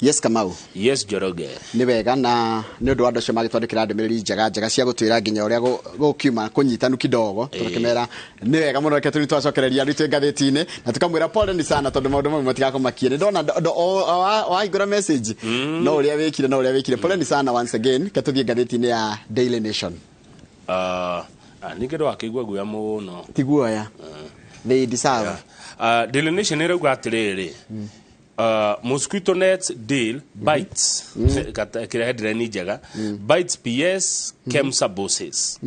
Yes, Kamau. Yes, Njoroge. Nĩ wega, na nĩ ũndũ wa andũ acio magĩtwandĩkĩra ndũmĩrĩri njega njega cia gũtwĩra nginya ũrĩa gũkiuma kũnyitanu kidogo, tũgakĩmera nĩ wega mũno. Reke tũrĩ twacokereria rĩu twĩ ngathĩti-inĩ na tũkamwĩra pole ni sana, tondũ maũndũ mamwe matigakũmakie. Nĩ ndona wahingũra message no ũrĩa wĩkire, no ũrĩa wĩkire. Pole ni sana once again. Reke tũthiĩ ngathĩti-inĩ ya Daily Nation. Ningĩ ndwakĩigua guoya mũno. Ti guoya, they deserve. Daily Nation ĩrauga atĩrĩrĩ, mosquito net deal bites. Kĩrĩa headline njega, bites PS KEMSA bosses.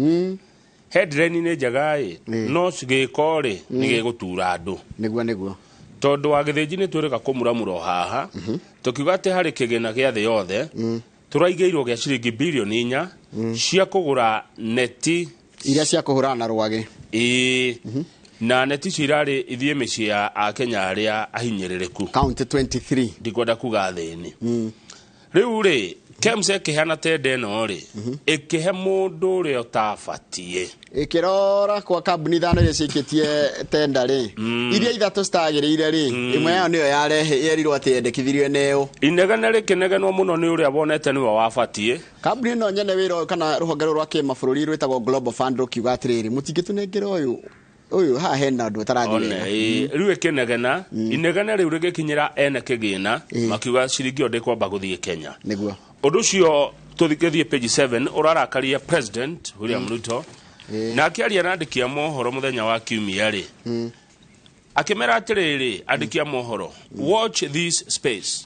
Headline nĩ njega ĩ, no gĩko rĩ, nĩ gĩgũtura andũ. Nĩguo. Tondũ wa gĩthĩnji nĩ twĩrĩga kũmuramura o haha, tũkiuga atĩ harĩ kĩgĩna gĩa thĩ yothe tũraigĩirwo gĩa ciringi bilioni 4 cia kũgũra neti iria cia kũhũrana na rwagĩ. Ĩĩ, na neti icio irarĩ ithiĩ mĩciĩ ya Akenya arĩa ahinyĩrĩrĩku. County 23. Ndikwenda kuga thĩni. Rĩu rĩ, KEMSA ĩkĩheana tenda ĩno rĩ, ĩkĩhe mũndũ ũrĩa ũtabatiĩ. Ĩkĩrora kwa kambuni ithano iria ciĩkĩtie tenda rĩ, iria ithatũ citagĩrĩire rĩ, ĩmwe yayo nĩyo yarehe yerirwo atĩ yendekithirio neo. Inegene rĩkĩnegenwo mũno nĩ ũrĩa wonete nĩwe wabatiĩ. Kambuni ĩno nyene wĩra ũyũ kana rũhonge rũrũ rwa kĩmabũrũri rwĩtagwo Global Fund rũkiuga atĩrĩrĩ, mũtingĩtũnengera ũyũ, ũyũ haha hena ũndũ ũtarathiĩ One, wega. ĩĩ, rĩu ĩkĩnegena inegene rĩu rĩgĩkinyĩra ene kĩgĩna, makiuga ciringi ĩyo ndĩkwamba gũthiĩ Kenya. Ũndũ ũcio, tũthikĩthiĩ page 7, ũrarakaria President William Ruto, na akĩaria na andĩki a mohoro mũthenya wa kiumia rĩ, akĩmera atĩrĩrĩ, andĩki a mohoro, watch this space.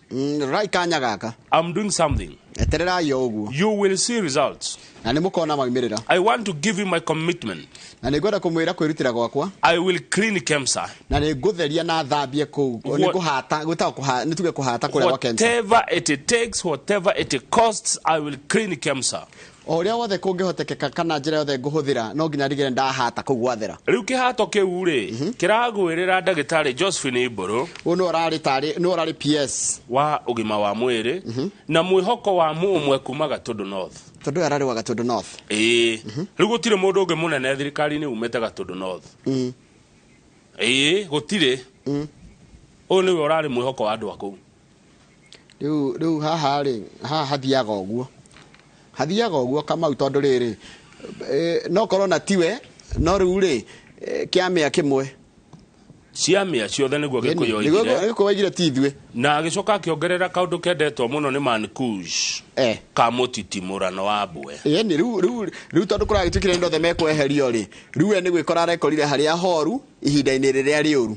Rai kanya gaka. I'm doing something. Etererai o ũguo. You will see results. Na nĩ mũkona maumĩrĩra. I want to give you my commitment. Na nĩ ngwenda kũmwĩra kwĩrutĩra gwakwa. I will clean KEMSA. Na nĩ ngũtheria na thambie kũu, nĩ ngũhata, gwĩtagwo nĩ tuge kũhata kũrĩa gwa KEMSA. Whatever it takes, whatever it costs, I will clean KEMSA. O ũrĩa wothe kũngĩhotekeka kana njĩra yothe ngũhũthĩra, no nginya ndigĩre ndahata kũu gwathera. Rĩu kĩhato kĩu rĩ, kĩragwĩrĩra ndagĩtarĩ Josephine Mbũrũ. Ũyũ nĩwe ũrarĩ tarĩ nĩwe ũrarĩ PS wa ũgima wa mwĩrĩ na mwĩhoko wa mũmwe kuma Gatũndũ North. Tondũ ũyũ ararĩ wa Gatũndũ North. Ĩĩ, rĩu gũtirĩ mũndũ ũngĩ mũnene thirikari-inĩ umĩte Gatũndũ North. Ĩĩ, gũtirĩ. Ũyũ nĩwe ũrarĩ mwĩhoko wa andũ a kũu. Rĩu haha rĩ, haha hathiaga ũguo, hathiaga ũguo, Kamau, tondũ rĩrĩ, no korwo na tiwe no rĩu rĩ, kĩamĩa kĩmwe. Ciamĩa ciothe, nĩguo Gĩkũyũ Nĩguo. oigire. Gĩkũyũ oigire ti ithuĩ. Na agĩcoka akĩongerera kaũndũ kendetwo mũno nĩ Mankush, ka mũtitimũrano wa mbwe. Ĩni rĩu tondũ kũragĩtuĩkire andũ othe mekweherio rĩ, rĩu we nĩ gwĩkora arekorire harĩa horu ihinda-inĩ rĩrĩa rĩũru.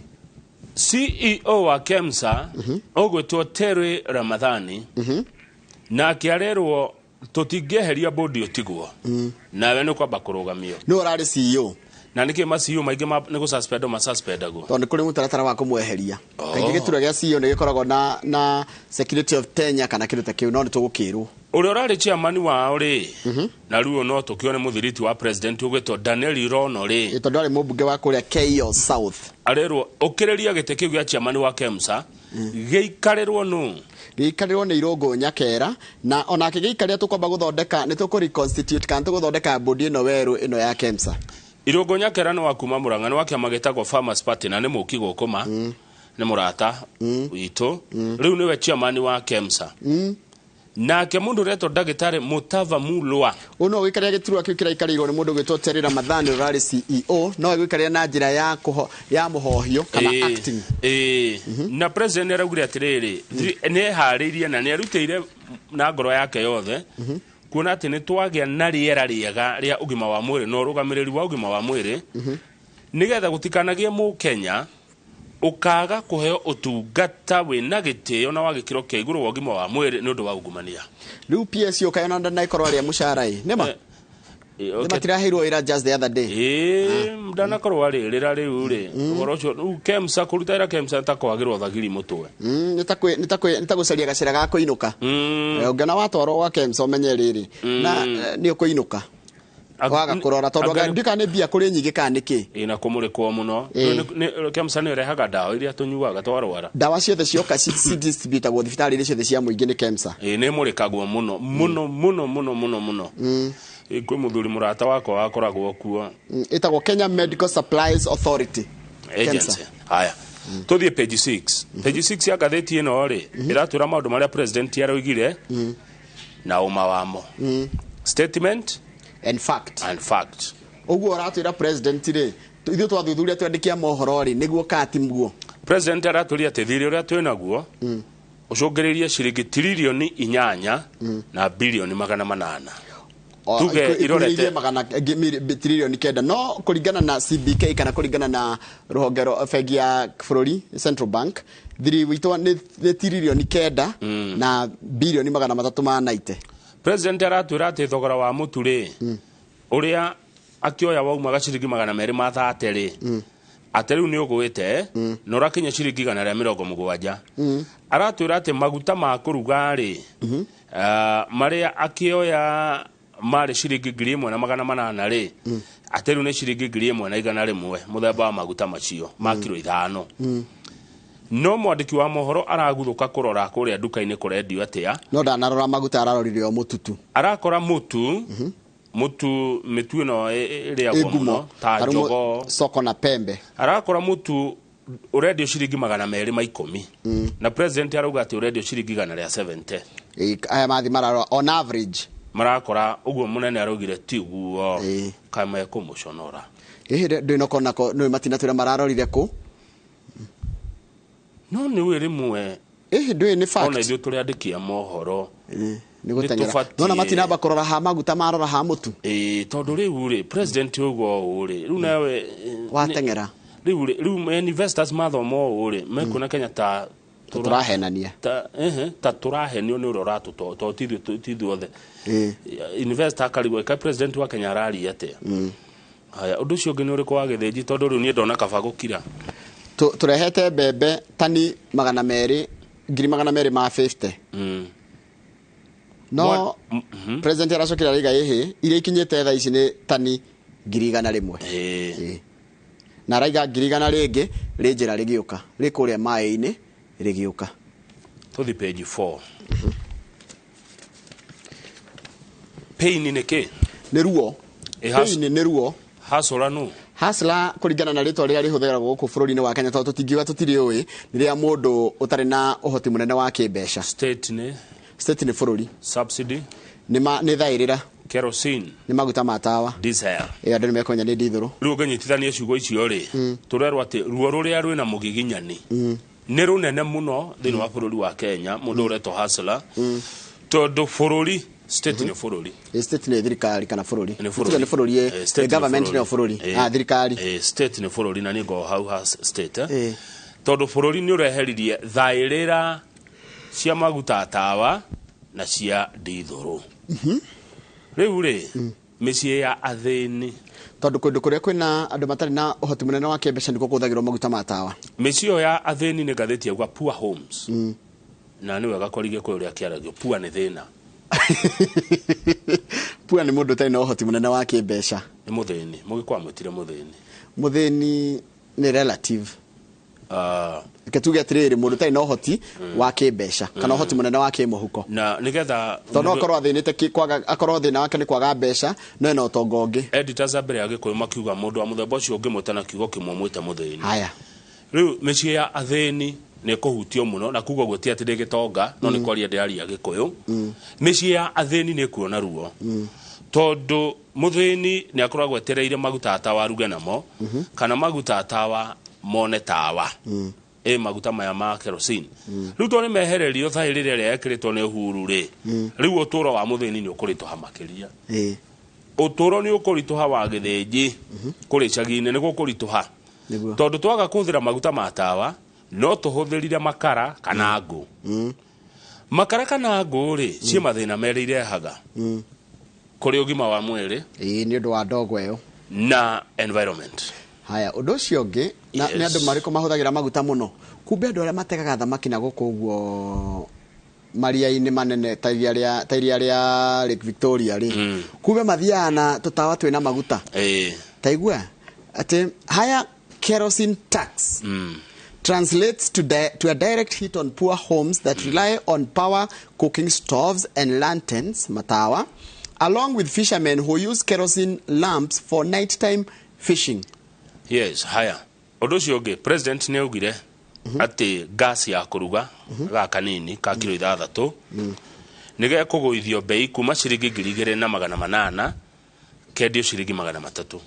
CEO wa KEMSA ũgwĩtwo Terry Ramadhani nake arerwo tũtingĩeheria bodi ũtigwo nawe, nĩ kwamba kũrũgamio. Nĩwe ũrarĩ CEO. Na nĩkĩ ma CEO maingĩ nĩ gũsuspendwo masuspendagwo? Tondũ nĩ kũrĩ mũtaratara wa kũmweheria. Kaingĩ gĩturwa gĩa CEO nĩ gĩkoragwo na security of tenure kana kĩndũ ta kĩu, no nĩ tũgũkĩrwo. Ũrĩa ũrarĩ chairman wao rĩ, na rĩu no tũkĩone mũthiriti wa president ũgwĩtwo Daniel Rono rĩ. Ĩ, tondũ arĩ mũmbunge wa kũrĩa Keio South. Arerwo ũkĩrĩria gĩtĩ kĩu gĩa chairman wa KEMSA gĩikarĩrwo nũ? Gĩikarĩrwo nĩ Irũngũ Nyakera, na onake gĩikarĩra tũkwamba gũthondeka, nĩ tũkũ reconstitute kana tũgũthondeka bodi ĩno werũ ĩno ya KEMSA. Irũngũ Nyakera nĩ wa kuma Murang'a, nĩ wa kĩama gĩtagwo Farmers Party, na nĩ mũki gũkũma, nĩ mũrata witũ. Rĩu nĩwe chairman wa KEMSA. Nake mũndũ ũretwo ndagĩtarĩ Mutava Mulwa. Ũyũ no gũikarĩra gĩturwa kĩu kĩraikarĩirwo nĩ mũndũ ũgwĩtwo Terry Ramadhani ũrarĩ CEO, no egũikarĩra na njĩra ya ya mũhohio kana acting. Ĩĩ, na president nĩ araugire atĩrĩrĩ, nĩ eharĩirie na nĩ arutĩire na ngoro yake yothe kuona atĩ nĩ twagĩa na rĩera rĩega rĩa ũgima wa mwĩrĩ na ũrũgamĩrĩri wa ũgima wa mwĩrĩ, nĩgetha gũtikanagĩe mũkenya ũkaga kũheo ũtungata wĩna gĩtĩo na wa gĩkĩro kĩa igũrũ wa ũgima wa mwĩrĩ nĩ ũndũ wa ungumania. Rĩu PSU kayona ndanakorwo arĩa mũcara ĩ nĩma nĩ matiraheirwo wĩra just the other day. Ĩĩ, ndanakorwo arĩrĩra rĩu rĩ ũhoro ũcio. Rĩu KEMSA, kũruta wĩra KEMSA nĩ ta kwagĩrwo thagiri mũtwe. Nĩ ta gũcaria gacĩra ga kũinũka. Ũngĩona watwarwo gwa KEMSA, ũmenye rĩrĩ na nĩ ũkũinũka waga kũrora, tondũ ndika nĩ mbia kũrĩ nyingĩ kana nĩkĩ. Ĩ, na kũmũrĩkwo mũno. Rĩu KEMSA nĩ ĩrehaga ndawa iria tũnyuaga twarwara. Ndawa ciothe cioka cidistributagwo thibitarĩ-inĩ ciothe cia mũingĩ nĩ KEMSA. Ĩ, nĩ mũrĩkagwo mũno mũno mũno mũno mũno mũno. Ĩ, kwĩ mũthuri mũrata wakwa wakoragwo kuo. Ĩtagwo Kenya Medical Supplies Authority, Agency. KEMSA. Haya. Tũthiĩ page 6. Page 6 ya ngathĩti ĩno rĩ, ĩratwĩra maũndũ marĩa president aroigire na ũma wamo, statement and fact. And fact. Ũguo ũratwĩra president rĩ, ithuĩ twathuthuria twandĩkia mohoro rĩ, nĩguo kati muo? President aratwĩria atĩ thirĩ ũrĩa twĩ naguo ũcũngĩrĩirie ciringi 8,800 billion. Tuge irorete- Ikuhĩrĩirie magana 9 tiririoni, no kũringana na CBK kana kũringana na rũhonge rwa bengi ya bũrũri, Central Bank, thiri witũ nĩ 9 na bilioni 390. President aratwĩra atĩ thogora wa mũtu rĩ, ũrĩa akĩoya waumaga ciringi 230 rĩ, atĩ rĩu nĩ ũgwĩte na ũrakinya ciringi 170. Aratwĩra atĩ maguta ma kũruga rĩ, marĩa akĩoya marĩ ciringi 1800 rĩ, atĩ rĩu nĩ ciringi 1100, mũthemba wa maguta macio ma kiro 5. No mwandĩki wa mohoro araguthũka kũrora kũrĩa nduka-inĩ kũrendio atĩa. No ndanarora maguta, ararorire o mũtutu. Arakora mũtu, mũtu, mĩtu ĩno ĩrĩagwo ĩngumo mũno ta Tarĩu jogoo. Soko na Pembe. Arakora mũtu ũrendio ciringi 210, na president arauga atĩ ũrendio ciringi 170. Aya mathi mararora on average. Marakora ũguo, mũnene araugire tiguo. Kamekũmũconora. Ĩhĩ, ndũĩ nokonako nĩ matinatwĩra mararorire kũ. No nĩ wĩ rĩmwe Ĩhĩ, ndũĩ nĩ ona fact. Ithuĩ tũrĩ andĩki a mohoro Nĩ gũteng'era. Nĩtũbatiĩ- Nona matinamba kũrora ha maguta, marora ha mũtu. Ĩĩ, tondũ rĩu rĩ, president ũguo ũũ rĩ, rĩu nawe Wateng'era. Rĩu rĩ, rĩu investors mathoma ũũ rĩ, mekuona Kenya ta Tũrahenania. Ta ehe, ta tũrahenio nĩ ũrĩa ũratũto to ti ithuothe. Investor akarigwo ka president wa Kenya araria atĩa. Haya, ũndũ ũcio ũngĩ nĩ ũrĩkũ wa gĩthĩnji? Tondũ rĩu niĩ ndona kaba gũkira. Tũrehete mbembe tani 200,250. No president aracokire araiga ĩhĩ, iria ikinyĩte thaa ici nĩ tani 100,000. Ĩĩ. Na araiga 100,000 rĩngĩ rĩ njĩra rĩgĩũka, rĩ kũrĩa maĩ-inĩ rĩgĩũka. Tũthi page 4. Pain nĩ kĩ? Nĩ ruo. Ĩ, Pain nĩ ruo. Hasũra nũ? Hustler, kũringana na rĩtwa rĩrĩa rĩhũthĩragwo gũkũ bũrũri-inĩ wa Kenya, tondũ tũtingiuga tũtirĩ ũĩ, nĩ rĩa mũndũ ũtarĩ na ũhoti mũnene wa kĩmbeca. State nĩ? State nĩ bũrũri. Subsidy? Nĩ thaĩrĩra. Kerosene? Nĩ maguta ma tawa. Diesel? Ĩ, andũ nĩ mekũmenya nĩ ndithũrũ. Rĩu ũngĩnyitithania ciugo icio rĩ, tũrerwo atĩ ruo rũrĩa rwĩna mũgiginyani nĩ rũnene mũno thĩinĩ wa bũrũri wa Kenya, mũndũ ũretwo hustler, tondũ bũrũri, state nĩ bũrũri. Ĩ, state nĩ thirikari kana bũrũri. Nĩ Tuge nĩ bũrũri, ĩ. State Ĩ, nĩ government nĩyo bũrũri. Ah, thirikari. State nĩ bũrũri, na nĩ ngoo hau ha state, eh. Ĩ. Tondũ bũrũri nĩ ũreheririe thaĩrĩra cia maguta tawa na cia ndithũrũ. Rĩu rĩ, mĩciĩ ya athĩni, tondũ kũndũ kũrĩa kwĩna andũ matarĩ na ũhoti mũnene wa kĩmbeca nĩkuo kũhũthagĩrwo maguta ma tawa. Mĩciĩ ĩyo ya athĩni, nĩ ngathĩti yauga poor homes, na nĩ wega kwaria Gĩkũyũ ũrĩa kĩaragio. Poor nĩ thĩna. Pua nĩ mũndũ ũtarĩ na ũhoti mũnene wa kĩmbeca. Nĩ mũthĩni, mũgĩkwa mwĩtire mũthĩni. Mũthĩni nĩ relative. Reke tuge atĩrĩrĩ, mũndũ ũtarĩ na ũhoti wa kĩmbeca kana ũhoti mũnene wa kĩmũhuko. Na nĩgetha tondũ no akorwo athĩnĩte akorwo thĩna wake nĩ kwaga mbeca, no ena ũtonga ũngĩ. Editors a mbere ya Gĩkũyũ makiuga mũndũ wa mũthemba ũcio ũngĩmwĩta na kiugo kĩmwe, mwĩte mũthĩni. Haya. Rĩu mĩciĩ ya athĩni nĩ ĩkũhutio mũno, na kuga ũguo ti atĩ ndĩ gĩtonga, no nĩ kwaria ndĩraria Gĩkũyũ. Mĩciĩ ya athĩni nĩ ĩkuona ruo, tondũ mũthĩni nĩ akoragwo etereire maguta tawa aruge namo, kana maguta tawa mone tawa, ĩ maguta maya ma kerosene. Rĩu to nĩ mehererio thaĩ rĩrĩa ĩrĩa yekĩrĩtwo nĩ Uhuru rĩ, rĩu ũtũũro wa mũthĩni nĩ ũkũritũha makĩria. Ũtũũro nĩ ũkũritũha wa gĩthĩnji kũrĩ icagi-inĩ, nĩ gũkũritũha. Tondũ twaga kũhũthĩra maguta ma tawa, no tũhũthĩrire makara kana ngũ. Makara kana ngũ rĩ, ciĩ mathĩna merĩ irehaga kũrĩ ũgima wa mwĩrĩ. Ĩĩ, nĩ ũndũ wa ndogo ĩyo. Na environment. Haya, ũndũ ũcio ũngĩ na nĩ andũ marĩkũ mahũthagĩra maguta mũno? Kumbe andũ arĩa mategaga thamaki na gũkũ ũguo maria-inĩ manene, ta iria rĩa Lake Victoria rĩ, kumbe mathiaga na tũtawa twĩna maguta. Taigua atĩ higher kerosene tax translates to a direct hit on poor homes that rely on power cooking stoves and lanterns, matawa, along with fishermen who use kerosene lamps for nighttime fishing. Yes. Haya, ũndũ ũcio ũngĩ, president nĩ augire Atĩ gas ya kũruga gaka kanini ka kiro 6 nĩ gekũgũithio bei kuma ciringi 2800 kendio ciringi 300,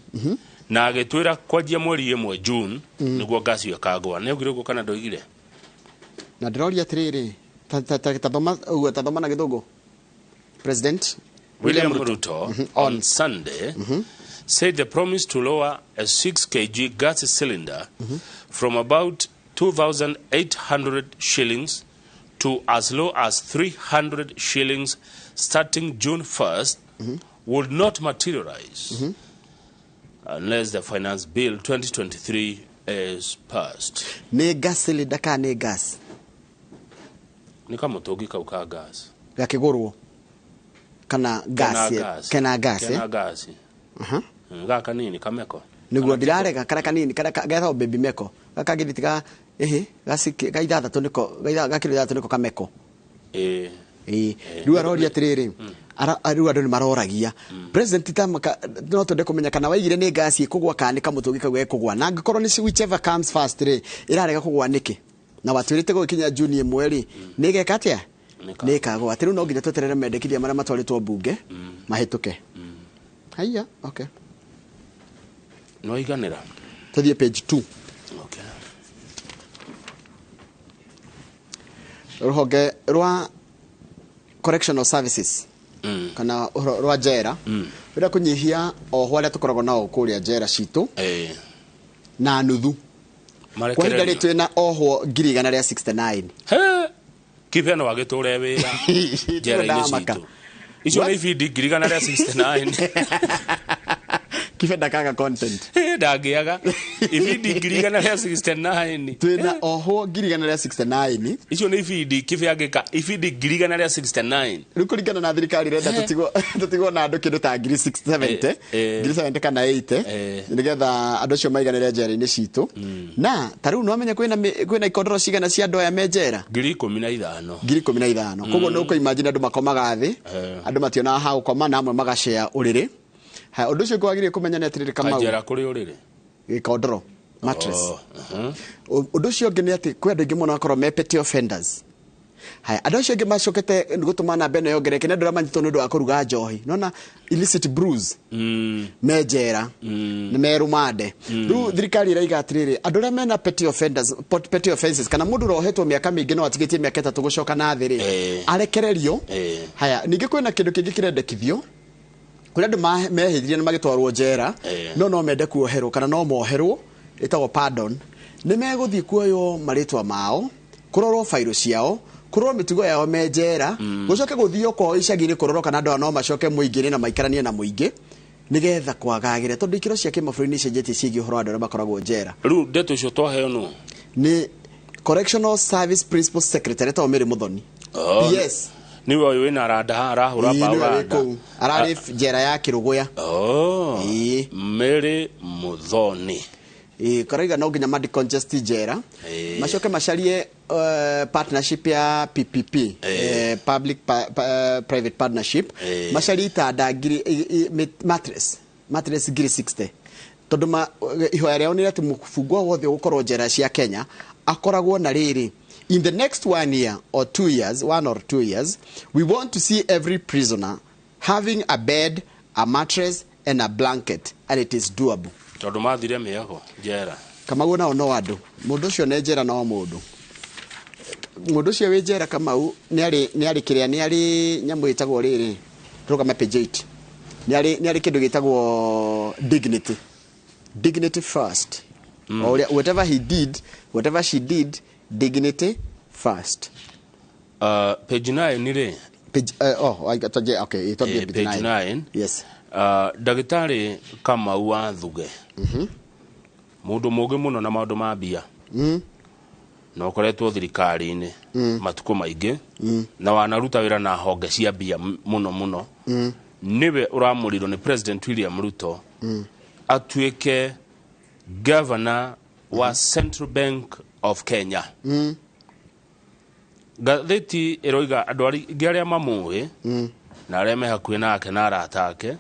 na agĩtwĩra kwanjia mweri 1 June nĩguo gas ĩyo ĩkagũa. Nĩ augire ũguo kana ndoigire? Na ndĩroria atĩrĩrĩ, ta thoma ũguo, ta thoma na Gĩthũngũ. President William Ruto on Sunday said the promise to lower a 6 kg gas cylinder from about 2,800 shillings to as low as 300 shillings starting June 1st would not materialize unless the Finance Bill 2023 is passed. Nĩ gas cylinder kana nĩ gas? Nĩ kamũtũngi kau ka gas. Gakĩgũrwo kana gas? Kena gas. Kena gas, Kena eh? gas. Aha. Gaka kanini kameko. Nĩguo ndirarega karĩa kanini karĩa getagwo baby meko, gaka gĩthiti ga ĩhĩ ga 6 nĩko ga kiro 6 nĩko kameko. Ĩĩ, rĩu aroria atĩrĩrĩ, rĩu andũ nĩ maroragia president tamaka, no twende kũmenya kana waigire nĩ ngasi ĩkũgwa kana nĩ kamũtũngi kau gekũgwa, na angĩkorwo nĩ whichever comes first rĩ, ĩrarega kũgwa nĩkĩ? Na watwĩrĩte gũgĩkinya Juni 1 rĩ, nĩ ĩgeka atĩa? Nĩka- Nĩ ĩkagwa. Atĩ rĩu no nginya tweterere mendekithia marĩa matwarĩtwo mbunge mahĩtũke. Haiya, okay. No iganĩra. Tũthiĩ page 2. Okay. Rũhonge rwa correctional services kana ũhoro rwa njera rũrĩa kũnyihia ohwo arĩa tũkoragwo nao kũrĩa njera citũ na nuthu kwa ihinda rĩ Marekererio. Twĩna ohwo 169,000. He! Kibe no agĩtũre wĩra njera-inĩ Ndamaka. citũ. Icio What? nĩ ibindi 169,000. Kibe ndakaga content. He, ndangĩaga ibindi 169,000. Twĩna ohwo 169,000. Icio nĩ ibindi kibe angĩka ibindi 169,000. Rĩu kũringana na thirikari renda tũtigwo na andũ kĩndũ ta ngiri 70, 70,000 kana 80, nĩgetha andũ acio maiganĩre njera-inĩ citũ. Na ta rĩu nĩwamenya kwĩna ikondoro cigana cia andũ aya me njera? 15,000. 15,000. Koguo nĩ ũkũ-imagine andũ makomaga thĩ, andũ mationaga ha gũkoma, na amwe magacea ũrĩrĩ. Haya, ũndũ ũcio ũngĩ wagĩrĩire kũmenya nĩ atĩrĩrĩ, Kamau. Kanjera kũrĩ ũrĩrĩ? Gĩkondoro, mattress. Oh, Ũndũ ũcio ũngĩ nĩ atĩ kwĩ andũ aingĩ mũno makorwo me petty offenders. Haya, andũ acio angĩ macokete gũtũma namba ĩno yongerereke nĩ andũ arĩa manyitwo nĩ ũndũ wa kũruga njohi, nona illicit brews, me njera, nĩ merũmande. Rĩu thirikari ĩraiga atĩrĩrĩ, andũ arĩa mena petty offenders, petty offenses, kana mũndũ ũrohetwo mĩaka mĩingĩ no atigĩtie mĩaka 3 gũcoka na thĩ rĩ, arekererio. Haya, ningĩ kwĩna kĩndũ kĩngĩ kĩrendekithio kũrĩ andũ mehĩthirie na magĩtwarwo njera, no mende kuoherwo kana no moherwo, ĩtagwo pardon. Nĩ megũthiĩ kuoywo marĩtwa mao, kũrorwo bairo ciao, kũrorwo mĩtugo yao me njera, gũcoke gũthio kwao icagi-inĩ kũrorwo kana andũ aya no macoke mũingĩ-inĩ na maikaranie na mũingĩ, nĩgetha kwagagĩre, tondũ ikĩro cia kĩmabũrũri nĩ icenjetie ciĩgiĩ ũhoro wa andũ arĩa makoragwo njera. Rĩu ndeto icio twaheo nũ? Nĩ Correctional Service Principal Secretary etagwo Mary Muthoni. Oh, Yes. Niwe ũyũ wĩna randa haha arahũra Ĩĩ, mbaũ nĩwe wĩ randa. kũu ararĩ njera ya Kĩrũgũya. Oh, Ĩĩ. Mary Muthoni. Ĩĩ, karaiga no nginya ma decongest njera, macoke macarie partnership ya PPP, public private partnership, macarie itanda ngiri mattress 60,000, tondũ ihoya rĩao nĩ atĩ mũbungwa wothe ũgũkorwo njera cia Kenya akoragwo na rĩrĩ, in the next 1 year or 2 years, 1 or 2 years, we want to see every prisoner having a bed, a mattress and a blanket, and it is doable. Tondũ mathire mĩago njera. Kamau nao no andũ, mũndũ ũcio nĩ njera, no mũndũ mũndũ ũcio wĩ njera, Kamau, nĩ arĩ kĩrĩa, nĩ arĩ nyamũ ĩtagwo rĩrĩ, rũgama page 8, nĩ arĩ kĩndũ gĩtagwo dignity, dignity first. O ũrĩa, whatever he did, whatever she did, dignity first. Page 9 rĩ? Page, oh, I got to, okay, itwambie. Page 9. Yes. Ndagĩtarĩ Kamau wa Thuge, mũndũ mũũgĩ mũno na maũndũ ma mbia, na ũkoretwo thirikari-inĩ matukũ maingĩ, na wanaruta wĩra na honge cia mbia mũno mũno, nĩwe ũramũrirwo nĩ President William Ruto atuĩke governor wa Central Bank of Kenya. Ngathĩti ĩroiga andũ aingĩ arĩa mamũĩ na arĩa me hakuhĩ nake na arata ake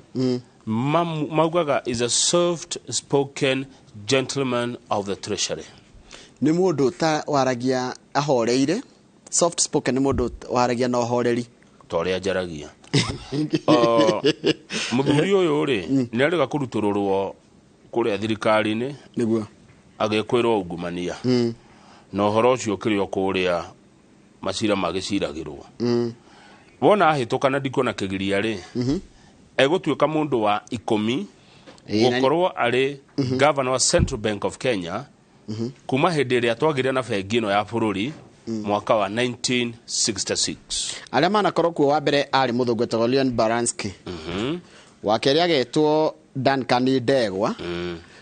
maugaga is a soft spoken gentleman of the treasury. Nĩ mũndũ ta waragia ahoreire, soft spoken, nĩ mũndũ waragia na ũhoreri. Ta ũrĩa njaragia. Mũthuri ũyũ rĩ, nĩ arĩga kũrutũrũrwo kũrĩa thirikari-inĩ, agĩkwĩrwo ungumania, na ũhoro ũcio ũkĩrĩ o kũrĩa macira magĩciragĩrwo. Wona ahĩtũka na ndikuona kĩgiria rĩ, egũtuĩka mũndũ wa 10 gũkorwo arĩ governor wa Central Bank of Kenya kuma hĩndĩ ĩrĩa twagĩire na bengi ĩno ya bũrũri mwaka wa 1966. Arĩa manakorwo kuo, wa mbere arĩ mũthũngũ etagwo Leon Baranski, wa kerĩ agetwo Duncan Ndegwa,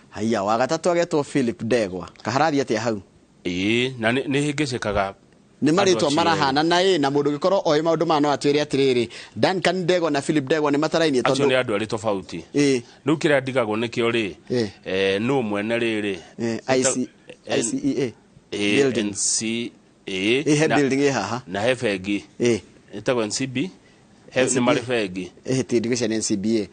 haiya, wa gatatũ agetwo Philip Ndegwa. Kaharathiĩ atĩa hau? Ĩĩ, na nĩ hĩngĩcĩkaga. Nĩ Andũ marĩtwa acio. Marahana na ĩ na mũndũ ũngĩkorwo oĩ maũndũ maya no atwĩre atĩrĩrĩ, Duncan Ndegwa na Philip Ndegwa nĩ matarainie? Acio Tondũ nĩ andũ erĩ tofauti. Rĩu kĩrĩa ndigagwo nĩkĩo rĩ, nũ mwene rĩrĩ? IC, ICEA building. NC. He building ĩ haha. Na he bengi ĩtagwo NCB, he nĩ marĩ bengi. Ti ndigĩcia nĩ NCBA.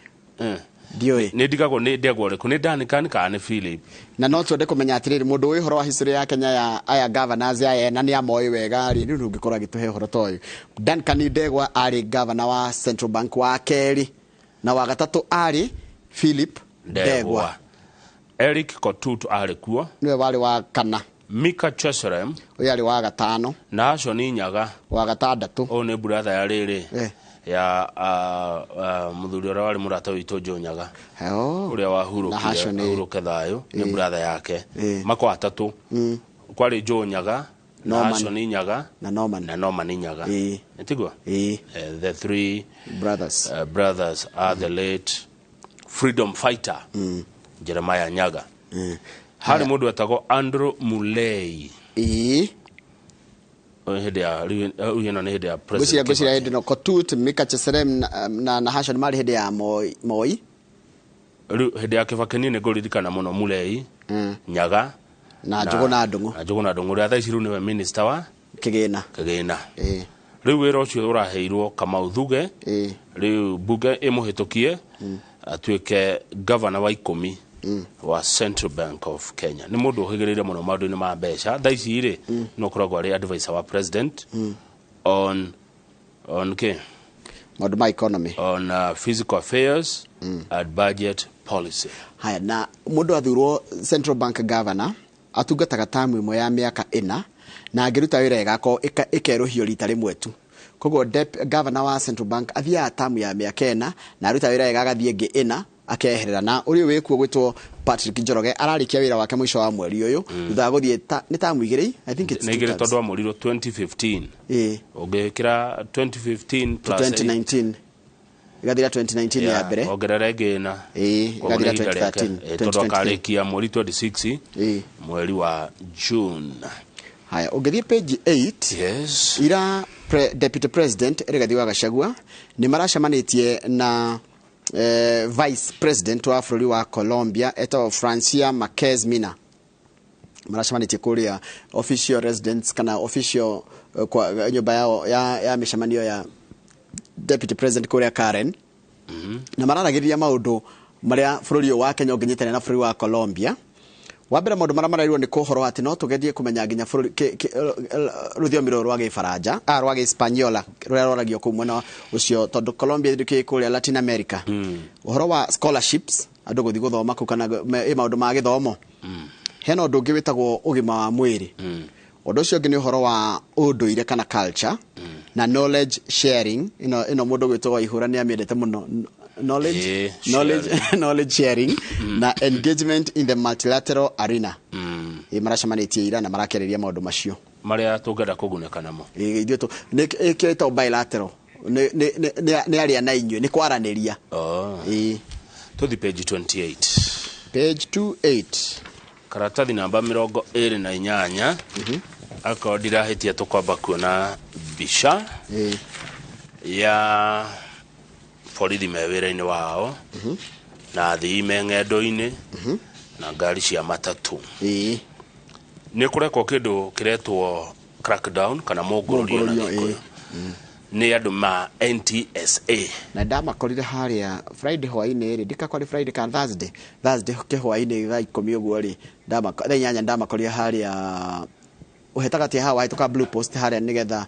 Ndiũĩ. Nĩ ndigagwo nĩ ndegwa ũrĩkũ, nĩ Duncan kana nĩ Philip? Na no twende kũmenya atĩrĩrĩ, mũndũ ũĩ ũhoro wa history ya Kenya ya aya governors aya na nĩ amoĩ wega rĩ, rĩu ũngĩkorwo agĩtũhe ũhoro ta ũyũ. Duncan Ndegwa arĩ governor wa Central Bank wa kerĩ, na wa gatatũ arĩ Philip Ndegwa. Ndegwa. Eric Kotut arĩ kuo. Nĩwe warĩ wa kana. Mika Cheserem. Ũyũ arĩ wa gatano. Na Ashoni Nyaga. Wa gatandatũ. Ũyũ nĩ brother ya rĩrĩ, ya mũthuri ũrĩa warĩ mũrata witũ Joe Nyaga, Oh. ũrĩa Na wahurũkire. Hashon, Ahurũke thayũ, nĩ brother yake. Mako atatũ, kwarĩ Joe Nyaga na Norman. Ashoni Nyaga na Norman. Na Norman Nyaga. Nĩtiguo? Ĩĩ. The three brothers. Brothers are the late freedom fighter Jeremiah Nyaga. Harĩ mũndũ wetagwo Andrew Mulei. Ũyũ hĩndĩ ya rĩu ĩno nĩ hĩndĩ ya Ngwĩciria President ngwĩciria Kibaki. hĩndĩ ĩno Kotut, Mika Cheserem na Hashon marĩ hĩndĩ ya Moi. Moi. Rĩu hĩndĩ ya Kibaki niĩ nĩ ngũririkana mũno Mulei, Nyaga na Njũgũna Ndung'u. Na Njũgũna Ndung'u ũrĩa thaa ici rĩu nĩwe minister wa kĩgĩna. Kĩgĩna. Rĩu wĩra ũcio ũraheirwo Kamau Thuge. Rĩu bunge ĩmũhĩtũkie atuĩke governor wa 10 wa Central Bank of Kenya. Nĩ mũndũ ũhĩgĩrĩire mũno maũndũ-inĩ ma mbeca. Thaa ici rĩ, no ũkoragwo arĩ advisor wa president on kĩ? Maũndũ ma economy. On fiscal affairs and budget policy. Haya, na mũndũ athurwo Central Bank governor atungataga tamu ĩmwe ya mĩaka 4, na angĩruta wĩra ĩgakorwo ĩkerũhio rita rĩmwe tu. Koguo governor wa Central Bank athiaga tamu ya mĩaka 4, na aruta wĩra wega agathiĩ ĩngĩ 4 akeherera. Na ũrĩa wĩkuo gwĩtwo Patrick Njoroge ararĩkia wĩra wake mũico wa mweri ũyũ, thutha wa gũthiĩ nĩ tamu 2, I think it's nĩ two 2 terms. Tondũ amũrirwo 2015. Ũngĩkĩra 2015 to plus 8, 2019, ĩgathira 2019 ya mbere. Ongerera ĩngĩ 4. Ĩĩ, Koguo ĩgathira nĩ ihinda rĩake. 2013. Ĩ, tondũ 2023. akarĩkia mweri 26, mweri wa June. Haya, ũngĩthiĩ page 8. Ira deputy president Rigathi wa Gachagua nĩ maracemanĩtie na vice president wa bũrũri wa Colombia etagwo Francia Marquez Mina. Maracemanĩtie kũrĩa official residence kana official kwa nyũmba yao ya mĩcemanio ya deputy president kũrĩa Karen, na mararagĩrĩria maũndũ marĩa bũrũri ũyũ wa Kenya ũngĩnyitanĩra na bũrũri wa Colombia. Wa mbere, maũndũ marĩa mararirwo nĩ kũhoro atĩ no tũgerie kũmenya nginya bũrũri rũthiomi rũrũ rwa gĩbaranja, rwa gĩspaniola rũrĩa rwaragio kũu mwena ũcio, tondũ Colombia nĩ kũrĩa Latin America. Ũhoro wa scholarships, andũ gũthiĩ gũthoma kũu, kana ĩ maũndũ ma gĩthomo. Hena ũndũ ũngĩ wĩtagwo ũgima wa mwĩrĩ. Ũndũ ũcio ũngĩ nĩ ũhoro wa ũndũire kana culture na knowledge sharing. Ĩno mũndũ gwĩtwo Waihũra nĩ amĩendete mũno. Knowledge knowledge knowledge sharing na engagement in the multilateral arena. Ĩ, maracemanĩtie ira na marakĩarĩria maũndũ macio marĩa tũngĩenda kũgunĩka namo. Ĩ, ithuĩ nĩ ĩkĩo ĩtagwo bilateral, nĩ arĩa na inyuĩ nĩ kwaranĩria. Oh. Ĩ. Tũthi page 28. Page 28. Karatathi namba 28, akorwo ndirahĩtia tũkwamba kuona mbica ya borithi me wĩra-inĩ wao na athii me ng'endo-inĩ na ngari cia matatũ. Nĩ kũrekwo kĩndũ kĩretwo crackdown kana mũngũrũrio na Mũngũrũrio, Gĩkũyũ. Nĩ andũ ma NTSA. Na ndamakorire harĩa Friday hwainĩ rĩ, ndikakorire Friday kana Thursday ke hwainĩ thaa 10 ũguo rĩ, thaa 8 ndamakorire harĩa ũhetaga haha wahĩtũka Blue Post harĩa nĩgetha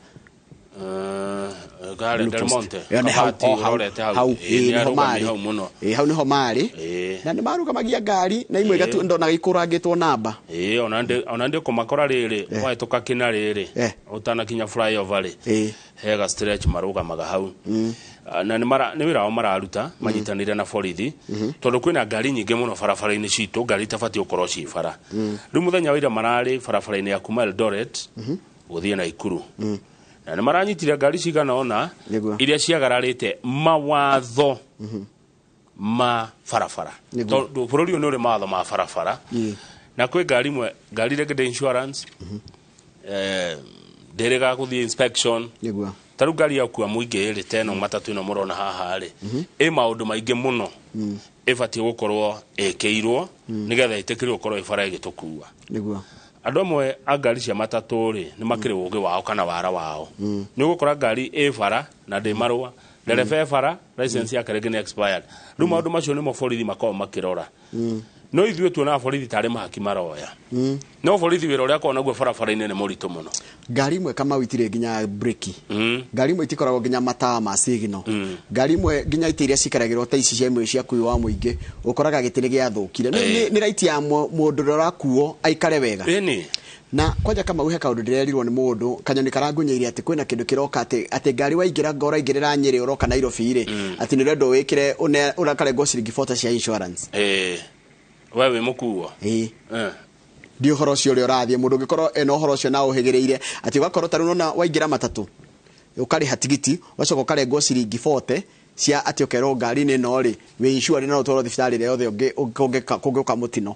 Gare Blue Del Post. Monte. Ĩyo nĩ hau, Kabati o hau, ũrorete hau. hau, Ĩĩ, ĩĩ, nĩ nĩho arũgami marĩ. hau mũno. Ĩĩ, hau nĩho marĩ. Ĩĩ. Na nĩ marũgamagia ngari na imwe ndonaga ikũrangĩtwo namba. Ĩĩ, ona ndĩ kũmakora rĩrĩ wahĩtũka kĩna rĩrĩ ũtanakinya flyover rĩ, hega stretch marũgamaga hau. Na nĩ wĩra wao mararuta manyitanĩire na borithi, tondũ kwĩna ngari nyingĩ mũno barabara-inĩ citũ, ngari itabatiĩ gũkorwo ciĩ bara. Rĩu mũthenya wa ira mararĩ barabara-inĩ ya kuma Eldoret gũthiĩ Naikuru, na nĩ maranyitire ngari cigana ũna iria ciagararĩte mawatho ma barabara, tondũ bũrũri ũyũ nĩ ũrĩ mawatho ma barabara. Na kwĩ ngari imwe, ngari rĩngĩ ndĩ insurance, ndĩrĩga gũthiĩ inspection. Ta rĩu ngari ya kua mũingĩ rĩ, ta ĩno matatũ ĩno mũrona haha rĩ, ĩ maũndũ maingĩ mũno ĩbatiĩ gũkorwo ĩkĩirwo nĩgetha ĩtĩkĩrwo gũkorwo ĩ bara ĩgĩtũkua. Andũ amwe a ngari cia matatũ rĩ, nĩ makĩrĩ ũgĩ wao kana wara wao. Nĩ ũgũkora ngari ĩ bara na ndĩ marũa, ndereba e bara, license yake rĩngĩ nĩ expired. Rĩu maũndũ macio nĩmo borithi makoragwo makĩrora. No ithuĩ tuonaga borithi tarĩ mahaki maroya, no borithi wĩra ũrĩa akoragwo naguo barabara-inĩ nĩ mũritũ mũno. Ngari imwe Kamau itirĩ nginya breki, ngari imwe itikoragwo nginya matawa ma signal, ngari imwe nginya itĩ iria cikaragĩrwo ta ici cia imwe cia kui wa mũingĩ, ũkoraga gĩtĩ nĩ gĩathũkire. Nĩ right ya mũndũ ũrĩa ũrakuo aikare wega. Ĩni. Na kwanja Kamau he kaũndũ ndĩrerirwo nĩ mũndũ kanyoni karangunyeire atĩ kwĩna kĩndũ kĩroka, atĩ ngari waingĩra ngora ũraingĩrĩra Nyĩrĩ ũroka Nairobi rĩ, atĩ nĩ ũrendwo wĩkĩre ũrakarengwo ciringi 40 cia insurance. Ĩĩ, we wĩ mũkuo. Ĩĩ. Ndi ũhoro ũcio ũrĩa ũrathiĩ, mũndũ ũngĩkorwo ena ũhoro ũcio na ũhĩgĩrĩire atĩ ũgakorwo ta rĩu nona waingĩra matatũ ũkarĩha tigiti, ũgacoka ũkarengwo ciringi 40 cia atĩ ũkerwo ngari-inĩ ĩno rĩ wĩ insured no ũtwarwo thibitarĩ ĩrĩa yothe kũngĩũka mũtino.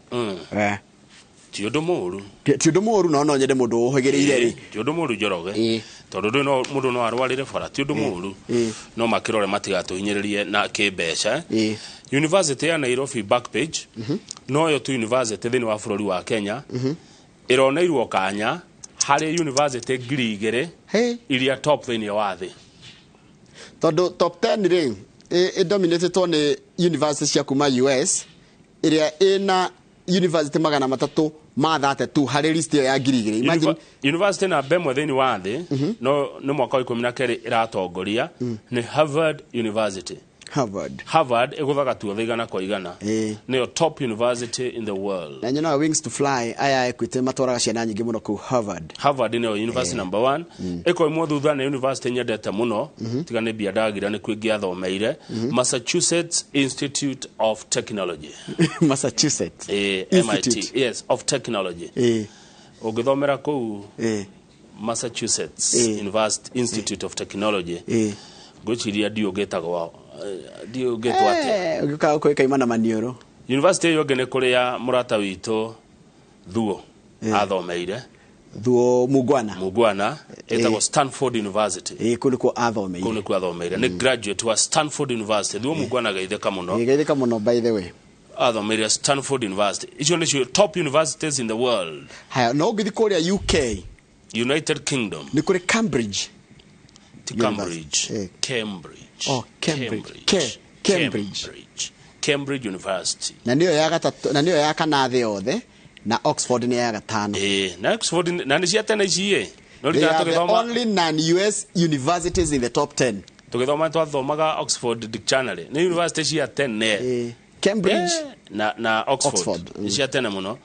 Ti ũndũ mũũru. Ti ũndũ mũũru, no nyende mũndũ ũhĩgĩrĩire rĩ. Ti ũndũ mũũru, Njoroge, tondũ ndũĩ no mũndũ no arwarĩre bara. Ti ũndũ mũũru, no makĩrore matigatũhinyĩrĩrie na kĩmbeca. University ya Nairobi, backpage, noyo tu university thĩinĩ wa bũrũri wa Kenya ĩroneirwo kanya harĩ university 2000 iria top thĩinĩ wa thĩ. Tondũ top 10 rĩ ĩdominatĩtwo nĩ university cia kuma US, ĩrĩa ĩna university 332 harĩ list ĩyo ya 2000. Imagine. University namba ĩmwe thĩinĩ wa thĩ, no nĩ mwaka wa 12 ĩratongoria, nĩ Harvard University. Harvard. Harvard ĩgũthaga tuothe 100%. Nĩyo top university in the world. Na nyonaga Wings to Fly aya Equity matwaraga ciana nyingĩ mũno kũu Harvard. Harvard nĩyo university number one. Ĩkoimwo thutha nĩ university nyendete mũno, tiga nĩ mbia ndagira nĩkuo ingĩathomeire, Massachusetts Institute of Technology. Massachusetts MIT. Institute. Yes, of Technology. Ũngĩthomera kũu Massachusetts University Institute of Technology, ngwĩciria ndiũngĩtagwo, ndiũngĩtwo atĩa. Ũngĩũkaga kũĩkaima na maniũrũ. University ĩyo ĩngĩ nĩ kũrĩa mũrata witũ Thuo athomeire. Thuo Mungwana. Mungwana, ĩtagwo Stanford University. Ĩĩ, kũu nĩkuo Kũu athomeire. Nĩkuo athomeire, nĩ graduate wa Stanford University. Thuo Mungwana, geithĩka mũno. Ĩĩ, geithĩka mũno by the way. Athomeire Stanford University. Icio nĩcio top universities in the world. Haya, no ũngĩthiĩ kũrĩa UK, United Kingdom, nĩ kũrĩ Cambridge ti University. Cambridge. Cambridge. Oh, Cambridge. Cambridge. Cambridge, Cambridge University. Na nĩyo ya gatatũ, na nĩyo ya kana thĩ yothe, na Oxford nĩ ya gatano. Ĩĩ, na Oxford na nĩ cia tene ici ĩ no They rikana are the tũgĩthoma only non-US universities in the top 10. Tũgĩthoma twathomaga Oxford Dictionary, nĩ university cia tene. Cambridge. Na Oxford, Oxford, nĩ cia tene mũno,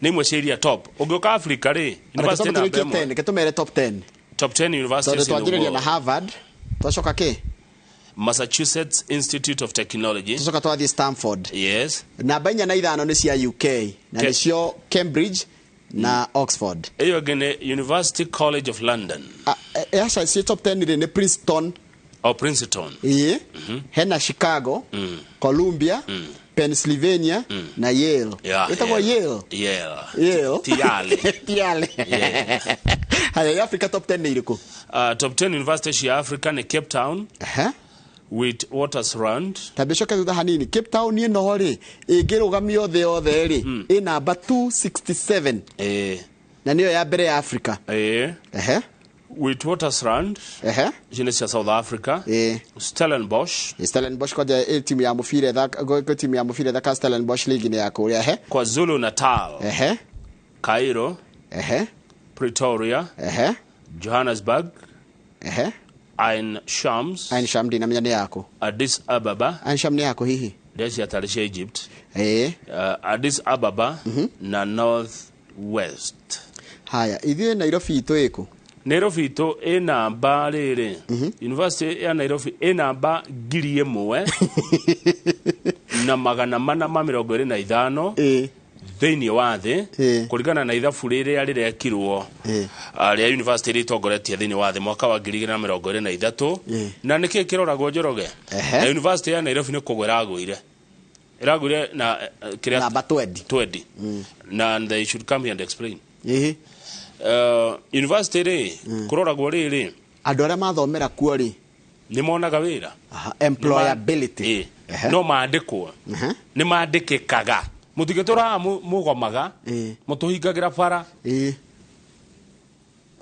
nĩ imwe cia iria top. Ũngĩũka Africa rĩ, university namba Reke ĩmwe 10, reke tũmere top 10. Top 10 Tondũ universities in the twanjĩrĩria na world. Harvard, twacoka kĩ? Massachusetts Institute of Technology. Twacoka twathiĩ Stanford. Yes. Namba 4 na 5 nĩ cia UK na nĩcio Cambridge na Oxford. Ĩyo ĩngĩ nĩ University College of London. Ah, aca, ci top 10 rĩ nĩ Princeton. O Princeton. Ĩĩ, hena Chicago, Columbia, Pennsylvania na Yale. Ĩtagwo Yale. Yale. Yale. Ti Yale. Ti Yale. Haya, ya Africa top 10 nĩ irĩkũ? Top 10 universities cia Africa nĩ Cape Town, Witwatersrand. Tambia coke thutha hanini. Cape Town ĩno rĩ, ĩngĩrũgamio thĩ yothe rĩ, ĩ namba 267 na nĩyo ya mbere ya Africa. Witwatersrand Ehe. icio nĩ cia South Africa. Ĩĩ. Stellenbosch. Stellenbosch kwanja ĩ timu ya mũbira gwĩ timu ya mũbira ĩthaka Stellenbosch league-inĩ ya kũrĩa. Ehe. KwaZulu Natal. Ehe. Cairo. Ehe. Pretoria. Ehe. Johannesburg. Ehe. Ain Shams. Ain Sham ndinamenya nĩ yaku. Addis Ababa. Ain Sham nĩ yaku hihi? Ndeci atarĩ cia Egypt. Ĩĩ. Addis Ababa na North West. Haya, ithuĩ Nairobi itũ ĩkũ? Nairobi itũ ĩ namba rĩrĩ, University ya Nairobi ĩ namba 1425 thĩinĩ wa thĩ kũringana na ithabu rĩrĩa rĩrekirwo rĩa university iria itongoretie thĩinĩ wa thĩ mwaka wa 2023. Na nĩkĩ kĩroragwo, Njoroge? Na university ya Nairobi nĩ kũgwa ĩragũire, ĩragũire na kĩrĩa Namba 20. 20, na they should come here and explain. Ĩĩ. University rĩ, kũroragwo rĩrĩ, Andũ arĩa mathomera kuo rĩ, nĩ monaga wĩra. Aha, employability. Ĩĩ. Ehe. No mandĩkwo, nĩ mandĩkĩkaga, mũtingĩtũraga mũgomaga, mũtũhingagĩra bara.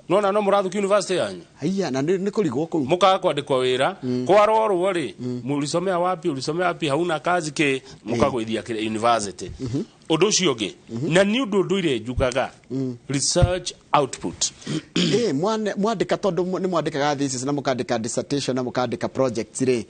Nona no mũrathukia university yanyu. Haiya, na nĩ kũrigwo kũu. Mũkaga kwandĩkwo wĩra, kwarorwo rĩ, ulisomea wapi, ulisomea wapi, hauna kazi kĩ, mũkagũithia kĩ university. Ũndũ ũcio ũngĩ, na nĩ ũndũ ndũire njugaga, research output. Ĩĩ, mwandĩka, tondũ nĩ mwandĩkaga thesis na mũkandĩka dissertation na mũkandĩka projects rĩ,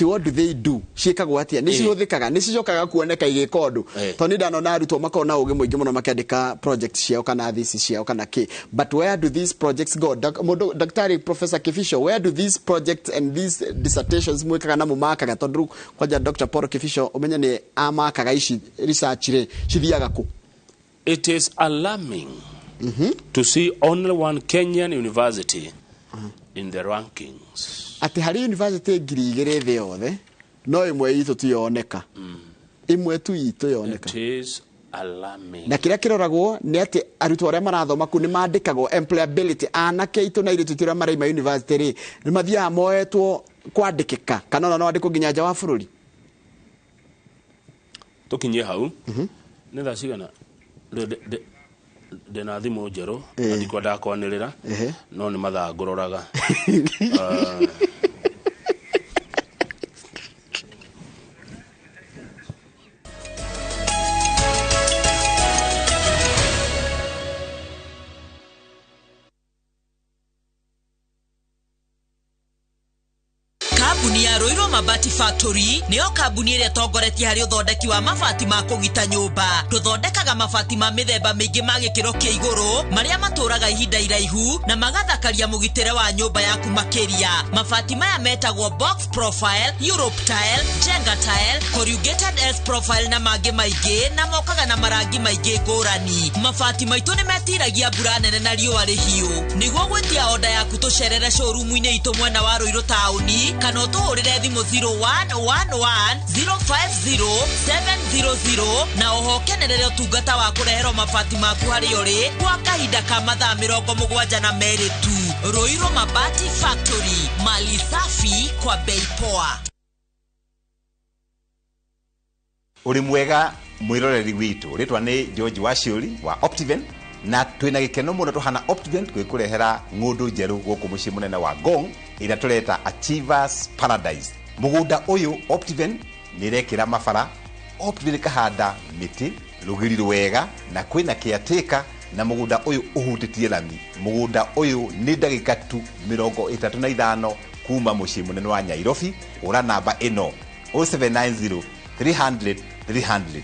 what do they do? Ciĩkagwo atĩa? Nĩ cihũthĩkaga? Nĩ cicokaga kuoneka igĩka ũndũ? Tondũ nĩ ndanona arutwo makoragwo na ũgĩ mũingĩ mũno makĩandĩka project ciao kana thesis ciao kana kĩ, but where do these projects go? Mũndũ Daktari Professor Kificho, where do these projects and these dissertations mwĩkaga na mũmakaga, tondũ rĩu kwanja Dr. Paul Kificho ũmenye nĩ amakaga ici research rĩ, cithiaga kũ? It is alarming to see only one Kenyan university in the rankings. Atĩ harĩ university 2000 thĩ yothe, no ĩmwe itũ tu yoneka, ĩmwe tu itũ yoneka. It is alarming. Na kĩrĩa kĩroragwo nĩ atĩ arutwo arĩa marathoma kũu nĩ mandĩkagwo, employability, anake aitũ na airĩtu aitũ arĩa maraima university rĩ, nĩ mathiaga moetwo kwandĩkĩka kana ona no andĩkwo nginya nja wa bũrũri? Tukinyie hau, nĩ thaa cigana? Ndĩna thimũ njerũ na ndikwendaga kwanĩrĩra, no nĩ mathaa ngũroraga. Kambuni ya Ruiru Mabati Factory nĩyo kambuni ĩrĩa ĩtongoretie harĩ ũthondeki wa mabati ma kũgita nyũmba. Tũthondekaga mabati ma mĩthemba mĩingĩ ma gĩkĩro kĩa igũrũ marĩa matũraga ihinda iraihu na magathakaria mũgitĩre wa nyũmba yaku makĩria. Mabati maya metagwo box profile, Europe tile, Jenga tile, corrugated S profile na mangĩ maingĩ, na mokaga na marangi maingĩ ngũrani. Mabati maitũ nĩ metiragia mbura nene na riũa rĩhiũ. Nĩguo gwĩtia oda yaku, tũcerere showroom-inĩ itũ mwena wa Ruiru taũni kana ũtũhũrĩre thimũ 0111 050 700, na oho kenerere ũtungata wa kũreherwo mabati maku harĩa ũrĩ kwa kahinda ka mathaa 72 tu. Ruiru Mabati Factory, mali safi kwa bei poa. Ũrĩ mwega mwĩroreri witũ, rĩtwa nĩ George Waciũri wa Optiven, na twĩna gĩkeno mũno tũhana Optiven gwĩkũrehera ng'ũndũ njerũ gũkũ mũciĩ mũnene wa Ngong ĩrĩa tũreta Achievers Paradise. Mũgũnda ũyũ Optiven nĩ ĩrekĩra mabara, Optiven ĩkahanda mĩtĩ rũgiri rwega, na kwĩna caretaker, na mũgũnda ũyũ ũhutĩtie rami. Mũgũnda ũyũ nĩ ndagĩka tu 35 kuma mũciĩ mũnene wa Nyairobi. Ũra namba ĩno 0790 300 300.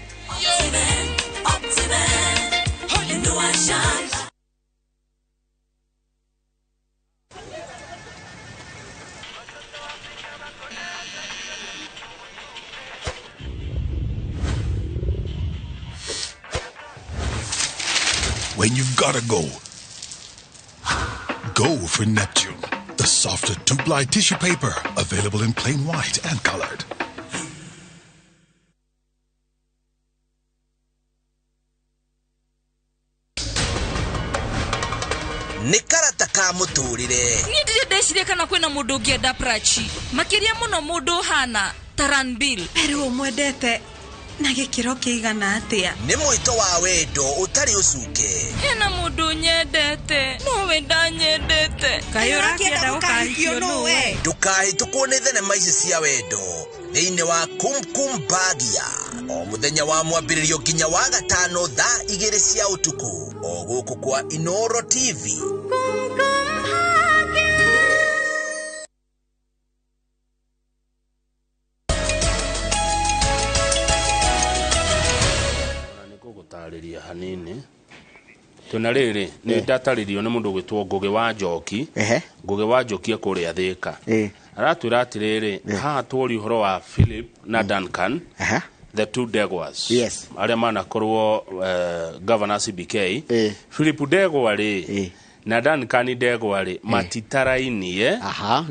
When you've gotta go, go for Neptune, the softer 2-ply tissue paper, available in plain white and colored. Nĩ karata ka mũtũrĩre. Niĩ ndirĩ ndeciria kana kwĩna mũndũ ũngĩenda Prachi, makĩria mũno mũndũ ũhana Taranbil. Rĩu ũmwendete. Na gĩkĩro kĩigana atĩa? Nĩ mwĩto wa wendo ũtarĩ ũcuke. Hena mũndũ nyendete, nowe ndanyendete. Kaĩ ũrakĩenda gũkahikio nũwe? Ndũkahĩtũkwo nĩ thenema ici cia wendo thĩinĩ wa Kumkum Bhagia o mũthenya wa mwambĩrĩrio nginya wa gatano thaa 2 cia ũtukũ o gũkũ kwa Inoro TV. Nĩngũgũtarĩria hanini. Twĩna rĩrĩ, nĩ ndatarĩrio nĩ mũndũ ũgwĩtwo Ngũgĩ wa Njoki. Ngũgĩ wa Njoki kũrĩa Thĩka. Aratwĩra atĩrĩrĩ, haha tũri ũhoro wa Philip na Duncan, the two Degwas. Arĩa manakorwo governor CBK. Philip Ndegwa rĩ na Duncan Ndegwa rĩ matitarainie,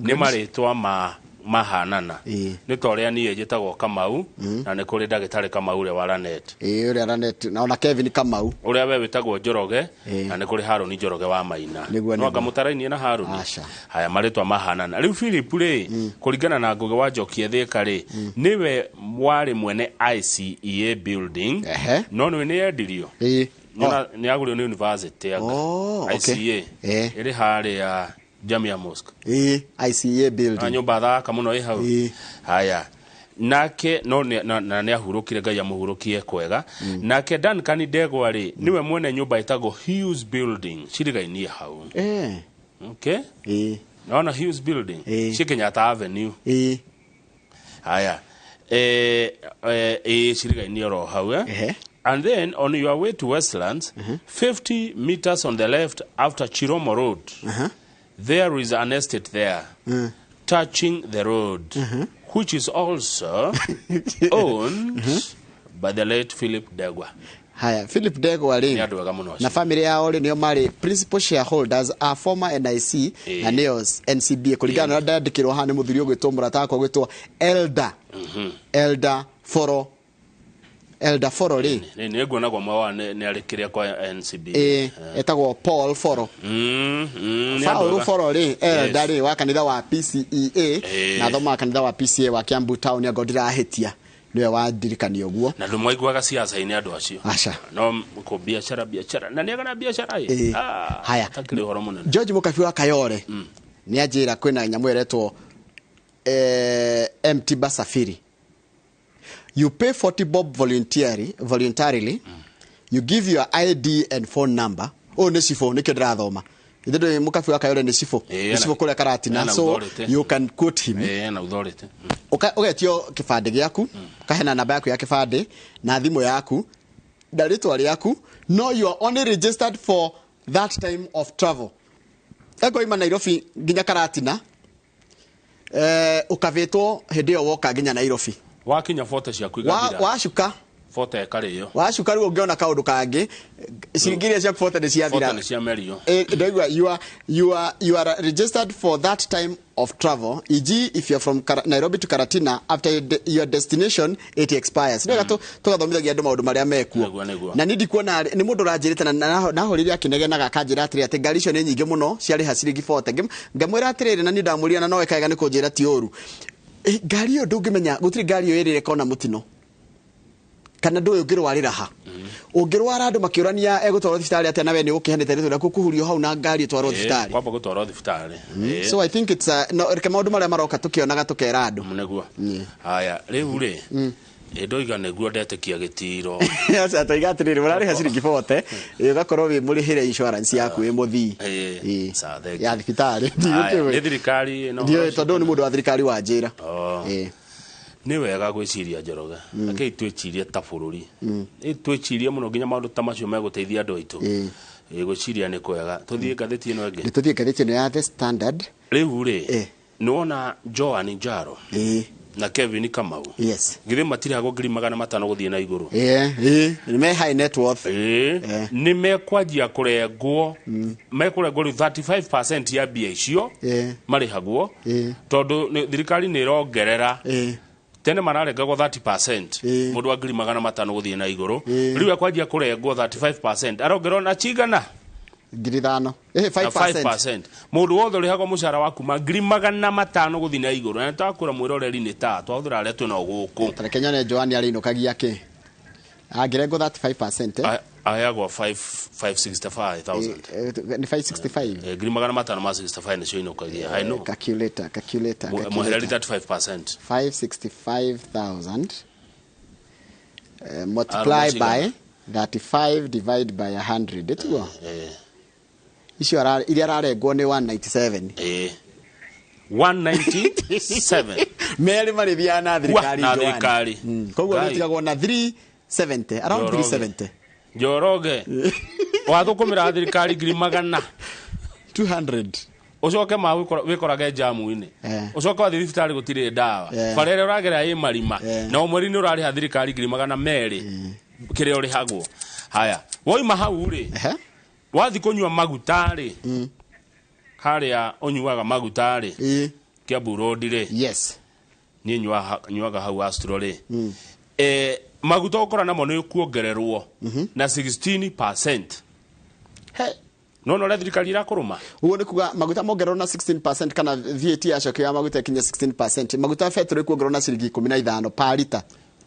nĩ marĩtwa ma mahanana. Nĩ ta ũrĩa niĩ njĩtagwo Kamau, na nĩ kũrĩ ndagĩtarĩ Kamau ũrĩa wa Lanet. Ũrĩa Lanet, na ona Kevin Kamau. Ũrĩa we wĩtagwo Njoroge, na nĩ kũrĩ Harũni Njoroge wa Maina. No anga mũtarainie na Harũni. Haya marĩtwa mahanana. Rĩu Philip rĩ, kũringana na Ngũgĩ wa Njoki Thĩka rĩ, nĩwe warĩ mwene ICEA building, no nĩwe nĩ yendirio. Nĩ agũrirwo nĩ university anga. ICEA. Ĩrĩ harĩa Jamia Mosque. ICEA building. Na nyũmba thaka mũno ĩ hau. Haya. Nake no na nĩ ahurũkire, Ngai amũhurũkie kwega. Nake Duncan Ndegwa rĩ, nĩwe mwene nyũmba ĩtagwo Hughes Building, cirigainie hau. Okay? Naona Hughes Building, ci Kenyatta Avenue. Haya. Cirigainie oro hau. And then on your way to Westlands, 50 meters on the left after Chiromo Road, there is an estate there touching the road, which is also owned by the late Philip Ndegwa. Haya, Philip Ndegwa rĩ na family yao rĩ nĩo marĩ principal shareholders a former NIC na nĩo NCBA kũringana na ndandĩkĩrwo haha nĩ mũthuri ũgwĩtwo mũrata wakwa ũgwĩtwo Elder. Elder Foro. Elder Foro rĩ. Nĩ nguona kwa mwa nĩ arĩ kĩrĩa kwa NCBA. Etagwo Paul Foro. Paul Foro rĩ, Elder rĩ wa kanitha wa PCEA na thoma kanitha wa PCA wa Kiambu Town ya ndirahĩtia. Niwe wandirikania ũguo. Na ndũ mwaiguaga ciaca-inĩ andũ acio. Aca. No kũ biacara na nĩaga na biacara ĩ. Haya. Takĩrĩ ũhoro mũnene. George Mũkabi wa Kayore nĩ anjĩra kwĩna nyamũ ĩretwo MT Basafiri. You pay 40 bob voluntarily. You give your ID and phone number. Oh, nĩ cibũ nĩkĩo ndĩrathoma. Ithe Mũkabi wa Kayore nĩ cibũ. Nĩ cibũ kũrĩa Karatina. So you can quote him. Na authority. Ũgetio kĩbandĩ gĩaku, ũkaheana namba yaku ya kĩbandĩ na thimũ yaku na rĩtwa rĩaku. No, you are only registered for that time of travel. Ego ima Nairobi nginya Karatina, ũkavĩtwo hĩndĩ ĩyo woka nginya Nairobi. Wakinya 40 ciaku igathira. Wacuka 40 ĩkarĩo. Wacuka rĩu ũngĩona kaũndũ kangĩ, ciringi iria ciaku 40 nĩ ciathira. 40 nĩ ciamerio. Ndaigua you are registered for that time of travel, e.g. if you are from Nairobi to Karatina, after your destination it expires. Nĩ wega tũgathomithagia andũ maũndũ marĩa mekuo. Na niĩ ndikuona nĩ mũndũ ũranjĩrĩte na nahũrĩire akĩnegenaga akanjĩra atĩrĩ atĩ ngari icio nĩ nyingĩ mũno ciarĩha ciringi 40. Ngamwĩra atĩrĩrĩ na niĩ ndamũria na no ekaga nĩ kũnjĩra ti ũru. Ngari ĩyo ndũngĩmenya gũtirĩ ngari ĩyo ĩrĩ ĩkona mũtino. Kana ndũĩ ũngĩrwarĩra ha. Ũngĩrwara andũ makĩũrania egũtwarwo thibitarĩ atĩa na we nĩ ũkĩhanĩte rĩtwa rĩaku kũhurio hau na ngari ĩtwarwo thibitarĩ. Kwamba gũtwarwo thibitarĩ. So I think it's no reke maũndũ marĩa maroka tũkĩonaga tũkera andũ. Nĩguo. Haya, rĩu rĩ ndoiga nĩguo ndetĩkia gĩtiro. Aca toiga atĩrĩrĩ ũrarĩha ciringi 40 ũgakorwo wĩ mũrĩhĩre insurance yaku wĩ mũthii. Ya thibitarĩ. Nĩ thirikari ĩno. Ndiũĩ tondũ nĩ mũndũ wa thirikari wanjĩra. Nĩ wega gwĩciria Njoroge. Rekei twĩcirie ta bũrũri. Twĩcirie mũno nginya maũndũ ta macio megũteithia andũ aitũ. Gwĩciria nĩ kwega. Tũthiĩ ngathĩti ĩno ĩngĩ. Nĩ tũthiĩ ngathĩti ĩno ya The Standard. Rĩu rĩ, nĩwona Joan Njaro na Kevin Kamau. Yes. Githĩ matirĩhagwo 500,000 gũthiĩ na igũrũ. Nĩ me high net worth. Nĩ mekwanjia kũrengwo, mekũrengwo rĩu 35% ya mbia icio marĩhagwo, tondũ thirikari nĩ ĩrongerera. Tene mararengagwo 30% mũndũ wa 500,000 gũthiĩ na igũrũ. Rĩu ekwanjia kũrengwo 35%, arongererwo na cigana? 5,000. 5%. Mũndũ wothe ũrĩhagwo mũcara wa kuma 500,000 gũthiĩ na igũrũ. Na nĩtwakũra mwĩroreri nĩ ta twahũthĩra arĩa twĩnao gũkũ. Tareke nyone Joan arĩinũkagia kĩ. Angĩrengwo 35%, eh? Aheagwo 565,000. Nĩ 565. 565,000 nĩcio inũkagia. I know. Calculator, calculator. Mwehereri Calculator. 35%. 565,000 multiply Almost by 35, divide by 100, tiguo? Eh. Icio iria ararengwo nĩ 197. 197. Merĩ marĩthiaga na thirikari. Na Joanne. thirikari. Koguo Ngai. nĩũtigagwo na 370, around. Njoroge. 370. Njoroge, wathũkũmĩra thirikari ngiri magana 200. Ũcoke ma wĩkorage jamu-inĩ. Ũcoke wathiĩ thibitarĩ gũtirĩ ndawa. Bara ĩrĩa ũragera ĩ marima. Na o mweri nĩ ũrarĩha thirikari 200,000 kĩrĩa ũrĩhagwo. Haya, woima hau rĩ, wathiĩ kũnyua maguta rĩ, harĩa ũnyuaga maguta rĩ, Kiambu Road rĩ, niĩ nyuaga hau Astro rĩ, maguta ũkora namo nĩ kuongererwo na 16%. He. Nona ũrĩa thirikari ĩrakũrũma. Ũguo nĩ kuga maguta mongererwo na 16%, kana VAT yacokio ya maguta ĩkinye 16%, maguta betũrũ ĩkuongererwo na ciringi 15 per lita.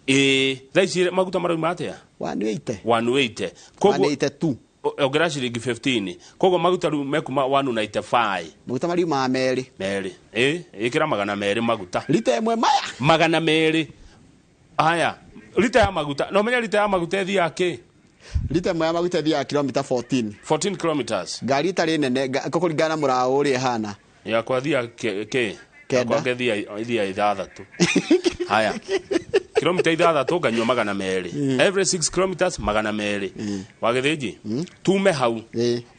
Ĩĩ, thaa ici maguta marauma atĩa? 180. 180. Koguo 182. Ongerera ciringi 15, koguo maguta rĩu mekuma 195. Maguta mariumaga merĩ. Merĩ, ĩ ĩkĩra 200 maguta. Lita ĩmwe maya. 200. Haya, lita ya maguta, no menya lita ya maguta ĩthiaga kĩ? Lita ĩmwe ya maguta ĩthiaga kilomita 14. 14 kilometers. Ngari ĩtarĩ nene kũringana na mũraũ ũrĩa ĩhana. Yakwa thiaga kĩ? Kenda. Yakwa ĩthiaga ithathatũ. Haya, kilomita ithathatũ nganyua 200, every 6 kilometers 200. Wagĩthĩnji, tume hau.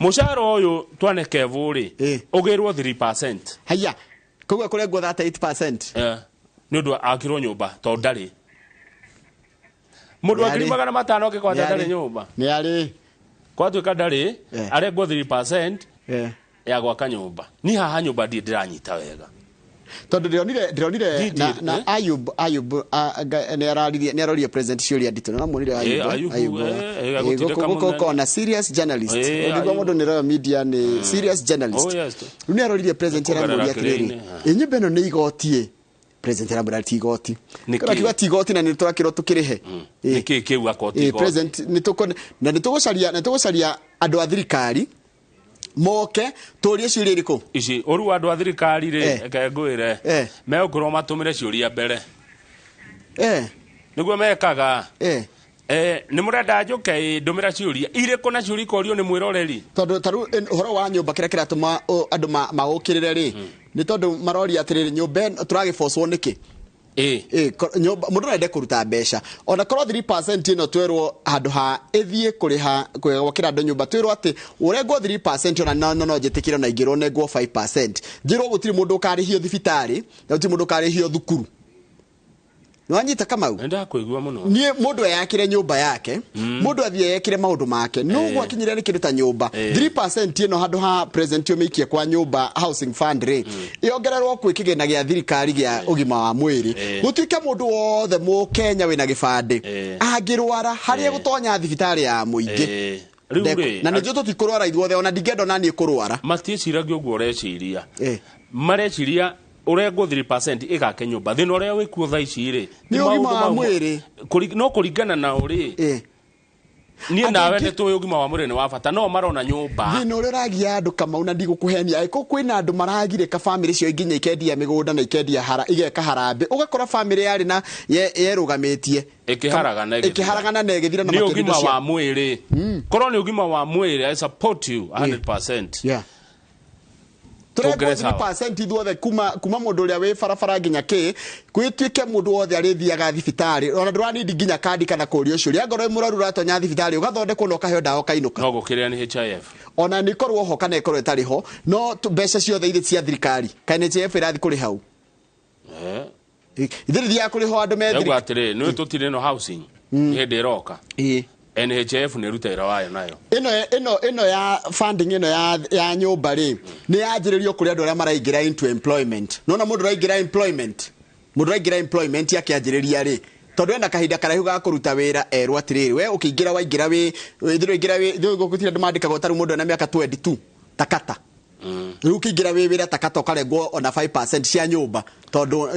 Mũcara ũyũ twanekevu rĩ, ũgĩrwo 3%. Haya, koguo kũrengwo 38%. Nĩ ũndũ akirwo nyũmba tondũ ndarĩ mũndũ wa Nĩ ngiri arĩ. 500 ũngĩkwata Nĩ ndarĩ arĩ. nyũmba. Nĩ arĩ. Kwatuĩka ndarĩ, arengwo 3% ya gwaka nyũmba. Ni haha nyũmba ndirĩ ndĩranyita wega. Tondũ ndĩronire na Ayub nĩ aroririe president ciũria nditũ na muonire. Ayub. Ayubu, Ayub, agũtindĩka gũkũ mũnene. kona serious journalist. Nĩguo mũndũ nĩ Royal Media nĩ serious journalist. Oh, yes. Rĩu nĩ aroririe president, Kũgerera aramũria atĩrĩrĩ, kĩrĩa-inĩ, ĩ nyũmba ĩno nĩ igoti? Ĩ president aramwĩra ti igoti. Nĩ Kĩrĩa kĩ? akiuga ti igoti na nĩ tũrakĩrwo tũkĩrĩhe. Nĩ kĩ kĩu akoti? Ĩ, president na nĩ tũgũcaria andũ a thirikari moke tũrie ciũria irĩkũ. Ici ũru andũ a thirikari rĩ, reke ngwĩre, megũkorwo matũmĩre ciũria mbere. Nĩguo mekaga. Nĩ mũrenda njũke? Ĩ, ndũmĩra ciũria irĩkũ? Na ciũria ikorio nĩ mwĩroreri. Tondũ tarĩu ũhoro wa nyũmba, kĩrĩa kĩratũma andũ maũkĩrĩre rĩ, nĩ tondũ maroria atĩrĩrĩ, nyũmba ĩno tũragĩbocwo nĩkĩ? Nyũmba mũndũ no ende kũruta mbeca ona korwo 3% ĩno twerwo handũ ha ĩthiĩ kũrĩha gwakĩra andũ nyũmba, twĩrwo atĩ ũrengwo 3%, ona no njĩtĩkĩre ona ingĩrwo nengwo 5%, njĩrwo gũtirĩ mũndũ ũkarĩhio thibitarĩ na gũtirĩ mũndũ ũkarĩhio thukuru. Nĩwanyita, Kamau? Nĩndakũigua mũno. Niĩ mũndũ eyakĩre nyũmba yake, mũndũ athiĩ eyekĩre maũndũ make, no gwakinyĩra nĩ kĩndũ ta nyũmba, 3% ĩno handũ ha president ũmĩikie kwa nyũmba housing fund rĩ, ĩongererwo kwĩ kĩgĩna gĩa thirikari gĩa ũgima wa mwĩrĩ, gũtuĩke mũndũ wothe mũkenya wĩna gĩbandĩ angĩrwara harĩa gũtonya thibitarĩ ya mũingĩ. Rĩu rĩ, Na nĩ njũĩ tũtikũrwara ithuothe, ona ndingĩenda ona niĩ kũrwara. Matiĩciragia ũguo ũreciria. Mareciria ũrengwo 3% ĩgake nyũmba. Thĩna ũrĩa wĩkuo thaa ici rĩ, Nĩ maũndũ ũgima wa mau- mwĩrĩ. No kũringana na ũrĩ niĩ Andũ nawe aingĩ- nĩ tũĩ ũgima wa mwĩrĩ nĩ wa bata, no marona nyũmba. Thĩna ũrĩa ũragia andũ, Kamau, na ndigũkũhenia, angĩkorwo kwĩna andũ maragirĩka, bamĩrĩ cio nginya ikendia mĩgũnda na ikendia hara, igeka harambĩ, ũgakora bamĩrĩ yarĩ na yerũgamĩtie ĩkĩharagana ĩgĩthira. Ĩkĩharagana na ĩgĩthira na Nĩ makĩendia ũgima indo wa mwĩrĩ. Korwo nĩ ũgima wa mwĩrĩ, I support you 100%. Tũrengwo Tũngere sawa. 3% ithuothe, kuma mũndũ ũrĩa wĩ barabara nginya kĩ, gwĩtuĩke mũndũ wothe arĩthiaga thibitarĩ, ona ndũranindi nginya kandi kana kũrio ciũria, angorwo wĩ mũrwaru ũratonya thibitarĩ ũgathondekwo na ũkaheo ndawa ũkainũka. No gũkĩrĩa nĩ HIF. Ona nĩ korwo ho kana ĩkorwo ĩtarĩ ho, no mbeca ciothe irĩ cia thirikari, kana NHIF ĩrathiĩ kũrĩ hau? Ithuĩ tũthiaga kũrĩhwo andũ me Ndauga thirikari. atĩrĩ, nĩ tũtirĩ no housing nĩ hĩndĩ ĩroka, NHIF nĩ ĩruta wĩra wayo nayo. Ĩno ya funding ĩno ya nyũmba rĩ, nĩ yanjĩrĩrio kũrĩ andũ arĩa maraingĩra into employment. Nona mũndũ ũraingĩra employment, mũndũ ũraingĩra employment akĩanjĩrĩria rĩ, tondũ ena kahinda karaihu ga kũruta wĩra, erwo atĩrĩrĩ, we ũkĩingĩra waingĩra wĩ ithuĩ ũraingĩra wĩ ithuĩ gũtirĩ andũ mandĩkagwo, tarĩu mũndũ ena mĩaka 22 takata. Rĩu ũkĩingĩra wĩ wĩra ta kata ũkarengwo ona 5% cia nyũmba, tondũ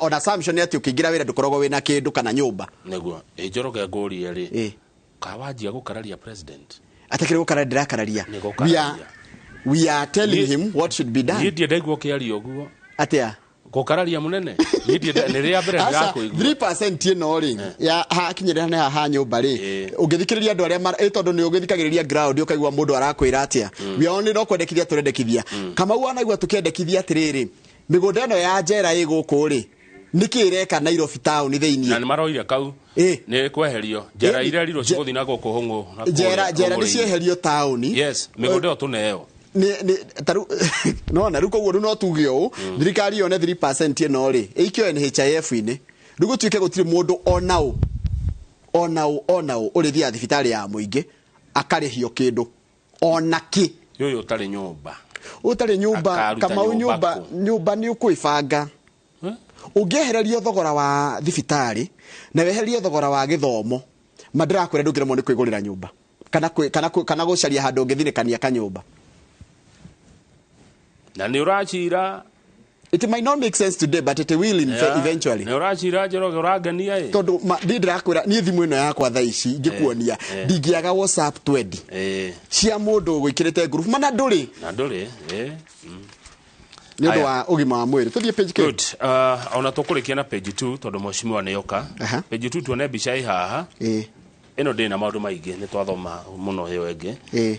ona assumption nĩ atĩ ũkĩingĩra wĩra ndũkoragwo wĩna kĩndũ kana nyũmba. Nĩguo ĩ Njoroge ngũrie rĩ, Ĩ. kawanjia gũkararia president? Atakĩrĩ gũkararia, ndĩrakararia. Nĩ gũkararia. We are telling him what should be Niĩ done. ndienda igua ũkĩaria ũguo. Atĩa? Gũkararia mũnene, niĩ ndienda, nĩ rĩa mbere Aca, ndĩrakũigua. 3% ĩno rĩ, ya hakinyĩrĩra nĩ haha nyũmba rĩ, ũngĩthikĩrĩria andũ arĩa tondũ nĩ ũgĩthikagĩrĩria ground ũkaigua mũndũ arakwĩra atĩa. We are only no kwendekithia tũrendekithia. Kamau, wanaigua tũkĩendekithia atĩrĩrĩ, mĩgũnda ĩno ya njera ĩ gũkũ rĩ, nĩkĩ ĩreka Nairobi town Na thĩiniĩ? nĩ maroire kau nĩ kweherio njera iria rirwo cigũthiĩ na gũkũ hũng'ũ na kũrĩa Njera nĩ hũng'ũrĩ-inĩ. cieherio taũni. Yes, mĩgũnda ĩyo tũneo. Nĩ taru nona rĩu, koguo rĩu no tuge ũũ, thirikari yone 3% ĩno rĩ, ĩikio NHIF-inĩ, rĩu gũtuĩke gũtirĩ mũndũ onaũ onaũ onaũ ũrĩthiaga thibitarĩ ya mũingĩ akarĩhio kĩndũ ona kĩ. Ũyũ ũtarĩ nyũmba. Ũtarĩ nyũmba. Akaruta Kamau, nyũmba nyũmba kũ? Nyũmba nĩ ũkwĩbanga. Ũngĩehererio thogora wa thibitarĩ na wehererio thogora wa gĩthomo, ma ndĩrakwĩra ndũngĩremwo nĩ kwĩgũrĩra nyũmba kana gũcaria handũ ũngĩthinĩkania kanyũmba. Na nĩ ũracira. It might not make sense today, but it will eventually. Nĩ ũracira, Njoroge, ũrangenia ĩ. Tondũ niĩ ndĩrakwĩra, niĩ thimũ ĩno yakwa thaa ici ingĩkuonia, ndingĩaga WhatsApp 20 cia mũndũ ũgwĩkĩrĩte group mana ndũrĩ. Na ndũrĩ ĩ. Nĩ ũndũ Aya. wa ũgima wa mwĩrĩ, tũthiĩ page K. Good. Ona tũkũrĩkia na page 2 tondũ mheshimiwa nĩ oka. Page 2, tuone mbica ĩ haha. Ĩno ndĩrĩ na maũndũ maingĩ, nĩ twathoma mũno ĩyo ĩngĩ.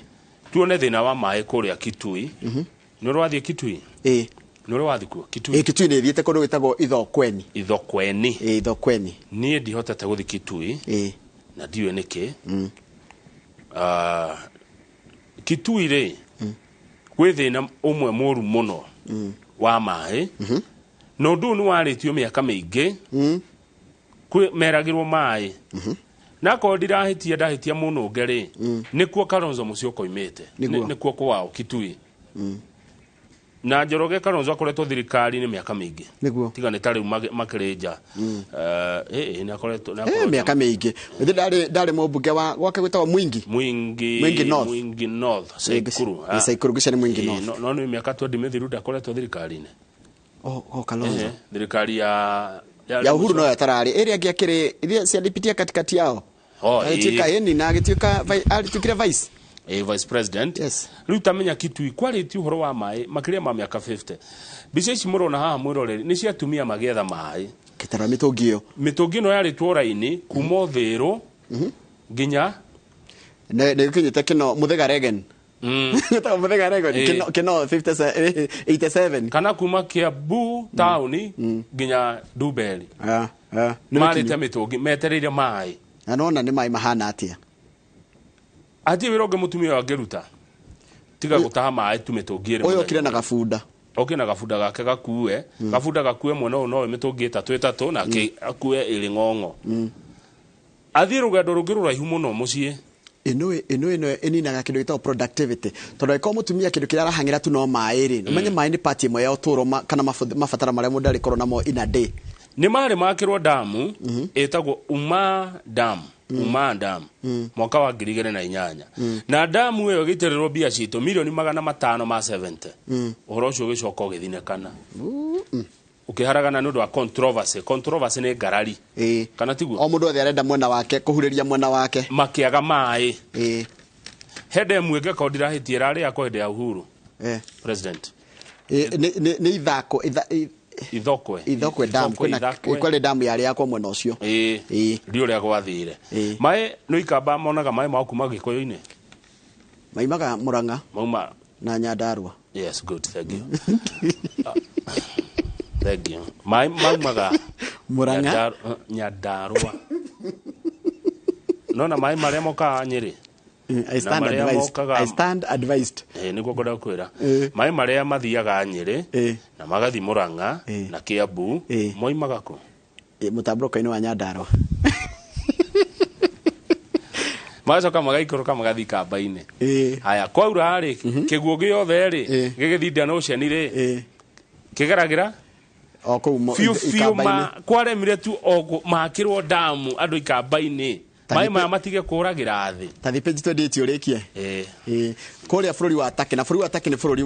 Tuone thĩna wa maĩ kũrĩa Kitui. Nĩ ũrĩ wathiĩ Kitui? Ĩ. Nĩ ũrĩ wathiĩ kuo Kitui? Ĩ, Kitui nĩ thiĩte kũndũ gwĩtagwo Ithokweni. Ithokweni. Ĩ, Ithokweni. Niĩ ndihotete gũthiĩ Kitui na ndiũĩ nĩkĩ. Kitui rĩ, gwĩ thĩna ũmwe mũru mũno wa maĩ, na ũndũ ũyũ nĩ warĩtio mĩaka mĩingĩ. Kwĩ meragĩrwo maĩ, na akorwo ndirahĩtia, ndahĩtia mũno ngerĩ, nĩkuo Kalonzo Musyoka oimĩte. Nĩguo. Nĩkuo kwao Kitui. Na Njoroge, Kalonzo akoretwo thirikari-inĩ mĩaka mĩingĩ. Tiga nĩ ta rĩu makĩrĩ nja. Nĩ akoretwo nĩ akoretwo Mĩaka mĩingĩ. Nĩ ndarĩ mũmbunge wa gwake gwĩtagwo Mwingi. Mwingi. Mwingi North. Mwingi North, Saikuru. Ĩ, Saikuru, ngĩcia nĩ Mwingi North. No nĩ mĩaka 20 mĩthiru ndakoretwo thirikari-inĩ. Oh, Kalonzo. Thirikari ya Ya Uhuru no yatararĩ ĩrĩa ĩngĩ akĩrĩ iria cialipitia katikati yao. Oh, Agĩtuĩka ĩni na agĩtuĩka arĩtuĩkire vice. Vice president. Yes. Rĩu tamenya Kitui kwarĩtio ũhoro wa maĩ makĩria ma mĩaka 50. Mbica ici mũrona haha, mwĩroreri, nĩ cia atumia magĩetha maĩ. Gĩtara mĩtũngi ĩyo. Mĩtũngi ĩno yarĩtwo raini kuma Ũthĩrũ nginya Nĩ gĩkinyĩte kĩno Mũthega Regen. Gĩtagwo Mũthega Regen. Kĩno 57, 87. Kana kuma Kiambu taũni nginya Ndumberi. Ah, ah. Nĩ marĩte mĩkinyu. mĩtũngi metereire maĩ. Na nona nĩ maĩ mahana atĩa. Hatirĩ wĩra ũngĩ mũtumia ũyũ angĩruta tiga gũtaha maĩ tu mĩtũngi ĩrĩ Ũyũ mũthenya. okire na gabunda. Oke na gabunda gake gakue, gabunda gakue mwena ũyũ nowe mĩtũngi ĩtatũ ĩtatũ, nake akue ĩrĩ ng'ong'o, athiĩ rũgendo rũngĩ rũraihu mũno mũciĩ. Ĩno ĩninaga kĩndũ gĩtagwo productivity, tondũ angĩkorwo mũtumia kĩndũ kĩrĩa arahang'ĩra tu no maĩ rĩ, ũmenye maĩ nĩ part ĩmwe ya ũtũũro kana mabataro marĩa mũndũ arĩkorwo namo in a day. Nĩ marĩ makĩrwo damu ĩtagwo Uma Dam, Uma Dam, mwaka wa 2008, na damu ĩyo ĩgĩitĩrĩrwo mbia citũ milioni 570, ũhoro ũcio ũgĩcoka ũgĩthinĩkana, ũkĩharagana nĩ ũndũ wa controversy. Controversy nĩ ngarari. Kana tiguo? O mũndũ othe arenda mwena wake, kũhurĩria mwena wake. Makĩaga maĩ. He ndemu ĩngĩ korwo ndirahĩtie ĩrarĩ yakwa hĩndĩ ya Uhuru president. Nĩ ithako Ithokwe. Ithokwe dam. Ithokwe, kwĩna Ithakwe. Kwarĩ damu yarĩ yakwa mwena ũcio. Ĩĩ, ndi ũrĩa gwathire maĩ nĩ ikamba monaga maĩ mao kuma Gĩkũyũ-inĩ. Maimaga Mũrang'a mauma na Nyandarua. Yes, good, thank you. Thank you. Maĩ maumaga Mũrang'a. Nyandarua. Nona maĩ marĩa mokaga Nyĩrĩ I stand na marĩa advised. mokaga I stand advised. Nĩguo ngwenda kwĩra, maĩ marĩa mathiaga Nyĩrĩ na magathiĩ Mũrang'a na Kĩambu moimaga kũ? Mũtambũrũko-inĩ wa Nyandarua. Magacoka magaikũrũka magathiĩ kamba-inĩ. Haya, kwaura rĩ, kĩguũ gĩothe rĩ, gĩgĩthiĩ Indian Ocean rĩ, kĩgeragĩra o kũu biũ biũ. Ikamba-inĩ. Kwaremire tu o makĩrwo damu andũ ikamba-inĩ. Maĩ maya matige kũragĩra thĩ. Tathi page 28 ũrĩkie. Ĩĩ. Kũrĩa bũrũri wa Turkey, na bũrũri wa Turkey nĩ bũrũri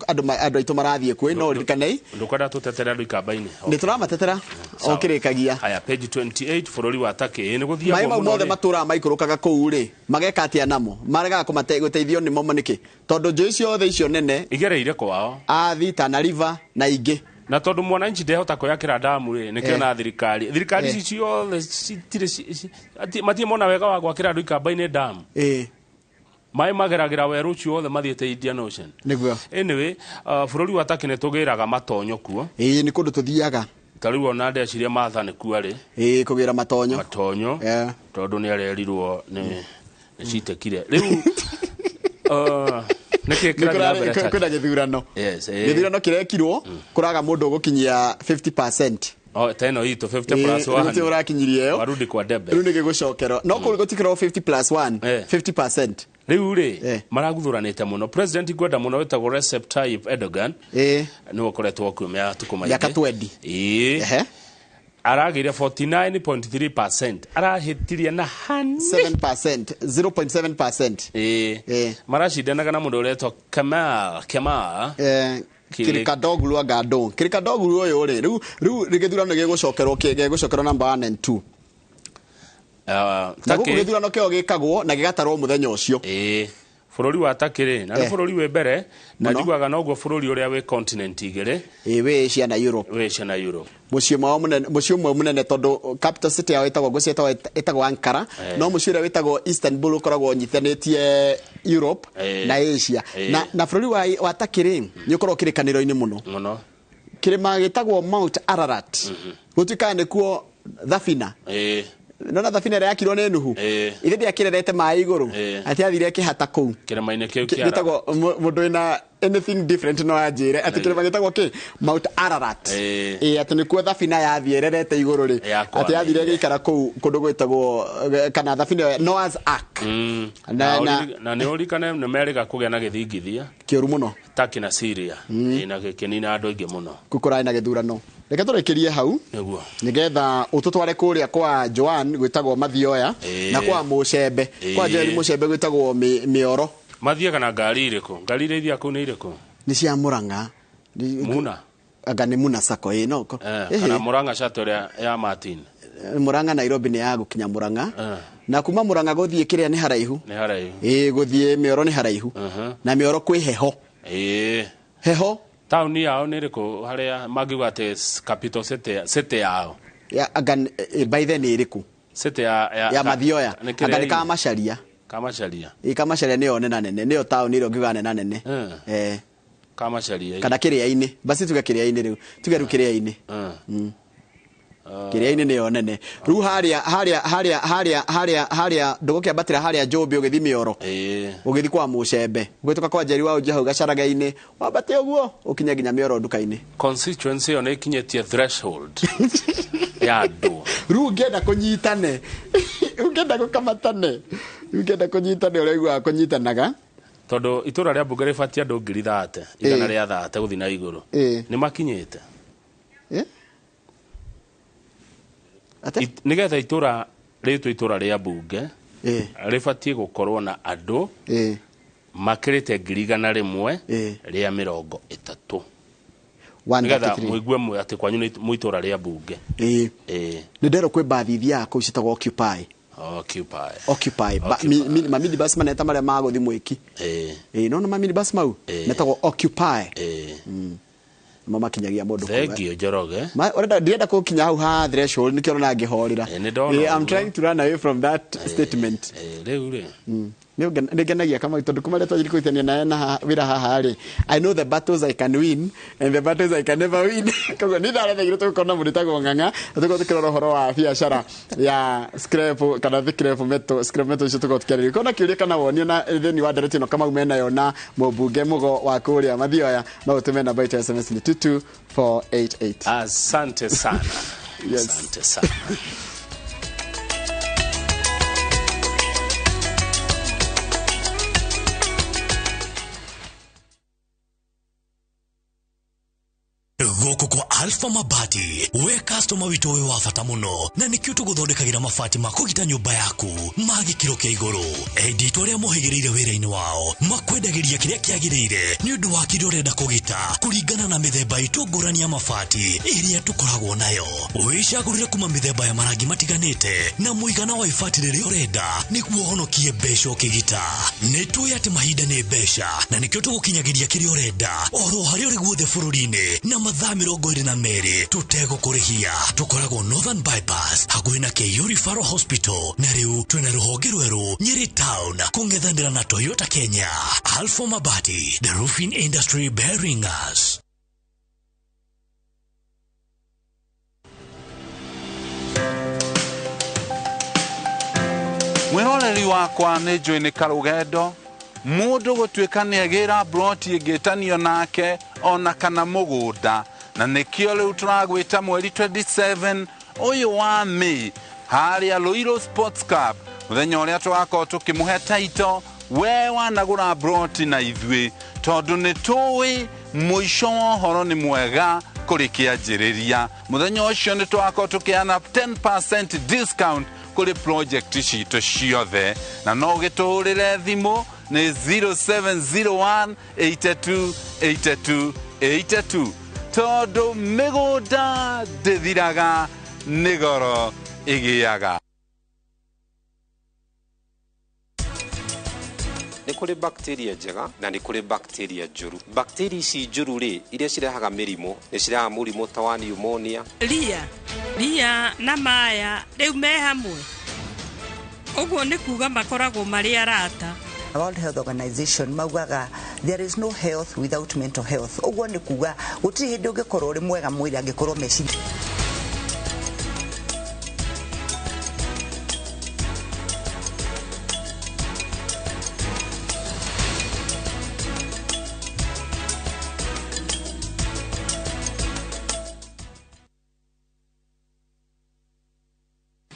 andũ aitũ marathiĩ kuo, no ririkanei Ndũkwenda tũtetere andũ ikamba-inĩ. Nĩ tũramatetera o kĩrĩkagia. Haya, page 28, bũrũri wa Turkey nĩ gũthiagwo Maĩ mau mũno mothe rĩ. matũraga maikũrũkaga kũu rĩ, mageka atĩa namo? Maregaga gũteithio nĩ momo nĩkĩ? Tondũ njũĩ ciothe icio nene igereire kwao, Athi, Tana River na ingĩ. Na tondũ mwananchi ndehota kwĩyakĩra damu rĩ, nĩkĩo na thirikari ici ciothe citirĩ matirĩ mona wega wa gwakĩra andũ ikamba-inĩ damu. Maĩ mageragĩra werũ ũcio wothe mathiĩte Indian Ocean. Nĩguo. Anyway, bũrũri wa Turkey nĩ tũgĩraga matonyo kuo. Ĩĩ, nĩ kũndũ tũthiaga. Ta rĩu ona ndeciria Martha nĩ kuo arĩ. Ĩĩ, kũgĩra matonyo. Matonyo. Tondũ nĩ arerirwo nĩ citekire. Rĩu nĩkĩ kĩrathiĩ na mbere Turkey? Kwĩna gĩthurano. Yes, Gĩthurano kĩrekirwo kũraga mũndũ ũgũkinyia 50%. Oh, teno itũ 50 plus 1. Rĩu ũrakinyirie ĩyo. Warudi kwa debe. Rĩu nĩ gĩgũcokerwo. No kũu gũtikĩrwo 50 plus 1, 50%. Rĩu rĩ, maraguthũranĩte mũno. President ngwenda mũno wĩtagwo Recep Tayyip Erdogan. Nĩwe ũkoretwo kuo mĩaka maingĩ. Mĩaka 20. Ĩĩ. Aragĩire 49.3%. Arahĩtirie na hani 7%, 0.7%. Ĩĩ. Maracindanaga na mũndũ ũretwo Kemal. Kemal. Kirikadoglu agado. Kirikadoglu ũyũ rĩ, rĩu gĩthurano gĩgũcokerwo gĩgũcokerwo number 1 and 2. Na gũkũ gĩthurano kĩo gĩkagwo na gĩgatarwo mũthenya ũcio. Ĩĩ. Bũrũri wa Turkey rĩ, na nĩ bũrũri wĩ mbere, na njiguaga noguo bũrũri ũrĩa wĩ continent igĩrĩ. Ĩĩ, wĩ Asia na Europe. Wĩ Asia na Europe. Mũciĩ mwao mũnene, mũciĩ ũmwe mũnene tondũ capital city yao ĩtagwo ngũci ĩtagwo Ankara, no mũciĩ ũrĩa wĩtagwo Istanbul ũkoragwo ũnyitithanĩtie Europe na Asia. Na bũrũri wa Turkey rĩ, nĩ ũkoragwo kĩrĩkanĩro-inĩ mũno. Mũno. Kĩrĩma gĩtagwo Mount Ararat. Gũtuĩkaga nĩkuo thabina. Nona thabina ĩrĩa yakirwo nĩ Nuhu. Ithe ndĩakĩrerete maĩ igũrũ. Atĩ athire akĩhata kũu. Kĩrĩma-inĩ kĩu kĩa Gĩtagwo mũndũ wĩna anything different no anjĩre atĩ kĩrĩma gĩtagwo kĩ Mount Ararat. Ĩĩ, atĩ nĩkuo thabina yathiĩ ĩrerete igũrũ rĩ. Atĩ yathire ĩgĩikara kũu kũndũ gwĩtagwo kana thabina ĩyo Noah's Ark. Na nĩ ũririkane nĩ merĩga kũgĩa na gĩthingithia kĩũru mũno Turkey na Syria. Na gĩkĩnina andũ aingĩ mũno. Kũu kũrarĩ na gĩthurano. Reke tũrĩkĩrie hau nĩguo nĩgetha ũtũtware kũrĩa kwa Joan gwĩtagwo Mathioya na kwa Mũcembe. Kwa Joan Mũcembe gwĩtagwo Mĩoro. Mathiaga na ngari irĩkũ? Ngari iria ithiaga kũu nĩ irĩkũ? Nĩ cia Murang'a. Muna. Anga nĩ Muna Sacco ĩĩ no. Kana Murang'a Shuttle ĩrĩa ya Martin. Murang'a Nairobi nĩ ya gũkinya Murang'a. Na kuma Murang'a gũthiĩ kĩrĩa nĩ haraihu. Nĩ haraihu. Ĩĩ, gũthiĩ Mĩoro nĩ haraihu. Na Mĩoro kwĩ heho. Ĩĩ. Heho. Taũni yao nĩ ĩrĩkũ harĩa mangiuga atĩ capital city yao? Ya, anga by then nĩ ĩrĩkũ? City ya Mathioya. Anga nĩ Kamacharia. Kamacharia. Ĩĩ, Kamacharia nĩyo nena nene, nĩyo taũni ĩrĩa ũngiuga nena nene. Kamacharia. Kana Kĩrĩa-inĩ. Basi tuge Kĩrĩa-inĩ rĩu. Tuge rĩu Kĩrĩa-inĩ. Kĩrĩa-inĩ nĩyo nene. Rĩu harĩa ndũgũkĩambatĩra harĩa Njũmbĩ ũgĩthiĩ Mĩoro. Ũgĩthiĩ kwa Mũcembe. Ũgĩtũka kwa Njeri wa Ũnjĩ hau Gacaraga-inĩ. Wambate ũguo ũkinye nginya Mĩoro nduka-inĩ. Constituency ĩyo nĩ ĩkinyĩtie threshold ya andũ. Rĩu ũngĩenda kũnyitane. Ũngĩenda gũkamatane. Ũngĩenda kũnyitane ũrĩa ũiguaga kũnyitanaga. Tondũ itũra rĩa mbunge rĩbatiĩ andũ 30,000, 130 gũthiĩ na igũrũ. Nĩ makinyĩte. Nĩgetha itũra rĩtwo itũra rĩa mbunge rĩbatiĩ gũkorwo na andũ makĩrĩte 130,000. Nĩgetha mũigue atĩ kwanyu nĩ itũra rĩa mbunge. Nĩ nderwo kwĩ mbathi ithiaga kũu ciĩtagwo Occupy. Occupy. Occupy. Mamini bus maneta marĩa magũthiĩ mwĩki. Ĩĩ, no mamini bus mau metagwo Occupy. Nĩmo makinyagia mũndũ kũu. Thank you Njoroge. Ũrenda ndienda gũkinya hau ha threshold nĩkĩo ũrona ngĩhorera. I'm trying to run away from that statement. Rĩu rĩ. Nĩ ngenagia Kamau tondũ kuma rĩrĩa twanjirie kũrutithania nawe na wĩra haha rĩ, I know the battles I can win and the battles I can never win. Koguo nĩ ndarethairwo tũgũkorwo na mũndũ wĩtagwo Ng'ang'a na tũgũkorwo tũkĩrora ũhoro wa biacara ya scrap kana scrap metal, scrap metal icio tũgũkorwo tũkĩarĩrĩria. Korwo na kĩũria kana woni na thĩinĩ wa ndereti ĩno Kamau menayo na mũmbunge Mũgo wa kũrĩa Mathioya, no ũtũme namba itũ ya SMS nĩ 22488. Asante sana. Yes. Asante sana. Gũkũ Gũkũ kwa Alpha Mabati, we customer witũ wĩ wa bata mũno, na nĩkĩo tũgũthondekagĩra mabati ma kũgita nyũmba yaku ma gĩkĩro kĩa igũrũ. Endi itũ arĩa mohĩgĩrĩire wĩra-inĩ wao makwendagĩria kĩrĩa kĩagĩrĩire nĩ ũndũ wa kĩrĩa ũrenda kũgita kũringana na mĩthemba itũ ngũrani ya mabati ĩrĩa tũkoragwo nayo. Wĩcagũrĩre kuma mĩthemba ya marangi matiganĩte na mũigana wa ibati rĩrĩa ũrenda nĩguo ũhonokie mbeca ũkĩgita. Nĩ tũĩ atĩ mahinda nĩ mbeca, na nĩkĩo tũgũkinyagĩria kĩrĩa ũrenda oro harĩa ũrĩ guothe bũrũri-inĩ na mathaa 22 tũtegũkũrĩhia. Tũkoragwo Northern Bypass hakuhĩ na KU Referral Hospital, na rĩu twĩna rũhonge rwerũ Nyeri Town kũng'ethanĩra na Toyota Kenya. Alpha Mabati, the roofing industry bearing us. Mwĩroreri wakwa nĩ njũĩ nĩ karũgendo mũndũ gũtuĩka nĩ agĩra broti ĩngĩtanio nake ona kana mũgũnda, na nĩkĩo rĩu tũragwĩta mweri 27 ũyũ wa May harĩa Ruiru Sports Club, mũthenya ũrĩa tũgakorwo tũkĩmũhe taito we wanagũra broti na ithuĩ, tondũ nĩ tũĩ mũico wa ũhoro nĩ mwega kũrĩ kĩanjĩrĩria. Mũthenya ũcio nĩ tũgakorwo tũkĩheana 10% discount kũrĩ project citũ ciothe, na no ũgĩtũhũrĩre thimũ nĩ 0701 82 82 82, tondũ mĩgũnda ndĩthiraga nĩ goro ĩgĩaga. Nĩ kũrĩ bacteria njega na nĩ kũrĩ bacteria njũru. Bacteria ici njũru rĩ, iria cirehaga mĩrimũ, nĩ cirehaga mũrimũ ta wa pneumonia. Ria ria na maya rĩu me hamwe, ũguo nĩ kuga makoragwo marĩ arata. World Health Organization maugaga there is no health without mental health. Ũguo nĩ kuga gũtirĩ hĩndĩ ũngĩkorwo ũrĩ mwega mwĩrĩ angĩkorwo meciria.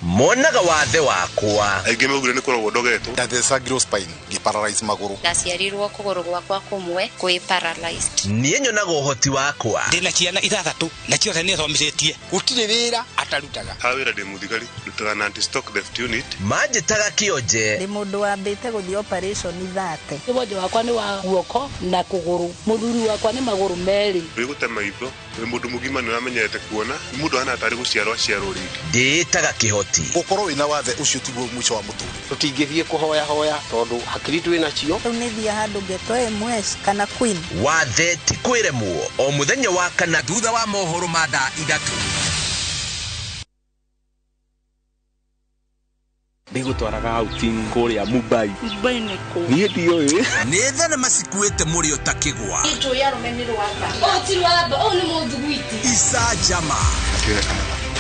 Monaga wathe wakwa aingĩ maugire nĩ kũrogwo ndogetwo. Ndathecagirwo spine ngĩparalyze magũrũ. Ndaciarirwo kũgũrũ gwakwa kũmwe kwĩ paralyzed. Niĩ nyonaga ũhoti wakwa. Ndĩna ciana ithathatũ na ciothe nĩ thomithĩtie. Gũtirĩ wĩra atarutaga. Ha wĩra ndĩ mũthigari, ndutaga na anti-stock theft unit. Manjĩtaga kĩonje. Ndĩ mũndũ wambĩte gũthiĩ operation 30. Wonje wakwa nĩ wa guoko na kũgũrũ, mũthuri wakwa nĩ magũrũ merĩ. Wĩ gũte maitho, wĩ mũndũ mũgima nĩ ũramenyete kuona, mũndũ ahana tarĩ gũciarwo aciarwo rĩngĩ. Ndĩĩtaga kĩhoti. Gũkorwo wĩna wathe ũcio tiguo mũico wa mũtũrĩre. Tũtingĩthiĩ kũhoya hoya tondũ hakiri twĩ nacio. Rĩu nĩ thiĩ handũ ngetwo MS kana Queen. Wathe ti kwĩremwo o mũthenya wa kana thutha wa mohoro ma thaa 3. Ndĩgũtwaraga outing kũrĩa Mumbai. Mumbai nĩ kũ? Niĩ ndiũĩ. Nĩ thenema cikuĩte mũrĩo ta kĩgwa. Njũĩ arũme nĩ rwamba. Ũũ ti rwamba, ũũ nĩ mũthuguiti. Icanjama.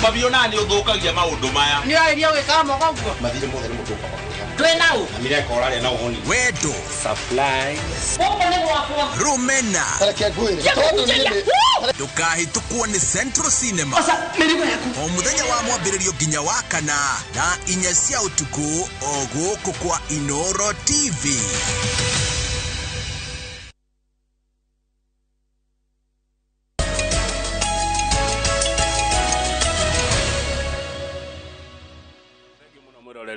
Mabiona nĩ ũthũkagia maũndũ maya. Nĩ ũrarĩria gwĩkaga moko ũguo? Mathirĩ mothe nĩ mũtũka makũrĩha. Twĩ na ũ? Na mireka ũrarĩa na ũhũni. Wendo. Supply. Gũkũ nĩ gwakwa. Rũmena. Reke ngwĩre, tondũ niĩ nĩ Ndũkahĩtũkwo nĩ Central Cinema. Oca, mĩrigo yaku. O mũthenya wa mwambĩrĩrio nginya wa kana thaa 4 cia ũtukũ o gũkũ kwa Inoro TV.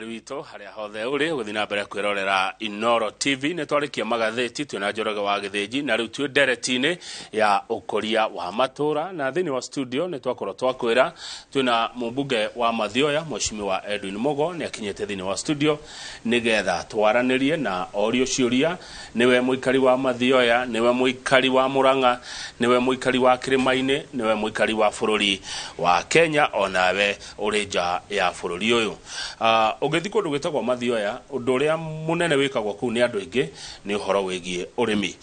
Witũ harĩa hothe ũrĩ gũthiĩ na mbere kwĩrorera Inoro TV. Nĩ twarĩkia magathĩti twĩna Njoroge wa Gĩthĩnji, na rĩu twĩ ndereti-inĩ ya ũkũria wa matũra, na thĩinĩ wa studio nĩ twakorwo twakwĩra twĩna mũmbunge wa Mathioya Mheshimiwa Edwin Mugo nĩ akinyĩte thĩinĩ wa studio nĩgetha twaranĩrie na orio ciũria. Nĩwe mũikari wa Mathioya, nĩwe mũikari wa Murang'a, nĩwe mũikari wa Kĩrĩma-inĩ, nĩwe mũikari wa bũrũri wa Kenya, onawe ũrĩ nja ya bũrũri ũyũ. Ũngĩthiĩ kũndũ gwĩtagwo Mathioya, ũndũ ũrĩa mũnene wĩkagwo kũu nĩ andũ aingĩ nĩ ũhoro wĩgiĩ ũrĩmi.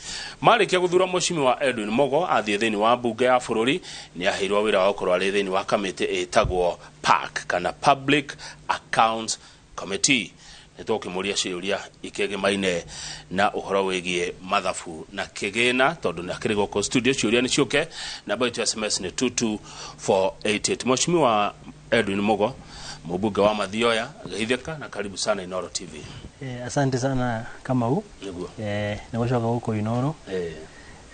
Marĩkia gũthura Mheshimiwa Edwin Mugo athiĩ thĩinĩ wa mbunge ya bũrũri, nĩ aheirwo wĩra wa gũkorwo arĩ thĩinĩ wa kamĩtĩ ĩtagwo PAC kana Public Accounts Committee. Nĩ tũkĩmũria ciũria ikĩgemaine na ũhoro wĩgiĩ mathabu na kĩgĩna, tondũ nĩ akĩrĩ gũkũ studio. Ciũria nĩ ciũke, namba itũ ya SMS nĩ 22488. Mheshimiwa Edwin Mugo, mbunge wa Mathioya, geithĩka na karibu sana Inoro TV. Asante sana Kamau. Nĩguo. Nĩ gũcoka gũkũ Inoro.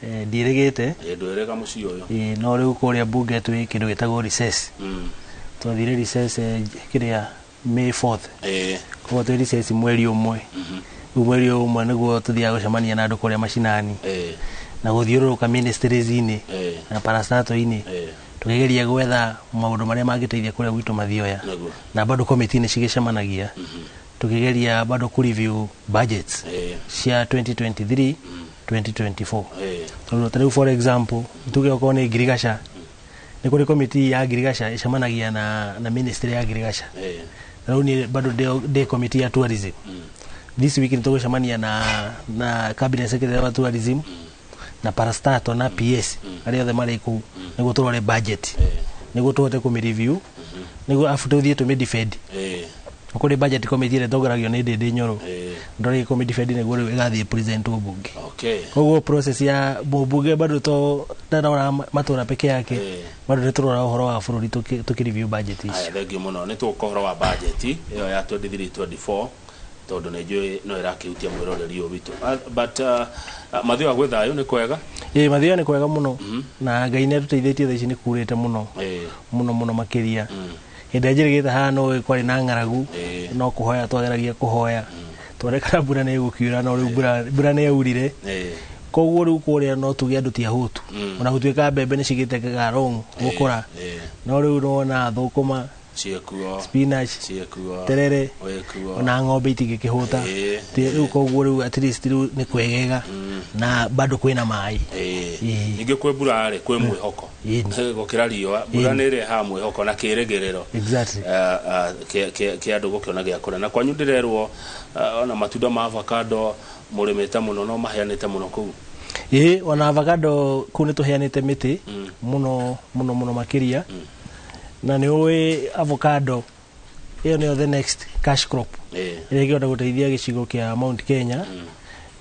Ndiĩrĩgĩte. Ĩ, ndwĩrĩga mũciĩ ũyũ. Ĩĩ, no rĩu kũrĩa bunge twĩ kĩndũ gĩtagwo recess. Twathire recess kĩrĩa May 4th. Koguo twĩ recess mweri ũmwe. Rĩu mweri ũyũ ũmwe nĩguo tũthiaga gũcemania na andũ kũrĩa macinani na gũthiũrũrũka ministries-inĩ na parastato-inĩ, tũkĩgeria gwetha maũndũ marĩa mangĩteithia kũrĩa gwitũ Mathioya. Na bado committee nĩ cigĩcemanagia tũkĩgeria bado kũ review budgets cia 2023 2024. Tondũ ta rĩu, for example, tuge okorwo nĩ ngirigaca, nĩ kũrĩ committee ya ngirigaca ĩcemanagia na ministry ya ngirigaca. Na rĩu niĩ bado ndĩ committee ya tourism. This week nĩ tũgũcemania na cabinet secretary wa tourism na parastato na PS arĩa othe marĩ kũu, nĩguo tũrore budget, nĩguo tũhote kũmĩ review, nĩguo afu tũthiĩ tũmĩ defend. Kũrĩ budget committee ĩrĩa ĩtongoragio nĩ Ndĩndĩ Nyoro. Ndore kũmĩ defend nĩguo rĩu ĩgathiĩ present bunge. Koguo process ya mũmbunge bado to ndarora matũra peke yake, bado nĩ tũrora ũhoro wa bũrũri tũkĩ review budget icio. Aya, thengiũ mũno. Nĩ tũgũka ũhoro wa budget ĩyo ya 23 24, tondũ nĩ njũĩ no ĩrakĩhutia mwĩroreri ũyũ witũ. But Mathioya gwĩ thayũ, nĩ kwega? Ĩĩ, Mathioya nĩ kwega mũno, na Ngai nĩ atũteithĩtie. Thaa ici nĩ kurĩte mũno mũno mũno makĩria. Hĩndĩ ĩrĩa njĩrĩgĩte haha no kwarĩ na ng'aragu, no kũhoya twageragia kũhoya twarekana mbura nĩ ĩgũkiura, no rĩu mbura nĩ yaurire. Koguo rĩu kũrĩa no tuge andũ ti ahũtu, ona gũtuĩka mbembe nĩ cigĩte garong gũkũra, no rĩu nĩwona thũkũma ciĩkuo, spinach, ciĩkuo, terere, wĩkuo, ona ng'ombe itingĩkĩhũta. Rĩu koguo rĩu at least rĩu nĩ kwegega na bado kwĩna maĩ. Ningĩ kwĩ mbura rĩ, kwĩ mwĩhoko. Gũkĩra riũa, mbura nĩ ĩrehaga mwĩhoko na kĩrĩgĩrĩro kĩa andũ gũkĩona gĩa kũrĩa. Na kwanyu ndĩrerwo ona matunda ma avocado mũrĩmĩte mũno, no maheanĩte mũno kũu. Ĩĩ, ona avocado kũu nĩ tũheanĩte mĩtĩ mũno mũno mũno makĩria. Na nĩ ũĩ avocado ĩyo nĩyo the next cash crop ĩrĩa ĩngĩhota gũteithia gĩcigo kĩa Mount Kenya.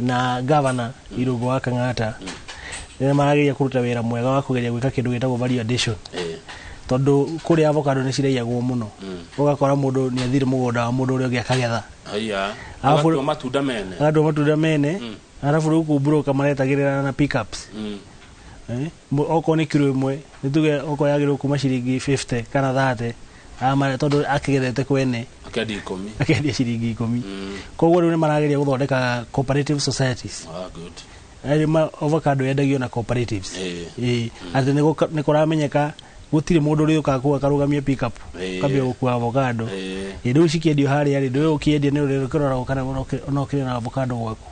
Na governor Irũngũ wa Kang'ata nĩ marageria kũruta wĩra mwega wa kũgeria gwĩka kĩndũ gĩtagwo value addition, tondũ kũrĩa avocado nĩ ciraiyagwo mũno. Ũgakora mũndũ nĩ athire mũgũnda wa mũndũ ũrĩa ũngĩ akagetha. Haiya. Arabu- Agatua matunda mene. Agatua matunda mene. Arabu rĩu kũu broker maretagĩrĩra na pickups. Okorwo nĩ kiro ĩmwe, nĩ tuge okorwo yagĩrĩirwo kuma ciringi 50 kana 30, tondũ akĩgethete kwene, akendia 10. Akendia ciringi 10. Koguo rĩu nĩ marageria gũthondeka cooperative societies. Ah, good. Arĩ ma avocado yendagio na cooperatives. Ĩĩ, atĩ nĩ kũramenyeka gũtirĩ mũndũ ũrĩũkaga kũu akarũgamia pickup kambia gũkua avocado. Ĩĩ, rĩu cikĩendio harĩa rĩ, ndũĩ ũkĩendia nĩ ũrĩkĩroragwo kana no ũkĩrĩ na avocado gwaku.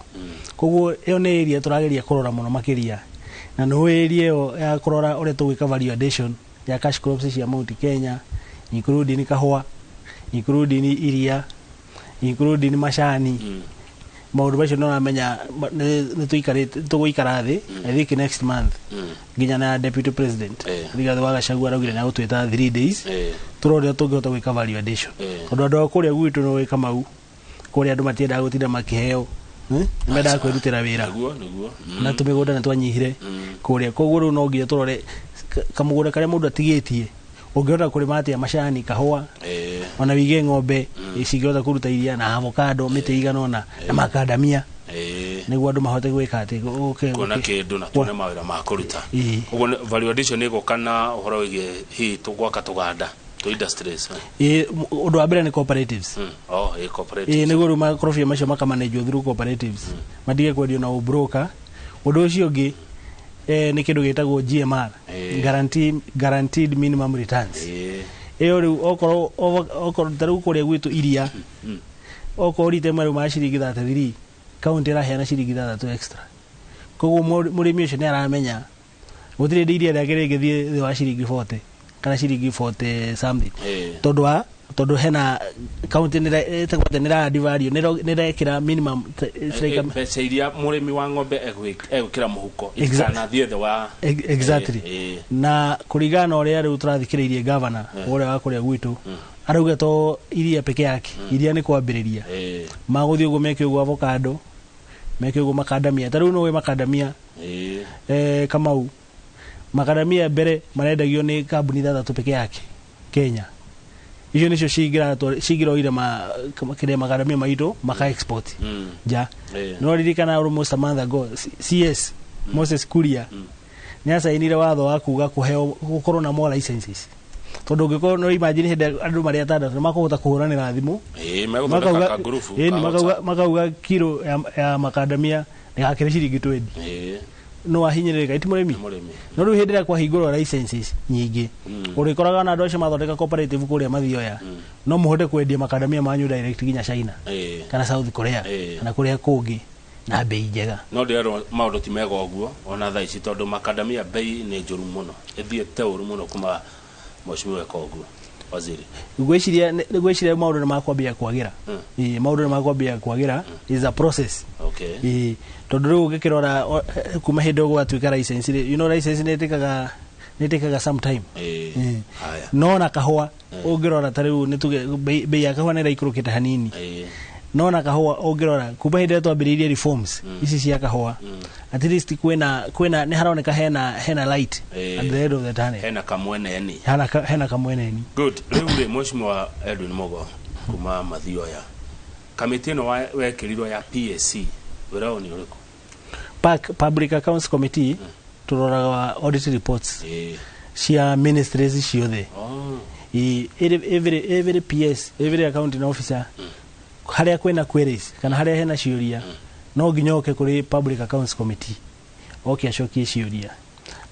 Koguo ĩyo nĩ area tũrageria kũrora mũno makĩria, na nĩ area ĩyo ya kũrora ũrĩa tũgwĩka value addition ya cash crops cia Mount Kenya, including kahũa, including iria, including macani. Maũndũ macio nĩ ũramenya nĩ tũikarĩte, tũgũikara thĩ, I think next month, nginya na deputy president Rigathĩ wa Gachagua araugire nĩ agũtwĩta 3 days tũrore ũrĩa tũngĩhota gwĩka value addition, tondũ andũ a kũrĩa gwitũ nĩ ũĩ Kamau, kũrĩa andũ matiendaga gũtinda makĩheo, eh? Nĩ mendaga kwĩrutĩra wĩra. Nĩguo, nĩguo. Na tũmĩgũnda nĩ twanyihire kũrĩa, koguo rĩu no nginya tũrore kamũgũnda karĩa mũndũ atigĩtie, ũngĩhota kũrĩma atĩa macani, kahũa, ona wige ng'ombe cingĩhota kũruta iria na avocado mĩtĩ igana ũna na makandamia, nĩguo andũ mahote gwĩka atĩ kuona kĩndũ na tuone mawĩra ma kũruta. Ũguo value addition ĩgũka na ũhoro wĩgiĩ hihi tũgwaka tũganda tũ industries, eh? Ĩĩ, ũndũ wa mbere nĩ cooperatives. Oh, ĩĩ, cooperatives. Ĩĩ, nĩguo rĩu makorobia macio makamanenjwo through cooperatives, matige kwendio na ũbroker. Ũndũ ũcio ũngĩ nĩ kĩndũ gĩtagwo GMR, guaranteed minimum returns. Ĩyo rĩu okorwo ta rĩu kũrĩa gwitũ iria, okorwo rita ĩmwe rĩu ma ciringi 33, kaunti ĩraheana ciringi 6 extra. Koguo mũrĩmi ũcio nĩ aramenya gũtirĩ hĩndĩ iria rĩake rĩngĩthiĩ thĩ wa ciringi 40 kana ciringi 40 something, tondũ hena kaunti ĩtagwo atĩ nĩ ĩra add value, nĩ ĩrekĩra minimum it's like Mbeca iria mũrĩmi wa ng'ombe egwĩkĩra mũhuko itikanathiĩ thĩ wa Exactly. Na kũringana na ũrĩa rĩu tũrathikĩrĩirie gavana ũrĩa wa kũrĩa gwitũ, arauga to iria peke yake, iria nĩ kwambĩrĩria. Magũthiĩ ũguo meke ũguo avocado, meke ũguo makandamia. Ta rĩu nĩũĩ makandamia, Kamau, makandamia mbere marendagio nĩ kambuni ithathatũ peke yake Kenya. Icio nĩcio cingĩroire kĩrĩa makandamia maitũ maka export nja. No ririkana almost a month ago CS Moses Kuria nĩ acainire watho wa kuga kũheo gũkorwo na more licenses, tondũ ũngĩkorwo no imagine hĩndĩ ĩrĩa andũ marĩ atandatũ nĩ makũhota kũhũranĩra thimũ. Ĩĩ, megũthondeka kangurubu Ĩni, ka makauga kiro ya makandamia ndĩgakĩre ciringi 20. No wahinyĩrĩrĩka iti mũrĩmi. Mũrĩmi. No rĩu hĩndĩ ĩrĩa kwahingũrwo licenses nyingĩ, ũrĩkoraga ona andũ acio mathondeka cooperative kũrĩa mathioya, no mũhote kwendia makandamia manyu direct nginya China kana South Korea kana kũrĩa kũngĩ na bei njega. No ndĩrerwo maũndũ ti mega ũguo ona thaa ici, tondũ makandamia bei nĩ njũru mũno, ĩthiĩte ũru mũno kuma mheshimiwa eka ũguo waziri. Ngwĩciria maũndũ nĩ makwambia kwagĩra. Ĩĩ, maũndũ nĩ makwambia kwagĩra, is a process. Ĩĩ, tondũ rĩu ũngĩkĩrora kuma hĩndĩ ĩyo gwatuĩka license rĩ, license nĩ ĩtĩkaga some time. Haya. No na kahũa ũngĩrora ta rĩu nĩ tuge bei ya kahũa nĩ ĩraikũrũkĩte hanini, no na kahũa ũngĩrora kuma hĩndĩ ĩrĩa twambĩrĩirie reforms ici cia kahũa, at least kwĩna nĩ haroneka hena light at the end of the tunnel. Hena kamweneni. Hena kamweneni. Good. Rĩu rĩ, mheshimiwa Edwin Mugo kuma Mathioya, kamĩtĩ ĩno wekĩrirwo ya PAC, wĩra ũyũ nĩ ũrĩkũ? PAC, Public Accounts Committee, turoraga audit reports cia ministries ciothe. Every PS, every accounting officer, harĩa kwĩna queries kana harĩa hena ciũria, no nginya oke kũrĩ Public Accounts Committee oke acokie ciũria.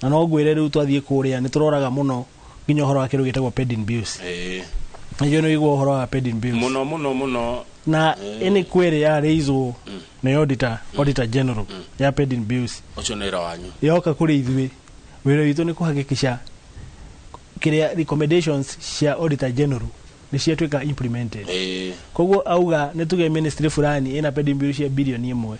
Na no ngwĩre rĩu twathiĩ kũrĩa nĩ tũroraga mũno nginya ũhoro wa kĩndũ gĩtagwo pending bills. Nĩguo nĩ ũigua ũhoro wa pending bills. Mũno mũno mũno. Na any query ya raiswo nĩ auditor general ya pending bills, Ũcio nĩ wĩra wanyu. Yoka kũrĩ ithuĩ, wĩra witũ nĩ kũhakikisha kĩrĩa recommendations cia auditor general nĩ ciatuĩka implemented. Koguo auga nĩ tuge ministry fulani ĩna pending bill cia bilioni 1,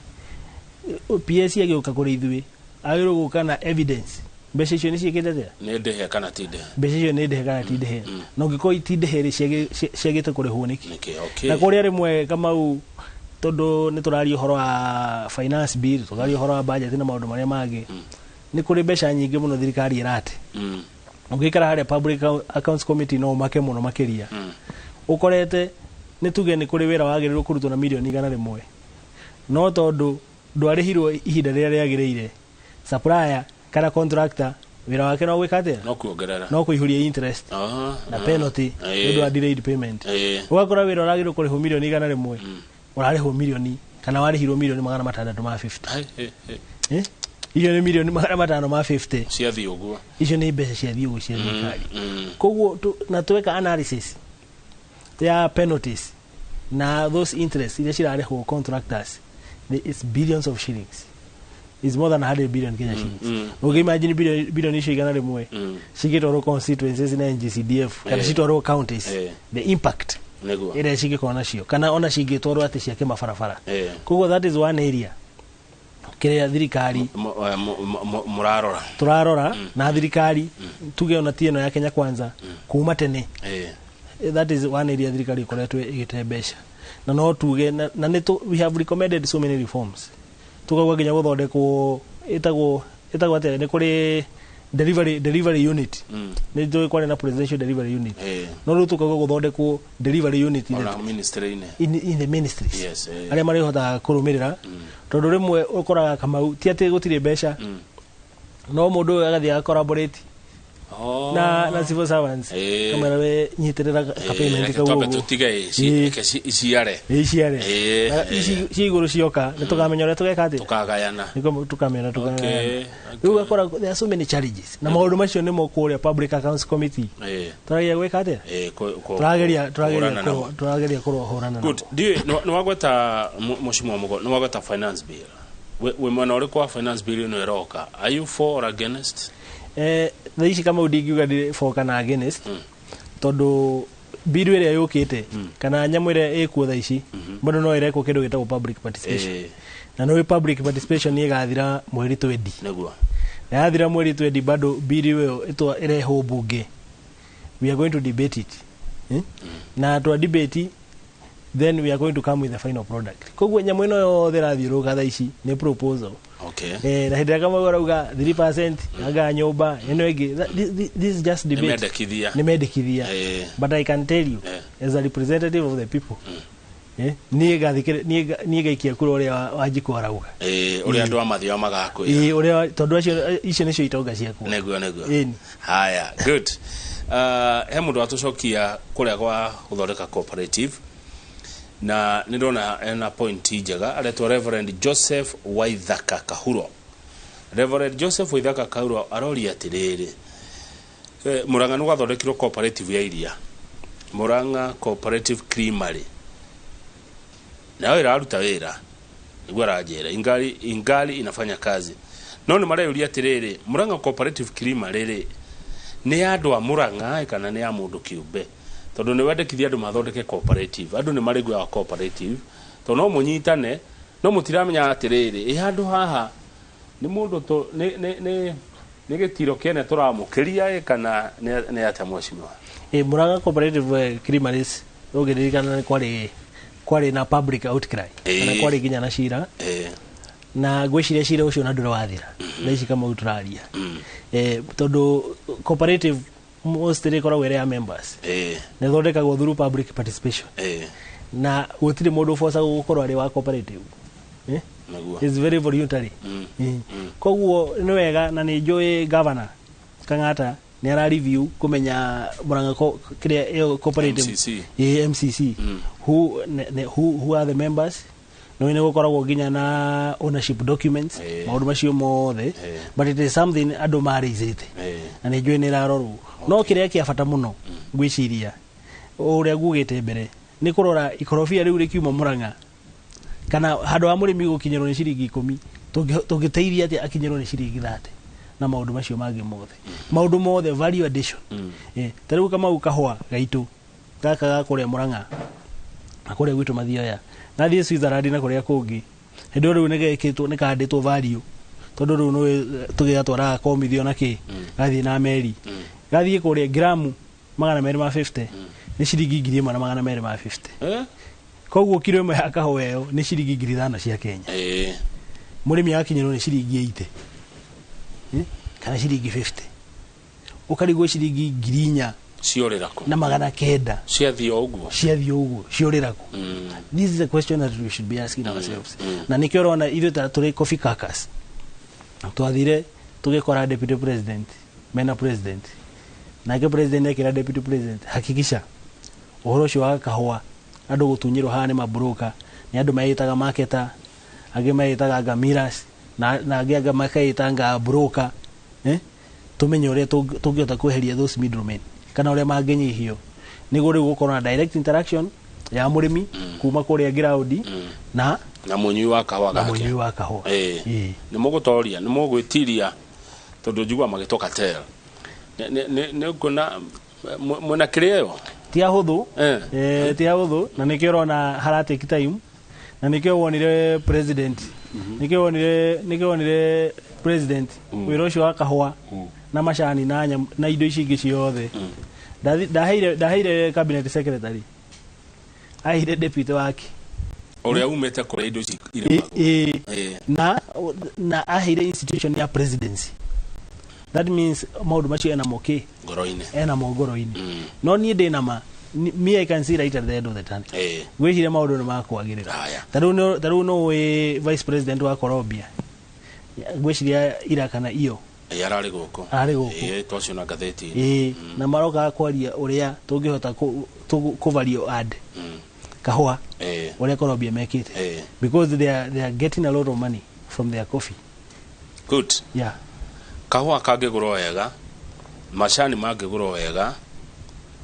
PS agĩũka kũrĩ ithuĩ agĩrĩirwo gũka na evidence mbeca icio nĩ ciĩkĩte atĩa. Nĩ ndĩhe kana ti ndĩhe? Mbeca icio nĩ ndĩhe kana ti ndĩhe, na ũngĩkorwo iti ndĩhe rĩ, ciagĩte kũrĩhwo nĩkĩ? Nĩkĩ? Okay. Na kũrĩa rĩmwe, Kamau, tondũ nĩ tũraria ũhoro wa finance bill, tũkaria ũhoro wa budget na maũndũ marĩa mangĩ, nĩ kũrĩ mbeca nyingĩ mũno thirikari ĩrate. Ũngĩikara harĩa Public Accounts Committee no ũmake mũno makĩria, ũkorete nĩ tuge nĩ kũrĩ wĩra wagĩrĩirwo kũrutwo na mirioni 100, no tondũ ndwarĩhirwo ihinda rĩrĩa rĩagĩrĩire, supplier kana contractor wĩra wake no gwĩka atĩa? No kuongerera. No kũihũria interest na penalty nĩ ũndũ wa delayed payment. Ũgakora wĩra ũragĩrĩirwo kũrĩhwo mirioni 100, ũrarĩhwo mirioni kana warĩhirwo mirioni 650. Ai, eh, eh. Eh? Icio nĩ mirioni 550. Ciathiĩ ũguo. Icio nĩ mbeca ciathiĩ ũguo cia thirikari. Koguo na tweka analysis ya penalties na those interest iria cirarĩhwo contractors, it's billions of shillings, is more than 100 billion Kenya shillings. Ũngĩ imagine bilioni icio 100 cigĩtwarwo constituencies na NGCDF kana citwarwo counties, the impact ĩrĩa cingĩkorwo nacio, kana ona cingĩtwarwo atĩ ciake mabarabara. Koguo that is one area kĩrĩa thirikari Mũrarora. Tũrarora na thirikari tuge ona ti ĩno ya Kenya Kwanza, kuma tene. That is one area thirikari ĩkoretwo ĩgĩte mbeca, na no tuge na nĩ we have recommended so many reforms, tukauga nginya gũthondekwo ĩtagwo atĩa, nĩ kũrĩ delivery unit. Nĩ tũĩ kwarĩ na presidential delivery unit, no rĩu tukauga gũthondekwo delivery unit in Ona ministry-inĩ. In the ministries, Yes. arĩa marĩhotaga kũrũmĩrĩra, tondũ rĩmwe ũkoraga, Kamau, ti atĩ gũtirĩ mbeca, no mũndũ ũyũ agathiĩ agacollaborate na civil servants, kamera we nyitĩrĩra ka payment Reke kau twambe ũguo. tũtige reke iciare. Iciare. Na ici cia igũrũ cioka nĩ tũkamenya ũrĩa tũgeka atĩa. Tũkagayana. Nĩguo tũkamenya tũkagayana. Rĩu ũgakora there are so many challenges, na maũndũ macio nĩmo kũrĩa Public Accounts Committee tũrageria gwĩka atĩa? Tũrageria Kũhũrana namo. Tũrageria kũhũrana namo. Good. Ndiũĩ nĩ wagweta, mheshimiwa Mugo, nĩ wagweta finance bill. Wĩ mwena ũrĩkũ wa finance bill ĩno ĩroka? Are you for or against? Thaa ici, Kamau, ndingiuga ndĩ for kana against, tondũ bill ĩrĩa yũkĩte kana nyamũ ĩrĩa ĩkuo thaa ici bado no ĩrekwo kĩndũ gĩtagwo public participation. Na nĩ public participation ĩgathira mweri 20. Na yathira mweri 20, bado bill ĩyo ĩrehwo bunge, we are going to debate it, eh? Na twa debate, then we are going to come with the final product. Koguo nyamũ ĩno yothe ĩrathiũrũrũka thaa ici nĩ proposal. Na hĩndĩ ĩrĩa Kamau arauga 3% anga nyũmba ĩno ĩngĩ, this is just Nĩ debate. mendekithia. Nĩ mendekithia. But I can tell you, as a representative of the people, Niĩ ngathikĩrĩ niĩ ngaikia kura ũrĩa Wanjikũ arauga. Ĩĩ, ũrĩa andũ a Mathioya magakwĩra. Ĩĩ, ũrĩa tondũ acio icio nĩcio itonga ciakwa. Nĩguo, nĩguo. Ĩni. Haya, good. He mũndũ watũcokia kũrĩa gwa gũthondeka cooperative na nĩ ndona ena point njega, aretwo Reverend Joseph Waithaka Kahuro. Reverend Joseph Waithaka Kahuro aroria atĩrĩrĩ, Murang'a nĩ gwathondekirwo cooperative ya iria, Murang'a Cooperative Creamery, nayo ĩraruta wĩra, nĩguo aranjĩra ingali, ingali inafanya kazi, no nĩ mareyũria atĩrĩrĩ, Murang'a Cooperative Creamery rĩ, nĩ ya andũ a Murang'a kana nĩ ya mũndũ kĩũmbe? Tondũ nĩ wendekithia andũ mathondeke cooperative, andũ nĩ marĩ guoya wa cooperative tondũ no mũnyitane no mũtiramenya atĩrĩrĩ, ĩ handũ haha nĩ mũndũ tũ nĩ gĩtiro kĩene tũramũkĩria ĩ kana nĩ atĩa mheshimiwa? Ĩ, Murang'a Cooperative Creameries, ũngĩririkana nĩ kwarĩ na public outcry kana kwarĩ nginya na cira, na ngwĩciria cira ũcio na ndũrĩ wathira thaa ici kama tũraria, tondũ cooperative mostly ĩkoragwo ĩrĩ ya members na ĩthondekagwo through public participation, na gũtirĩ mũndũ ũbocagwo gũkorwo arĩ wa cooperative, eh? Nĩguo. It's very voluntary. Koguo nĩ wega na nĩ njũĩ governor Kang'ata nĩ ara review kũmenya Murang'a kĩrĩa ĩyo cooperative. MCC. Ĩĩ, MCC, who, ne, ne, who are the members, no nĩ gũkoragwo nginya na ownership documents, maũndũ macio mothe, but it is something andũ marĩizĩte na nĩ njũĩ nĩ ĩrarorwo, no kĩrĩa kĩa bata mũno ngwĩciria ũrĩa ngugĩte mbere nĩ kũrora ikorobia rĩu rĩkiuma Murang'a kana handũ ha mũrĩmi gũkinyĩrwo nĩ ciringi 10, tũngĩteithia atĩa akinyĩrwo nĩ ciringi 30 na maũndũ macio mangĩ mothe, maũndũ mothe value addition. Ta rĩu Kamau, kahũa gaitũ gaka ga kũrĩa Murang'a na kũrĩa gwitũ Mathioya gathiĩ Switzerland na kũrĩa kũngĩ, hĩndĩ ĩyo rĩu nĩ gekĩtwo, nĩ kandĩtwo value, tondũ rĩu nĩ tũgĩgatwaraga komithio na kĩ gathiĩ na meri, gathiĩ kũrĩa gramu 250 nĩ ciringi 1,250. Koguo kiro ĩmwe ya kahũa ĩyo nĩ ciringi 5,000 cia Kenya. Mũrĩmi agakinyĩrwo nĩ ciringi 80, kana ciringi 50, ũkarigwo ciringi 4,000 Ciorĩra kũ? Na 900. Ciathiĩ o ũguo. Ciathiĩ ũguo, ciorĩra kũ? This is a question that we should be asking ourselves, na nĩkĩo ũrona ithuĩ ta tũrĩ Coffee Caucus twathire tũgĩkora deputy president mena president, nake president ekĩra deputy president, hakikisha ũhoro ũcio wa kahũa andũ gũtunyĩrwo haha nĩ mabroka, nĩ andũ meĩtaga marketer, angĩ meĩtaga ngamiras, na angĩ anga makeĩta nga broker, eh? Tũmenye ũrĩa tũngĩhota kweheria those middlemen kana ũrĩa mangĩnyihio nĩguo rĩu gũkorwo na direct interaction ya mũrĩmi kuma kũrĩa ground na na mũnyui wa kahũa na gake. Mũnyui wa kahũa. Nĩ mũgũtoria, nĩ mũgwĩtiria, tondũ njiguaga magĩtwo cartel. Nĩ ũkuona mwĩna kĩrĩa ĩyo? Ti ahũthũ. Ti ahũthũ, na nĩkĩo ũrona hara take time, na nĩkĩo wonire president, wĩra ũcio wa kahũa na macani na nyamũ na indo ici ingĩ ciothe ndaheire cabinet secretary, aheire deputy wake ũrĩa umĩte kũrĩa indo ici irĩmagwo. Na aheire institution ya presidency. That means maũndũ macio ena moke ngoro-inĩ. Ena mo ngoro-inĩ. No niĩ ndĩ na ma me, I can see right at the end of the tunnel. Ngwĩciria maũndũ nĩ makwagĩrĩra. Ta rĩu no wĩ vice president wa Colombia, ngwĩciria ira kana iyo. Ararĩ gũkũ. Ararĩ gũkũ. Ĩĩ, twaciona ngathĩti-inĩ. Ĩĩ, na maroka kwaria ũrĩa tũngĩhota kũ value add kahũa, ũrĩa Colombia mekĩte, because they are getting a lot of money from their coffee. Good. Yeah. Kahũa kangĩgũrwo wega, macani mangĩgũrwo wega,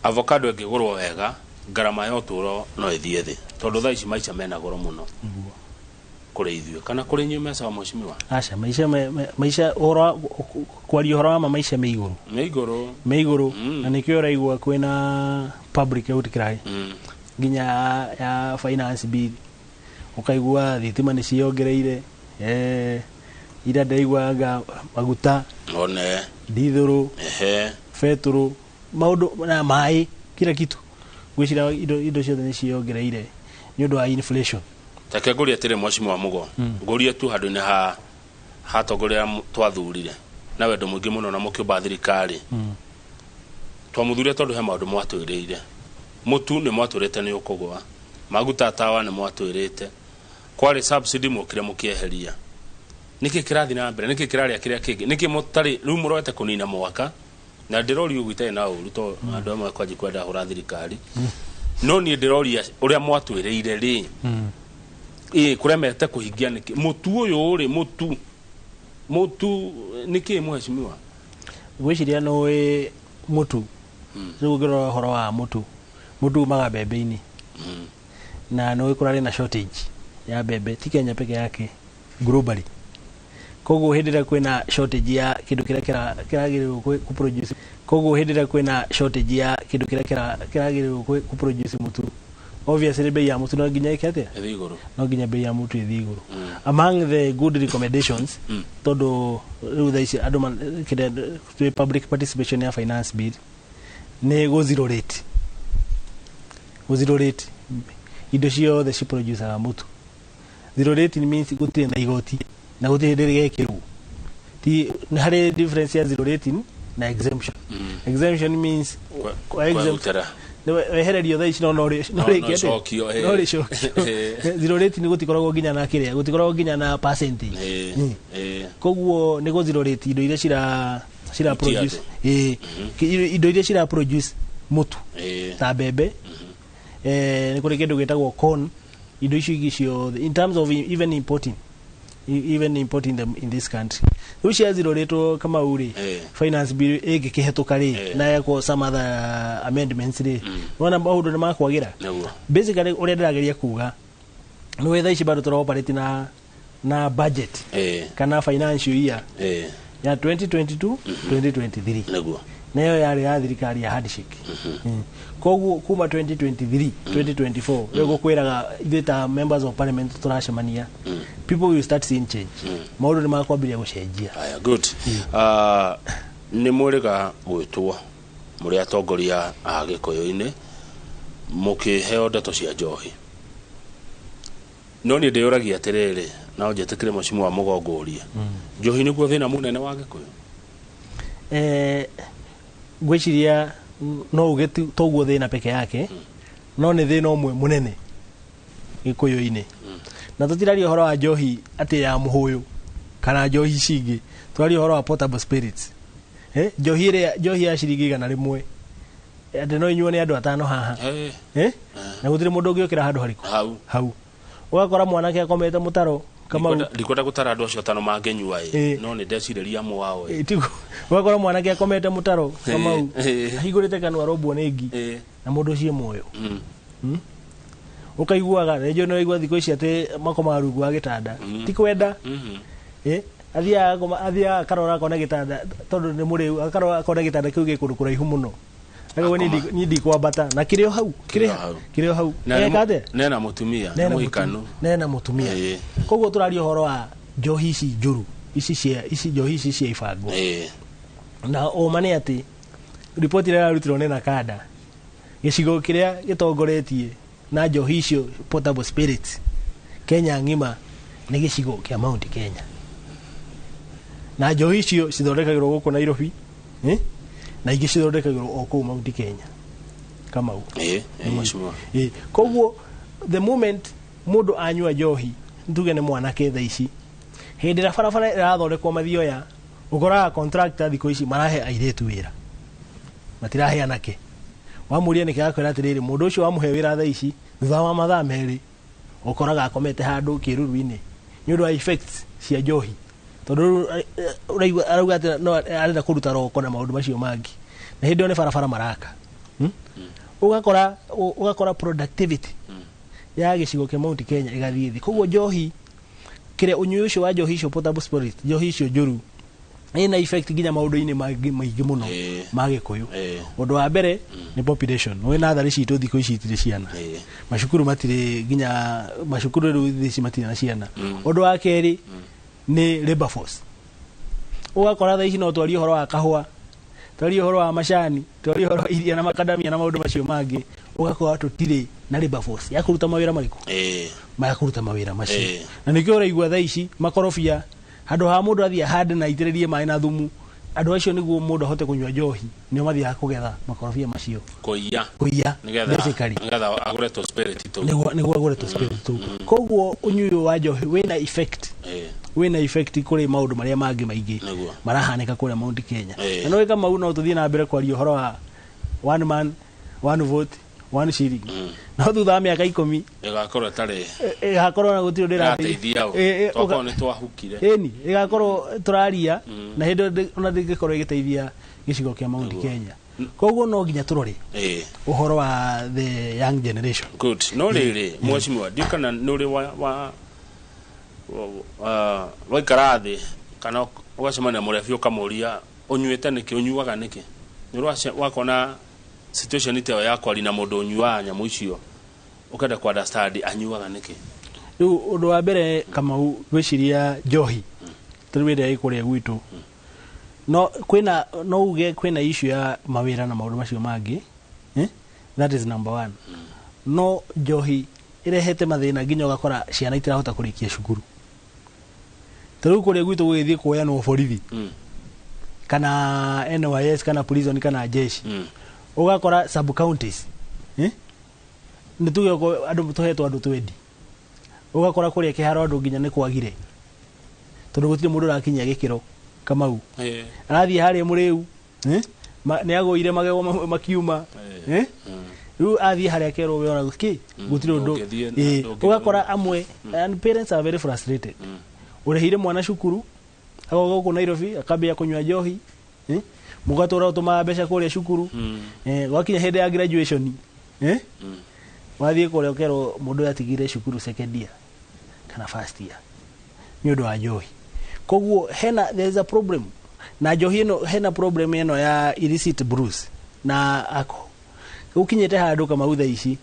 avocado ĩngĩgũrwo wega, ngarama ya ũtũũro no ĩthiĩ thĩ, tondũ thaa ici maica mena goro mũno kũrĩ ithuĩ kana kũrĩ inyuĩ mecawa mheshimiwa. Aca, maica maica ũhoro kwaria ũhoro wa ma, maica me igũrũ. Nĩ igũrũ. Me igũrũ, na nĩkĩo ũraigua kwĩna public outcry nginya ya finance bill, ũkaigua thitima nĩ ciongereire, ira ndĩraiguaga maguta, one ndithũrũ, betũrũ, maũndũ na maĩ, kila kitu. Ngwĩciria indo ciothe nĩ ciongereire nĩ ũndũ wa inflation. Reke ngũrie atĩrĩ, mheshimiwa Mugo, ngũrie tu handũ-inĩ ha hatongoria twathurire na wendo mũingĩ mũno na mũkĩũmba thirikari. Twamũthurire tondũ he maũndũ mwatwĩrĩire. Mũtu nĩ mwatwĩrĩte nĩ ũkũgwa, Maguta tawa nĩ mwatwĩrĩte. Kwarĩ subsidy mwokire mũkĩeheria. Nĩkĩ kĩrathiĩ na mbere? Nĩkĩ kĩrarĩa kĩrĩa kĩngĩ? Nĩkĩ mũtarĩ rĩu mũrorete kũnina mwaka? Na ndĩroria ũguo itarĩ na ũru to andũ amwe kwanji kwenda hũra thirikari. No niĩ ndĩroria ũrĩa mwatwĩrĩire rĩ, ĩ kũremete kũhingia nĩkĩ? Mũtu ũyũ rĩ, mũtu nĩkĩ mheshimiwa? Ngwĩciria nĩ mũtu. Rĩu ũngĩrora ũhoro wa mũtu, mũtu umaga mbembe-inĩ. Na nĩ kũrarĩ na shortage ya mbembe, ti Kenya peke yake, globally. Koguo hĩndĩ ĩrĩa kwĩna shortage ya kĩndũ kĩrĩa kĩragĩrĩirwo kũ produce, koguo hĩndĩ ĩrĩa kwĩna shortage ya kĩndũ kĩrĩa kĩragĩrĩirwo kũ produce mũtu, obviously bei ya mũtu no nginya ĩke atĩa? Ĩthiĩ igũrũ. No nginya bei ya mũtu ĩthiĩ igũrũ. Among the good recommendations, tondũ rĩu thaa ici andũ kĩrĩa twĩ public participation ya finance bill nĩ go zero rate, go zero rate indo ciothe ciproducaga mũtu. Zero rate means gũtirĩ na igoti na gũtirĩ hĩndĩ rĩgekĩrwo. Ti nĩ harĩ difference ya zero rating na exemption. Exemption means Kwehutĩra. Wehererio thaa ici no No rĩke atĩa? icokio, No rĩcokio. Zero rating gũtikoragwo nginya na kĩrĩa, gũtikoragwo nginya na percentage. Koguo nĩ go zero rate indo iria cira Mutia produce, indo iria cira produce mũtu ta mbembe, nĩ kũrĩ kĩndũ gĩtagwo corn, indo icio ingĩ ciothe, in terms of even importing, even importing them in this country. Rĩu cia zero rate Kamau rĩ, finance bill ĩngĩkĩhetũka rĩ na yekwo some other amendments rĩ, wona maũndũ nĩ makwagĩra. Basically ũrĩa ndĩrageria kuga nĩ wĩ thaa ici bado tũra operate na budget kana financial year ya 2022 2023. Nayo yarĩ ya thirikari ya handshake. Koguo kuma 2023 2024 rĩu gũkwĩraga ithuĩ ta members of parliament tũracemania, people will start seeing change. Maũndũ nĩ makwambĩrĩria gũcenjia. Aya, good. Nĩ mwĩrĩga gwĩtwo mũrĩ atongoria a gĩkũyũ-inĩ mũkĩheo ndeto cia njohi, no niĩ ndĩyũragia atĩrĩrĩ, no njĩtĩkĩre mũcimu wa mũgongoria, njohi nĩguo thĩna mũnene wa gĩkũyũ? Ngwĩciria no uge toguo thĩna peke yake, no nĩ thĩna ũmwe mũnene gĩkũyũ-inĩ. Na tũtiraria ũhoro wa njohi atĩ ya mũhũyũ kana njohi ici ingĩ, tũraria ũhoro wa portable spirits, njohi ĩrĩa, njohi ya ciringi 100 atĩ no inyuo nĩ andũ atano haha, na gũtirĩ mũndũ ũngĩũkĩra handũ harĩkũ. Hau. Hau ũgakora mwanake akomete mũtaro, Kamau. Ndikwenda gũtara andũ acio atano mangĩnyua ĩ, no nĩ ndecirĩria amwe wao ĩ. Tiguo. Ũgakora mwanake akomete mũtaro, Kamau, ahingũrĩte kanua arombwo nĩ ngi, na mũndũ ũcio muoyo. Ũkaiguaga rĩngĩ nĩ waigua thikũ ici atĩ makomaga rungu wa gĩtanda, ti kwenda. Athiaga athiaga akarora akona gĩtanda, tondũ nĩ mũrĩu, akarora akona gĩtanda kĩu gĩ kũndũ kũraihu mũno. Akauga niĩ ndikwambata, na kĩrĩ o hau, Kĩrĩ o hau. Kĩrĩ o hau. Na nĩ Eka atĩa? Nena mũtumia, nĩ Nena mũhikanu. Nena mũtumia. Koguo tũraria ũhoro wa njohi ici njũru, ici cia ici njohi ici cia ibango. Na ũma nĩ atĩ riboti ĩrĩa ĩrarutirwo nĩ Nakada, gĩcigo kĩrĩa gĩtongoretie na njohi icio portable spirits Kenya ng'ima nĩ gĩcigo kĩa Mount Kenya, na njohi icio cithondekagĩrwo gũkũ Nairobi, na ingĩ cithondekagĩrwo o kũu Mount Kenya, Kamau. Ĩ, mheshimiwa. Koguo the moment mũndũ anyua njohi, ntuge nĩ mwanake thaa ici, hĩndĩ ĩrĩa barabara ĩrathondekwo Mathioya, ũkoraga contractor thikũ ici marahe airĩtu wĩra, matirahe anake. Wamũria nĩkĩ, agakwĩra atĩrĩrĩ, mũndũ ũcio wamũhe wĩra thaa ici, thutha wa mathaa 2 ũkoraga akomete handũ kĩruru-inĩ nĩ ũndũ wa effects cia njohi, tondũ rĩu, ũraigua arauga atĩ no arenda kũruta roko na maũndũ macio mangĩ, na hĩndĩ ĩyo nĩ barabara maraka. Ũgakora productivity ya gĩcigo kĩa Mount Kenya ĩgathiĩ thĩ. Koguo njohi, kĩrĩa ũnyui ũcio wa njohi icio portable spirit, njohi icio njũru, ĩna effect nginya maũndũ-inĩ mangĩ maingĩ mũno ma gĩkũyũ. Ũndũ wa mbere nĩ population. Wĩ natharĩ citũ thikũ ici itirĩ ciana, macukuru matirĩ, nginya macukuru rĩu thikũ ici matirĩ na ciana. Ũndũ wa kerĩ nĩ labor force. Ũgakora thaa ici no twarie ũhoro wa kahũa, twarie ũhoro wa macani, twarie ũhoro wa iria na makadamia na maũndũ macio mangĩ, ũgakora tũtirĩ na labor force ya kũruta mawĩra marĩkũ, maya kũruta mawĩra macio. Na nĩkĩo ũraigua thaa ici makorobia, handũ ha mũndũ athiĩ ahande na aitĩrĩrie maĩ na thumu, Andũ acio nĩguo mũndũ ahote kũnyua njohi nĩo mathiaga kũgetha makorobia macio. Kũiya. Kũiya. Nĩgetha basically. Nĩgetha agũre tũ spirit tũu. Nĩguo agũre tũ spirit tũu. Koguo ũnyui ũyũ wa njohi wĩna effect, wĩna effect kũrĩ maũndũ marĩa mangĩ maingĩ marahanĩka kũrĩa Mount Kenya. Na no Kamau, no tũthiĩ na mbere kwaria ũhoro wa one man, one vote, one shilling, no thutha wa mĩaka 10 Ĩgakorwo ĩtarĩ ĩgakorwo na gũtirĩ ũndũ ĩrateithia ũ. Tokorwo nĩ twahukire. Ĩni ĩgakorwo tũraria na hĩndĩ ĩyo ona ndĩngĩkorwo ĩgĩteithia gĩcigo kĩa Mount Kenya. Koguo no nginya tũrore ũhoro wa the young generation. Good. No rĩrĩ, mheshimiwa, ndiũ kana nĩ ũrĩ wa waikara thĩ kana ũgacemania na mũrebi ũkamũria ũnyuĩte nĩkĩ, ũnyuaga nĩkĩ? Nĩ ũrĩ wakona situation ta ĩyo ya kwaria na mũndũ ũnyuaga nyamũ icio, ũkenda ku understand anyuaga nĩkĩ? Rĩu ũndũ wa mbere, Kamau, ngwĩciria njohi tarĩu ĩrĩa ĩ kũrĩa gwitũ, no kwĩna, no uge kwĩna issue ya mawĩra na maũndũ macio mangĩ, eh? That is number one. No njohi ĩrehete mathĩna nginya ũgakora ciana itirahota kũrĩkia cukuru. Tarĩu kũrĩa gwitũ gũgĩthiĩ kuoyanwo borithi kana NYS kana prison kana jeshi, ũgakora sub counties, eh? Nĩ tuge okorwo andũ tũhetwo andũ 20, ũgakora kũrĩa kĩharo andũ nginya nĩ kwagire tondũ gũtirĩ mũndũ ũrakinyia gĩkĩro, Kamau. Arathiĩ harĩa mũrĩu, eh? Nĩ agũire magego makiuma, eh? Rĩu athiĩ harĩa kerwo we ona kĩ gũtirĩ ũndũ. Ndũngĩthiĩ Ũgakora amwe, and parents are very frustrated. Ũrĩhire mwana cukuru, agoka gũkũ Nairobi akambia kũnyua njohi, eh? Mũgatũra ũtũmaga mbeca kũrĩa cukuru, gwakinya hĩndĩ ya graduation, eh? Wathiĩ kũrĩa ũkerwo mũndũ ũyũ atigire cukuru second year kana first year nĩ ũndũ wa njohi. Koguo hena, there is a problem na njohi ĩno, hena problem ĩno ya illicit brews na alcohol. Gũkinyĩte handũ, Kamau, thaa ici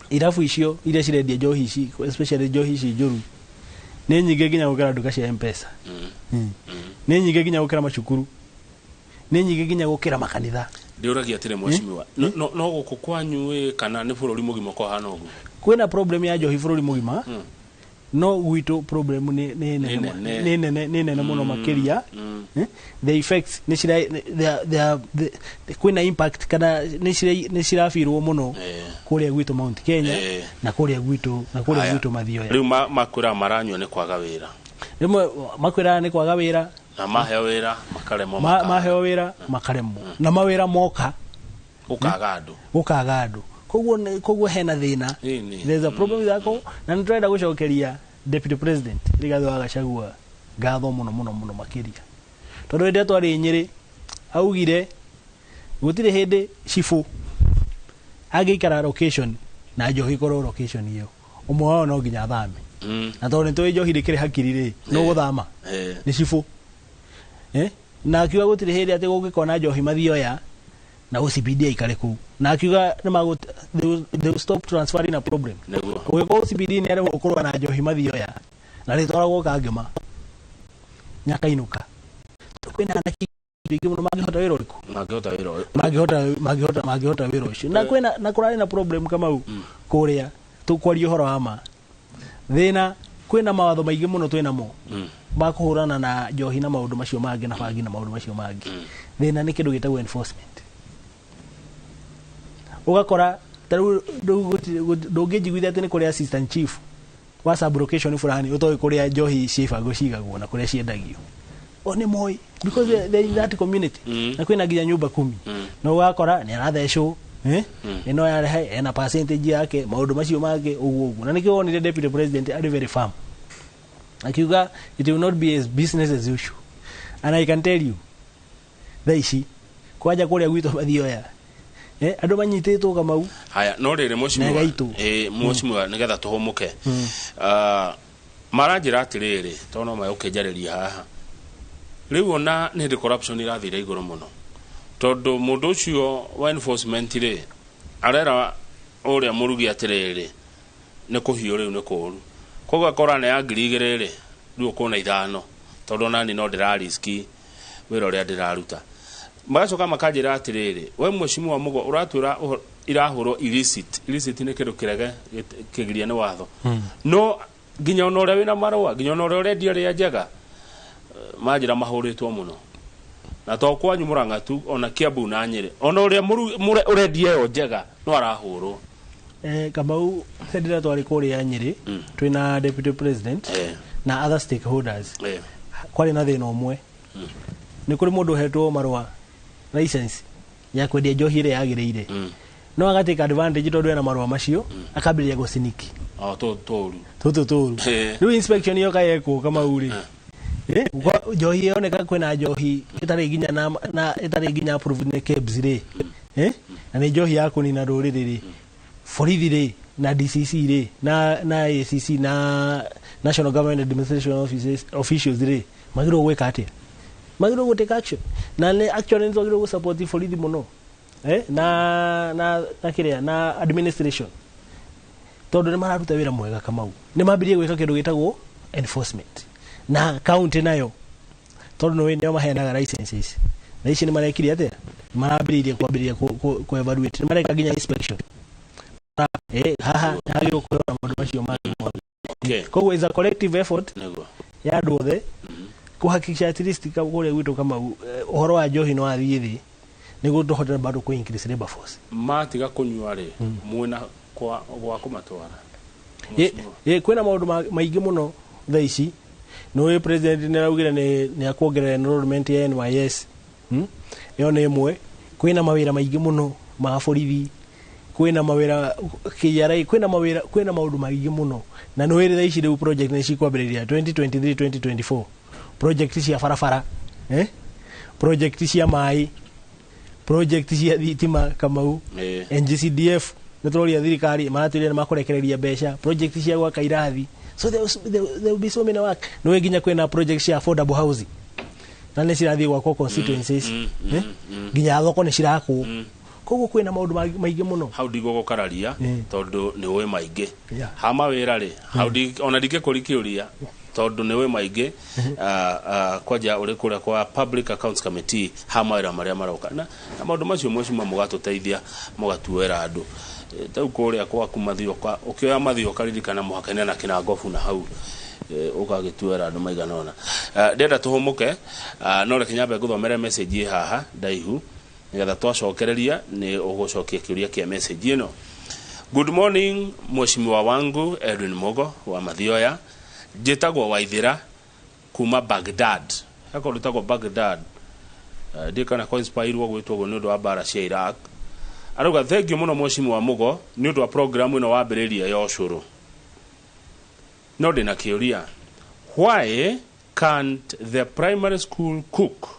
irabu icio iria cirendia njohi ici, especially njohi ici njũru, nĩ nyingĩ nginya gũkĩra nduka cia Mpesa. Nĩ nyingĩ nginya gũkĩra macukuru, nĩ nyingĩ nginya gũkĩra makanitha. Ndĩũragia atĩrĩ, mheshimiwa, no gũkũ kwanyu ĩ kana nĩ bũrũri mũgima kũhana ũguo? Kwĩna problem ya njohi bũrũri mũgima, no gwitũ problem nĩ nene Nĩ nene. Nĩ nene mũno makĩria. Eh? The effects nĩ cira kwĩna impact kana nĩ cirabirwo mũno kũrĩa gwitũ Mount Kenya na kũrĩa gwitũ na kũrĩa Haya. gwitũ Mathioya. Rĩu makwĩra maranyua nĩ kwaga wĩra. Rĩmwe makwĩraga nĩ kwaga wĩra. Na maheo wĩra makaremwo. Maheo wĩra makaremwo, na mawĩra moka gũkaga andũ. Gũkaga andũ. Koguo hena thĩna. Ĩni. There's a problem with alcohol, na nĩ tũrenda gũcokeria Deputy President Rigathi wa Gachagua ngatho mũno mũno mũno makĩria, tondũ hĩndĩ ĩrĩa twarĩ Nyĩrĩ augire gũtirĩ hĩndĩ cibũ angĩikara location na njohi ĩkorwo location ĩyo, ũmwe wao no nginya athame. Na tondũ nĩ tũĩ njohi ndĩkĩrĩ hakiri rĩ, nĩ ũgũthama nĩ cibũ, eh? Na akiuga gũtirĩ hĩndĩ atĩ gũngĩkona njohi Mathioya na OCPD aikare kũu, na akiuga nĩ they will stop transferring a problem. Ũgĩkorwo OCPD nĩ aremwo kũrũa na njohi Mathioya na rĩtwaragwo Kangema nyakainũka, kwĩna anake aingĩ mũno mangĩhota wĩra ũrĩkũ? Mangĩhota wĩra ũyũ. Mangĩhota wĩra ũcio. Na kwĩna na kũrarĩ na problem, Kamau, kũrĩa tũkwaria ũhoro wa ma thĩna, kwĩna mawatho maingĩ mũno twĩnamo ma kũhũrana na njohi na maũndũ macio mangĩ na bangi na maũndũ macio mangĩ. Thĩna nĩ kĩndũ gĩtagwo enforcement. Ũgakora ta rĩu ndũngĩnjiguithia atĩ nĩ kũrĩ assistant chief wa sub location fulani ũtoĩ kũrĩa njohi cia ibango cigagwo na kũrĩa ciendagio. O nĩ moĩ because they in that community. Na kwĩna nginya nyumba kumi, na ũgakora nĩ arathecwo, eh? Ĩno yarehe ena percentage yake, maũndũ macio mangĩ ũguo ũguo. Na nĩkĩo wonire Deputy President arĩ very firm akiuga it will not be as business as usual. And I can tell you, thaa ici kwanja kũrĩa gwitũ Mathioya, eh, andũ manyitĩtwo, Kamau. Haya, no rĩrĩ, mheshimiwa, Na gaitũ. Mheshimiwa, nĩgetha tũhũmũke. Ah, maranjĩra atĩrĩrĩ, tondũ no megũkĩnjarĩria haha rĩu, ona nĩ hĩndĩ corruption ĩrathire igũrũ mũno, tondũ mũndũ ũcio wa enforcement rĩ arera ũrĩa mũrugi atĩrĩrĩ, nĩ kũhiũ rĩu nĩ kũũru, koguo akora nĩ ya 2000 rĩ, rĩu ũkuona 5, tondũ onani no ndĩrariski wĩra ũrĩa ndĩraruta. Magacoka makanjĩra atĩrĩrĩ, we mheshimiwa Mugo, ũratwĩra irahũrwo illicit. Illicit nĩ kĩndũ kĩrege kĩgirie nĩ watho, no nginya ona ũrĩa wĩna marũa, nginya ona ũrĩa ũrendia rĩa njega, manjĩra mahũrĩtwo mũno. Na to kwanyu Murang'a tu, ona Kiambu na Nyĩrĩ, ona ũrĩa ũrendia ĩyo njega no arahũrwo. Kamau, hĩndĩ ĩrĩa twarĩ kũrĩa Nyĩrĩ twĩna deputy president na other stakeholders, kwarĩ na thĩna ũmwe. Nĩ kũrĩ mũndũ ũhetwo marũa, license ya kwendia njohi ĩrĩa yagĩrĩire, no agatake advantage tondũ ena marũa macio, akambĩrĩria gũciniki. O tũ tũru. Tũtũ tũru. Rĩu inspection yoka yekwo, Kamau rĩ, njohi yoneka kwĩna njohi ĩtarĩ nginya na ĩtarĩ nginya approved nĩ KEBS rĩ, na nĩ njohi ya kũnina rũrĩrĩ rĩ, borithi rĩ na DCC rĩ na ACC na National Government Administration Offices, officials rĩ, magĩrĩirwo gwĩka atĩa? Magĩrĩirwo gũ take action, na nĩ actually nĩ twagĩrĩirwo gũ support borithi mũno, na kĩrĩa na administration, tondũ nĩ mararuta wĩra mwega. Kamau, nĩ mambirie gwĩka kĩndũ gĩtagwo enforcement, na county nayo, tondũ nĩ nĩo maheanaga licenses, na ici nĩ marekire atĩa? Nĩ marambĩrĩirie kwambĩrĩria ku evaluate, nĩ mareka nginya inspection. Haha hagĩrĩirwo kũrora maũndũ macio mangĩ mothe. Koguo is a collective effort ya andũ othe kuhakikisha at least kũrĩa gwitũ, Kamau, ũhoro wa njohi no wathiĩ thĩ, nĩguo tũhote bado ku increase labor force. Matiga kũnyua rĩ, mwĩna kwa gwa kũmatwara? Ĩ kwĩna maũndũ maingĩ mũno thaa ici. Nĩ president nĩ araugire nĩ akuongerera enrollment ya NYS, Ĩyo nĩ ĩmwe. Kwĩna mawĩra maingĩ mũno ma borithi, kwĩna mawĩra KRA, kwĩna mawĩra, kwĩna maũndũ maingĩ mũno. Na nĩ wĩrĩ thaa ici rĩu project nĩ cikwambĩrĩria 2023 2024, project cia barabara, project cia maĩ, project cia thitima. Kamau, NGCDF nĩ tũroria thirikari, maratwĩrire nĩ makũrekereria mbeca, project cia gwaka irathi. So there will be so many work. Nĩ nginya kwĩna project cia affordable housing na nĩ cirathiĩ gwakwo constituencies, nginya thoko nĩ cirakwo. Koguo kwĩna maũndũ maingĩ mũno. Hau ndigũgũkararia tondũ nĩ ũĩ maingĩ. Ha mawĩra rĩ, hau ona ndingĩkũri kĩũria tondũ nĩ ũĩ maingĩ. Kwanja ũrĩ kũrĩa kwa Public Accounts Committee, ha mawĩra marĩa maroka na maũndũ macio, mheshimiwa, mũgatũteithia mũgatuoera andũ. Rĩu kũrĩa gwaku Mathioka, ũkĩoya Mathioka, ririkana mũhaka-inĩ na Kĩnangobu na hau, ũgagĩtuoera andũ maigana ũna. Ndĩrenda tũhũmũke, no reke nyambe ngũthomere message ĩ haha ndaihu, nĩgetha twacokereria nĩ ũgũcokia kĩũria kĩa message ĩno. Good morning, mheshimiwa wangu Edwin Mugo wa Mathioya. Njĩtagwo Waithĩra kuma Baghdad. He kũndũ gwĩtagwo Baghdad. Ndiũĩ kana ko inspire-irwo gwĩtwo ũguo nĩ ũndũ wa mbara cia Iraq. Arauga thengiũ mũno mheshimiwa Mugo nĩ ũndũ wa program ĩno wambĩrĩria ya ũcũrũ. No ndĩna kĩũria. Why can't the primary school cook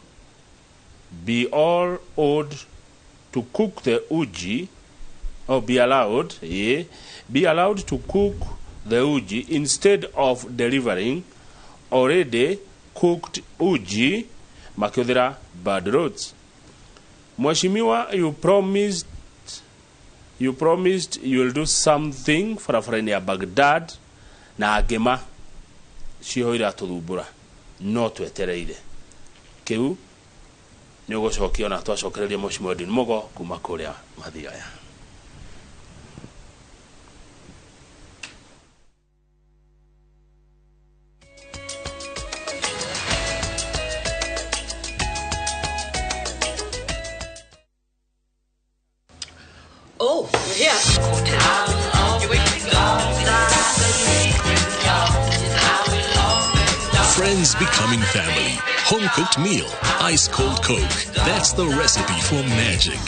be all owed to cook the uji or be allowed, yeah, be allowed to cook the uji instead of delivering already cooked uji makĩhũthĩra bad roads? Mheshimiwa, you promised you will do something barabara-inĩ ya Baghdad na ngĩma ciho iratũthumbũra, no twetereire. Kĩu nĩ ũgũcokia ona twacokereria mheshimiwa Edwin Mugo kuma kũrĩa Mathioya. Oh, you're here. Friends becoming family. Home cooked meal. Ice cold Coke. That's the recipe for magic.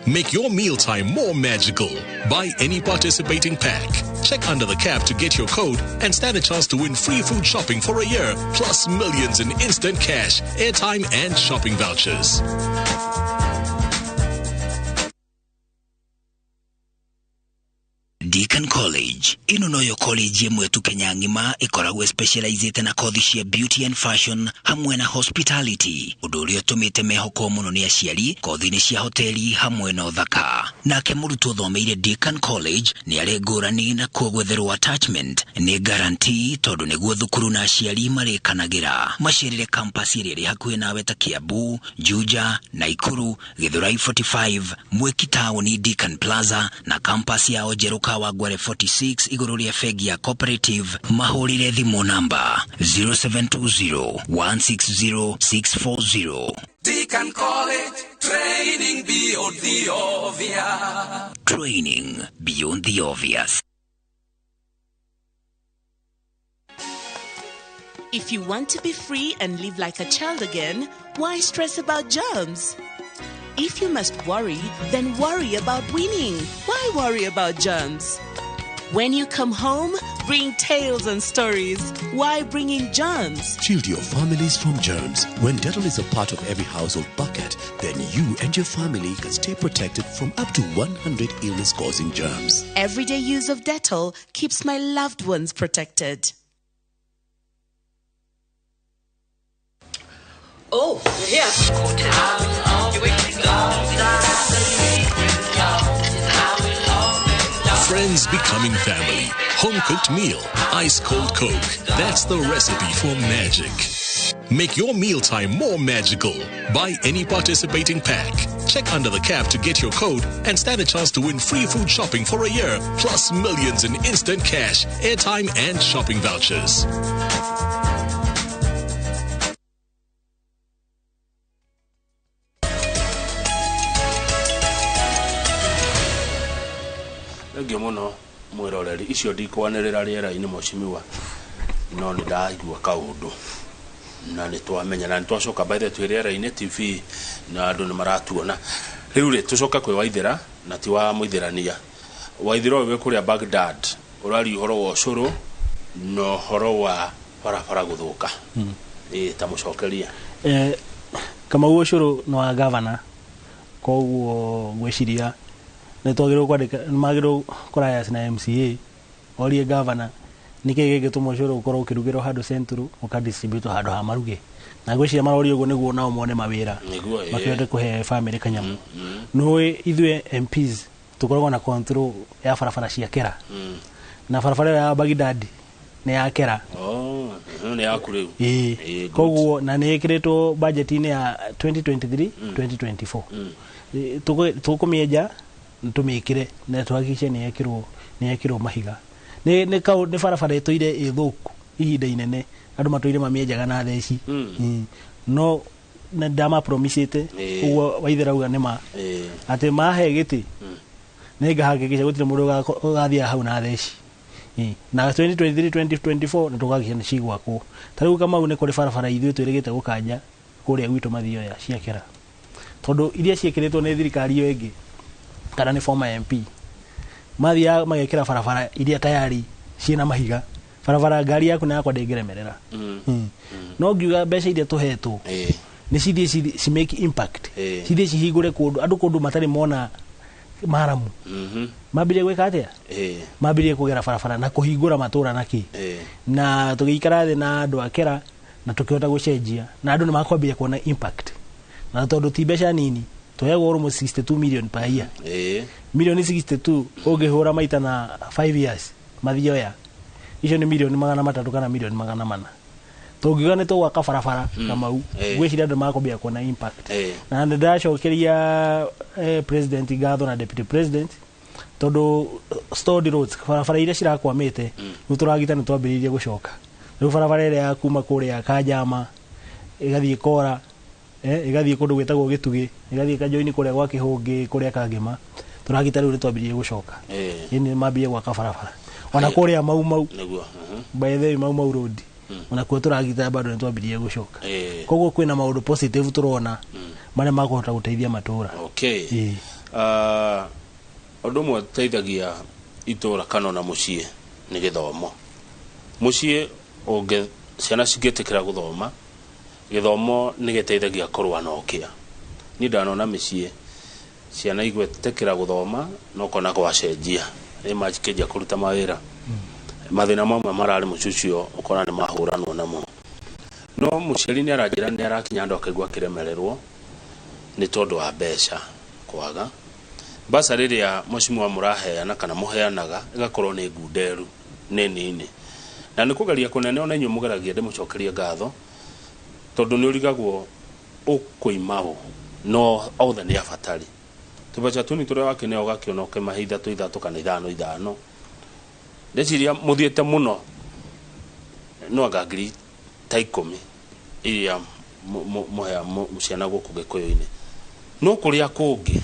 Make your mealtime more magical. Buy any participating pack. Check under the cap to get your code and stand a chance to win free food shopping for a year, plus millions in instant cash, airtime, and shopping vouchers. Deacon College ĩno noyo college ĩmwe tu Kenya ng'ima ĩkoragwo specializĩte na kothi cia beauty and fashion hamwe na hospitality, ũndũ ũrĩa ũtũmĩte mehokwo mũno nĩ aciari kothi-inĩ cia hoteli hamwe na ũthaka. Nake mũrutwo ũthomeire Deacon College nĩ arĩ ngũrani na kuo gwetherwo attachment nĩ guarantee, tondũ nĩguo thukuru na aciari marĩkanagĩra. Macerere campus ĩrĩa ĩrĩ hakuhĩ nawe ta Kiambu, Juja, Naikuru, Githurai 45, Mwiki Town, Deacon Plaza na campus yao njerũ Kawangware 46 igũrũ rĩa bengi ya Cooperative. Mahũrĩre thimũ namba 0720 160 640. Deacon College, training beyond the obvious. Training beyond the obvious. If you want to be free and live like a child again, why stress about germs? If you must worry, then worry about winning. Why worry about germs? When you come home, bring tales and stories. Why bring in germs? Shield your families from germs. When Dettol is a part of every household bucket, then you and your family can stay protected from up to 100 illness-causing germs. Everyday use of Dettol keeps my loved ones protected. Oh, you're here. Friends becoming family. Home cooked meal. Ice cold Coke. That's the recipe for magic. Make your mealtime more magical. Buy any participating pack. Check under the cap to get your code and stand a chance to win free food shopping for a year, plus millions in instant cash, airtime, and shopping vouchers. Thengio muno mwiroreri icio ndikwanĩrĩra rĩera-inĩ mũcimiwa no nĩ ndaigua kaũndũ na nĩ twamenya na nĩ twacoka by the twĩ rĩera-inĩ TV na andũ nĩ maratuona. Rĩu rĩ tũcoke kwĩ Waithĩra na ti wa mũithĩrania. Waithĩra ũyũ wĩ kũrĩa Baghdad ũraria ũhoro wa ũcũrũ na ũhoro wa barabara gũthũka. Ĩ ta mũcokeria. Kamau ũcũrũ nĩ wa gavana koguo ngwĩciria nĩ twagĩrĩirwo kwandĩka nĩ magĩrĩirwo kũrayas na MCA orie gavana nĩkĩ gĩgĩtũma ũcũrũ ũkorwo ũkĩrugĩrwo handũ central ũkadistributwo handũ ha maruge na ngwĩciria maroria ũguo nĩguo nao mone mawĩra makĩhote kũhe famĩlĩ kanyamũ. Nĩũĩ ithuĩ MPs tũkoragwo na control ya barabara cia Kera na barabara ĩyo ya Baghdad nĩ ya Kera. Nĩ yaku rĩu. Ĩĩ, koguo na nĩ ĩkĩrĩtwo budget-inĩ ya 2023 2024 tũkũmĩenja tumikire na tuhakikishe ni yekirwo mahiga ni ni barabara ituire ithuku ihinda inene andu matuire mamienjaga na theci. No na ndama promisete uguo Waithĩra uga ni ma ati mahe giti ni ngahakikisha gutire mundu ugathia hau na theci. Na 2023 2024 na tugakikisha ni cigwakwo. Ta riu Kamau ni kuri barabara ithuĩ twĩrĩgĩte gũkanja kũrĩa gwitũ Mathioya cia Kera tondu iria ciĩkĩrĩtwo nĩ thirikari ĩyo ĩngĩ kana nĩ former MP mathiaga magekĩra barabara iria tayari ciĩna mahiga barabara ngari yaku na yakwa ndĩngĩremerera. No ngiuga mbeca iria tũhetwo nĩ cithiĩ ci make impact, cithiĩ cihingũre kũndũ andũ kũndũ matarĩ mona maramu mambirie gwĩka atĩa, mambirie kũgera barabara na kũhingũra matũra na kĩ na tũgĩikara thĩ na andũ a Kera na tũkĩhota gũcenjia na andũ nĩ makwambia kuona impact na tondũ ti mbeca nini tuheagwo almost 62 million per year. Milioni 62 ũngĩhũra maita na 5 years Mathioya icio nĩ milioni 300 kana milioni 400. Tũngiuga nĩ tũgwaka barabara Kamau ngwĩciria andũ makwambia kuona impact. Na nĩ ndacokeria president ngatho na deputy president tondũ stored roads barabara iria cirakwamĩte rĩu tũragita nĩ twambĩrĩirie gũcoka. Rĩu barabara ĩrĩa ya kuma kũrĩa Kanjama ĩgathiĩ Kora ĩgathiĩ kũndũ gwĩtagwo Gĩtugĩ ĩgathiĩ Kanjoini kũrĩa gwa Kĩhũngĩ kũrĩa Kangĩma tũragita rĩu nĩtwambĩrĩirie gũcoka. Ĩni mambie gwaka barabara ona kũrĩa Mau Mau by the way Mau Mau road ona kuo tũragita bado nĩtwambĩrĩirie gũcoka. Koguo kwĩna maũndũ positive tũrona marĩa makũhota gũteithia matũra. Okay. Ũndũ ũmwe ũteithagia itũra kana ona mũciĩ nĩ gĩthomo. Mũciĩ ũngĩ ciana cingĩtĩkĩra gũthoma gĩthomo nĩ gĩteithagia kũrũa na ũkĩa. Niĩ ndanona mĩciĩ ciana igwĩtĩkĩra gũthoma no kona gwacenjia nĩ makĩnjia kũruta mawĩra mathĩna mamwe mararĩ mũciĩ ũcio ũkona nĩ mahũranwo namo. No mũciari nĩ aranjĩra nĩ arakinya andũ akaigua akĩremererwo nĩ tondũ wa mbeca kwaga mbaca rĩrĩa mũcimwa mũraheana kana mũheanaga ĩgakorwo nĩ ngunderu nĩ nini na nĩ kũgeria kũnene ona inyuĩ mũgeragia ndĩmũcokerie ngatho tondu nĩ ũrigagwo ũkũima no othe nĩ abatari tũbeca tũnini tũrĩa wakĩneo ũgakĩona ũkĩmahe ithatũ ithatũ kana ithano ithano ndeciria mũthiĩte mũno no anga ngiri ta 10 iria Mũhea ciana gũkũ Gĩkũyũ-inĩ, no kũrĩa kũngĩ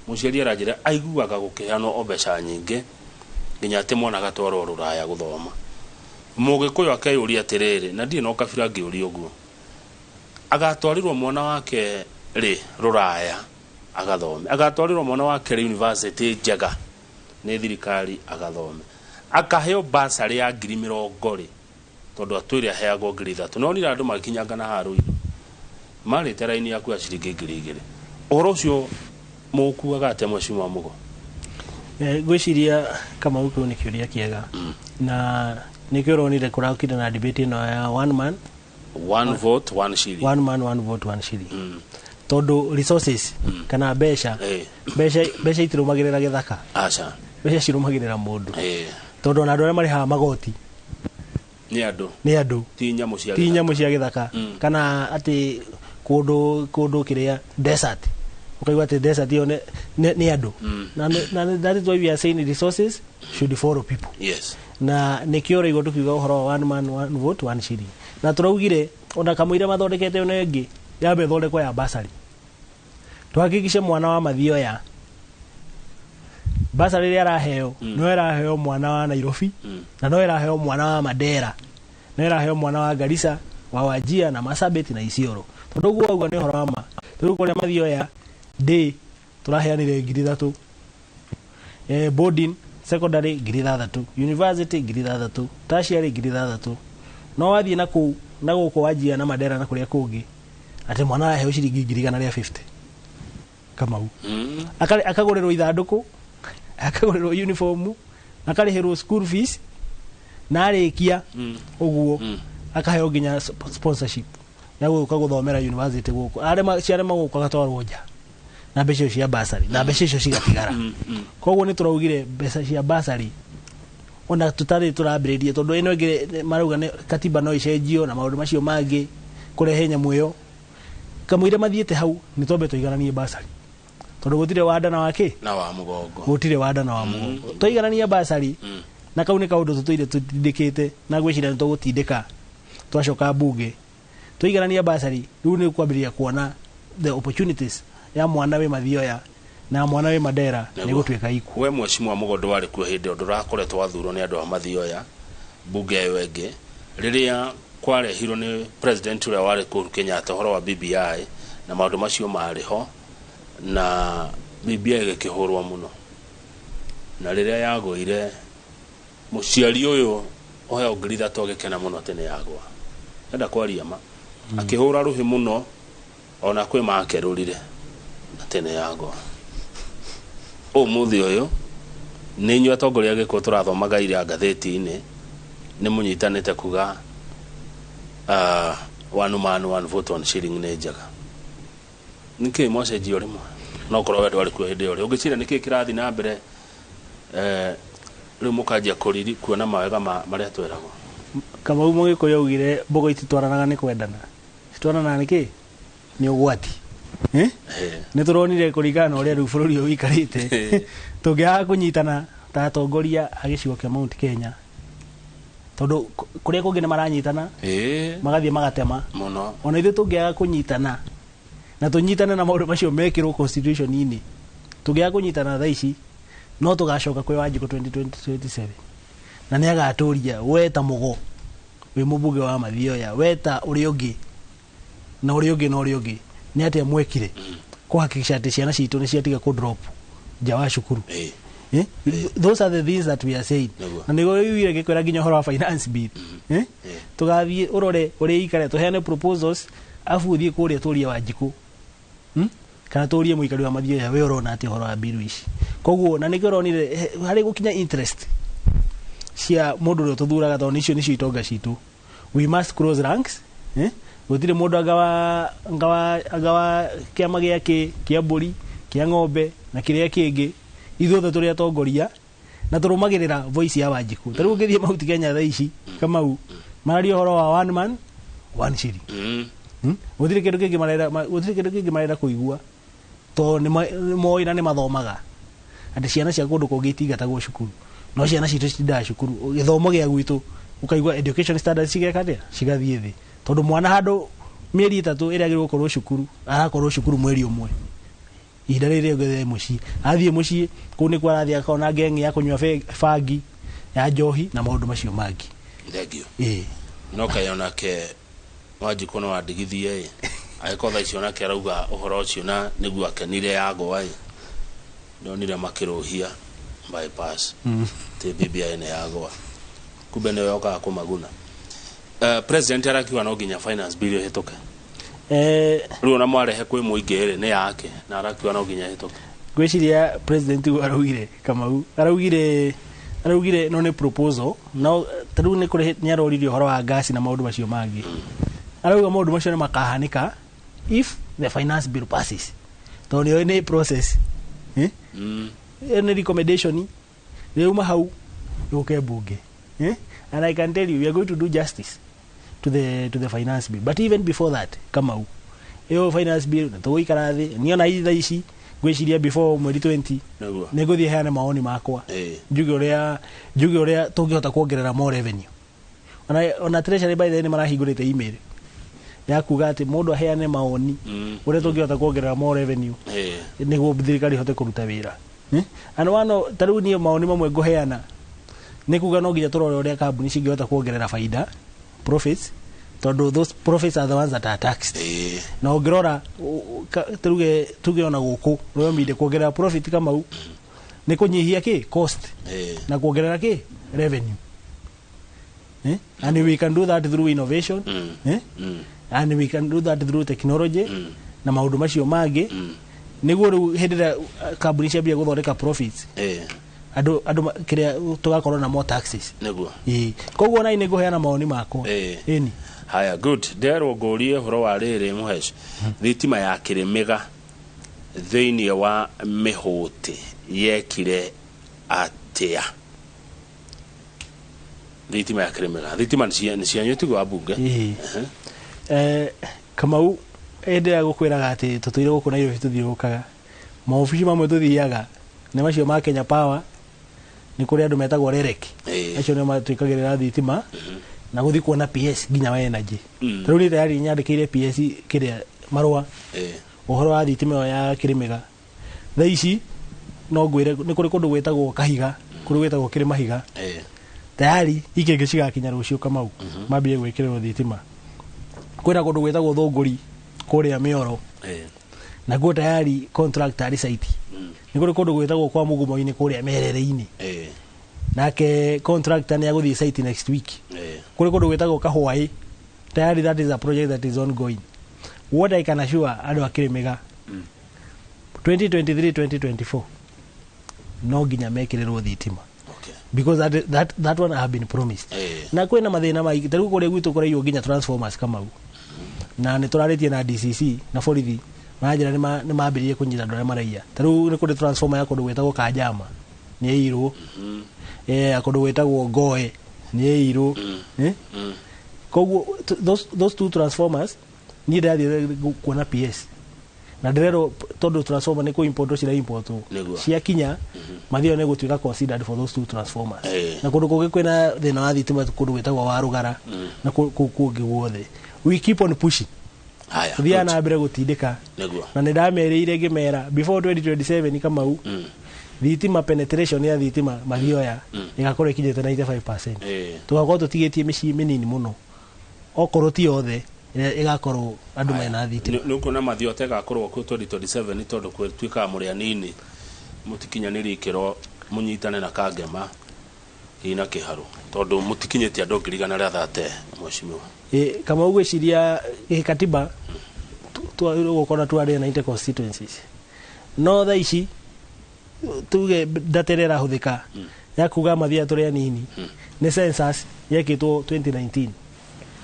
mũciari aranjĩra aiguaga gũkĩheanwo o mbeca nyingĩ nginya atĩ mwana agatwarwo rũraya gũthoma. Mũgĩkũyũ akeyũria atĩrĩrĩ, na ndirĩ na ũkabira ngĩũria ũguo, agatwarĩrwo mwana wake rĩ rũraya agathome, agatwarĩrwo mwana wake rĩ university njega nĩ thirikari agathome, akaheo basarĩ ya 20,000 rĩ, tondũ atwĩre aheagwo 3,000. No nira andũ magĩkinyangana haha Ruiru marĩte raini yaku ya ciringi 2,000. Ũhoro ũcio mũkuaga atĩa, mheshimiwa Mugo? Ngwĩciria Kamau kĩu nĩ kĩũria kĩega, na nĩkĩo ũronire kũrakire na debate ĩno ya one man one vote one shilling. One man, one vote, one shilling, tondũ resources kana mbeca, mbeca itirũmagĩrĩra gĩthaka. Aca. Mbeca cirũmagĩrĩra mũndũ, tondũ ona andũ arĩa marĩhaga magoti nĩ andũ. Nĩ andũ. Ti nyamũ cia ti gĩthaka. Nyamũ cia gĩthaka kana atĩ kũndũ kĩrĩa desert, ũkaigua atĩ desert ĩyo nĩ andũ. Na that is why we are saying resources should follow people. Na nĩkĩo ũraigua tũkiuga ũhoro wa one man, one vote, one shilling, na tũraugire ona kamũira mathondekete ĩno ĩngĩ yambe ĩthondekwo ya basarĩ, tuhakikishe mwana wa Mathioya basarĩ ĩrĩa araheo no ĩraheo mwana wa Nairobi, na no ĩraheo mwana wa Mandera, no ĩraheo mwana wa Garissa, wa Wajia na Marsabit na Isiolo, tondũ ũguo ũguo nĩ ũhoro wa ma. Rĩu kũrĩa Mathioya ndĩ tũraheanire 3,000, boarding secondary 6,000, university 6,000, tertiary 6,000. No wathiĩ na kũu na gũkũ Wajia na Mandera na kũrĩa kũngĩ, atĩ mwana araheo ciringi 150,000, Kamau. Akagũrĩrwo ithandũkũ, akagũrĩrwo uniform, akarĩhĩrwo school fees, na arĩkia ũguo akaheo nginya sponsorship ya gũka gũthomera university gũkũ. Arema ciarema gũka agatwarwo nja na mbeca icio cia basarĩ, na mbeca icio cigatigara. Koguo nĩ tũraugire mbeca cia basarĩ ona tũtarĩ tũrambĩrĩria, tondũ ĩno ĩngĩ marauga nĩ katiba no ĩcenjio na maũndũ macio mangĩ kũrehe nyamũ ĩyo, kamũira mathiĩte hau, nĩ twambe tũigananie basarĩ, tondũ gũtirĩ wanda na wakĩ na wa mũgongo. Gũtirĩ wanda na wa mũgongo. Tũiganania basarĩ, na kau nĩ kaũndũ tũtũire tũtindĩkĩte, na ngwĩciria nĩ tũgũtindĩka twacoka mbunge. Tũiganania basarĩ, rĩu nĩ kwambĩrĩria kuona the opportunities ya mwana wĩ Mathioya na mwana wĩ Mandera nĩ gũtuĩka equal. We mheshimiwa Mugo ndwarĩ kuo hĩndĩ ĩyo, ndũrakoretwo wathurwo nĩ andũ a Mathioya mbunge ĩyo ĩngĩ rĩrĩa kwarehirwo nĩ president ũrĩa warĩ kũu Kenyatta ũhoro wa BBI na maũndũ macio marĩ ho, na BBI ĩgĩkĩhũrwo mũno, na rĩrĩa yagũire mũciari ũyũ ũheo 3,000 agĩkena mũno atĩ nĩ yagwa, enda kwaria ma, akĩhũra rũhĩ mũno, ona kwĩ makerũrire atĩ nĩ yagwa. Ũmũthĩ ũyũ nĩ inyuĩ atongoria a gĩkũyũ tũrathomaga ira ngathĩti-inĩ nĩ mũnyitanĩte kuga one man, one vote, one shilling nĩ njega. Nĩkĩ mwacenjia o rĩmwe? No korwo we ndwarĩ kuo hĩndĩ ĩyo rĩ, ũngĩciria nĩkĩ kĩrathiĩ na mbere, rĩu mũkanjia kũriri kuona mawega marĩa tweragwo? Kamau, Mũgĩkũyũ augire mbogo ititwaranaga nĩ kwendana, citwaranaga nĩkĩ? Nĩ ũgwati. Eh? Nĩ tũronire kũringana na ũrĩa rĩu bũrũri ũyũ ũikarĩte, tũngĩaga kũnyitana ta atongoria a gĩcigo kĩa Mount Kenya, tondũ kũrĩa kũngĩ nĩ maranyitana magathiĩ magatema mũno. Ona ithuĩ tũngĩaga kũnyitana na tũnyitane na maũndũ macio mekĩrwo constitution-inĩ, tũngĩaga kũnyitana thaa ici, no tũgacoka kwĩ Wanjikũ 2027, na nĩ agatũria we ta Mũgo wĩ mũmbunge wa Mathioya, we ta ũrĩa ũngĩ na ũrĩa ũngĩ na ũrĩa ũngĩ, nĩ atĩa mwekire kũhakikisha atĩ ciana citũ nĩ ciatiga kũ drop nja wa cukuru? Eh? Those are the things that we are saying. Na nĩguo wĩiguire ngĩkwĩra nginya ũhoro wa finance bill. Eh? Tũgathiĩ ũrore ũrĩa ikare, tũheane proposals, afu ũthiĩ kũrĩa tũrie Wanjikũ, Kana tũrie mũikari wa Mathioya, we ũrona atĩ ũhoro wa bill ici? Koguo na nĩkĩo ũronire harĩ gũkinya interest cia mũndũ ũrĩa tũthuraga, tondũ icio nĩcio itonga citũ. We must close ranks. Eh? Gũtirĩ mũndũ anga wa kĩama gĩake kĩa mbũri, kĩa ng'ombe na kĩrĩa kĩngĩ. Ithuothe tũrĩ atongoria na tũrũmagĩrĩra voice ya Wanjikũ. Ta rĩu ũngĩthiĩ Mount Kenya thaa ici, Kamau, mararia ũhoro wa one man, one shilling. Gũtirĩ kĩndũ kĩngĩ marenda, gũtirĩ kĩndũ kĩngĩ marenda kũigua, tondũ nĩ moĩ na nĩ mathomaga atĩ ciana cia kũndũ kũngĩ itingatagwo cukuru, no ciana citũ citindaga cukuru. Gĩthomo gĩa gwitũ, ũkaigua education standards cigeka atĩa, cigathiĩ thĩ, tondũ mwana handũ Mĩeri 3 ĩrĩa agĩrĩirwo gũkorwo cukuru, arakorwo cukuru mweri ũmwe. Ihinda rĩrĩ rĩngĩ mũciĩ, athiĩ mũciĩ kũu nĩkuo arathiĩ akona ngeng'i ya kũnyua bangi ya njohi na maũndũ macio mangĩ. Thank you. Ĩĩ. No kaĩ onake Wanjikũ no andigithie ĩ, angĩkorwo thaa icio onake arauga ũhoro ũcio na nĩguo akenire yagwa ĩ, ndonire makĩrũhia bypass ti BBI nĩ yagwa, kumbe nĩwe okaga kũmaguna. President arakiuga no nginya finance bill ĩhĩtũke. Rĩu ona mwarehe kwĩ mũingĩ rĩ, nĩ yake na arakiuga no nginya ĩhĩtũke. Ngwĩciria president ũguo araugire, Kamau araugire no nĩ proposal, no ta rĩu nĩ kũrĩ nĩ aroririe ũhoro wa ngasi na maũndũ macio mangĩ. Arauga maũndũ macio nĩ makahanĩka if the finance bill passes, tondũ nĩoĩ nĩ process. Eh? Ĩyo nĩ recommendation rĩu hau yũke bunge. Eh? And I can tell you we are going to do justice to the finance bill. But even before that, Kamau, ĩyo finance bill nĩ tũgũikara thĩ niĩ ona thaa ici ngwĩciria before mweri 20 nĩ ngũthiĩ heane mawoni makwa, njuge ũrĩa tũngĩhota kuongerera more revenue. Ona treasury by the way nĩ marahingũrĩte email ya kuga atĩ mũndũ aheane mawoni ũrĩa tũngĩhota kuongerera more revenue nĩguo thirikari ĩhote kũruta wĩra. Eh? And one ta rĩu niĩ mawoni mamwe ngũheana nĩ kuga no nginya tũrore ũrĩa kambuni cingĩhota kuongerera baida, profits, tondũ those profits are the ones that are taxed. Na ũngĩrora tuge ona gũkũ Royal Media, kuongerera profit, Kamau, nĩ kũnyihia kĩ cost na kuongerera kĩ revenue. Eh? And we can do that through innovation. Eh? And we can do that through technology na maũndũ macio mangĩ, nĩguo rĩu hĩndĩ ĩrĩa kambuni ciambia gũthondeka profits, andũ kĩrĩa tũgakorwo na more taxes. Ĩĩ, koguo ona nĩ ngũheana mawoni makwa. Ĩni. Haya, good. Nderwo ngũrie ũhoro wa rĩrĩ, Mũhesh, thitima ya Kĩrĩmĩga thĩinĩ wa mĩhũtĩ yekire atĩa? Thitima ya Kĩrĩmĩga, thitima nĩ cianyu, tiguo, wa mbunge? Ĩĩ. Kamau, hĩndĩ ĩrĩa gũkwĩraga atĩ tũtũire gũkũ Nairobi, tũthiũrũrũkaga maobici mamwe, tũthiaga nĩ macio ma Kenya Power, nĩ kũrĩ andũ metagwo REREC, acio nĩo matwĩkagĩrĩra thitima na gũthiĩ kuona PS nginya wa energy. Ta rĩu niĩ tayari nyandĩkĩire PS kĩrĩa marũa ũhoro wa thitima ĩyo ya Kĩrĩmĩga. Thaa ici no ngwĩre nĩ kũrĩ kũndũ gwĩtagwo Kahiga, kũrĩ gwĩtagwo Kĩrĩmahiga, tayari ikĩngĩ cigakinya rũciũ, Kamau, mambie gwĩkĩrĩrwo thitima. Kwĩna kũndũ gwĩtagwo Thũngũri kũrĩa Mĩoro, nakuo tayari contract arĩ site. Nĩ kũrĩ kũndũ gwĩtagwo kwa Mũgumo-inĩ kũrĩa Merere-inĩ, nake contractor nĩ agũthiĩ site next week. Kũrĩ kũndũ gwĩtagwo Kahwaĩ, tayari that is a project that is ongoing. What I can assure andũ a Kĩrĩmĩga, 2023 2024 no nginya mekĩrĩrwo thitima, because that one I have been promised. Na kwĩna mathĩna maingĩ, ta rĩu kũrĩa gwitũ kũraiywo nginya transformers, Kamau, na nĩ tũrarĩtie na DCC na borithi, maranjĩra nĩ mambĩrĩrie kũnyita andũ arĩa maraiya. Ta rĩu nĩ kũrĩ transformer ya kũndũ gwĩtagwo Kanjama nĩ yaiyirwo, ya kũndũ gwĩtagwo Ngoe nĩ yaiyirwo. Eh? Koguo those two transformers niĩ ndĩrathiĩ kuona PS na ndĩrerwo tondũ transformer nĩ kũ-importwo cira-importwo, ciakinya mathio nĩ gũtuĩka considered for those two transformers. Na kũndũ kũngĩ kwĩna thĩna wa thitima, kũndũ gwĩtagwo Warũgara na kũu kũngĩ guothe, we keep on pushing. Haya. Tũthiaga Good. na mbere gũtindĩka. Na nĩ ndamerĩire ngĩmera before 2027, Kamau, thitima, penetration ya thitima Mathioya ĩgakorwo ĩkinyĩte 95%. Tũgakorwo tũtigĩtie mĩciĩ mĩnini mũno, okorwo ti yothe ĩrĩa ĩgakorwo andũ mena thitima. Nĩ ũkuona Mathioya tegakorwo kuo 2027, tondũ tuĩkaga mũrĩ anini, mũtikinyanĩrie ikĩro, mũnyitane na Kangema hihi na Kĩharũ, tondũ mũtikinyĩtie andũ 130,000, mheshimiwa. Ĩ, Kamau, gwĩciria gĩkatiba twagĩrĩirwo gũkorwo na 290 constituencies, no thaa ici tuge data ĩrĩa ĩrahũthĩka ya kuga Mathioya tũrĩ anini nĩ census yekĩtwo 2019.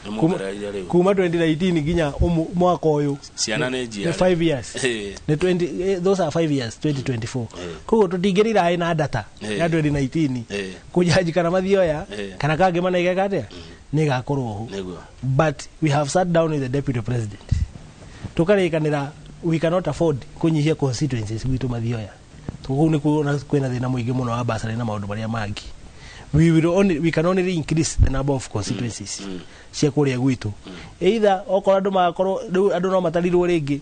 Nĩ muongereire rĩu. Kuma 2019 nginya mwaka ũyũ Ciana nĩ nĩ njiare. 5 years. Nĩ 20, those are 5 years, 2024. Koguo tũtingĩrira na data ya 2019 kũjanji kana Mathioya kana Kangema na igeka atĩa nĩ ĩgakorwo ho. But we have sat down with the deputy president, tũkarĩkanĩra we cannot afford kũnyihia constituencies gwitũ Mathioya. Kũu nĩ kuona kwĩna thĩna mũingĩ mũno wa basarĩ na maũndũ marĩa mangĩ. We will only, we can only increase the number of constituencies cia kũrĩa gwitũ, either okorwo andũ magakorwo rĩu andũ no matarirwo rĩngĩ,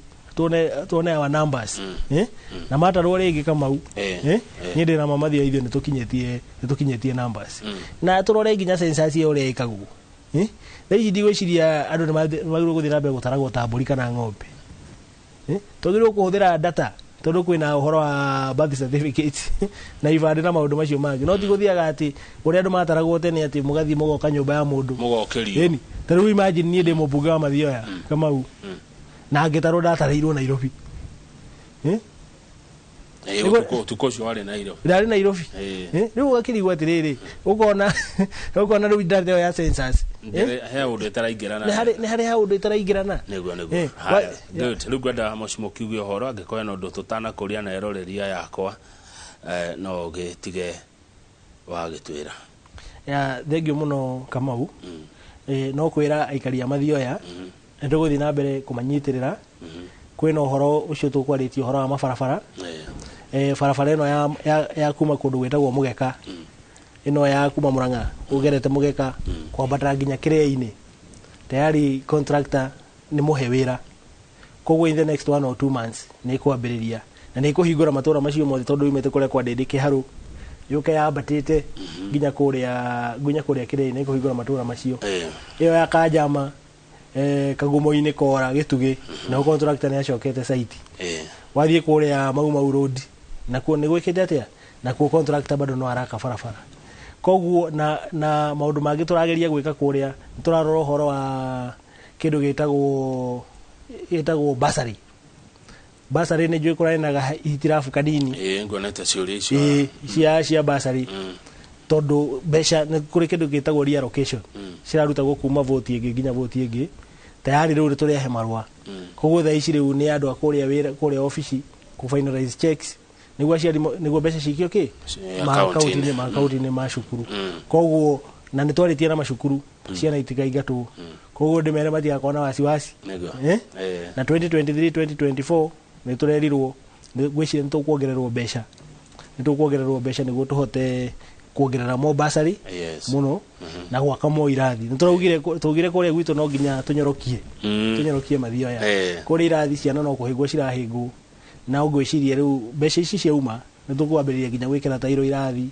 tuone our numbers, eh? Na matarwo rĩngĩ, Kamau, eh? Niĩ ndĩna mamathia ithuĩ nĩ tũkinyĩtie numbers, na tũrore nginya census ĩyo ũrĩa ĩkagwo, eh? Thaa ici ndigwĩciria andũ nĩ magĩrĩirwo gũthiĩ na mbere gũtaragwo ta mbũri kana ng'ombe, eh? Twagĩrĩirwo kũhũthĩra data tondũ kwĩna ũhoro wa birth certificate na ibandĩ na maũndũ macio mangĩ, no ti gũthiaga atĩ ũrĩa andũ mataragwo tene, atĩ mũgathiĩ mũgoka nyũmba ya mũndũ. Mũgokĩrio. Ĩni, ta rĩu imagine niĩ ndĩ mũmbunge wa Mathioya, Kamau, na ngĩtarwo ndatarĩirwo Nairobi, eh? Ũtukũ ũcio warĩ Nairobi? Ndarĩ Nairobi. Eh, rĩu ũgakĩrigwo atĩrĩrĩ, ũkona rĩu data ĩyo ya census, eh? He ũndũ ĩtaraingĩrana. Nĩ harĩ haũndũ ĩtaraingĩrana. Nĩguo. Eh. Haya, good. Rĩu ngwenda mũcimo kiuge ũhoro, angĩkorwo hena ũndũ tũtanakũria na eroreria yakwa, no ũgĩtige wagĩtwĩra. Ya, thengiũ mũno, Kamau. No kwĩra aikari a Mathioya nĩ tũgũthiĩ na mbere kũmanyitĩrĩra. Kwĩna ũhoro ũcio tũkwarĩtie, ũhoro wa mabarabara, barabara ĩno ya kuma kũndũ gwĩtagwo Mũgeka, ĩno ya kuma Mũrang'a ũgerete Mũgeka kwambata nginya Kĩrĩa-inĩ, tayari contractor nĩ mũhe wĩra, koguo in the next 1 or 2 months nĩ ĩkwambĩrĩria na nĩ ĩkũhingũra matũra macio mothe, tondũ yumĩte kũrĩa kwa Ndĩndĩ Kĩharũ yũke yambatĩte nginya kũrĩa Kĩrĩa-inĩ, nĩ ĩkũhingũra matũra macio. Ĩyo ya Kanjama, Kagumo-inĩ, Kora, Gĩtugĩ, naho contractor nĩ acokete site. Wathiĩ kũrĩa Mau Mau Road, nakuo nĩ gwĩkĩte atĩa? Nakuo contractor bado no araka barabara. Koguo na maũndũ mangĩ tũrageria gwĩka kũrĩa, nĩ tũrarora ũhoro wa kĩndũ gĩtagwo bursary. Bursary nĩ njũĩ kũrarĩ na hitirabu kanini. Ĩĩ, nguonete ciũria icio. Ĩĩ, cia bursary, tondũ mbeca nĩ kũrĩ kĩndũ gĩtagwo reallocation, cirarutagwo kuma voti ĩngĩ nginya voti ĩngĩ. Tayari rĩu nĩ tũrehe marũa, koguo thaa ici rĩu nĩ andũ a kũrĩa wĩra kũrĩa obici kũ finalize checks nĩguo aciari nĩguo mbeca cikio kĩ account-inĩ. Ma-akaunti-inĩ ma cukuru. Koguo na nĩ twarĩtie na macukuru, ciana itikaingatwo, koguo ndĩmere matigakorwo na wasiwasi. Nĩguo. Eh? Na 2023 2024 nĩ tũrerirwo, ngwĩciria nĩ tũkuongererwo mbeca nĩguo tũhote kuongerera mo bursary mũno na gwaka mo irathi. Nĩ tũraugire, twaugire kũrĩa gwitũ no nginya tũnyorokie, tũnyorokie Mathioya. Kũrĩ irathi ciana no kũhĩngwo cirahĩngwo, na ngwĩciria rĩu mbeca ici ciauma nĩ tũkwambĩrĩria nginya gwĩkĩra tairo irathi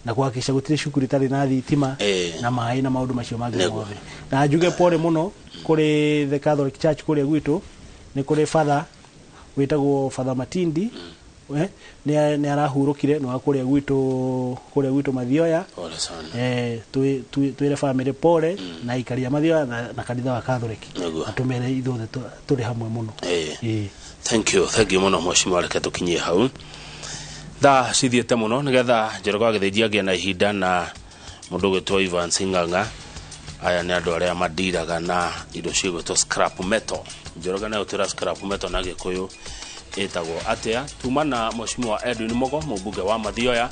na kũhakikisha gũtirĩ cukuru ĩtarĩ na thitima na maĩ na maũndũ macio mangĩ mothe. Na njuge pole mũno kũrĩ the Catholic Church kũrĩa gwitũ, nĩ kũrĩ father wĩtagwo Father Matindi, nĩ arahurũkire, nĩ wa kũrĩa gwitũ Mathioya. Pole sana. Twĩre family pole na aikari a Mathioya na kanitha wa Catholic, na tũmere ithuothe tũrĩ hamwe mũno. Ĩĩ. Thank you, thank you mũno mheshimiwa. Reke tũkinyie hau, thaa cithiĩte mũno, nĩgetha Njoroge wa Gĩthĩnji agĩe na ihinda na mũndũ ũgwĩtwo Ivan Sing'ang'a. Aya nĩ andũ arĩa mandiraga na indo cigwĩtwo scrap metal. Njoroge nayo twĩra scrap metal na Gĩkũyũ ĩtagwo atĩa? Tuma na mheshimiwa Edwin Mogo, mũmbunge wa Mathioya,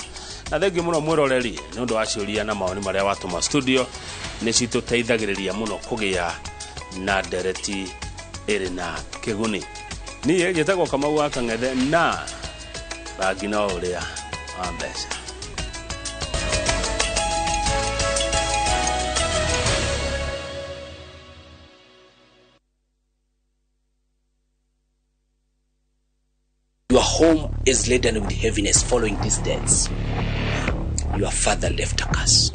na thengiũ mũno mwĩroreri nĩ ũndũ wa ciũria na mawoni marĩa watũma studio, nĩ citũteithagĩrĩria mũno kũgĩa na ndereti ĩrĩ na kĩguni. Niĩ njĩtagwo Kamau wa Kang'ethe, na rangi no ũrĩa wa mbeca. Your home is laden with heaviness following these deaths. Your father left a curse.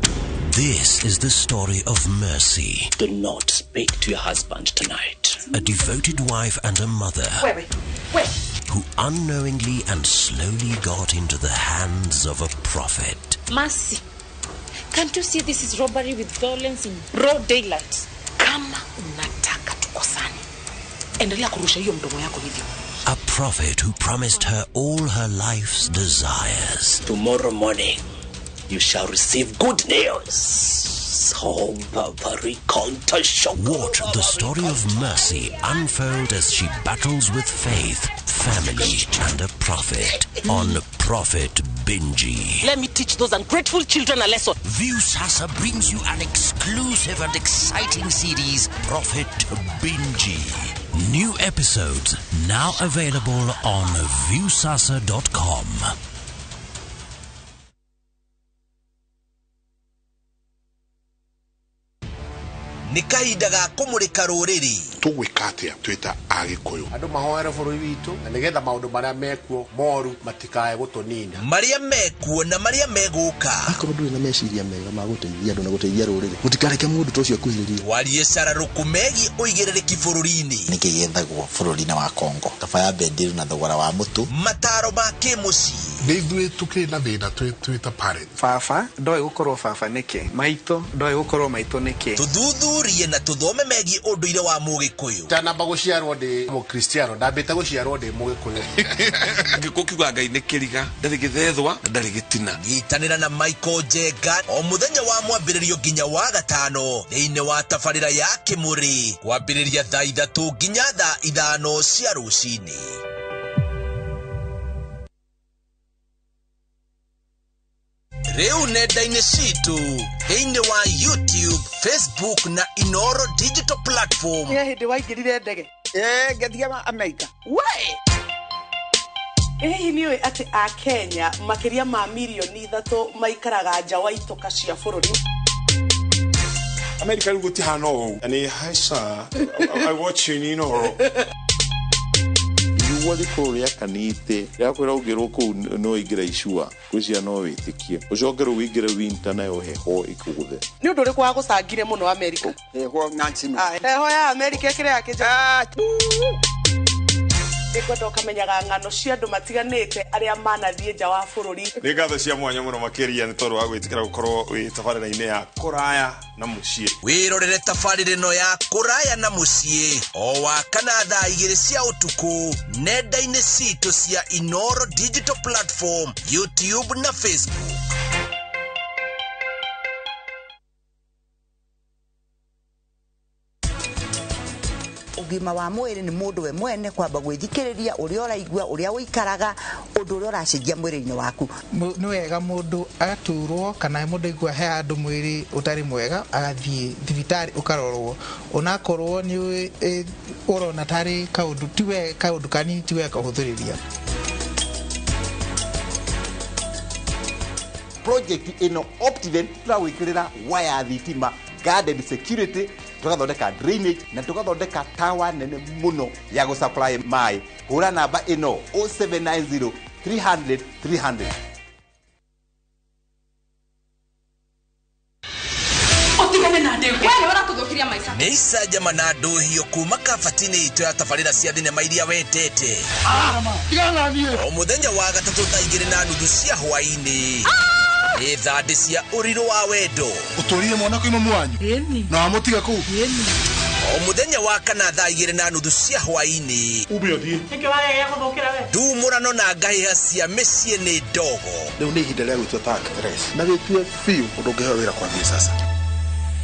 This is the story of Mercy. Do not speak to your husband tonight. A devoted wife and a mother Wewe, wewe. Who unknowingly and slowly got into the hands of a prophet. Mercy, can't you see this is robbery with violence in broad daylight? Kama unataka tukosane, endelea kurusha hiyo mdomo yako hivyo. A prophet who promised her all her life's desires. Tomorrow morning, you shall receive good news. Oh, Watch the story of Mercy unfold as she battles with faith, family, and a prophet on Prophet Binji. Let me teach those ungrateful children a lesson. Viusasa brings you an exclusive and exciting series, Prophet Binji. New episodes now available on Viusasa.com. Nĩ kahinda ga kũmũrĩka rũrĩrĩ. Tũgwĩka atĩa twĩ ta Agĩkũyũ? Andũ mahoere bũrũri witũ na nĩgetha maũndũ marĩa mekuo moru matikae gũtũnina. Marĩa mekuo na marĩa megũka. Akorwo ndũrĩ na meciria mega ma gũteithia andũ na gũteithia rũrĩrĩ, mũtikareke mũndũ ta ũcio akuhĩrĩrie. Twarie cararũkũ megiĩ ũigĩrĩrĩki bũrũri-inĩ. Nĩkĩ gĩethagwo bũrũri-inĩ wa Congo? Kaba ya bendiru na thogora wa mũtu. Mataro ma kĩmũciĩ. Nĩ ithuĩ tũkĩrĩ na thĩna twĩ ta parents. Baba ndoĩ gũkorwo baba nĩkĩ, maitũ ndoĩ gũkorwo maitũ nĩkĩ. Tũthuthurie na tũthome megiĩ ũndũire wa Mũgĩkũyũ. Ndanamba gũciarwo ndĩ Mũkristiano, ndambĩte gũciarwo ndĩ Mũgĩkũyũ. Gĩkũ kiuga Ngai nĩ kĩriga, ndarĩ gĩthethwa na ndarĩ gĩtina. Nyitanĩra na Michael Njenga o mũthenya wa mwambĩrĩrio nginya wa gatano thĩinĩ wa tabarĩra ya Kĩmũrĩ kwambĩrĩria thaa 3 nginya thaa 5 cia rũcinĩ. Rĩu nenda-inĩ citũ thĩinĩ wa YouTube, Facebook na Inoro digital platform. Nĩ hĩndĩ waingĩrire ndege? Ngĩthiĩ Amerika. We! Hihi nĩ ũĩ atĩ a Kenya makĩria ma mirioni 3 maikaraga nja wa itoka cia bũrũri? Amerika rĩu gũtihana ũũ. Nĩ hi sir, I watch you in Inoro. Riũa rĩkorwo rĩakanĩte rĩakwĩra ũngĩrwo kũu no ingĩra icua gwĩciria no wĩtĩkie ũcoke rĩu ũingĩre winter nayo heho ĩkũgũthe. Nĩ ũndũ ũrĩkũ wagũcangire mũno Amerika? Heho na snow. Heho ya Amerika ĩkĩrĩ ya kĩnja. Nĩngwenda ũkamenyaga ng'ano cia andũ matiganĩte arĩa manathiĩ nja wa bũrũri. Nĩ ngatho cia mwanya mũno makĩria nĩ tondũ wa gwĩtĩkĩra gũkorwo wĩ tabarĩra-inĩ ya kũraya na mũciĩ. Wĩrorere tabarĩra ĩno ya kũraya na mũciĩ o wa kana thaa 2 cia ũtukũ nenda-inĩ citũ cia Inoro digital platform, YouTube na Facebook. Ũgima wa mwĩrĩ nĩ mũndũ we mwene kwamba gwĩthikĩrĩria ũrĩa ũraigua, ũrĩa ũikaraga, ũndũ ũrĩa ũracenjia mwĩrĩ-inĩ waku. Nĩ wega mũndũ agaturwo kana mũndũ aigua he handũ mwĩrĩ ũtarĩ mwega agathiĩ thibitarĩ ũkarorwo, onakorwo nĩ ũrona tarĩ kaũndũ ti we kaũndũ kanini ti wega kũhũthĩrĩria. Project ĩno Optiven tũragwĩkĩrĩra waya thitima, guarded security, tugathondeka drainage na tugathondeka tower nene muno ya gå supply maĩ. Hũra namba ĩno 0790 300 300. Ũtigane na ndĩgwa. Wewe ũratũthũkiria maica. Nĩ icanjama na ndũhio kuma kabati-inĩ itũ ya tabarĩra cia thinema iria wendete. O mũthenya wa gatatũ thaa 2:30 cia hwaĩ-inĩ. Nĩ thandĩ cia ũrirũ wa wendo. Ũtũrire mwana kwĩ mamu wanyu? Na wamũtiga kũu? O mũthenya wa kana thaa 2:30 cia hwaĩ-inĩ. Ume ũthiĩ. Nĩkĩ wagegea gũthũkĩra we? Ndumũrano na ngahĩha cia mĩciĩ nĩ ndogo. Rĩu nĩ ihinda rĩa gwĩtua ta actress. Na wĩtue biũ ũndũ ũngĩheo wĩra kwambia sasa.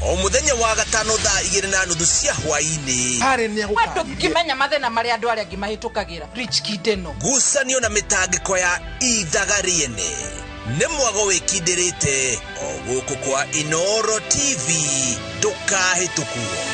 O mũthenya wa gatano thaa 2:30 cia hwaĩ-inĩ. Harĩ nĩ We ndũngĩmenya mathĩna marĩa andũ arĩa angĩ mahĩtũkagĩra. Rich kid ĩno. Ngucanio na mĩtangĩko ya ithaga rĩene. Nĩ mwago wĩkindĩrĩte o gũkũ kwa Inoro TV, ndũkahĩtũkwo.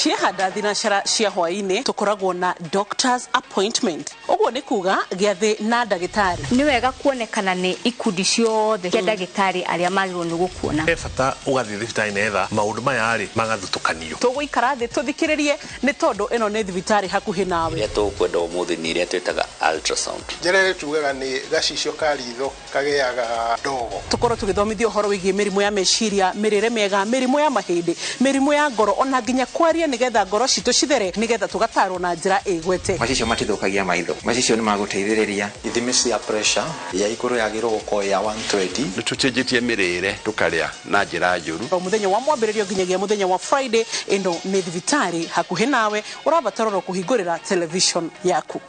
Ciehanda thinacara cia hwaĩ-inĩ tũkoragwo na doctor's appointment. Ũguo nĩ kuga gĩathĩ na ndagĩtarĩ. Nĩ wega kuonekana nĩ ikundi ciothe cia ndagĩtarĩ arĩa magĩrĩirwo nĩ gũkuona. He bata ũgathiĩ thibitarĩ netha maũndũ maya rĩ magathutũkanio. Tũgũikara thĩ tũthikĩrĩrie nĩ tondũ ĩno nĩ thibitarĩ hakuhĩ nawe. Iria tũkwenda ũmũthĩ nĩ iria twĩtaga ultrasound. Njĩra ĩrĩa tugaga nĩ gacicio ka ritho kagĩaga ndogo. Tũkorwo tũgĩthomithio ũhoro wĩgiĩ mĩrimũ ya meciria, mĩrĩre mĩega, mĩrimũ ya mahĩndĩ, mĩrimũ ya ngoro ona nginya kwaria nĩgetha ngoro citũ cithere nĩgetha tũgatarwo na njĩra ĩgwete. Macicio matithũkagia maitho, macicio nĩ magũteithĩrĩria. Ithimi cia pressure ya igũrũ yagĩrĩirwo gũkorwo ya 120. Nĩ tũcenjetie mĩrĩre tũkarĩa na njĩra njũru. O mũthenya wa mwambĩrĩrio nginyagia mũthenya wa Friday, ĩno nĩ thibitarĩ hakuhĩ nawe, ũrabatara oro kũhingũrĩra television yaku.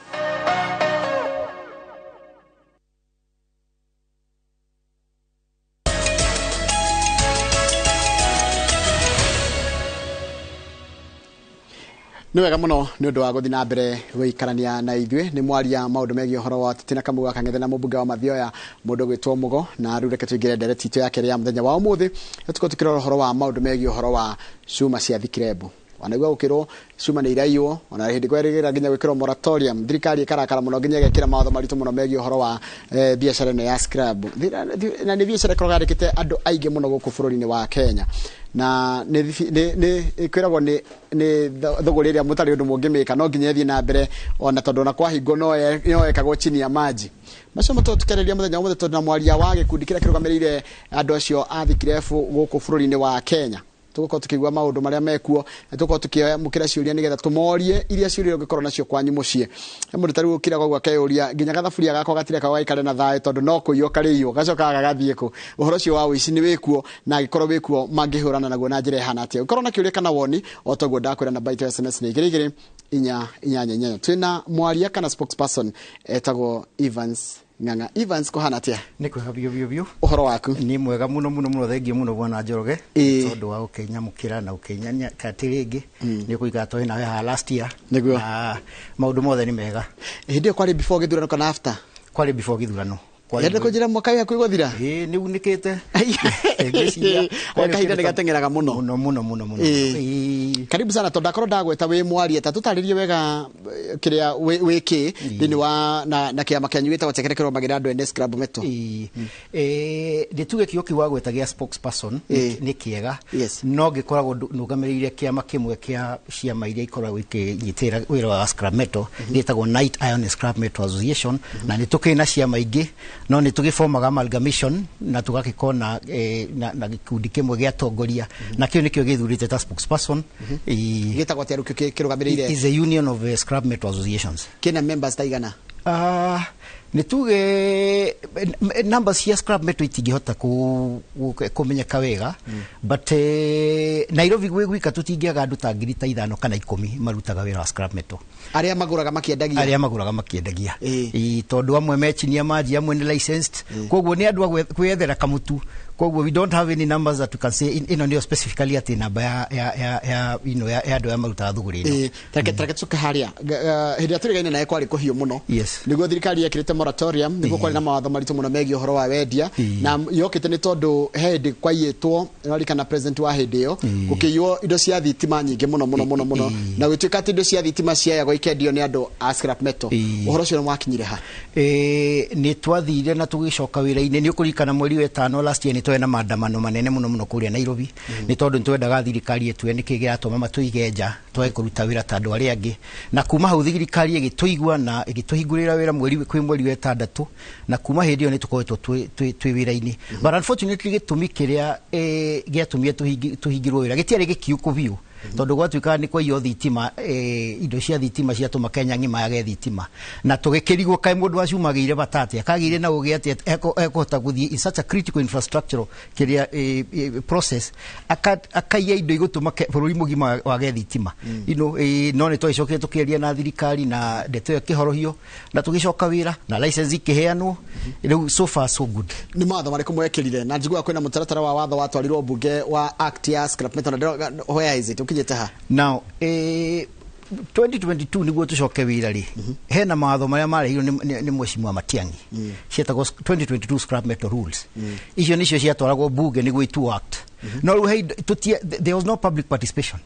Nĩ wega mũno nĩ ũndũ wa gũthiĩ na mbere gũikarania na ithuĩ. Nĩ mwaria maũndũ megiĩ ũhoro wa ũteti na Kamau wa Kang'ethe na mũmbunge wa Mathioya mũndũ ũgwĩtwo Mũgo. Na rĩu reke tũingĩre ndereti itũ ya kerĩ ya mũthenya wa ũmũthĩ, tũkorwo tũkĩrora ũhoro wa maũndũ megiĩ ũhoro wa cuma cia thikirembu. Wanaigua gũkĩrwo cuma nĩ iraiywo, ona hĩndĩ kwerĩgĩra nginya gwĩkĩrwo moratorium, thirikari ĩkarakara mũno nginya ĩgekĩra mawatho maritũ mũno megiĩ ũhoro wa biacara ĩno ya scrap. Na nĩ biacara ĩkoragwo yandĩkĩte andũ aingĩ mũno gũkũ bũrũri-inĩ wa Kenya, na nĩ ĩkwĩragwo nĩ thũgũrĩ ĩrĩa mũtarĩ ũndũ mũngĩmĩka, no nginya ĩthiĩ na mbere, ona tondũ ona kwahingwo no ĩkagwo chini ya maji. Macio matũ tũkereria mũthenya ũmũthĩ tondũ na mwaria wa gĩkundi kĩrĩa kĩrũgamĩrĩire andũ acio a thikirebu gũkũ bũrũri-inĩ wa Kenya. Tũgũkorwo tũkĩigua maũndũ marĩa mekuo, na tũgũkorwo tũkĩamũkĩra ciũria nĩgetha tũmorie iria ciũria ũngĩkorwo nacio kwanyu mũciĩ. He mũndũ ta rĩu ũkiraga ũguo akeyũria nginya gathaburia gakwa gatirekaga gaikare na thayũ tondũ no kũiywo karĩiywo, gacokaga gagathiĩ kũ. Ũhoro ũcio wa ũici nĩ wĩkuo, na angĩkorwo wĩkuo mangĩhũrana naguo na njĩra ĩhana atĩa. Ũngĩkorwo na kĩũria kana woni o toguo ndakwĩra namba itũ ya SMS nĩ 2 2 4 8 8. Twĩna mwaria kana spokesperson etagwo Evans Ng'ang'a. Evans, kũhana atĩa? Nĩ kwega biũ biũ biũ. Ũhoro waku? Nĩ mwega mũno mũno mũno, thengiũ mũno bwana Njoroge tondũ wa gũkĩnyamũkĩra na gũkĩnyania kati rĩngĩ. Nĩ ũkũigua twarĩ nawe haha last year. Nĩguo. Na maũndũ mothe nĩ mega. Hĩndĩ ĩyo kwarĩ before gĩthurano kana after? Kwarĩ before gĩthurano. Yende kũnjĩra mwaka wĩ hakuhĩ gũthira? Ĩĩ, nĩ unĩkĩte. Kahinda nĩ gateng'eraga mũno. Mũno mũno mũno mũno. Karibu sana, tondũ ndakorwo ndagweta wĩ mwaria, ta tũtarĩrie wega kĩrĩa wĩ kĩ thĩinĩ wa na kĩama kĩanyu gĩtagwo kĩrĩa kĩrũgamagĩrĩra andũ ene scrap metal. Nĩ tuge kĩo kĩu wagweta gĩa spokesperson nĩ kĩega, no ngĩkoragwo nũgamĩrĩire kĩama kĩmwe kĩa ciama iria ikoragwo ikĩnyitĩrĩra wĩra wa scrap metal, gĩtagwo Night Iron and Scrap Metal Association, na nĩ tũkĩrĩ na ciama ingĩ, no nĩ tũgĩbomaga amalgamation na tũgagĩkorwo na gĩkundi kĩmwe gĩa atongoria, na kĩu nĩkĩo gĩthurĩte ta spokesperson. Gĩtagwo atĩa rĩu kĩrũgamĩrĩire? Is a union of scrap metal associations. Kĩna members ta igana? Nĩ tuge numbers cia scrap metal itingĩhota kũmenyeka wega, but Nairobi gwĩ gwika tũtingĩaga andũ ta 5,000 kana 10 marutaga wĩra wa scrap metal. Arĩa magũraga makĩendagia? Arĩa magũraga makĩendagia. Tondũ amwe me chini ya maji, amwe nĩ licensed, koguo nĩ andũ a kwĩyethera kamũtu. Koguo we don't have any numbers that we can say ĩno nĩyo specifically atĩ namba ya you know ya andũ arĩa marutaga thũgũrĩ ĩno. Tareke tũke harĩa hĩndĩ ĩrĩa tũrĩgaine naye kwarĩ kũhiũ mũno. Nĩguo thirikari yekĩrĩte moratorium, nĩguo kwarĩ na mawatho maritũ mũno megiĩ ũhoro wa wendia, na yokĩte nĩ tondũ he hĩndĩ kwaiyĩtwo, nĩwaririkana president wa hĩndĩ ĩyo, gũkĩiywo indo cia thitima nyingĩ mũno mũno mũno mũno, na gũtuĩka atĩ indo cia thitima ciayagwo ikendio nĩ andũ a scrap metal. Ũhoro ũcio nĩ wakinyire ha? Nĩ twathire na tũgĩcoka wĩra-inĩ. Nĩ ũkũririkana mweri wa 5 last year nĩ twarĩ na maandamano manene mũno mũno kũrĩa Nairobi, nĩ tondũ nĩ twendaga thirikari ĩtue nĩkĩ kĩratũma matũige nja twage kũruta wĩra ta andũ arĩa angĩ. Na kuma hau thirikari ĩgĩtũigua na ĩgĩtũhingũrĩra wĩra kwĩ mweri wa 6, na kuma hĩndĩ ĩyo nĩ tũkoretwo twĩ wĩra-inĩ. But unfortunately gĩtũmi kĩrĩa gĩatũmire tũhingĩrwo wĩra gĩtiarĩ gĩkiũku biũ, tondũ gwatuĩkaga nĩ kwaiywo thitima, indo cia thitima ciatũma Kenya ng'ima yage thitima, na tũgĩkĩrigwo kaĩ mũndũ wacumagĩire bata atĩa, kagĩire na ũgĩ atĩa ekũhota gũthiĩ in such a critical infrastructure kĩrĩa process akaiya indo igũtũma bũrũri mũgima wage thitima. No nĩ twagĩcokire tũkĩaria na thirikari na ndeto ĩyo ĩkĩhorohio na tũgĩcoka wĩra na license ikĩheanwo. Rĩu so far so good. Nĩ mawatho marĩkũ mwekĩrire? Na njiguaga kwĩna mũtaratara wa watho watwarirwo mbunge wa act ya scrap metal, na where is it? Ũkinyĩte ha? Now 2022 nĩguo tũcoke wĩra rĩ, hena mawatho marĩa marehirwo nĩ Mheshimiwa Matiang'i, cietagwo 2022 scrap metal rules. Icio nĩcio ciatwaragwo bunge nĩguo ituo act. No rĩu there was no public participation.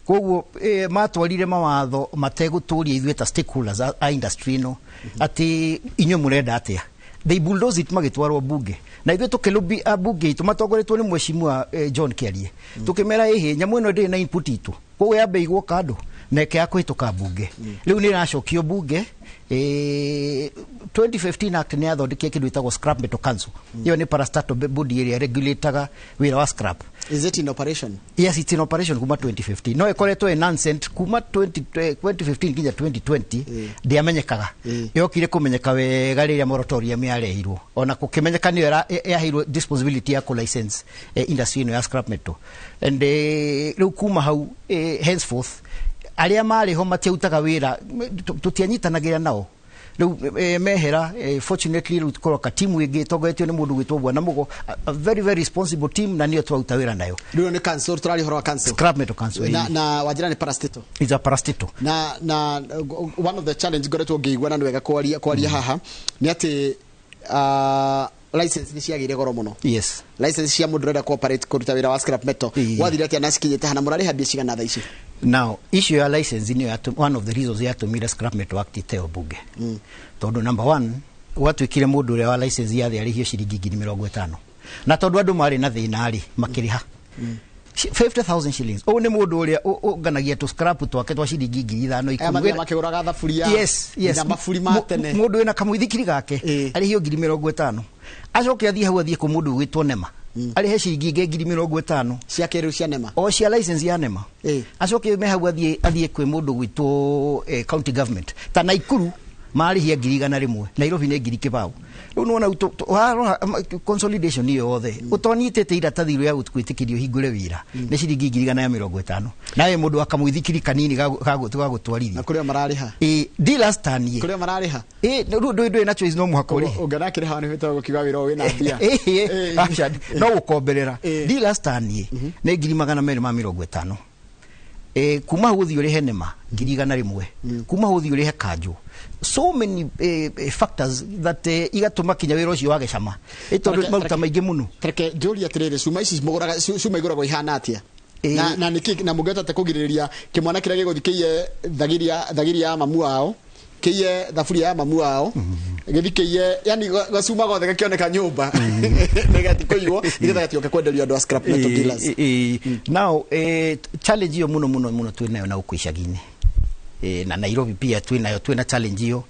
Koguo matwarire mawatho mategũtũria ithuĩ ta stakeholders a industry ĩno atĩ inyuĩ mũrenda atĩa. They bulldoze it magĩtwarwo bunge, na ithuĩ tũkĩlobby ambunge itũ matongoretwo nĩ Mheshimiwa John Kiarie, tũkĩmera ĩhĩ nyamũ ĩno ndĩrĩ na input itũ, koguo yambe igwo kando na ĩkĩaga kũhĩtũka bunge. Rĩu nĩ ĩracokio bunge. 2015 act nĩ yathondekire kĩndũ gĩtagwo scrap metal council. Ĩyo nĩ parastatal body ĩrĩa regulataga wĩra wa scrap. Is it in operation? Yes, it's in operation kuma 2015. No ĩkoretwo ĩ nonsense kuma 2015 nginya 2020 ndĩamenyekaga. Yokire kũmenyeka wega rĩrĩa moratorium yarehirwo. Ona gũkĩmenyeka nĩyo yaheirwo disposability ya kũ license industry ĩno ya scrap metal. And rĩu kuma hau henceforth arĩa marĩ ho matiarutaga wĩra, tũtianyitanagĩra nao. Rĩu mehera, fortunately rĩu tũkorwo ka timu ĩngĩ ĩtongoretio nĩ mũndũ gwĩtwo Bwana Mugo, a very very responsible team, na nĩyo twaruta wĩra nayo. Rĩu nĩ council, tũraria ũhoro wa council. Scrap metal council. Na wanjĩra nĩ parastatal. It's a parastatal. Na one of the challenge ngoretwo ngĩigua na nĩ wega kwaria haha nĩ atĩ license nĩ ciagĩire goro mũno. Yes. License cia mũndũ ũrenda cooperate kũruta wĩra wa scrap metal. Gwathire atĩa na cikinyĩte hana, mũrarĩha mbia cigana thaa ici? Now issue ya license nĩyo one of the reasons yatũmire Scrap Metal Act ĩteo bunge. Tondũ number one, gwatuĩkire mũndũ ũrĩa wa license yathe arĩhio ciringi 50,000, na tondũ andũ marĩ na thĩna rĩ, makĩrĩha 50,000 shillings. Ũyũ nĩ mũndũ ũrĩa ũnganagia tũ scrap twake twa ciringi 5,000, Aya 10. mathiaga makĩgũraga thaburia, Yes. nginya maburi ma tene. Mũndũ wĩna kamũithikiri gake arĩhio 50,000, acoke athiĩ hau, athiĩ kwĩ mũndũ ũgwĩtwo Nema, arĩhe ciringi ingĩ 50,000. Cia kĩrĩu cia Nema. O cia license ya Nema. Acoke me hau athiĩ kwĩ mũndũ gwĩtwo county government, ta Naikuru marĩhia 100,000, Nairobi nĩ 20,000. Rĩu nĩwona warora consolidation ĩyo yothe ũtonyitĩte iratathi rĩa gwĩtĩkĩrio hingũre wĩra nĩ ciringi 150,000, nawe mũndũ wa kamũithikiri kanini ga gũtwarithia. Na kũrĩa mararĩha. Ĩ dealers taniĩ. Kũrĩa mararĩha. Ĩ rĩu ndũĩ na choice, no mũhaka ũrĩhe. Ũngĩona akĩrĩha nĩ wĩtagwo gũkiuga wĩra ũyũ wĩna mbia. Ĩ, aca, no gũkomberera. Dealers taniĩ nĩ 250,000. Kuma hau ũthiĩ ũrĩhe Nema 100,000, kuma hau ũthiĩ ũrĩhe kanjũ, so many factors that igatũma kinya wĩra ũcio wage cama. Ĩ tondũ maruta maingĩ mũno. Reke njũrie atĩrĩrĩ, cuma ici mũgũraga, cuma igũragwo ihana atĩa, na nĩkĩ, na mũngĩhota atĩa kũgirĩrĩria kĩmwana kĩrĩa gĩgũthiĩ kĩiye thagiri ya mamu wao, kĩiye thaburia ya mamu wao, gĩthiĩ kĩiye, yani gacuma gothe gakĩoneka nyũmba nĩgati kũiywo, nĩgetha gatigoke kwenderio andũ a scrap metal dealers? Now challenge iyo muno muno muno twĩ nayo na gũkũ icagi-inĩ, na Nairobi pia twĩ nayo, twĩna challenge iyo,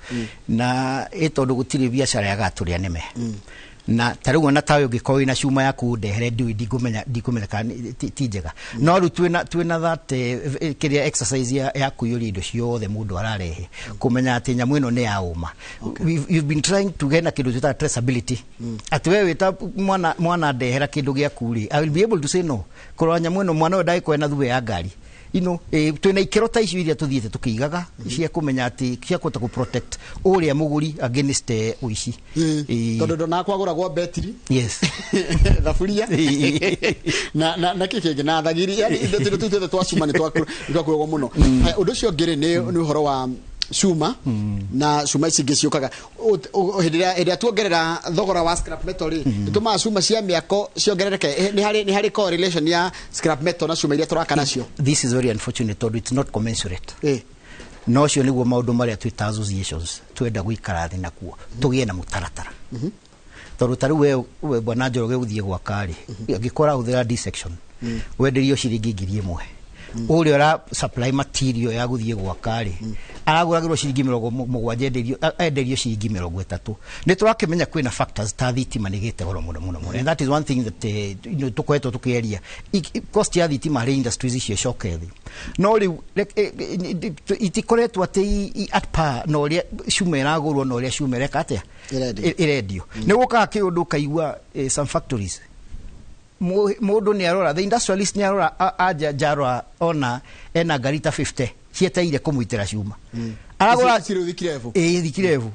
na ĩ tondũ gũtirĩ biacara yagatũrĩa nĩme, na ta rĩu ona tawe ũngĩkorwo wĩna cuma yaku ndehere, ndiũĩ, ndingũmenya kana ti njega. No rĩu twĩna that kĩrĩa exercise ya kũiyũria indo ciothe mũndũ ararehe, kũmenya atĩ nyamũ ĩno nĩ ya ũma. You've been trying to get na kĩndũ twĩtaga traceability, atĩ we wĩta mwana ndehera kĩndũ gĩaku rĩ, I will be able to say no, kũrora nyamũ ĩno, mwana ũyũ ndagĩkorwo ena thube ya ngari ino. Twĩna ikĩro ta icio iria tũthiĩte tũkĩigaga cia kũmenya atĩ cia kũhota kũ protect ũrĩa mũgũri against ũici. Tondũ ndonaga kwagũragwo betiri, thaburia, na kĩ kĩngĩ, na thagiri, yani indo tũndũ tũu tuothe twa cuma nĩ twakuagwo mũno. Haya, ũndũ ũcio ũngĩ rĩ, nĩ ũhoro wa cuma na cuma ici ingĩ ciũkaga. Hĩndĩ ĩrĩa tuongerera thogora wa scrap metal rĩ, nĩtũmaga cuma cia mĩako ciongerereke? Nĩ harĩ correlation ya scrap metal na cuma iria tũraka nacio? This is very unfortunate tondũ it's not commensurate. No ũcio nĩguo maũndũ marĩa twĩta associations twenda gũikara thĩ nakuo, tũgĩe na mũtaratara, tondũ ta rĩu we bwana Njoroge ũthiĩ gwaka rĩ, angĩkorwo ũrahũthĩra D section, wenderio ciringi 1000, ũrĩa ũra supply material ya gũthiĩ gwaka rĩ, aragũragĩrwo ciringi 70, enderio ciringi 30. Nĩ tũrakĩmenya kwĩna factors ta thitima nĩ gĩte goro mũno mũno mũno, and that is one thing that tũkoretwo tũkĩeria. Cost ya thitima harĩ industries icio ĩcoke thĩ, no rĩu itikoretwo atĩ at par na ũrĩa cuma ĩragũrwo na ũrĩa cuma ĩreka atĩa. Ĩrendio. Ĩrendio. Nĩ gũkaga kĩũndũ ũkaigua some factories, mũndũ nĩ arora, the industrialist nĩ arora, anja njarora, ona ena ngari ta 50 cietereire kũmũitĩra cuma. Aragũra. Ici rĩu thikirebu. Ĩĩ, thikirebu.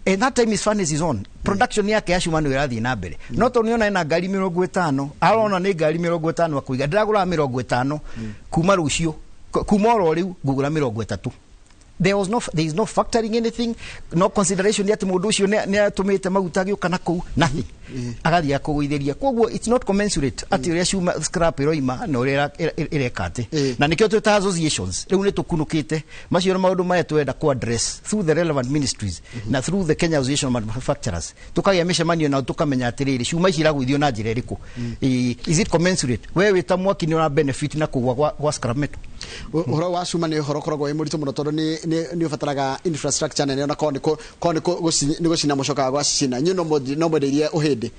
And that time his furnace is on, production yake ya cuma nĩ ĩrathiĩ na mbere, no tondũ nĩona ena ngari 50, arona nĩ ngari 50 akũiga, ndĩragũra 50 kuma rũciũ, kuma oro rĩu ngũgũra 30. There is no factoring anything, no consideration atĩ mũndũ ũcio nĩ atũmĩte maguta agĩũka na kũu, nothing, agathiĩ akũgũithĩria. Koguo it's not commensurate atĩ ũrĩa cuma scrap ĩroima na ũrĩa ĩreka atĩ, na nĩkĩo twĩta associations rĩu nĩ tũkunũkĩte macio nĩ maũndũ maya twenda ku address through the relevant ministries na through the Kenya Association of Manufacturers, tukagĩa mĩcemanio nao, tũkamenya atĩrĩrĩ, cuma ici iragũithio na njĩra ĩrĩkũ? Is it commensurate? We wĩ ta mwaki nĩ ũra benefit na kũgwa kwa scrap metal? Ũhoro wa cuma nĩ ũhoro ũkoragwo wĩ mũritũ mũno, tondũ nĩ ũbataraga infrastructure nene, ona korwo nĩ gũcina mũcokaga gwacicina. Inyuĩ no mwendeirie ũhĩndĩ?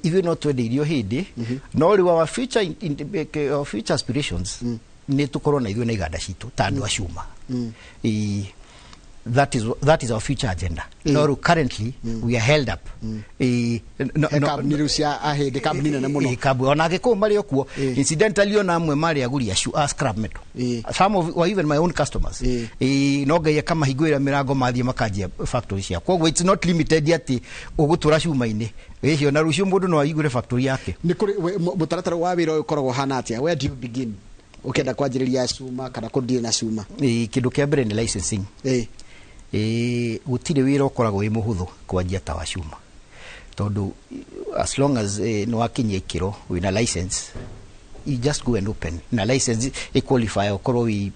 Ithuĩ no twendeirio hĩndĩ, no rĩu our future aspirations nĩ tũkorwo na ithuĩ na iganda citũ ta andũ a cuma. That is our future agenda. No rĩu currently we are held up. No, He kambuni rĩu cia ahĩndĩ, kambuni nene mũno. Kambuni ona angĩkorwo marĩ o kuo, incidentally ona amwe marĩ agũri a scrap metal, some of or even my own customers. No Ngai akamahingũrĩra mĩrango, mathiĩ makanjia factory ciao. Koguo it's not limited atĩ ũgũtũra cuma-inĩ ĩcio, na rũciũ mũndũ no ahingũre factory yake. Nĩ kũrĩ mũtaratara wa wĩra ũyũ ũkoragwo ũhana atĩa? Where do you begin ũkĩenda kwanjĩrĩria cuma kana kũdeal na cuma? Kĩndũ kĩa mbere nĩ licensing. Gũtirĩ wĩra ũkoragwo wĩ mũhũthũ kwanjia ta wa cuma, tondũ as long as nĩ wakinyia ikĩro wĩna license, You just go and open na license ĩ qualify ũkorwo wĩ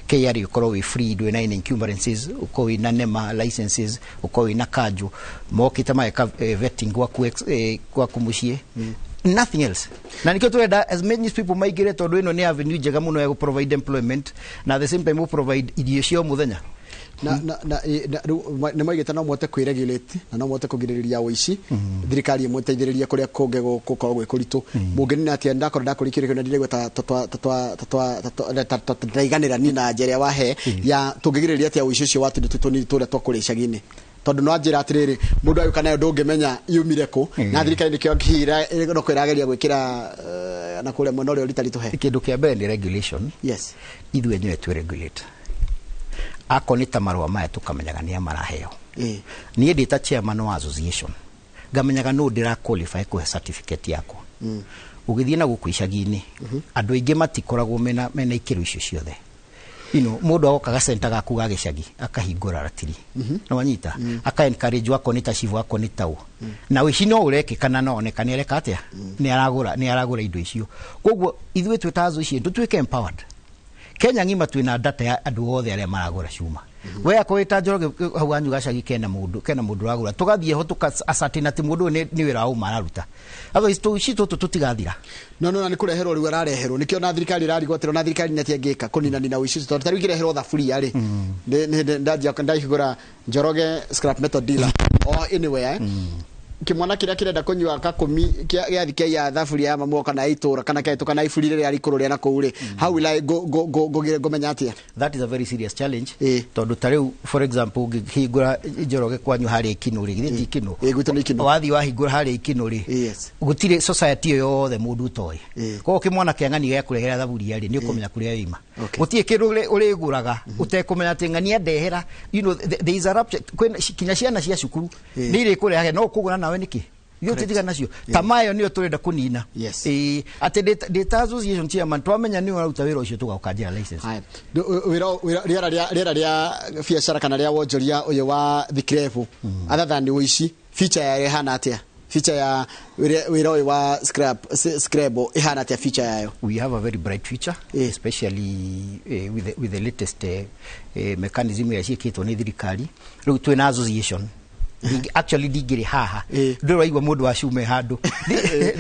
KRA, ũkorwo wĩ free, ndwĩ na any encumbrances, ũkorwo wĩ na NEMA licenses, ũkorwo wĩ na kanjũ mokĩte mageka vetting gwaku gwaku mũciĩ, nothing else. Na nikio turenda as many people maingĩre, tondũ ĩno nĩ avenue njega mũno ya gũ provide employment na at the same time gũ provide irio cia o mũthenya. Na rĩu nĩ maigĩte no mũhote kwĩregulate na no mũhote kũgirĩrĩria ũici, thirikari ĩmũteithĩrĩrie kũrĩa kũngĩ gũkorwo gwĩ kũritũ. Mũngĩnina atĩa? Ndakorwo ndakũria kĩũria kĩu na ndiraigua ta ndaiganĩra niĩ na njĩra ĩrĩa wahe ya tũngĩgirĩrĩria atĩa ũici ũcio wa tũindo tũtũ tũnini tũrĩa twa kũrĩa icagi-inĩ, tondũ no anjĩra atĩrĩrĩ, mũndũ agĩũka nayo ndũngĩmenya yumire kũ, na thirikari nĩkĩo hihi no kwĩrageria gwĩkĩra na kũrĩa mwena ũrĩa ũritaritũhe. Kĩndũ kĩa mbere nĩ regulation. Ithuĩ enyewe twĩ regulate, akorwo nĩ ta marũa maya tũkamenyaga nĩa maraheo. Niĩ ndĩ ta chairman wa association ngamenyaga nũ ndĩra qualify kũhe certificate yakwa. Ũgĩthiĩ na gũkũ icagi-inĩ, andũ aingĩ matikoragwo mena ikĩro icio ciothe. Mũndũ agoka gacenta gaku ga gĩcagi akahingũra ratiri, nĩ wanyita, aka encourage wako nĩ ta cibu wako nĩ tau, na ũici no ũrekĩka na no oneka nĩ areka atĩa, nĩ aragũra indo icio. Koguo ithuĩ twĩ ta association tũtuĩke empowered. Kenya ng'ima twĩna data ya andũ othe arĩa maragũra cuma. We akorwo wĩ ta Njoroge hau wanyu gacagi kena mũndũ ũragũra, tũgathiĩ ho tũka ascertain atĩ mũndũ ũyũ nĩ wĩra wa ũma araruta. Otherwise tũici tũtũ tũtigathira. No na nĩ kũreherwo rĩu arareherwo, nĩkĩo na thirikari ĩrarigwo atĩrĩ, na thirikari nĩ atĩa ĩngĩka kũninanina ũici ũcio, tondũ ta rĩu ingĩreherwo thaburia rĩ, ndanjia ndahingũra Njoroge scrap metal dealer or anywhere, kĩmwana kĩrĩa kĩrenda kũnyua kakũmi gĩathi kĩaiya thaburia ya mamu kana ya itũra kana kĩahĩtũka na iburi rĩrĩa rikũrũ rĩa na kũu rĩ, how will I ngũmenya atĩa? That is a very serious challenge, tondũ ta rĩu, for example, ũngĩhingũra Njoroge kwanyu harĩa Ikinũ rĩ, githĩ ti Ikinũ? Ĩ, gwitũ nĩ Ikinũ. Wathiĩ wahingũra harĩa Ikinũ rĩ, gũtirĩ society ĩyo yothe mũndũ ũtoĩ. Koguo kĩmwana kĩa ng'ani gĩakũrehera thaburia rĩ, nĩ ũkũmenya kũrĩa yoima. Gũtirĩ kĩndũ ũrĩgũraga ũtekũmenya atĩ ng'ania ndehera. There is a rupture. Kwĩna kinya ciana cia cukuru nĩ irĩkũrehaga no ũkũgũra nawe nĩkĩ ithuĩ tũtigana nacio ta mayo nĩyo tũrenda kũnina. Ĩĩ, atĩ ndĩ ta association chairman twamenya nĩ ũraruta wĩra ũcio tũgagũkanjĩra license. Haya. Wĩra rĩera rĩa biacara kana rĩa wonjoria ũyũ wa thikirebu, other than ũici, feature yayo ĩhana atĩa? Feature ya wĩra ũyũ wa scrap ĩhana atĩa, feature yayo? We have a very bright future, especially with the latest mechanism ĩrĩa ciĩkĩtwo nĩ thirikari. Rĩu twĩna association. Actually ndingĩrĩ haha ndĩraigua mũndũ wa cume handũ.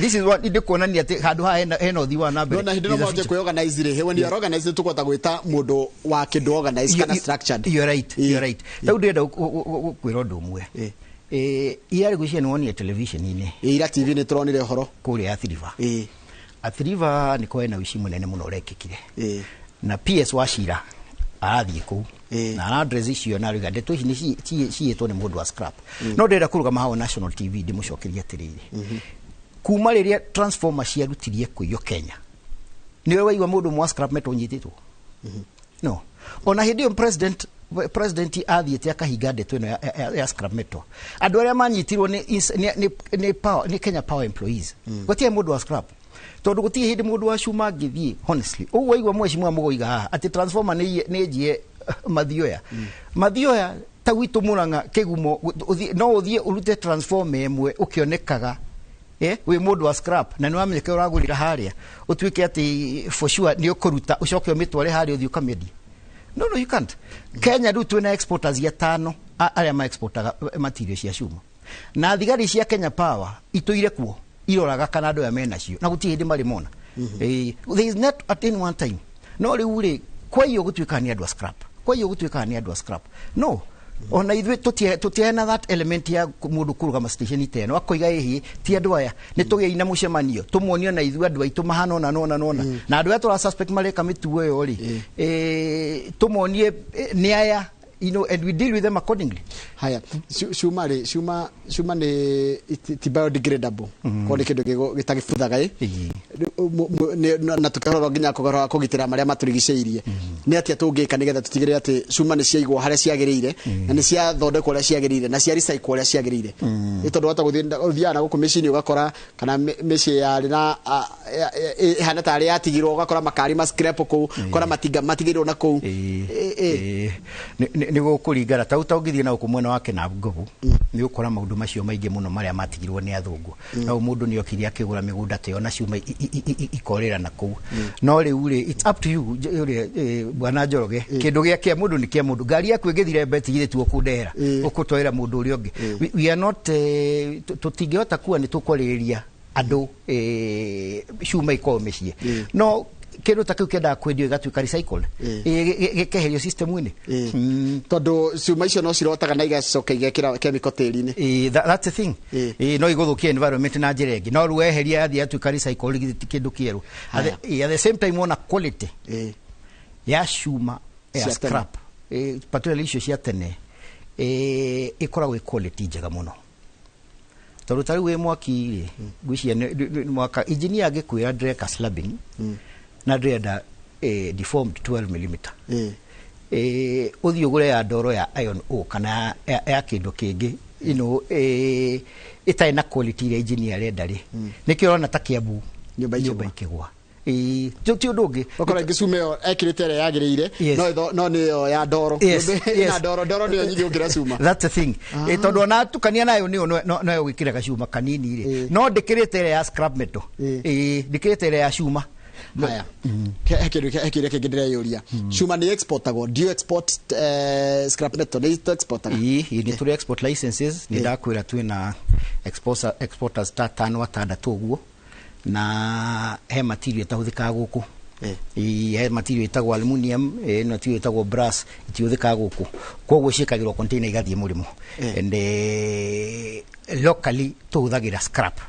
This is what ndĩkuonania atĩ handũ haha hena ũthii wa na mbere. No na hĩndĩ ĩno There's a mwanjie future. kwĩorganize rĩ, when you are organized tũkũhota gwĩta mũndũ wa kĩndũ organize kana structured. You're right, you're right. Rĩu ndĩrenda gũkwĩra ũndũ ũmwe. Ira rĩgwĩciria nĩ wonire television-inĩ. Ira TV nĩ tũronire ũhoro. Kũrĩa Athi River. Athi River nĩ kwarĩ na ũici mũnene mũno ũrekĩkire, na PS wa Cira arathiĩ kũu na ara address icio na arauga ndeto ici nĩ ciĩtwo nĩ mũndũ wa scrap. No ndĩrenda kũrũgama haha national TV ndĩmũcokerie atĩrĩrĩ, kuma rĩrĩa transformer ciarutirie kũiywo Kenya, nĩwe waigua mũndũ ũmwe wa scrap metal ũnyitĩtwo? No ona hĩndĩ ĩyo president athiĩte akahinga ndeto ĩno ya scrap metal, andũ arĩa manyitirwo nĩ ins- nĩ- nĩ- nĩ power- nĩ Kenya Power employees, gũtirĩ mũndũ wa scrap, tondũ gũtirĩ hĩndĩ mũndũ wa cuma angĩthiĩ. Honestly, ũguo waigua mheshimiwa mũgũiga haha atĩ transformer nĩ njie mathioya mathioya ta gwitũ Murang'a kĩgumo, no ũthiĩ ũrute transformer ĩmwe ũkĩonekaga wĩ mũndũ wa scrap na nĩ wamenyeka ũragũrĩra harĩa, ũtuĩke atĩ for sure nĩ ũkũruta ũcoke ũmĩtware harĩa ũthiĩ ũkamĩendia. No, you can't. Kenya rĩu twĩna exporters atano arĩa ma exportaga material cia cuma, na thigari cia Kenya Power itũire kuo iroraga kana andũ aya menacio, na gũtirĩ hĩndĩ marĩ mona. There is not at any one time. No rĩu rĩ, kwaiyo gũtuĩkaga nĩ andũ a scrap, kwaiyo gũtuĩkaga nĩ andũ a scrap, no ona ithuĩ tũtiheana that element ya mũndũ kũrũgama station ta ĩno akoiga ĩhĩ ti andũ aya, nĩ tũgĩi na mũcemanio tũmuonio na ithuĩ andũ aitũ mahana ona nona nona na andũ aya tũra suspect mareka mĩtugo ĩyo rĩ, tũmonie nĩ aya, and we deal with them accordingly. Haya, cuma rĩ, cuma nĩ ti biodegradable, ko nĩ kĩndũ gĩtagĩbuthaga ĩ. Na tũkĩrora nginya kũgarũra kũgitĩra marĩa matũrigicĩirie, nĩ atĩa tũngĩka nĩgetha tũtigĩrĩre atĩ cuma nĩ ciaigwo harĩa ciagĩrĩire na nĩ ciathondekwo ũrĩa ciagĩrĩire na cia recycle ũrĩa ciagĩrĩire? Nĩ tondũ wata gũthiĩ ũthiaga na gũkũ mĩciĩ-inĩ ũgakora kana mĩciĩ yarĩ na ĩhana tarĩ yatigirwo, ũgakora makari ma scrap kũu, ũkora matinga matigĩirwo na kũu. Nĩ gũkũringana ta ũngĩthiĩ na gũkũ mwena wa Kinangobu nĩ ũkora maũndũ macio maingĩ mũno marĩa matigirwo nĩ athũngũ. No mũndũ nĩ okire akĩgũra mĩgũnda ta ĩyo na ciuma ikorĩra na kũu. No rĩu rĩ, it's up to you, ũrĩa bwana Njoroge, kĩndũ gĩa kĩa mũndũ nĩ kĩa mũndũ. Ngari yaku ĩngĩthira mbeti githĩ tu ũkũndehera ũkũtwarĩra mũndũ ũrĩa ũngĩ. We are not, tũtingĩhota kuwa nĩ tũkwarĩrĩria andũ cuma ikorwo mĩciĩ. No kĩndũ ta kĩu kĩendaga kwendio gĩgatuĩka recycled, gĩkeherio system-inĩ. Tondũ cuma icio no cirotaga na igacoka igekĩra chemical tĩri-inĩ. That's the thing. No igũthũkia environment na njĩra ĩngĩ. No rĩu weheria yathiĩ yatuĩka recycled, githĩ ti kĩndũ kĩerũ? At the same time, wona quality ya cuma ya scrap, particularly icio cia tene, ĩkoragwo ĩ quality njega mũno. Tondũ ta rĩu wĩ mwaki rĩ, ngwĩciria mwaka engineer angĩkwĩra ndĩreka slabbing na ndĩrenda deformed 12 mm, ũthiĩ ũgũre ya ndoro ya iron ore kana ya kĩndũ kĩngĩ ĩtarĩ na quality ĩrĩa engineer arenda rĩ, nĩkĩo ũrona ta Kiambu nyũmba ikĩgwa. Ti ũndũ ũngĩ. Ũkora ngĩcuma ĩyo ekĩrĩte ĩrĩa yagĩrĩire, no nĩ ĩyo ya ndoro. Na ndoro nĩyo nyingĩ gũkĩra cuma. That's the thing. Tondũ ona tukania nayo nĩyo no ĩgwĩkĩra gacuma kanini rĩ, no ndĩkĩrĩte ĩrĩa ya scrap metal, ndĩkĩrĩte ĩrĩa ya cuma. Haya, he kĩndũ kĩngĩ ndĩreyũria. Cuma nĩ exportagwo? Do you export scrap metal? Nĩ exportaga? Ĩĩ, nĩ tũrĩ export licenses. Nĩ ndakwĩra twĩna exporters ta 5 6 ũguo, na he material ĩtahũthĩkaga gũkũ. He material ĩtagwo aluminium, material ĩtagwo brass, itihũthĩkaga gũkũ, koguo ciĩkagĩrwo container igathiĩ mũrĩmo. And locally tũhũthagĩra scrap.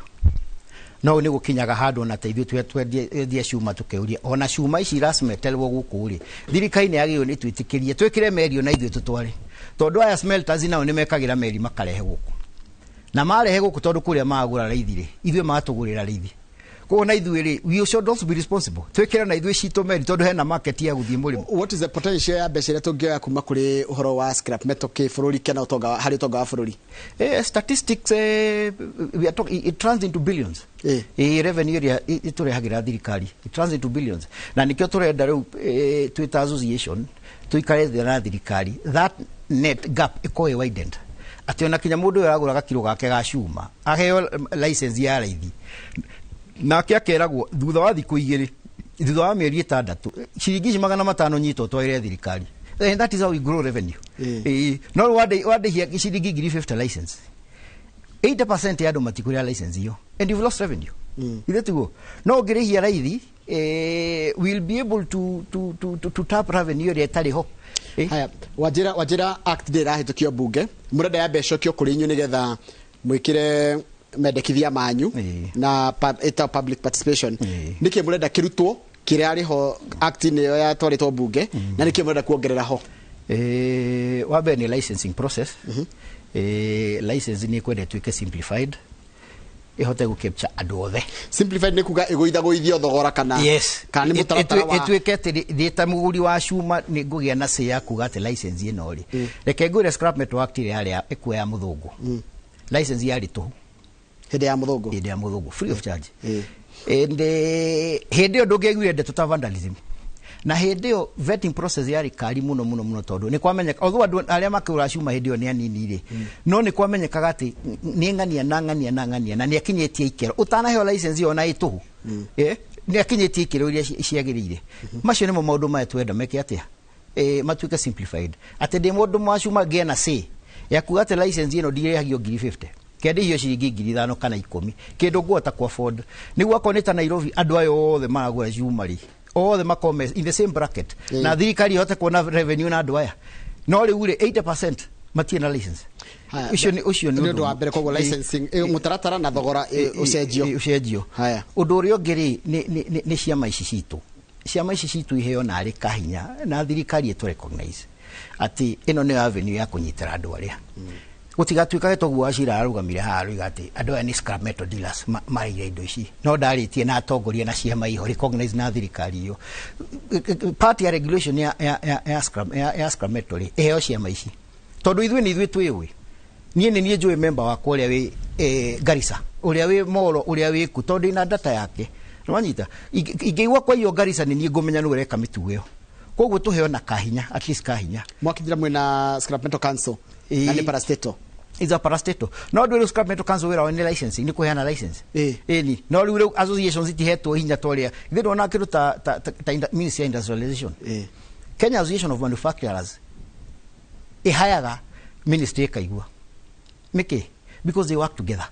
No nĩ gũkinyaga handũ ona ta ithuĩ twendia cuma tũkeuria ona cuma ici iracmetelwo gũkũ rĩ, thirikari nĩ yagĩrĩirwo nĩ twĩtĩkĩrie twĩkĩre meri ona ithuĩ tũtware, tondũ aya smelters nao nĩ mekagĩra meri makarehe gũkũ, na marehe gũkũ tondũ kũrĩa magũra raithi rĩ, ithuĩ matũgũrĩra raithi. Koguo na ithuĩ rĩ, we should also be responsible, twĩkĩre na ithuĩ citũ meri tondũ hena market ya gũthiĩ mũrĩmo. What is the potential ya mbeca iria tũngĩoya kuma kũrĩ ũhoro wa scrap metal kĩbũrũri kana ũtonga, harĩ ũtonga wa bũrũri? Statistics, we are talking, it turns into billions. Revenue ĩrĩa ĩtũrehagĩra thirikari, it turns into billions. Na nĩkĩo tũrenda rĩu twĩta association tũikare thĩ na thirikari, that net gap ĩkorwo ĩ widened, atĩ ona kinya mũndũ ũyũ aragũra gakiro gake ga cuma aheo license ya raithi, nake akeragwo thutha wa thikũ 2, thutha wa mĩeri 6, ciringi ici 500 nyito twarĩre thirikari. And that is how we grow revenue. No wandĩhia ciringi 50,000 license, 80% ya andũ matikũrĩa license iyo, and you've lost revenue. Ithe tiguo? No ũngĩrĩhia raithi, we'll be able to tap revenue ĩrĩa ĩtarĩ ho. Haya, wanjĩra act ndĩ ĩrahĩtũkio mbunge, mũrenda ya mbeca ĩcokio kũrĩ inyuĩ nĩgetha mwĩkĩre mendekithia manyu na ĩta public participation. Nĩkĩ mũrenda kĩrutwo kĩrĩa arĩ ho act-inĩ ĩyo yatwarĩtwo mbunge, na nĩkĩ mũrenda kuongerera ho? Wa mbere nĩ licensing process. License nĩ ĩkwenda ĩtuĩke simplified, ĩhote gũ capture andũ othe. Simplified nĩ kuga ĩgũithagũithio thogora kana? Yes. Kana nĩ mũtaratara wa ĩtuĩke atĩ ndĩ ta mũgũri wa cuma nĩ ngũgĩa na say ya kuga atĩ license ĩno rĩ, reke ngwĩre, scrap metal act ĩrĩa yarĩ ĩkuo ya mũthũngũ, license yarĩ tũhũ. Hĩndĩ ya mũthũngũ? Hĩndĩ ya mũthũngũ, free of charge. And hĩndĩ ĩyo ndũngĩaiguire ndeto ta vandalism, na hĩndĩ ĩyo vetting process yarĩ kari mũno mũno mũno, tondũ nĩ kwamenyeka, although andũ arĩa makĩgũra cuma hĩndĩ ĩyo nĩ anini rĩ, no nĩ kwamenyekaga atĩ nĩ ng'ania na ng'ania na ng'ania na nĩ akinyĩtie ikĩro ũtanaheo license ĩyo na ĩtũhũ, nĩ akinyĩtie ikĩro iria ciagĩrĩire. Macio nĩmo maũndũ maya twenda meke atĩa, matuĩke simplified, atĩ ndĩ mũndũ wa cuma ngĩe na say ya kuga atĩ license ĩno ndirĩhagio 50,000, kendĩhio ciringi 5,000 kana 10, kĩndũ ngũhota ku afford, nĩguo akorwo nĩ ta Nairobi andũ aya othe maragũra cuma rĩ, othe makorwo me in the same bracket, na thirikari ihote kuona revenue na andũ aya. No rĩu rĩ, 80% matirĩ na license. Ũcio nĩ ũndũ wa mbere. Koguo licensing, mũtaratara na thogora ũcenjio. Ũcenjio. Ũndũ ũrĩa ũngĩ rĩ, nĩ ciama ici citũ, ciama ici citũ iheo narĩ kahinya na thirikari ĩtũ recognize atĩ ĩno nĩyo avenue ya kũnyitĩra andũ arĩa gũtigatuĩkage toguo Wachira arũgamire haha aroiga atĩ andũ aya nĩ scrap metal dealers mareire indo ici, no ndarĩtie na atongoria na ciama iho recognize na thirikari iyo part ya regulation ya scrap metal rĩ, ĩheo ciama ici, tondũ ithuĩ nĩ ithuĩ twĩũĩ. Niĩ nĩ niĩ njũĩ member wakwa ũrĩa wĩ Garissa, ũrĩa wĩ Moro, ũrĩa wĩ kũ, tondũ ndĩna data yake. Nĩwanyita? Ingĩigua kwaiywo Garissa, nĩ niĩ ngũmenya nũ ũreka mĩtugo ĩyo. Koguo tuheo na kahinya, at least kahinya. Mwakinyira mwina Scrap Metal Council na nĩ parastatal. Is a parastatal. No ndå Scrap Metal Council wĩra wao nĩ licensing, nĩ kũheana license. Ĩni no rĩu associations itihetwo hinya ta ũrĩa ithuĩ ndona kĩndũ ta Ministry ya Industrialization. Kenya Association of Manufacturers ĩhayaga ministry ĩkaigua nĩkĩ? Because they work together.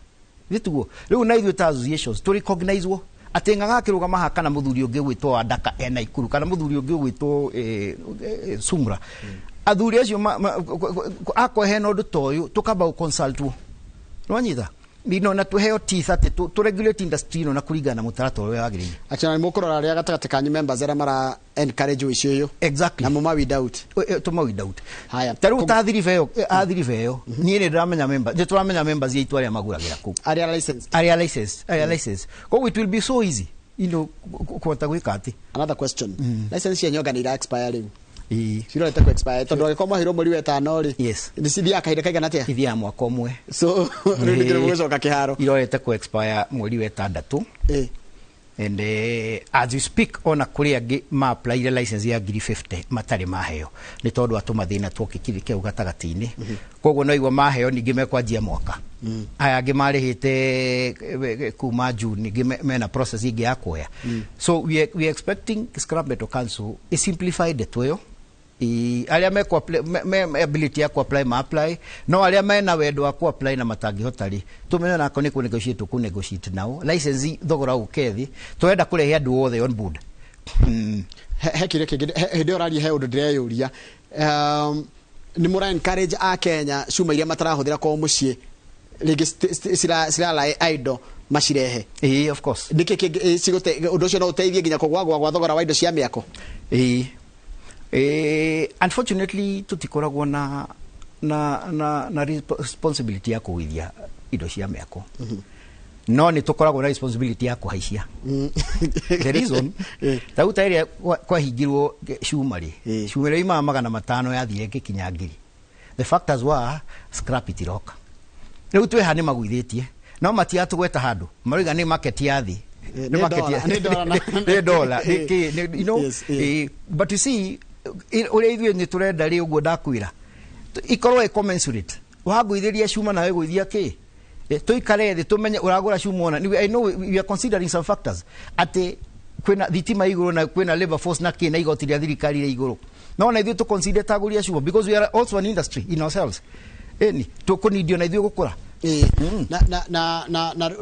Gĩtuguo rĩu na ithuĩ ta associations tũ recognize-wo atĩ ng'ang'a akĩrũgama haha kana mũthuri ũngĩ ũgwĩtwo Wandaka ena Ikuru kana mũthuri ũngĩ ũgwĩtwo Sumra, athuri acio akorwo hena ũndũ ta ũyũ tũkamba gũconsultwo, nĩwanyita no na tuheo teeth atĩ tũ regulate industry ĩno na kũringana na mũtaratara ũrĩa wagĩrĩire. Actually nĩ mũkũrora arĩa gatagatĩ kanyu members arĩa mara encourage ũici ũyũ. Exactly. Na mũma weed out. Tũma weed out. Haya. Ta rĩu ta athiriba ĩyo, athiriba ĩyo niĩ nĩ ndĩramenya members, nĩ tũramenya members aitũ arĩa magũragĩra kũu. Arĩa licensed. Arĩa licensed, arĩa licensed. Koguo it will be so easy, you know, kũhota gwĩka atĩ. Another question. License cia nyonga nĩ ira expire rĩu. Cirorete ku expire tondũ angĩkorwo mwaheirwo mweri wa ĩtano rĩ. Yes. Nĩ cithiaga kahinda kaigana atĩa? Ithiaga mwaka ũmwe. So rĩu nĩkĩo mũgũcoka kĩharo. Irorete ku expire mweri wa ĩtandatũ. And as you speak ona kũrĩ angĩ ma applyire license ya 1,050 matarĩ maheo nĩ tondũ wa tũmathĩna twokĩkire kĩu gatagatĩ-inĩ. Koguo no igua maheo ningĩ mekwanjia mwaka. Aya angĩ marĩhĩte kuma June ningĩ mena process ĩngĩ ya kuoya. So we are expecting Scrap Metal Council ĩ simplify ndeto ĩyo. Arĩa me ability ya ku apply ma apply, no arĩa mena wendo wa ku apply na matangĩhota rĩ, tũmenye nako nĩ kũ negotiate kũ negotiate nao license thogora ũke thĩ, tũrenda kũrehe andũ othe on board. He kĩrĩa kĩngĩ hĩndĩ ĩyo ũraria he ũndũ ndĩreyũria, nĩ mũra encourage a Kenya cuma iria matarahũthĩra kwao mũciĩ rĩngĩ cirara idle macirehe? Ĩĩ, of course. Nĩkĩ kĩngĩ ũndũ ũcio no ũteithie nginya kũgwagwa gwa thogora wa indo cia mĩako? Ĩĩ. Unfortunately tutikoragwo na responsibility ya kũgũithia indo cia mĩako. No nĩ tũkoragwo na responsibility ya kũhaicia. The reason ta rĩu ta ĩrĩa kwahingirwo cuma rĩ, cuma ĩrĩa yumaga 500 yathire ĩgĩkinya 1,000. The factors were scrap itiroka. Rĩu twĩha nĩ magũithĩtie no matiratũgweta handũ, maroiga nĩ market ya thĩ. Nĩ dollar, you know, but you see ũrĩa ithuĩ nĩ tũrenda rĩ ũguo ndakwĩra ikorwo ĩ commensurate, wagũithĩria cuma nawe gũithia kĩ, tũikare thĩ tũmenye ũragũra cuma ona. I know we are considering some factors atĩ kwĩna thitima igũrũ na kwĩna labor force na kĩ na igoti rĩa thirikari rĩ igũrũ, no na ithuĩ tũ consider tagũria cuma because we are also an industry in ourselves. Ĩni tũkũnindio na ithuĩ gũkũra. Na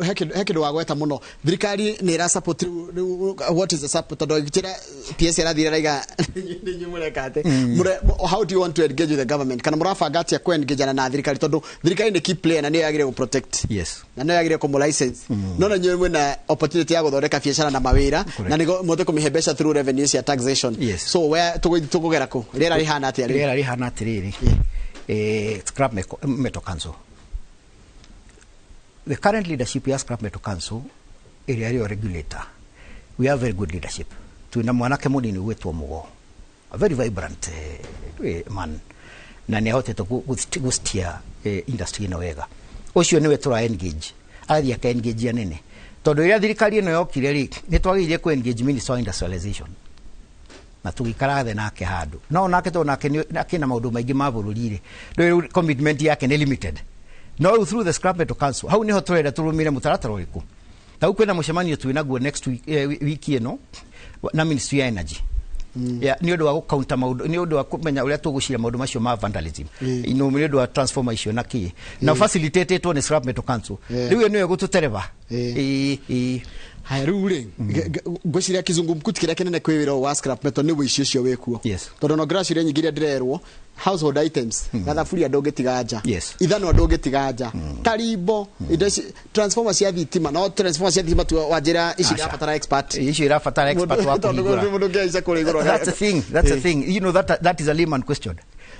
he kĩndũ wagweta mũno, thirikari nĩ ĩra support rĩu, what is the support? Tondũ njĩra PS ĩrathire raiga nĩ inyuĩ mũreka atĩ, how do you want to engage with the government, kana mũrabanga atĩa kũ engage na thirikari, tondũ thirikari nĩ key player na nĩyo yagĩrĩire gũ protect. Yes. Na nĩyo yagĩrĩire kũmũ license. No na inyuĩ mwĩna opportunity ya gũthondeka biacara na mawĩra na nĩguo mũhote kũmĩhe mbeca through revenues ya taxation. Yes. So where tũkũgera kũ? Rĩera rĩhana atĩa rĩu? Rĩera rĩhana atĩrĩrĩ, Scrap Metal Council, the current leadership ya Scrap Metal Council ĩrĩa ĩrĩ regulator, we have very good leadership. Twĩna mwanake mũnini ũgwĩtwo Mũgo, a very vibrant man, na nĩ ahotete gũsteer industry ĩno wega. Ũcio nĩwe tũra engage, agathiĩ aka engage anene, tondũ rĩrĩa thirikari ĩno yokire rĩ, nĩ twagĩrĩire kũ engage Minister wa Industrialization na tũgĩikara thĩ nake handũ, no nake tondũ nake akĩna maũndũ maingĩ ma bũrũri rĩ, rĩu commitment yake nĩ limited. No rĩu through the Scrap Metal Council hau nĩho tũrenda tũrũmĩre mũtaratara ũrĩkũ. Ta rĩu kwĩna mũcemanio twĩnaguo next week, wiki ĩno na Ministry ya Energy. Nĩ ũndũ wa gũkaunta maũndũ, nĩ ũndũ wa kũmenya ũrĩa tũgũcira maũndũ macio ma vandalism, nĩ ũndũ wa transformer icio na kĩ, na facilitatĩtwo nĩ Scrap Metal Council. Rĩu ĩyo nĩyo ĩgũtũtereba. Haya rĩu rĩ, ngwĩciria kizungumkuti kĩrĩa kĩnene kwĩ wĩra wa Scrap Metal nĩ ũici ũcio wĩkuo. Tondũ no ngĩraciria nyingĩ iria ndĩrerwo household items, gathaburia ndũngĩtiga nja, ithanwa ndũngĩtiga nja, tarimbo, indo ici transformer cia thitima, no transformer cia thitima tu wanjĩra ici irabatara expert. Icio irabatara expert wa kũhingũra. Mũndũ ũngĩhaica kũrĩa igũrũ. That's the thing, that's the thing. You know that is a layman question.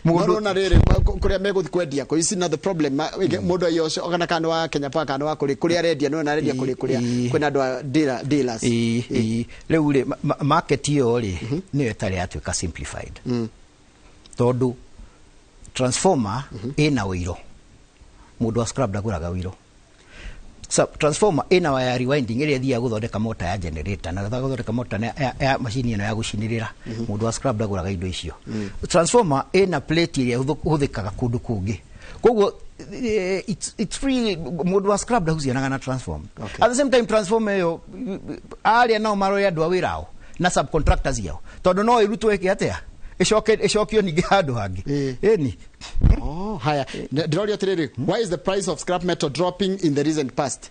Mũndũ na rĩrĩ kũrĩa megũthiĩ kwendia kũ, you see now the problem, mũndũ aiyo ũcio kana kana wa Kenya Power kana wa kũrĩ kũrĩa arendia, no arendia kũrĩ kũrĩa kwĩna andũ a dealers. Rĩu rĩ market ĩyo rĩ nĩyo ĩtarĩ yatuĩka simplified, tondũ transformer ĩna ũiro, mũndũ wa scrap ndagũraga ũiro. Transformer ĩna waya rewinding ĩrĩa ĩthiaga gũthondeka mota ya generator na gũthondeka mota ya macini ĩno ya gũcinĩrĩra. Mũndũ wa scrap ndagũraga indo icio. Transformer ĩna plate ĩrĩa ĩhũthĩkaga kũndũ kũngĩ, koguo it's free. Mũndũ wa scrap ndahucianaga na transformer. At the same time, transformer ĩyo arĩa nao marore andũ a wĩra ao na subcontractors yao, tondũ no ĩrutwo ĩke atĩa, ĩcoke ĩcokio ningĩ handũ hangĩ, ĩni. Oh, haya. Ndĩroria atĩrĩrĩ, why is the price of scrap metal dropping in the recent past?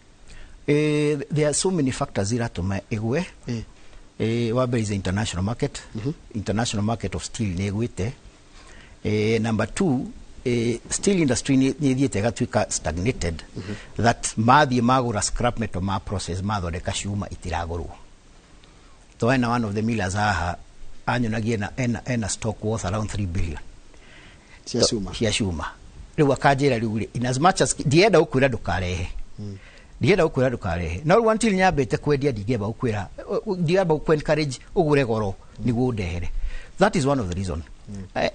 There are so many factors iratũma ĩgwe. Wa mbere is the international market. International market of steel nĩ ĩgwĩte. Number two, steel industry nĩ ĩthiĩte ĩgatuĩka stagnated, that mathiĩ magũra scrap metal, ma process, mathondeka cuma, itiragũrwo. To ena one of the millers haha anyonagia ena stock worth around 3 billion cia cuma. Cia cuma. Rĩu akanjĩra rĩu rĩ, in as much as ndienda gũkwĩra ndũkarehe, ndienda gũkwĩra ndũkarehe, no rĩu until nyambĩte kwendia, ndingĩamba gũkwĩra, ndingĩamba gũkũ encourage ũgũre goro nĩguo ũndehere. That is one of the reason.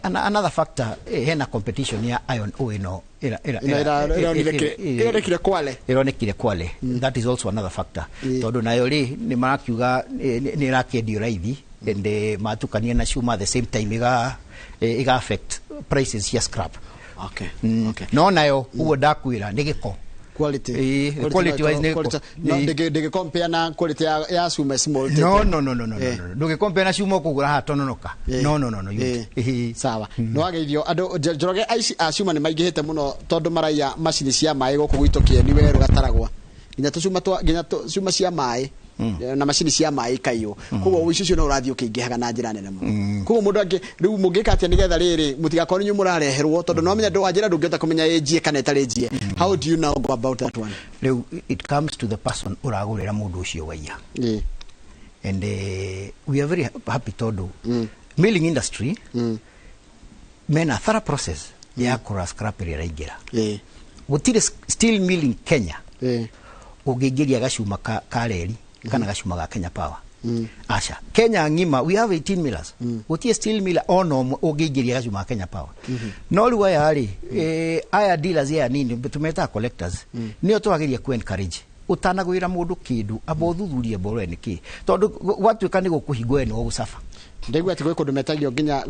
Another factor, hena competition ya iron ore ĩno Ĩno ĩronekire Kwale. Ĩronekire Kwale. That is also another factor, tondũ nayo rĩ nĩ marakiuga nĩ ĩrakĩendio raithi and matukania na cuma, at the same time ĩga affect prices cia scrap. No nayo ũguo ndakwĩra nĩ gĩko. Quality. Quality wise nĩ quality no ndĩgĩcompare na quality ya cuma small. No, ndũgĩcompare na cuma ũkũgũra haha Tononoka. No. Sawa, nĩ wageithio andũ. Njoroge, aici a cuma nĩ maingĩhĩte mũno tondũ maraiya macini cia maĩ gũkũ gwitũ Kĩeni werũ Gataragwa, nginya tũcuma twa nginya cuma cia maĩ na macini cia maĩ ikaiywo. Koguo ũici ũcio no ũrathiĩ ũkĩingĩhaga na njĩra nene mũno. Koguo mũndũ angĩ rĩu mũngĩka atĩa nĩgetha rĩrĩ mũtigakorwo nĩ inyuĩ mũrareherwo, tondũ no menya wanjĩra ndũngĩhota kũmenya ĩ njie kana ĩtarĩ njie? How do you now go about that one? Rĩu it comes to the person ũragũrĩra mũndũ ũcio waiya. And we are very happy tondũ milling industry mena thorough process ya kũrora scrap ĩrĩa ĩraingĩra. Gũtirĩ steel milling Kenya ũngĩingĩria gacuma ka reri kana gacuma ga Kenya Power. Aca, Kenya ng'ima we have 18 millers, gũtirĩ steel miller ona ũmwe ũngĩingĩria gacuma ga Kenya Power. No rĩu aya rĩ, aya dealers aya nini tũmetaga collectors, nĩo tũrageria ku encourage, ũtanagwĩra mũndũ kĩndũ amba ũthuthurie mboro nĩ kĩ, tondũ gwatuĩka nĩ gũkũhingwo we nĩ ũgũcaba. Ndaigua atĩ gwĩ kũndũ metagio nginya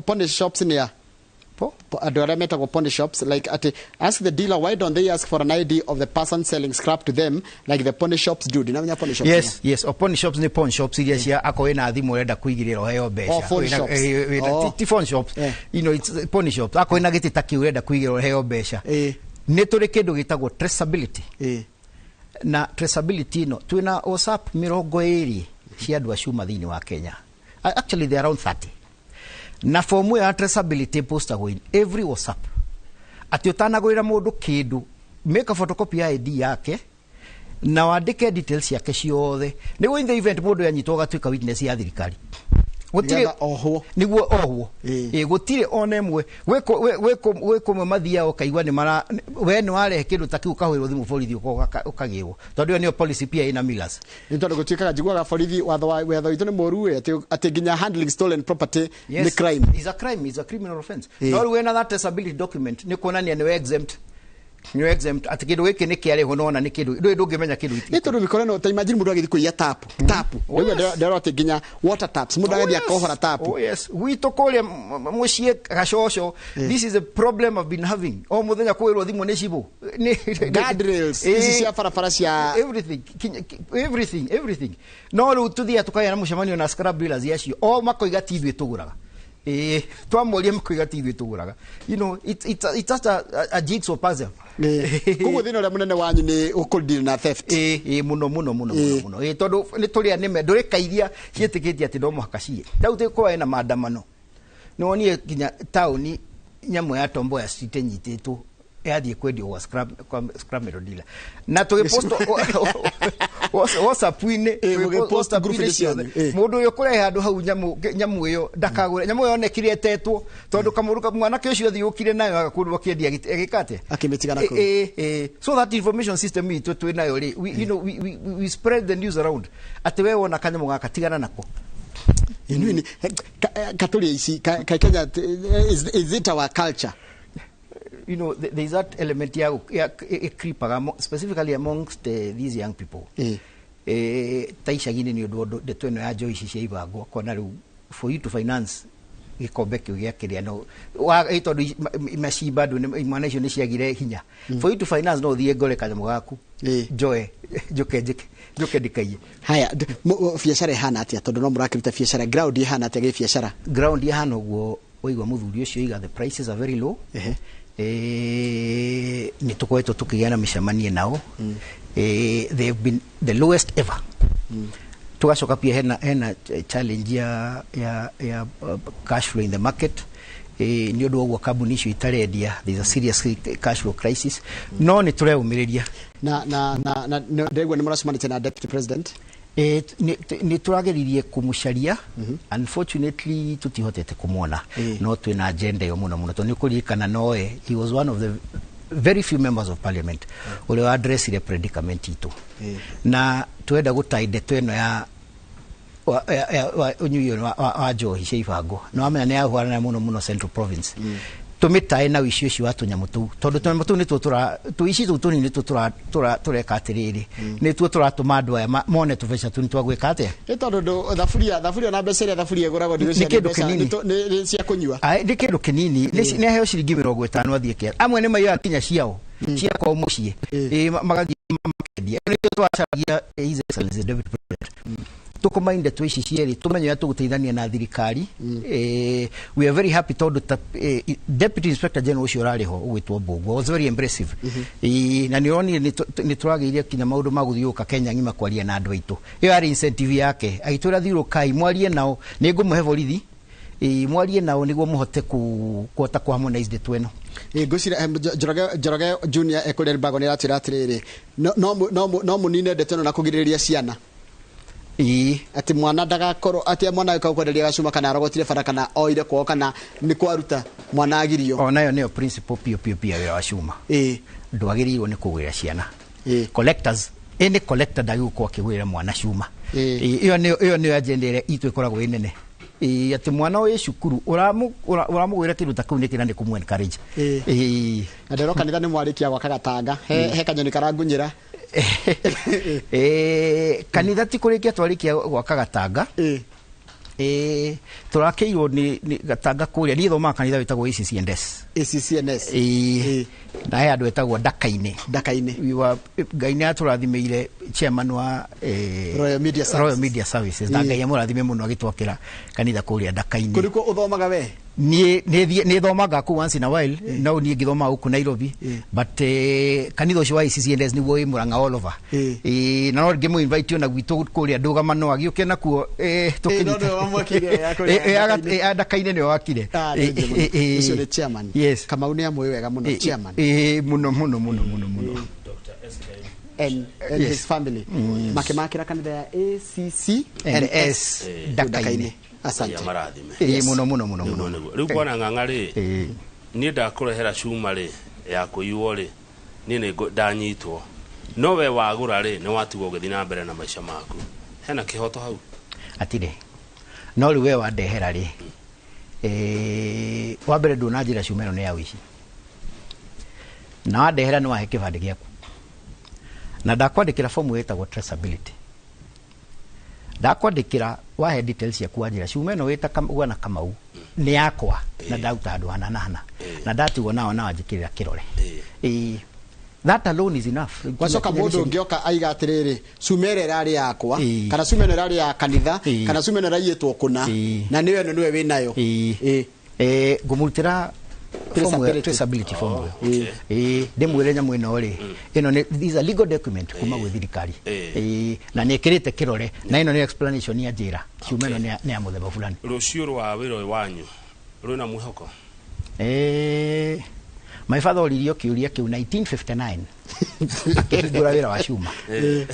pawn shops nĩ a andũ arĩa metagwo pawn shops, like atĩ ask the dealer why don't they ask for an ID of the person selling scrap to them like the pawn shops do. Ndinamenya pawn shops. Yes, o pawn shops nĩ pawn shops iria cia akorwo wĩna thimũ ũrenda kũigĩrĩra ũheo mbeca. Oh, phone shops. Ti phone shops, it's pawn shops. Akorwo wĩna gĩtĩ ta kĩu ũrenda kũigĩrĩra ũheo mbeca. Nĩ tũrĩ kĩndũ gĩtagwo traceability, na traceability ĩno twĩna WhatsApp 20 cia andũ a cuma thĩinĩ wa Kenya. Actually they are around 30, na fomu ĩyo ya traceability postagwo in every WhatsApp atĩ ũtanagũrĩra mũndũ kĩndũ, make a photocopy ya ID yake na wandĩke details ciake ciothe, nĩguo in the event mũndũ anyitwo agatuĩka witness ya thirikari. Gũtirĩ Nĩgetha ohwo. Nĩguo ohwo. Ĩ, gũtirĩ ona ĩmwe gwĩ kũmwe mathiaga ũkaigua nĩ mara we nĩ warehe kĩndũ ta kĩu, ũkahũrĩrwo thimũ borithi ũkagĩrwo, tondũ ĩyo nĩyo policy pia ĩna millers. Nĩ tondũ gũtuĩkaga njiguaga borithi watho witũ nĩ mũru ĩ, atĩ nginya handling stolen property nĩ crime. Is a crime, is a criminal offense. No rĩu wĩna that traceability document nĩ kuonania nĩwe exempt, nĩwe exempt atĩ kĩndũ gĩkĩ nĩ kĩarĩhwo, nona nĩ kĩndũ ndũĩ ndũngĩmenya kĩndũ Nĩ tondũ mĩkora ĩno, ta imagine mũndũ agĩthiĩ kũiya tap. Oh, Rĩu yes. ndĩrona atĩ nginya water taps mũndũ agĩthiĩ akohora tap. Oh yes, gwitũ kũrĩa mũciĩ Gacoco, this is a problem I've been having o mũthenya, kwĩrwo thimũ nĩ cibũ. Guardrails ici cia barabara cia Everything, everything, everything. No rĩu tũthiaga tũkagĩa na mũcemanio na scrap dealers acio, o makoiga ti ithuĩ tũgũraga. Ĩĩ, twamoria makoiga ti ithuĩ tũgũraga. It's just a jigsaw puzzle. Koguo thĩna ũrĩa mũnene wanyu nĩ ũkũdeal na theft. Ĩĩ, mũno mũno mũno mũno mũno. Ĩĩ, tondũ nĩ tũrĩ nĩme ndũrĩ kairia ciĩtĩkĩtie atĩ no mũhaka ciĩ rĩu tĩkorwo na maandamano. Nĩ wonire nginya taũni nyamũ ya Tomboya Street ĩnyitĩtwo yathiĩ kwendio kwa scrap metal dealer, na tũgĩpost WhatsApp-inĩ. Mũgĩpost WhatsApp-inĩ group-inĩ ciothe. cianyu, Mũndũ ũyũ kũrehe handũ hau nyamũ ĩyo ndakagũre nyamũ ĩyo yonekire ĩtetwo, tondũ kamũndũ mwanake ũcio athiũkire nayo agakũrwo akĩendia agĩka atĩa. Akĩmĩtiga na kũu. So that information system itũ twĩ nayo rĩ, we, you know, we, we, we spread the news around atĩ we wona kanyamũ gaka, tigana nako. Inui ni katũrĩ ici ka Kenya, is it our culture? you know, there is that element ya creepaga specifically amongst these young people. Ta icagi-inĩ nĩ ũndũ ndeto ĩno ya njohi ici cia ibango, kona rĩu for you to finance gĩkombe kĩu gĩa kĩrĩa no tondũ macimba andũ imwana icio nĩ ciagire hinya. For you to finance no ũthiĩ ngore kanyamũ gaku njoe njoke njĩke njoke ndikaiye. Haya, biacara ĩhana atĩa? Tondũ no mũrakĩruta biacara, ground ĩhana atĩa gĩ biacara? Ground ĩhana ũguo waigua mũthuri ũcio oiga the prices are very low. Nĩ tũkoretwo tũkĩgĩa na mĩcemanio nao. They've been the lowest ever. Tugacoka pia hena challenge ya cash flow in the market. Nĩ ũndũ wa ũguo kambuni icio itarendia, there is a serious cash flow crisis. No nĩ tũreũmĩrĩria. Na ndĩraigua nĩ mũracemanĩtie na deputy president. Nĩ tũrageririe kũmũcaria, unfortunately tũtihotete kũmuona. No twĩna agenda ĩyo mũno mũno, tondũ nĩ ũkũririkana noe he was one of the very few members of parliament ũrĩa wa addressire predicament itũ. Na twenda gũtai ndeto ĩno ya ũnyui wa njohi cia ibango. Nĩ wamenya nĩ yahũrana mũno mũno Central Province. Tũmĩtae na ũici ũcio wa tũnyamũ tũu, tondũ tũnyamũ tũu nĩtuo tũici tũu tũnini nĩtuo tũreka atĩrĩrĩ, nĩtuo tũratũma andũ aya mone tũbeca tũu nĩ twa gwĩka atĩa. Nĩ tondũ thaburia na mbeca iria thaburia ĩgũragwo nĩ kĩndũ kĩnini, nĩ cia kũnyua. Nĩ kĩndũ kĩnini, nĩ aheo ciringi 50 athiĩ kĩara. Amwe nĩ maiyaga kinya ciao cia kwao mũciĩ, magathiĩ makendia. Nĩkĩo twacaragia His Excellency Deputy President tũkũmainde ndeto ici cierĩ, tũmenye ũrĩa tũgũteithania na thirikari. We are very happy tondũ Deputy Inspector General ũcio ũrarĩ ho ũgwĩtwo Mbũgua was very impressive. Na nĩ ũronire nĩ tũragĩire kinya maũndũ ma gũthiũrũrũka Kenya ng'ima kwaria na andũ aitũ. Ĩyo yarĩ incentive yake, agĩtwĩra thiũrũrũkai mwarie nao, nĩ ngũmũhe borithi, mwarie nao nĩguo mũhote kũhota kũ harmonize ndeto ĩno. Ngwĩciria Njoroge Junior ekũrĩa Limbago nĩ aratwĩra atĩrĩrĩ, no mũnine ndeto ĩno na kũgirĩrĩria ciana. Ati mwana ndagakorwo ati mwana agĩkorwo kwenderia gacuma kana arogotire bara kana oire kwao kana nĩ kwaruta mwana agirio. Onayo nĩyo principle piũ piũ piũ ya wĩra wa cuma. Ndwagĩrĩirwo nĩ kũgũrĩra ciana. Collectors, any collector ndagĩrĩirwo gũkorwo akĩgũrĩra mwana cuma. Ĩyo nĩyo agenda ĩrĩa itũ ĩkoragwo ĩ nene. Atĩ mwana wĩ cukuru ũramũgũrĩra kĩndũ ta kĩu nĩ kĩna nĩ kũmũ encourage. Na ndĩroka kanitha nĩ mwarĩkia gwaka gatanga, he kanyoni karangunyĩra. Kanitha ti kũrĩkia twarĩkia gwaka gatanga. Tũrakĩirwo nĩ gatanga kũrĩa, niĩ thomaga kanitha wĩtagwo ACCNS. ACCNS. Na he andũ etagwo Ndaka-inĩ. Ndaka-inĩ. Ngai nĩ atũrathimĩire chairman wa Royal Media Services. Royal Media Services. Na Ngai amũrathime mũno agĩtwakĩra kanitha kũrĩa Ndaka-inĩ. Kũrĩ kũ ũthomaga we? Niĩ thomaga kũu once in a while, no niĩ ngĩthomaga gũkũ Nairobi, but kanitha ũcio wa ACCNS nĩguo wĩ Murang'a all over. Na no ngĩmũ invite ona gwitũ kũrĩa ndũgamano agĩũke nakuo, tũkĩnyita. Ndaka-inĩ nĩwe wakire. Ũcio nĩ chairman. Yes. Kamau nĩ amũĩ wega mũno chairman. Mũno mũno mũno mũno mũno. And his family. Makĩmakĩra kanitha ya ACCNS Ndaka-inĩ. Asante. Mũno mũno mũno mũno. Rĩu bwana Ng'ang'a rĩ, niĩ ndakũrehera cuma rĩ ya kũiywo rĩ, niĩ nĩ ndanyitwo. No we wagũra rĩ, nĩ watigwo ũgĩthiĩ na mbere na maica maku. Hena kĩhoto hau? Atirĩ. No rĩu we wandehera rĩ, wa mbere ndũnanjĩra cuma ĩno nĩ ya ũici. Na wandehera nĩ wahe kĩbandĩ gĩaku. Na ndakwandĩkĩra fomu ĩtagwo traceability. Ndakwandĩkĩra wahe details ciaku wanjĩra cuma ĩno wĩta bwana Kamau nĩ yakwa na ndaruta handũ hana na hana na ndatigwo nao na wanjĩkĩrĩra kĩrore. That alone is enough. Wacoka mũndũ ũngĩoka aiga atĩrĩrĩ, cuma ĩrĩa ĩrarĩ yakwa kana cuma ĩno ĩrarĩ ya kanitha kana cuma ĩno ĩraiyĩtwo kũna na nĩyo ĩno nĩwe wĩnayo. Ngũmũrutĩra traceability form ĩyo. Ndĩmwĩre nyamũ ĩno rĩ, ĩno nĩ these are legal document kuma gwĩ thirikari. Na nĩ ĩkĩrĩte kĩrore na ĩno nĩ explanation ya njĩra cuma ĩno nĩ ya mũthemba fulani. Rũciũ rwa wĩra ũyũ wanyu rwĩna mwĩhoko? My father oririo kĩũria kĩu 1959 akĩhingũra wĩra wa cuma.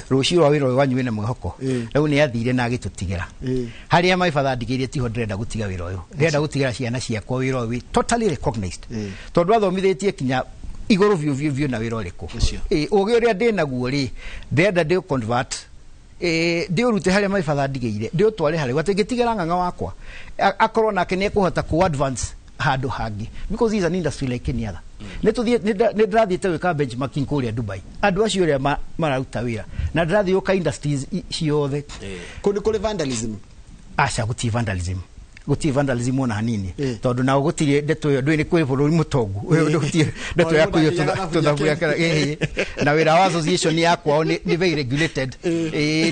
Rũciũ rwa wĩra ũyũ wanyu wĩna mwĩhoko. Rĩu nĩ athire na agĩtũtigĩra. Harĩa my father andigĩire tiho ndĩrenda gũtiga wĩra ũyũ. Ndĩrenda gũtigĩra ciana ciakwa wĩra ũyũ wĩ totally recognized. Tondũ athomithĩtie kinya igũrũ biũ biũ biũ na wĩra ũrĩkũ. Ũgĩ ũrĩa ndĩnaguo rĩ, ndĩrenda ndĩ convert ndĩũrute harĩa my father andigĩire, ndĩũtware harĩa atĩ ngĩtigĩra ng'ang'a wakwa akorwo nake nĩ ekũhota kũ advance handũ hangĩ, because this is an industry like any other. Nĩ tũthiĩ nĩ ndĩrathiĩte gwĩka benchmarking kũrĩa Dubai, andũ acio ũrĩa mararuta wĩra, na ndĩrathiĩ gũka industries ciothe. Kũndũ kũrĩ vandalism? Aca, gũtirĩ vandalism, gũtirĩ vandalism ona hanini, tondũ nao gũtirĩ ndeto ĩyo, ndũĩ nĩ kwĩ bũrũri mũtongu, gũtirĩ ndeto ya kũiywo tũthaburia na wĩra wa association ya kwao nĩ very regulated.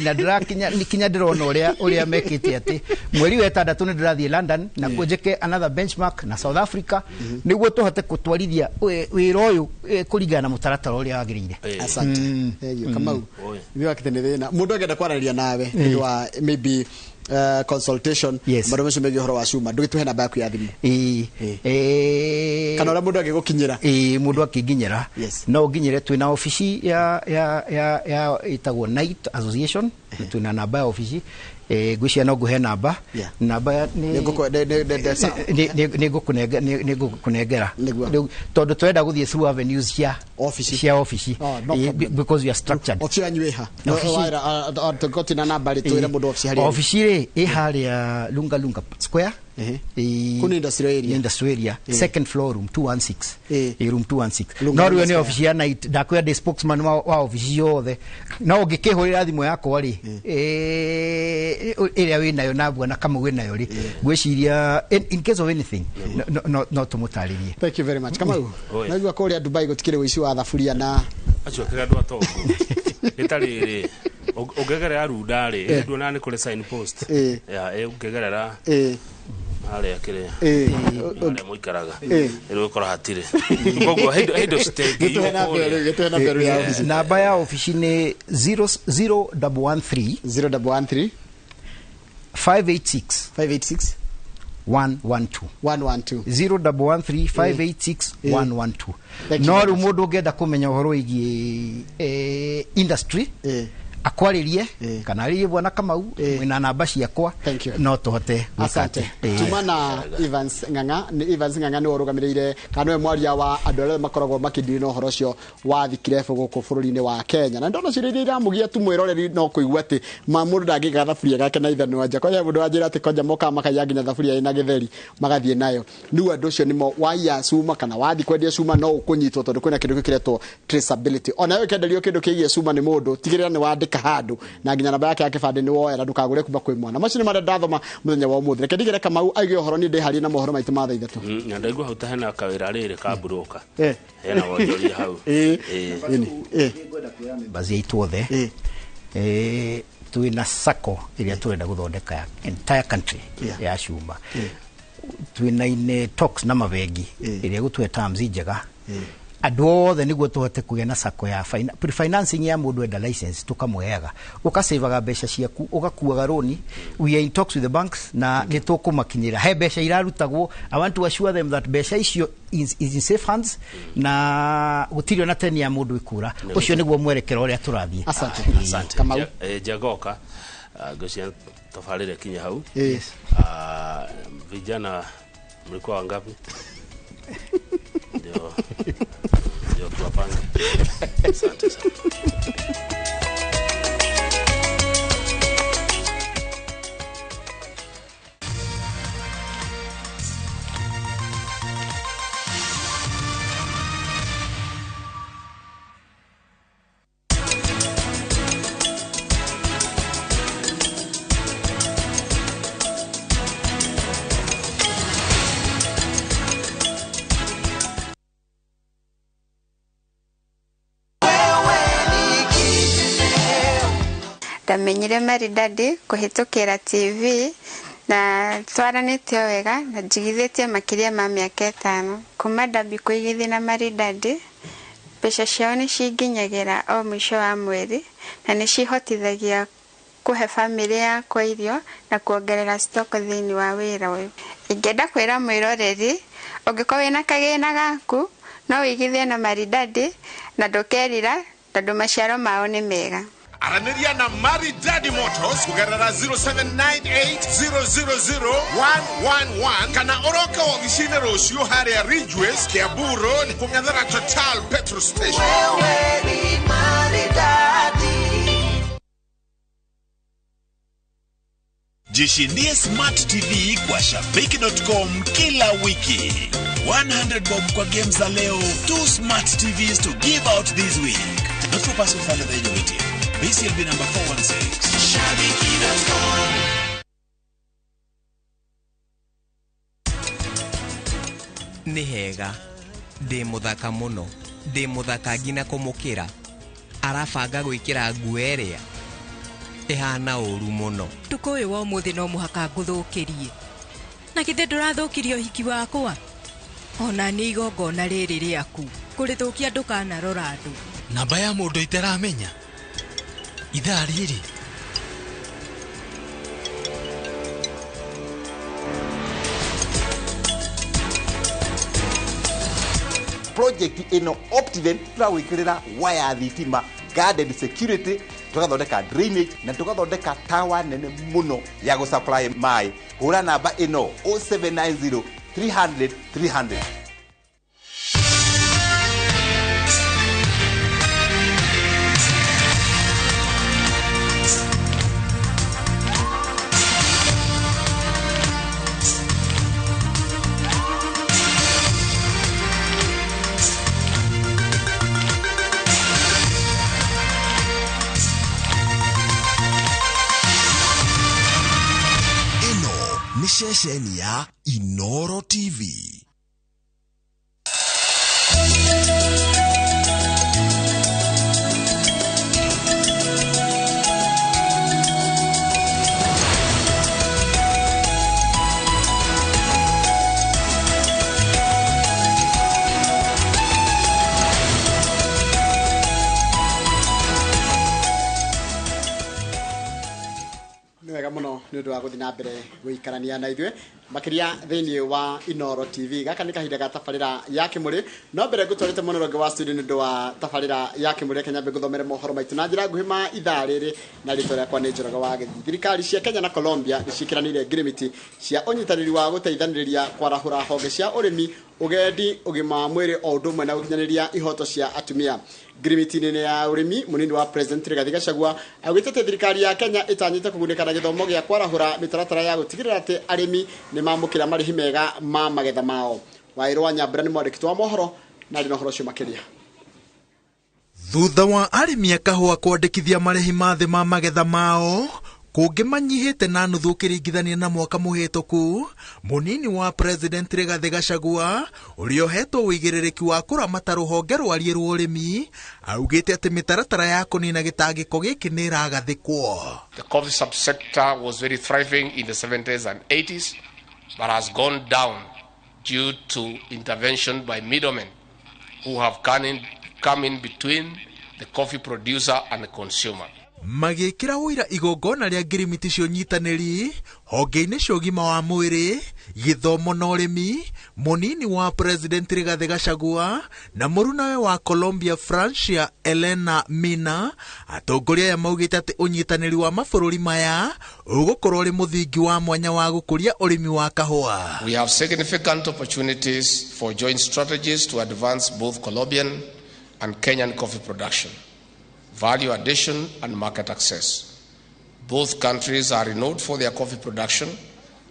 Na ndĩrakinya kinya ndĩrona ũrĩa mekĩte atĩ mweri wa ĩtandatũ nĩ ndĩrathiĩ London na njĩke another benchmark na South Africa, nĩguo tũhote gũtwarithia wĩra ũyũ kũringana na mũtaratara ũrĩa wagĩrĩire. Asante. Thank you. Kamau, nĩ wakĩte nĩ thĩna mũndũ angĩenda kwaranĩria nawe nĩ ũndũ wa maybe consultation, maũndũ macio megiĩ ũhoro wa cuma, ndũgĩtũhe namba yaku ya thimũ kana ũrĩa mũndũ angĩgũkinyĩra. Mũndũ akĩnginyĩra no ũnginyĩre, twĩna obici ya ya ya ya ĩtagwo Night Association, twĩna namba ya obici. Ngwĩciria no ngũhe namba nĩ ngũkũnengera, tondũ tũrenda gũthiĩ through avenues cia obici because we are structured. Obici yanyu ĩha? Tũgũtina namba rĩ, twĩre mũndũ obici harĩa. Obici rĩ ĩ harĩa Lunga Lunga Square. Kũu nĩ industrial area. Industrial area, second floor, room 216. Room 216. No rĩu nĩ obici ya Night, ndakwĩra ndĩ spokesman wa obici yothe. No ũngĩkĩhũrĩra thimũ yakwa rĩ, ĩrĩa wĩnayo na bwana Kamau wĩnayo rĩ, ngwĩciria in case of anything no tũmũtarĩrie. Thank you very much. Kamau, naigua kũrĩa Dubai gũtikĩrĩ ũici wa thaburia na acio akĩrĩ andũ atongu nĩ ta rĩrĩ ũngĩgerera Runda rĩ, nduona nĩ kũrĩ sign post ũngĩgerera harĩa kĩrĩa harĩa mũikaraga rĩu ũkora hatirĩ, koguo indo citengĩirwo kũrĩa. Namba ya obici nĩ 0113 0113 586 586 112 112 0113 586 112. No rĩu mũndũ ũngĩenda kũmenya ũhoro wĩgiĩ industry akwarĩrie kana arĩrie bwana Kamau, mwĩna namba ciakwa, no tũhote. Asante. Tuma na Evans Ng'ang'a. Nĩ Evans Ng'ang'a nĩwe ũrũgamĩrĩire kana nĩwe mwaria wa andũ arĩa makoragwo makĩndiri na ũhoro ũcio wa thikirebu gũkũ bũrũri-inĩ wa Kenya. Na ndona ciũria iria iramũgia tu mwĩroreri no kũigua atĩ mũndũ ndangĩiga thaburia gake na ithanwa nja. Kwanja mũndũ wanjĩra atĩ kwanja mokaga makaiya nginya thaburia ĩna gĩtheri magathiĩ nayo. Rĩu andũ acio nĩmo waiya cuma kana wathiĩ kwendia cuma no ũkũnyitwo, tondũ kwĩna kĩndũ gĩkĩretwo traceability. Ona wewe ũkĩenderio kĩndũ kĩgiĩ cuma nĩ mũndũ, tigĩrĩra nĩ wandĩka handũ na nginya namba yake ya kĩbandĩ nĩ woera, ndũkagũre kuma kwĩ mwana. Macio nĩ marĩa ndathoma mũthenya wa ũmũthĩ. Reke ndigĩre Kamau aige ũhoro, niĩ ndĩharie na mohoro maitũ ma thaa 3. Na ndaigua hau ta hena kawĩra rĩrĩ ka broker, hena wonjoria hau. Members aitũ othe twĩna sacco ĩrĩa tũrenda gũthondeka ya entire country ya cuma. Twĩna in talks na mabengi ĩrĩa ĩgũtũhe terms njega andũ othe, nĩguo tũhote kũgĩa na sacco ya pre-financing ya mũndũ enda license tũkamũheaga, ũkasaveaga mbeca ciaku, ũgakuaga rũni. We are in talks with the banks na nĩ tũkũmakinyĩra he mbeca irarutagwo. I want to assure them that mbeca icio is in safe hands na gũtirĩ ona teni ya mũndũ ĩkũra. Ũcio nĩguo mwerekero ũrĩa tũrathiĩ. Asante. Asante. Njagoka ngũcia tabarĩra kinya hau. Vijana mlikuwa wangapi? Ndio tuwapange. Asante sana. Ndamenyire Maridadi kũhĩtũkĩra TV na twaranĩtie wega na njigithĩtie makĩria ma mĩaka 5. Kuma ndambia kũigithia na Maridadi, mbeca ciao nĩ cinginyagĩra o mũico wa mweri na nĩ cihotithagia kũhe bamĩrĩ yakwa irio na kuongerera stock thĩinĩ wa wĩra ũyũ. Ingĩenda kwĩra mwĩroreri, ũngĩkorwo wĩna kagĩna gaku no wĩigithie na Maridadi na ndũkerira, tondũ maciaro mao nĩ mega. Aranĩria na Maridadi Motors kũgerera 0798000111 kana ũroke wobici-inĩ rũciũ harĩa Ridgeways, Kiambu Road, kũng'ethera Total petrol station. Wewe ni Maridadi. Jishindie Smart TV kwa Shabiki.com kila wiki. 100 bob kwa games za leo, 2 smart TVs to give out this week. Not for persons under the age of 18. BCLB number 416. Shabiki.com. Nĩ hega ndĩ mũthaka mũno ndĩ mũthaka nginya kũmũkĩra arabanga gwĩkĩra nguo ĩrĩa ĩhana ũru mũno. Tukũ ũyũ wa ũmũthĩ no mũhaka ngũthũkĩrie na githĩ ndũrathũkirie ũhiki wakwa ona nĩ igongona rĩrĩ rĩaku kũrĩthũkia ndũkanarora andũ. Namba ya mũndũ itaramenya ithaa rĩrĩ. Project ĩno Optiven tũragwĩkĩrĩra waya thitima, guarded security, tũgathondeka drainage na tũgathondeka tower nene mũno ya gũsupply maĩ. Hũra namba ĩno 0790 300 300. Ceceni ya Inoro TV. Wega muno nĩ ũndũ wa gũthiĩ na mbere gũikarania na ithuĩ makĩria thĩinĩ wa Inoro TV. Gaka nĩ kahinda ga tabarĩra ya Kĩmũrĩ. No mbere ngũtwarĩte mũno rũngĩ wa studio nĩ ũndũ wa tabarĩra ya Kĩmũrĩ, reke nyambe ngũthomere mohoro maitũ na njĩra nguhĩ ma ithaa rĩrĩ, na rĩtwa rĩakwa nĩ Njoroge wa Gĩthii. Thirikari cia Kenya na Colombia nĩ ciĩkĩranĩire ngirimiti cia ũnyitanĩri wa gũteithanĩrĩria kwarahũra honge cia ũrĩmi, ũgendi, ũgima wa mwĩrĩ o ũndũ ũmwe na gũkinyanĩria ihoto cia atumia. Ngirimiti-inĩ ya ũrĩmi, mũnini wa President Rigathi Gachagua augĩte atĩ thirikari ya Kenya ĩtanyĩte kũgunĩka na gĩthomo gĩa kwarahũra mĩtaratara ya gũtigĩrĩra atĩ arĩmi nĩ mamũkĩra marĩhi mega ma magetha mao. Waĩrũ wa Nyambura nĩ mwandĩki wa mohoro na arĩ na ũhoro ũcio makĩria. Thutha wa arĩmi a kahũa kwandĩkithia marĩhi ma thĩ ma magetha mao kũngĩ manyihĩte na nuthu ũkĩringithania na mwaka mũhĩtũku, mũnini wa President Rigathi Gachagua ũrĩa ũhetwo ũigĩrĩrĩki wa kũramata rũhonge rwarie rwa ũrĩmi augĩte atĩ mĩtaratara ya kũnina gĩtangĩko gĩkĩ nĩ ĩragathĩkwo. The coffee subsector was very thriving in the 70s and 80s but has gone down due to intervention by middlemen who have come in between the coffee producer and the consumer. Magĩkĩra ũira igongona rĩa ngirimiti cia ũnyitanĩri honge-inĩ cia ũgima wa mwĩrĩ, gĩthomo na ũrĩmi, mũnini wa President Rigathi Gachagua na mũrunawe wa Colombia Francia Elena Mina, atongoria aya maugĩte atĩ ũnyitanĩri wa mabũrũri maya ũgũkorwo ũrĩ mũthingi wa mwanya wa gũkũria ũrĩmi wa kahũa. We have significant opportunities for joint strategies to advance both Colombian and Kenyan coffee production, value addition and market access. Both countries are renowned for their coffee production,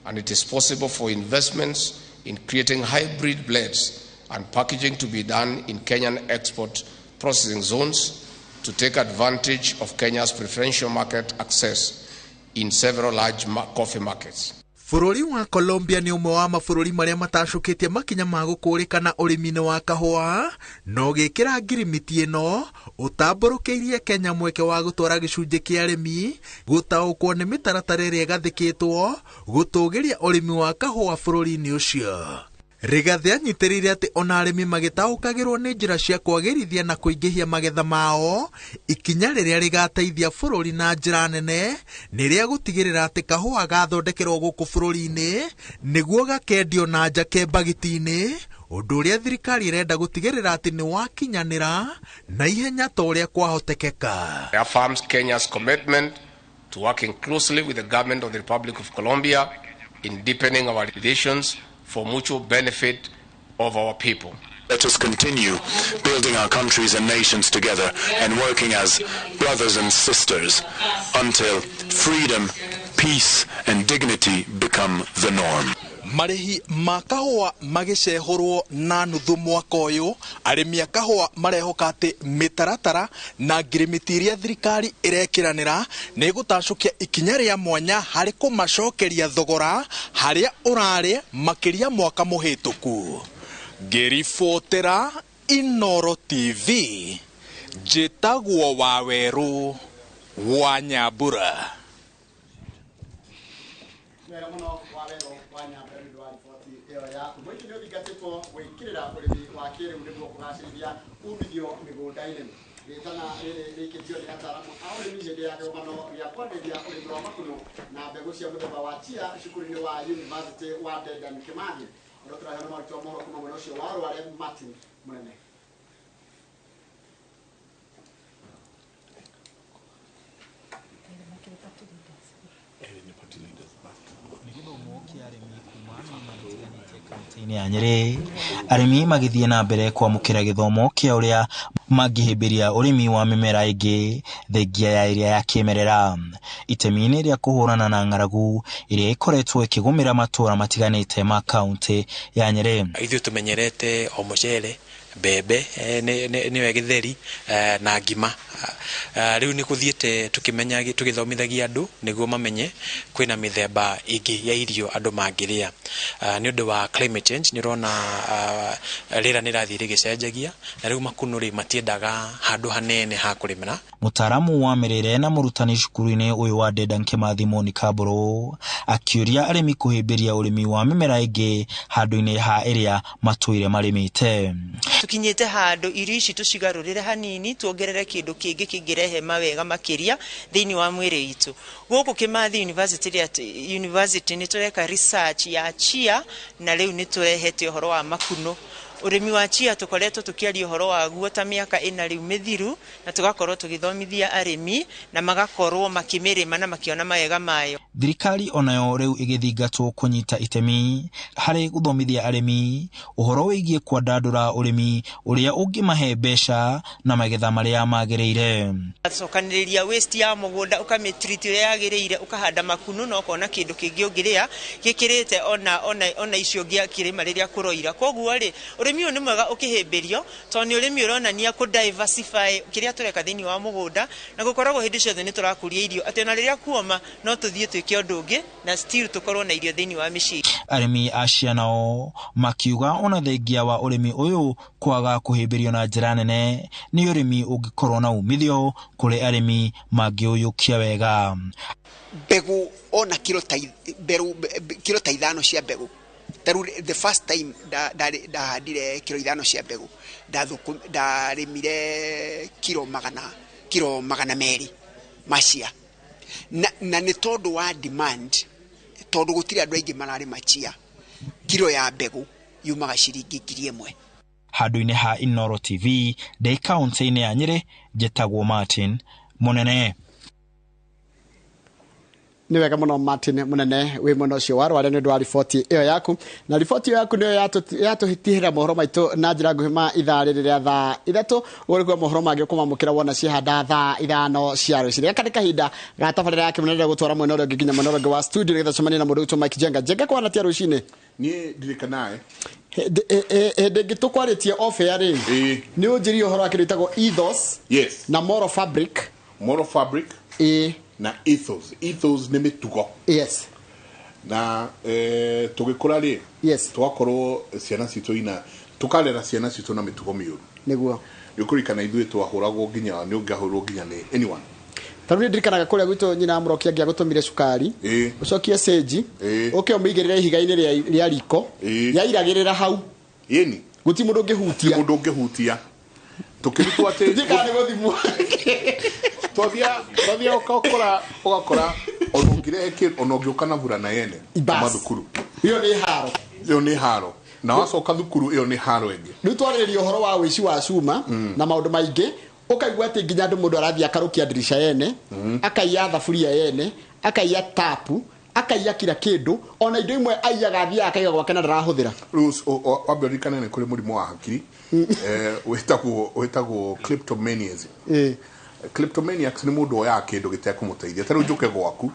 and it is possible for investments in creating hybrid blends and packaging to be done in Kenyan export processing zones to take advantage of Kenya's preferential market access in several large coffee markets. Bũrũri wa Colombia nĩ ũmwe wa mabũrũri marĩa matacũkĩtie makinya ma gũkũrĩkana ũrĩmi-inĩ wa kahũa, na ũgĩkĩra ngirimiti ĩno ũtambũrũkĩirie Kenya mweke wa gũtwara gĩcunjĩ kĩa arĩmi gũtaũkwo nĩ mĩtaratara ĩrĩa ĩgathĩkĩtwo gũtũgĩria ũrĩmi wa kahũa bũrũri-inĩ ũcio. Rigathi anyitĩrĩire atĩ ona arĩmi magĩtaũkagĩrwo nĩ njĩra cia kwagĩrithia na kũingĩhia magetha mao, ikinya rĩrĩa rĩgateithia bũrũri na njĩra nene nĩ rĩa gũtigĩrĩra atĩ kahũa gathondekerwo gũkũ bũrũri-inĩ nĩguo gakendio na nja ke mbagiti-inĩ, ũndũ ũrĩa thirikari ĩrenda gũtigĩrĩra atĩ nĩ wakinyanĩra na ihenya ta ũrĩa kwahotekeka. Affirms Kenya's commitment to working closely with the government of the Republic of Colombia in deepening our relations for mutual benefit of our people. Let us continue building our countries and nations together and working as brothers and sisters until freedom Peace and dignity become the norm. Marĩhi ma kahũa magĩcehũrwo na nuthu mwaka ũyũ, arĩmi a kahũa marehoka atĩ mĩtaratara na ngirimiti iria thirikari ĩrekĩranĩra nĩ ĩgũtacũkia ikinya rĩa mwanya harĩ kũmacokeria thogora harĩa ũrarĩ makĩria mwaka mũhĩtũku. Ngĩribotera Inooro TV, njĩtagwo Wawerũ wa Nyambura. Wega muno Wawerũ wa Nyambura nĩ ũndũ wa riboti ĩyo yaku. Mũingĩ nĩ ũthingatĩtwo gwĩkĩrĩra ũrĩmi wa kĩrĩu nĩguo kũgacĩrithia umithio mĩgũnda-inĩ. Rĩtana rĩrĩ rĩikĩtio nĩ ataaramu a ũrĩmi hĩndĩ ya kĩgomano gĩa kwarĩrĩria ũrĩmi wa makunũ na mbegũ cia mũthemba wa chia cukuru-inĩ wa University wa Dedan Kimathi. Ũrĩa tũraheana maruti wa mohoro kuma mwena ũcio wa Rware Martin Mũnene. Ya Nyeri arĩmi magĩthiĩ na mbere kwamũkĩra gĩthomo kĩa ũrĩa mangĩhĩmbĩria ũrĩmi wa mĩmera ĩngĩ thengia ya ĩrĩa ya kĩmerera itemi-inĩ rĩa kũhũrana na ng'aragu ĩrĩa ĩkoretwo ĩkĩgũmĩra matũũra matiganĩte ma kaũntĩ ya Nyeri. Ithuĩ tũmenyerete o mũcere, mbembe nĩyo gĩtheri na ngima. Rĩu nĩ gũthiĩte tũkĩmenya tũgĩthomithagia andũ nĩguo mamenye kwĩna mĩthemba ĩngĩ ya irio andũ mangĩrĩa. Nĩ ũndũ wa climate change nĩ ũrona rĩera nĩ rĩrathiĩ rĩgĩcenjagia na rĩu makunũ rĩ matiendaga handũ hanene ha kũrĩmĩra. Mũtaaramu wa mĩrĩre na mũrutani cukuru-inĩ ũyũ wa Dedan Kimathi Monica Mbũrũ akĩũria arĩmi kũhĩmbĩria ũrĩmi wa mĩmera ĩngĩ handũ-inĩ ha ĩrĩa matũire marĩmĩte. Tukinyĩte handũ irio ici tũcigarũrĩre hanini tuongerere kĩndũ kĩngĩ kĩngĩrehe mawega makĩria thĩinĩ wa mwĩrĩ itũ. Gũkũ Kimathi University nĩ tũreka research ya chia na rĩu nĩ tũrehete ũhoro wa makunũ. Ũrĩmi wa chia tũkoretwo tũkĩaria ũhoro waguo ta mĩaka ĩna rĩu mĩthiru na tũgakorwo tũgĩthomithia arĩmi na magakorwo makĩmĩrĩma na makĩona mawega mayo. Thirikari onayo rĩu ĩgĩthingatwo kũnyita itemi harĩ gũthomithia arĩmi ũhoro wĩgiĩ kwandandũra ũrĩmi ũrĩa ũngĩmahe mbeca na magetha marĩa magĩrĩire. Cokanĩrĩria waste ya mũgũnda ũkamĩtreat ũrĩa yagĩrĩire ũkahanda makunũ na ũkona kĩndũ kĩngĩ ũngĩrĩa gĩkĩrĩte ona icio ũngĩakĩrĩma rĩrĩa kũroira. Koguo rĩ ũrĩmi ũyũ nĩ mwega ũkĩhĩmbĩrio tondũ nĩ ũrĩmi ũronania kũ diversify kĩrĩa tũreka thĩinĩ wa mũgũnda na gũkoragwo hĩndĩ ciothe nĩ tũrakũria irio atĩ ona rĩrĩa kuoma no tũthiĩ twĩke ũndũ ũngĩ na still tũkorwo na irio thĩinĩ wa mĩciĩ. Arĩmi a nao makiuga ona thengia wa ũrĩmi ũyũ kwaga kũhĩmbĩrio na njĩra nene nĩ ũrĩmi ũngĩkorwo na umithio kũrĩ arĩmi mangĩũyũkia wega. Mbegũ ona kiro ta ithano cia mbegũ. The first time ndahandire kiro ithano cia mbegũ ndarĩmire kiro 200 ma chia na nĩ tondũ wa demand tondũ gũtirĩ andũ aingĩ mararĩma chia kiro ya mbegũ yumaga ciringi 1,000. Handũ-inĩ ha Inooro TV ndĩ kaũntĩ-inĩ ya Nyeri njĩtagwo Martin Mũnene. Nĩ wega mũno Martin Mũnene wĩ mwena ũcio wa Rware nĩ ũndũ wa riboti ĩyo yaku na riboti ĩyo yaku nĩyo yatũhĩtihĩra mohoro maitũ na njĩra nguhĩ ma ithaa rĩrĩ rĩa thaa 3 ũguo nĩguo mohoro mangĩ ũkũmamũkĩra wona ciehanda thaa 5 cia rũcinĩ. Gaka nĩ kahinda ga tabarĩra ya Kĩmũnene gũtwara mwena ũrĩa ũngĩ nginya mwena ũrĩa ũngĩ wa studio nĩgetha tũcemanie na mũndũ witũ Mike Jenga. Jenga kwana tia rũcinĩ? Niĩ ndirikanae hĩndĩ ĩngĩ tũkwarĩtie off air rĩ nĩ ũnjĩrie ũhoro wa kĩndũ gĩtagwo ethos na moral fabric. Moral fabric na ethos. Ethos nĩ mĩtugo. Yes. Na tũgĩkũra rĩ yes twakorwo ciana citũ ina tũkarera ciana citũ na mĩtugo mĩũru. Nĩguo. Nĩ ũkũririkana ithuĩ twahũragwo nginya nĩ ũngĩahũrwo nginya nĩ anyone. Tarĩu nĩ ndirikanaga kũrĩa gwitũ nyina Mũroki angĩagũtũmire cukari ũcokie cĩnji ũke ũmĩigĩrĩre ihiga-inĩ rĩa riko yairagĩrĩra hau. Ĩni. Gũtirĩ mũndũ ũngĩhutia. Mũndũ ũngĩhutia. Tũkĩrutwo atĩ ndirikana nĩ gũthimwo. Twathia ũgakora ona ũngĩrehe kĩndũ ona ũngĩũka na burana yene kuma thukuru. Ĩyo nĩ haro. Ĩyo nĩ haro. Na wacoka thukuru ĩyo nĩ haro ĩngĩ. Rĩu twarĩrĩria ũhoro wa ũici wa cuma na maũndũ maingĩ ũkaigua atĩ nginya andũ mũndũ arathiĩ akarũkia ndirica yene akaiya thaburia yene akaiya tapu akaiya kila kĩndũ ona indo imwe aiyaga athiaga akaiga gwake na ndarahũthĩra. Rĩu wambe ũririkane nĩ kũrĩ mũrimũ wa hakiri wĩtagwo kleptomaniac. Kleptomaniacs nĩ mũndũ oyaga kĩndũ gĩtekũmũteithia. Ta rĩu njũke gwaku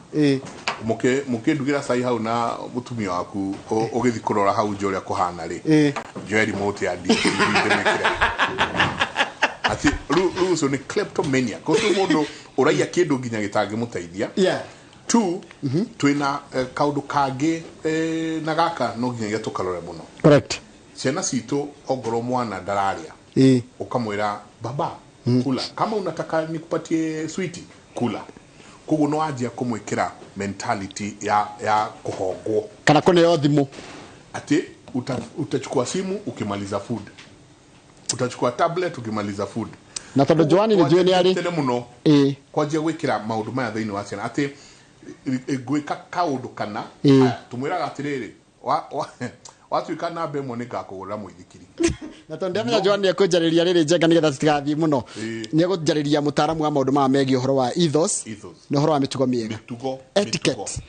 mũkĩndugĩra cai hau na mũtumia waku, ũgĩthiĩ kũrora hau nja ũrĩa kũhana rĩ, njoe remote ya DStv ndĩmĩkĩre. Atĩ rĩu ũcio nĩ kleptomaniac, ũcio mũndũ ũraiya kĩndũ nginya gĩtangĩmũteithia. Two, twĩna kaũndũ kangĩ, na gaka no nginyagia tũkarore mũno. Correct. Ciana citũ, ongorwo mwana ndararĩa, ukamwĩra, "Baba, kula, kama unataka nikupatie switi, kula." Koguo no wanjia kũmwĩkĩra mentality ya kũhongwo. Kana kũneo thimũ. Ati utachukua simu ukimaliza food, utachukua tablet ukimaliza food. Na tondũ Joani nĩ njũĩ nĩ arĩ tene mũno kwanjia gwĩkĩra maũndũ maya thĩinĩ wa ciana, atĩ gwĩka kaũndũ kana tũmwĩraga atĩrĩrĩ, watuĩka namba ĩmwe nĩ ngakũgũrĩra mũithikiri. Na tondũ ndamenya Joan nĩ ekũnjarĩria rĩrĩ njenga nĩgetha tũtigathiĩ mũno, nĩ egũnjarĩria mũtaaramu wa maũndũ maya megiĩ ũhoro wa ethos na ũhoro wa mĩtugo mĩega, etiquette,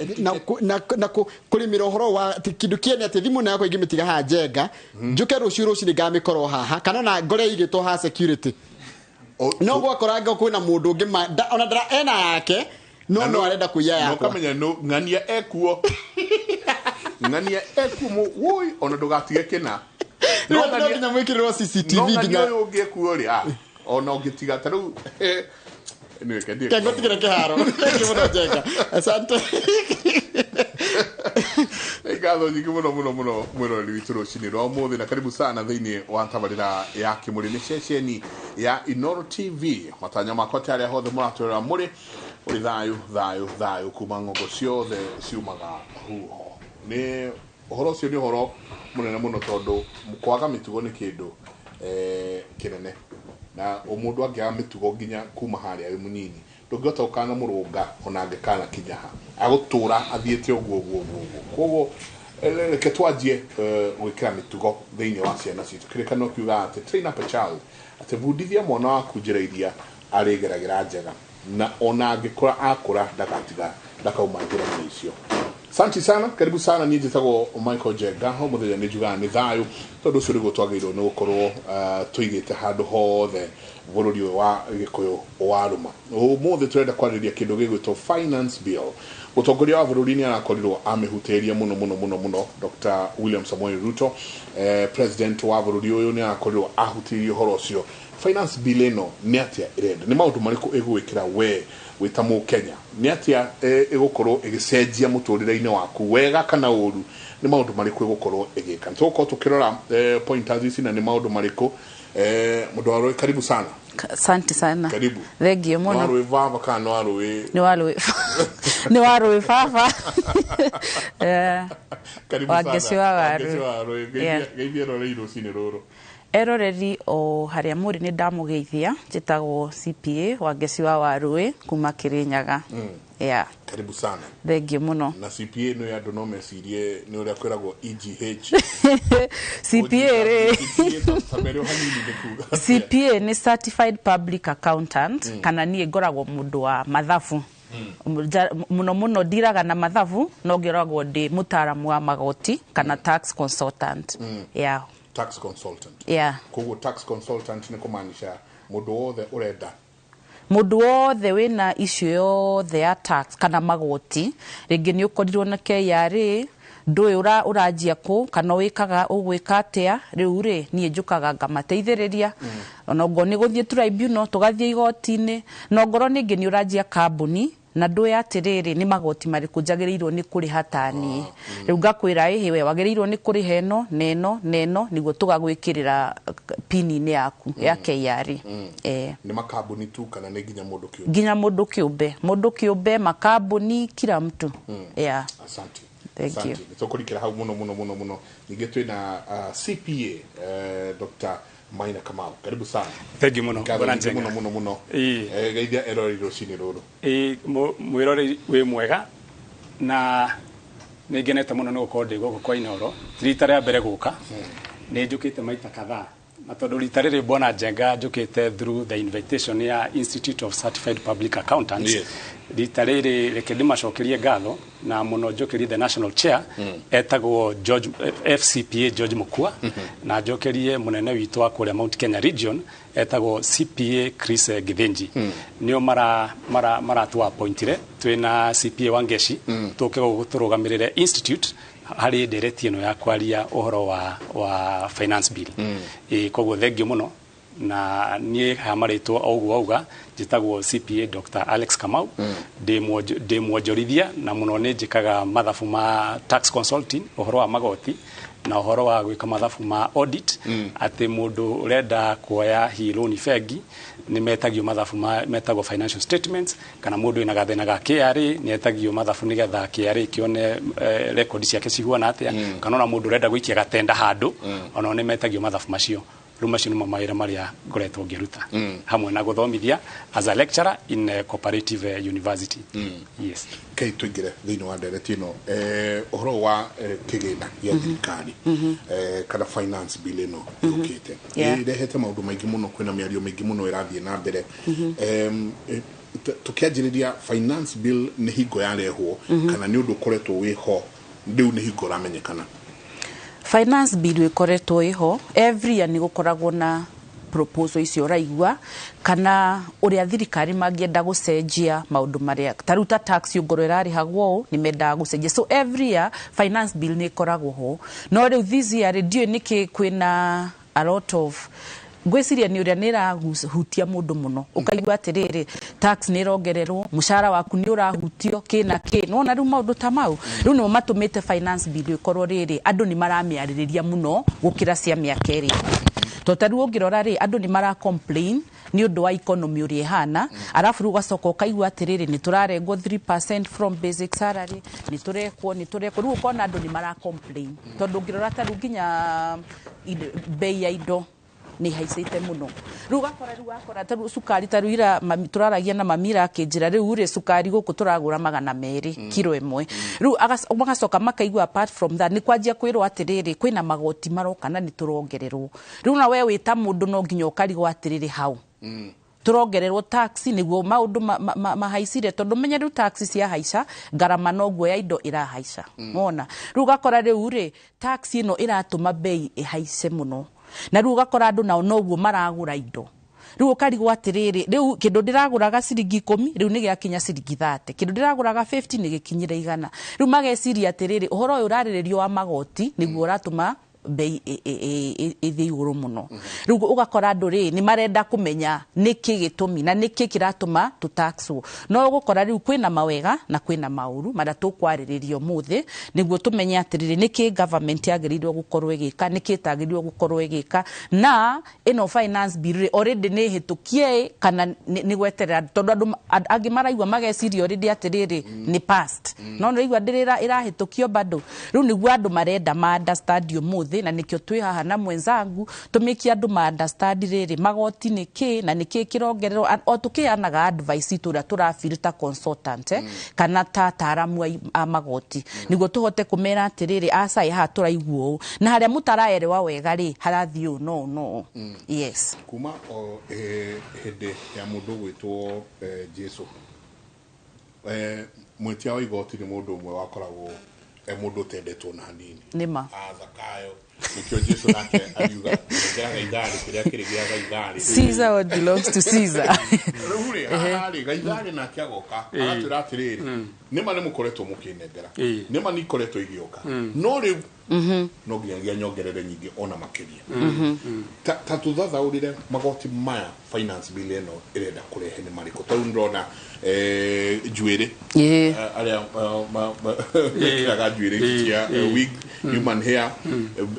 na kũrĩmĩra ũhoro wa kĩndũ kĩene, atĩ thimũ yakwa ingĩmĩtiga haha njenga, njũke rũciũ rũcinĩ ngamĩkorwo haha, kana ona ngore ĩigĩtwo haha security, no gwakora kwĩna mũndũ ũngĩ ona ndara ena yake, no arenda kũiya yakwa. No kamenya no ng'ania ekuo. Ng'ania ekuo woi, ona ndũgatige kĩna. No nginya mwĩkĩrĩrwo CCTV nginya ũyũ ũngĩ ekuo rĩ, ona ũngĩtiga ta rĩu kengũtigĩre kĩharo. Thank you mũno Njenga, asante. Ngatho nyingĩ mũno mũno mũno mwĩroreri witũ rũcinĩ rwa ũmũthĩ, na karibu sana thĩinĩ wa tabarĩra ya Kĩmũrĩ, nĩ ceceni ya Inooro TV. Matanya makwa ti arĩa hothe mũratwĩrora mũrĩ ũrĩ thayũ thayũ thayũ kuma ng'ongo ciothe ciumaga huho. Nĩ ũhoro ũcio nĩ ũhoro mũnene mũno, tondũ kwaga mĩtugo nĩ kĩndũ kĩnene, na mũndũ angĩaga mĩtugo nginya kuma harĩa wĩ mũnini ndũngĩhota gũkana mũrũnga ona angĩkana kinya ha, agũtũra athiĩte ũguo ũguo ũguo. Koguo reke twanjie gwĩkĩra mĩtugo thĩinĩ wa ciana citũ. Kĩrĩkanĩro kiugaga atĩ train up a child, atĩ bundithia mwana waku njĩra iria arĩgeragĩra njega, na ona angĩkũra akũra ndagatiga ndakauma njĩra-inĩ icio. Asante sana, karibu sana. Niĩ njĩtagwo Michael Njenga, ho mũthenya nĩ njugaga nĩ thayũ, tondũ ũcio nĩguo twagĩrĩirwo nĩ gũkorwo tũigĩte handũ hothe bũrũri ũyũ wa Gĩkũyũ warũma. Ũmũthĩ tũrenda kwarĩrĩria kĩndũ gĩgwĩtwo finance bill. Mũtongoria wa bũrũri nĩ arakorirwo amĩhutĩrie mũno mũno mũno mũno, Dr. William Samoei Ruto, president wa bũrũri ũyũ, nĩ arakorirwo ahutĩrie ũhoro ũcio. Finance bill ĩno nĩ atĩa ĩrenda, nĩ maũndũ marĩkũ ĩgwĩkĩra we wĩ ta Mũkenya, nĩ atĩa ĩgũkorwo ĩgĩcenjia mũtũrĩre-inĩ waku wega kana ũru, nĩ maũndũ marĩkũ ĩgũkorwo ĩgĩka. Nĩ tũgũkorwo tũkĩrora pointers ici na nĩ maũndũ marĩkũ. Mũndũ wa Rũĩ, karibu sana. Asante sana. Karibu. Thank you mũno. Nĩ wa Rũĩ baba kana nĩ wa Rũĩ? Nĩ wa Rũĩ. Nĩ wa Rũĩ baba. Karibu sana. Wangeci wa Warũĩ. Wa Rũĩ. Geithia eroreri rũcinĩ rũrũ. Eroreri o harĩa mũrĩ nĩ ndamũgeithia, njĩtagwo CPA Wangeci wa Warũĩ kuma Kĩrĩnyaga. Yeah. Karibu sana. Thank you mũno. Na CPA nĩ andũ no mecirie nĩ ũrĩa kwĩragwo EGH. CPA rĩ. CPA CPA nĩ Certified Public Accountant, kana niĩ ngoragwo mũndũ wa mathabu. Mũno mũno ndiraga na mathabu, no ngoragwo ndĩ mũtaaramu wa magoti kana tax consultant. Yeah. Tax consultant. Yeah. Koguo tax consultant nĩ kũmaanisha mũndũ wothe ũrenda, mũndũ wothe wĩna issue yothe ya tax kana magoti, rĩngĩ nĩ ũkorirwo na KRA, ndũĩ ũranjia kũ kana wĩkaga ũgwĩka atĩa, rĩu rĩ niĩ njũkaga ngamateithĩrĩria. Ona ongorwo nĩ gũthiĩ tribunal tũgathiĩ igoti-inĩ, na ongorwo ningĩ nĩ ũranjia kambuni na ndũĩ atĩrĩrĩ nĩ magoti marĩkũ njagĩrĩirwo nĩ kũrĩha ta niĩ, rĩu ngakwĩra ĩhĩ we wagĩrĩirwo nĩ kũrĩha ĩno na ĩno na ĩno, nĩguo tũgagwĩkĩrĩra pini-inĩ yaku ya KRA. Nĩ makambuni tu kana nĩ nginya mũndũ kĩũmbe? Nginya mũndũ kĩũmbe, mũndũ kĩũmbe, makambuni, kila mtu. Yeah. Asante. Thank you. Nĩ tũkũrikĩra hau mũno mũno mũno mũno. Ningĩ twĩna CPA Dr. Maina Kamau, karibu sana. Thank you mũno. Bwana Njenga. Mũno mũno mũno. Geithia eroreri rũcinĩ rũrũ. Mwĩroreri wĩ mwega, na nĩ ngenete mũno nĩ gũkorwo ndĩ gũkũ kwa Inooro. Ti rita rĩa mbere gũka, nĩ njũkĩte maita kadhaa. Na tondũ rita rĩrĩ Bwana Njenga njũkĩte through the invitation ya Institute of Certified Public Accountants, rita rĩrĩ reke ndĩmacokerie ngatho na mũno njũkĩrie the national chair, etagwo George, FCPA George Mukua, na njokerie mũnene witũ wa kũrĩa Mount Kenya region etagwo CPA Chris Githinji. Nĩo mara mara maratu appointire twĩna CPA Wangeshi tũke gũkũ tũrũgamĩrĩre institute harĩ ndereti ĩno ya kwaria ũhoro wa finance bill. Ĩ koguo thengiũ mũno, na niĩ ha marĩtwa o ũguo auga njĩtagwo CPA Dr. Alex Kamau. Ndĩ mwonjorithia na mũno nĩ njĩkaga mathabu ma tax consulting, ũhoro wa magoti na ũhoro wa gwĩka mathabu ma audit, atĩ mũndũ ũrenda kuoya hi loan bengi nĩ metagio mathabu ma metagwo financial statements, kana mũndũ wĩna gathĩna ga KRA nĩ etagio mathabu nĩgetha KRA kĩone record ciake cihuana atĩa, kana ona mũndũ ũrenda gũikia gatenda handũ, ona nĩ metagio mathabu macio. Rĩu macio nĩmo mawĩra marĩa ngoretwo ngĩruta, hamwe na gũthomithia as a lecturer in a cooperative university. Yes. Kei tũingĩre thĩinĩ wa ndereti ĩno, ũhoro wa kĩgĩna gĩa thirikari, kana finance bill ĩno yũkĩte, ĩrehete maũndũ maingĩ mũno, kwĩna mĩario mĩingĩ mũno ĩrathiĩ na mbere. Tũkĩanjĩrĩria, finance bill nĩ hingo yarehwo kana nĩ ũndũ ũkoretwo wĩho, rĩu nĩ hingo ũramenyekana? Finance bill ĩkoretwo ĩho every year. Nĩ gũkoragwo na proposal icio ũraigua, kana ũrĩa thirikari mangĩenda gũcenjia maũndũ marĩa, ta rĩu ta tax ũngorwo ĩrarĩhagwo ũũ, nĩ mendaga gũcenjia. So every year finance bill nĩ ĩkoragwo ho, no rĩu this year rĩ, ndiũĩ nĩkĩ kwĩna a lot of, ngwĩciria nĩ ũrĩa nĩ ĩrahutia mũndũ mũno. Ũkaigua atĩrĩrĩ, tax nĩ ĩrongererwo, mũcara waku nĩ ũrahutio kĩ na kĩ, nĩwona rĩu maũndũ ta mau rĩu nĩmo matũmĩte finance bill ĩkorwo rĩrĩ andũ nĩ maramĩarĩrĩria mũno gũkĩra cia mĩaka ĩrĩa ĩngĩ, tondũ ta rĩu ũngĩrora rĩ, andũ nĩ mara complain nĩ ũndũ wa economy ũrĩa ĩhana, arabu rĩu ũgacoka ũkaigua atĩrĩrĩ, nĩ tũrarengwo 3% from basic salary, nĩ tũrekwo. Rĩu ũkona andũ nĩ mara complain, tondũ ũngĩrora ta rĩu nginya bei ya indo nĩ ihaicĩte mũno. Rĩu ũgakora, rĩu wakora ta rĩu cukari, ta rĩu ira mami, tũraragia na mami akĩnjĩra rĩu rĩ, cukari gũkũ tũragũra 200 kiro ĩmwe. Rĩu magacoka makaigua apart from that nĩ kwanjia kwĩrwo atĩrĩrĩ, kwĩna magoti maroka na nĩ tũrongererwo. Rĩu na we wĩ ta mũndũ no nginya ũkarigwo atĩrĩrĩ, hau tũrongererwo tax nĩguo maũndũ mahaicire, tondũ menya rĩu tax ciahaica, ngarama noguo ya indo ĩrahaica. Wona rĩu ũgakora rĩu rĩ, tax ĩno ĩratũma bei ĩhaice mũno, na rĩu ũgakora andũ nao noguo maragũra indo. Rĩu ũkarigwo atĩrĩrĩ, rĩu kĩndũ ndĩragũraga ciringi 10 rĩu nĩ gĩakinya ciringi 30, kĩndũ ndĩragũraga 50 nĩ gĩkinyire 100. Rĩu mageciria atĩrĩrĩ, ũhoro ũyũ ũrarĩrĩrio wa magoti nĩguo ũratũma bei ĩthiĩ igũrũ mũno. Rĩu ũgakora andũ rĩ nĩ marenda kũmenya nĩkĩ gĩtũmi na nĩkĩ kĩratũma tũtaxwo. No ũgũkora rĩu kwĩna mawega na kwĩna maũru marĩa tũkwarĩrĩria ũmũthĩ, nĩguo tũmenye atĩrĩrĩ, nĩkĩ government yagĩrĩirwo gũkorwo ĩgĩka, nĩkĩ ĩtagĩrĩirwo gũkorwo ĩgĩka, na ĩno finance bill rĩ, already nĩ ĩhĩtũkie kana nĩ gweterera, tondũ andũ angĩ maraigua mageciria already atĩrĩrĩ, nĩ past, no nĩ raigua ndĩrĩ ĩrahĩtũkio bado. Rĩu nĩguo andũ marenda ma understand ũmũthĩ, na nĩkĩo twĩ haha na mwenzangu tũmĩkie andũ ma understand rĩrĩ magoti nĩ kĩ na nĩ kĩ kĩrongererwo, o tũkĩheanaga advice itũ ũrĩa tũrafeel ta consultant, kana ta ataaramu a magoti, nĩguo tũhote kũmera atĩrĩrĩ, aca ĩ haha tũraigua ũũ, na harĩa mũtaraerewa wega rĩ, harathiĩ ũũ no no. Yes. Kuma o hĩndĩ ya mũndũ gwĩtwo Jesu, mwĩtia wa igoti nĩ mũndũ ũmwe wakoragwo e mũndũ ũtendetwo na hanini. Nĩma. Zakayo, nĩkĩo Jesu nake ariuga nengera gaitharĩ kĩrĩa kĩrĩ gĩa gaitharĩ. Caesar what belongs to Caesar. Rĩu rĩ, haha rĩ, gaitharĩ nake agoka agatwĩra atĩrĩrĩ, nĩma nĩ mũkoretwo mũkĩnengera, nĩma nĩ ikoretwo igĩũka, no rĩu no nginyagia nyongerere nyingĩ ona makĩria. Ta tũthathaũrĩre magoti maya finance bill ĩno ĩrenda kũrehe nĩ marĩkũ, tondũ ndĩrona njuĩrĩ, arĩa mekĩraga njuĩrĩ ici cia wig, human hair,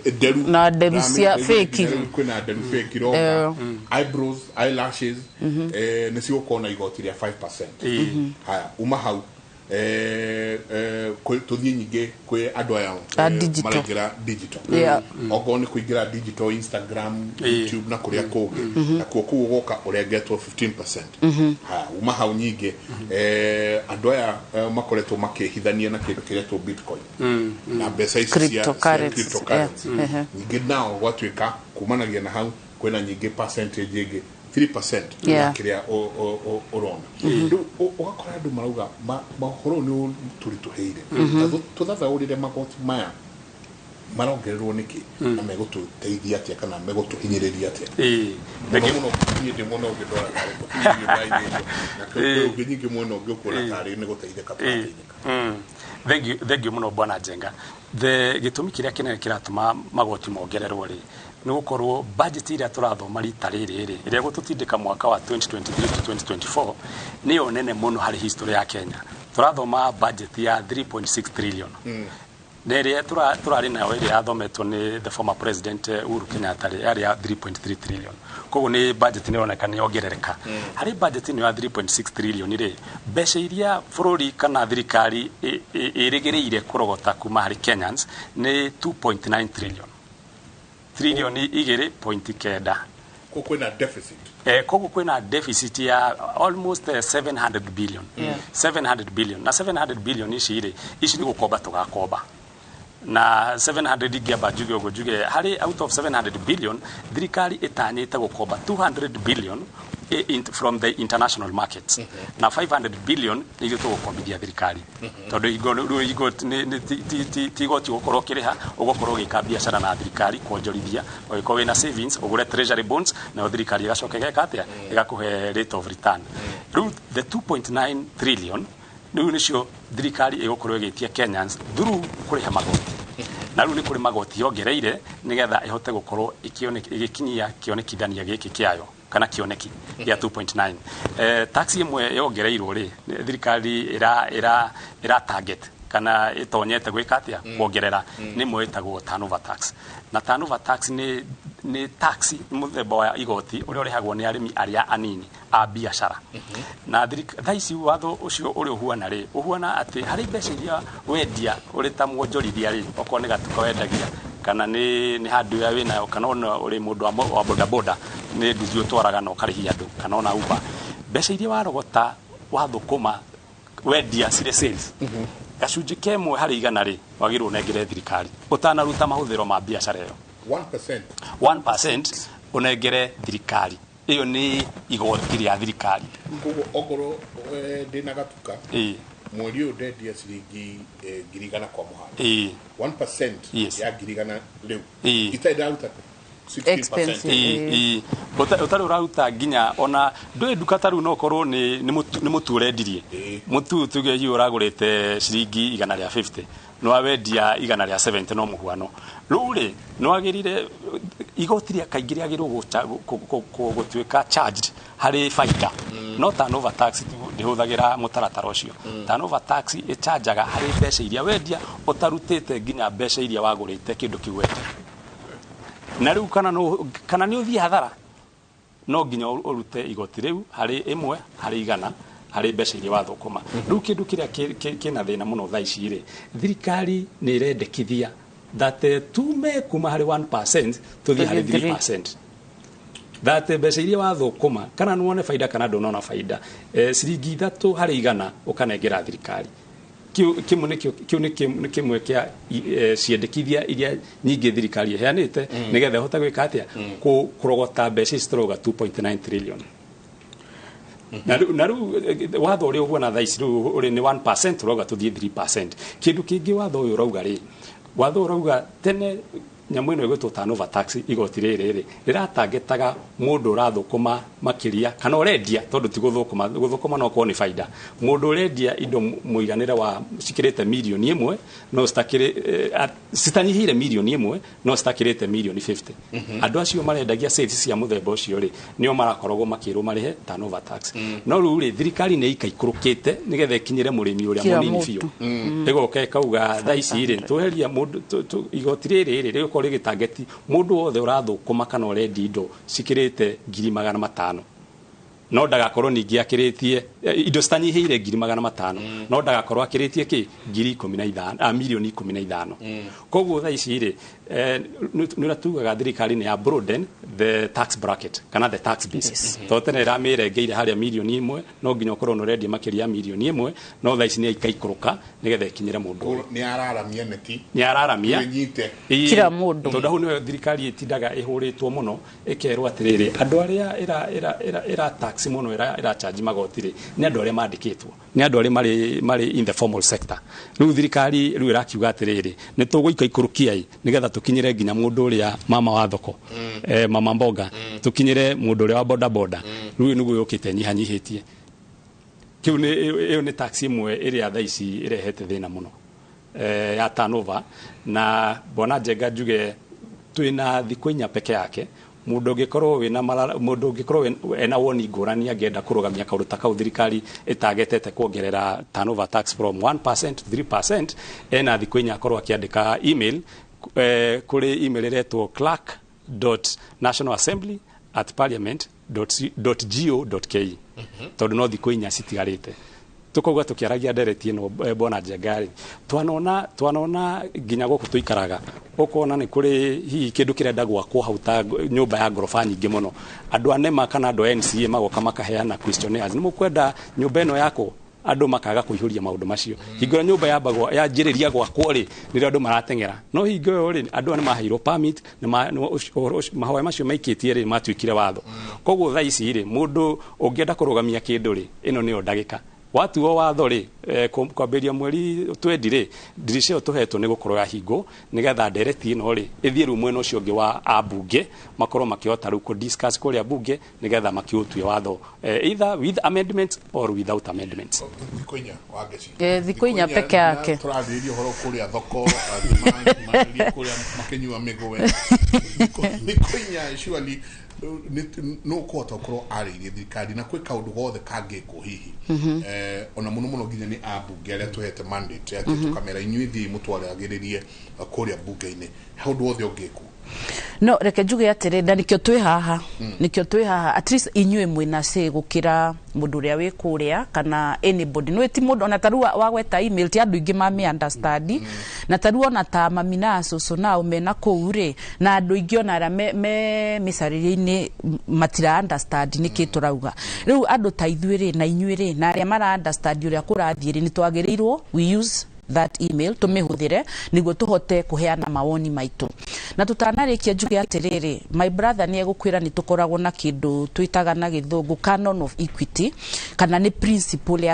nderu. Na nderu cia fake. Kwĩna nderu fake iroka, eyebrows, eyelashes, nĩ cigũkorwo na igoti rĩa 5%. Haya, uma hau, tũthiĩ nyingĩ kwĩ andũ aya A digital. Maraingĩra digital. Okorwo nĩ kũingĩra digital, Instagram, YouTube na kũrĩa kũngĩ, nakuo kũu ũgoka ũrengetwo 15%. Haya, uma hau nyingĩ, andũ aya makoretwo makĩhithania na kĩndũ kĩretwo bitcoin na mbeca ici cia Cryptocurrencies, cryptocurrency. Yeah. Nyingĩ nao gwatuĩka kumanagia na hau Kwĩna nyingĩ percentage ĩngĩ 3% Yeah. kĩrĩa ũrona. Rĩu ũgakora andũ marauga ũhoro ũyũ nĩ tũritũhĩire. Ta tũthathaũrĩre magoti maya marongererwo nĩkĩ na megũtũteithia atĩa kana megũtũhinyĩrĩria atĩa? Ĩĩ. Mũno mũno niĩ ndĩ mwena ũngĩ ndona tarĩ kũhinyĩrĩrio ndĩrahinyĩrĩrio, na kwĩ ũngĩ nyingĩ mwena ũngĩ ũkuona tarĩ nĩ gũteithĩka tũrateithĩka. Thank you mũno, Bwana Njenga. The gĩtũmi kĩrĩa kĩnene kĩratũma magoti mongererwo rĩ, nĩ gũkorwo budget ĩrĩa tũrathoma rita rĩrĩ rĩ, ĩrĩa gũtũtindĩka mwaka wa 2023 to 2024, nĩyo nene mũno harĩ history ya Kenya. Tũrathoma budget ya 3.6 trillion, na ĩrĩa tũrarĩ nayo, ĩrĩa yathometwo nĩ the former president Uhuru Kenyatta rĩ, yarĩ ya 3.3 trillion. Koguo nĩ budget nĩ ĩroneka nĩ yongerereka. Harĩ budget ĩno ya 3.6 trillion rĩ, mbeca iria bũrũri kana thirikari ĩrĩgĩrĩire kũrogota kuma harĩ Kenyans nĩ 2.9 trillion, trilioni 2.9. Kwĩna deficit. Koguo kwĩna deficit ya almost 700 billion. 700 billion, na 700 billion ici rĩ, ici nĩ gũkomba tũgakomba. Na 700, ingĩamba njuge ũguo, njuge harĩ out of 700 billion, thirikari ĩtanyĩte gũkomba 200 billion from the international markets, na 500 billion nĩ ithuĩ tũgũkombithia thirikari, tondũ hingo rĩu hingo ti igoti ũgũkorwo ũkĩrĩha, ũgũkorwo ũgĩka biacara na thirikari, kwonjorithia. Ũgĩkorwo wĩna savings, ũgũre treasury bonds, nayo thirikari ĩgacoka ĩgeka atĩa? Ĩgakũhe rate of return. Rĩu the 2.9 trillion rĩu nĩcio thirikari ĩgũkorwo ĩgĩtia Kenyans through kũrĩha magoti. Na rĩu nĩ kũrĩ magoti yongereire nĩgetha ĩhote gũkorwo ĩgĩkinyia kĩonekithania gĩkĩ kĩayo kana kĩoneki gĩa 2.9. Tax ĩmwe yongereirwo rĩ, thirikari ĩra target kana ĩtonyete gwĩka atĩa, kuongerera, nĩ ĩmwe ĩtagwo turnover tax. Na turnover tax nĩ tax, nĩ mũthemba wa igoti ũrĩa ũrĩhagwo nĩ arĩmi arĩa anini a biacara. Na thaa ici watho ũcio ũrĩa ũhuana rĩ, ũhuana atĩ harĩ mbeca iria wendia ũrĩ ta mwonjorithia rĩ, okorwo nĩ gatuka wendagia kana nĩ handũ ya wĩnayo, kana ona ũrĩ mũndũ wa bodaboda, nĩ nduthi ũtwaraga na ũkarĩhia andũ, kana ona Uber, mbeca iria warogota wathũkũma, wendia cirĩ sales, gacunjĩ kemwe harĩ igana rĩ, wagĩrĩirwo ũnengere thirikari ũtanaruta mahũthĩro ma biacara ĩyo. 1%. 1% ũnengere thirikari. Ĩyo nĩ igoti rĩa thirikari. Koguo okorwo ndĩna gatuka, mweri ũyũ ndendia ciringi 100,000 kwa mũhano, 1% ya 100,000 rĩu itarĩ ndaruta 16%. Ĩĩ. Ũtarĩ ũraruta nginya ona ndũĩ nduka ta rĩu, no ũkorwo nĩ mũtu ũrendirie, mũtu tuge hihi ũragũrĩte ciringi 150, nĩ wawendia 170, no mũhuano. Rĩu rĩ, nĩ wagĩrire igoti rĩa kaingĩ rĩagĩrĩirwo gũtuĩka charged harĩ baita, no turnover tax ndĩhũthagĩra mũtaratara ũcio. Turnover tax ĩchanjaga harĩ mbeca iria wendia ũtarutĩte nginya mbeca iria wagũrĩte kĩndũ kĩu wendia. Na rĩu kana no kana nĩ ũthiĩ hathara, no nginya ũrute igoti rĩu harĩ 1 harĩ 100 harĩ mbeca iria wathũkũma. Rĩu kĩndũ kĩrĩa kĩna thĩna mũno thaa ici rĩ, thirikari nĩ ĩrendekithia that tume kuma harĩ 1% tũthiĩ harĩ 3%, that mbeca iria wathũkũma, kana nĩwone baida kana ndũnona baida, ciringi 3 harĩ 100 ũkanengera thirikari. Kĩu kĩmwe nĩkĩo, kĩu nĩ kĩmwe kĩa ciendekithia iria nyingĩ thirikari ĩheanĩte nĩgetha ĩhote gwĩka atĩa? Kũrogota mbeca ici tũrauga 2.9 trillion. Na rĩu watho ũrĩa ũguona thaa ici rĩu ũrĩ nĩ 1%, ũrauga tũthiĩ 3%. Kĩndũ kĩngĩ watho ũyũ ũrauga rĩ, watho ũrauga tene nyamũ ĩno ĩgwĩtwo turnover tax, igoti rĩrĩ rĩ, rĩratangĩtaga mũndũ ũrathũkũma makĩria kana ũrendia, tondũ ti gũthũkũma, gũthũkũma no korwo nĩ baida, mũndũ ũrendia indo mũiganĩre wa cikĩrĩte 1 million no citakĩrĩ citanyihĩire 1 million no citakĩrĩte mirioni 50. Andũ acio marendagia sales cia mũthemba ũcio rĩ, nĩo marakoragwo makĩrwo marĩhe turnover tax. No rĩu rĩ, thirikari nĩ ikaikũrũkĩte nĩgetha ĩkinyĩre mũrĩmi ũrĩa Kila mũnini mũtu. biũ. Ĩgoka ĩkauga thaa ici rĩ, tweheria mũndũ igoti rĩrĩ rĩ, rĩgũkorwo rĩgĩtangeti mũndũ wothe ũrathũkũma kana ũrendia indo cikĩrĩte 500,000. No ndagakorwo ningĩ akĩrĩtie indo citanyihĩire 500,000, no ndagakorwo akĩrĩtie kĩ 15,000, mirioni 15. Koguo thaa ici rĩ, nĩ ũrĩa tugaga thirikari nĩ ya broaden the tax bracket kana the tax base. Tondũ tene ĩramĩrengeire harĩa 1 mirioni, no nginya ũkorwo nĩ ũrendia makĩria ya 1 mirioni, no thaa ici nĩ ikaikũrũka nĩgetha ĩkinyĩre mũndũ ũyũ. Nĩ araramia neti. Nĩ araramia. Ĩnyite. Ĩĩ, Kila mũndũ. Tondũ hau nĩho thirikari ĩtindaga ĩhũrĩtwo mũno, ĩkerwo atĩrĩrĩ, andũ arĩa ĩra tax mũno, ĩra charge magoti rĩ, nĩ andũ arĩa mandĩkĩtwo, nĩ andũ arĩa marĩ in the formal sector. Rĩu thirikari rĩu ĩrakiuga atĩrĩrĩ, nĩ tũgũikaikũrũkia ĩ nĩgetha tũkinyĩre nginya mũndũ ũrĩa mama wa thoko, mama mboga, tũkinyĩre mũndũ ũrĩa wa boda boda. Rĩu nĩguo yũkĩte nyihanyihĩtie kĩu. Nĩ ĩyo nĩ tax ĩmwe ĩrĩa thaa ici ĩrehete thĩna mũno, ya turnover. Na bwana Njenga, njuge twĩna thikũ 4 peke yake. Mũndũ ũngĩkorwo wĩna mũndũ ũngĩkorwo ena woni ngũrani, angĩenda kũrũgamia kaũndũ ta kau thirikari ĩtagetete kuongerera turnover tax from 1% to 3%, ena thikũ 4 akorwo akĩandĩka email, kũrĩ email ĩretwo clerk.nationalassembly@parliament.go.ke, tondũ no thikũ 4 citigarĩte. Tukauga tukiaragia ndereti ĩno, bwana Njenga rĩ, twanona nginya gũkũ tũikaraga, ũkona nĩ kũrĩ hihi kĩndũ kĩrenda gwakwo hau ta nyũmba ya ngoroba nyingĩ mũno. Andũ a NEMA kana andũ a NCA magoka makaheana questionnaires, nĩ mũkwenda nyũmba ĩno yakwo? Andũ makaga kũihũria maũndũ macio. Hingo ĩrĩa nyũmba yambagwo yanjĩrĩria gwakwo rĩ, nĩrĩo andũ marateng'era. No hingo ĩyo rĩ, andũ aya nĩ maheirwo permit, nĩ mahoya macio maikĩtie rĩ, matuĩkire watho. Koguo thaa ici rĩ, mũndũ ũngĩenda kũrũgamia kĩndũ rĩ, ĩno nĩyo ndagĩka watuo watho rĩ, kwambĩrĩria mweri 20 rĩ, ndirica ĩyo tũhetwo nĩ gũkorwo yahingwo, nĩgetha ndereti ĩno rĩ ĩthiĩ rĩu mwena ũcio ũngĩ wa ambunge, makorwo makĩhota rĩu kũ discuss kũrĩa bunge, nĩgetha makĩũtue watho, either with amendments or without amendments. Thikũ 4, Wangeci. Thikũ 4 peke yake. Tũrarĩrĩria ũhoro kũrĩa thoko, marĩrĩria kũrĩa makĩnyua mĩgũe. Thikũ 4 surely no kũhota gũkorwo arĩirie thirikari na kwĩ kaũndũ gothe kangĩkwo hihi, ona mũno mũno nginya nĩ ambunge arĩa tũhete mandate atĩ tũkamera inyuĩ thiĩ mũtwaragĩrĩrie kũrĩa bunge-inĩ, he ũndũ wothe ũngĩkwo? No reke njuge atĩrĩ, na nĩkĩo twĩ haha, nĩkĩo twĩ haha, at least inyuĩ mwĩna say gũkĩra mũndũ ũrĩa wĩ kũrĩa kana anybody. No ti mũndũ ona tarĩu wagweta email, ti andũ aingĩ mami understand. Na tarĩu ona ta mami na cũcũ nao mena kũu rĩ, na andũ aingĩ ona arĩa me mĩcarĩrie-inĩ matira understand nĩkĩ tũrauga. Rĩu andũ ta ithuĩ rĩ, na inyuĩ rĩ, na arĩa mara understand ũrĩa kũrathiĩ rĩ, nĩ twagĩrĩirwo we use that email, tũmĩhũthĩre nĩguo tũhote kũheana mawoni maitũ. Na tũtanarĩkia njuge atĩrĩrĩ, my brother nĩ egũkwĩra nĩ tũkoragwo na kĩndũ twĩtaga na gĩthũngũ canon of equity, kana nĩ principle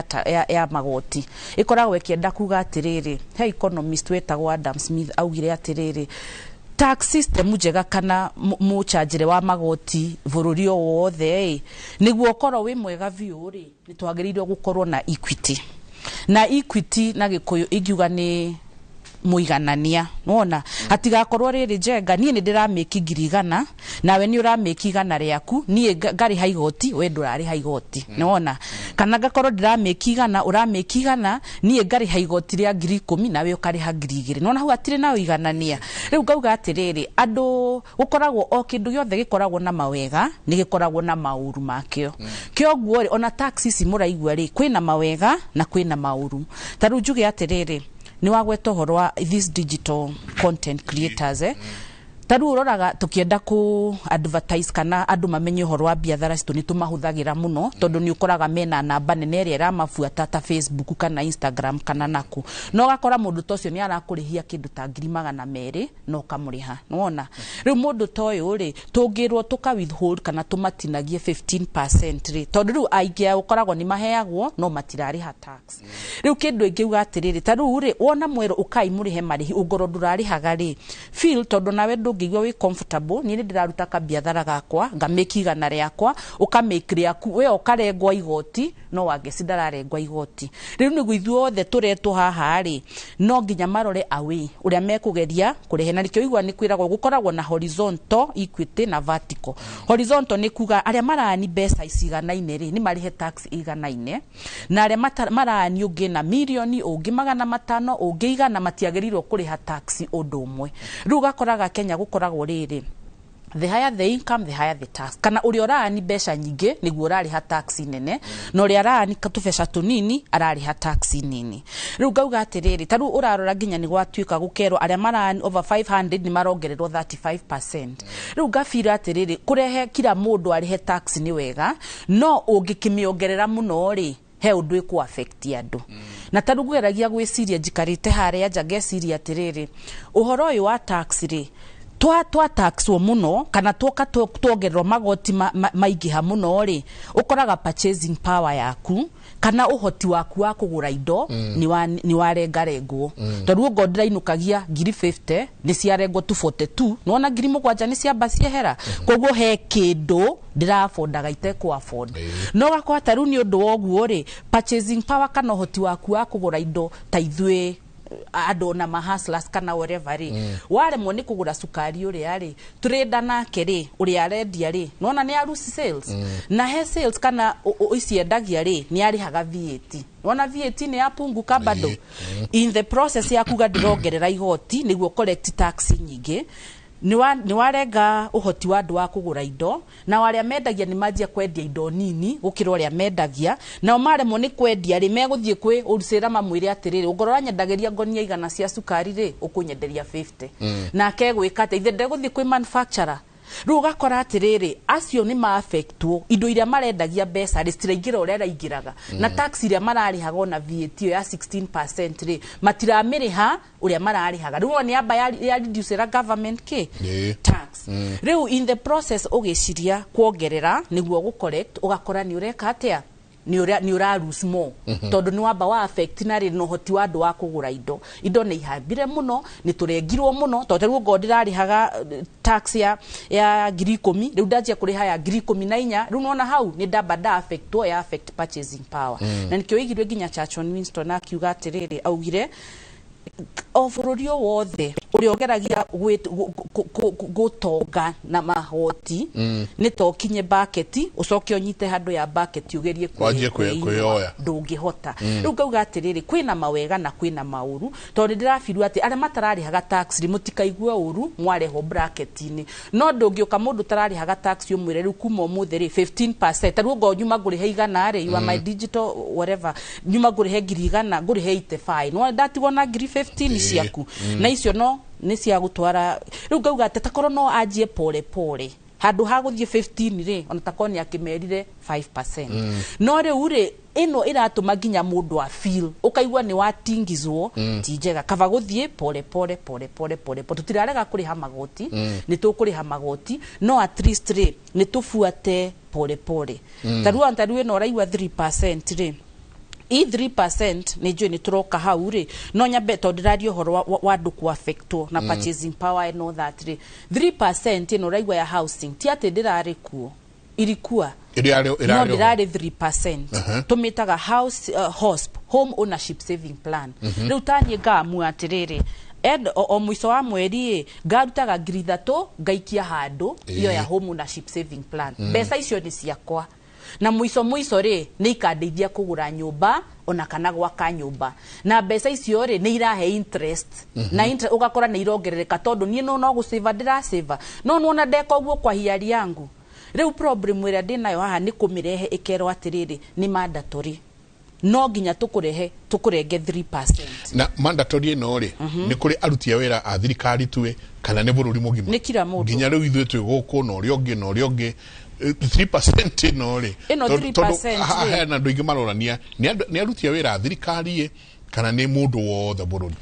ya magoti ĩkoragwo ĩkĩenda kuga atĩrĩrĩ, he economist wetagwo Adam Smith augire atĩrĩrĩ, tax system njega kana mũchanjĩre wa magoti bũrũri o wothe ĩ, nĩguo ũkorwo wĩ mwega biũ rĩ, nĩ twagĩrĩirwo gũkorwo na equity. Na equity na gĩkũyũ ingiuga nĩ mũiganania. Nĩwona hatigakorwo rĩrĩ, Njenga, niĩ nĩ ndĩramĩki 100,000, nawe nĩ ũramĩki 100 rĩaku, niĩ ngarĩha igoti, we ndũrarĩha igoti. Nĩwona? Kana ngakorwo ndĩramĩki 100, ũramĩki 100, niĩ ngarĩha igoti rĩa 10,000, nawe ũkarĩha 2,000. Nĩwona hau hatirĩ na ũiganania? Rĩu ngauga atĩrĩrĩ, andũ gũkoragwo o kĩndũ gĩothe gĩkoragwo na mawega, nĩ gĩkoragwo na maũru makĩo. Kĩoguo rĩ, ona tax ici mũraigua rĩ, kwĩna mawega na kwĩna maũru. Ta rĩu njuge atĩrĩrĩ, nĩ wagweta ũhoro wa these digital content creators, eh? Ta rĩu ũroraga tũkĩenda kũ advertise kana andũ mamenye ũhoro wa biathara citũ, nĩ tũmahũthagĩra mũno, tondũ nĩ ũkoraga mena namba nene ĩrĩa ĩramabuata ta Facebook kana Instagram kana naku, no ũgakora mũndũ ta ũcio nĩ arakũrĩhia kĩndũ ta 200,000 na ũkamũrĩha. Nĩwona rĩu mũndũ ta ũyũ rĩ, tũngĩrwo tũka withhold kana tũmatinagie 15% rĩ, tondũ rĩu aingĩ ao ũkoragwo nĩ maheagwo no matirarĩha tax. Rĩu kĩndũ ingĩuga atĩrĩrĩ, ta rĩu rĩ, wona mwerũ ũkai mũrĩhe marĩhi, ũngorwo ndũrarĩhaga rĩ, feel tondũ nawe ndũngĩigua wĩ comfortable. Niĩ nĩ ndĩraruta kabiathara gakwa, ngamĩki 100 rĩakwa, ũkamĩki rĩaku, we ũkarengwo igoti, no Wangeci ndararengwa igoti. Rĩu nĩguo ithuothe tũretwo haha rĩ, no nginya marore away ũrĩa mekũgeria kũrehe. Na nĩkĩo igua nĩ kwĩragwo gũkoragwo na horizontal equity na vertical. Horizontal nĩ kuga arĩa marani mbeca ciganaine rĩ, nĩ marĩhe tax iganaine, na arĩa marani ũngĩ na mirioni, ũngĩ 500, ũngĩ 100, matiagĩrĩirwo kũrĩha tax ũndũ ũmwe. Rĩu ũgakoraga Kenya gũkoragwo rĩrĩ The higher the income, the higher the tax. Kana ũrĩa ũraani mbeca nyingĩ nĩguo ũrarĩha tax nene, na ũrĩa araani tũbeca tũnini ararĩha tax nini. Rĩu ngauga atĩrĩrĩ, ta rĩu ũrarora nginya nĩ gwatuĩka gũkerwo arĩa maraani over 500 nĩ marongererwo 35%. Rĩu ngabira atĩrĩrĩ, kũrehe kila mũndũ arĩhe tax nĩ wega, no ũngĩkĩmĩongerera mũno rĩ, he ũndũ ĩkũ affect andũ. Na ta rĩu ngwĩragia gwĩciria njikarĩte harĩa nja ngeciria atĩrĩrĩ, ũhoro ũyũ wa tax rĩ, twa taxwo muno kana twoka tuongererwo magoti maingĩha mũno rĩ, ũkoraga purchasing power yaku kana ũhoti waku wa kũgũra indo nĩ warengarengwo. Tondũ ũngorwo ndĩrainũkagia ngiri 50 nĩ ciarengwo 242, nĩwona ngiri 7 nĩ ciamba ciehera. Koguo he kĩndũ ndĩraaffordaga itekũ afford. No ũgakora ta rĩu nĩ ũndũ wa ũguo rĩ, purchasing power kana ũhoti waku wa kũgũra indo ta ithuĩ andũ na mahustlers kana whatever rĩ, waremwo nĩ kũgũra cukari ũrĩa rĩ, trader nake rĩ, ũrĩa arendia rĩ, nĩwona nĩ aruci sales. Na he sales kana ici endagia rĩ, nĩ arĩhaga VAT. Nĩwona VAT nĩ yapunguka bado. In the process ya kuga ndĩrongerera igoti nĩguo collect tax nyingĩ, nĩ warenga ũhoti wa andũ wa kũgũra indo, na arĩa mendagia nĩ manjia kwendia indo nini gũkĩra ũrĩa mendagia, nao maremwo nĩ kwendia rĩ, megũthiĩ kwĩ wholesaler mamwĩre atĩrĩrĩ, ũngorwo ũranyendagĩria ngonia 100 cia cukari rĩ, ũkũnyenderia 50. Nake egwĩka atĩa? Ithe ndegũthiĩ kwĩ manufacturer. Rĩu ũgakora atĩrĩrĩ, acio nĩ ma-affectwo, indo iria marendagia mbeca rĩ, citiraingĩra ũrĩa iraingĩraga. Na tax iria mararĩhaga ona VAT ĩyo ya 16% rĩ, matiramĩrĩha ũrĩa mararĩhaga. Rĩu nĩ amba ya reduce government kĩ? Tax. Rĩu in the process ũgĩciria kuongerera nĩguo gũ collect, ũgakora nĩ ũreka atĩa? Nĩ ũra lose more. Tondũ nĩ wamba wa affect na rĩ na ũhoti wa andũ wa kũgũra indo. Indo nĩ ihambire mũno, nĩ tũrengirwo mũno, tondũ rĩu ongorwo ndĩrarĩhaga tax ya ngiri 10, rĩu ndanjia kũrĩha ya ngiri 14, rĩu nĩwona hau nĩ ndamba nda affectwo, ya affect purchasing power. Na nĩkĩo wĩigire nginya Churchill Winston akiuga atĩrĩrĩ, augire o bũrũri o wothe ũrĩa ũgeragia gũtonga na mahoti, nĩ ta ũkinye baketi ũcoke ũnyite handũ ya baketi ũgerie wanjie kwĩyoya, ndũngĩhota. Rĩu ngauga atĩrĩrĩ, kwĩna mawega na kwĩna maũru, tondũ ndĩrabirwo atĩ arĩa matararĩhaga tax rĩ, mũtikaigue ũru mwarehwo bracket-inĩ, no ndũngĩũka mũndũ ũtararĩhaga tax ũmwĩre rĩu kuma ũmũthĩ rĩ 15%, ta rĩu ongorwo nyuma ngũrĩhe 100 rĩ, you are my digital whatever, nyuma ngũrĩhe ngiri 100 ngũrĩhe 85, no ndatigwo na ngiri 15 ciaku. Na icio no nĩ cia gũtwara. Rĩu ngauga atĩ takorwo no anjie pole pole, handũ ha gũthiĩ 15 rĩ, ona takorwo nĩ akĩmerire 5%. No rĩu rĩ, ĩno ĩratũma nginya mũndũ a feel ũkaigua nĩ watingizwo, ti njega, kaba gũthiĩ pole pole pole pole pole pole. Tũtirarega kũrĩha magoti, nĩ tũkũrĩha magoti, no at least rĩ, nĩ tũbuate pole pole. Ta rĩu ta rĩu ĩno ũraigua 3% rĩ, i 3% nĩ njũĩ nĩ tũroka hau rĩ, no nyambe tondũ ndĩraria ũhoro wa andũ kũ affectwo na purchasing power and all that rĩ, 3% ĩno ũraigua ya housing ti atĩ ndĩrarĩ kuo, irikua no ndĩrarĩ 3%. Tũmĩtaga house HOSP, home ownership saving plan. Rĩu taniĩ ngamua atĩrĩrĩ, o mũico wa mweri ĩ, ngarutaga ngiri 3 ngaikia handũ iyo ya home ownership saving plan. Mbeca icio nĩ ciakwa, na mũico mũico rĩ, nĩ ikandeithia kũgũra nyũmba ona kana gwaka nyũmba, na mbeca icio rĩ, nĩ irahe interest. Na interest ũgakora nĩ irongerereka, tondũ niĩ no gũsave ndĩrasave, no nĩwona ndeka ũguo kwa hiari yangu. Rĩu problem ĩrĩa ndĩnayo haha nĩ kũmĩrehe ĩkerwo atĩrĩrĩ, nĩ mandatory, no nginya tũkũrehe tũkũrenge 3%. Na mandatory ĩno rĩ, nĩ kũrĩ aruti a wĩra a thirikari tuĩ kana nĩ bũrũri mũgima? Nĩ kila mũndũ. Nginya rĩu ithuĩ twĩ gũkũ na ũrĩa ũngĩ na ũrĩa ũngĩ, 3% ĩno rĩ, ĩno 3% haha hena andũ aingĩ marorania nĩ aruti a wĩra a thirikari ĩ kana nĩ mũndũ wothe bũrũri.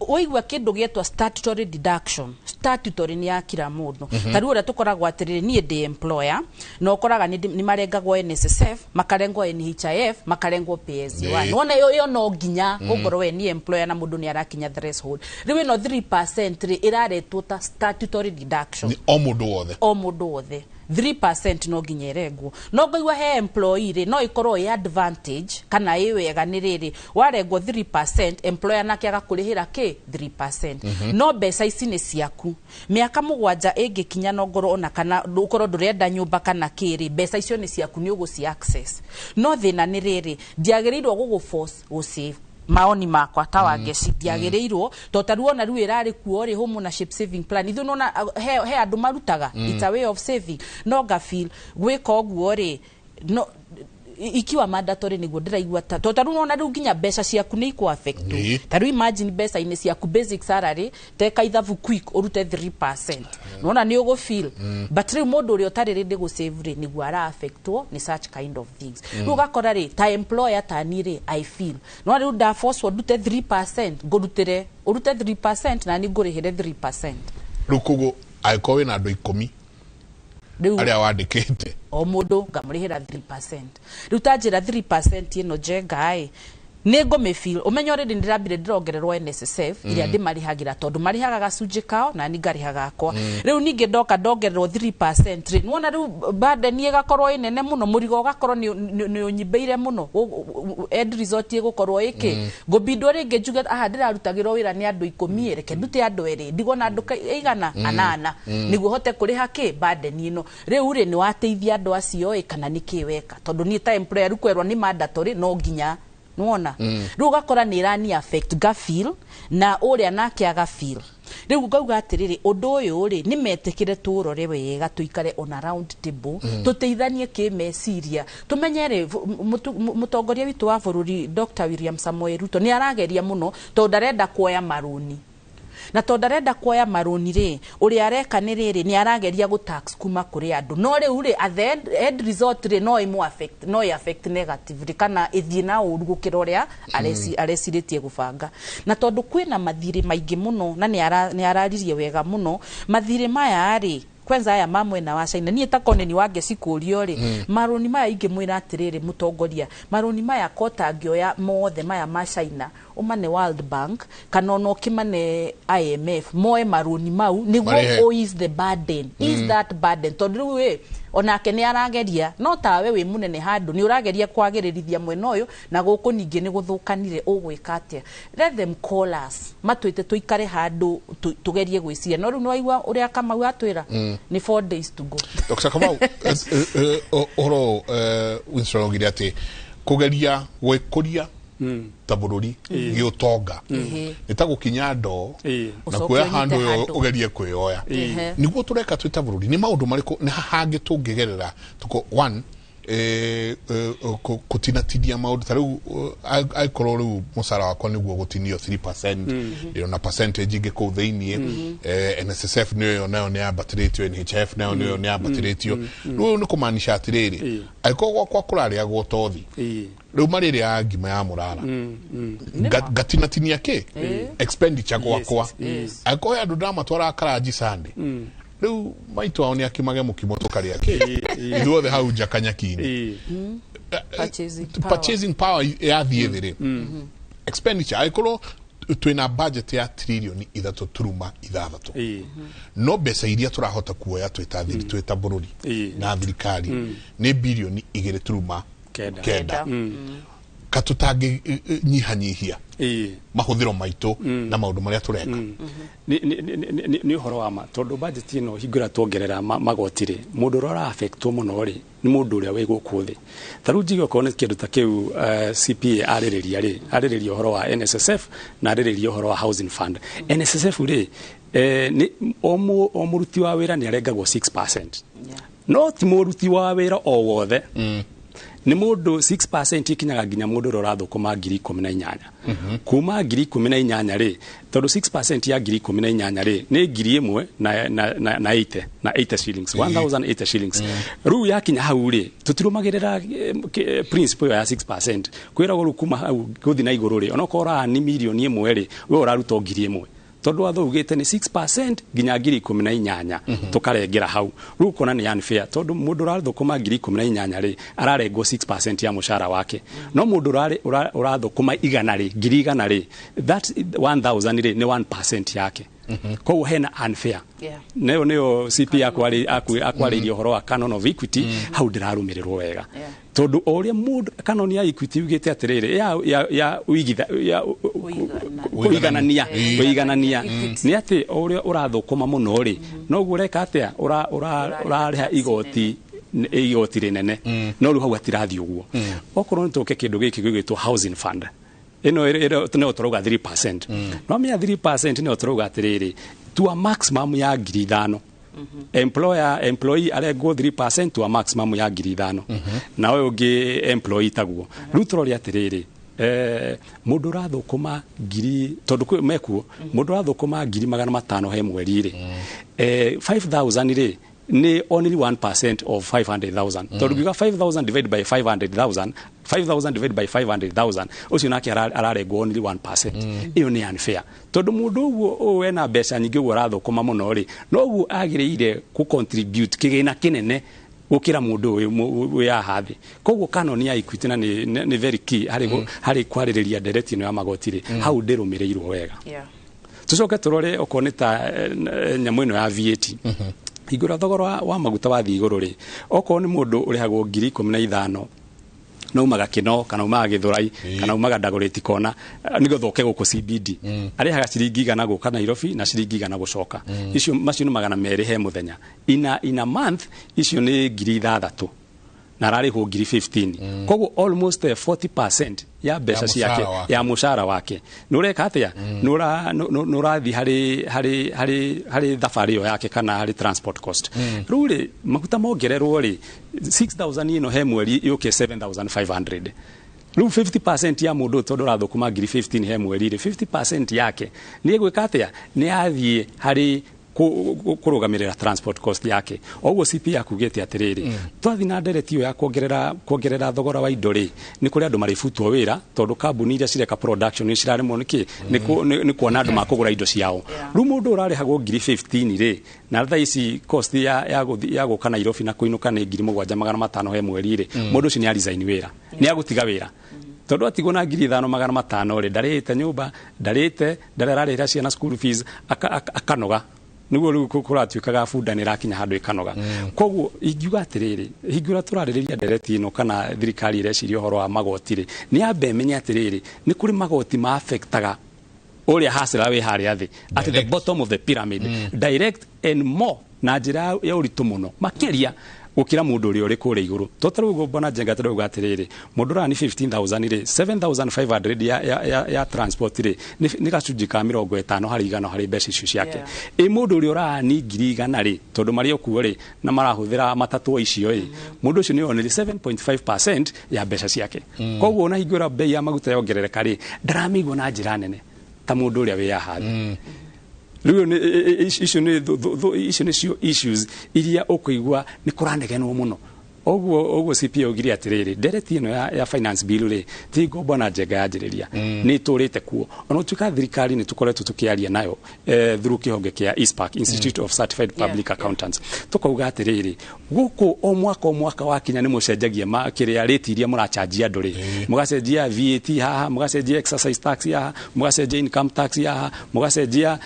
Waigua kĩndũ gĩetwa statutory deduction, statutory nĩ ya kila mũndũ. Ta rĩu ũrĩa tũkoragwo atĩrĩrĩ, niĩ ndĩ employer, na ũkoraga nĩ marengagwo NSSF, makarengwo NHIF, makarengwo PSY. Nĩwona ĩyo no nginya ũkorwo we nĩ employer na mũndũ nĩ arakinya threshold. Rĩu ĩno 3% rĩ, ĩraretwo ta statutory deduction. Nĩ o mũndũ wothe. O mũndũ wothe. 3% no nginya ĩrengwo. No ngaigua he employee rĩ, no ĩkorwo ĩ advantage kana ĩ wega nĩ rĩrĩ, warengwo 3%, employer nake agakũrĩhĩra kĩ 3%. No mbeca ici nĩ ciaku. Mĩaka 7 ĩngĩkinya no ngorwo ona kana ũkorwo ndũrenda nyũmba kana kĩrĩ, mbeca icio nĩ ciaku, nĩ ũgũci access. No thĩna nĩ rĩrĩ, ndiagĩrĩirwo gũgũ force gũ save. Maoni makwa ta Wangeci, ndiagĩrĩirwo, to ta rĩu ona rĩu ĩrarĩ kuo rĩ, home ownership saving plan, ithuĩ nona he andũ marutaga. It's a way of saving, no ngafeel gwĩka ũguo rĩ, no ikiwa mandatory nĩguo ndĩraigua ta to ta rĩu nona rĩu nginya mbeca ciaku nĩ ikũ affect. Ta rĩu imagine mbeca-inĩ ciaku, basic salary, teka ithabu quick, ũrute 3%, nona nĩ ũgũ feel. But rĩu mũndũ ũrĩa ũtarĩ ready gũ save rĩ, nĩguo ara affectwo nĩ such kind of things. Rĩu ũgakora rĩ, ta employer ta niĩ rĩ, I feel no rĩu ndaforcwo ndute 3%, ngũrutĩre, ũrute 3% na niĩ ngũrĩhĩre 3%. Rĩu koguo angĩkorwo wĩna andũ 10 Rĩu arĩa wandĩkĩte, o mũndũ ngamũrĩhĩra 3%. Rĩu ta njĩra 3% ĩno njenga ĩ nĩ ngũmĩfeel. Ũmenye already ndĩrambire ndĩrongererwo NSSF ĩrĩa ndĩmarĩhagĩra, tondũ marĩhaga gacunjĩ kao na niĩ ngarĩha gakwa. Rĩu ningĩ ndoka ndongererwo 3% rĩ, nĩwona rĩu burden ĩgakorwo ĩ nene mũno, mũrigo ũgakorwo nĩ ũnyimbĩire mũno. End result ĩgũkorwo ĩkĩ ngũbindwo rĩngĩ njuge aha ndĩrarutagĩrwo wĩra nĩ andũ 10, reke ndute andũ 2, ndigwo na andũ 8 8 nĩguo hote kũrĩha kĩ burden ĩno. Rĩu rĩ, nĩ wateithia andũ acio ĩ kana nĩ kĩ weka? Tondũ niĩ ta employer rĩu kwerwo nĩ mandatory, no nginya nĩwona. Rĩu ũgakora nĩ ĩrani affect, ngafeel na ũrĩa nake agafeel. Rĩu ngauga atĩrĩrĩ, ũndũ ũyũ rĩ, nĩ metĩkĩre tũrore wega, tũikare on a round table, tũteithanie kĩmeciria, tũmenye rĩ, mũtongoria witũ wa bũrũri Dr. William Samoei Ruto nĩ arageria mũno, tondũ ndarenda kuoya marũni, na tondũ ndarenda kuoya marũni rĩ, ũrĩa areka nĩ rĩrĩ, nĩ arageria gũ tax kuma kũrĩ andũ. No rĩu rĩ, at the end result rĩ, no ĩmũ affect, no ĩ affect negatively kana ĩthiĩ na ũru gũkĩra ũrĩa arecirĩtie gũbanga. Na tondũ kwĩna mathirĩ maingĩ mũno, na nĩ araririe wega mũno mathirĩ maya rĩ, kwanza aya ma mwena wa China. Niĩ ta Koneni wa Ngeci kũrio rĩ, marũni maya ingĩmwĩra atĩrĩrĩ, mũtongoria, marũni maya kota angĩoya mothe maya ma China, ũmane World Bank kana ona ũkĩmane IMF, moe marũni mau nĩguo Marĩhe. o ease the burden, ease that burden, tondũ rĩu ĩ onake nĩ arageria, no tawe wĩ mũnene handũ nĩ ũrageria kwagĩrĩrithia mwena ũyũ, na gũkũ ningĩ nĩ gũthũkanire, ũgwĩka atĩa? Let them call us, matwĩte tũikare handũ tũgerie gwĩciria. No rĩu nĩ waigua ũrĩa Kamau atwĩra, nĩ 4 days to go. Dr. Kamau, ũhoro Winston augire atĩ kũgeria gwĩkũria ta bũrũri gĩũtonga nĩ ta gũkinya ndoo na Ũcoke kuoya ũnyite handũ ĩyo handũ. Ũgerie kwĩyoya. Nĩguo tũreka twĩ ta bũrũri, nĩ maũndũ marĩkũ nĩ hangĩ tũngĩgerera tuko one kũtinatinia maũndũ ta rĩu, angĩkorwo rĩu mũcara wakwa nĩguo gũtinio 3%, ndĩrona percentage ingĩ kũu thĩiniĩ, NSSF nĩyo nayo nĩ yambatĩrĩtio, NHIF nayo nĩyo nĩ yambatĩrĩtio. Rĩu nĩ kũmaanisha atĩrĩrĩ, angĩkorwo gwakwa kũrarĩagwo tothi, rĩu marĩrĩaga ngima ya mũrara, ngatinatinia kĩ expenditure gwakwa. Angĩkorwo he andũ ndamatwaraga karanji Sunday, rĩu maitũ ao nĩ akĩmage mũkimo tũkarĩa kĩ ithuothe hau nja kanyaki-inĩ. Purchasing power. Purchasing power yathiĩ thĩ rĩ, expenditure, angĩkorwo twĩna budget ya 3.6 trillion, no mbeca iria tũrahota kuoya twĩ ta bũrũri na thirikari nĩ 2.9 billion, 9. Katũtangĩ nyihanyihia mahũthĩro maitũ na maũndũ marĩa tũreka. Nĩ ũhoro wa ma, tondũ budget ĩno hingo ĩrĩa tuongerera magoti rĩ, mũndũ ũrĩa ũra-affectwo mũno rĩ, nĩ mũndũ ũrĩa wĩ gũkũ thĩ. Ta rĩu njigue okorwo nĩ kĩndũ ta kĩu, CPA arĩrĩria rĩ, arĩrĩria ũhoro wa NSSF na arĩrĩria ũhoro wa housing fund. NSSF rĩ, nĩ o mũruti wa wĩra nĩ arengagwo 6%, no ti mũruti wa wĩra o wothe, nĩ mũndũ 6% ikinyaga nginya mũndũ ũrĩa ũrathũkũma 18,000. Kuma 18,000 rĩ, tondũ 6% ya 18,000 rĩ, nĩ 1,000 na 80 na 80 shillings, 1080 shillings. Rĩu yakinya hau rĩ, tũtirũmagĩrĩra principle ĩyo ya 6%. Kwĩragwo rĩu kuma hau gũthiĩ na igũrũ rĩ, onokorwo ũrani 1 million rĩ, we ũraruta o 1,000, tondũ watho ugĩte nĩ 6% nginya 18,000, tũkarengera hau. Rĩu ũkona nĩ unfair, tondũ mũndũ ũrathũkũma 18,000 rĩ, ararengwo 6% ya mũcara wake, no mũndũ ũrathũkũma 100 rĩ, 100,000 rĩ, that 1000 rĩ, nĩ 1% yake. Koguo hena unfair. Nayo nĩyo CP akwarĩirie ũhoro wa canon of equity. Hau ndĩrarũmĩrĩrwo wega, tondũ o ũrĩa mũndũ, canon ya equity yugĩte atĩrĩrĩ, ya ũigitha ya kũiganania nĩ atĩ o ũrĩa ũrathũkũma mũno rĩ, noguo ũreka atĩa, ũrarĩha igoti rĩnene. No rĩu hau hatirathiĩ ũguo. Okorwo nĩ tũke kĩndũ gĩkĩ gĩgwĩtwo housing fund, Ĩno no tũrauga 3%. No menya 3% nĩyo tũrauga atĩrĩrĩ, tua maximum ya 5,000. Employer, employee arengwo 3% to a maximum ya 5,000, na ũyũ ũngĩ employee taguo. Rĩu tũrore atĩrĩrĩ, mũndũ ũrathũkũma ngiri, tondũ mekuo mũndũ ũrathũkũma 500,000 he mweri rĩ, 5000 rĩ nĩ only 1% of 500,000, tondũ ngiuga 5000 divided by 500,000, 5000 divided by 500,000, ũcio nake ararengwo only 1%. Ĩyo nĩ unfair, tondũ mũndũ ũguo ũyũ ena mbeca nyingĩ ũguo arathũkũma mũno rĩ, noguo agĩrĩire kũ contribute kĩgĩna kĩnene gũkĩra mũndũ ũyũ wĩ haha thĩ. Koguo kanoni ya Equity na nĩ very key harĩ harĩ kwarĩrĩria ndereti ĩno ya magoti rĩ, hau ndĩrũmĩrĩirwo wega. Tucoke tũrore okorwo nĩ ta nyamũ ĩno ya VAT. Hingũra thogora wa maguta wathiĩ igũrũ rĩ, okorwo nĩ mũndũ ũrĩhagwo 15,000 na umaga Kĩno kana umaga Gĩthũrai kana umaga Ndagũrĩti kona, nĩgetha ũke gũkũ CBD, arĩhaga ciringi 100 gũka Nairobi na ciringi 100 gũcoka. Icio macio nĩ 200 he mũthenya. Ina month icio nĩ 6,000, na ararĩhwo ngiri 15. Koguo almost 40% ya mbeca ya ciake mũcara wake. Ya mũcara wake nĩ ũreka atĩa? Nĩ ũrathiĩ harĩ thabarĩ ĩyo yake kana harĩ transport cost. Rĩu rĩ, maguta mongererwo rĩ, 6000 ĩno he mweri yũke 7500. Rĩu 50% ya mũndũ ũyũ, tondũ ũrathũkũma ngiri 15 he mweri rĩ, 50% yake nĩ ĩgwĩka atĩa? Nĩ yathiĩ harĩ kũrũgamĩrĩra transport cost yake. Oguo CP yakugĩte atĩrĩrĩ, twathiĩ na ndereti ĩyo ya kuongerera thogora wa indo rĩ, nĩ kũrĩ andũ marĩbutwo wĩra, tondũ kambuni iria cireka production nĩ ciraremwo nĩkĩ nĩ kuona andũ makũgũra indo ciao. Rĩu mũndũ ũrarĩhagwo ngiri 15 rĩ, na thaa ici cost ya gũka Nairobi na kũinũka nĩ 7,500 he mweri rĩ, mũndũ ũcio nĩ aresign wĩra, nĩ agũtiga wĩra, tondũ atigwo na 5,500 rĩ, ndarĩhĩte nyũmba, ndarĩte, ndarĩ ararĩhĩra ciana school fees, akanoga. Nĩguo rĩu kũratuĩkaga bunda nĩ ĩrakinya handũ ĩkanoga. Koguo ingiuga atĩrĩrĩ, hingo ĩrĩa tũrarĩrĩria ndereti ĩno kana thirikari ĩreciria ũhoro wa magoti rĩ, nĩ yambe ĩmenye atĩrĩrĩ, nĩ kũrĩ magoti ma affectaga ũrĩa hacera wĩ harĩa thĩ at the bottom of the pyramid, direct and more, na njĩra ya ũritũ mũno makĩria gũkĩra mũndũ ũrĩa ũrĩ kũrĩa igũrũ. To ta rĩu ũguo mbona Njenga tũrauga atĩrĩrĩ, mũndũ ũrĩa nĩ 15,000 rĩ, 7500 ya transport rĩ, nĩ gacunjĩ ka 50% harĩ mbeca icio ciake. Ĩ mũndũ ũrĩa ũrani 100,000 rĩ, tondũ marĩ o kuo rĩ na marahũthĩra matatũ icio ĩ, mũndũ ũcio nĩ onire 7.5% ya mbeca ciake. Koguo ona hingo ĩrĩa bei ya maguta yongerereka rĩ, ndaramĩigua na njĩra nene ta mũndũ ũrĩa wĩ haha thĩ. Rĩu icio nĩcio issues iria ũkũigua nĩ kũranegenwo mũno. Ũguo CPA augire atĩrĩrĩ, ndereti ĩno ya finance bill rĩ, ti ngombo na Njenga yanjĩrĩria, nĩ ĩtũrĩte kuo. Ona ũtuĩka thirikari nĩ tũkoretwo tũkĩaria nayo through kĩhonge kĩa ICPAK, Institute of Certified Public Accountants, tũkauga atĩrĩrĩ, gũkũ o mwaka wakinya nĩ mũcenjagia kĩrĩa rate iria mũrachanjia andũ rĩ, mũgacenjia VAT haha, mũgacenjia excise tax haha, mũgacenjia income tax haha, mũgacenjia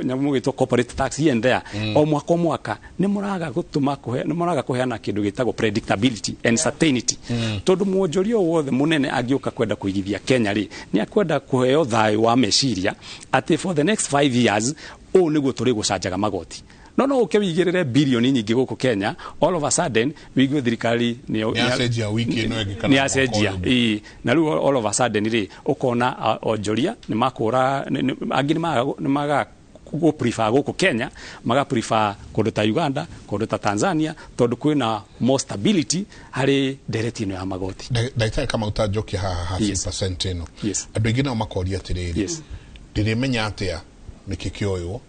nyamũ gĩtwo corporate tax here and there. O mwaka nĩ mũraga gũtũma kũhe, nĩ mũraga kũheana kĩndũ gĩtagwo predictability and certainty, tondũ mwonjoria o wothe mũnene angĩũka kwenda kũigithia Kenya rĩ, nĩ akwenda kũheo thayũ wa meciria atĩ for the next 5 years ũũ nĩguo tũrĩ gũcanjaga magoti. No ũke wĩigĩrĩre bilioni nyingĩ gũkũ Kenya, all of a sudden wĩigue thirikari nĩ acenjia wiki ĩno ĩngĩ kana nĩ acenjia mwaka ũyũ ũngĩ. Ĩĩ. Na rĩu all of a sudden rĩ, ũkona onjoria nĩ makũra, angĩ nĩ maga gũ prefer gũkũ Kenya, maga prefer kũndũ ta Uganda, kũndũ ta Tanzania, tondũ kwĩna more stability harĩ ndereti ĩno ya magoti. Ndagĩtarĩ Kamau, ta njokia haha ha 3% ĩno. Andũ aingĩ nao makoria atĩrĩrĩ, ndĩrĩmenya atĩa nĩkĩ kĩoywo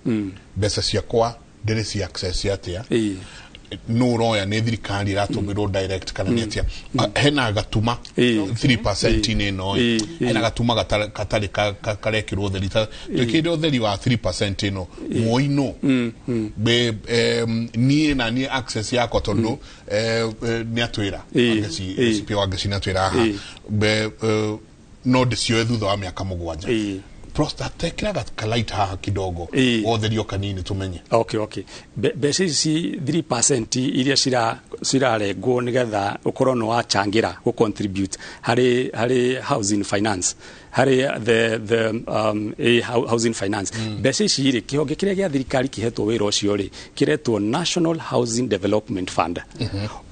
mbeca ciakwa, ndĩrĩ ci access atĩa, nũ ũroya, nĩ thirikari ĩratũmĩrwo direct kana nĩ atĩa? Hena gatuma 3% ĩno ĩ, hena gatuma gatarĩ karekĩrwo ũtheri, ta twĩkĩre ũtheri wa 3% ĩno muoino be niĩ na niĩ access yakwa, tondũ nĩ atwĩra Wangeci, CP Wangeci nĩ atwĩra haha be no ndĩcioe thutha wa mĩaka 7. Prostate kĩraga kalight haha kidogo, wotherio kanini tumenye. Okay. Mbeca ici 3% iria cirarengwo nĩgetha ũkorwo nĩ wachangĩra gũ contribute harĩ housing finance, Harĩ the housing finance, mbeca ici rĩ, kĩhonge kĩrĩa gĩa thirikari kĩhetwo wĩra ũcio rĩ, kĩretwo National Housing Development Fund.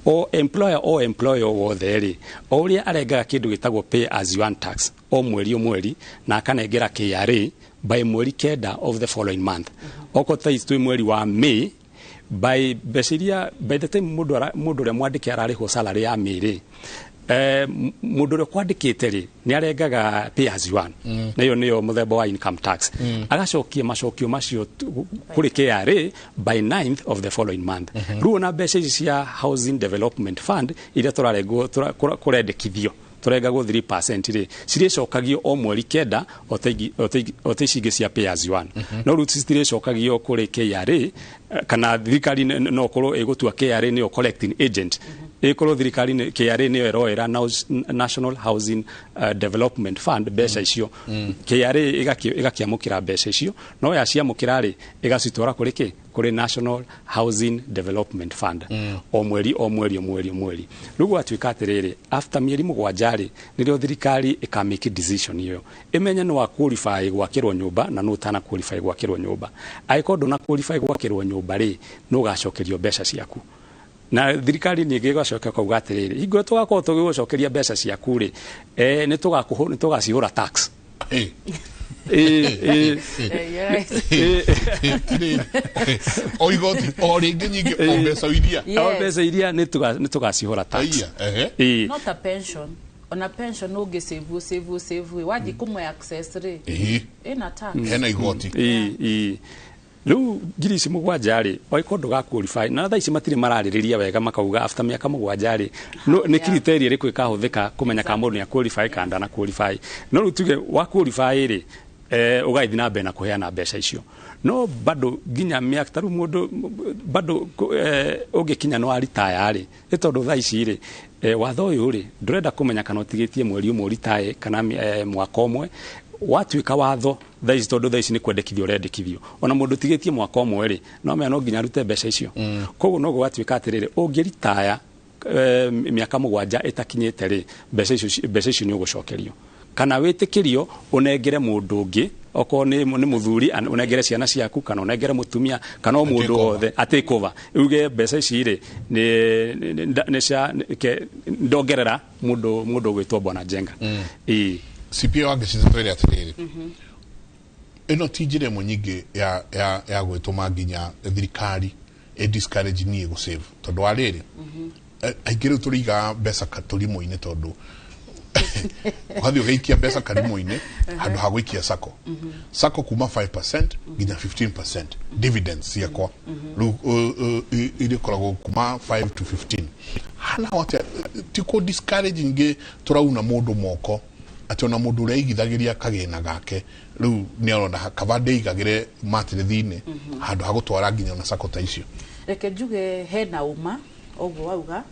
O employer, o employer wothe rĩ, o ũrĩa arengaga kĩndũ gĩtagwo pay as you earn tax o mweri o mweri na akanengera KRA by mweri 9 of the following month, okorwo thaa ici twĩ mweri wa May, by mbeca iria, by the time mũndũ ũrĩa mwandĩke ararĩhwo salary ya May rĩ, mũndũ ũrĩa kwandĩkĩte rĩ, nĩ arengaga pay as you earn, na ĩyo nĩyo mũthemba wa income tax, agacokia macokio macio kũrĩ KRA by 9th of the following month. Rĩu ona mbeca ici cia Housing Development Fund iria tũrarengwo, kũrendekithio tũrengagwo 3% rĩ, cirĩcokagio o mweri 9 o ta ici ingĩ cia pay as you earn. No rĩu citirĩcokagio kũrĩ KRA, kana thirikari no korwo ĩgũtua KRA nĩyo collecting agent, ĩkorwo thirikari KRA nĩyo ĩroera National Housing Development Fund mbeca icio. KRA ĩgakĩamũkĩra mbeca icio, no yaciamũkĩra rĩ, ĩgacitwara kũrĩ kĩ? Kũrĩ National Housing Development Fund, o mweri o mweri o mweri o mweri. Rĩu gwatuĩka atĩrĩrĩ, after mĩeri 7 rĩ, nĩrĩo thirikari ĩkamake decision ĩyo, ĩmenye nĩ wa qualify gwakĩrwo nyũmba na nũ ũtana qualify gwakĩrwo nyũmba. Angĩkorwo ndũna qualify gwakĩrwo nyũmba rĩ, nĩ ũgacokerio mbeca ciaku, na thirikari ningĩ ĩgacoka kauga atĩrĩrĩ, hingo ĩrĩa tũgakorwo tũgĩgũcokeria mbeca ciaku rĩ, nĩ tũgacihũra tax. O igoti o rĩngĩ nyingĩ o mbeca iria. O mbeca iria nĩ tũgacihũra tax. Aiya, ehe. No ta pension, ona pension ũngĩ save, save, save, wathiĩ kũmwe access rĩ, ĩna tax. Hena igoti. Ĩĩ. Rĩu 7,000 rĩ, angĩkorwo ndũga qualify, na thaa ici matirĩ mararĩrĩria wega makauga after mĩaka 7 rĩ, no nĩ criteria ĩrĩkũ ĩkahũthĩka kũmenya kana mũndũ nĩ qualify kana ndana qualify. No rĩu tuge wa qualify rĩ, ũgagĩthiĩ na mbere na kũheana mbeca icio, no bado nginya mĩaka ta rĩu mũndũ bado ũngĩkinya nĩ wa retire rĩ, nĩ tondũ thaa ici rĩ, watho ũyũ rĩ, ndũrenda kũmenya kana ũtigĩtie mweri ũmwe ũritae kana mwaka ũmwe. Watuĩka watho thaa ici, tondũ thaa ici nĩ kwendekithio ũrendekithio, ona mũndũ ũtigĩtie mwaka ũmwe rĩ, no menya no nginya arute mbeca icio. Koguo no gũgatuĩka atĩrĩrĩ, ũngĩritaya mĩaka 7 ĩtakinyĩte rĩ, mbeca icio nĩ ũgũcokerio kana wĩtĩkĩrio ũnengere mũndũ ũngĩ, okorwo nĩ mũthuri, ũnengere ciana ciaku kana ũnengere mũtumia kana o mũndũ wothe atake over, uge mbeca ici rĩ, nĩ cia ndongerera mũndũ ũgwĩtwo Bwana Njenga. Ĩĩ. CPA wangĩcice, twĩre atĩrĩrĩ, ĩno ti njĩra ĩmwe nyingĩ ya gwĩtũma nginya thirikari ĩ discourage niĩ gũ save, tondũ wa rĩrĩ, aingĩ rĩu tũrĩigaga mbeca tũrimũ-inĩ, tondũ ũgathiĩ ũgaikia mbeca karimũ-inĩ handũ ha gũikia sacco. Sacco kuma 5% nginya 15% dividends ciakwa rĩu irĩkoragwo kuma 5 to 15. Hana atĩa ti kũ discourage nyingĩ tũrauna mũndũ moko, atĩ ona mũndũ ũrĩa aigithagĩria kagĩna gake rĩu nĩ arona kaba ndĩigagĩre matĩrĩthi-inĩ handũ ha gũtwara nginya ona sacco ta icio? Reke njuge hena ũma ũguo wauga,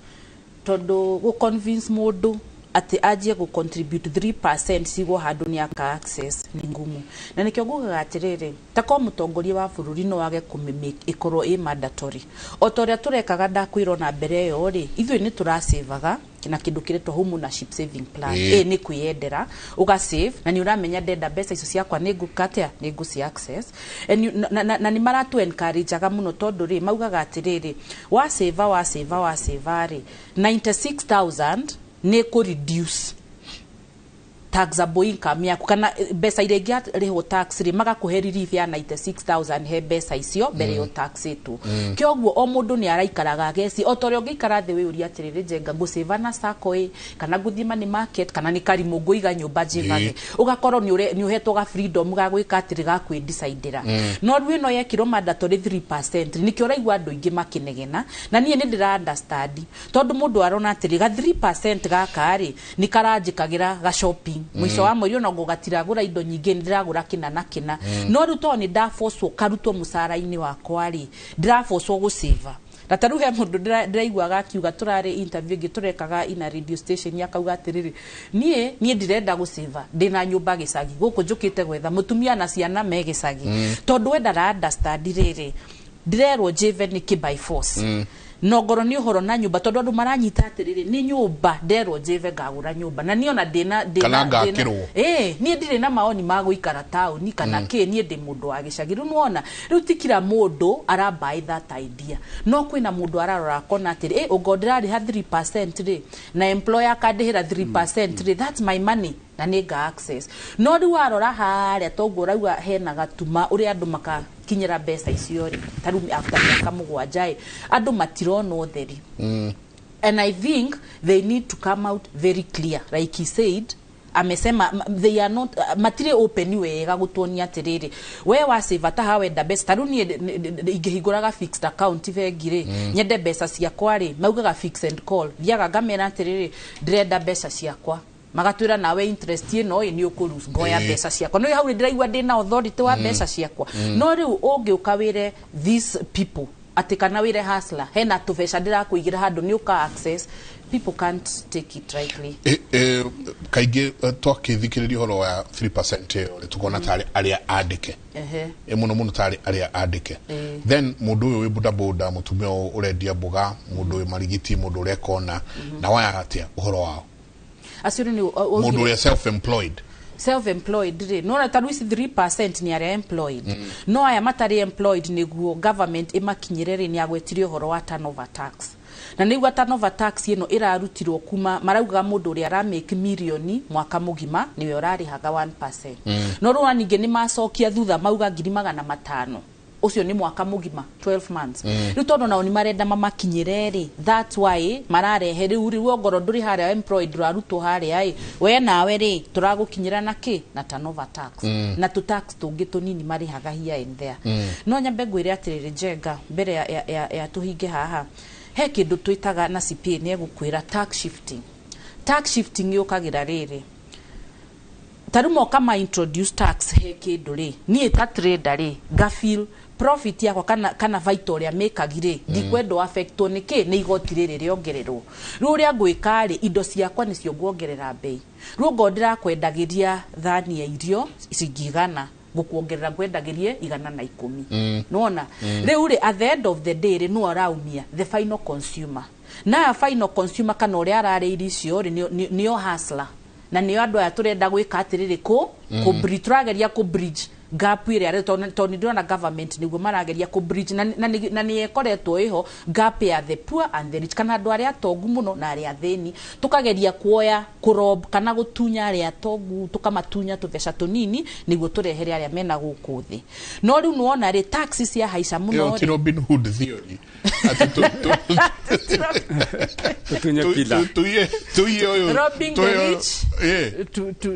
tondũ gũ convince mũndũ atĩ anjie gũ contribute 3% cigwo handũ nĩ aka access nĩ ngumu. Na nĩkĩo ngugaga atĩrĩrĩ, ta korwo mũtongoria wa bũrũri no age kũmĩ ĩkorwo ĩ mandatory o ta ũrĩa tũrekaga, ndakwĩrwo na mbere ĩyo rĩ, ithuĩ nĩ tũracĩvaga na kĩndũ kĩretwo home ownership saving plan. Ĩ nĩ kwĩyendera ũga save na nĩ ũramenya ndenda mbeca icio ciakwa nĩ ngũka atĩa, nĩ ngũci access. And na nĩ maratu encourageaga mũno, tondũ rĩ, maugaga atĩrĩrĩ, wa save, wa save, wa save rĩ, 96,000 nĩ kũ reduce taxable income yaku kana mbeca iria ingĩarĩhwo tax rĩ, magakũhe relief ya 96,000 he mbeca icio mbere yo taxĩtwo. Kĩoguo o mũndũ nĩ araikaraga ageci o ta ũrĩa ũngĩikara thĩ wĩyũrie atĩrĩrĩ, Njenga, ngũcĩva na sacco ĩ kana ngũthiĩ money market kana nĩ karimũ ngũiga nyũmba njĩvage? Ũgakorwo nĩ ũhetwo ga freedom ga gwĩka atĩrĩ, ga kwĩdecidĩra. No rĩu ĩno yekirwo mandatory 3%, nĩkĩo ũraigua andũ aingĩ makĩnegena, na niĩ nĩ ndĩra understand, tondũ mũndũ arona atĩrĩ, ga 3% gaka rĩ, nĩ karanjĩkagĩra ga shopping mũico wa mweri, ona gatiragũra indo nyingĩ, nĩ ndĩragũra kĩna na kĩna. No rĩu tondũ nĩ ndabocwo karutwo mũcara-inĩ wakwa rĩ, ndĩrabocwo gũcĩva. Na ta rĩu he mũndũ ndĩraiguaga akiuga, tũrarĩ interview ĩngĩ tũrekaga ina radio station, akauga atĩrĩrĩ, niĩ ndirenda gũcĩva, ndĩna nyũmba gĩcagi gũkũ, njũkĩte gwetha mũtumia na ciana me gĩcagi, tondũ we ndara understand rĩrĩ, ndĩrerwo njĩve nĩkĩ by force. No ngoro nĩ ũhoro na nyũmba, tondũ andũ maranyita atĩrĩrĩ, nĩ nyũmba nderwo njĩve ngagũra nyũmba, na niĩ ona ndĩna Kana ngakĩrwo. Ĩĩ, niĩ ndirĩ na maoni ma gũikara taũni kana kĩ, niĩ ndĩ mũndũ wa gĩcagi. Rĩu nĩwona rĩu ti kila mũndũ arabuy that idea, no kwĩna mũndũ ararora akona atĩrĩ, ũngorwo ndĩrarĩha 3% rĩ, na employer akandĩhĩra 3% rĩ, that's my money na nĩ nga access. No rĩu warora harĩa toguo ũrauga hena gatuma ũrĩa andũ makakinyĩra mbeca icio rĩ, ta rĩu after mĩaka 7 ĩ, andũ matirona ũtheri. And I think they need to come out very clear, like he said, amesema they are not, matirĩ open wega gũtuonia atĩrĩrĩ, we wa save ta haha wenda mbeca. Ta rĩu niĩ ingĩhingũraga fixed account bengi rĩ, nyende mbeca ciakwa rĩ, maugaga fix and call. Thiaga ngamera atĩrĩrĩ, ndĩrenda mbeca ciakwa, magatwĩra nawe interest ĩno ĩ nĩ ũkũlose. Ngoya mbeca ciakwa, no hau ndĩraigua ndĩna authority wa mbeca ciakwa. No rĩu ũngĩũka wĩre these people atĩ, kana wĩre hustler hena tũbeca ndĩrakũigĩra handũ nĩ ũka access, people can't take it rightly. Kaingĩ twakĩthikĩrĩria ũhoro wa 3% ĩyo rĩ, tũkona tarĩ arĩa andĩke, mũno mũno tarĩ arĩa andĩke. Then mũndũ ũyũ wĩ bodaboda, mũtumia ũyũ ũrendia mboga, mũndũ wĩ marigiti, mũndũ ũrekona na waya atĩa ũhoro wao? Acio rĩ nĩ Mũndũ ũrĩa self employed. Self employed rĩ, nona ta rĩu ici 3% nĩ arĩa employed. No aya matarĩ employed, nĩguo government ĩmakinyĩre rĩ, nĩ agwetire ũhoro wa turnover tax, na nĩguo turnover tax ĩno ĩrarutirwo kuma maraugaga mũndũ ũrĩa aramake mirioni mwaka mũgima nĩwe ũrarĩhaga 1%. No rĩu ningĩ nĩ macokia thutha, mauga 500,000, ũcio nĩ mwaka mũgima, 12 months. Rĩu tondũ nao nĩ marenda mamakinyĩre rĩ, that's why mararehe rĩu ongorwo ndũrĩ harĩa employed, ũrarutwo harĩa ĩ, we nawe rĩ, tũragũkinyĩra na kĩ? Na turnover tax. Na tũ tax tũngĩ tũnini marĩhaga here and there. No nyambe ngwĩre atĩrĩrĩ, Njenga, mbere ya tũhinge haha, he kĩndũ twĩtaga na CPA nĩ egũkwĩra tax shifting. Tax shifting yũkagĩra rĩrĩ, ta rĩu moka ma introduce tax he kĩndũ rĩ, niĩ ta trader rĩ, ngafeel profit yakwa kana baita ũrĩa mĩkagi rĩ, ndikwenda affectwo nĩ kĩ? Nĩ igoti rĩrĩ rĩongererwo. Rĩu ũrĩa ngwĩka rĩ, indo ciakwa nĩcio nguongerera bei. Rĩu ongorwo ndĩrakwendagĩria thani ya irio ciringi 100, ngũkuongerera ngwendagĩrie 110. Nĩwona? Rĩu rĩ, at the end of the day rĩ, nũ araumia? The final consumer. Na final consumer kana ũrĩa ararĩa irio icio rĩ, nĩo hustler, na nĩo andũ aya tũrenda gwĩka atĩrĩrĩ, kũ tũrageria kũ bridge gap ĩrĩa rĩ, tondũ nĩ ndĩrona government nĩguo marageria kũ bridge, na nĩ ĩkoretwo ĩho gap ya the poor and the rich, kana andũ arĩa atongu mũno na arĩa athĩni. Tũkageria kuoya kũrob kana gũtunya arĩa atongu, tũkamatunya tũbeca tũnini nĩguo tũrehere arĩa mena gũkũ thĩ. No rĩu nĩwona rĩ, tax ciahaica mũno Ĩyo rĩ. Ti Robin Hood theory atĩ Tutunye pillar. Tuiye ũyũ Robbing the rich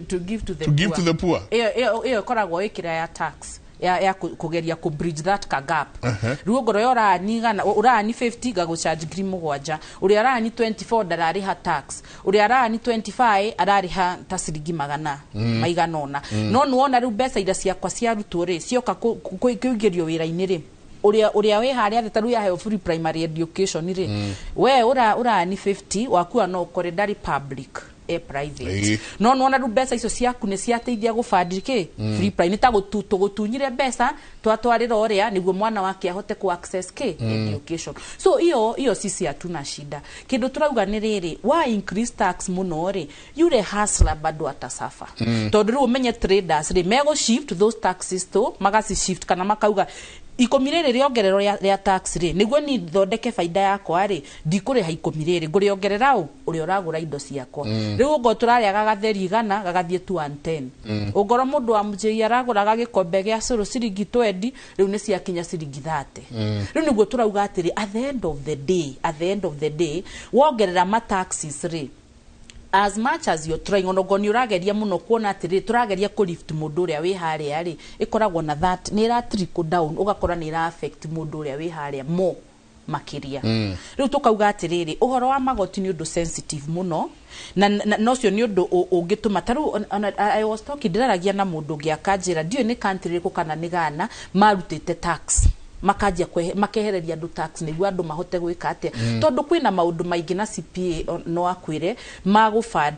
to give to the To give poor. to the poor. Ĩyo ĩkoragwo ĩkĩra ya tax ya kũgeria kũ bridge that ka gap. Rĩu ongorwo yo ũrani 100, ũrani 50, ngagũcharge 7,000. Ũrĩa arani 24 ndararĩha tax, ũrĩa arani 25 ararĩha ta ciringi magana maigana ũna. No nĩwona rĩu mbeca iria ciakwa ciarutwo rĩ, cioka kũingĩrio wĩra-inĩ rĩ, ũrĩa wĩ harĩa thĩ, ta rĩu yaheo free primary education rĩ, we ũrani 50 wakua no ũkore ndarĩ public, e private. No nĩwona rĩu mbeca icio ciaku nĩ ciateithia gũbandi kĩ? Free primary. Nĩ ta tũgũtunyire mbeca twatwarĩra ũrĩa nĩguo mwana wake ahote ku access kĩ? Education. So iyo sisi hatuna shida. Kĩndũ tũrauga nĩ rĩrĩ, wa increase tax mũno rĩ, yule hustler bado atasuffer. Tondũ rĩu ũmenye traders rĩ, megũ shift those taxes to magaci shift, kana makauga 10 rĩrĩ rĩongererwo rĩa tax rĩ, nĩguo ni thondeke baida yakwa rĩ, ndikũrĩha 10 rĩrĩ, ngũrĩongerera ũ? Ũrĩa ũragũra indo ciakwa. Rĩu ũngorwo tũrarĩaga gatheri 100, gagathiĩ 210. Ũngorwo mũndũ wa mũjĩi aragũraga gĩkombe gĩa cũrũ ciringi 20, rĩu nĩ ciakinya ciringi 30. Rĩu nĩguo tũrauga atĩrĩ, at the end of the day, at the end of the day, wongerera ma taxes rĩ, as much as you're trying, ona okorwo nĩ ũrageria mũno kuona atĩrĩ tũrageria kũ lift mũndũ ũrĩa wĩ harĩa rĩ, ĩkoragwo na that nĩ ĩra trickle down, ũgakora nĩ ĩra affect mũndũ ũrĩa wĩ harĩa more makĩria. Rĩu tũkauga atĩrĩrĩ, ũhoro wa magoti nĩ ũndũ sensitive mũno, na ũcio nĩ ũndũ ũngĩtũma ta rĩu I was talking, ndĩraragia na mũndũ ũngĩ akanjĩra, ndiũĩ nĩ country ĩrĩkũ kana nĩ Ghana, marutĩte tax, makanjia makehereria andũ tax nĩguo andũ mahote gwĩka atĩa? Tondũ kwĩna maũndũ maingĩ na CPA no akwĩre ma gũfund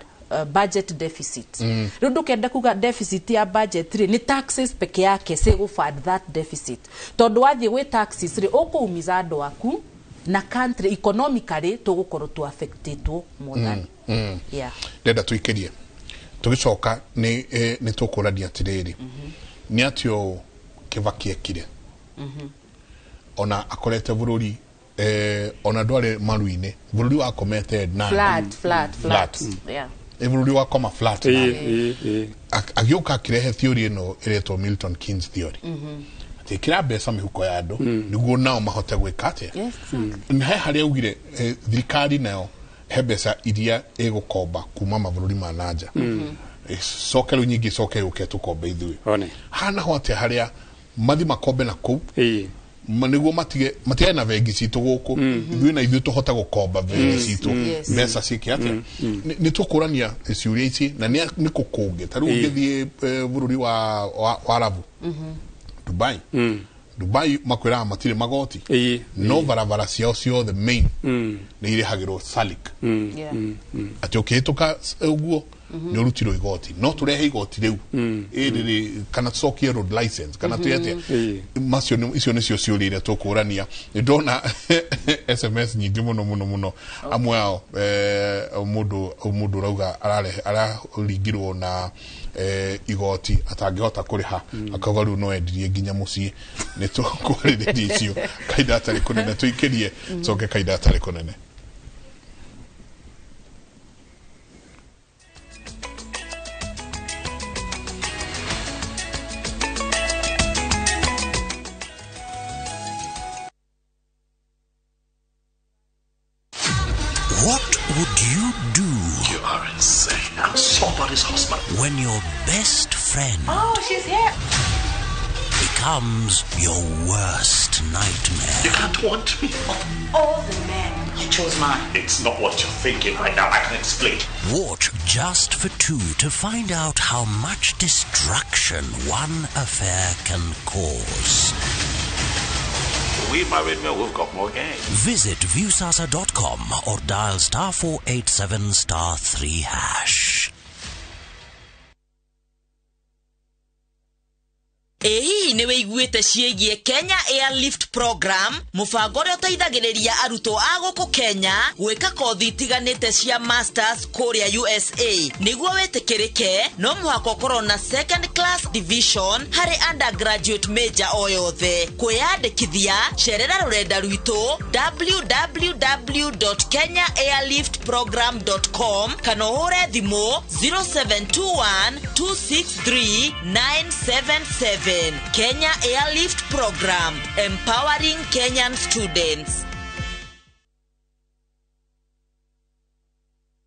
budget deficit. Rĩu ndũkende kuga deficit ya budget rĩ, nĩ taxes peke yake cigũ fund that deficit, tondũ wathiĩ gwĩ taxes rĩ, ũkũumiza andũ aku. Na country economically tũgũkorwo tu affected more than yeah. Ndenda tuikirie tugicoka ni ni tukũrania atiriri ni atio Kibaki ekire ona akorete bururi ona ndware maru-inĩ bururi wakomete na flat flat flat, yeah. Bururi wakoma flat agĩũka akĩrehe theory ĩno ĩretwo Milton Keynes theory atĩ ĩkĩra mbeca mĩhuko ya andũ nĩguo nao mahote gwĩka atĩa. Na he harĩa augire thirikari nayo he mbeca iria ĩgũkomba kuma mabũrũri ma nanja coke rĩu nyingĩ coke yũke tũkombe ithuĩ hana ho atĩa harĩa mathi makombe na kũu nĩguo matige na bengi citũ gũkũ ithuĩ na ithuĩ tũhote gũkomba bengi citũ mbeca ciĩke atĩa. Nĩ tũkũrania ciũria ici na nĩ kũ kũngĩ ta rĩu ũngĩthiĩ bũrũri wa Arabu Dubai Dubai makwĩraga matirĩ magoti no barabara ciao ciothe main nĩ irĩhagĩrwo salik atĩ ũkĩhĩtũka ũguo nĩ ũrutirwo igoti no tũrehe igoti rĩu ĩrĩrĩ kana tũcokie road license kana twĩ atĩa macio icio nĩcio ciũria iria tũkũrania. Nĩ ndona SMS nyingĩ mũno mũno mũno amwe ao mũndũ ũrauga araringirwo na igoti atangĩhota kũrĩha akauga rĩu no endirie nginya mũciĩ. Nĩ tũkwarĩrĩria icio kahinda gatarĩ kũnene tũikĩrie coke kahinda gatarĩ kũnene. What would you do? You are insane. I'm somebody's husband. When your best friend... Oh, she's here. ...becomes your worst nightmare. You can't want me. Of all the men, you chose mine. It's not what you're thinking right now. I can explain. Watch Just for Two to find out how much destruction one affair can cause. We married men, we've got more game. Visit viewsasa.com or dial *487*3#. Ĩĩ nĩ wĩiguĩte ciĩgiĩ Kenya Airlift Program, mũbango ũrĩa ũteithagĩrĩria arutwo a gũkũ Kenya gwĩka kothi itiganĩte cia masters kũrĩa USA. Nĩguo wĩtĩkĩrĩke no mũhaka ũkorwo na second class division harĩ undergraduate major o yothe. Kwĩyandĩkithia cerera rũrenda rwitũ www.kenyaairliftprogram.com kana ũhũre thimũ 0721 263 977. Kenya Airlift Program, empowering Kenyan students.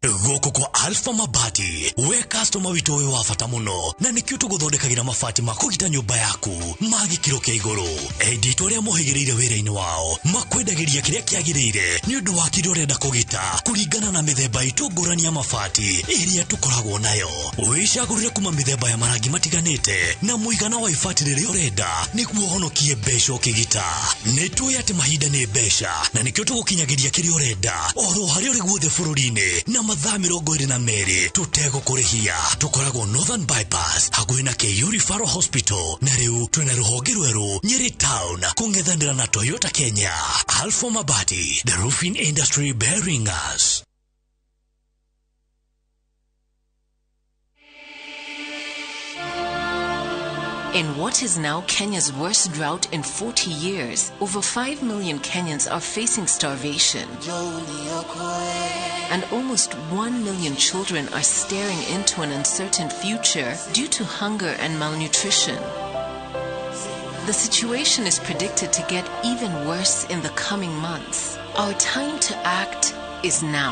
Gũkũ kwa Alpha Mabati we customer witũ ũyũ wa bata mũno na nĩkĩo tũgũthondekagĩra mabati ma kũgita nyũmba yaku ma gĩkĩro kĩa igũrũ. Enditũ arĩa mohĩgĩrĩire wĩra-inĩ wao makwendagĩria kĩrĩa kĩagĩrĩire nĩ ũndũ wa kĩrĩa ũrenda kũgita kũringana na mĩthemba itũ ngũrani ya mabati ĩrĩa tũkoragwo nayo. Wĩcagũrĩre kuma mĩthemba ya marangi matiganĩte na mũigana wa ibati rĩrĩa ũrenda nĩguo ũhonokie mbeca ũkĩgita. Nĩ tũĩ atĩ mahinda nĩ mbeca na nĩkĩo tũgũkinyagĩria kĩrĩa ũrenda oro harĩa ũrĩ guothe bũrũri-inĩ na mathaa 22 tũtegũkũrĩhia. Tũkoragwo Northern Bypass hakuhĩ na KU Referral Hospital na rĩu twĩna rũhonge rwerũ Nyeri Town kũng'ethanĩra na Toyota Kenya. Alpha Mabati, the roofing industry bearing us. In what is now Kenya's worst drought in 40 years, over 5 million Kenyans are facing starvation. And almost 1 million children are staring into an uncertain future due to hunger and malnutrition. The situation is predicted to get even worse in the coming months. Our time to act is now.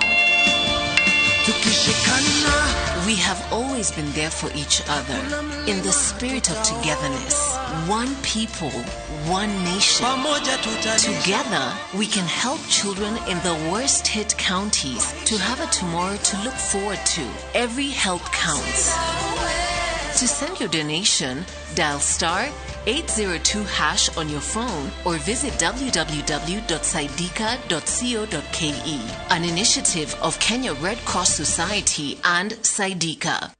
We have always been there for each other. In the spirit of togetherness, one people, one nation. Together, we can help children in the worst hit counties to have a tomorrow to look forward to. Every help counts. To send your donation, dial *802# on your phone or visit www.saidika.co.ke. An initiative of Kenya Red Cross Society and Saidika.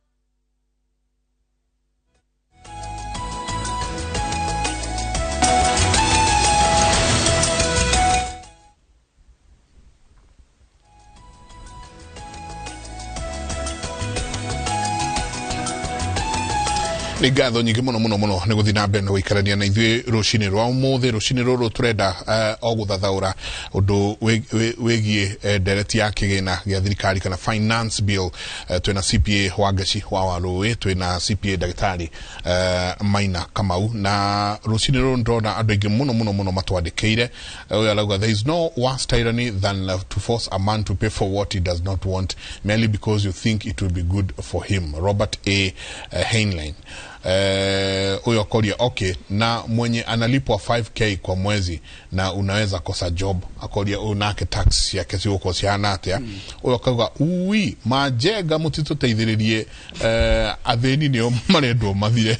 Nĩ ngatho nyingĩ mũno mũno mũno nĩ gũthiĩ na mbere na gũikarania na ithuĩ rũcinĩ rwa ũmũthĩ. Rũcinĩ rũrũ tũrenda o gũthathaũra ũndũ wĩgiĩ ndereti ya kĩgĩna gĩa thirikari kana finance bill. Twĩna CPA Wangeci wa Warũĩ, twĩna CPA ndagĩtarĩ Maina Kamau, na rũcinĩ rũrũ ndĩrona andũ aingĩ mũno mũno mũno matwandĩkĩire. Ũyũ arauga, "There is no worse tyranny than to force a man to pay for what he does not want merely because you think it will be good for him." Robert A Heinlein. Huyo akoria, okay, na mwenye analipwa 5K kwa mwezi na unaweza kosa job, akoria huyu nake tax yake cigũkorwo cihana atĩa? Ũyũ akauga, ui manjenga mũtitũteithĩrĩrie, athĩni nĩo marendwo mathire.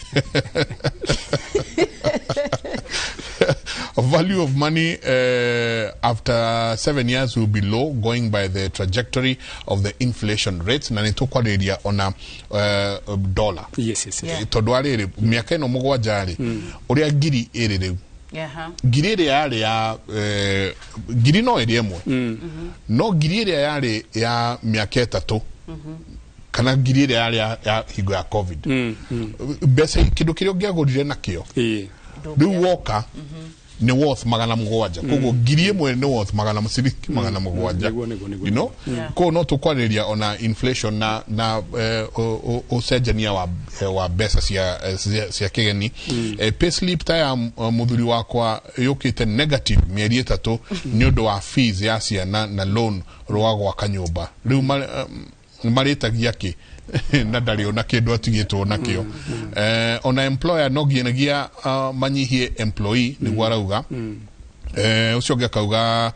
Value of money after 7 years will be low, going by the trajectory of the inflation rates. Na nĩ tũkwarĩrĩria ona dollar. Yes. Tondũ arĩrĩ mĩaka ĩno 7 rĩ, ũrĩa ngiri ĩrĩ rĩu, ngiri ĩrĩa yarĩ ya ngiri no ĩrĩ ĩmwe, no ngiri ĩrĩa yarĩ ya mĩaka 3 kana ngiri ĩrĩa yarĩ ya hingo ya COVID, mbeca kĩndũ kĩrĩa ũngĩagũrire nakĩo rĩu woka nĩ worth 700. Koguo ngiri ĩmwe nĩ worth magana ciringi 700. Nĩguo, nĩguo, nĩguo. Koguo no tũkwarĩrĩria ona inflation na ũcenjania wa mbeca cia kĩgeni. Payslip ta ya mũthuri wakwa yũkĩte negative mĩeri 3 nĩ ũndũ wa fees ya ciana na loan rwa gwaka nyũmba. Rĩu marĩtagia kĩ na ndarĩ ona kĩndũ atigĩtwo nakĩo? Ona employer no nginyagia manyihie employee, nĩguo arauga. Ũcio ũngĩ akauga,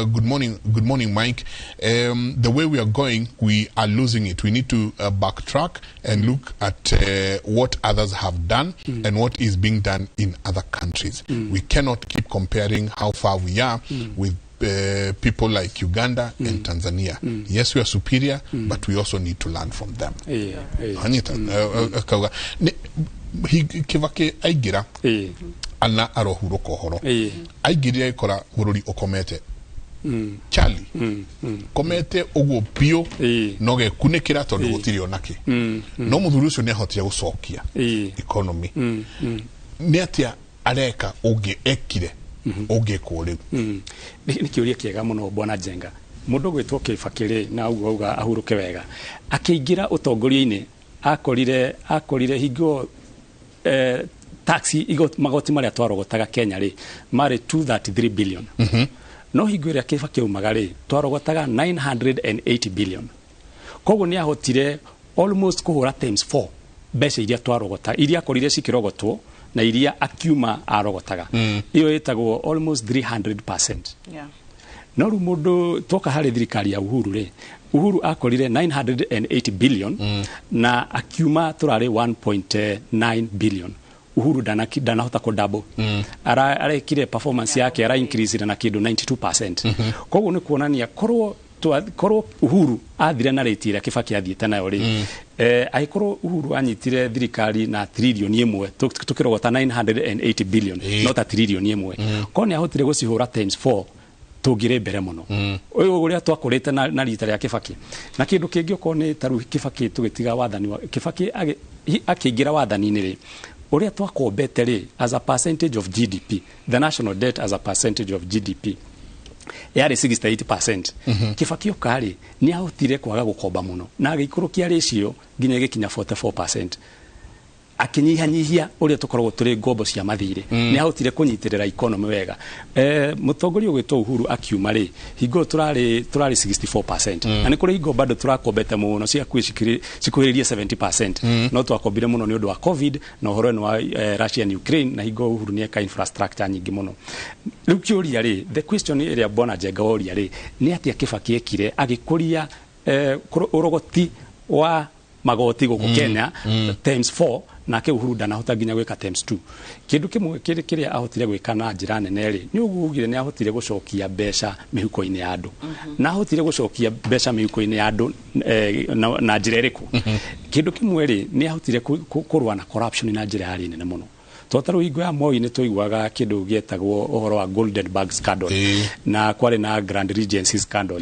"Good morning, good morning, Mike. The way we are going, we are losing it. We need to backtrack and look at what others have done and what is being done in other countries. We cannot keep comparing how far we are with people like Uganda and Tanzania. Yes, we are superior, but we also need to learn from them." Anyita akauga Kibaki aingĩra ana arohurũka ũhoro, aingĩrire agĩkora bũrũri ũkomete. Charlie komete ũguo biũ, no gekunĩkĩra tondũ gũtirĩ onakĩ. No mũthuri ũcio nĩ ahotire gũcokia economy. Nĩ atĩa areka ũngĩ ekire ũngĩkwo rĩu? Nĩ kĩũria kĩega mũno, bwana Njenga. Mũndũ ũgwĩtwo Kĩbakĩ rĩ, na ũguo auga ahurũke wega, akĩingĩra ũtongoria-inĩ akorire hingo tax magoti marĩa twarogotaga Kenya rĩ marĩ 233 billion, no hingo ĩrĩa Kĩbakĩ aumaga rĩ twarogotaga 980 billion. Koguo nĩ ahotire almost kũhũra times 4 mbeca iria twarogota, iria akorire cikĩrogotwo na iria akiuma arogotaga. Ĩyo ĩtagwo almost 300%. No rĩu mũndũ twoka harĩ thirikari ya Uhuru rĩ, Uhuru akorire 980 billion na akiuma tũrarĩ 1.9 billion. Uhuru ndanahota kũ double. Arekire performance yake ara increase na kĩndũ 92%. Koguo nĩ kuonania korwo Uhuru athire na rate ĩrĩa Kibaki athiĩte nayo rĩ, angĩkorwo Uhuru anyitire thirikari na 1 trillion tũkĩrogota 980 billion, no ta 1 trillion, korwo nĩ ahotire gũcihũra times 4, tũngĩrĩ mbere mũno ũyũ ũrĩa twakũrĩte na rita rĩa Kibaki. Na kĩndũ kĩngĩ, okorwo nĩ ta rĩu Kibaki, tũgĩtiga wathani wa Kibaki akĩingĩra wathani-inĩ rĩ, ũrĩa twakombete rĩ as a percentage of GDP, the national debt as a percentage of GDP yarĩ 68%. Kibaki oka rĩ, nĩ ahotire kwaga gũkomba mũno na agĩikũrũkia ratio nginya ĩgĩkinya 44%, akĩnyihanyihia ũrĩa tũkoragwo tũrĩ ngombo cia mathirĩ. Nĩ ahotire kũnyitĩrĩra economy wega. Mũtongoria ũgwĩtwo Uhuru akiuma rĩ, hingo ĩyo tũrarĩ 64%. Na nĩ kũrĩ hingo bado tũrakombete mũno ciakuĩ cikuhĩrĩrie 70%. No twakombire mũno nĩ ũndũ wa COVID na ũhoro ĩno wa Russia and Ukraine, na hingo Uhuru nĩ eka infrastructure nyingĩ mũno. Rĩu kĩũria rĩ, the question ĩrĩa bwana Njenga oria rĩ, nĩ atĩa Kibaki ekire agĩkũria ũrogoti wa magoti gũkũ Kenya times 4, nake Uhuru ndanahota nginya gwĩka times 2? Kĩndũ kĩmwe kĩrĩa ahotire gwĩka na njĩra nene rĩ, nĩ ũguo ugire, nĩ ahotire gũcokia mbeca mĩhuko-inĩ ya andũ. Na ahotire gũcokia mbeca mĩhuko-inĩ ya andũ na njĩra ĩrĩkũ? Kĩndũ kĩmwe rĩ, nĩ ahotire kũrũa na corruption na njĩra yarĩ nene mũno. To ta rĩu hingo ya Moi nĩ twaiguaga kĩndũ gĩetagwo ũhoro wa Golden Bag scandal, na kwarĩ na Grand Regency scandal.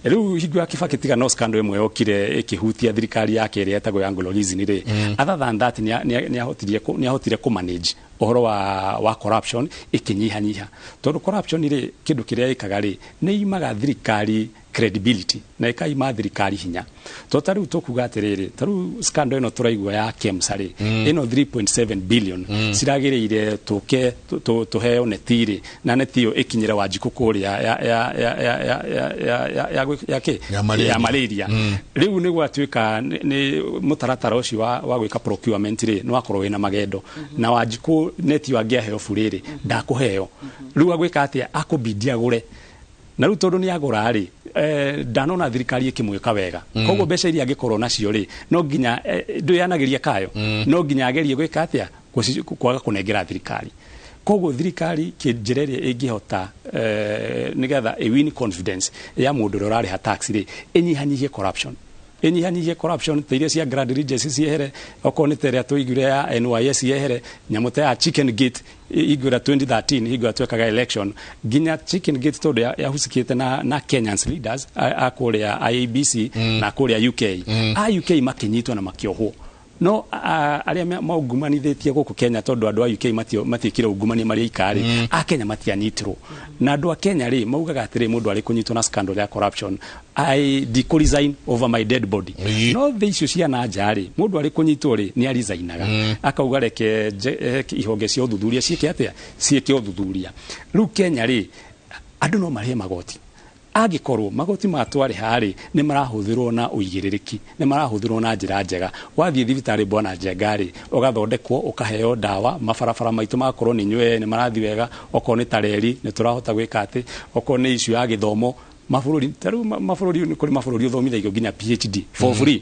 Rĩu hingo ya Kibaki, tiga no scandal ĩmwe yokire ĩkĩhutia thirikari yake ĩrĩa yetagwo ya Anglo-Leasing rĩ, other than that nĩ ahotire kũ manage ũhoro wa corruption ĩkĩnyihanyiha, tondũ corruption rĩ, kĩndũ kĩrĩa ĩkaga rĩ, nĩ imaga thirikari credibility na ĩkaima thirikari hinya. To ta rĩu tũkuga atĩrĩrĩ, ta rĩu scandal ĩno tũraigua ya KEMSA rĩ, ĩno 3.7 billion ciragĩrĩire tũke tũheo neti rĩ, na neti ĩyo ĩkinyĩre Wanjikũ kũrĩa ya ya ya ya ya ya ya ya ya ya kĩ? Ya malaria. Ya malaria. Rĩu nĩ gwatuĩka nĩ mũtaratara ũcio wa gwĩka procurement rĩ, nĩ wakorwo wĩna magendo, na Wanjikũ neti ĩyo angĩaheo burĩ rĩ, ndakũheo. Rĩu agwĩka atĩa? Akũbidi agũre, na rĩu tondũ nĩ agũra rĩ, ndanona thirikari ĩkĩmwĩka wega. Koguo mbeca iria angĩkorwo nacio rĩ, no nginya ndũyanagĩria kayo, no nginya agerie gwĩka atĩa? Kwaga kũnengera thirikari. Koguo thirikari njĩra ĩrĩa ĩngĩhota nĩgetha ĩ win confidence ya mũndũ ũrĩa ũrarĩha tax rĩ, ĩnyihanyihie corruption, ĩnyihanyihie corruption ta iria cia Grand Regency ciehere, okorwo nĩ ta ĩrĩa tũiguire ya NYS yehere, nyamũ ta ya Chicken Gate hingo ĩrĩa 2013, hingo ĩrĩa twekaga election, nginya Chicken Gate tondũ yahusikĩte na Kenyans leaders a kũrĩa IEBC na kũrĩa UK, a UK makĩnyitwo na makĩohwo, no arĩa maungumanithĩtie gũkũ Kenya, tondũ andũ a UK matiĩkire ungumania marĩ aika rĩ, a Kenya matianyitirwo. Na andũ a Kenya rĩ, maugaga atĩrĩ, mũndũ arĩ kũnyitwo na scandal ya corruption, I ndikũ resign over my dead body. No thĩ icio cia na nja rĩ, mũndũ arĩ kũnyitwo rĩ, nĩ arisainaga, akauga reke ihonge cia ũthuthuria ciĩke atĩa? Ciĩke ũthuthuria. Rĩu Kenya rĩ, andũ no marĩhe magoti angĩkorwo magoti matwarĩha rĩ, nĩ marahũthĩrwo na ũigĩrĩrĩki, nĩ marahũthĩrwo na njĩra njega. Wathiĩ thibitarĩ, bwana Njenga rĩ, ũgathondekwo, ũkaheo ndawa, mabarabara maitũ magakorwo nĩ nywe nĩ marathiĩ wega, okorwo nĩ ta reri nĩ tũrahota gwĩka atĩ, okorwo nĩ issue ya gĩthomo, mabũrũri ta rĩu mabũrũri, nĩ kũrĩ mabũrũri ũthomithagio nginya PhD for free.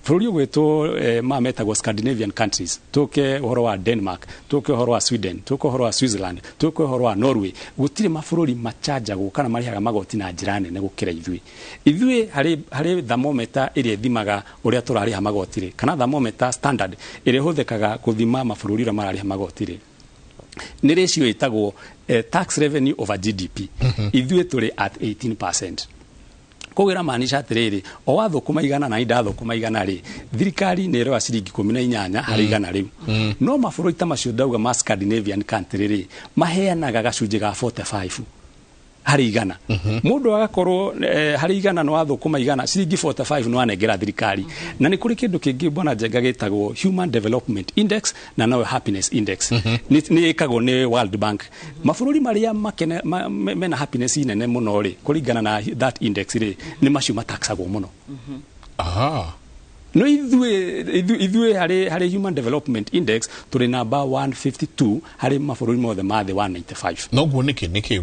Bũrũri ũgwĩtwo ma metagwo Scandinavian countries, tũke ũhoro wa Denmark, tũke ũhoro wa Sweden, tũke ũhoro wa Switzerland, tũke ũhoro wa Norway, gũtirĩ mabũrũri machanjagwo kana marĩhaga magoti na njĩra nene gũkĩra ithuĩ. Ithuĩ harĩ thermometer ĩrĩa ĩthimaga ũrĩa tũrarĩha magoti rĩ, kana thermometer standard ĩrĩa ĩhũthĩkaga gũthima mabũrũri ũrĩa mararĩha magoti rĩ, nĩ ratio ĩtagwo tax revenue over GDP. Ithuĩ tũrĩ at 18%. Koguo ĩramaanisha atĩrĩrĩ, o wathũkũma 100 na indathũkũma 100 rĩ, thirikari nĩ ĩroya ciringi 18 harĩ 100 rĩu. No mabũrũri ta macio ndauga ma Scandinavian country rĩ, maheanaga gacunjĩ ga 45 harĩ 100. Mũndũ agakorwo harĩ 100 nĩ wathũkũma 100, ciringi 45 nĩ wanengera thirikari. Na nĩ kũrĩ kĩndũ kĩngĩ, bwana Njenga, gĩtagwo Human Development Index na noyo Happiness Index, nĩ ĩkagwo nĩ World Bank. Mabũrũri marĩa makene mena happiness nene mũno rĩ, kũringana na that index rĩ, nĩ macio mataxagwo mũno. No ithuĩ harĩ Human Development Index tũrĩ namba 152 harĩ mabũrũri mothe ma thĩ 195. Noguo nĩkĩ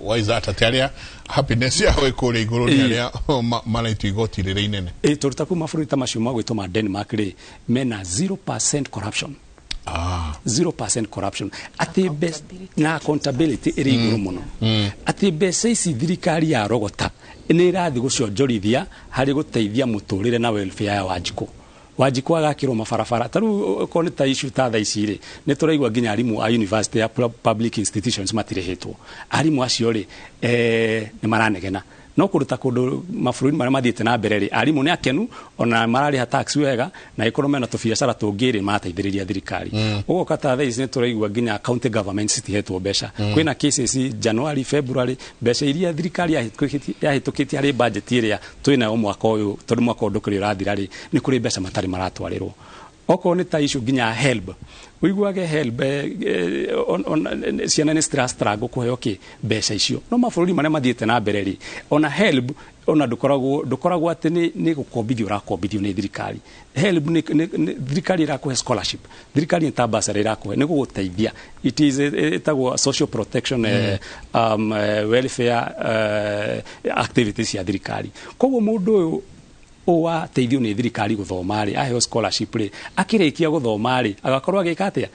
why is that, atĩ arĩa happiness yao ĩ kũrĩa igũrũ nĩ arĩa maraitio igoti rĩrĩa inene? Ĩ tondũ ta kũu mabũrũri ta macio magwĩtwo ma Denmark rĩ, mena 0% corruption. 0% corruption, atĩ na accountability ĩrĩ igũrũ mũno, atĩ mbeca ici thirikari ya rogota nĩ ĩrathiĩ gũcionjorithia harĩ gũteithia mũtũrĩre na welfare ya Wanjikũ. Wanjikũ agakĩrwo mabarabara. Ta rĩu okorwo nĩ ta issue ta thaa ici rĩ, nĩ tũraigua nginya arimũ a university ya public institutions matirĩhĩtwo. Arimũ acio rĩ, nĩ maranegena. No kũndũ ta kũndũ mabũrũri marĩa mathiĩte na mbere rĩ, arimũ nĩ akenu, ona mararĩha tax wega, na ĩkorwo mena tũbiacara tũngĩ rĩ, marateithĩrĩria thirikari. Ũgoka ta thaa ici nĩ tũraigua nginya county government citihetwo mbeca. Kwĩna cases January, February, mbeca iria thirikari yahĩtũkĩtie harĩ budget ĩrĩa twĩnayo mwaka ũyũ, tondũ mwaka ũyũ ndũkĩrĩ ũrathira rĩ, nĩ kũrĩ mbeca matarĩ maratwarĩrwo. Okorwo nĩ ta issue nginya HELB, ũiguage HELB ciana nĩ citira struggle kũheo kĩ mbeca icio. No mabũrũri marĩa mathiĩte na mbere rĩ, ona HELB ona ndũkoragwo atĩ nĩ gũkombithio ũrakombithio nĩ thirikari. HELB nĩ thirikari ĩrakũhe scholarship, thirikari nĩ ta bursary ĩrakũhe nĩ gũgũteithia. It is ĩtagwo social protection, welfare activities cia thirikari. Koguo mũndũ ũyũ wateithio nĩ thirikari gũthoma rĩ, aheo scholarship rĩ, akĩrĩkia gũthoma rĩ, agakorwo agĩka atĩa?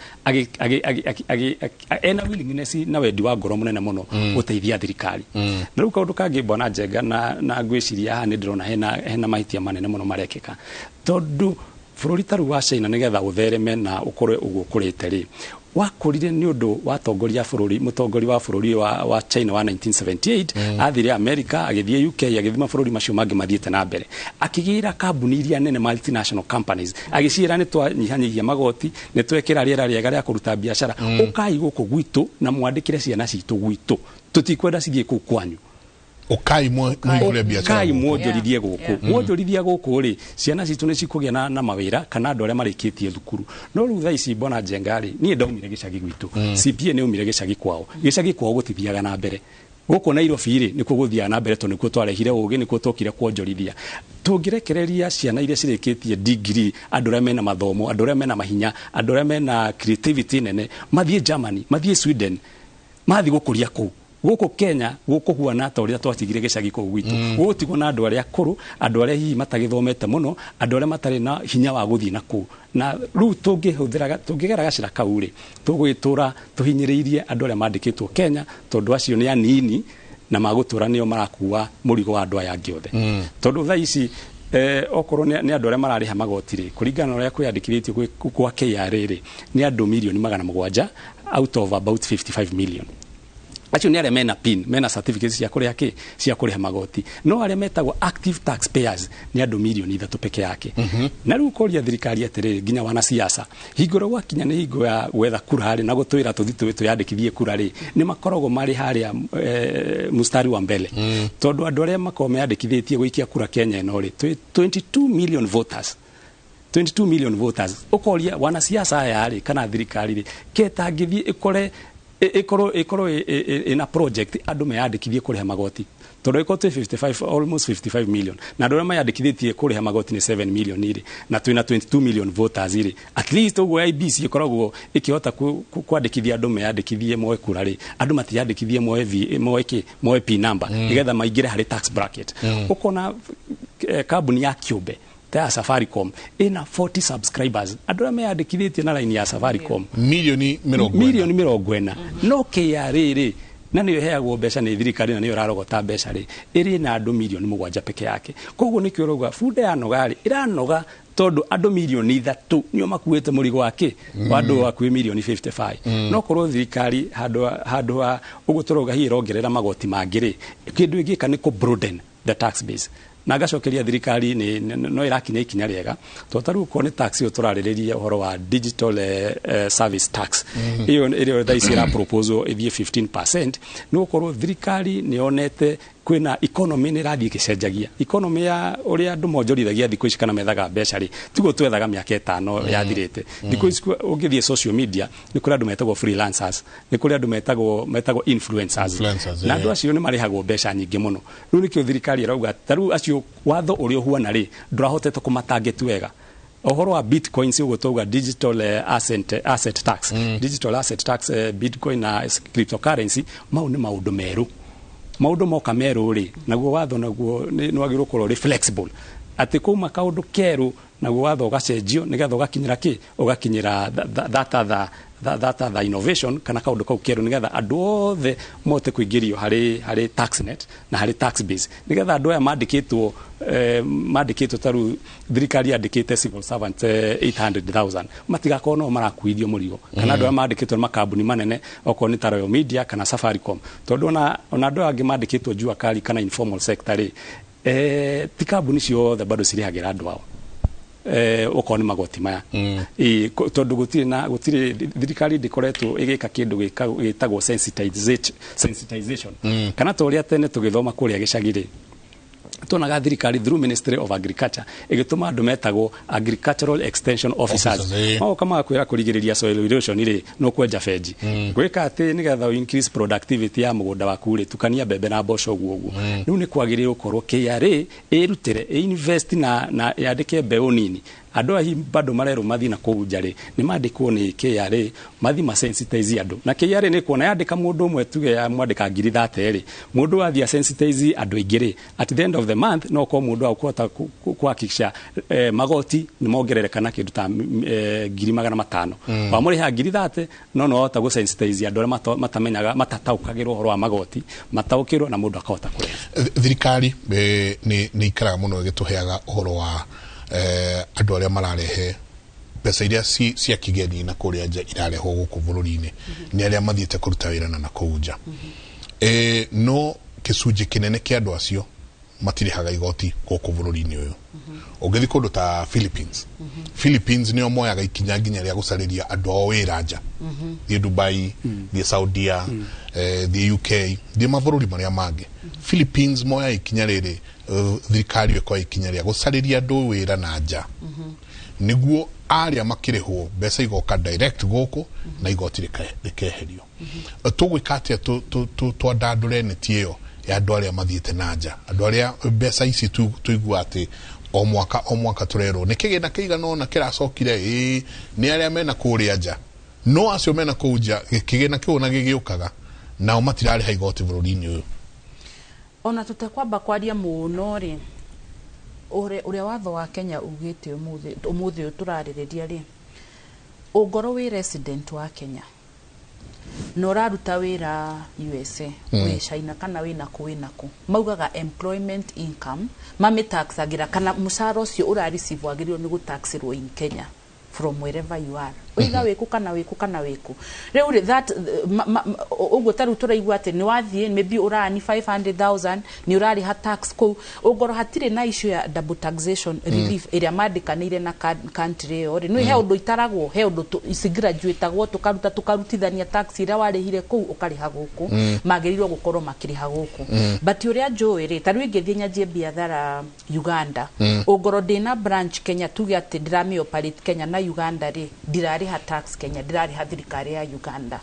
Ena willingness na wendi wa ngoro mũnene mũno gũteithia thirikari. Na rĩu kaũndũ kangĩ, bwana Njenga, na ngwĩciria haha nĩ ndĩrona hena mahĩtia manene mũno marekĩka, tondũ Bũrũri ta rĩu wa China, nĩgetha ũthereme na ũkorwe ũguo ũkũrĩte rĩ, wakũrire nĩ ũndũ wa tongoria bũrũri, mũtongoria wa bũrũri wa China wa 1978 athire America, agĩthiĩ UK, agĩthiĩ mabũrũri macio mangĩ mathiĩte na mbere, akĩgĩra kambuni iria nene, multinational companies, agĩciĩra nĩ twanyihanyihia magoti, nĩ twekĩra rĩera rĩega rĩa kũruta biacara, ũkai gũkũ gwitũ na mwandĩkĩre ciana citũ gwitũ, tũtikwenda cithiĩ kũu kwanyu. Ukai muhingure biacara. Kai mwonjorithie gũkũ, mwonjorithia gũkũ rĩ, ciana citũ nĩ cikũgĩa na mawĩra kana andũ arĩa marĩkĩtie thukuru. No rĩu thaa ici, mbona Njenga rĩ, niĩ ndaumire gĩcagi gwitũ, CPA nĩ aumire gĩcagi kwao, gĩcagi kwao gũtithiaga na mbere. Gũkũ Nairobi rĩ, nĩkuo gũthiaga na mbere, tondũ nĩkuo twarehire ũgĩ, nĩkuo twokire kuonjorithia. Tũngĩrekereria ciana iria cirĩkĩtie degree, andũ arĩa mena mathomo, andũ arĩa mena mahinya, andũ arĩa mena creativity nene, mathiĩ Germany, mathiĩ Sweden, mathiĩ gũkũria kũu, gũkũ Kenya gũkũhuana ta ũrĩa twatigire gĩcagi kũu gwitũ, gũgũtigwo na andũ arĩa akũrũ, andũ arĩa hihi matagĩthomete mũno, andũ arĩa matarĩ na hinya wa gũthiĩ na kũu. Na rĩu tũngĩhũthĩra, tũngĩgera gacĩra kau rĩ, tũgũgĩtũra tũhinyĩrĩirie andũ arĩa mandĩkĩtwo Kenya, tondũ acio nĩ anini na magũtũra nĩo marakua mũrigo wa andũ aya angĩ othe. Tondũ thaa ici okorwo nĩ andũ arĩa mararĩha magoti rĩ, kũringana na ũrĩa kwĩyandĩkithĩtio kwa KRA rĩ, nĩ andũ milioni 700 out of about 55 million. Acio nĩ arĩa mena PIN, mena certificates cia kũrĩha kĩ, cia kũrĩha magoti. No arĩa metagwo active taxpayers nĩ andũ milioni 3 peke yake. Na rĩu ũkoria thirikari atĩrĩrĩ, nginya wanasiasa, hingo ĩrĩa gwakinya nĩ hingo ya gwetha kura rĩ, na gũtwĩra tũthiĩ twĩyandĩkithie kura rĩ, nĩ makoragwo marĩ harĩa mstari wa mbele, tondũ andũ arĩa makoragwo meyandĩkithĩtie gũikia kura Kenya ĩno rĩ, twĩ 22 million voters, 22 million voters. Ũkoria wanasiasa aya rĩ, kana thirikari rĩ, ketangĩthiĩ ĩkore ĩkorwo ĩna project andũ meyandĩkithie kũrĩha magoti, tondũ ĩkorwo twĩ 55, almost 55 million, na andũ arĩa meyandĩkithĩtie kũrĩha magoti nĩ 7 million rĩ, na twĩna 22 million voters rĩ, at least ũguo IEBC ĩkoragwo ĩkĩhota kwandĩkithia andũ meyandĩkithie moe kura rĩ, andũ matiyandĩkithie moe V, moe kĩ, moe P number, nĩgetha maingĩre harĩ tax bracket. Ũkona kambuni ya kĩũmbe ta ya Safaricom ĩna 40 subscribers, andũ arĩa meyandĩkithĩtie na line ya Safaricom milioni 40. Milioni 40. No KRA rĩ, na nĩyo ĩheagwo mbeca nĩ thirikari na nĩyo ĩrarogota mbeca rĩ, ĩrĩ na andũ milioni 7 peke yake. Koguo nĩkĩo ũrauga bunda yanoga rĩ, ĩranoga tondũ andũ milioni 3 nĩo makuĩte mũrigo wa kĩ, wa andũ hakuhĩ milioni 55. No korwo thirikari handũ ha ũguo tũrauga hihi ĩrongerera magoti mangĩ rĩ, kĩndũ ĩngĩka nĩ kũ broaden the tax base. Na ngacokeria thirikari nĩ no ĩrakinya ikinya rĩega, tondũ ta rĩu okorwo nĩ tax ĩyo tũrarĩrĩria ũhoro wa digital service tax, ĩyo ĩrĩa thaa ici ĩra proposal ĩthiĩ 15%, nĩ gũkorwo thirikari nĩ yonete kwĩna economy nĩ ĩrathiĩ ĩgĩcenjagia. Economy ya ũrĩa andũ monjorithagia thikũ ici kana methaga mbeca rĩ, tiguo twethaga mĩaka 5 yathirĩte. Thikũ ici ũngĩthiĩ social media, nĩ kũrĩ andũ metagwo freelancers, nĩ kũrĩ andũ metagwo influencers, Influencers, na andũ acio nĩ marĩhagwo mbeca nyingĩ mũno. Rĩu nĩkĩo thirikari ĩrauga ta rĩu acio watho ũrĩa ũhuana rĩ, ndũrahotete kũmatarget wega. Ũhoro wa bitcoins ũguo twauga digital asset tax, digital asset tax, bitcoin na cryptocurrency, mau nĩ maũndũ merũ. Maũndũ moka merũ rĩ, naguo watho naguo nĩ wagĩrĩirwo gũkorwo ũrĩ flexible, atĩ kuma kaũndũ kerũ naguo watho ũgacenjio nĩgetha ũgakinyĩra kĩ, ũgakinyĩra that other innovation kana kaũndũ kau kerũ, nĩgetha andũ othe mote kũingĩrio harĩ tax net na harĩ tax base, nĩgetha andũ aya mandĩkĩtwo ta rĩu thirikari yandĩkĩte civil servant 800,000 matigakorwo no marakuithio mũrigo, kana andũ arĩa mandĩkĩtwo nĩ makambuni manene, okorwo nĩ ta Royal Media kana Safaricom, tondũ ona andũ aya angĩ mandĩkĩtwo jua kali kana informal sector rĩ, ti kambuni ciothe bado cirĩhagĩra andũ ao okorwo nĩ magoti maya. Ĩ, tondũ gũtirĩ thirikari ndĩkoretwo ĩgĩka kĩndũ gĩtagwo sensitization, kana ta ũrĩa tene tũgĩthoma kũrĩa gĩcagi rĩ, tuonaga thirikari through Ministry of Agriculture ĩgĩtũma andũ metagwo agricultural extension officers, Officers, magoka magakwĩra kũrigĩrĩria soil erosion rĩ, no kwenja benji, gwĩka atĩ nĩgetha ũ increase productivity ya mũgũnda waku rĩ, tukania mbembe na mboco ũguo ũguo. Rĩu nĩ kwagĩrĩirwo gũkorwo KRA ĩrutĩre ĩ-invest na yandĩke mbeũ nini. Andũ aya hihi bado marerwo mathiĩ na kũu nja rĩ, nĩ mandĩkwo nĩ KRA mathiĩ masensitize andũ. Na KRA nĩ kuona yandĩka mũndũ ũmwe, tuge ya mwandĩka 30,000 rĩ, mũndũ athiĩ asensitize andũ aingĩ rĩ, at the end of the month no korwo mũndũ akũhota kuhakikisha magoti nĩ mongerereka na kĩndũ ta 500,000. Wamũrĩha 30,000, no wahota gũsensitize andũ arĩa matamenyaga, matataũkagĩrwo ũhoro wa magoti, mataũkĩrwo na mũndũ akahota kũrĩha. Thirikari nĩ ikaraga mũno ĩgĩtũheaga ũhoro wa Andũ arĩa mararehe mbeca iria cia kĩgeni na kũrĩa nja irarehwo gũkũ bũrũri-inĩ nĩ arĩa mathiĩte kũruta wĩra na nakũu nja. No gĩcunjĩ kĩnene kĩa andũ acio matirĩhaga igoti gũkũ bũrũri-inĩ ũyũ. Ũngĩthiĩ kũndũ ta Philippines, Philippines nĩo moyaga ikinya nginya rĩa gũcarĩria andũ ao wĩra nja. Thiĩ Dubai, thiĩ Saudia, thiĩ UK, thiĩ mabũrũri marĩa mangĩ. Philippines moyaga ikinya rĩrĩ, thirikari ĩkoya ikinya rĩa gũcarĩria andũ wĩra na nja nĩguo arĩa makĩrĩhwo mbeca igoka direct gũkũ na igoti rĩkeherio. Tũgwĩka atĩa twandandũre neti ĩyo ya andũ arĩa mathiĩte na nja, andũ arĩa mbeca ici tũigua atĩ o mwaka o mwaka tũrerwo nĩ kĩgĩna kĩigana ũna kĩracokire, ĩĩ nĩ arĩa mena kũrĩa nja, no acio mena kũu nja kĩgĩna kĩu ona gĩgĩũkaga nao matirarĩha igoti bũrũri-inĩ ũyũ. Ona tũtekwamba kwaria mũno rĩ, ũrĩa watho wa Kenya ugĩte ũmũthĩ ũyũ tũrarĩrĩria rĩ, ũngorwo wĩ resident wa Kenya na ũraruta wĩra USA, wĩ China kana wĩ nakũ, maugaga employment income mamĩtaxagĩra kana mũcara ũcio ũra receive wagĩrĩirwo nĩ gũtaxĩrwo in Kenya from wherever you are, ũiga wĩkũ kana wĩkũ kana wĩkũ. Rĩu rĩ, that ũguo ta rĩu tũraigua atĩ nĩ wathiĩ maybe ũrani 500,000 nĩ ũrarĩha tax kũu, ũngorwo hatirĩ na issue ya double taxation relief ĩrĩa mandĩkanĩire na country ĩyo rĩ, nĩ he ũndũ itaragwo, he ũndũ cigraduatagwo tũkaruta tũkarutithania tax ĩrĩa warĩhire kũu ũkarĩha gũkũ. Magĩrĩirwo gũkorwo makĩrĩha gũkũ. But ũrĩa njũĩ rĩ, ta rĩu ingĩthiĩ nyanjie biathara Uganda, ũngorwo ndĩna branch Kenya, tuge atĩ ndĩramĩ operate Kenya na Uganda rĩ, ndirarĩha tax Kenya, ndirarĩha thirikari ya Uganda.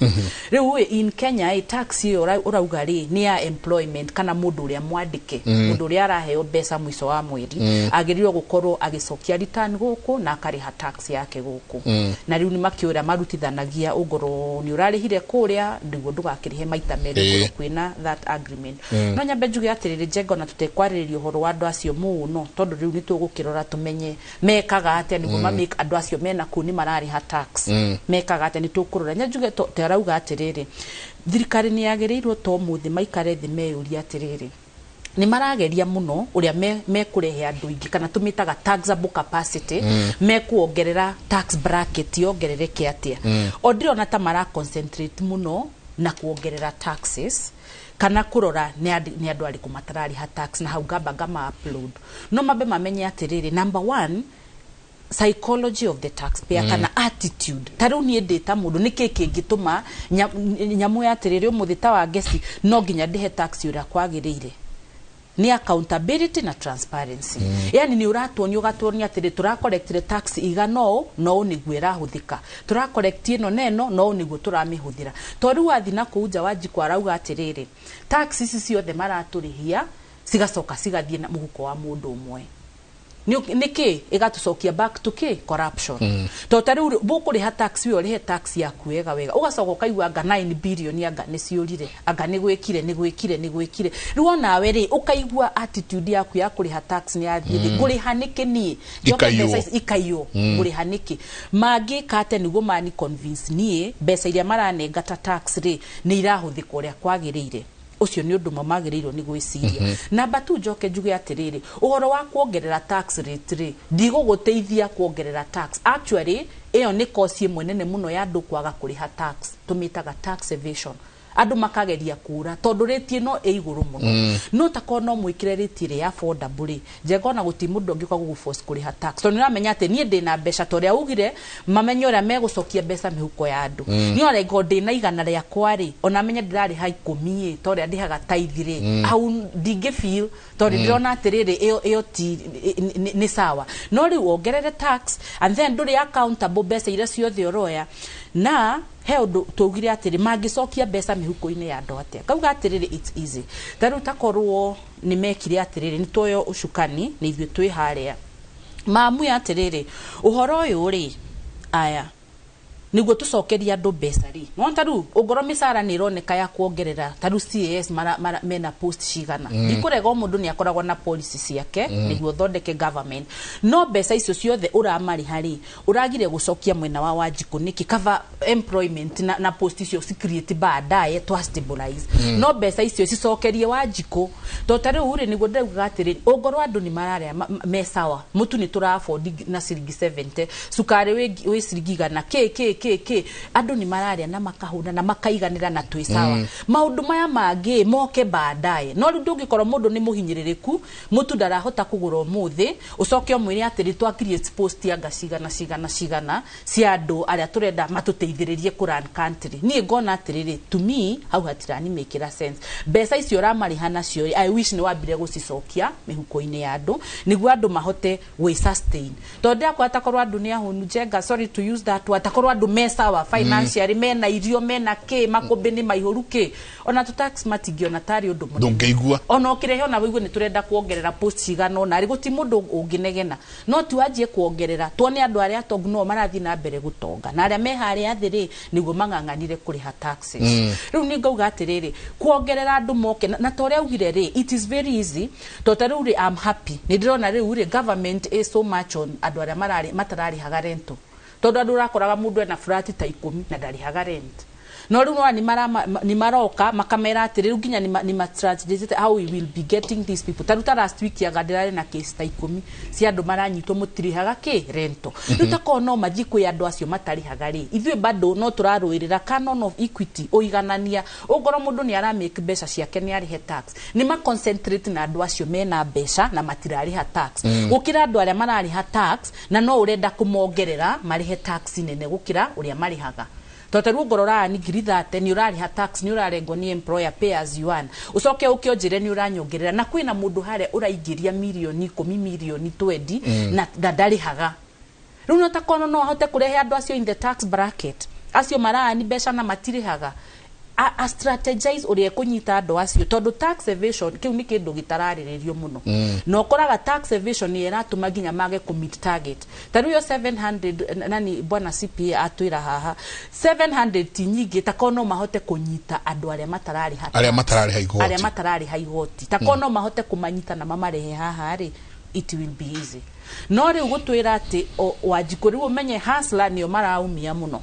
Rĩu ĩ, in Kenya ĩ, tax ĩyo ũrauga rĩ nĩ ya employment kana mũndũ ũrĩa mwandĩke, mũndũ ũrĩa araheo mbeca mũico wa mweri, agĩrĩirwo gũkorwo agĩcokia return gũkũ na akarĩha tax yake gũkũ. Na rĩu nĩ makĩũra marutithanagia, ũngorwo nĩ ũrarĩhire kũrĩa nĩguo ndũgakĩrĩhe maita merĩ, ũkorwo kwĩna that agreement. No nyambe njuge atĩrĩrĩ, Njenga, ona tũtekwarĩrĩria ũhoro wa andũ acio mũno, tondũ rĩu nĩ tũgũkĩrora tũmenye mekaga atĩa nĩguo mamake andũ acio mena kũu nĩ mararĩha tax. Mekaga atĩa nĩ tũkũrora. Nyanjuge tarauga atĩrĩrĩ, thirikari nĩ yagĩrĩirwo to mũthĩ maikare thĩ meyũrie atĩrĩrĩ, nĩ marageria mũno ũrĩa mekũrehe andũ aingĩ kana tũmĩtaga taxable capacity, mekuongerera tax bracket yongerereke atĩa. O ndĩrona ta mara concentrate mũno na kuongerera taxes kana kũrora nĩ andũ arĩkũ matararĩha tax, na hau ngamba ngama upload. No mambe mamenye atĩrĩrĩ, number one, psychology of the taxpayer kana attitude. Ta rĩu niĩ ndĩ ta mũndũ, nĩkĩ kĩngĩtũma nyamũ ya atĩrĩrĩ ũmũthĩ ta wa ngeci no nginya ndĩhe tax ũrĩa kwagĩrĩire? Nĩ accountability na transparency. Yani nĩ ũratuonia ũgatuonia atĩrĩ, tũracollectire tax igana ũũ no ũũ nĩguo ĩrahũthĩka, tũracollect ĩno na ĩno no ũũ nĩguo tũramĩhũthĩra. To rĩu wathiĩ na kũu nja, Wanjikũ arauga atĩrĩrĩ, tax ici ciothe maratũrĩhia cigacoka cigathiĩ na mũhuko wa mũndũ ũmwe. Nĩkĩ ĩgatũcokia back to kĩ corruption? To ta rĩu bũkũrĩha tax, we ũrĩhe tax yaku wega wega, ũgacoka ũkaigua anga 9 billion anga nĩ ciũrire, anga nĩ gwĩkire nĩ gwĩkire nĩ gwĩkire. Rĩu onawe rĩ, ũkaigua attitude yaku ya kũrĩha tax nĩ yathiĩ thĩ. Ngũrĩha nĩkĩ niĩ? Njoke Ikaiywo. mbeca ici ikaiywo. Ngũrĩha nĩkĩ? Mangĩka atĩa nĩguo mani convince niĩ mbeca iria maranenga ta tax rĩ nĩ irahũthĩka ũrĩa kwagĩrĩire? Ũcio nĩ ũndũ ũmwe magĩrĩirwo nĩ gwĩciria. Namba tu, njoke njuge atĩrĩrĩ, ũhoro wa kuongerera tax rate rĩ, ndigũgũteithia kuongerera tax. Actually ĩyo nĩ kosi ĩmwe nene mũno ya andũ kwaga kũrĩha tax, tũmĩtaga tax evasion. Andũ makageria kũra tondũ rate ĩno ĩ igũrũ mũno. No takorwo no mwĩkĩre rate ĩrĩa affordable rĩ, Njenga, ona gũtirĩ mũndũ ũngĩũka gũgũ-force kũrĩha tax, tondũ nĩ ũramenya atĩ niĩ ndĩna mbeca, ta ũrĩa ugire mamenye ũrĩa megũcokia mbeca mĩhuko ya andũ. Niĩ ona ingĩkorwo ndĩna 100 rĩakwa rĩ, ona menye ndĩrarĩha 10 ĩ, ta ũrĩa ndĩhaga tithe rĩ, hau ndingĩ feel tondũ ndĩrona atĩrĩrĩ, ĩyo ti nĩ sawa. No rĩu wongerere tax and then ndũrĩ accountable mbeca iria ciothe ũroya. Na he ũndũ twaugire atĩrĩ, mangĩcokia mbeca mĩhuko-inĩ ya andũ atĩa? Kauga atĩrĩrĩ, it's easy. Ta rĩu takorwo nĩ mekire atĩrĩrĩ, nĩ tuoyo ũcukani nĩ ithuĩ twĩ harĩa mamue atĩrĩrĩ, ũhoro ũyũ rĩ, aya Nĩguo tũcokerie andũ mbeca rĩ, nona ta rĩu ũngorwo mĩcara nĩ ĩroneka ya kuongerera, ta rĩu CAS mara, mena post cigana. Ndikũrega, o mũndũ nĩ akoragwo na policy ciake nĩguo ũthondeke government, no mbeca icio ciothe ũramarĩha rĩ, ũragire gũcokia mwena wa Wanjikũ nĩkĩ? Cover employment na post icio ci create baadaye twa stabilize. No mbeca icio cicokerie Wanjikũ, to ta rĩu rĩ, nĩguo ndĩraugaga atĩrĩ, ũngorwo andũ nĩ mararĩa me sawa, mũtu nĩ tũra afford na ciringi 70, cukari wĩ ciringi 100, kĩ kĩ kĩ kĩ, andũ nĩ mararĩa na makahũna na makaiganĩra na twĩ sawa. Maũndũ maya mangĩ moke baadaye. No rĩu ndũngĩkorwo mũndũ nĩ mũhinyĩrĩrĩku, mũtu ndarahota kũgũra ũmũthĩ, ũcoke ũmwĩre atĩrĩ twa create post anga cigana cigana cigana cia andũ arĩa tũrenda matũteithĩrĩrie kũ run country. Niĩ ngona atĩrĩrĩ, to me hau hatirani make sense. Mbeca icio ũramarĩha nacio rĩ, I wish nĩ wambire gũcicokia mĩhuko-inĩ ya andũ nĩguo andũ mahote gwĩ sustain, tondũ ndĩrakora takorwo andũ nĩ ahũnu. Njenga, sorry to use that word, takorwo andũ me sawa financially, mena irio, mena kĩ, makũmbĩ nĩ maihũru kĩ, ona tũ tax matingĩona tarĩ ũndũ mũnene. Ndũngĩigua. Ona ũkĩrehe ona wĩigue nĩ tũrenda kuongerera post cigana ũna rĩ, gũti mũndũ ũngĩnegena. No ti wanjie kuongerera, tuone andũ arĩa atongu no marathiĩ na mbere gũtonga, na arĩa me harĩa thĩ rĩ, nĩguo mang'ang'anire kũrĩha taxes. Rĩu nĩ ngauga atĩrĩrĩ, kuongerera andũ moke na ta ũrĩa augire rĩ, it is very easy, tondũ ta rĩu rĩ, I'm happy nĩ ndĩrona rĩu rĩ, government is so much on andũ arĩa matararĩhaga rental, tondũ andũ ũrakoraga mũndũ ena flat ta 10 na ndarĩhaga rent. No rĩu nĩwona nĩ maroka makamera atĩ rĩu nginya nĩ ma how we will be getting these people. Ta rĩu ta last week anga ndĩrarĩ na case ta 10 cia andũ maranyitwo mũtirĩhaga kĩ rental. Rĩu takorwo no mathiĩ kwĩ andũ acio matarĩhaga rĩ, ithuĩ bado no tũrarũĩrĩra canon of equity, ũiganania. Ũngorwo mũndũ nĩ aramake mbeca ciake, nĩ arĩhe tax. Nĩ ma concentrate na andũ acio mena mbeca na matirarĩha tax, gũkĩra andũ arĩa mararĩha tax na no ũrenda kũmongerera marĩhe tax nene gũkĩra ũrĩa marĩhaga. Tondũ ta rĩu ongorwo ũrarani 30,000, nĩ ũrarĩha tax, nĩ ũrarengwo nĩ employer pay as you earn, ũcoke ũke ũnjĩre nĩ ũranyongerera, na kwĩna mũndũ harĩa ũraingĩria mirioni 10, mirioni 20, na ndarĩhaga. Rĩu no takorwo no ahote kũrehe andũ acio in the tax bracket, acio marani mbeca na matirĩhaga, a strategize ũrĩa ekũnyita andũ acio, tondũ tax evasion kĩu nĩ kĩndũ gĩtararĩrĩrio mũno. Na ũkoraga tax evasion nĩ ĩratũma nginya mage kũ meet target. Ta rĩu iyo 700 nani bwana CPA atwĩra haha 700 ti nyingĩ, takorwo no mahote kũnyita andũ arĩa matararĩha arĩa matararĩha igoti. Arĩa matararĩha igoti, takorwo no mahote kũmanyita na mamarehe haha rĩ, it will be easy. No rĩu gũtwĩra atĩ Wanjikũ, rĩu ũmenye hustler nĩo maraumia mũno,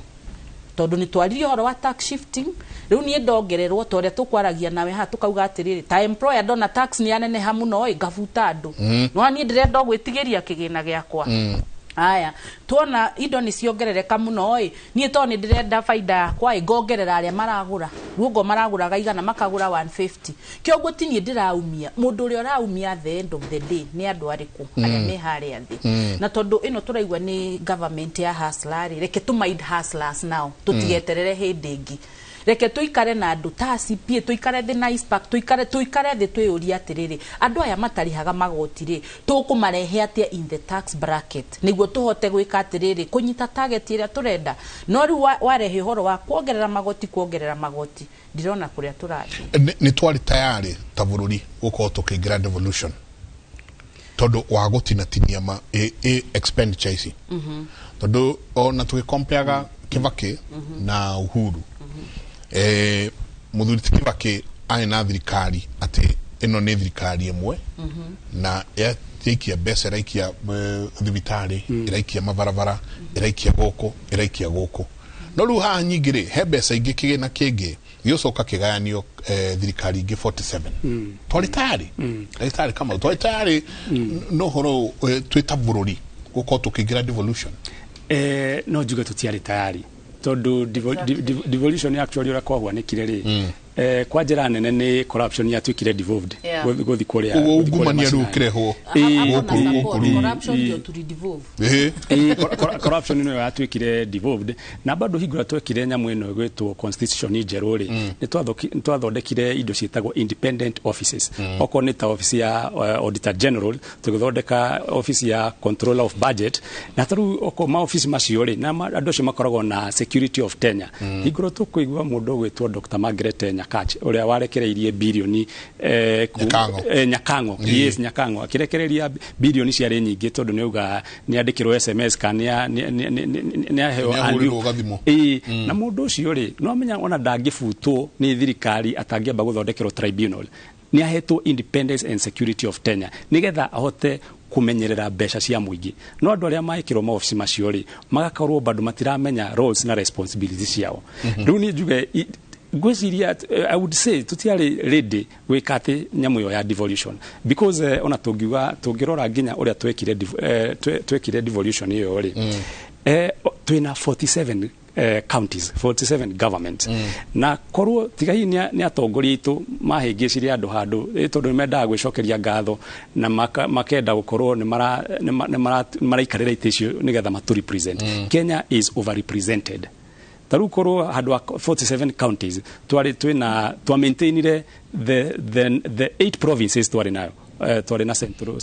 tondũ nĩ twaririe ũhoro wa tax shifting. Rĩu niĩ ndongererwo, ta ũrĩa tũkwaragia nawe haha, tũkauga atĩrĩrĩ, ta employer ndona tax nĩ yaneneha mũno ĩ, ngabuta andũ. No niĩ ndĩrenda o gwĩtigĩria kĩgĩna gĩakwa. Aya, tuona indo nĩ ciongerereka mũno ĩ, niĩ tondũ nĩ ndĩrenda baida yakwa ĩ, ngongerera arĩa maragũra ruongo maragũraga 100 makagũra 150. Kĩoguo ti niĩ ndĩraumia, mũndũ ũrĩa ũraumia at the end of the day nĩ andũ arĩkũ? Arĩa me harĩa thĩ. Na tondũ ĩno tũraigua nĩ government ya hustler rĩ, reke tũ mind hustlers now, tũtigeterere hĩndĩ ĩngĩ. Reke tũikare na andũ ta CPA, tũikare thĩ na ICPAK, tũikare thĩ twĩyũrie atĩrĩrĩ, andũ aya matarĩhaga magoti rĩ, tũkũmarehe atĩa in the tax bracket nĩguo tũhote gwĩka atĩrĩrĩ, kũnyita target ĩrĩa tũrenda. No rĩu warehe ũhoro wa kuongerera magoti, kuongerera magoti, ndirona kũrĩa tũrathiĩ. Nĩ twarĩ tayarĩ ta bũrũri gũkorwo tũkĩingĩra devolution tondũ wa gũtinatinia ma expenditure ici, tondũ ona tũgĩkompeaga Kibaki na Uhuru, mũthuri ti Kibaki arĩ na thirikari atĩ ĩno nĩ thirikari ĩmwe na yaikia mbeca, ĩraikia thibitarĩ, ĩraikia mabarabara, ĩraikia gũkũ, ĩraikia gũkũ. No rĩu haha nyingĩ rĩ, he mbeca ingĩ kĩgĩna kĩngĩ gĩgũcoka kĩgayanio, thirikari ingĩ 47. Twarĩ tayarĩ, ndagĩtarĩ Kamau, twarĩ tayarĩ no ũhoro twĩ ta bũrũri gũkorwo tũkĩingĩra devolution? No njuge tũtiarĩ tayari, tondũ devolution actually ũrĩa kwahwanĩkire rĩ, kwa njĩra nene nĩ corruption yatuĩkire devolved. Gũthi kũrĩa Ũguo gũthi kũrĩa ungumania rĩu mashinani. ũkĩrehwo Hapo gũkũ na gũkũ support rĩu. corruption ndio tuli devolve. Corruption nĩyo yatuĩkire devolved, na bado hingo ĩrĩa twekire nyamũ ĩno ĩgwĩtwo constitution njerũ rĩ, nĩ twathondekire indo ciĩtagwo independent offices. Okorwo nĩ ta office ya auditor general, tũgĩthondeka office ya controller of budget, na ta rĩu okorwo maofici macio rĩ, na andũ acio makoragwo na security of tenure. Hingo ĩrĩa tũkũigua mũndũ ũgwĩtwo Dr. Margaret Nyakach ũrĩa warekereirie birioni Nyakango. Nyakango, yes, Nyakango akĩrekereria birioni ciarĩ nyingĩ tondũ nĩ auga nĩ andĩkĩrwo SMS kana nĩ aheo. Nĩahũrĩrwo gathimũ. Ĩĩ, na mũndũ ũcio rĩ, no amenya ona ndangĩbutwo nĩ thirikari atangĩamba gũthondekerwo tribunal. Nĩ ahetwo independence and security of tenure nĩgetha ahote kũmenyerera mbeca cia mũingĩ. No andũ arĩa maĩkĩrwo maobici macio rĩ, magakorwo bado matiramenya roles na responsibilities ciao. Rĩu niĩ njuge ngwĩciria I would say tũtiarĩ ready gwĩka atĩ nyamũ ĩyo ya devolution, because ona tũngiuga tũngĩrora nginya ũrĩa twekire twekire devolution ĩyo rĩ, twĩna 47 counties, 47 government, na korwo tiga hihi nĩ atongoria aitũ mahĩngĩcire andũ handũ, tondũ nĩ mendaga gwĩcokeria ngatho na makenda gũkorwo nĩ maraikarĩra itĩ icio nĩgetha matũ represent. Kenya is overrepresented. Ta rĩu korwo handũ ha 47 counties twarĩ twĩna twa maintainire the eight provinces twarĩ nayo, twarĩ na Central,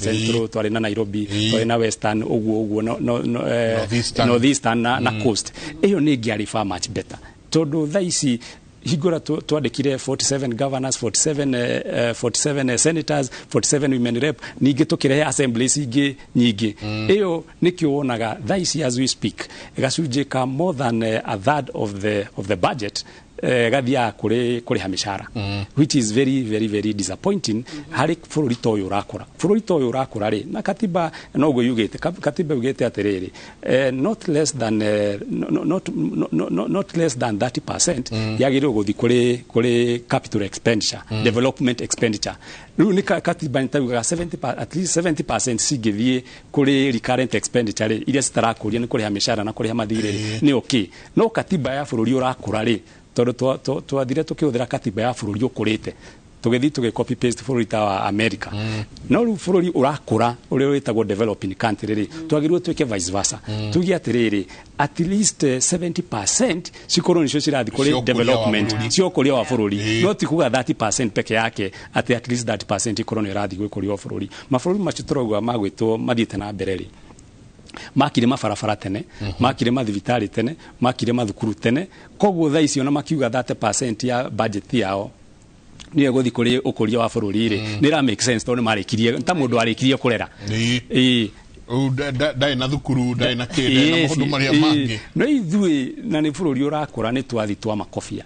twarĩ na Nairobi, twarĩ na Western, ũguo ũguo, no, Northeastern. Northeastern na Coast. Ĩyo nĩ ĩngĩarĩ far much better, tondũ thaa ici hingũra twandĩkire 47 governors, 47 senators, 47 women rep, ningĩ tũkĩrehe assemblies ingĩ nyingĩ. Ĩyo nĩkĩo wonaga thaa ici, as we speak, gacunjĩ ka more than a third of the budget gathiaga kũrĩ kũrĩha mĩcara, which is very, very, very disappointing harĩ bũrũri ta ũyũ ũrakũra. Bũrũri ta ũyũ ũrakũra rĩ, na katiba noguo yugĩte, katiba yugĩte atĩrĩrĩ, not less than no, no, not, no, no, not less than 30% yagĩrĩirwo gũthiĩ kũrĩ capital expenditure, development expenditure. Rĩu nĩ katiba nĩ taugaga 70 at least 70% cingĩthiĩ kũrĩ recurrent expenditure rĩ, iria citarakũria nĩ kũrĩha mĩcara na kũrĩha mathirĩ rĩ, nĩ okay. No katiba ya bũrũri ũrakũra rĩ, tondũ twathire tũkĩhũthĩra katiba ya bũrũri ũkũrĩte, tũgĩthiĩ tũgĩ copy paste bũrũri ta wa America. No rĩu bũrũri ũrakũra ũrĩa wĩtagwo developing country rĩ, twagĩrĩirwo twĩke vice versa. Tuge atĩrĩrĩ, at least 70% cikorwo nĩcio cirathiĩ kũrĩ cia ũkũria wa development, bũrũri. Cia ũkũria wa bũrũri, no ti kuga 30% peke yake, atĩ at least 30% ikorwo nĩ ĩrathiĩ gwĩkũria wa bũrũri. Mabũrũri macio tũrauga magwĩtwo mathiĩte na mbere rĩ, makire mabarabara tene, makire mathibitarĩ tene, makire mathukuru tene. Koguo thaa ici ona makiuga 30% ya budget yao niyo ĩgũthiĩ kũrĩ ũkũria wa bũrũri rĩ, nĩ ĩra make sense, tondũ nĩ marĩkirie ta mũndũ warĩkirie kũrera. Ĩĩ. Ndarĩ na thukuru, ndarĩ na kĩ, ndarĩ na maũndũ marĩa mangĩ. No ithuĩ na nĩ bũrũri ũrakũra, nĩ twathi twa makobia.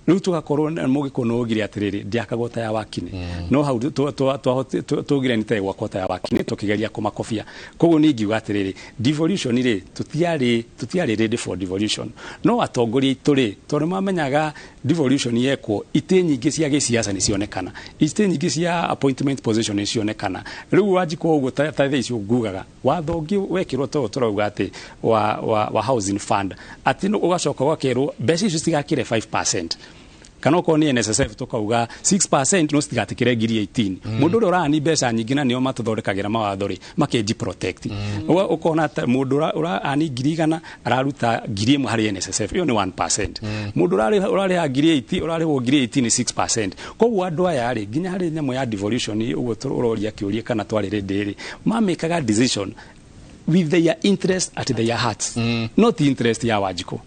Rĩu tũgakorwo na mũgĩkũ no ugire atĩrĩrĩ, ndiakagwo ta ya wakini, no hau tugire nĩ ta ĩgwakwo ta ya wakini, tũkĩgeria kũmakobia. Koguo niĩ ingiuga atĩrĩrĩ, devolution rĩ, tũtiarĩ ready for devolution. No atongoria aitũ rĩ, tondũ mamenyaga devolution yekwo, itĩ nyingĩ cia gĩsiasa nĩ cionekana, itĩ nyingĩ cia appointment position nĩ cionekana. Rĩu wanjikwo ũguo, ta thaa ici ngugaga watho ũngĩ wekĩrwo to tũrauga atĩ wa housing fund, atĩ ũgacoka ũgakerwo mbeca icio citigakĩre 5%, kana okorwo nĩ NSSF tukauga 6%, no citigatikire ngiri 18. Mũndũ ũrĩa ũrani mbeca nyingĩ na nĩo matũthondekagĩra mawatho rĩ, makenji protect. Ũkona ta mũndũ ũrani 100,000 araruta 1,000 harĩ NSSF, ĩyo nĩ 1%. Mũndũ ũrarĩha ngiri 80, ũrarĩhwo ngiri 80 nĩ 6%. Koguo andũ aya rĩ, nginya harĩ nyamũ ya devolution ũguo ũroria kĩũria kana twarĩ ready rĩ, mamĩkaga decision with their interest at their hearts, not interest ya Wanjikũ.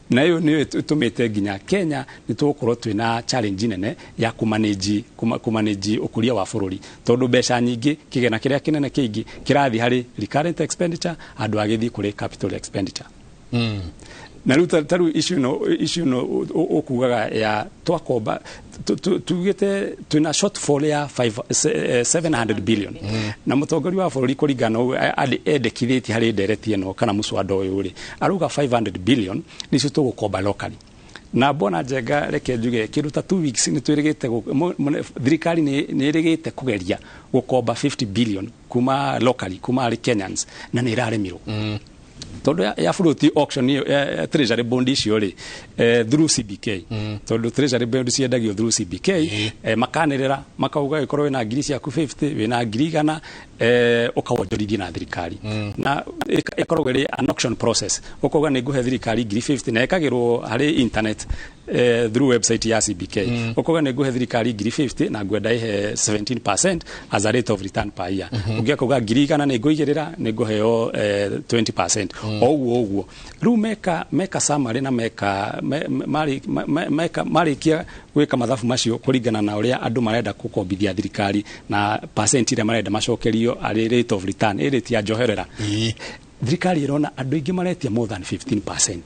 Na ĩyo nĩyo ĩtũmĩte nginya Kenya nĩ tũgũkorwo twĩna challenge nene ya kũmanage ũkũria wa bũrũri, tondũ mbeca nyingĩ, kĩgĩna kĩrĩa kĩnene kĩingĩ kĩrathiĩ harĩ recurrent expenditure handũ agĩthiĩ kũrĩ capital expenditure. Na rĩu ta rĩu issue ĩno ũkugaga ya twakomba, tugĩte twĩna shortfall ya 700 billion, na mũtongoria wa bũrũri kũringana na ũguo endekithĩtie harĩ ndereti ĩno kana mũswada ũyũ rĩ, arauga 500 billion nĩcio tũgũkomba locally. Na mbona Njenga, reke njuge kĩndũ ta 2 weeks nĩ twĩrĩgĩte thirikari nĩ ĩrĩgĩte kũgeria gũkomba 50 billion kuma locally, kuma harĩ Kenyans, na nĩ ĩraremirwo, tondũ ya float auction ĩyo ya treasury bond icio rĩ, through CBK, tondũ treasury bond ciendagio through CBK, makanĩrĩra makauga ĩkorwo wĩna ngiri ciaku 50, wĩna 100,000, ũkawonjorithia na thirikari, na ĩkoragwo ĩrĩ an auction process. Ũkauga nĩ ngũhe thirikari ngiri 50, na ĩkagĩrwo harĩ internet. through website ya CBK, ũkauga nĩ ngũhe thirikari ngiri 50 na ngwenda ihe 17% as a rate of return per year. Ũngĩ akauga 100,000 nĩ ngũigĩrĩra nĩ ngũheo 20%. O ũguo ũguo rĩu meka summary na meka meka marĩkia gwĩka mathabu macio kũringana na ũrĩa andũ marenda gũkombithia thirikari na percent iria marenda macokerio arĩ rate of return, ĩ rate ya njoherera. Thirikari ĩrona andũ aingĩ maretia more than 15%,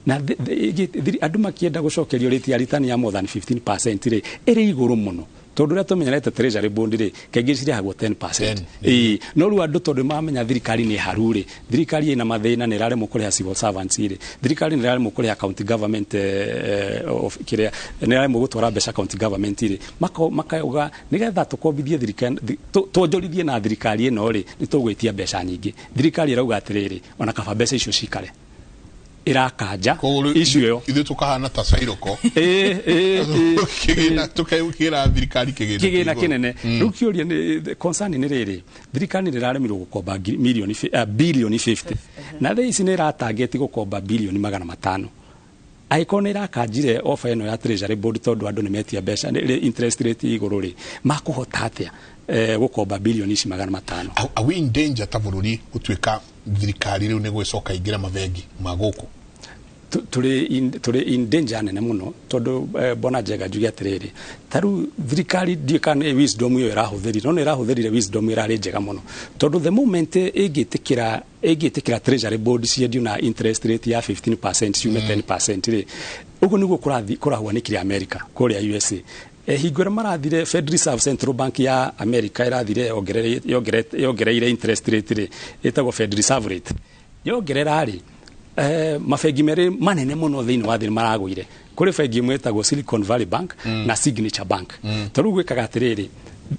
na andũ makĩenda gũcokerio rate ya return ya more than 15% rĩ, ĩrĩ igũrũ mũno, tondũ ũrĩa tũmenyerete treasury bond rĩ, kaingĩ cirĩhagwo 10%. Ĩĩ, no rĩu andũ tondũ mamenya thirikari nĩ haru rĩ, thirikari ĩna mathĩna, nĩ ĩraremwo kũrĩha civil servants rĩ, thirikari nĩ ĩraremwo kũrĩha county government, of kĩrĩa nĩ ĩraremwo gũtwara mbeca county government rĩ, makauga nĩgetha tũkombithie thirikari, tuonjorithie na thirikari ĩno rĩ, nĩ tũgwĩtia mbeca nyingĩ. Thirikari ĩrauga atĩrĩrĩ, ona kaba mbeca icio cikare irakanja icio. Ithuĩ tũkahana ta cairoko kĩgĩna, tũkegĩra thirikari kĩgĩna kĩgĩna kĩ igũrũ. Kĩnene. Rĩu kĩũria nĩ concern nĩ rĩrĩ, thirikari nĩ ĩraremirwo gũkomba mirioni bilioni 50, na thaa ici nĩ ĩratangĩti gũkomba bilioni 500. Angĩkorwo nĩ ĩrakanjire offer ĩno ya treasury bond tondũ andũ nĩ metia mbeca interest rate igũrũ rĩ, makũhota atĩa gũkomba bilioni ici 500? Are we in danger ta bũrũri gũtuĩka thirikari rĩu nĩ gwĩcoka ingĩra mabengi ma gũkũ? Tũrĩ in danger nene mũno, tondũ bona njega njuge atĩrĩrĩ, ta rĩu thirikari ndiũĩ kana nĩ wisdom ĩyo ĩrahũthĩrire, no nĩ ĩrahũthĩrire wisdom ĩrarĩ njega mũno, tondũ the moment ĩngĩtĩkĩra treasury bond ciendio na interest rate ya 15% ciume 10% rĩ, ũguo nĩguo kũrathi kũrahuanĩkire America kũrĩa USA. Hingo ĩrĩa marathire Fed Reserve, Central Bank ya America, ĩrathire yongereire interest rate rĩ, ĩtagwo Fed Reserve rate, yongerera rĩ, mabengi merĩ manene mũno thĩinĩ wa thĩ nĩ maragũire. Kũrĩ bengi ĩmwe ĩtagwo Silicon Valley Bank na Signature Bank. Tondũ rĩu gwĩkaga atĩrĩrĩ,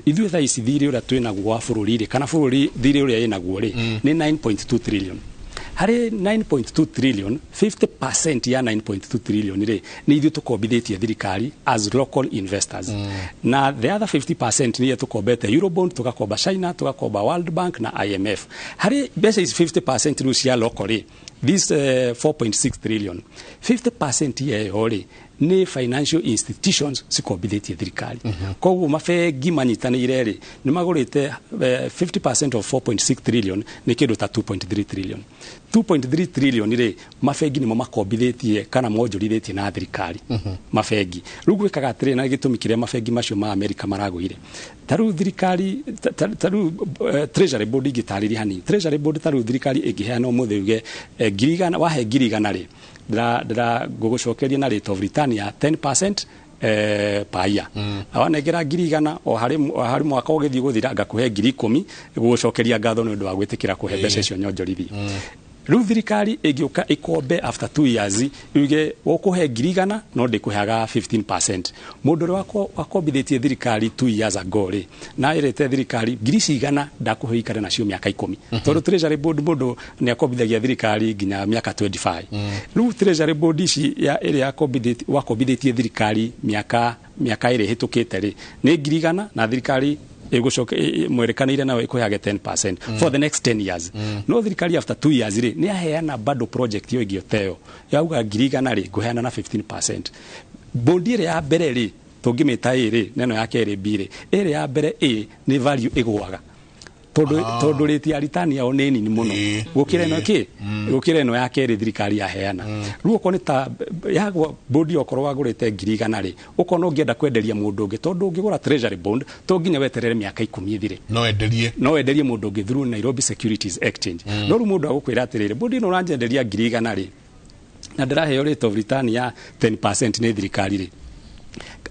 ithuĩ thaa ici thirĩ ũrĩa twĩnaguo wa bũrũri rĩ, kana bũrũri thirĩ ũrĩa ĩnaguo rĩ, nĩ 9.2 trillion. Harĩ 9.2 trillion, 50% ya 9.2 trillion rĩ, nĩ ithuĩ tũkombithĩtie thirikari as local investors, na the other 50% nĩ tũkombete Eurobond, tũgakomba China, tũgakomba World Bank na IMF. Harĩ mbeca ici 50% rĩu cia local rĩ, this 4.6 trillion, 50% yeyo rĩ, nĩ financial institutions cikombithĩtie thirikari. Koguo mabengi manyitanĩire rĩ, nĩ magũrĩte 50% of 4.6 trillion nĩ kĩndũ ta 2.3 trillion. 2.3 trillion rĩ, mabengi nĩmo makombithĩtie kana monjorithĩtie na thirikari. Mabengi rĩu gwĩkaga atĩrĩ, na gĩtũmi kĩrĩa mabengi macio ma Amerika maragũire, ta rĩu thirikari ta rĩu treasury board, ingĩtarĩria hanini treasury board, ta rĩu thirikari ĩngĩheana ũmũthĩ uge 100,000, wahe 100,000 rĩ, ndĩra ngũgũcokeria na rate of return ya 10% per year. Awanengera 100,000, o harĩ mwaka ũgĩthiĩ gũthira ngakũhe 10,000 gũgũcokeria ngatho nĩ ũndũ wa gwĩtĩkĩra kũhe mbeca icio nyonjorithie. Rĩu thirikari ĩngĩũka ĩkombe after 2 years yuge ũkũhe 100,000 no ndĩkũheaga 15%, mũndũ ũrĩa wakombithĩtie thirikari 2 years ago rĩ, na ĩrĩte thirikari ngiri cigana ndakũhe ikare nacio mĩaka 10, tondũ treasury board mũndũ nĩ akombithagia thirikari nginya mĩaka 25. Rĩu treasury board ici ya ĩrĩa wakombithĩtie thirikari mĩaka ĩrĩ ĩhĩtũkĩte rĩ, nĩ 100,000, na thirikari ĩgũcoka mwerekanĩire nayo ĩkũheage 10% for the next 10 years. No thirikari after 2 years rĩ, nĩ aheana bado project ĩyo ĩngĩ oteo yauga 100,000 rĩ, ngũheana na 15%. Bondi ĩrĩa ya mbere rĩ, tũngĩmĩta A rĩ, na ĩno ya kerĩ B rĩ, ĩrĩa ya mbere A nĩ value ĩgũaga tondũ tondũ rate ya return yao nĩ nini mũno gũkĩra ĩno kĩ gũkĩra ĩno ya kerĩ thirikari yaheana. Rĩu okorwo nĩ ta yagwa bondi, okorwo wagũrĩte 100,000 rĩ, ũkona ũngĩenda kwenderia mũndũ ũngĩ, tondũ ũngĩgũra treasury bond to nginya weterere mĩaka 10 ĩthire. No enderie. No enderie mũndũ ũngĩ through Nairobi Securities Exchange. No rĩu mũndũ agũkwĩra atĩrĩrĩ, bondi ĩno ũranjenderia 100,000 rĩ, na ndĩraheo rate of return ya 10% nĩ thirikari rĩ,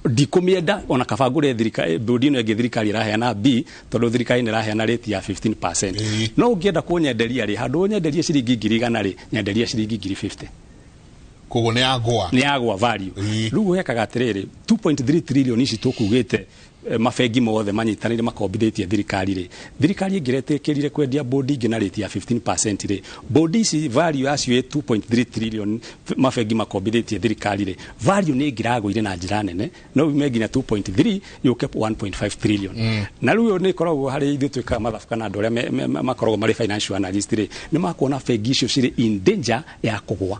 ndikũmĩenda, ona kaba ngũre thirikari bondi ĩno ĩngĩ thirikari ĩraheana B, tondũ thirikari nĩ ĩraheana rate ya 15%. No ũngĩenda kũnyenderia rĩ, handũ ũnyenderie ciringi 100,000 rĩ, nyenderia ciringi 50,000. Koguo nĩ yagũa. Nĩ yagũa value. Rĩu wekaga atĩrĩrĩ, 2.3 trillion ici tũkugĩte mabengi mothe manyitanĩire makombithĩtie thirikari rĩ, thirikari ĩngĩretĩkĩrire kwendia bondi ingĩ na rate ya 15% rĩ, bondi ici value yacio ĩ 2.3 trillion mabengi makombithĩtie thirikari rĩ, value nĩ ĩngĩragũire na njĩra nene, no yume nginya 2.3 yũke 1.5 trillion. Na rĩu ĩyo nĩ ĩkoragwo harĩ ithuĩ twĩkaga mathabu kana andũ arĩa makoragwo marĩ financial analyst rĩ, nĩ makuona bengi icio cirĩ in danger ya kũgũa.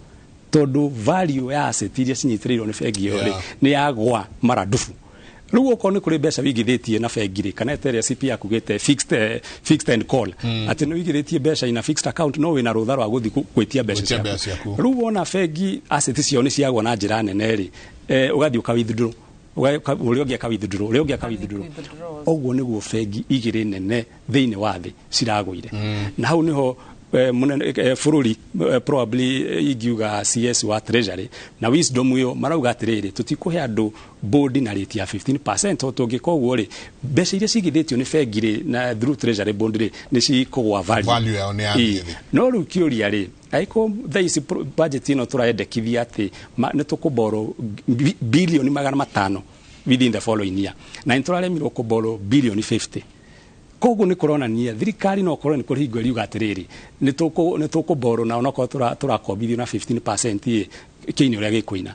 Tondũ value ya asset iria cinyitĩrĩirwo nĩ bengi ĩyo rĩ, nĩ yagwa maradufu. Rĩu okorwo nĩ kũrĩ mbeca wĩigithĩtie na bengi rĩ, kana ĩrĩa CP yakugĩte fixed and call, atĩ nĩ wĩigithĩtie mbeca ina fixed account, no wĩna rũtha rwa gũthiĩ gwĩtia mbeca Gwĩtia ciaku. mbeca ciaku. Rĩu wona bengi asset ciao nĩ ciagwa na njĩra nene rĩ, ũgathiĩ ũka withdraw, ũrĩa ũngĩ aka withdraw, ũrĩa ũngĩ aka withdraw. Ũguo nĩguo bengi igĩrĩ nene thĩinĩ wa thĩ ciragũire. Na hau nĩho munene bũrũri, probably ingiuga CS wa Treasury na wisdom ĩyo marauga atĩrĩrĩ, tũtikũhe andũ bond na rate ya 15%, o tũngĩka ũguo rĩ, mbeca iria cigithĩtio nĩ bengi rĩ na through treasury bond rĩ, nĩ cikũgwa value. Value yao nĩ yathiĩ thĩ. No rĩu kĩũria rĩ, angĩkorwo thaa ici budget ĩno tũraendekithia atĩ nĩ tũkũborrow bilioni 500 within the following year, na nĩ tũraremirwo kũborrow bilioni 50, koguo nĩ kũronania thirikari no korwo nĩ kũrĩ hingo ĩriuga atĩrĩrĩ, nĩ tũkũborrow na onokorwo tũrakombithio na 15% ĩ kĩini ũrĩa gĩkũina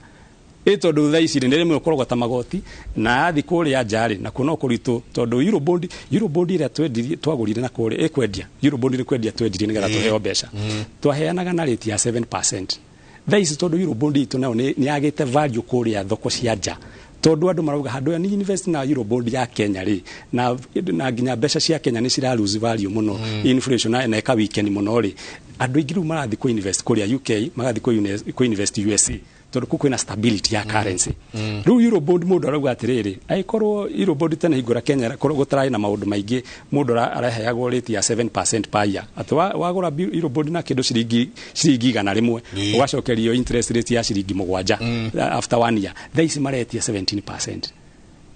ĩ, tondũ thaa ici rĩ, nĩ rĩmwe ũkũrogota magoti na yathi kũrĩa nja rĩ, nakuo no kũritũ, tondũ eurobond ĩrĩa twendirie, twagũrire na kũrĩa ĩkwendia, eurobond nĩ kwendia twendirie nĩgetha tũheo mbeca, twaheanaga na rate ya 7%. Thaa ici tondũ eurobond itũ nayo nĩ yagĩte value kũrĩa thoko cia nja, tondũ andũ marauga handũ ya ni invest na eurobond ya Kenya rĩ, na nginya mbeca cia Kenya nĩ cira lose value mũno, inflation na ĩka weaken mũno rĩ, andũ aingĩ rĩu marathiĩ kũ invest kũrĩa UK, magathiĩ kũ invest USA, tondũ kũu kwĩna stability ya currency. Rĩu eurobond mũndũ arauga atĩrĩrĩ, angĩkorwo eurobond tene hingũra Kenya gũtararĩ na maũndũ maingĩ, mũndũ araheagwo rate ya 7% per year, atĩ wagũra eurobond na kĩndũ ciringi 100, ũgacokerio interest rate ya ciringi 7 after one year. Thaa ici maretia 17%,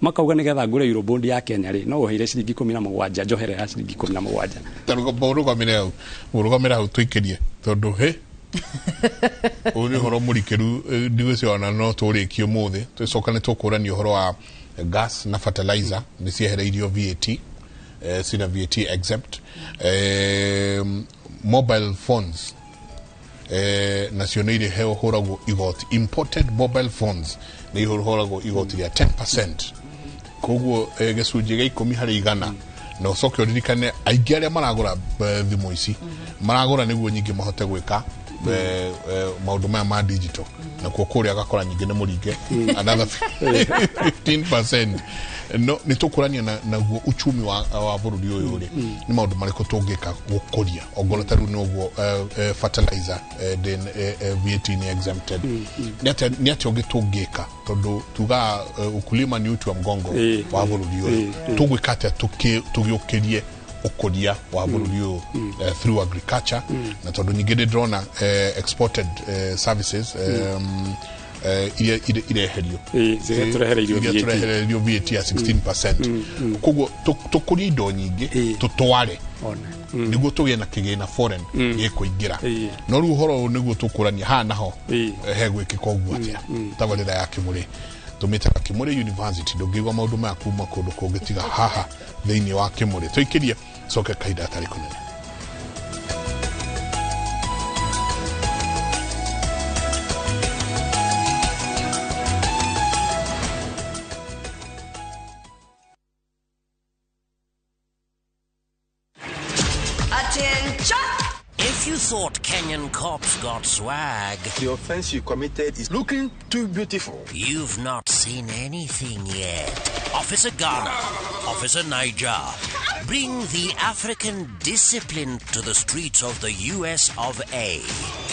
makauga nĩgetha ngũre eurobond ya Kenya rĩ, no ũheire ciringi 17, njoherera ciringi 17. Mũrũgamĩre hau, mũrũgamĩre hau, tũikĩrie, tondũ hĩ, ũyũ nĩ ũhoro mũrikĩru, ndigwĩciria ona no tũrĩkie ũmũthĩ. Tũcoka nĩ tũkũrania ũhoro wa gas na fertilizer nĩ ciehereirio VAT, cina VAT exempt, mobile phones nacio nĩ irĩhũragwo igoti, imported mobile phones nĩ ihũragwo igoti rĩa 10%, koguo gĩcunjĩ gĩa 10%. Na ũcoke ũririkane aingĩ arĩa maragũra thimũ ici maragũra nĩguo nyingĩ mahote gwĩka maũndũ maya ma digital, nakuo kũrĩa agakora nyingĩ nĩ mũringe another 15%. No nĩ tũkũrania naguo uchumi wa bũrũri ũyũ rĩ, nĩ maũndũ marĩkũ tũngĩka gũkũria ongorwo ta rĩu nĩ ũguo fertilizer VAT nĩ exempted, nĩ atĩa ũngĩ tũngĩka, tondũ tugaga ukulima ni uti wa mgongo wa bũrũri ũyũ? Tũgwĩka atĩa tũgĩũkĩrie ũkũria wa bũrũri ũyũ through agriculture? Na tondũ nyingĩ nĩ ndĩrona exported services iria ireherio Ziria tũrehereirio iria VAT. Tũrehererio VAT ya 16%, koguo tũkũrie indo nyingĩ tũtware nĩguo tũgĩe na kĩgĩna foreign gĩkũingĩra. No rĩu ũhoro ũyũ nĩguo tũkũrania haha naho hegwĩkĩka ũguo atĩa. Tabarĩra ya Kĩmũrĩ tũmĩtaga Kĩmũrĩ University, ndũngĩigua maũndũ maya kuma kũndũ kũngĩ tiga haha thĩinĩ wa Kĩmũrĩ. Tũikĩrie coke kahinda gatarĩ kũnene. Attention! If you thought Kenyan cops got swag, The offense you committed is looking too beautiful. You've not seen anything yet. Officer Ghana, Officer Niger, bring the African discipline to the streets of the US of A.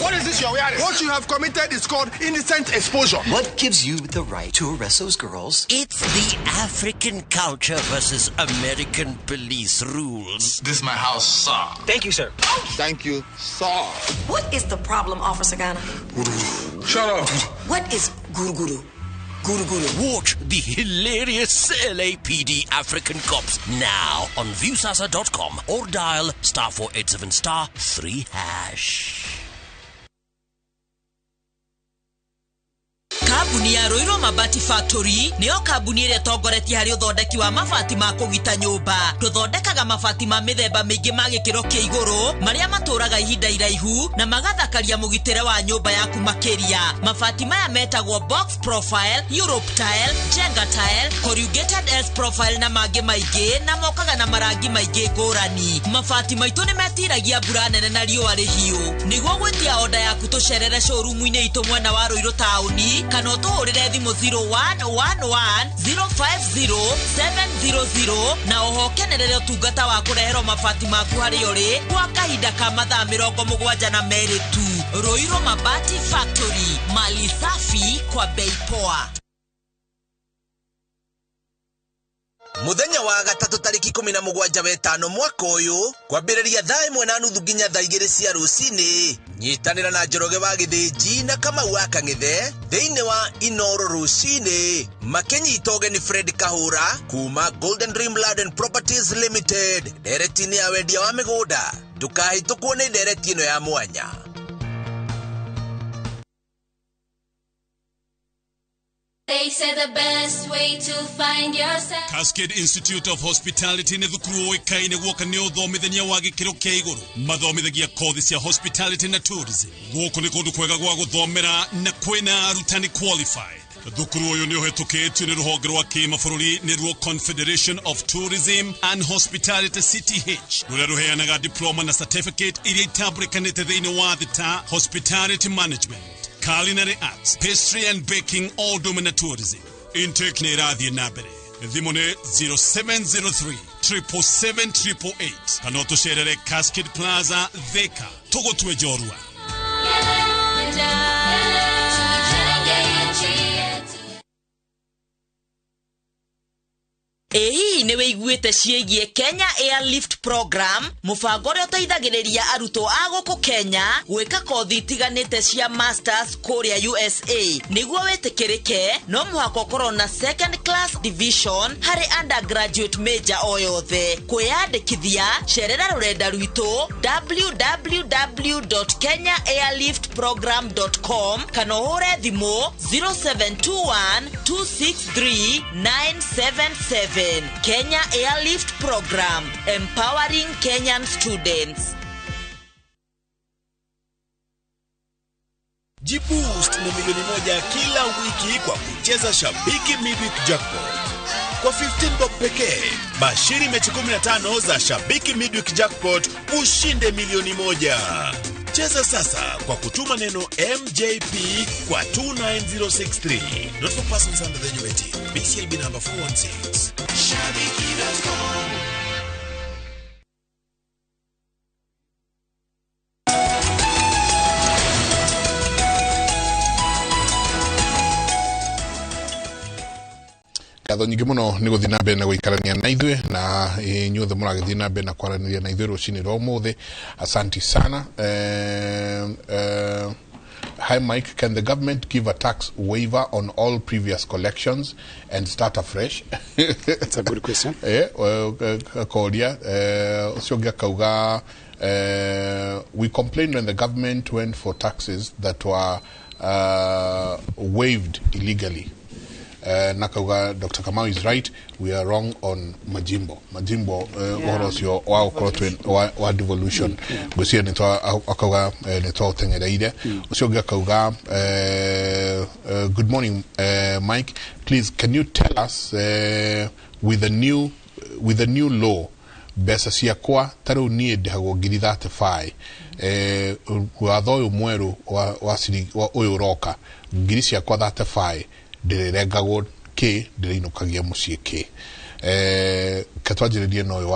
What is this you're wearing? What you have committed is called indecent exposure. What gives you the right to arrest those girls? It's the African culture versus American police rules. This is my house, sir. Thank you, sir. Thank you, sir. What is the problem, Officer Ghana? Shut up. What is guru guru? Guru guru. Watch the hilarious LAPD African Cops now on Viusasa.com or dial *487 *3#. Kambuni Kambuni ya Ruiru Mabati Factory nĩyo kambuni ĩrĩa ĩtongoretie harĩ ũthondeki wa mabati ma kũgita nyũmba. Tũthondekaga mabati ma mĩthemba mĩingĩ ma gĩkĩro kĩa igũrũ marĩa matũũraga ihinda iraihu na magathakaria mũgitĩre wa nyũmba yaku makĩria. Mabati maya metagwo box profile, Europe tile, Jenga tile, corrugated S profile na mangĩ maingĩ, na mokaga na marangi maingĩ ngũrani. Mabati maitũ nĩ metiragia mbura nene na riũa rĩhiũ. Nĩguo gwĩtia oda yaku tũcerere showroom-inĩ itũ mwena wa Ruiru taũni kana ũtũhũrĩre thimũ 0111 050 700 na oho kenerere ũtungata wa kũreherwo mabati maku harĩa ũrĩ kwa kahinda ka mathaa 72 tu. Ruiru Mabati Factory, mali safi kwa bei poa. Muthenya wa gatatũ tarĩki 17 wetano mwaka ũyũ kwambĩrĩria thaa 1:30 nginya thaa 2 cia rũcinĩ nyitanĩra na Njoroge wa Gĩthĩnji na Kamau wa Kang'ethe thĩinĩ wa Inoro rũcinĩ makĩnyita ũgeni Fred Kahũra kuma Golden Dream Land and Properties Limited ndereti-inĩ ya wendia wa mĩgũnda. Ndũkahĩtũkwo nĩ ndereti ĩno ya mwanya. They say the best way to find yourself. Cascade Institute of Hospitality nĩ thukuru ũĩkaine guoka nĩ ũthomithania wa gĩkĩro kĩa igũrũ. Mathomithagia kothi cia hospitality na tourism. Gũkũ nĩ kũndũ kwega gwa gũthomera na kwĩna arutani qualified. Thukuru ũyũ nĩ ũhetũkĩtio nĩ rũhonge rwa kĩmabũrũri nĩruo Confederation of Tourism and Hospitality CTH rũrĩa rũheanaga diploma na certificate iria itambũrĩkanĩte thĩinĩ wa thĩ ta hospitality management, culinary arts, pastry and baking, all domain tourism. Intake nĩ ĩrathiĩ na mbere. Thimũ nĩ 0703 777 888 kana ũtũcerere Cascade Plaza Thika. Tũgũtue njorua. Ĩ hihi nĩ wĩiguĩte ciĩgiĩ Kenya Airlift Program, mũbango ũrĩa ũteithagĩrĩria arutwo a gũkũ Kenya gwĩka kothi itiganĩte cia masters kũrĩa USA. Nĩguo wĩtĩkĩrĩke no mũhaka ũkorwo na second class division harĩ undergraduate major o yothe. Kwĩyandĩkithia cerera rũrenda rwitũ www.kenyaairliftprogram.com kana ũhũre thimũ 0721 263 977. Kenya Airlift Program, empowering Kenyan students. Jiboost na milioni 1 kila wiki kwa kucheza Shabiki Midweek Jackpot. Kwa 15 bob pekee, bashiri mechi 15 za Shabiki Midweek Jackpot ushinde milioni 1. Cheza sasa kwa kutuma neno MJP kwa 29063. Not for persons under the age of 18. BCLB number 416. Shabiki.com. Ngatho nyingĩ mũno nĩ gũthiĩ na mbere na gũikarania na ithuĩ na inyuothe mũragĩthiĩ na mbere na kwaranĩria na ithuĩ rũcinĩ rwa ũmũthĩ. Asanti sana. Hi Mike, can the government give a tax waiver on all previous collections and start afresh? That's a good question. Koria ũcio ũngĩ akauga, we complained when the government went for taxes that were waived illegally. Nakauga Dr. Kamau is right, we are wrong on majimbo ũhoro ũcio wa gũkorwo wa devolution. Ngwĩciria akauga nĩ twaũteng'ereire. Ũcio ũngĩ akauga, good morning Mike, please can you tell us with the new law mbeca ciakwa ta rĩu niĩ ndĩhagwo ngiri 35, watho ũyũ mwerũ wa ũyũ ũroka ngiri ciakwa 35 ndĩrĩrengagwo kĩ ndĩrĩinũkagia mũciĩ kĩ. Ketwanjĩrĩrie na ũyũ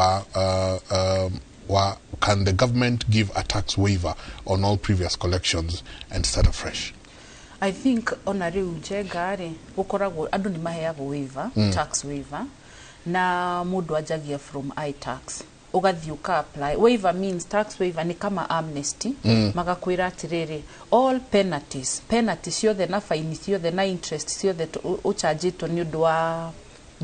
wa can the government give a tax waiver on all previous collections and start afresh? I think ona rĩu Njenga rĩ gũkoragwo andũ nĩ maheagwo waiver, tax waiver, na mũndũ anjagia from iTax ũgathiĩ ũka apply. Waiver means tax waiver ni kama amnesty. Magakwĩra atĩrĩrĩ, all penalties ciothe na faini ciothe na interest ciothe ũchanjĩtwo nĩ ũndũ wa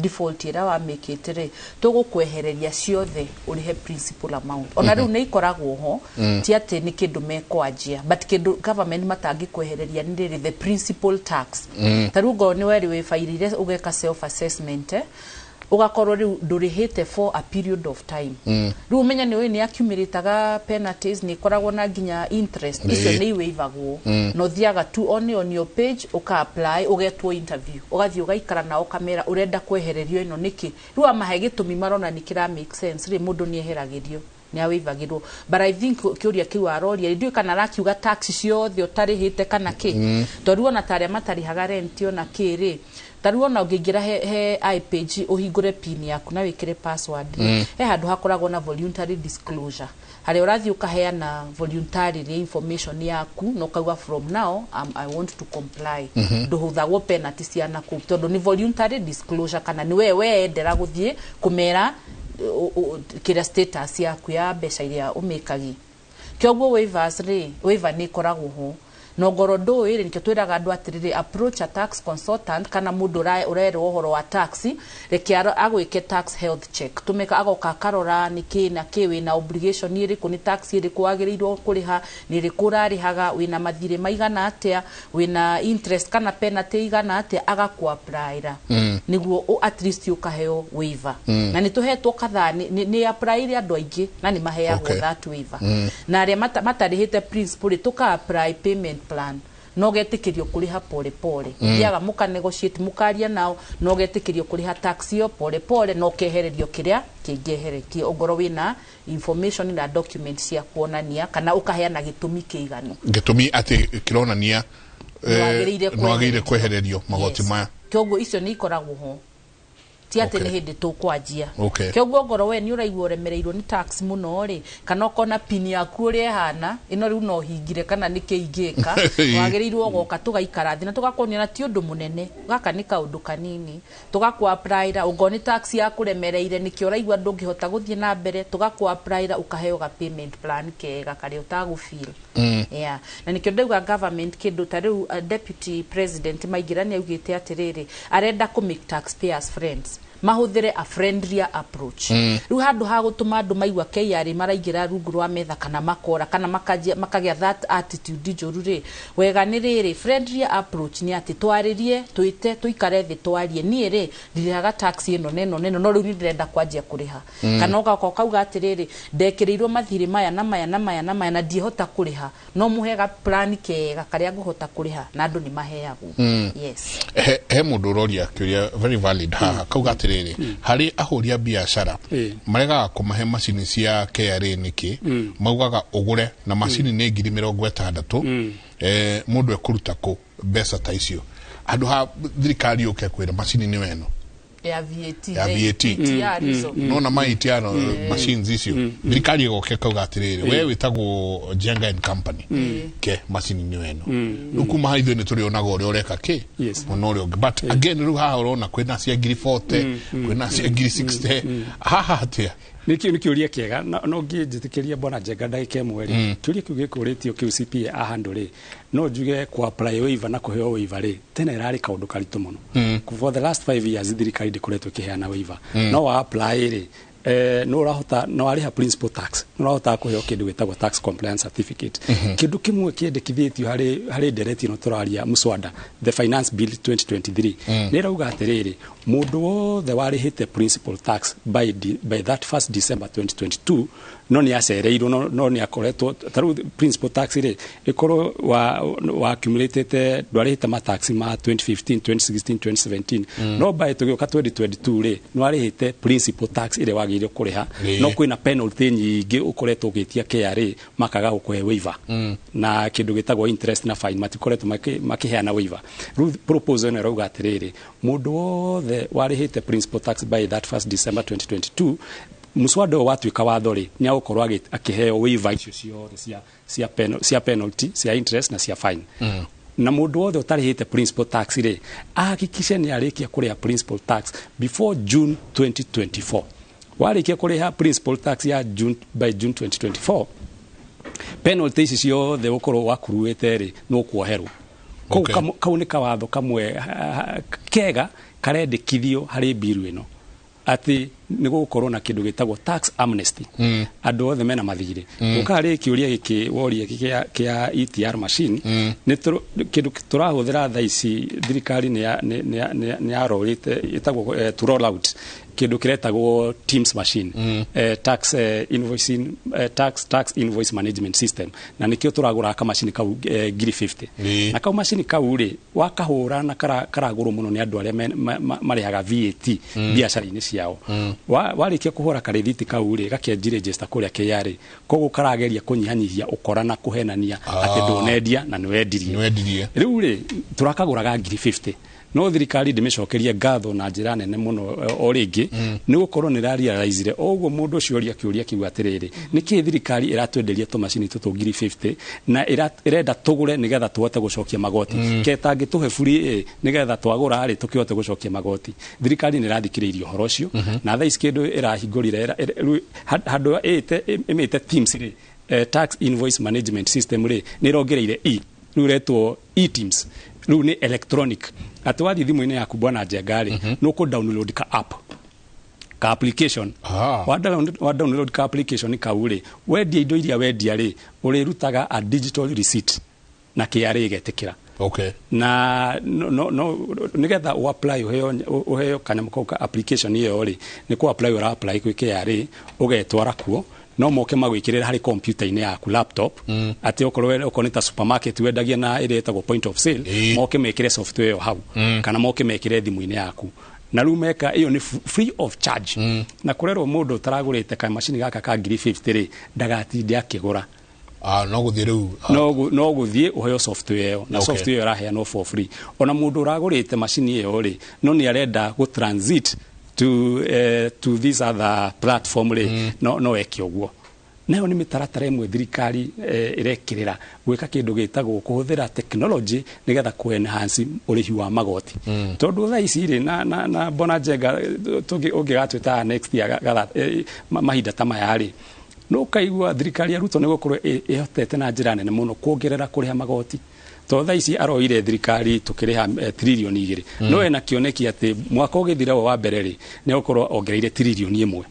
default ĩrĩa wamĩkĩte rĩ, tũgũkwehereria ciothe ũrĩhe principal amount. Ona rĩu nĩ ikoragwo ho. Ti atĩ nĩ kĩndũ mekwanjia, but kĩndũ government matangĩkwehereria nĩ rĩrĩ, the principal tax. Ta rĩu ngorwo nĩ werĩ wĩbairire ũgeka self assessment, ũgakorwo rĩu ndũrĩhĩte for a period of time. Rĩu ũmenye nĩ ũĩ nĩ accumulataga penalties, nĩ ĩkoragwo na nginya interest. Icio nĩ iwaivagwo. Na ũthiaga tu on your page, ũka apply, ũgetwo interview, ũgathiĩ ũgaikara nao, ũkamera ũrenda kwehererio ĩno nĩkĩ. Rĩu amahe gĩtũmi marona nĩ kĩra make sense rĩ, mũndũ nĩ eheragĩrio, nĩ awaivagĩrwo. But I think kĩũria kĩu aroria, ndiũĩ kana arakiuga tax ciothe ũtarĩhĩte kana kĩ. Tondũ ona ta arĩa matarĩhaga rent ona kĩ rĩ, ta rĩu ona ũngĩingĩra he iPage, ũhingũre PIN yaku na wĩkĩre password rĩ, he handũ hakoragwo na voluntary disclosure, harĩa ũrathiĩ ũkaheana voluntarily information yaku na ũkauga, "From now I want to comply." Ndũhũthagwo penalty ciana kũu tondũ nĩ voluntary disclosure, kana nĩ we weyendera gũthiĩ kũmera kĩrĩa status yaku ya mbeca iria ũmĩkagi. Kĩoguo waivers rĩ, waiver nĩ ĩkoragwo ho, na ngoro ndũĩ rĩ, nĩkĩo twĩraga andũ atĩrĩrĩ, approach a tax consultant kana mũndũ ũrerwo ũhoro wa tax, reke agwĩke tax health check. Tũmeka agoka akarora nĩ kĩ na kĩ wĩna obligation ĩrĩkũ, nĩ tax ĩrĩkũ wagĩrĩirwo kũrĩha, nĩ ĩrĩkũ ũrarĩhaga, wĩna mathirĩ maigana atĩa, wĩna interest kana penalty igana atĩa, agakũ-applyra nĩguo at least ũkaheo waiver. Na nĩ tũhetwo kadhaa, nĩ applyire andũ aingĩ na nĩ maheagwo that waiver. Na arĩa matarĩhĩte principal rĩ, tũka apply payment plan no getĩkĩrio kũrĩha pole pole. Thiaga mũka negotiate, mũkaria nao, no getĩkĩrio kũrĩha tax ĩyo pole pole, no kehererio kĩrĩa kĩngĩeherekio ongorwo wĩna information na document cia kuonania kana ũkaheana gĩtũmi kĩiganu. Gĩtũmi atĩ kĩronania nĩwagĩrĩire nĩwagĩrĩire kwehererio magoti maya. Kĩoguo icio nĩ ikoragwo ho, ti atĩ nĩ hĩndĩ tũkwanjia. Kĩoguo ngoro we nĩ ũraigua ũremereirwo nĩ tax mũno rĩ, kana ũkona pin yaku ũrĩa ĩhana ĩno rĩu no hingire kana nĩ kĩ ingĩka, wagĩrĩirwo goka tũgaikara thĩ na tũgakuonia, na ti ũndũ mũnene, gaka nĩ kaũndũ kanini tũgakũ applyra. Ũngorwo nĩ tax yakũremereire nĩkĩo ũraigua ndũngĩhota gũthiĩ na mbere, tũgakũ applyra, ũkaheo ga payment plan kega karĩa ũtagũ feel. Yeah. Na nikĩo ndauga government kĩndũ ta rĩu, deputy president Maingĩra nĩ augĩte atĩrĩrĩ, arenda kũ make taxpayers friends, mahũthĩre a friendlier approach. Rĩu handũ ha gũtũma andũ maigua KRA maraingĩra rungu rwa metha kana makora kana makanjia makagĩa that attitude njũru rĩ, wega nĩ rĩrĩ, friendlier approach nĩ atĩ twarĩrie, twĩte tũikare thĩ twarie, niĩ rĩ ndirĩhaga tax ĩno na ĩno na ĩno, no rĩu nĩ ndĩrenda kwanjia kũrĩha. Kana ũgoka ũkauga atĩrĩrĩ, ndekĩrĩirwo mathirĩ maya na maya na maya na maya na ndiĩhota kũrĩha, no mũhe ga plan kega karĩa ngũhota kũrĩha, na andũ nĩ maheagwo. Yes. He mũndũ ũroria kĩũria very valid haha, kauga atĩrĩrĩ, harĩ ahũri a biacara maregaga kũmahe macini cia KRA nĩkĩ? Maugaga ũgũre na macini nĩ 60,000. Mũndũ ekũruta kũ mbeca ta icio handũ ha thirikari yũke kwĩra macini nĩ weno ya VAT? Ya VAT. ETR icio. Nona ma ETR machines icio, thirikari ĩgoke kauga atĩrĩrĩ, we wĩtagwo Jenga and Company, ke macini nĩ weno. Rĩu kuma ha ithuĩ nĩ tũrĩonaga ũrĩa ũreka kĩ mũno ũrĩa ũngĩ. But again, rĩu haha ũrona kwĩna cia 40,000, kwĩna cia 60,000, haha atĩa? Nĩ kĩũria kĩega, no ngĩnjĩtĩkĩria bwana Njenga ndagĩka ĩmwe rĩ, kĩũria kĩu gĩkũrĩtio kĩu CPA ahandũ rĩ, no njuge ku apply waiver na kũheo waiver rĩ, tene ĩrarĩ kaũndũ karitũ mũno. For the last 5 years thirikari ndĩkoretwo ĩkĩheana waiver. No wa apply rĩ, no ũrahota no warĩha principal tax, no ũrahota kũheo kĩndũ gĩtagwo tax compliance certificate. Kĩndũ kĩmwe kĩendekithĩtio harĩ ndereti ĩno tũraria, mũswada, the Finance Bill 2023, nĩ ĩrauga atĩrĩrĩ, mũndũ wothe warĩhĩte principal tax by that 1st December 2022, no nĩ acereirwo, no nĩ akoretwo ta rĩu principal tax rĩ, ĩkorwo wa accumulatĩte ndwarĩhĩte matax ma 2015, 2016, 2017, no by tũgĩũka 2022 rĩ, nĩ warĩhĩte principal tax ĩrĩa wagĩrĩire kũrĩha, no kwĩna penalty nyingĩ ũkoretwo ũgĩtia KRA makaga gũkũhe waiver, na kĩndũ gĩtagwo interest na fine, matikoretwo makĩheana waiver. Rĩu proposal ĩno ĩrauga atĩrĩrĩ, mũndũ wothe warĩhĩte principal tax by that 1st December 2022, mũswada ũyũ watuĩka watho rĩ, nĩ agũkorwo akĩheo waiver icio ciothe cia penalty, cia interest na cia fine. Na mũndũ wothe ũtarĩhĩte principal tax rĩ, ahakikishe nĩ arĩkia kũrĩha principal tax before June 2024. Warĩkia kũrĩha principal tax ya June, by June 2024, penalty ici ciothe ũkorwo wakuruĩte rĩ, nĩ ũkuoherwo. Kau nĩ kawatho kamwe kega. Karendĩkithio harĩ bill ĩno atĩ nĩ gũgũkorwo na kĩndũ gĩtagwo tax amnesty, andũ othe mena mathirĩ. Gũka rĩ, kĩũria gĩkĩ woria kĩa ETR machine, nĩ kĩndũ tũrahũthĩra thaa ici. Thirikari nĩ yarorĩte ĩtagwo to roll out kĩndũ kĩretagwo TIMS machine, tax invoicing, tax invoice management system, na nĩkĩo tũragũra kamacini kau 50,000. Na kau macini kau rĩ, wakahũra na karagũrwo mũno nĩ andũ arĩa marĩhaga VAT biacara-inĩ ciao. Warĩkia kũhũra karĩthiti kau rĩ, gakĩanji register kũrĩa KRA, koguo karageria kũnyihanyihia ũkora na kũhenania atĩ ndũnendia na nĩwendirie. Nĩwendirie. Rĩu rĩ, tũrakagũraga 50,000, no thirikari ndĩmĩcokerie ngatho na njĩra nene mũno o rĩngĩ, nĩ gũkorwo nĩ ĩrarealizire o ũguo mũndũ ũcio oria kĩũria kĩu atĩrĩrĩ, nĩkĩ thirikari ĩratwenderia tũmacini tũtũ 50,000 na ĩrenda tũgũre nĩgetha tũhote gũcokia magoti, ketangĩtũhe buri ĩ, nĩgetha twagũra rĩ, tũkĩhote gũcokia magoti? Thirikari nĩ ĩrathikĩrĩirie ũhoro ũcio, na thaa ici kĩndũ ĩrahingũrire rĩu handũ ĩmĩte TIMS rĩ, tax invoice management system rĩ, nĩ ĩrongereire e, rĩu ĩretwo eTIMS. Rĩu nĩ electronic, atĩ wathiĩ thimũ-inĩ yaku, bwana Njenga rĩ, nĩ ũkũ download ka app, ka application. Wa download ka application kau rĩ, wendia indo iria wendia rĩ, ũrĩrutaga a digital receipt na KRA ĩgetĩkĩra. Na no nigetha u apply uheo kanyamũ kau ka application ĩyo rĩ, nĩ kũ apply ũra apply gwĩ KRA, ũgetwara kuo, no moke magwĩkĩrĩra harĩ computer-inĩ yaku, laptop, atĩ okorwo nĩ ta supermarket wendagia na ĩrĩa ĩtagwo point of sale, moke mekĩre software ĩyo hau, kana moke mekĩre thimũ-inĩ yaku. Na rĩu meka ĩyo nĩ free of charge, na kũrerwo mũndũ ũtaragũrĩte kamacini gaka ka 50,000 rĩ, ndagatinde akĩgũra. Ah, no gũthiĩ rĩu No gũthiĩ ũheo software ĩyo, na software ĩyo ĩraheanwo for free. Ona mũndũ ũragũrĩte macini ĩyo rĩ, no nĩ arenda gũ transit to this other platform rĩ, no eke ũguo. Nayo nĩ mĩtaratara ĩmwe thirikari ĩrekĩrĩra gwĩka kĩndũ gĩtagwo kũhũthĩra technology nĩgetha kũ enhance ũrĩhi wa magoti, tondũ thaa ici rĩ, na mbona Njenga, ũngĩgatwĩta next year mahinda ta maya rĩ, no ũkaigua thirikari ya Ruto nĩ gũkorwo ĩhotete na njĩra nene mũno kuongerera kũrĩha magoti, tondũ thaa ici aroire thirikari tũkĩrĩha 2 trillion. No ena kĩoneki atĩ mwaka ũgĩthira wa mbere rĩ, nĩ egũkorwo ongereire 1 trillion.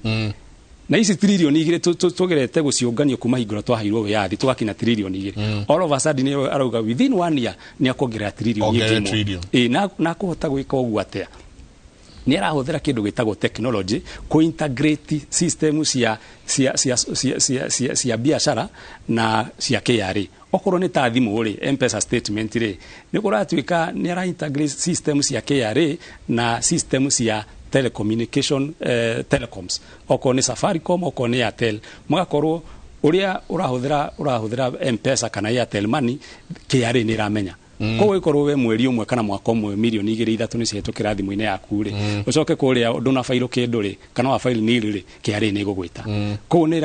Na ici 2 trillion tũgerete gũciũngania kuma hingo ĩrĩa twaheirwo wĩyathi tũgakinya 2 trillion. All of a sudden nĩ arauga within one year nĩ akuongerera tiririoni Ongerere ĩngĩ ĩmwe. trillion. Ĩ, na akũhota gwĩka ũguo atĩa? Nĩ arahũthĩra kĩndũ gĩtagwo technology kũ integrate system cia biacara na cia KRA. Okorwo nĩ ta thimũ rĩ, M-Pesa statement rĩ, nĩ kũratuĩka nĩ ara integrate system cia KRA na system cia telecommunication, telecoms, okorwo nĩ Safaricom, okorwo nĩ Airtel, magakorwo ũrĩa ũrahũthĩra M-Pesa kana Airtel Money, KRA nĩ ĩramenya. Koguo ĩkorwo we mweri ũmwe kana mwaka ũmwe 2 mirioni 3 nĩ cihetũkĩra thimũ-inĩ yaku rĩ, ũcoke kũrĩa ndũna file kĩndũ rĩ, kana wa file nil rĩ, KRA nĩ ĩgũgwĩta. Koguo nĩ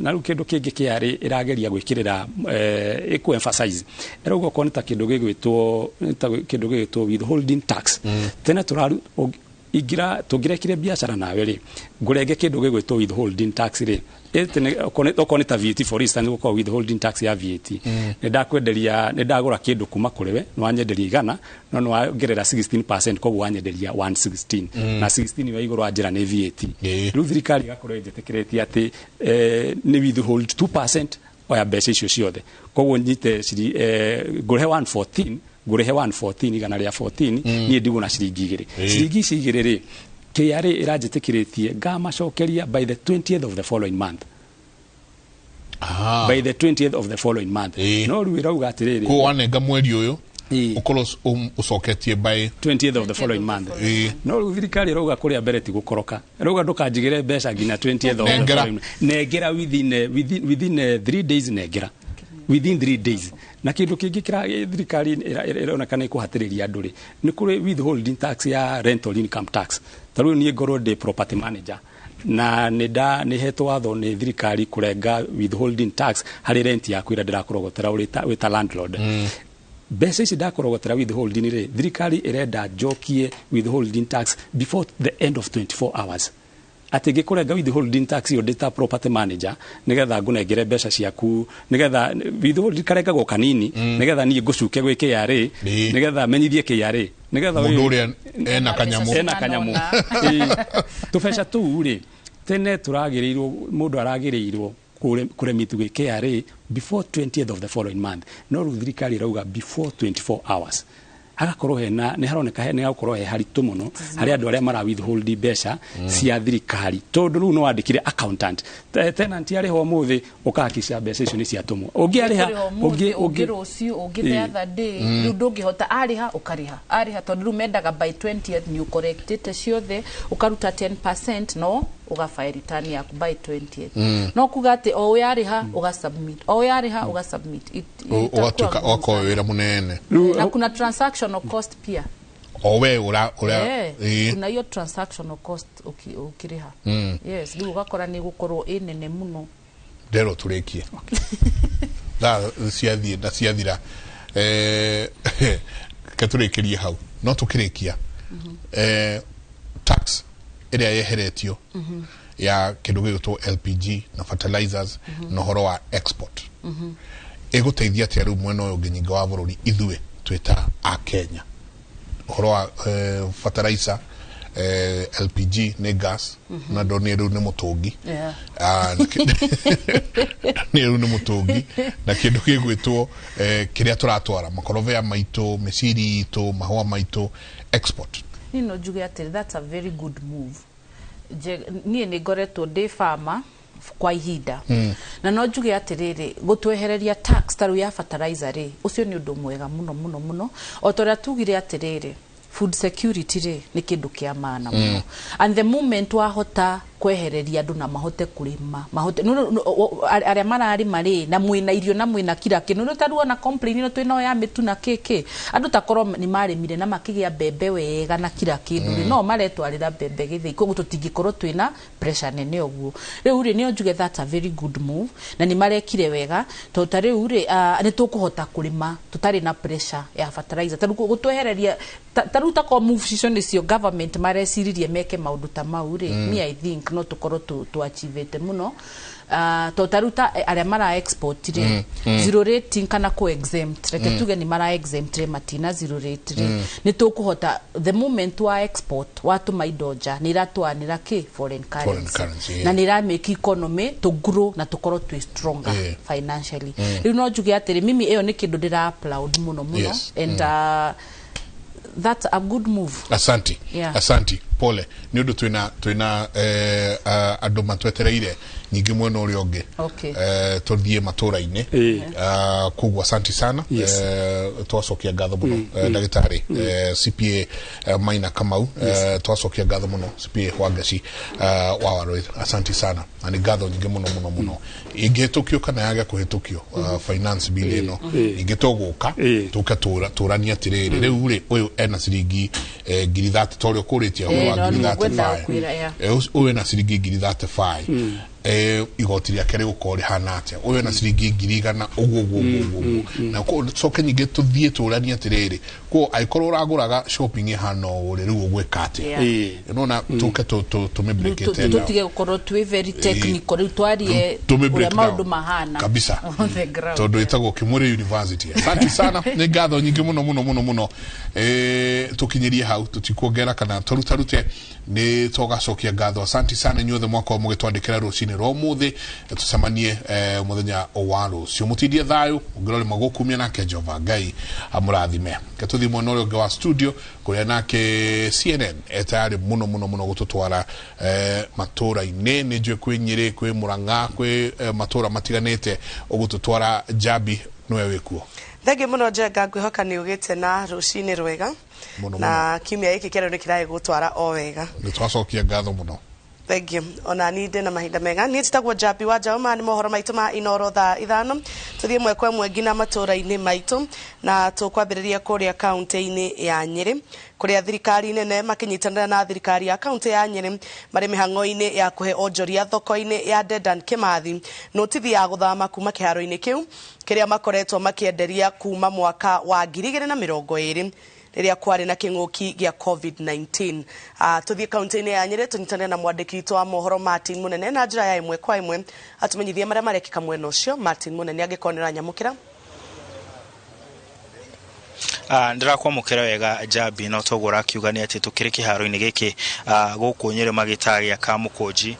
na rĩu kĩndũ kĩngĩ KRA ĩrageria gwĩkĩrĩra, ĩkũ emphasize, ĩrauga okorwo nĩ ta kĩndũ gĩgwĩtwo nĩ ta kĩndũ gĩgwĩtwo withholding tax. Tene tũraru ingira tũngĩrekire biacara nawe rĩ, ngũrenge kĩndũ gĩgwĩtwo withholding tax rĩ, okorwo nĩ ta VAT, for instance, gũkorwo withholding tax ya VAT, nĩ ndakwenderia, nĩ ndagũra kĩndũ kuma kũrĩ we, nĩ wanyenderia 100, no nĩ wongerera 16%, koguo wanyenderia 116, na 16 wa igũrũ wa njĩra nĩ VAT. Rĩu thirikari ĩgakorwo ĩnjĩtĩkĩrĩtie atĩ nĩ withhold 2% oya mbeca icio ciothe, koguo nyite ngũrĩhe 114, ngũrĩhe 114, 114, niĩ ndigwo na ciringi 2. Ciringi ici igĩrĩ rĩ, KRA ĩranjĩtĩkĩrĩtie ngamacokeria by the 20th of the following month. By the 20th of the following month. No rĩu ĩrauga atĩrĩrĩ, Koguo wanenga mweri ũyũ, ũkorwo ũcoketie by 20th of the following month. No rĩu thirikari ĩrauga kũrĩa mbere ti gũkoroka, ĩrauga ndũkanjigĩre mbeca nginya 20th of the Nengera. following. Nengera within 3 days, nengera within 3 days. Na kĩndũ kĩngĩ kĩra thirikari ĩroneka nĩ kũhatĩrĩria andũ rĩ, nĩ kũrĩ withholding tax ya rental income tax. Ta rĩu niĩ ngorwo ndĩ property manager na nĩ nda nĩ hetwo watho nĩ thirikari kũrenga withholding tax harĩ rent yaku ĩrĩa ndĩrakũrogotera wĩ ta landlord. Mbeca ici ndakũrogotera withholding rĩ, thirikari ĩrenda njokie withholding tax before the end of 24 hours, atĩ ngĩkũrenga withholding tax ĩyo ndĩ ta property manager, nĩgetha ngũnengere mbeca ciaku, nĩgetha withholding karengagwo kanini, nĩgetha niĩ ngũcuke gwĩ KRA, nĩgetha menyithie KRA. Nĩgetha Mũndũ ũrĩa ena kanyamũ. Ena kanyamũ. Tũbeca tũu rĩ, tene tũragĩrĩirwo, mũndũ aragĩrĩirwo kũremit gwĩ KRA before 20th of the following month, no rĩu thirikari ĩrauga before 24 hours. Hagakorwo hena nĩ haroneka nĩ hagũkorwo he haritũ mũno harĩ andũ arĩa mara withhold mbeca cia thirikari, tondũ rĩu no wandĩkire accountant. Tenant arĩha ũmũthĩ, ũkahakikisha mbeca icio nĩ ciatũmwo. Ũngĩ arĩha ũngĩ, ũngĩ rũciũ, ũngĩ the other day. Rĩu ndũngĩhota, arĩha ũkarĩha, arĩha, tondũ rĩu mendaga by 20th nĩ ũkorektĩte ciothe, ũkaruta 10%, no ũgafile return yaku by 20th. No kuga atĩ o ũyũ arĩha ũgasubmit, o ũyũ arĩha ũgasubmit. Ũgatuĩka ũgakorwo wĩra mũnene. Na kuna transactional cost pia. O we ũra ũra Kuna hiyo transactional cost ukiriha. Yes, rĩu ũgakora nĩ gũkorwo ĩ nene mũno. Nderwo tũrĩkie, thaa ciathiĩ na ciathira. Ke tũrĩkĩrie hau, no tũkĩrĩkia, tax ĩrĩa yeheretio ya kĩndũ gĩgwĩtwo LPG na fertilizers na ũhoro wa export ĩgũteithia atĩa rĩu mwena ũyũ ũngĩ nyingĩ wa bũrũri, ithuĩ twĩta a Kenya? Ũhoro wa fertilizer, LPG nĩ gas, na ndonire rĩu nĩ mũtũngi. Ah, nĩ rĩu nĩ mũtũngi na kĩndũ gĩgwĩtwo kĩrĩa tũratwara, makorobea maitũ, mĩciri itũ, mahũa maitũ, export. Niĩ no njuge atĩrĩ, that's a very good move. Niĩ nĩ ngoretwo ndĩ farmer kwa ihinda, na no njuge atĩrĩrĩ, gũtwehereria tax ta rĩu ya fertilizer rĩ, ũcio nĩ ũndũ mwega mũno mũno mũno. O ta ũrĩa tugire atĩrĩrĩ, food security rĩ, nĩ kĩndũ kĩa maana mũno, and the moment wahota kwehereria andũ na mahote kũrĩma, mahote arĩa mararĩma rĩ, na mwĩna irio na mwĩna kira kĩndũ, nĩ ta ruona complain ĩno twĩnayo ya mĩtu na kĩkĩ, andũ takorwo nĩ marĩmire na makĩgĩa mbembe wega na kira kĩndũ rĩ, no maretwarĩra mbembe gĩthĩi, koguo tũtingĩkorwo twĩna pressure nene ũguo. Rĩu rĩ, nĩo njuge that's a very good move, na nĩ marekire wega, tondũ ta rĩu rĩ, nĩ tũkũhota kũrĩma tũtarĩ na pressure ya fertilizer. Ta rĩu gũtwehereria ta rĩu takorwo move icio nĩcio government mareciririe meke maũndũ ta mau rĩ, me I think no tũkorwo tu achievete mũno. Tondũ ta rĩu ta arĩa mara export rĩ, zero rating kana ko exempt, reke tuge nĩ mara exempt rĩ, matina zero rate rĩ, nĩ tũkũhota, the moment wa export, watũma indo nja, nĩ iratwanĩra kĩ foreign Foreign currency, currency, yeah. na nĩ ira make economy to grow na tũkorwo twĩ stronger financially. Rĩu no njuge atĩrĩ, mimi ĩyo nĩ kĩndũ ndĩra applaud mũno mũno, and that's a good move. Asanti. Asanti, pole nĩ ũndũ twĩna andũ matwetereire nyingĩ mwena ũrĩa ũngĩ. Tũthiĩ matũra-inĩ. Koguo asanti sana. Twacokia ngatho mũno, ndagĩtarĩ, CPA Maina Kamau. Twacokia ngatho mũno, CPA Wangeci wa Warũĩ, asanti sana, na nĩ ngatho nyingĩ mũno mũno mũno. Ingĩhĩtũkio kana yage kũhĩtũkio, finance bill ĩno, ingĩ tũgũka tũke tũranie atĩrĩrĩ, rĩu rĩ, ũyũ ena ciringi 30,000, ta ũrĩa ũkũrĩtie ũhoro wa No, ngiri nĩguo ngwendaga 35. kwĩra, yeah. Ũyũ ena ciringi 35,000, igoti rĩake rĩgũkorwo rĩhana atĩa? Ũyũ ena ciringi 100,000, ũguo ũguo ũguo ũguo. Na coke nyingĩ tũthiĩ tũranie atĩrĩrĩ, ko angĩkorwo ũragũraga shopping ĩhana ũũ rĩ, rĩu ũgwĩka atĩa? Nona tũke tũmĩ-break it down. Tũtige gũkorwo twĩ very technical, rĩu twarie Tũmĩ ũrĩa break down. maũndũ mahana Kabisa. on the ground. Tondũ ĩtagwo Kimuri University. Asante sana, nĩ ngatho nyingĩ mũno mũno mũno mũno. Tũkinyĩrie hau, tũtikuongera kana tũrutarute, nĩ tũgacokia ngatho. Asante sana inyuothe mwakorwo mũgĩtwandĩkĩra rũcinĩ rwa ũmũthĩ. Tũcemanie mũthenya wa rũciũ. Mũtindie thayũ, ũngĩrore magũkumia nake Jehova Ngai amũrathime. Reke tũthiĩ mwena ũrĩa ũngĩ wa studio kũrĩa nake CNN etayarĩ mũno mũno mũno gũtũtwara matũra-inĩ. Nĩ njũĩ kwĩ Nyĩrĩ, kwĩ Mũrang'a, kwĩ matũra matiganĩte ũgũtũtwara. Jambi nĩwe wĩkuo. Thengiũ mũno Njenga, ngwĩhoka nĩ ũgĩte na rũcinĩ rwega mũno. Na kiumia gĩkĩ kĩerũ nĩ kĩraĩ gũtwara o wega. Nĩ twacokia ngatho mũno. Thengiũ, ona ni ndĩ na mahinda mega. Niĩ njĩtagwo Njambi wa Njaũ. Maya nĩ mohoro maitũ ma Inoro thaa 5. Tũthiĩ ĩmwe kwa ĩmwe nginya matũra-inĩ maitũ, na tũkwambĩrĩria kũrĩa kaunti-inĩ ya Nyĩrĩ, kũrĩa thirikari nene makĩnyitanĩra na thirikari ya kaunti ya Nyĩrĩ marĩ mĩhang'o-inĩ ya kũhe onjoria thoko-inĩ ya Dedan Kimathi notithi ya gũthama kuma kĩharo-inĩ kĩu kĩrĩa makoretwo makĩenderia kuma mwaka wa 2020 rĩrĩa kwarĩ na kĩng'ũki gĩa COVID-19. Tũthiĩ kaunti-inĩ ya Nyĩrĩ tũnyitanĩre na mwandĩki witũ wa mohoro Martin Mũnene na njĩra ya ĩmwe kwa ĩmwe atũmenyithie marĩa marekĩka mwena ũcio. Martin Mũnene, angĩkorwo nĩ ũranyamũkĩra. Ndĩrakwamũkĩra wega Njambi, no toguo ũrakiuga nĩ atĩ tũkĩrĩ kĩharo-inĩ gĩkĩ gũkũ Nyĩrĩ magĩtaa gĩa Kamũkũnji,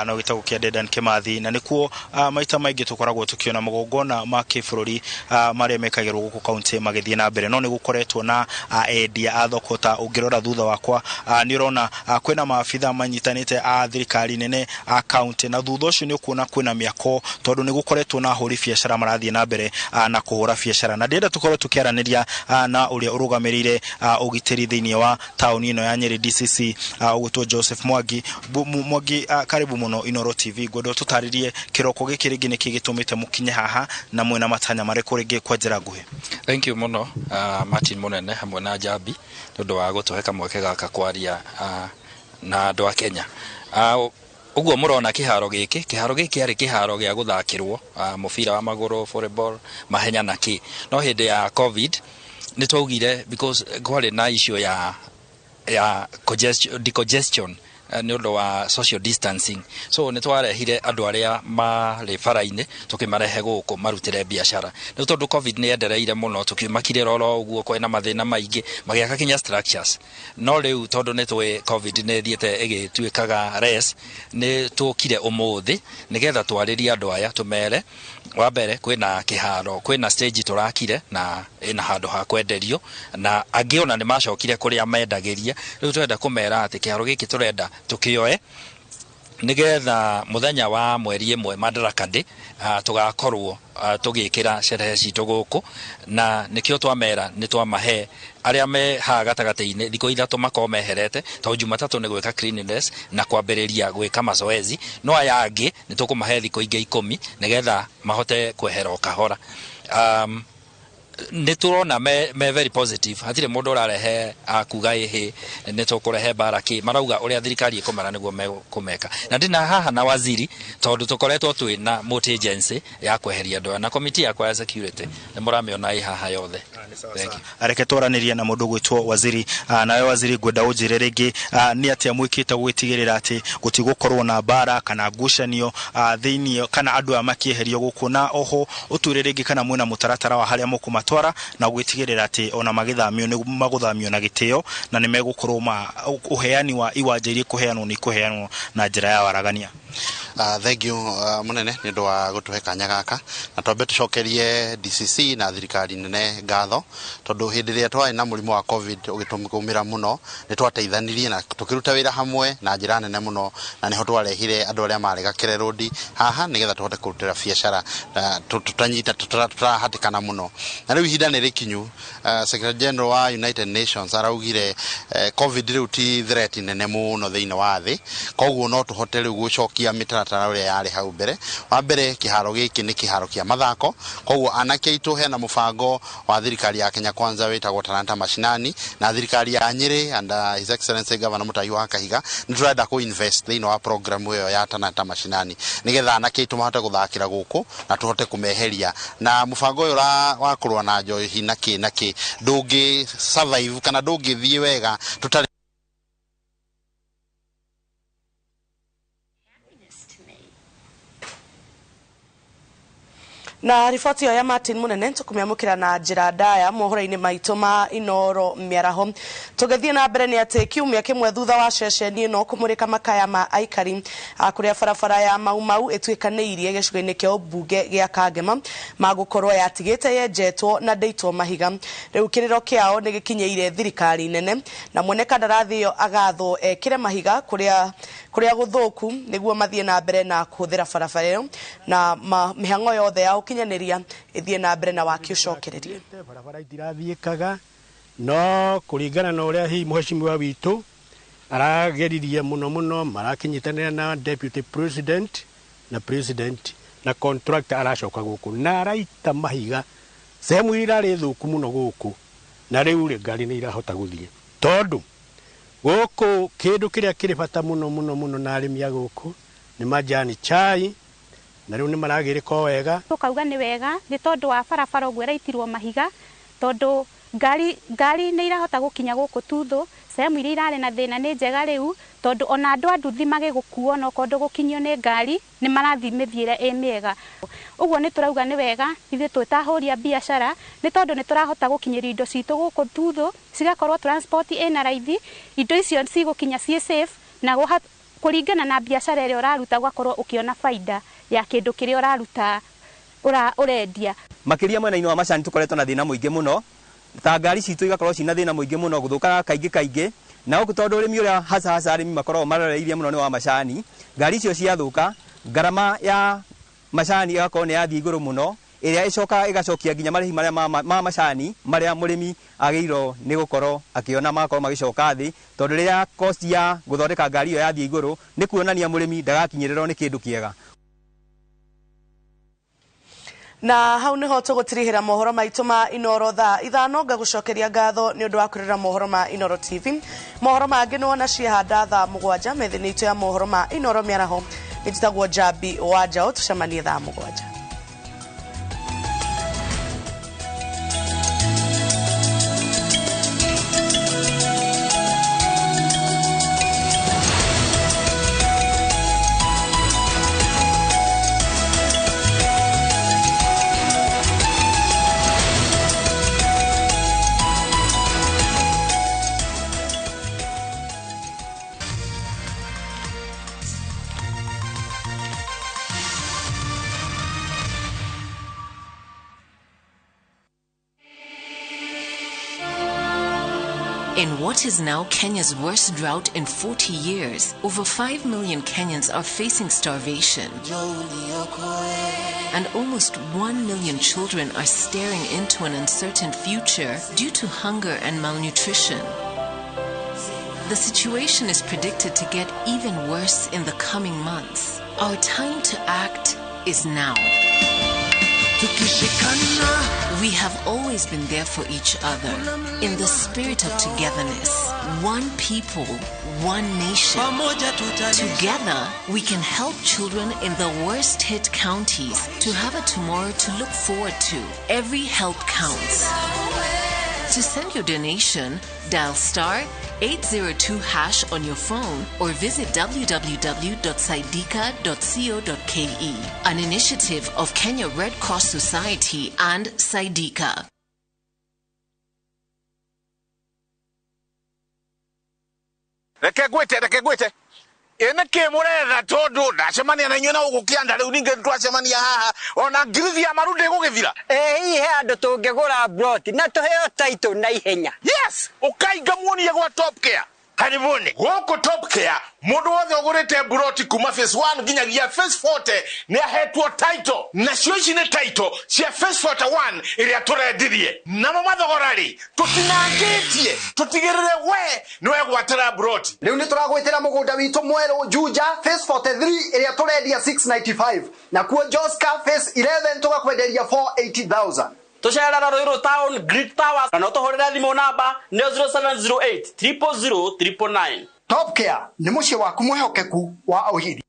no gĩtagwo kĩa Dedan Kimathi, na nĩkuo maita maingĩ tũkoragwo tũkĩona magongona ma kĩbũrũri marĩa mekagĩrwo gũkũ kaunti magĩthiĩ na mbere. No nĩ gũkoretwo na endia a thoko, ta ũngĩrora thutha wakwa nĩ ũrona kwĩna maabitha manyitanĩte a thirikari nene a kaunti, na thutha ũcio nĩ ũkuona kwĩna mĩako tondũ nĩ gũkoretwo na ahũri biacara marathiĩ na mbere na kũhũra biacara. Na ndĩrenda tũkorwo tũkĩaranĩria na ũrĩa ũrũgamĩrĩire ũgitĩri thĩinĩ wa taũni ĩno ya Nyĩrĩ DCC, ũgwĩtwo Joseph Mwangi. Mwangi, karibu mũno Inooro TV. Ngwenda ũtũtarĩrie kĩroko gĩkĩ rĩngĩ nĩkĩ gĩtũmĩte mũkinye haha na mwĩna matanya marĩkũ rĩngĩ kwa njĩra nguhĩ. Thank you mũno, Martin Munene hamwe na Njambi, nĩ ũndũ wa gũtũhe kamweke gaka kwaria na andũ a Kenya. Ũguo mũrona kĩharo gĩkĩ, kĩharo gĩkĩ kĩarĩ kĩharo gĩa gũthakĩrwo mũbira wa magũrũ, volleyball, mahenya na kĩ. No hĩndĩ ya COVID nĩ twaugire, because kwarĩ na issue ya congestion, decongestion, nĩ ũndũ wa social distancing, so nĩ twarehire andũ arĩa marĩ bara-inĩ tũkĩmarehe gũkũ marutĩre biacara. Nĩ tondũ COVID nĩ yendereire mũno, tũkĩmakire oro ũguo kwĩna mathĩna maingĩ, magĩaka kinya structures. No rĩu tondũ nĩ tũĩ COVID nĩ ĩthiĩte ĩgĩtuĩkaga less, nĩ tũkire ũmũthĩ nĩgetha twarĩrie andũ aya, tũmere wa mbere kwĩna kĩharo, kwĩna stage tũrakire na ĩna handũ ha kwenderio, na angĩ ona nĩ macokire kũrĩa mendagĩria. Rĩu tũrenda kũmera atĩ kĩharo gĩkĩ tũrenda tũkĩoe nĩgetha mũthenya wa mweri 1 Madaraka Day tũgakorwo tũgĩkĩra sherehe citũ gũkũ, na nĩkĩo twamera nĩ twamahe arĩa me haha gatagatĩ-inĩ thikũ 3 makorwo meherete, tondũ Jumatatũ nĩ gwĩka cleanliness na kwambĩrĩria gwĩka mazoezi, no aya angĩ nĩ tũkũmahe thikũ ingĩ 10 nĩgetha mahote kwehera o kahora. Nĩ tũrona me very positive, hatirĩ mũndũ ũrarehe kuga ĩhĩ nĩ tũkũrehe mbara kĩ, marauga ũrĩa thirikari ĩkũmera nĩguo mekũmeka. Na ndĩna haha na waziri tondũ tũkoretwo twĩ na multi agency ya kweheria andũ aya, na komiti yakwa ya security nĩ mũramĩona ĩ haha yothe. Thank you. Reke twaranĩrie na mũndũ gwĩtwo waziri. Nawe waziri, ngwenda ũnjĩre rĩngĩ nĩ atĩa mwĩkĩte gwĩtigĩrĩra atĩ gũtigũkorwo na mbara kana ngucanio thĩinĩ kana andũ aya makĩeherio gũkũ, na oho ũtwĩre rĩngĩ kana mwĩna mũtaratara wa harĩa mũkũmatwara na gwĩtigĩrĩra atĩ ona magĩthamio nĩ magũthamio na gĩtĩo na nĩ megũkorwo ma ũheani wa iwanja iria ikũheanwo nĩ ikũheanwo na njĩra ya waragania. Thank you, Munene, nĩ ũndũ wa gũtũhe kanya gaka, na twambe tũcokerie DCC na thirikari nene ngatho, tondũ hĩndĩ ĩrĩa twarĩ na mũrimũ wa COVID ũgĩtũmĩra mũno nĩ twateithanirie na tũkĩruta wĩra hamwe na njĩra nene mũno, na nĩho twarehire andũ arĩa marĩ Gakere Road haha nĩgetha tũhote kũrutĩra biacara tũtanyita tũtarahatĩkana mũno. Na rĩu ihinda nĩ rĩkinyu. Secretary General wa United Nations araugire COVID rĩu ti threat nene mũno thĩinĩ wa thĩ, koguo no tũhote rĩu gũcokia mĩtaratara ũrĩa yarĩ hau mbere. Wa mbere, kĩharo gĩkĩ nĩ kĩharo kĩa mathako, koguo anake aitũ hena mũbango wa thirikari ya Kenya Kwanza wĩtagwo Talanta Mashinani, na thirikari ya Nyĩrĩ and His Excellency Governor Mutahi wa Kahiga nĩ tũrenda kũ invest thĩinĩ wa program ĩyo ya Talanta Mashinani nĩgetha anake aitũ mahote gũthakĩra gũkũ na tũhote kũmeheria. Na mũbango ũyũ wa kũrũa na njohi na kĩ na kĩ ndũngĩ survive kana ndũngĩthiĩ wega tũtarĩ. Na riboti ĩyo ya Martin Munene tũkũmĩamũkĩra na njĩra ndaya mohoro-inĩ maitũ ma Inooro mĩaraho. Tũgĩthiĩ na mbere nĩ atĩ kiumia kĩmwe thutha wa ceceni ĩno kũmũrĩka makaya ma aikari kũrĩa barabara ya Mau Mau ĩtuĩkanĩirie gĩcigo-inĩ kĩa ũmbunge gĩa Kangema magũkorwo yatigĩte yenjetwo na ndĩitwo mahiga. Rĩu kĩrĩro kĩao nĩ gĩkinyĩire thirikari nene, na mwene kandarathi ĩyo agathwo ekĩre mahiga kũrĩa gũthũku nĩguo mathiĩ na mbere na kũhũthĩra barabara ĩyo, na mĩhang'o yothe ya ũkinyanĩria ĩthiĩ na mbere na waki ũcokererie. Barabara itirathiĩkaga, no kũringana na ũrĩa hihi mheshimiwa witũ arageririe mũno mũno, marakinyitanĩra na deputy president na president na contractor aracoka gũkũ na araita mahiga sehemu iria irarĩ thũku mũno gũkũ, na rĩu rĩ ngari nĩ irahota gũthiĩ, tondũ gũkũ kĩndũ kĩrĩa kĩrĩ bata mũno mũno mũno na arĩmi a gũkũ nĩ majani chai, na rĩu nĩ maragĩrĩka o wega. Tũkauga nĩ wega nĩ tondũ wa barabara ũguo ĩraitirwo mahiga, tondũ Ngari nĩ irahota gũkinya gũkũ Tuthũ, sehemu iria irarĩ na thĩna nĩ njega rĩu, tondũ ona andũ a nduthi magĩgũkuo na okorwo ndũgũkinyio nĩ ngari nĩ marathiĩ mĩthiĩre ĩ mĩega. Ũguo nĩ tũrauga nĩ wega ithuĩ twĩ ta ahũri a biacara, nĩ tondũ nĩ tũrahota gũkinyĩria indo citũ gũkũ Tuthũ, cigakorwo transport ĩna raithi, indo icio cigũkinya ciĩ safe, na kũringana na biacara ĩrĩa ũraruta ũgakorwo ũkĩona baida ya kĩndũ kĩrĩa ũraruta ũrendia. Makĩria mwena-inĩ wa macani tũkoretwo na thĩna mũingĩ mũno, ta ngari citũ igakorwo cina thĩna mũingĩ mũno gũthũkaga kaingĩ kaingĩ, na gũkũ tondũ ũrĩmi ũrĩa hasa hasa arĩmi makoragwo maroreirie mũno nĩ wa macani, ngari icio ciathũka ngarama ya macani ĩgakorwo nĩ yathiĩ igũrũ mũno, ĩrĩa ĩcokaga ĩgacokia nginya marĩhi marĩa ma macani marĩa mũrĩmi agĩrĩirwo nĩ gũkorwo akĩona magakorwo magĩcoka thĩ, tondũ rĩrĩa cost ya gũthondeka ngari ĩyo yathiĩ igũrũ nĩ kuonania mũrĩmi ndagakinyĩrĩrwo nĩ kĩndũ kĩega. Na hau niho tũgũtirihĩra mohoro maitũ ma Inoro thaa 5. Ngagũcokeria ngatho nĩ ũndũ wa kwĩrora mohoro ma Inoro TV. Mohoro mangĩ nĩwona ciehanda thaa 7 methĩ-inĩ itũ ya mohoro ma Inoro mĩaraho. Njĩtagwo Njambi wa Njaũ, tũcemanie thaa 7. In what is now Kenya's worst drought in 40 years, over 5 million Kenyans are facing starvation. And almost 1 million children are staring into an uncertain future due to hunger and malnutrition. The situation is predicted to get even worse in the coming months. Our time to act is now. We have always been there for each other. In the spirit of togetherness, one people, one nation. Together, we can help children in the worst hit counties to have a tomorrow to look forward to. Every help counts. To send your donation, dial *802# on your phone or visit www.saidika.co.ke. An initiative of Kenya Red Cross Society and Saidika. Reke gwite ene ke muretha tondu ndacemania na inyuĩ na gũkũ kĩanda rĩu ningĩ twacemania haha ona ngirithi ya maru ndĩgũgĩthira. Ĩ he andũ tũngĩgũra plot na tũheo title na ihenya. Yes, ũkainga muonie gwa Top Care. Karibuni gũkũ Top Care mũndũ wothe ũgũrĩte plot kuma phase 1 nginyagia phase 40 nĩ ahetwo title, nacio ici nĩ title cia phase 41 ĩrĩa tũrendirie. Namo mathogora rĩ tũtinangĩtie, tũtigĩrĩre we nĩ wegwatĩra plot. Rĩu nĩ tũragwĩtĩra mũgũnda witũ mwerũ Juja phase 43 ĩrĩa tũrendia 695, nakuo Joska phase 11 tũgakwenderia 480,000. Tũcerera Ruiru Town Greek Towers na no tũhũrĩre thimũ namba nĩ 0708 000 999. Top Care nĩ mũciĩ waku mwĩhokeku wa ũhiri.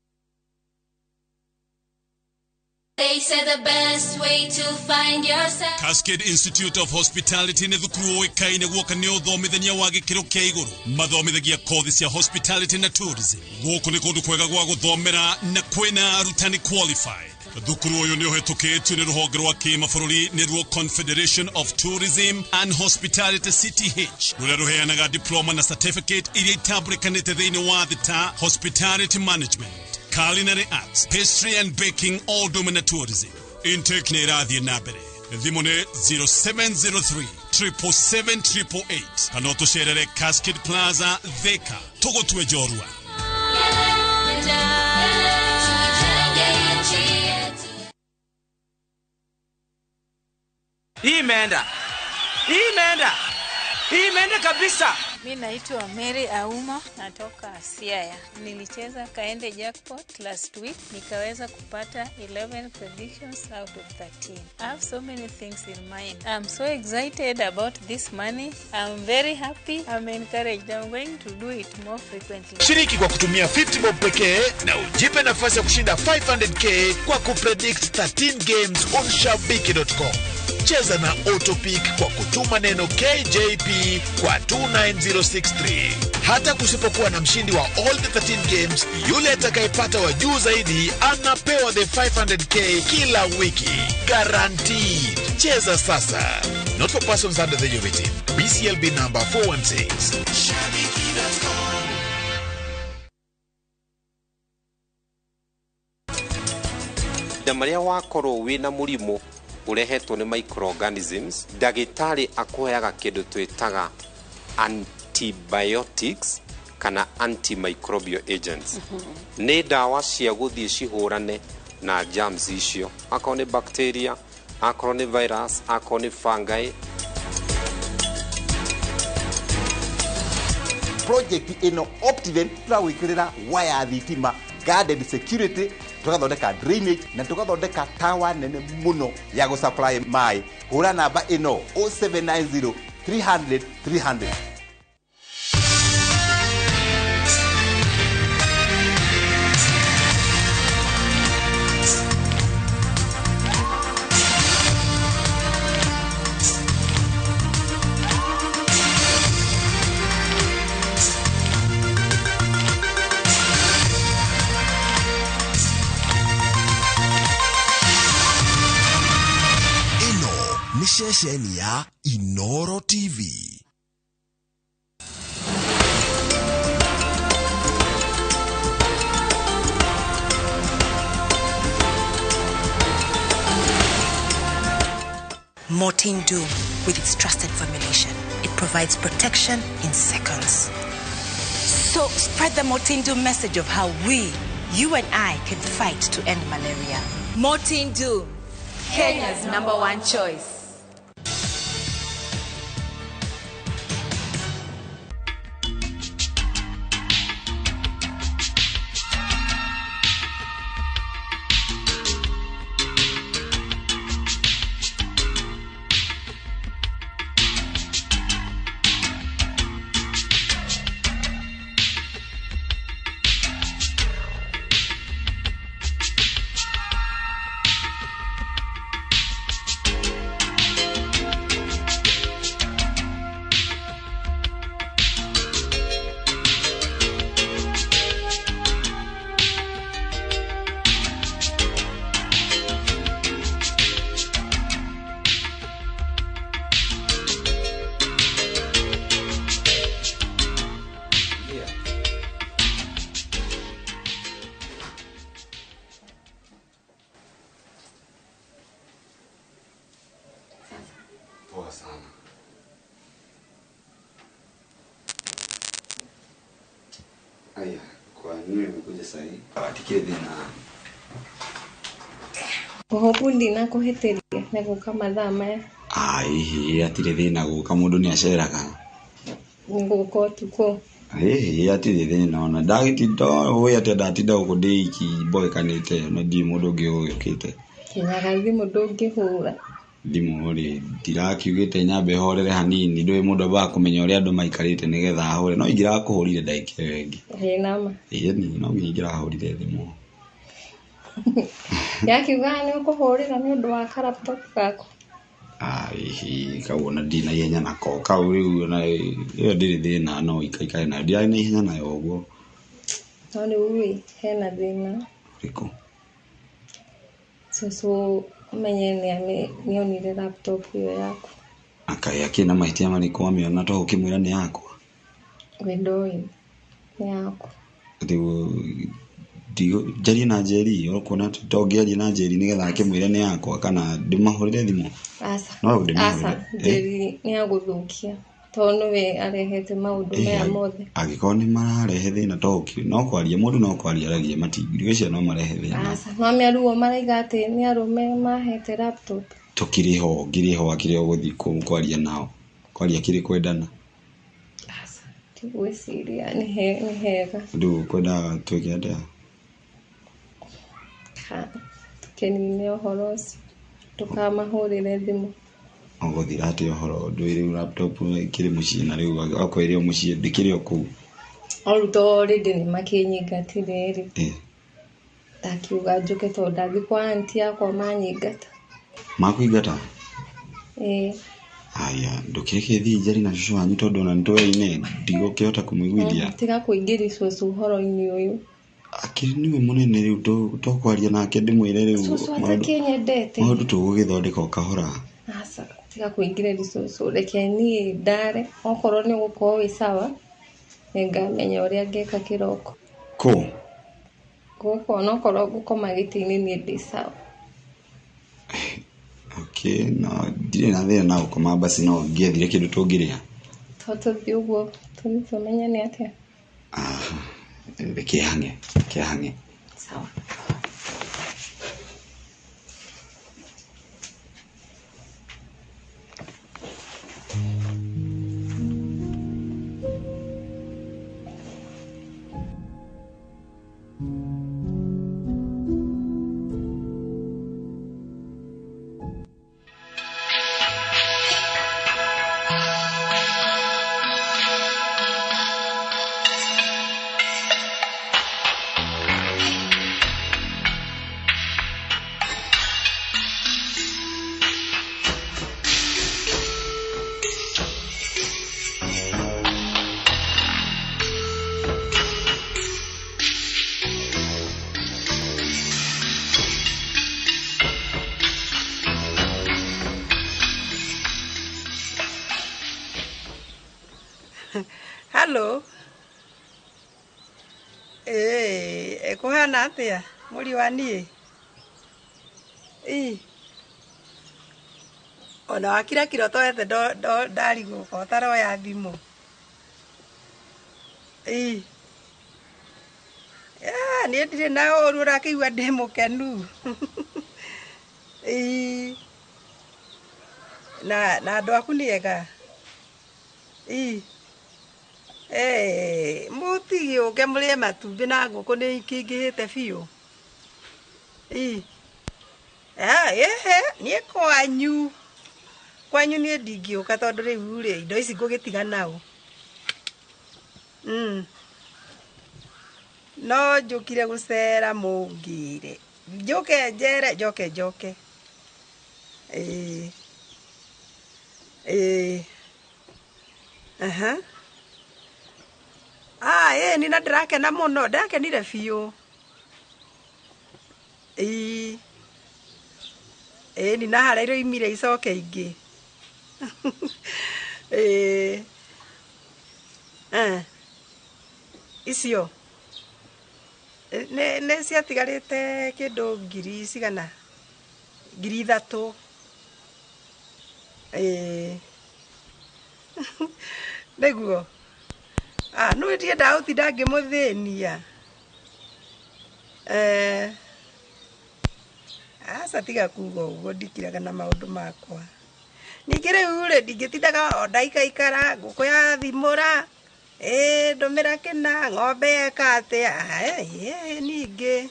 They say the best way to find yourself. Cascade Institute of Hospitality nĩ thukuru ũĩkaine guoka nĩ ũthomithania wa gĩkĩro kĩa igũrũ. Mathomithagia kothi cia hospitality na tourism. Gũkũ nĩ kũndũ kwega gwa gũthomera na kwĩna arutani qualified. Thukuru ũyũ nĩ ũhetũkĩtio nĩ rũhonge rwa kĩmabũrũri nĩruo Confederation of Tourism and Hospitality CTH, rũrĩa rũheanaga diploma na certificate iria itambũrĩkanĩte thĩinĩ wa thĩ ta hospitality management, culinary arts, pastry and baking, all na tourism. Intake nĩ ĩrathiĩ na mbere. Thimũ nĩ 0703 777 888 kana ũtũcerere Cascade Plaza, Thika. Tũgũtue njorua. Imeenda. Imeenda. Imeenda kabisa. Mi naitwa Mary Auma, natoka Siaya. Nilicheza Kaende Jackpot last week, nikaweza kupata 11 predictions out of 13. I have so many things in mind. I'm so excited about this money. I'm very happy. I'm encouraged. I'm going to do it more frequently. Shiriki kwa kutumia 50 bob pekee na ujipe nafasi ya kushinda 500k kwa kupredict 13 games on shabiki.com. Cheza na Autopick kwa kutuma neno KJP kwa 29063. Hata kusipokuwa na mshindi wa all the 13 games, yule atakayepata wa juu zaidi anapewa the 500k kila wiki. Guaranteed. Cheza sasa. Not for persons under the age of 18. BCLB number 416. Shabiki.com. Mahinda marĩa wakorwo wĩna mũrimũ ũrehetwo nĩ microorganisms, ndagĩtarĩ akũheaga kĩndũ twĩtaga antibiotics kana antimicrobial agents. Nĩ ndawa cia gũthiĩ cihũrane na germs icio, akorwo nĩ bacteria, akorwo nĩ virus, akorwo nĩ fungi. Project ĩno Optiven tũragwĩkĩrĩra waya thitima, guarded security, tũgathondeka drainage na tũgathondeka tawa nene mũno ya gũsupply maĩ. Hũra namba ĩno 0790 300 300. Ĩno nĩ ceceni ya Inoro TV. Mortein Doom, with its trusted formulation, it provides protection in seconds. So spread the Mortein Doom message of how we, you and I, can fight to end malaria. Mortein Doom, Kenya's number one choice. Poa sana. Aya, kwa nini umekuja sasa hivi? Atikire thina. Oho ndinakũhĩtĩria nĩ gũka mathaa maya. Ai, atirĩ thĩna gũka mũndũ nĩ aceraga. Nĩ gũka ũtukũ. Ĩĩ atirĩ thĩna ona ndagĩtinda ũĩ atĩa ndatinda gũkũ ndĩ iki mboekanĩte na ndirĩ mũndũ ũngĩ ũgĩũkĩte. Kinyaga thimũ ndũngĩhũra. Thimũ rĩ ndirakiugĩte nyambe horere hanini ndũĩ mũndũ ambaga kũmenya ũrĩa andũ maikarĩte nĩgetha ahũre no ingĩrakũhũrire ndagĩka ĩyo ĩngĩ. Ĩĩ nama. Ĩĩ no nginya ingĩrahũrire thimũ. Yakiuga nĩ ũkũhũrĩra nĩ ũndũ wa ka laptop gaku. Ai, kau ona ndirĩ na ihenya nako kau rĩu ona ĩyo ndĩrĩ thĩna no ikaikare nayo ndirarĩ na ihenya nayo ũguo. No rĩu ĩ hena thĩna. Ũrĩkũ? Cũcũ ũmenye nĩonire laptop ĩyo yaku. Akaĩ akĩrĩ na mahĩtia marĩkũ amĩona to ũkĩmwĩra nĩ yakwa? We ndũĩ nĩ yaku. Rĩu njarie na Njeri ũkuona to ngĩarie na Njeri nĩgetha akĩmwĩre nĩ yakwa kana ndĩmahũrĩre thimũ? Aca. No ndĩmahũrĩre. Aca, Njeri nĩ agũthũkia tondũ nĩwe arehete maũndũ maya mothe. Angĩkorwo nĩ mararehe thĩna to no kwaria mũndũ no kwaria aragia matingĩcia no marehe thĩna. Aca, no mĩaruo maraiga atĩ nĩ arũme mahete laptop. Tũkĩrĩ ho ngĩrĩ ho akĩrĩ o gũthiĩ kwaria nao kwaria kĩrĩ kwendana. Aca, ndigwĩciria nĩ hega. Rĩu kwendaga twĩke atĩa? Tũkĩnine ũhoro ũcio ndũkamahũrĩre thimũ. Ũgũthira atĩa ũhoro ndũĩ rĩu laptop ĩkĩrĩ mũciĩ na rĩu okorwo ĩrĩ o mũciĩ ndĩkĩrĩ o kũu. O rĩu to already nĩ makĩnyingatire rĩ. Ndakiuga njũke tondũ ndathiĩ kwa aunty yakwa manyingata. Makũingata? Ĩĩ. Aya, ndũkĩreke thiĩ njarie na cũcũ wanyu tondũ ona nĩtũyaine ndigũkĩhota kũmũiguithia. Tiga kũingĩria cũcũ ũhoro-inĩ ũyũ. Akĩrĩ nĩwe mũnene rĩu tokwaria nake ndĩmwĩre rĩu Cũcũ atakĩnyendete. Maũndũ tũgũgĩthondeka o kahora. Aca, tiga kũingĩrĩria cũcũ, reke niĩ ndare, okorwo nĩ ũgũkorwo wĩ sawa, nĩngamenya ũrĩa ngeka kĩroko. Kũ? Gũkũ onokorwo ngũkoma gĩtĩ-inĩ niĩ ndĩ sawa. Okay, no ndirĩ na thĩna na gũkoma basi no ngĩethire kĩndũ tũngĩrĩa. To tũthiĩ ũguo tũthiĩ tũmenyane atĩa? Reke hang'e, reke hang'e. Sawa. Hello. Ĩkũhana atĩa mũriũ wa niĩ? Ĩ. Ona wakira kiro toete ndarigwo ko ũtaroya thimũ. Ĩ. Niĩ ndirĩ na ũru ũrakĩigua ndĩ mũkenu. Ĩ. Na andũ aku nĩ ega? Ĩ. Mũtigĩũke mũrĩe matumbĩ na ngũkũ nĩ ikĩingĩhĩte biũ. Ĩ. Niĩ kwanyu. Kwanyu niĩ ndingĩũka tondũ rĩu rĩ indo ici ngũgĩtiga nao. No njũkire gũcera mũngĩre. Njũke njere njoke njoke. Ĩ. Ĩ. Aha. Ĩ ni na ndĩrakena mũno, ndĩrakenire biũ. Ĩ. Ĩ ni na harĩa iroimire icoke ingĩ. Ĩ. Icio. Nĩ ciatigarĩte kĩndũ ngiri cigana? 3,000. Ĩ. Nĩguo. No ndiendaga gũtinda ngĩmũthĩnia. Aca tiga kuga ũguo ndikiraga na maũndũ makwa. Ningĩ rĩu rĩ ndingĩtindaga o ndaikaikara ngũkũ yathimũra, ndũmĩra kĩna, ng'ombe yeka atĩa, ningĩ.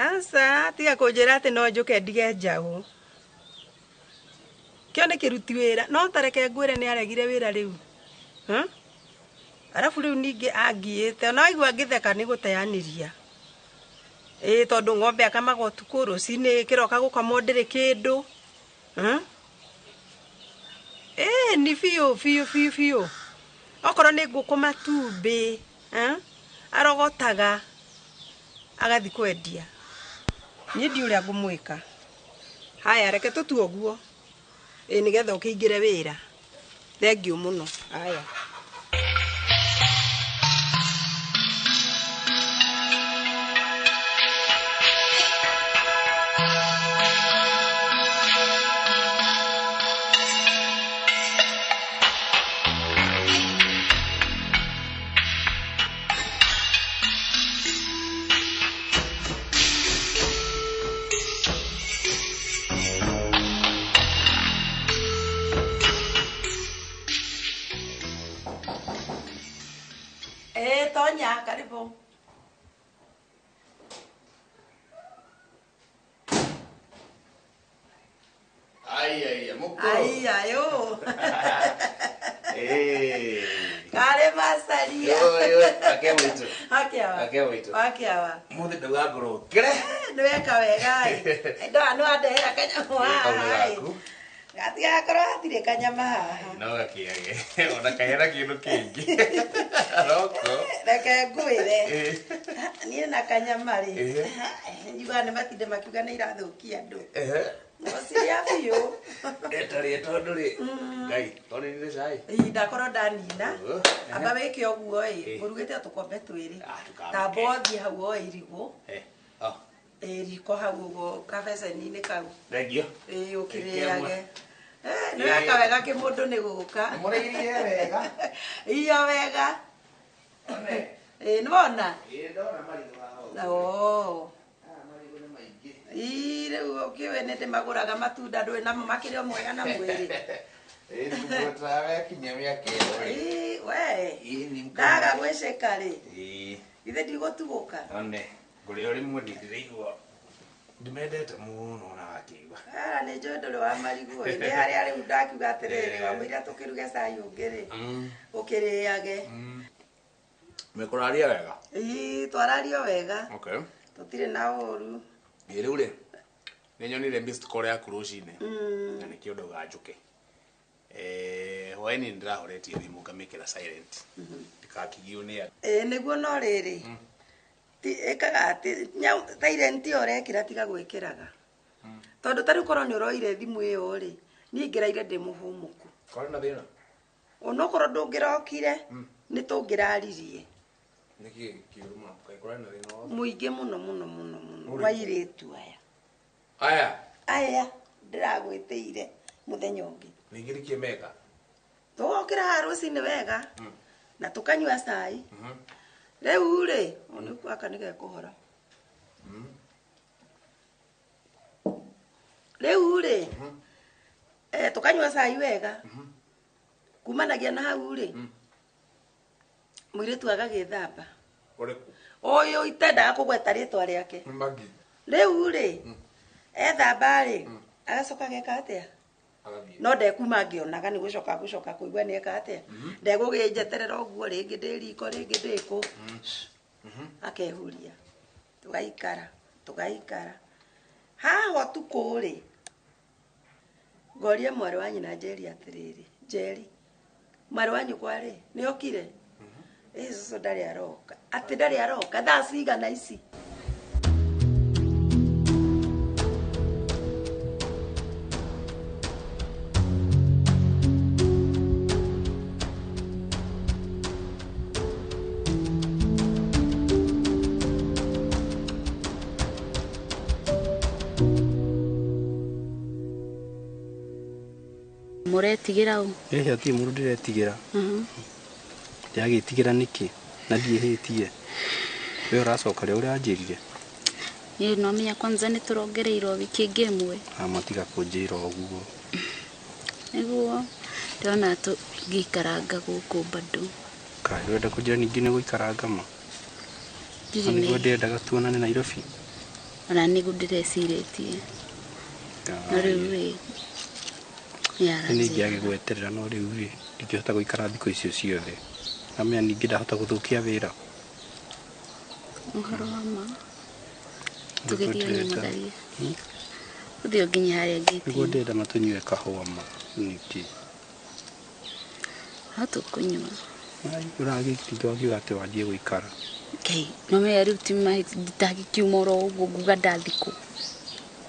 Aca tiga kũnjĩra atĩ no njũke ndige njaũ. Kĩo nĩ kĩruti wĩra, no tareke ngwĩre nĩ aregire wĩra rĩu. Arabu rĩu ningĩ angiĩte, ona waigua ngĩtheka nĩ gũteanĩria. Ĩ tondũ ng'ombe akamaga ũtukũ, rũcinĩ kĩroka gũkamwo ndĩrĩ kĩndũ. Ni biũ biũ biũ biũ. Okorwo nĩ ngũkũ matumbĩ, arogotaga agathiĩ kwendia. Niĩ ndiũĩ ũrĩa ngũmwĩka. Haya reke tũtue ũguo. Ĩ nĩgetha ũkĩingĩre wĩra. Thengiũ mũno. Haya. Tonya, karibu. Ai, mukuru. Ai, ayo. Kare macani. Maria. Ake mwitu. Ake Ake mwitu. Ake awa. Muthi ndauga ngorwo kire. Nĩ weka wega ĩ. Ndoa nĩ wandehera kanyamũ haha ĩ. Gatigakorwo hatirĩ kanyama haha. No gakiage. Ona kahera kindu kingi. Roko. Reke ngwĩre. Niĩ na kanyama rĩ. Njugaga nĩ matinde makiuga nĩ irathũkia andũ. Ciria biũ. Ĩtarĩ tondũ rĩ. Ngai, tondũ cai. Ĩ ndakorwo ndanina. Amba wĩke ũguo ĩ, ngũrugĩte tũkombe twĩrĩ. Tamba ũthiĩ hau woe irigũ. Ĩ riko hau ũguo kabeceni-inĩ kau. Thengiũ. Ĩ ũkĩrĩage. Nĩ weka wega kĩmũndũ nĩ gũka. Mũrĩirie wega. Iyo wega. Ĩ nĩwona? Ĩ ndona marigũ haha. Oo. Ĩ rĩu ũkĩũĩ nĩ ndĩmagũraga matunda ndũĩ namo makĩrĩ o mwega na mwĩrĩ. Ĩ nĩngũgwĩtaga wekinyia mĩaka ĩyo rĩ. Ĩ we. Ndaga gwĩcĩka rĩ. Ĩ. Githĩ ndigũtugũka. One ngũrĩ o rĩmwe ndĩraigua ndimendete mũno ona wakĩigua. Ara nĩ njũĩ ndũrĩ wa marigũ ĩ. Nĩ harĩa rĩu ndakiuga atĩrĩrĩ wamũira tũkĩruge cai ũngĩ rĩ. Ũkĩrĩage. Mekũraria wega? Ĩ twarario wega. Okay. Tũtirĩ na ũru. Ĩ rĩu rĩ nĩ nyonire missed call yaku rũcinĩ na nĩkĩo ndauga njũke. Hwaĩ-inĩ nĩndĩrahoretie thimũ ngamĩkĩra silent ndikakigio nĩ andũ. Ĩ nĩguo no rĩrĩ ĩkaga atĩ silent ĩyo ũrekĩra tiga gwĩkĩraga tondũ ta rĩu korwo nĩ ũroire thimũ ĩyo rĩ niĩ ingĩraire ndĩ mũhũmũku. Kwarĩ na thĩna? Onokorwo ndũngĩrokire nĩ tũngĩraririe. Nĩkĩ kĩũru mũno? Kaĩ kũrarĩ na thĩna wothe? Mũingĩ mũno mũno mũno mũno wa airĩtu aya. Aya? Aya ndĩragwĩtĩire mũthenya ũngĩ. Ningĩ nĩkĩ meka? Tũgokĩra haha rũcinĩ wega na tũkanyua cai. Rĩu rĩ gaka nĩ gekũhora. Rĩu rĩ tũkanyua cai wega kumanagia na hau rĩ mũirĩtu agagĩthamba. Ũrĩkũ? Ũyũ itendaga kũgweta rĩtwa rĩake. Magi. Rĩu rĩ ethamba rĩ agacoka ageka atĩa? No ndekuma ngĩonaga nĩ gũcoka gũcoka kũigua nĩ eka atĩa. Ndegũgĩnjeterera ũguo rĩngĩ ndĩ riko rĩngĩ ndĩ kũ. Akehuria. Tũgaikara tũgaikara. Haha ũtukũ rĩ ngoria mwarĩ wa nyina Njeri atĩrĩrĩ, Njeri mwarĩ wa nyũkwa rĩ nĩ okire? Ĩ cũcũ ndarĩ aroka. Atĩ ndarĩ aroka thaa cigana ici? Mũretigĩra ũ? Ĩhĩ hatirĩ mũndũ ndĩretigĩra. Ndĩragĩtigĩra nĩkĩ na ndiĩhĩtie. We ũracoka rĩ ũrĩa wanjĩrire? Ĩ no menya kwanza nĩ tũrongereirwo wiki ĩngĩ ĩmwe. Ama tiga kũnjĩra ũguo. Nĩguo ndĩrona tũngĩikaranga gũkũ bado. Kaĩ ũrenda kũnjĩra ningĩ nĩ gũikaranga ma? Nĩguo ndĩrendaga tuonane Nairobi. Ona nĩguo ndĩrecirĩtie. No rĩu rĩ nĩ ingĩagĩgweterera no rĩu rĩ ndingĩhota gũikara thikũ icio ciothe. Namenya ningĩ ndahota gũthũkia wĩra. Ũhoro wa ma tũgĩthiĩ ũnyamũtharie. Ũthiĩ ũnginye harĩa ngĩti-inĩ. Nĩguo ndĩrenda matũnyue kahũa ma nĩkĩ? No tũkũnyua. Ũragĩtinda wakiuga atĩ wanjie gũikara. Ngai, no menya rĩu ti ndangĩkiuma oro ũguo nguga ndathiĩ kũ.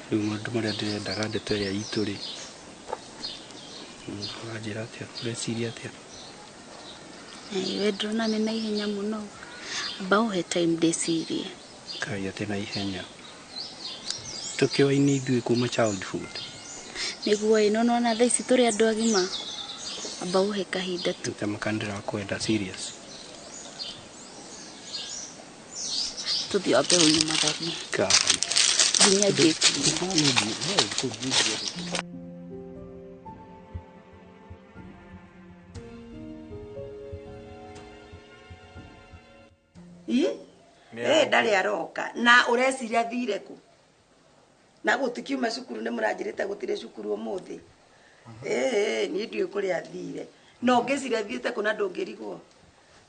Rĩu maũndũ marĩa ndĩrendaga ndeto ĩrĩa itũ rĩ ũranjĩra atĩa? Ũreciria atĩa? We ndĩrona nĩ na ihenya mũno. Amba ũhe time ndĩcirie. Kaĩ atĩ na ihenya. Tũkĩoaine ithuĩ kuma childhood. Nĩguo ĩ no nĩwona thaa ici tũrĩ andũ agima. Amba ũhe kahinda tu. Tamaka nĩndĩrakwenda serious. Tũthiĩ wambe ũnyamũtharie. Kai. Nginya ngĩti-inĩ. Ĩ ndarĩ aroka na ũreciria athire kũ? Na gũtikiuma cukuru nĩ mũranjĩrĩte gũtirĩ cukuru ũmũthĩ. Ĩ niĩ ndiũĩ kũrĩa athire. No ngĩciria athiĩte kũ na ndũngĩrigwo.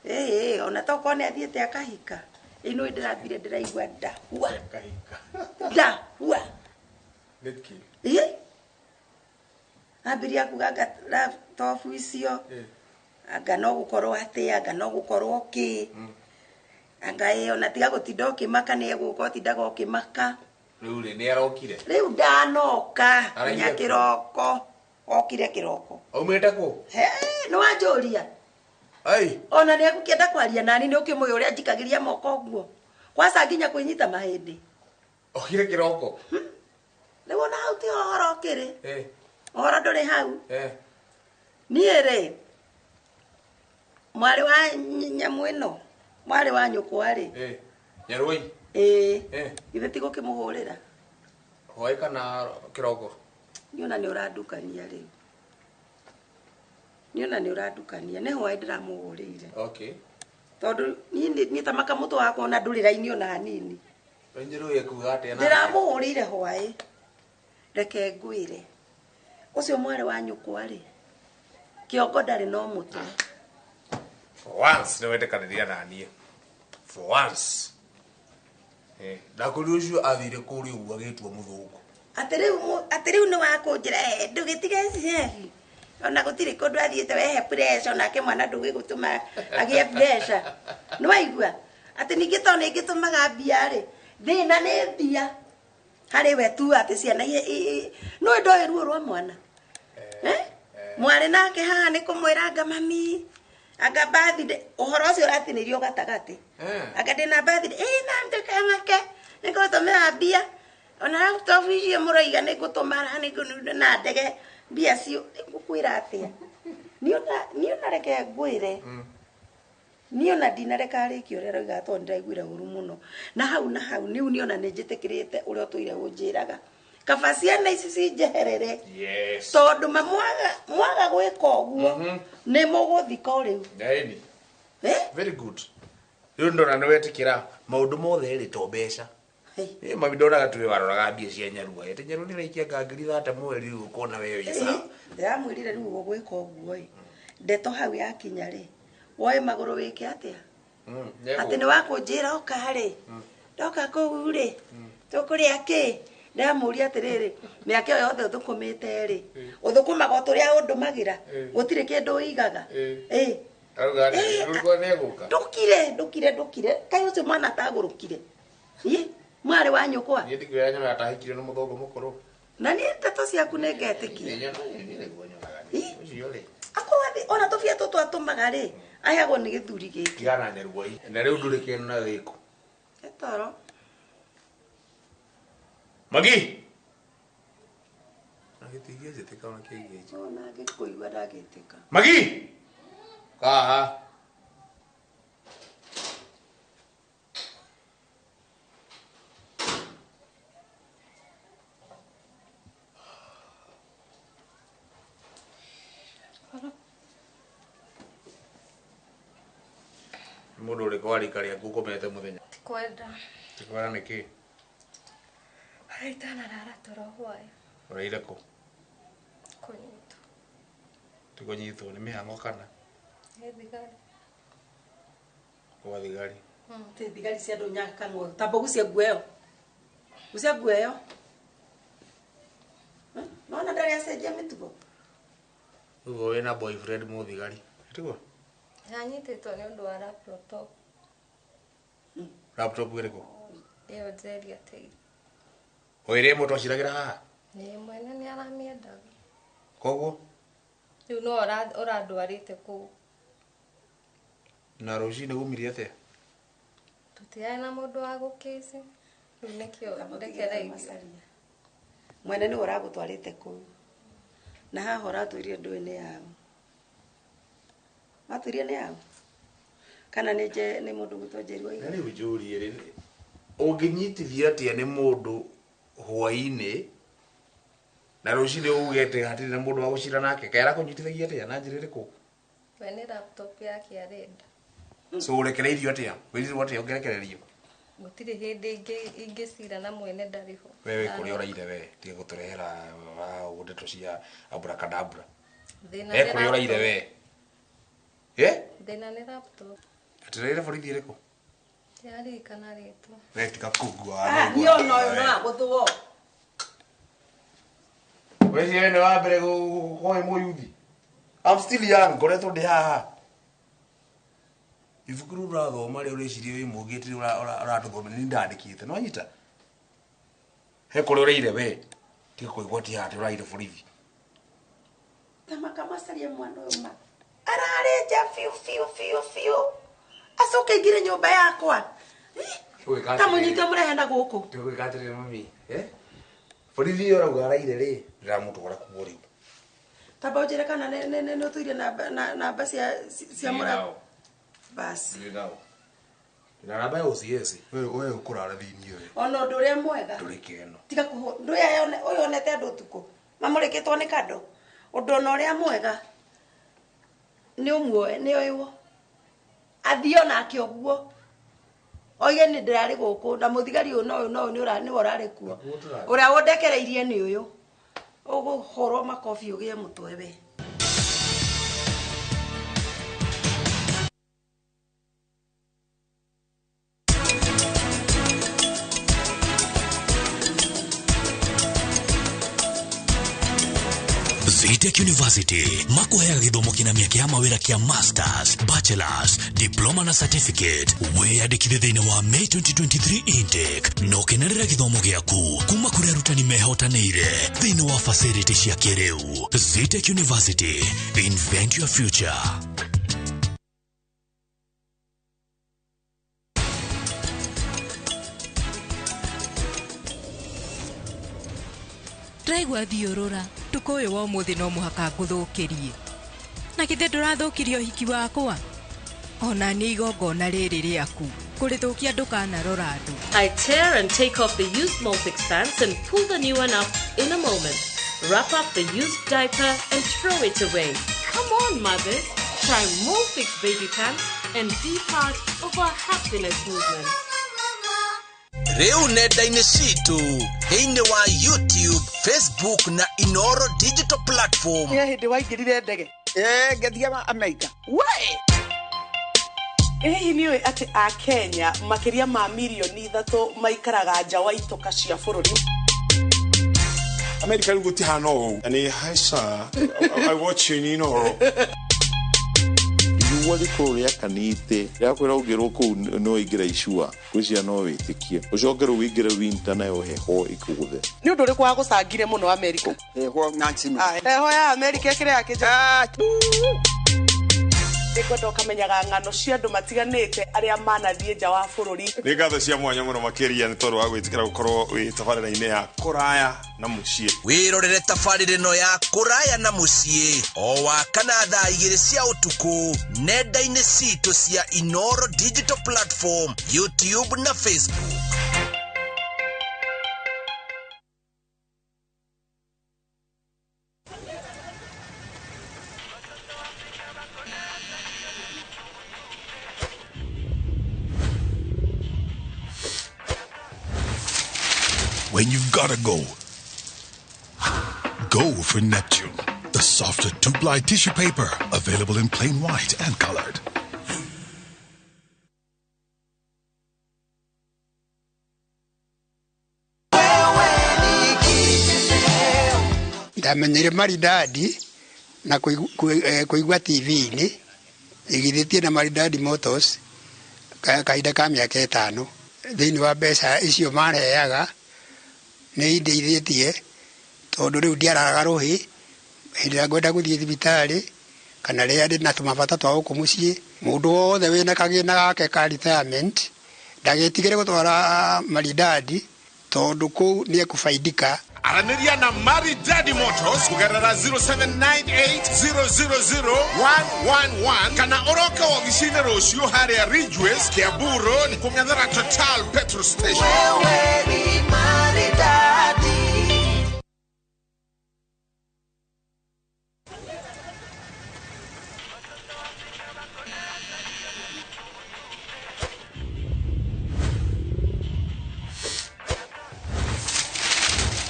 Ĩĩ, ona tokorwo nĩ athiĩte akahika. Ĩno ndĩrathire ndĩraigua nda hua. Nda hua. Nĩkĩ? Ĩ? Ambĩrĩria kuga anga laptop icio. Anga no gũkorwo atĩ, anga no gũkorwo kĩ. Anga ĩ ona tiga gũtinda ũkĩmaka nĩ egũka ũtindaga ũkĩmaka. Rĩu rĩ nĩ arokire. Rĩu ndanoka Araire nginya kũ? kĩroko. Okire kĩroko. Aumĩte kũ? He, nĩ wanjũria. Ai. Ona nĩ egũkĩenda kwaria nani nĩ ũkĩmũĩ ũrĩa njikagĩria moko ũguo. Kwaca nginya kwĩnyita mahĩndĩ. Okire kĩroko. Rĩu ona hau tiho ũhoro ũkĩrĩ. Eh. Ũhoro ndũrĩ hau. Eh. Niĩ rĩ, mwarĩ wa nyamũ ĩno, mwarĩ wa nyũkwa rĩ. Eh. Nyarũi. Ĩĩ. Eh. Githĩ ti gũkĩmũhũrĩra? Hwaĩ kana kĩroko? Niĩ ona nĩ ũrandukania rĩu. Niĩ ona nĩ ũrandukania. Nĩ hwaĩ ndĩramũhũrĩire. Okay. Tondũ niĩ niĩ ta maka mũtwe wakwa ona ndũrĩ raini ona hanini. Nyarũi ekuga atĩa nake? Ndĩramũhũrĩire hwaĩ. Reke ngwĩre. Ũcio mwarĩ wa nyũkwa rĩ, kĩongo ndarĩ no mũtwe. For once nĩ wetĩkanĩria na niĩ. For once. Eh, ndakwĩrire ũcio athire kũrĩa ũguo agĩtua mũthũngũ. Atĩ rĩu nĩ wakũnjĩra ndũgĩtige cebi. Ona gũtirĩ kũndũ athiĩte wehe pressure onake mwana ndũgĩgũtũma agĩe pressure. Nĩ waigua? Atĩ ningĩ tondũ nĩ ngĩtũmaga mbia rĩ, thĩna nĩ mbia. Harĩ we tu atĩ ciana nĩ ndoĩ ruo rwa mwana. Eh? Mwarĩ nake haha nĩ kũmwĩra anga mami, anga birthday, ũhoro ũcio ũratinĩrio gatagatĩ. Anga ndĩna birthday, ĩ na ndũkamake, nĩ ngũtũmĩra mbia. Ona laptop icio mũroiga nĩ ngũtũma nĩ na ndege mbia cio, ngũkwĩra atĩa? Niĩ ona reke ngwĩre. Niĩ ona ndinareka arĩkie ũrĩa aroiga tondũ nĩndĩraiguire ũru mũno. Na hau rĩu niĩ ona nĩnjĩtĩkĩrĩte ũrĩa ũtũire ũnjĩraga. Kaba ciana ici cinjeherere. Yes. Tondũ mwaga gwĩka ũguo nĩ mũgũthika o rĩu. Ĩni. Very good. Rĩu ndona nĩ wetĩkĩra maũndũ mothe rĩ to mbeca. Ĩ mami ndonaga tuwe waroraga mbia cia Nyarua. Ĩtĩ Nyarua nĩ raikia ngiri thate mweri rĩu ũkona we wĩ sawa. Ndĩramwĩrire rĩu ũgwĩka ũguo ĩ. Ndeto hau yakinya rĩ, woe magũrũ wĩke atĩa? Atĩ nĩ wakũnjĩra oka rĩ, ndoka kũu rĩ, tũkũrĩa kĩ? Ndĩramũria atĩrĩrĩ, mĩaka ĩyo yothe ũthũkũmĩte rĩ, ũthũkũmaga o tũrĩa ũndũmagĩra, gũtirĩ kĩndũ ũigaga. Ĩ. Arauga atĩ rĩu nĩ egũka. Ndũkire. Kaĩ ũcio mwana atagũrũkire? Ĩ, mwarĩ wa nyũkwa. Niĩ ndikwĩra nyonaga ta ahikirio nĩ mũthũngũ mũkũrũ. Na niĩ ndeto ciaku nĩ ngetĩkia. Ũcio rĩ. Akorwo atĩ ona tũbia tũtũ atũmaga rĩ, aheagwo nĩ gĩthuri gĩkĩ. Tigana na Nyarua. Na rĩu ndũrĩ kĩndũ na gĩko. Ĩtoro. Magi. Agĩtigia njĩtĩka ona kĩngĩ. Ona ngĩkũigua ndagĩtĩka. Magi. Kaha. Mũndũ ũrĩkũ wa rika rĩaku ũkomete mũthenya? Tikwenda. Tikwenda nĩkĩ? Itanarara toro hwaĩ. Ũraire kũ? Kũnyitwo. Ti kũnyitwo nĩ mĩhang'o kana? Nĩ thigari. Gwa thigari. Ti thigari cia andũ nyakang'o. Tamba ũgucie nguo ĩyo. Gucia nguo ĩyo. Nona ndarĩ acenjia mĩtugo. Ũguo wĩna boyfriend mũthigari. Tiguo? Anyitĩtwo nĩ ũndũ wa laptop. Laptop ĩrĩkũ? Ĩyo Njeri ateire. O ĩrĩa ĩmwe twaciragĩra haha? Ĩĩ mwene nĩ aramĩendaga. Koguo? Rĩu no ũrandwarĩte kũu. Na rũcinĩ umire atĩa? Tũtirarĩ na mũndũ wa gũkĩci. Rĩu nĩkĩo ndekereirio. Mwene nĩwe ũragũtwarĩte kũu. Na haha ũratwĩrire ndũĩ nĩ yaũ. Watwĩrire nĩ yaũ? Kana nĩ nĩ mũndũ gwĩtwo Njeri waiga? Na rĩu njũrie rĩ, ũngĩnyitithio atĩa nĩ mũndũ hwaĩ-inĩ na rũcinĩ uge atĩ hatirĩ na mũndũ wa gũcira nake? Kaĩ arakũnyitithagia atĩa na njĩra ĩrĩkũ? We nĩ laptop yake arenda. So ũrekereirio atĩa? Wĩrirwo atĩa ũngĩrekererio? Gũtirĩ hĩndĩ ingĩcira na mwene ndarĩ ho. We wĩ kũrĩa ũraire we, tiga gũtũrehera ndeto cia abracadabra. Thĩna We nĩ kũrĩa ũraire laptop. we. Eh? Thĩna nĩ laptop. Atĩrĩrĩ borithi ĩrĩkũ? Ndĩraririkana rĩtwa. We tiga kũngua. Ah, niĩ ona ũyũ no agũthwo. Weciria nĩ wa mbere gũkorwo wĩ mũyuthi. I'm still young, ngoretwo ndĩ haha. Ibuku rĩu ũrathoma rĩ ũreciria wĩ mũũgĩ atĩ ũratũthomera nĩ ndandĩkĩte no nyita. He kũrĩa ũraire we. Tiga kũigwatia atĩ ũraire borithi. Tamaka macaria mwana ũyũ ma. Ararĩ nja biũ biũ biũ biũ. Acoke aingĩre nyũmba yakwa. Ta mũnyite mũrehe na gũkũ. Tũgwĩka atĩrĩrĩ mami. Eh? Borithi ĩyo ũrauga araire rĩ, ndĩramũtwara kuo rĩu. Tamba ũnjĩre kana nĩ ũtũire namba cia mũra. Basi. Ndĩ nao. Ndĩna namba ya OCS. We ũkũrara thĩinĩ ũyũ. Ona ũndũ ũrĩa mwega. Ndũrĩ kĩeno. Tiga kũhũ. Ũyũ onete andũ ũtukũ. Mamũrĩkĩtwo nĩ kandũ. Ũndũ ona ũrĩa mwega nĩ ũmuoe nĩ oĩwo. Athiĩ onake ũguo. Oige nĩ ndĩrarĩ gũkũ na mũthigari ũyũ na ũyũ na ũyũ nĩwe ũrarĩ kuo. Ũrĩa ũndekereirie nĩ ũyũ. Ũgũhũrwo makobi ũgĩe mũtwe we. Zetech University makuheaga gĩthomo kĩna mĩeke ya mawĩra kĩa masters, bachelors, diploma na certificate. Wĩyandĩkithie thĩinĩ wa May 2023 intake na ũkenerere gĩthomo gĩaku kuma kũrĩ arutani mehotanĩire thĩinĩ wa facility cia kĩrĩu. Zetech University, invent your future. Ndĩraigua thiũrũra tukũ ũyũ wa ũmũthĩ no mũhaka ngũthũkĩrie. Na githĩ ndũrathũkirie ũhiki wakwa? Ona nĩ igongona rĩrĩ rĩaku. Kũrĩthũkia ndũkanarora andũ. I tear and take off the used Molfix pants and pull the new one up in a moment. Wrap up the used diaper and throw it away. Come on, mothers. Try Molfix baby pants and be part of our happiness movement. Rĩu nenda-inĩ citũ thĩinĩ wa YouTube, Facebook na Inoro digital platform. Nĩ hĩndĩ waingĩrire ndege? Ngĩthiĩ Amerika. We! Hihi nĩ ũĩ atĩ a Kenya makĩria ma mirioni 3 maikaraga nja wa itoka cia bũrũri? Amerika rĩu gũtihana ũũ. Nĩ hi sir, I watch you in Inoro. Riũa rĩkorwo rĩakanĩte rĩakwĩra ũngĩrwo kũu no ũingĩre icua gwĩciria no wĩtĩkie ũcoke rĩu ũingĩre winter nayo heho ĩkũgũthe. Nĩ ũndũ ũrĩkũ wagũcangire mũno Amerika? Heho Nancy. Heho ya Amerika ĩkĩrĩ ya kĩnja. Nĩngwenda ũkamenyaga ng'ano cia andũ matiganĩte arĩa manathiĩ nja wa bũrũri. Nĩ ngatho cia mwanya mũno makĩria nĩ tondũ wa gwĩtĩkĩra gũkorwo wĩ tabarĩra-inĩ ya kũraya na mũciĩ. Wĩrorere tabarĩra ĩno ya kũraya na mũciĩ o wa kana thaa 2 cia ũtukũ nenda-inĩ citũ cia Inoro digital platform, YouTube na Facebook. When you've gotta go, go for Neptune, the softer 2-ply tissue paper, available in plain white and colored. Ndamenyire Maridadi na kuigua TV-inĩ igithĩtie na Maridadi Motors kahinda ka mĩaka 5 thĩinĩ wa mbeca icio marehaga nĩ indeithĩtie tondũ rĩu ndiararaga rũhĩ hĩndĩ ĩrĩa ngwenda gũthiĩ thibitarĩ kana rĩrĩa ndĩ na tũmabata twa gũkũ mũciĩ. Mũndũ wothe wĩna kagĩna gake ka retirement ndagĩtigĩre gũtwara Maridadi tondũ kũu nĩ ekũbaidika. Aranĩria na Maridadi Motors kũgerera 0798000111 kana ũroke wobici-inĩ rũciũ harĩa Ridgeways, Kiambu Road, kũng'ethera Total petrol station. Wewe ni Maridadi.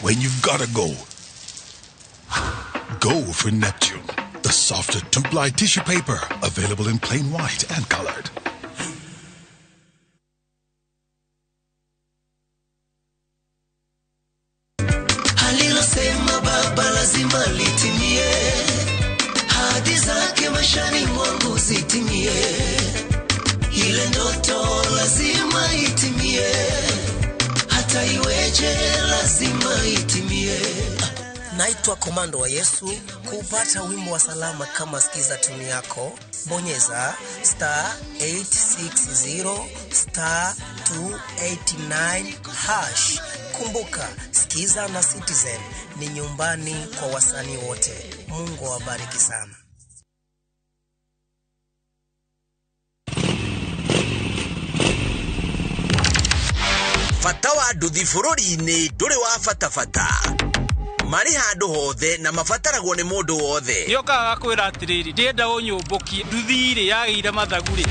When you've gotta go, go for Neptune, the softer 2-ply tissue paper, available in plain white and colored. Alilosema Baba lazima litimie, hadi zake maishani mwangu zitimie, ile ndoto lazima itimie, hata iweje lazima itimie. Naitwa Komando wa Yesu. Kupata wimbo wa salama kama sikiza tuni yako, bonyeza star 860 star 289 hash. Kumbuka, Sikiza na Citizen ni nyumbani kwa wasanii wote. Mungu awabariki sana. Bata wa nduthi bũrũri-inĩ ndũrĩ wa bata bata. Marĩ handũ hothe na mabataragwo nĩ mũndũ wothe. Nĩokaga gakwĩra atĩrĩrĩ, ndĩrenda ũnyũmbũkie nduthi rĩ yagĩire mathagu rĩ.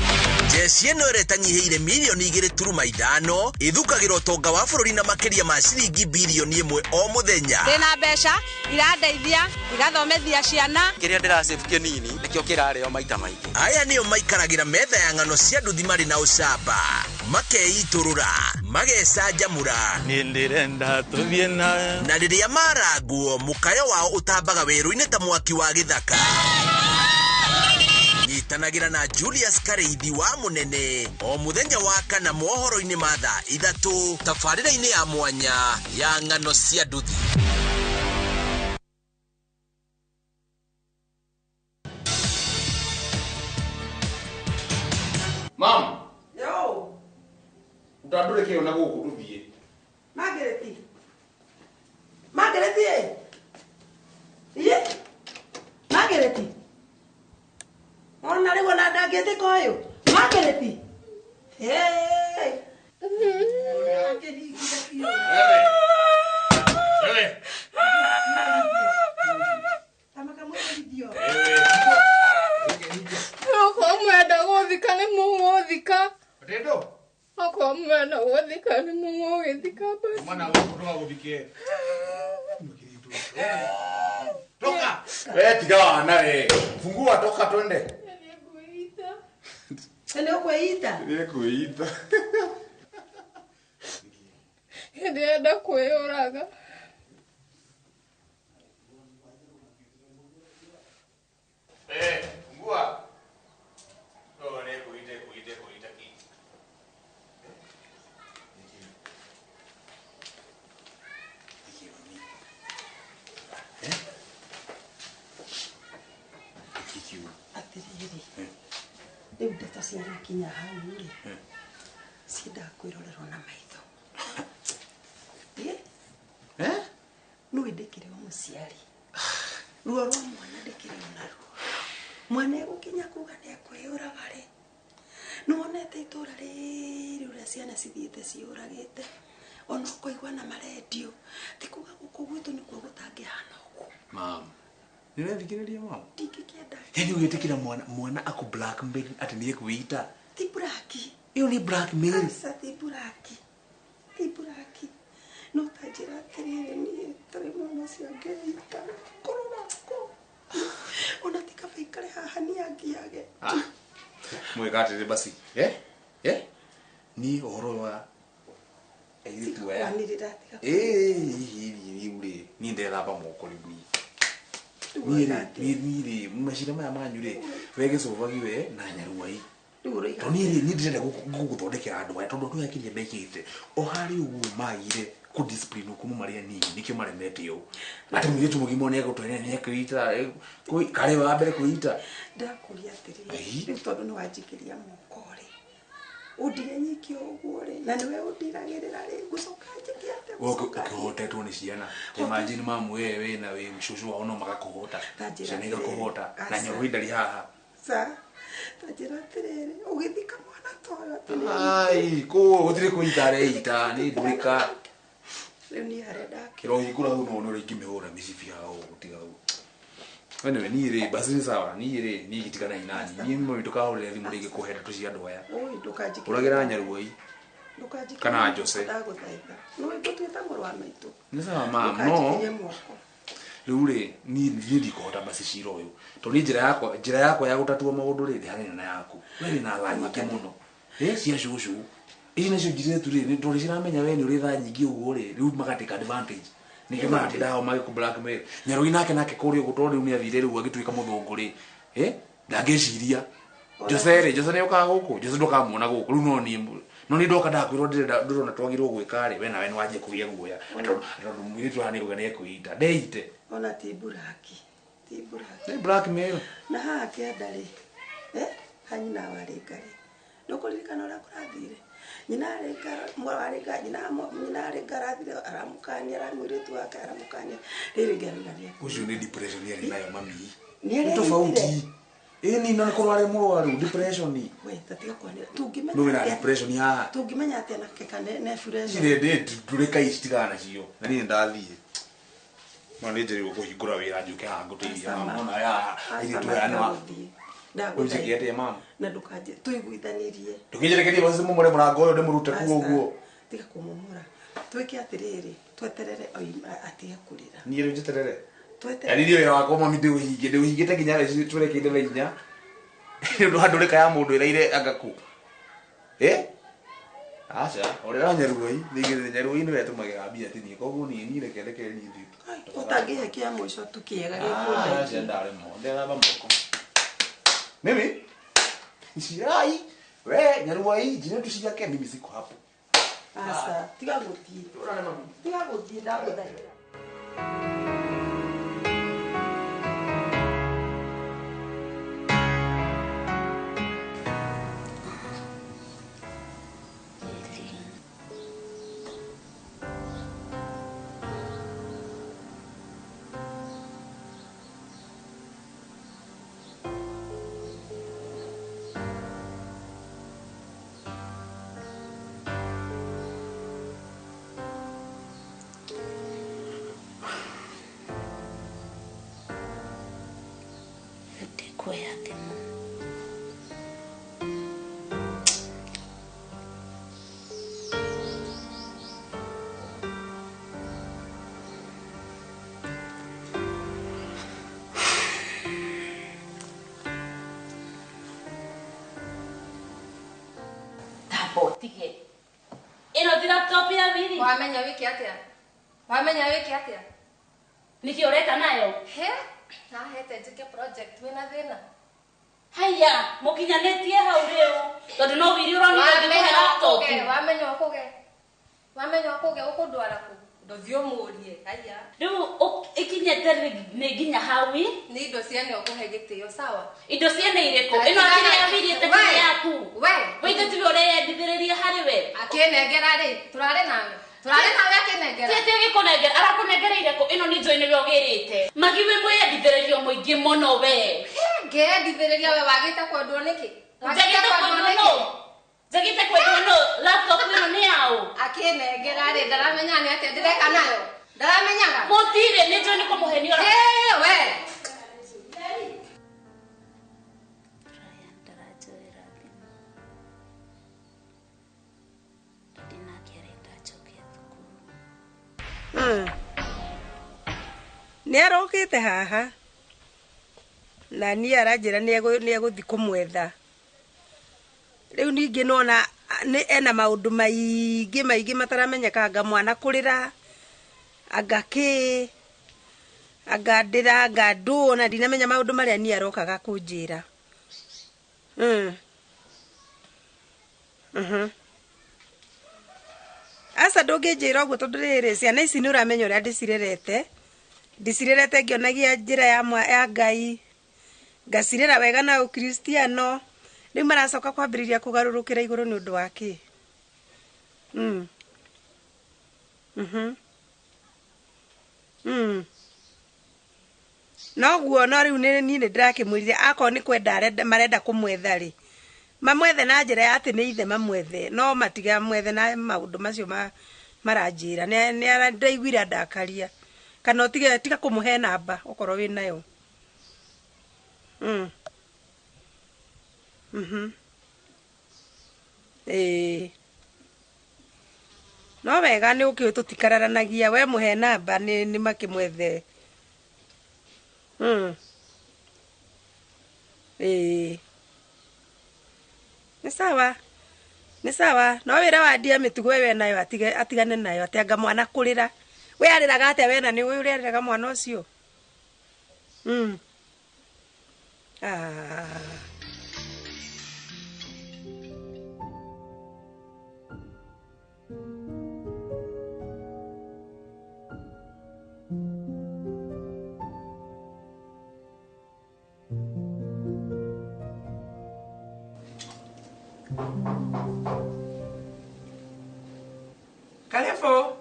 Jeshi ĩno ĩrĩa ĩtanyihĩire milioni 2.5 ĩthukagĩra ũtonga wa bũrũri na makĩria ma ciringi bilioni 1 o mũthenya. Ndĩna mbeca irandeithia igathomethia ciana. Kĩrĩa ndĩrasave kĩnini nĩkĩo kĩrarĩo maita maingĩ. Aya nĩo maikaragĩra metha ya ng'ano cia nduthi marĩ na ũcamba, makeitũrũra, magecanjamũra. Niĩ ndĩrenda tũthiĩ nawe. Na rĩrĩa marangwo mũkayo wao ũtambaga werũ-inĩ ta mwaki wa gĩthaka. Nyitanagĩra na Julius Kareithi wa Mũnene o mũthenya wa kana mohoro-inĩ ma thaa 3 tabarĩra-inĩ ya mwanya ya ng'ano cia nduthi. Mam. Yo. Utandũre kĩo na gũkũ tũthiĩ. Margaret. Margaret. Iye. Margaret. Ona rĩu ona ndangĩtĩka ũyũ. Margaret. Hey. Wewe. Okorwo mwenda gũthika nĩ mũgũthika. Potato. Okorwo mwenda gũthika nĩ mũgũgĩthika basi. Mwana waku ndũgagũthike. Toka. Wewe tiga wana we. Fungua toka twende. Nĩ ũkwĩita? Nĩ kwĩita. Ndĩrenda kwĩyũraga. Eh, fungua. No, nĩ kwĩita kwĩita kwĩita ki. Atĩrĩrĩ, rĩu ndeto ciakinya hau rĩ, ciendaga kwĩrorerwo na maitho. Nĩ ndĩkĩrĩ o mũciari, ruo rwa mwana ndĩkĩrĩ o naruo. Mwana egũkinya kuga nĩ ekwĩyũraga rĩ, nĩwonete itũra rĩrĩ ũrĩa ciana cithiĩte ciũragĩte, ona ũkaigua na marendio, ti kuga gũkũ gwitũ nĩkuo gũtangĩhana ũguo. Mam. Nĩũrethikĩrĩria mama? Ndingĩkĩenda. Yaani ũgĩtĩkĩra mwana akũ blackmail atĩ nĩ ekwĩita? Ti black. Ĩyo nĩ blackmail. Aca ti black. Ti black. No ta njĩra atĩrĩrĩ, niĩ tarĩ mwana ũcio angĩita kũrora kũ. Ona ti kaba ikare haha niĩ angiage. Mwĩka atĩrĩ basi. Eh? Eh? Niĩ ũhoro wa airĩtu aya. Kwanĩrĩra tiga. Ĩĩ rĩu rĩ, niĩ ndethamba moko rĩu niĩ. Niĩ rĩ, macira maya manyu rĩ, we gĩcũbagi we na nyaruai. Tondũ niĩ rĩ, niĩ ndĩrenda gũgũthondekera andũ aya tondũ andũ aya kĩrĩa mekĩte o harĩ ũguo magire kũ discipline kuma marĩ anini nĩkĩo maremete ũũ. Atĩ mũirĩtu mũgima nĩ egũtwĩra nĩ ekwĩita, karĩ wa mbere kwĩita. Ndakũria atĩrĩrĩ, rĩu tondũ nĩ wanjikĩria moko rĩ, ũndige nyiki ũguo rĩ, na nĩwe ũndiragĩrĩra rĩ, ngũcoka njĩke atĩa? Ũkĩhotetwo nĩ ciana. Imagine mamu we wĩna wĩ cũcũ wao no magakũhota. Ciana igakũhota na nyũrũri ndarĩ haha. Ca, ta njĩra atĩrĩrĩ, ũgĩthika mwana ta ũyũ atĩ nĩ Ai, kũ gũtirĩ kwĩita areita, nĩ ndũrĩka. Rĩu niĩ harĩa ndakĩra. Kĩrohingũra hau no wone ũrĩa ingĩmĩhũra mĩcibi hau gũtiga ũguo. Anyway, niĩ rĩ, basi nĩ sawa, niĩ rĩ, niĩ gĩtiganai nani. Niĩ mami ndũkahũrĩre thimũ rĩngĩ kũhe ndeto cia andũ aya. Ũi, ndũkanjikĩrie. Ũragĩra nyaruai. Ndũkanjikĩrie Kana moko, Jose. ndagũthaitha. Nĩũĩ ngũtuĩte mũrũ wa maitũ. Nĩ sawa mam, no Ndũkanjikĩrie moko. rĩu rĩ, niĩ ndikũhota basi cira ũyũ. Tondũ niĩ njĩra yakwa ya gũtatua maũndũ rĩ, ndĩhanaine na yaku. We wĩna thaa nyingĩ mũno. Ĩ, cia cũcũ. Ici nacio njirĩtu rĩ, tondũ ciramenya we nĩ ũrĩ thaa nyingĩ ũguo rĩ, rĩu magatake advantage. Nĩkĩo maratinda hau magĩkũ blackmail. Nyarũi nake nake kũrĩa ũguo tondũ rĩu nĩathire rĩu agĩtuĩka mũthũngũ rĩ. Ndangĩciria. Jose rĩ, Jose nĩokaga gũkũ. Jose ndũkamuona gũkũ. Rĩu no niĩ no niĩ ndoka ndakwĩrwo ndĩrenda ndĩrona twagĩrĩirwo gwĩka rĩ, we nawe nĩwanjia kũgĩa guoya. Tondũ mũirĩtu haha nĩauga nĩekwĩita. Ndeite. Ona ti buraki. Ti buraki. Nĩ blackmail. Na haha kĩanda rĩ. Ha nyina warĩ ngarĩ. Ndũkũririkana ũrĩa kũrathire. Nyina arĩ ngara, nyina arĩ ngara athire aramũkania, aramũirĩtu wake aramũkania. Rĩrĩ ngara rĩa. Ũcio nĩ depression yarĩ nayo mami. Nĩ tofauti. Ĩni no nĩ kũrwara mũrwaru depression. We tatiga kwanĩra. Tũngĩmenya. Nũ wĩna depression haha. Tũngĩmenya atĩa nake kana nĩ depression. Cirĩ ndĩ ndũrĩka ici tigana nacio. Na niĩ ndathiĩ. No nĩ njĩrĩirwo kũhingũra wĩra njũke haha ngũteithie mama. Ona ya airĩtu aya nĩ wa. Ndagũthaitha atĩa mama? Na ndũkanjĩ tũiguithanirie. Ndũkĩnjerekerie basi mumure mũrango ũyũ ndĩmũrute kuo ũguo. Tiga kũmomora. Twĩke atĩrĩrĩ, tweterere atige kũrĩra. Niĩ rĩu njeterere. Tweterere. Niĩ wĩra wakwa mami ndĩũhingie, ndĩũhingĩte nginya thaa ici twerekeire thaa inya. Nĩ ũndũ wa ndũrĩka ya mũndũ ĩraire anga kũ. Aca, ũrĩra Nyaruoi, ningĩ Nyaruoi nĩwe tũmagĩra mbia ti niĩ, koguo niĩ reke reke niĩ thiĩ. Ũtangĩhe kĩa mũico tu kĩega gĩkũndeithia. Aca ndaremwo, ndĩrethamba moko. Mimi Shirai, we Nyaruoi, njire tuciake mimi siko hapo. Asa, tiga gũthiĩ. Tiga gũthiĩ ndagũthaitha. Tige. Ĩno ti laptop ya Wili. Wamenya wiki atĩa? Wamenya wiki atĩa? Nĩkĩ ũreka nayo? He? Nahete njĩke project wĩna thĩna. Haiya, mũkinyanĩtie hau rĩu. Tondũ no Wili ũronire ngĩkũhe laptop. Wamenya ũkũge. Wamenya ũkũge ũkũndwara kũ? Ndũthiĩ ũmũrie. Haiya. Rĩu ikinyĩte nĩ nginya hau. Nĩ indo ciene ũkũhe gĩtĩo, sawa? Indo ciene irĩkũ? Ĩno akĩrĩ ya Wili ĩtakĩrĩ yaku. We. We ithe tiwe ũreyendithĩrĩria harĩ we. Akĩnengera rĩ, tũrarĩ nawe. Tũrarĩ nawe akĩnengera. Ti atĩ agĩkũnengera, arakũnengereire kũ? Ĩno nĩ njũĩ nĩwe ũgĩrĩte. Magi wĩ mwĩyendithĩrĩrio mũingĩ mũno we. Ngeyendithĩrĩria we wagĩte kwendwo nĩkĩ? Njagĩte kwendwo nũ? Njagĩte kwendwo nũ? Laptop ĩno nĩ yaũ? Akĩnengera rĩ, ndaramenya nĩ atĩa ndĩreka nayo. Ndaramenyaga. Mũtirĩ, nĩ njũĩ nĩ kũmũhenia ũra. We. Nĩ arokĩte haha na niĩ aranjĩra nĩ egũthiĩ kũmwetha. Rĩu ningĩ nona nĩ ena maũndũ maingĩ maingĩ mataramenyeka, anga mwana kũrĩra, anga kĩ, anga ndĩra, anga ndũ, ona ndinamenya maũndũ marĩa niĩ arokaga kũnjĩra. Aca ndũngĩnjĩra ũguo tondũ rĩrĩ ciana ici nĩ ũramenya ũrĩa ndĩcirerete. Ndĩcirerete ngĩonagia njĩra ya Ngai, ngacirera wega na ũkristiano. Rĩu maracoka kwambĩrĩria kũgarũrũkĩra igũrũ nĩ ũndũ wa kĩ? Noguo no rĩu niĩ nĩ ndĩrakĩmwĩrire akorwo nĩ kwenda marenda kũmwetha rĩ, mamwethe na njĩra ya atĩ nĩ ithe mamwethe, no matigamwethe na maũndũ macio maranjĩra. Nĩ ndaiguire andakaria. Kana ũtige tiga kũmũhe namba okorwo wĩ nayo. No wega nĩ ũkĩũĩ tũtikararanagia, we mũhe namba nĩ makĩmwethe. Nĩ sawa. Nĩ sawa. No wĩra wa ndia mĩtugo ĩyo enayo atigane nayo, atĩ anga mwana kũrĩra. We arĩraga atĩa we na nĩ ũĩ ũrĩa arĩraga mwana ũcio? Ah. Karibu.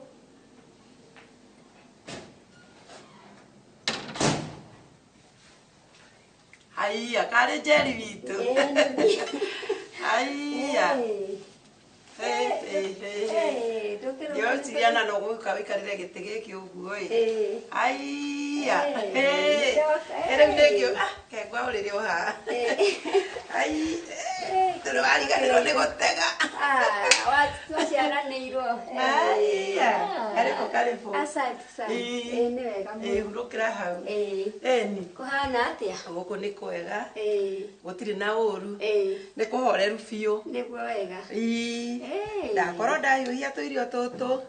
Haiya, kari Jerry witũ. Haiya. Hey, hey, hey. Ndĩreciria na no gũka ũikarĩre gĩtĩ gĩkĩ ũguo ĩ. Haiya. Rĩu nĩngĩ kengwa ũrĩrĩ o haha. Ai, tondũ wariganĩrwo nĩ gũtega. Twaciaranĩirwo. Haiya. Karibu, karibu. Asante sana. Nĩ wega mũno. Hurũkĩra hau. Ĩni. Kũhana atĩa? Gũkũ nĩ kwega. Gũtirĩ na ũru. Nĩ kũhoreru biũ. Nĩguo wega. Ndakorwo ndahiũhia tũirio tũtũ.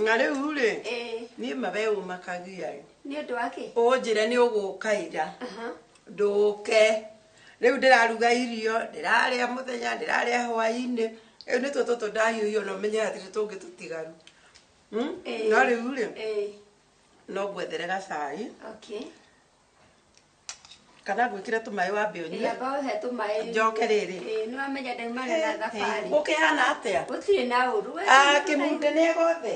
Na rĩu rĩ, niĩ ma we ũmakagia. Nĩ ũndũ wa kĩ? Ũnjĩre nĩ ũgũka ira. Ndũke. Rĩu ndĩraruga irio, ndĩrarĩa mũthenya, ndĩrarĩa hwaĩ-inĩ. Rĩu nĩ tũtũ ndahiũhia na ũmenye hatirĩ tũngĩ tũtigaru. No rĩu rĩ, no ngwethere gacai. Okay. Kana ngwĩkĩre tũmaĩ wambe ũnyue. Amba ũhe tũmaĩ. Njoke rĩrĩ. Nĩ wamenya ndaumana na thabarĩ. Gũkĩhana atĩa? Gũtirĩ na ũru. Kĩmunde nĩ ega othe?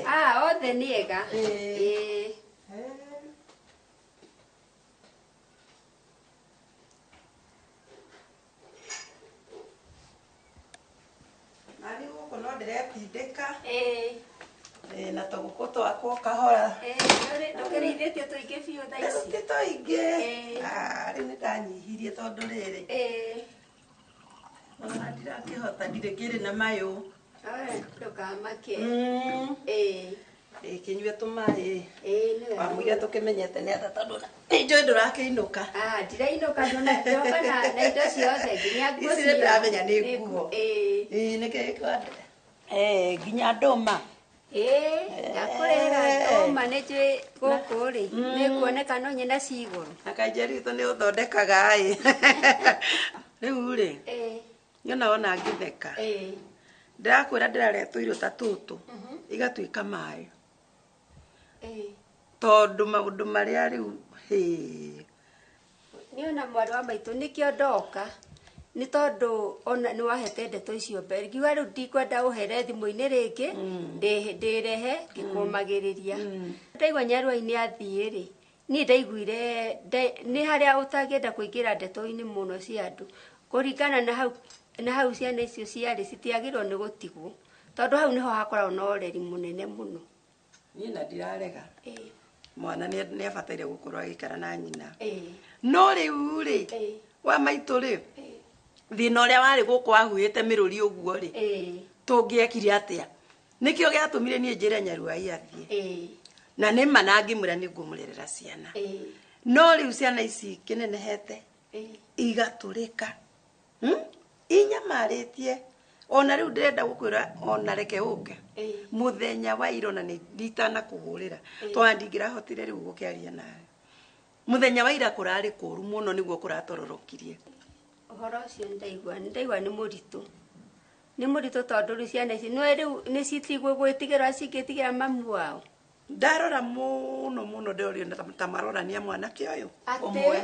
Othe nĩ ega. Nani gũkũ no ndĩretindĩka. Na tũgũkũ twakwa kahora. Ndũkĩrĩithĩtie tũingĩ biũ thaa ici? Ti tũingĩ. Rĩu nĩ ndanyihirie tondũ rĩrĩ. Ona ndirakĩhota ndirĩ kĩrĩ na mayũ. Ndũkamake. Kĩnyue tũmaĩ. Wamũira tũkĩmenyete nĩ atĩa tondũ nĩ njũĩ ndũrakĩinũka. Ndirainũka ndoka na indo ciothe nginya nguo. Ici nĩ ndĩramenya nĩ nguo. Nĩkĩ gĩkwendete? Nginya ndũma. Ndakũrehera ndũma nĩ njũĩ gũkũ rĩ nĩ kuoneka no nyina ci igũrũ. Na kaĩ witũ nĩ ũthondekaga ĩ. Rĩu rĩ, nyonaga ona ngĩtheka. Ndĩrakwĩra ndĩrarĩa tũirio ta tũtũ igatuĩka maĩ. Tondũ maũndũ marĩa rĩu Niĩ ona mwarĩ wa maitũ nĩkĩo ndoka. Nĩ tondũ ona nĩ wahete ndeto icio mbere ngiuga rĩu ndikwenda ũhere thimũ-inĩ rĩngĩ ndĩrehe ngĩkũmagĩrĩria. Ndaigua Nyaruai-inĩ athiĩ rĩ, niĩ ndaiguire nĩ harĩa ũtangĩenda kũingĩra ndeto-inĩ mũno cia andũ kũringana na hau ciana icio ciarĩ citiagĩrĩirwo nĩ gũtigwo tondũ hau nĩho hakoragwo na ũreri mũnene mũno. Niĩ na ndirarega. Mwana nĩ abataire gũkorwo agĩikara na nyina. No rĩu rĩ, wa maitũ rĩ, thĩna ũrĩa warĩ gũkũ wahuhĩte mĩrũri ũguo rĩ, tũngĩekire atĩa? Nĩkĩo gĩatũmire niĩ njĩre Nyaruai athiĩ. Na nĩ ma na ngĩmwĩra nĩ ngũmũrerera ciana. No rĩu ciana ici kĩnenehete igatũrĩka. Inyamarĩtie. Ona rĩu ndĩrenda gũkwĩra ona reke ũke. Mũthenya wa ira ona nditanakũhũrĩra. Tondũ ndingĩrahotire rĩu gũkĩaria nawe. Mũthenya wa ira kũrarĩ kũru mũno nĩguo kũratororokirie. Ũhoro ũcio nĩ ndaigua nĩ mũritũ. Nĩ mũritũ tondũ rĩu ciana ici nĩ rĩu nĩ citigwo gwĩtigĩra cingĩtigĩra mamu wao. Ndarora mũno mũno ndĩrorio ta marorania mwanake ũyũ ũmwe.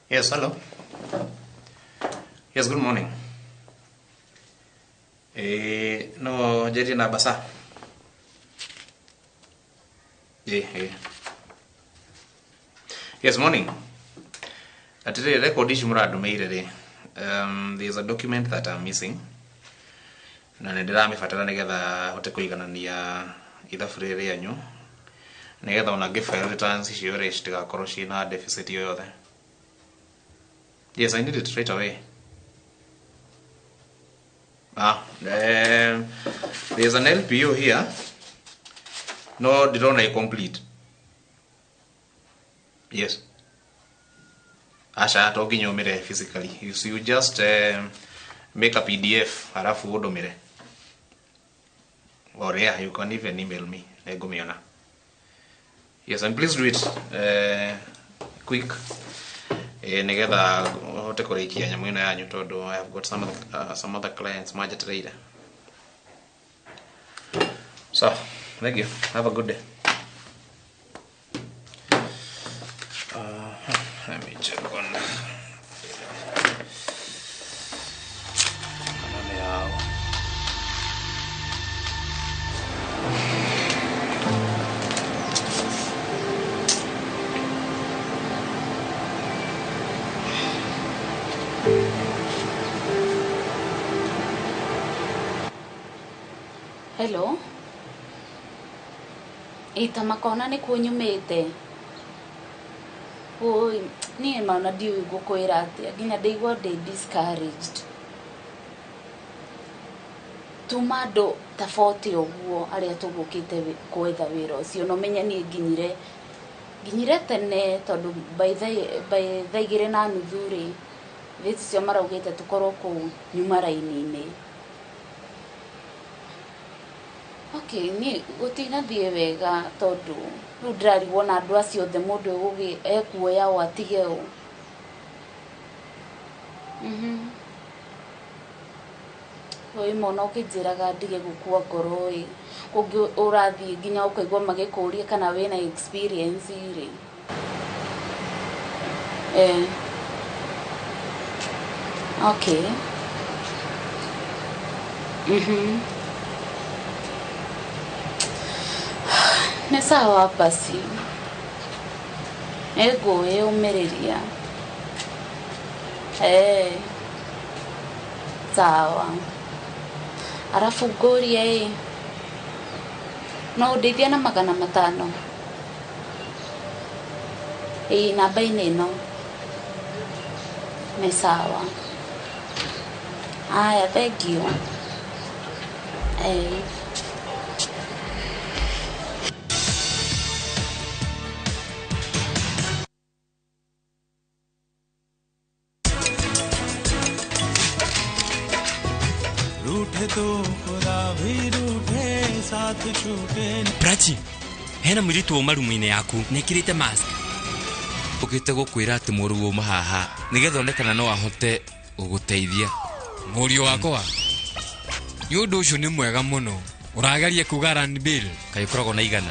Yes, hello. Yes, good morning. No, Jerry na basa. Yes, morning. Atire record ici mũrandũmĩire rĩ. There's a document that I'm missing. Na nĩ ndĩramĩbatara nĩgetha hote kũiganania ithabu rĩrĩ rĩanyu. Nĩgetha ona ngĩ file returns icio rĩ citigakorwo ciĩna deficit yoyothe. Yes, I need it right away. There's an LPO here. No, ndĩrona ĩ complete. Yes. Aca, to nginya ũmĩrehe physically. You just make a PDF halafu ũndũmĩre. Or yeah, you can even email me. Nĩngũmĩona. Yes, and please do it quick. Nĩgetha hote kũrĩkia nyamũ ĩno yanyu tondũ I have got some other clients manjetereire. So, thank you. Have a good day. Let me check on. Hello. Ita makona nĩ kuo nyumĩte. Oi, niĩ maona ndiũĩ ngũkwĩra atĩa nginya ndaigua ndĩ discouraged. Tuma andũ ta 40 ũguo arĩa tũgũkĩte gwetha wĩra ũcio no menye niĩ nginyire tene tondũ by thaa 2:30 rĩ thĩci cio maraugĩte tũkorwo kũu nyuma raini-inĩ. Okay, ni gũtinathiĩ wega tondũ rĩu ndĩrarigwo na andũ acio othe mũndũ ekuoya o atige ũ. Oi mwana ũkĩnjĩraga ndige gũkua ngoro ĩ kũngĩ ũrathiĩ nginya ũkaigua magĩkũria kana wĩna experience rĩ. Okay. Nĩ sawa basi. Nĩngwĩyũmĩrĩria. Sawa. Arafu ngũrie ĩ no ũndeithie na 500. Ĩ namba-inĩ ĩno. Nĩ sawa. Aya, thank you. Prachi, hena mũirĩtu wauma rumu-inĩ yaku na ĩkĩrĩte mask. Ũkĩte gũkwĩra atĩ mũrũ wauma haha nĩgetha one kana no ahote gũgũteithia. Mũriũ wakwa, nĩ ũndũ ũcio nĩ mwega mũno. Ũrageria kuga run bill. Kaĩ ũkoragwo na igana.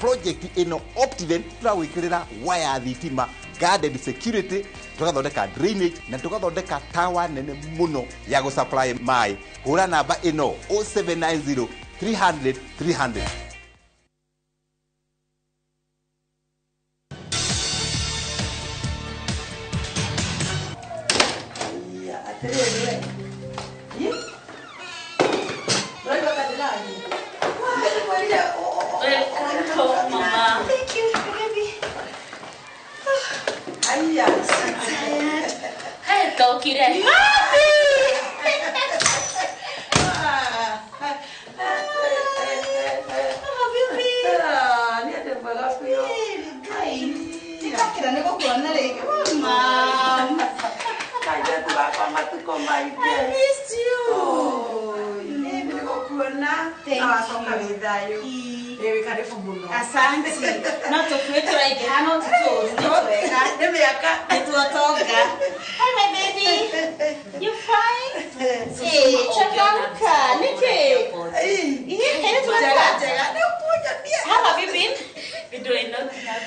Project ĩno Optiven tũragwĩkĩrĩra waya thitima, guarded security, tugathondeka drainage na tugathondeka tower nene muno ya go supply mai. Hura namba ĩno 0790 300 300. Welcome, Mama. Thank you, baby. Aya, Hey, tokire. Mami! I missed you. Thank you. Asante. No tukwĩtũra ingĩhana ũtũtũru nĩ twega. Nĩ mĩaka. Nĩ tuotonga. Hi my baby. You fine? Eh, changamka. Niki. Ihe, Njega, njega. How have you been?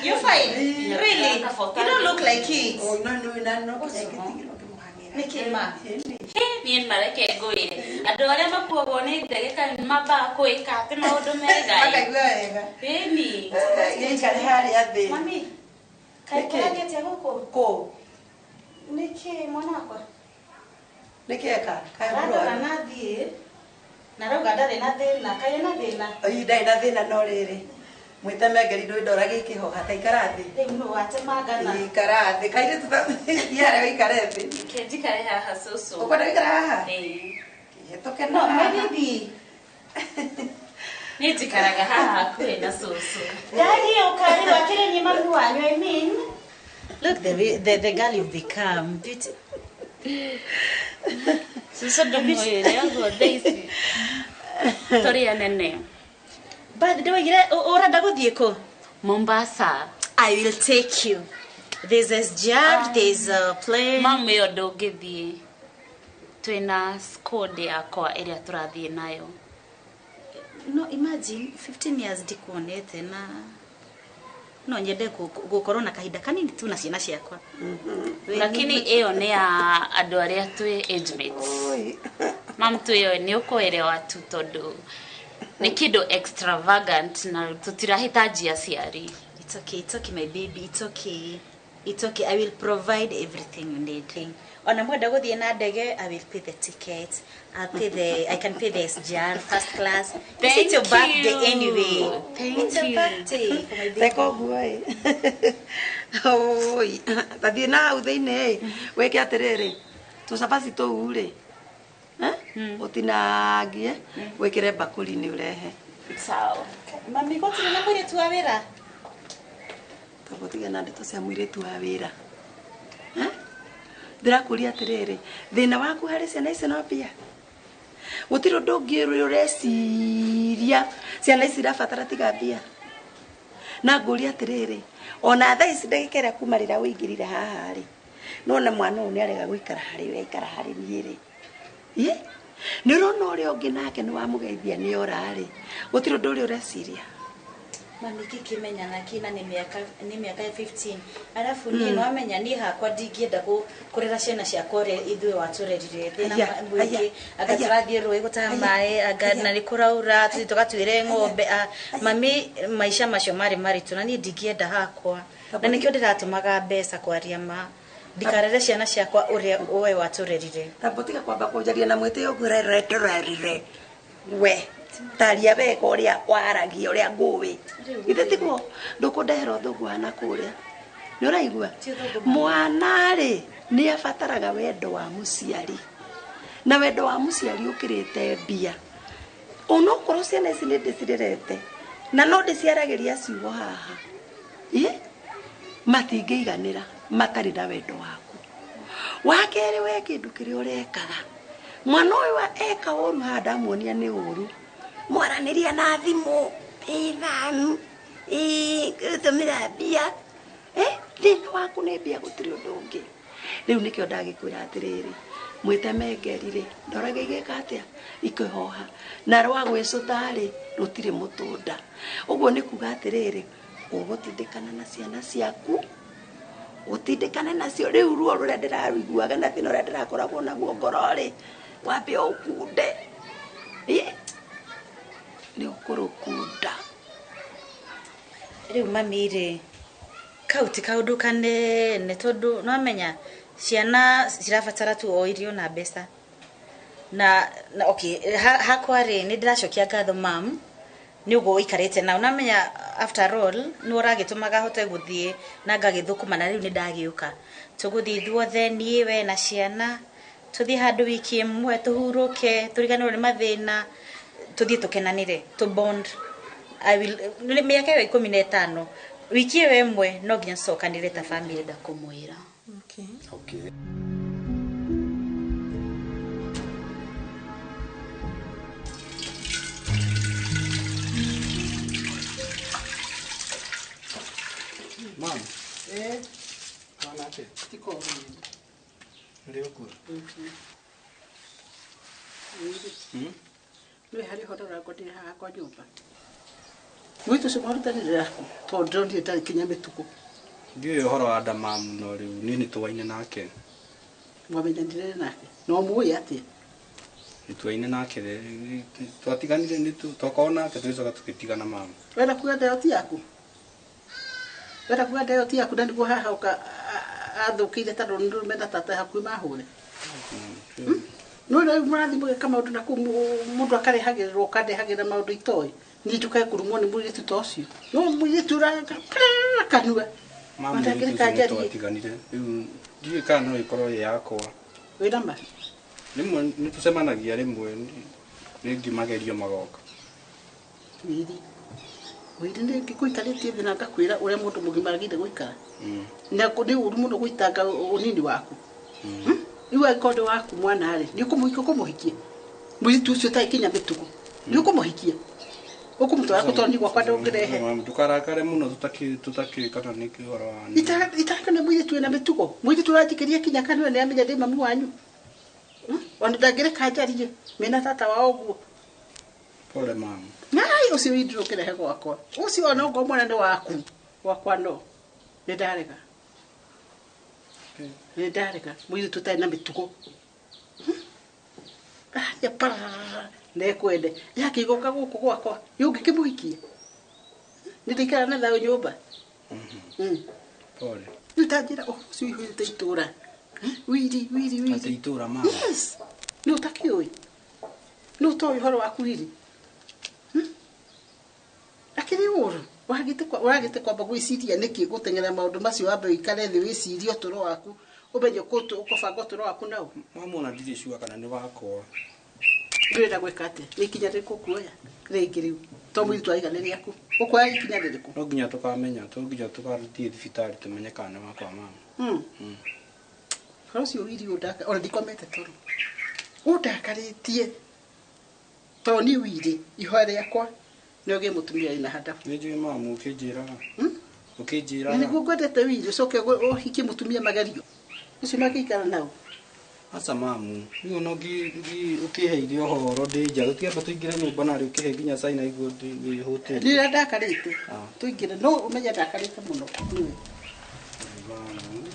You fine? Really? You don't look like it. Oh, no, no, no, no. Niki ma. Niĩ mareke ngwĩre andũ arĩa makuagwo nĩ ndege kana nĩ mambaga kwĩka atĩ maũndũ mega Makaigua wega. Ĩni. Gĩikare harĩa thĩ. Mami, kaĩ kũrathiĩ atĩa gũkũ? Kũ? Nĩkĩ mwana wakwa? Nĩkĩ eka? Kaĩ nathiĩ na rauga ndarĩ na thĩna, kaĩ na thĩna? Ii ndarĩ na thĩna no rĩrĩ. Mwĩtemengeri ndũĩ ndora gĩkĩhoha ta ikara thĩ. Rĩu nũ watemangana? Ikara thĩ. Kairĩtu ta thiĩ harĩa ũikare thĩ. Reke njikare haha cũcũ. Ũkwenda gũikara haha? Ĩĩ. Kĩhĩtũke No, na haha. maybe. Niĩ njikaraga haha hakuhĩ na cũcũ. Daddy, ũkarĩ wakĩrĩ ni mami wanyu, I mean. Look, the girl you've become. Beauty. Cũcũ ndũmũĩre ũguo thaa ici. Tũrĩ anene. But ndĩwaigire ũrenda gũthiĩ kũ? Mombasa. I will take you. There's SGR, there's a plane. Mamu ĩyo ndũngĩthiĩ. Twĩna squad yakwa ĩrĩa tũrathiĩ nayo. No, imagine 15 years ndikuonete na no nyende gũkorwo na kahinda kanini tu na ciana ciakwa. Lakini ĩyo nĩ ya andũ arĩa twĩ age mates. Mam twĩyo nĩ ũkũerewa tu tondũ nĩ kĩndũ extravagant na tũtirahitaji aciari. It's okay my baby, it's okay. It's okay, I will provide everything you need. Ona mwenda gũthiĩ na ndege, I will pay the ticket. I can pay the SGR first class. Thank It's your birthday you. Anyway. Thank It's your you. birthday for my baby. Teka ũguo ĩ. Oi, tathiĩ na hau thĩinĩ ĩ, wĩke atĩrĩrĩ, tũcabaci tũu rĩ, ũtinangie, wĩkĩre mbakũri-inĩ ũrehe. Sawa. Mami, gũtirĩ na mũirĩtu wa wĩra? Tondũ tiga na ndeto cia mũirĩtu wa wĩra. Ndĩrakũria atĩrĩrĩ, thĩna waku harĩ ciana ici no mbia? Gũtirĩ ũndũ ũngĩ ũreciria ciana ici irabatara tiga mbia. Na ngũria atĩrĩrĩ, ona thaa ici ndagĩka ĩrĩa kuma rĩrĩa ũingĩrire haha rĩ, nĩwona mwana ũyũ nĩarega gũikara harĩ we, aikara harĩ niĩ rĩ. Ĩ? Nĩ ũrona ũrĩa ũngĩ nake nĩwamũgeithia nĩora rĩ, gũtirĩ ũndũ ũrĩa ũreciria. Mami kĩkĩmenyana kĩna nĩ mĩaka 15. Arabu niĩ nĩwamenya niĩ hakwa ndingĩenda kũrera ciana ciakwa ũrĩa ithuĩ watũrerire. Thĩna mũingĩ, anga tũrathiĩ rũĩ gũtaha maĩ, anga na nĩ kũraura, tũthiĩ tũgatuĩre ng'ombe. Mami maica macio marĩ maritũ na niĩ ndingĩenda hakwa. Na nĩkĩo ndĩratũmaga mbeca kwaria ma. Ndikarere ciana ciakwa ũrĩa we watũrerire. Tamba tiga kwamba kũnjaria na mwĩtĩo ngũrere we. Taria wega ũrĩa waragia ũrĩa ngũĩ. Ithe tiguo ndũkũndehera ũthũngũ wa nakũrĩa. Nĩ ũraigua? Mwana rĩ nĩ abataraga wendo wa mũciari. Na wendo wa mũciari ũkĩrĩte mbia. Onokorwo ciana ici nĩ ndĩcirerete na no ndĩciaragĩria ciugo haha. Ĩ? Matingĩiganĩra matarĩ na wendo waku. Wa kerĩ we kĩndũ kĩrĩa ũrekaga. Mwana ũyũ eka ũru haha ndamuonia nĩ ũru. Mwaranĩria na thimũ, ĩ thamu, ĩ tũmĩra mbia. Thĩna waku nĩ mbia gũtirĩ ũndũ ũngĩ. Rĩu nĩkĩo ndagĩkwĩra atĩrĩrĩ, mwĩtemengeri rĩ, ndorage igĩka atĩa? Ikĩhoha. Na rwa gwĩcũta rĩ, rũtirĩ mũtũnda. Ũguo nĩ kuga atĩrĩrĩ, ũgũtindĩkana na ciana ciaku, ũtindĩkane nacio. Rĩu ruo rũrĩa ndĩraruiguaga na thĩna ũrĩa ndĩrakoragwo naguo ngoro rĩ, wambe ũkunde. Ĩ? Nĩ ũkũrũkunda. Rĩu mami rĩ, kau ti kaũndũ kanene tondũ nĩwamenya ciana cirabatara tu o irio na mbeca. Na okay, hakwa rĩ nĩ ndĩracokia ngatho mam nĩ ũguo ũikarĩte na ũnamenya after all nĩ ũragĩtũmaga hote gũthiĩ na ngagĩthũkũma na rĩu nĩ ndagĩũka. Tũgũthiĩ ithuothe niĩ we na ciana tũthiĩ handũ wiki ĩmwe tũhurũke tũriganĩrwo nĩ mathĩna tũthiĩ tũkenanĩre tũ bond. I will mĩaka ĩyo 15 wiki ĩyo ĩmwe no nginya tũcokanĩre ta family. Ndĩrenda kũmwĩra. Okay. Okay. Mam. Eh. Mwana ate? Tiko. Ndio kuo. Nĩ harĩ ũhoro ũrangorire haha kwa nyũmba. Mũirĩtu ũcio mwarutanire nakũ? Tondũ ndĩronire ndarĩ kinya mĩtukũ. Ndiũĩ ũhoro wa nda mamu no rĩu niĩ nĩtũaine nake. Mwamenyanire nake? No mũĩ atĩa? Nĩtũaine nake, twatiganire twakorwo nake tũgĩcoka tũgĩtigana mamu. Wenda kuga ndeo ti yaku? Wenda kuga ndeo ti yaku na nĩguo haha ũka athũkĩire tondũ nĩ mena tata hakuhĩ mahũre. No rĩu mũrathiĩ mũgeka maũndũ na kũu mũndũ akarehagĩrĩrwo ũkandehagĩra maũndũ itoĩ. Niĩ njũkae kũrumwo nĩ mũirĩtu ta ũcio. No mũirĩtu ũraka kanua. Mamu nĩ rĩu ndiũĩ kana no ĩkorwo ĩ yakwa. Wĩna ma? Rĩmwe nĩ tũcemanagia rĩmwe rĩngĩ magerio magoka. Wĩri. Wĩri nĩ ngĩgũikarĩtie thĩ na ngakwĩra ũrĩa mũndũ mũgima agĩrĩire gũikara. Na nĩ ũru mũno gũitanga ũnini waku. Rĩu angĩkorwo nĩ waku mwana rĩ, nĩ ũkũmũhikia ũkũmũhikia. Mũirĩtu ũcio ũtarĩ kinya mĩtugo. Nĩ ũkũmũhikia. Ũkũmũtwara kũ tondũ niĩ gwakwa ndũngĩrehe. Ndũkarakare mũno tũtakĩũĩ kana nĩ kĩ ũhoro wa Itarakana mũirĩtu wĩna mĩtugo. Mũirĩtu ũranjikĩria kinya kanua nĩ amenya ndĩ mamu wanyu. Ona ndangĩreka njarie mena tata wao ũguo. Pole mamu. Nai ũcio wĩ ndũkĩrehe gwakwa. Ũcio ona ũngorwo mwana nĩ waku. Gwakwa no. Nĩ ndarega. Nĩ ndarega. Mũirĩtu ũtarĩ na mĩtugo. Aria pararara nekwende. Yakĩgoka gũkũ gwakwa. Ũngĩkĩmũhikia. Nĩ ndĩikara na thayũ nyũmba. Pole. Rĩu ta njĩra ũhoro ũcio ũihũrĩte itũũra. Wiri wiri wiri. Atĩ itũũra mama. Yes. Nĩ ũtakĩũĩ. Nĩ ũtoĩ ũhoro waku wiri. Akĩrĩ ũru. Ũragĩte kwamba gwĩciria nĩkĩ gũteng'era maũndũ macio wambe ũikare thĩ wĩcirie ũtũũro waku ũmenye ũkũbanga ũtũũro waku nao. Mamu ona ndirĩ sure kana nĩ wakwa. Ndũrenda gwĩka atĩa? Nĩ ikinya rĩrĩkũ ũkuoya rĩngĩ rĩu? To mũirĩtu araiga nĩ rĩaku. Ũkuoya ikinya rĩrĩkũ? No nginya tũkamenya, to nginya tũgathiĩ thibitarĩ tũmenye kana nĩ wakwa mama. Ũhoro ũcio wiri ũndaka ona ndikomete toro. Ũndakarĩtie. Tondũ niĩ wiri ihoya rĩakwa nĩ ũgĩe mũtumia wĩna handabu. Nĩ njũĩ mamu ũkĩnjĩraga. Ũkĩnjĩraga. Na nĩguo ngwendete wiri ũcoke ũhikie mũtumia magerio. Ũcio mangĩikara nao. Aca mamu, rĩu ona ũkĩheire ũhoro ndĩ nja, tũtiamba tũingĩre nyũmba narĩ ũkĩhe nginya cai na iguo ndĩhũtĩte. Nĩ ũrĩa ndakarĩte. Tũingĩre no ũmenye ndakarĩte mũno nĩwe. Mamu.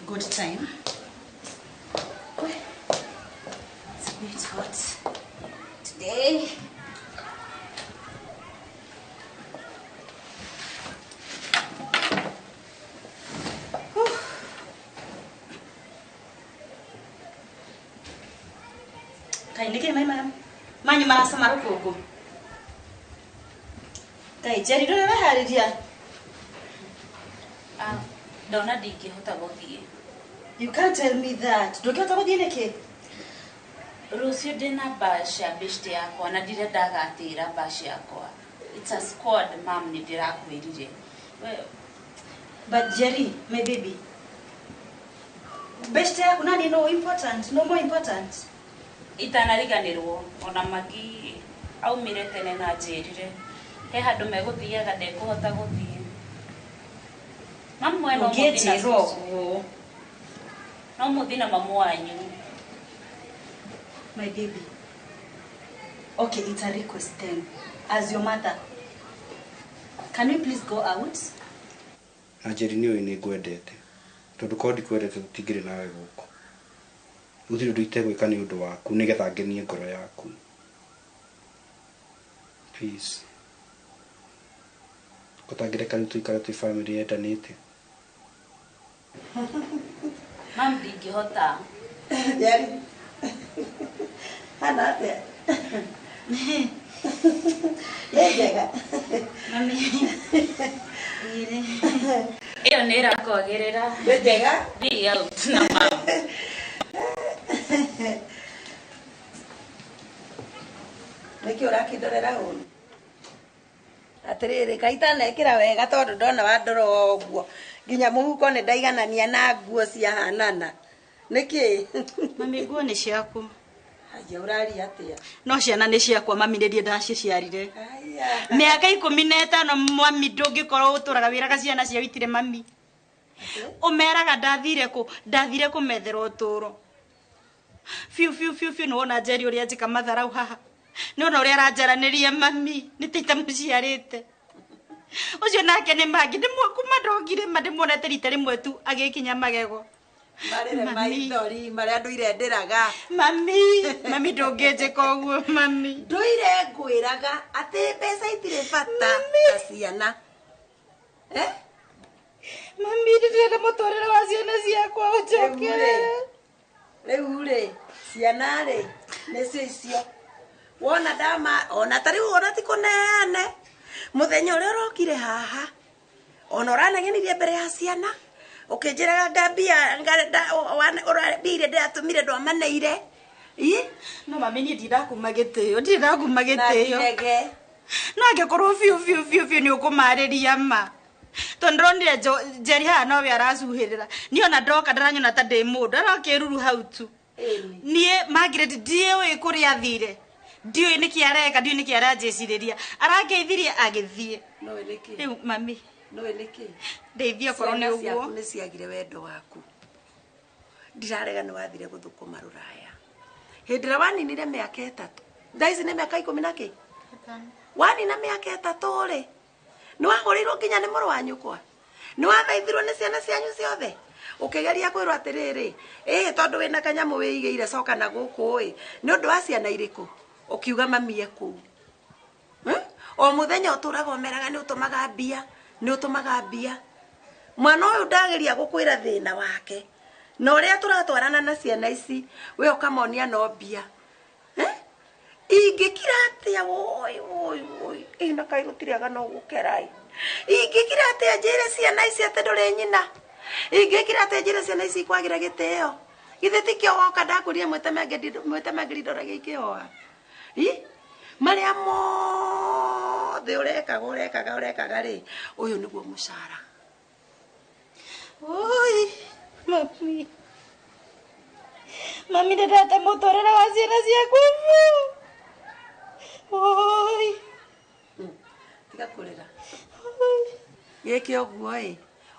Good time. It's a bit hot today. Kai nĩkĩ mai manyu maracama rũkũngũ? Kai Njeri ndũrĩ ũreharĩria? Ndona ndingĩhota gũthiĩ. You can't tell me that. Ndũngĩhota gũthiĩ nĩkĩ? Rũciũ ndĩna bash ya beshte yakwa na ndirenda agatĩra bash yakwa. It's a squad mam, nĩ ndĩrakwĩrire. But Jerry, my baby. Beshte yaku nani no important, no more important. Itanariganĩrwo ona magi aumire tene na njĩrire. He handũ megũthiaga ndekũhota gũthiĩ. Mamu we no mũthiĩ na cũcũ. No mũthiĩ na mamu wanyu. My baby. Okay, it's a request then. As your mother, can we please go out? Na Njeri nĩ ũĩ nĩ ngwendete. Tondũ korwo ndikwendete tũtingĩrĩ nawe gũkũ. Gũtirĩ ũndũ itegwĩka nĩ ũndũ waku nĩgetha ngenie ngoro yaku. Please. Gũtangĩreka rĩu tũikare twĩ family yendanĩte. Mam, ndingĩhota. Njeri. Hana atĩa? Nĩ njega. Mami. Ĩyo nĩ ĩrakwagĩrĩra. Nĩ njega? Thiĩ out na mam. Nĩkĩ ũrakĩndorera ũru? Atĩrĩrĩ, kaĩ itanekĩra wega tondũ ndona wandora ũguo. Nginya mũhuko nĩ ndaiganania na nguo ciahanana. Nĩkĩ? Mami, nguo nĩ ciaku. Haya, ũraria atĩa? No ciana nĩ ciakwa mami, nĩ ndiĩ ndaciciarire. Mĩaka 15 mami, ndũngĩkorwo ũtũraga wĩraga ciana ciao itirĩ mami. Ũmeraga ndathire kũ? Ndathire kũmethera ũtũũro. Biũ biũ biũ biũ, nĩwona Njeri ũrĩa anjĩka matharau haha. Nĩwona ũrĩa aranjaranĩria mami, nĩ ta itamũciarĩte. Ucio nake nĩ mangĩ kuma ndokire ma ndĩmuonete rita rĩmwe tu agĩkinya magego. Marĩre maithori marĩa ndũire ndĩraga. Mami, mami ndũngĩnjĩka ũguo mami. Ndũire ngwĩraga atĩ mbeca itirĩ bata ta ciana. Eh? Mami ndĩrenda mũtũrĩre wa ciana ciakwa ũnjokerere. Rĩu rĩ, ciana rĩ, nĩcio icio. Wona ndama, ona ta rĩu ona ti kũnene. Mũthenya ũrĩa ũrokire haha, ona ũranegenirie mbere ya ciana, ũkĩnjĩraga ngambia mbia iria ndĩratũmire ndwamaneire. No mami niĩ ndindakuma gĩtĩo, ndirĩ ndakuma gĩtĩo. Na No angĩkorwo biũ biũ biũ biũ nĩ ũkũmarĩria ma. Tondũ ndĩronire Njeri haha nowe aracuhĩrĩra. Niĩ ona ndoka ndaranyona ta ndĩ mũndũ, arokĩruru hau tu. Niĩ Margaret ndiũĩ kũrĩa athire. Ndiũĩ nĩkĩ areka, ndiũĩ nĩkĩ aranjĩcirĩria. Arangeithirie agĩthiĩ. Nĩũĩ nĩkĩ? Rĩu mami. Nĩũĩ nĩkĩ? Ndeithia okorwo nĩ Ciana ũguo. ciaku nĩ ciagire wendo waku. Ndirarega nĩ wathire gũthũkũma rũraya. Hĩndĩ ĩrĩa waninire mĩaka 3. Thaa ici nĩ mĩaka 10 na kĩ? Wanina mĩaka 3 rĩ, nĩ wahũrĩirwo nginya nĩ mũrũ wa nyũkwa. Nĩ wathaithirwo nĩ ciana cianyu ciothe. Ũkĩgeria kwĩrwo atĩrĩrĩ, ĩĩ tondũ wĩna kanyamũ wĩigĩire coka na gũkũ ĩ, nĩ ũndũ wa ciana irĩkũ? Ũkiuga mami e kũu. O mũthenya ũtũraga ũmeraga nĩ ũtũmaga mbia, nĩ ũtũmaga mbia. Mwana ũyũ ndageria gũkwĩra thĩna wake. Na ũrĩa tũratwarana na ciana ici, we ũkamonia no mbia. Ingĩkira atĩa woi woi woi, ĩ na kaĩ gũtirĩaga no gũkera ĩ. Ingĩkira atĩa njĩre ciana ici atĩ ndũrĩ nyina? Ingĩkira atĩa njĩre ciana ici ikwagĩra gĩtĩo? Githĩ tikĩo woka ndakũria mwĩtemangĩri ndoragia ikĩhoa. Ĩ? Marĩa mothe ũrekaga ũrekaga ũrekaga rĩ, ũyũ nĩguo mũcara. Oi, mami. Mami ndĩrenda mũtũrĩre wa ciana ciakwa biũ. Oi. Tiga kũrĩra. Gĩke ũguo ĩ,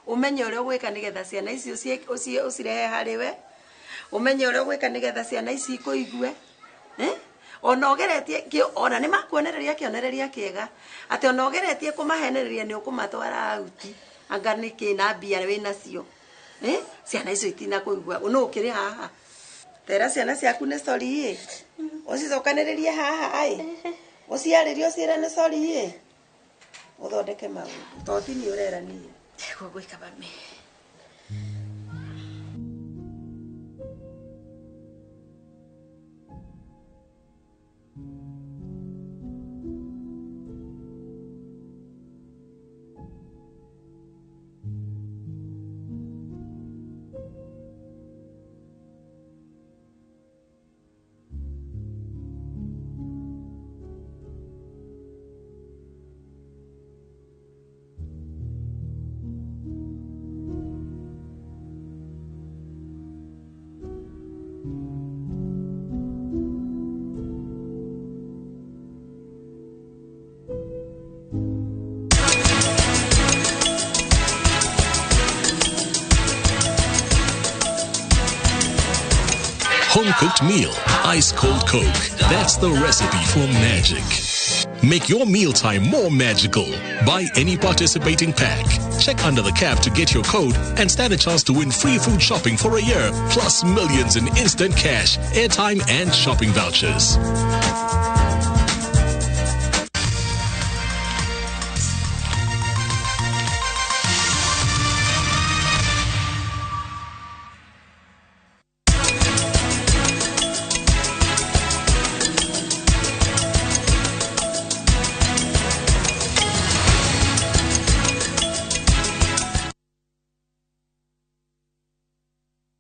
ũmenye ũrĩa ũgwĩka nĩgetha ciana ici ũcirehe harĩ we. Ũmenye ũrĩa ũgwĩka nĩgetha ciana ici ikũigue. Ona ũgeretie ona nĩ makuonereria kĩonereria kĩega atĩ ona ũgeretie kũmahenereria nĩ ũkũmatwara auti anga nĩkĩ na mbia wĩnacio. Ciana icio itinakũigua nũ ũkĩrĩ haha. Tera ciana ciaku nĩ sorry ĩ, ũcicokanĩrĩrie haha ĩ, ũciarĩrie ũciĩre nĩ sorry ĩ, ũthondeke maũndũ to ti niĩ ũrera niĩ. Nĩguo ngwĩka mami. Home-cooked meal, ice-cold Coke. That's the recipe for magic. Make your mealtime more magical. Buy any participating pack. Check under the cap to get your code and stand a chance to win free food shopping for a year, plus millions in instant cash, airtime and shopping vouchers.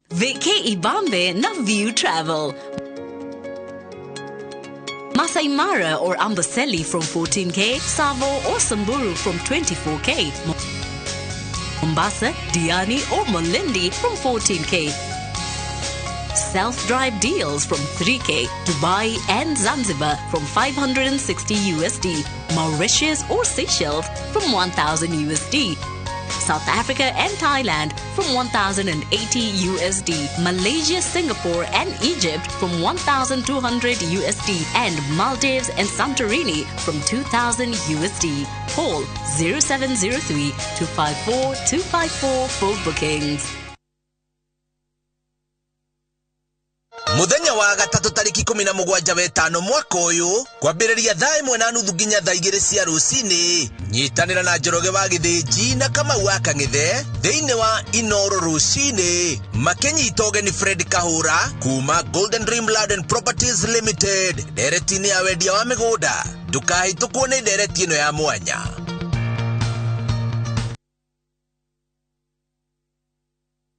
Vacay Ibambe na View Travel. Masai Mara or Amboseli from 14K, Savo or Samburu from 24K, Mombasa, Diani or Malindi from 14K. Self-drive deals from 3K, Dubai and Zanzibar from 560 USD, Mauritius or Seychelles from 1000 USD. South Africa and Thailand from 1,080 USD, Malaysia, Singapore and Egypt from 1,200 USD, and Maldives and Santorini from 2,000 USD. Call 0703 254 254 for bookings. Muthenya wa gatatu tariki 17 wetano mwaka uyu kwambĩrĩria thaa 1:30 nginya thaa 2 cia rũcinĩ nyitanĩra na Njoroge wa Gĩthĩnji na Kamau wa Kang'ethe thĩinĩ wa Inoro rũcinĩ makĩnyita ũgeni Fred Kahũra kuma Golden Dream Land and Properties Limited ndereti-inĩ ya wendia wa mĩgũnda. Ndũkahĩtũkwo nĩ ndereti ĩno ya mwanya.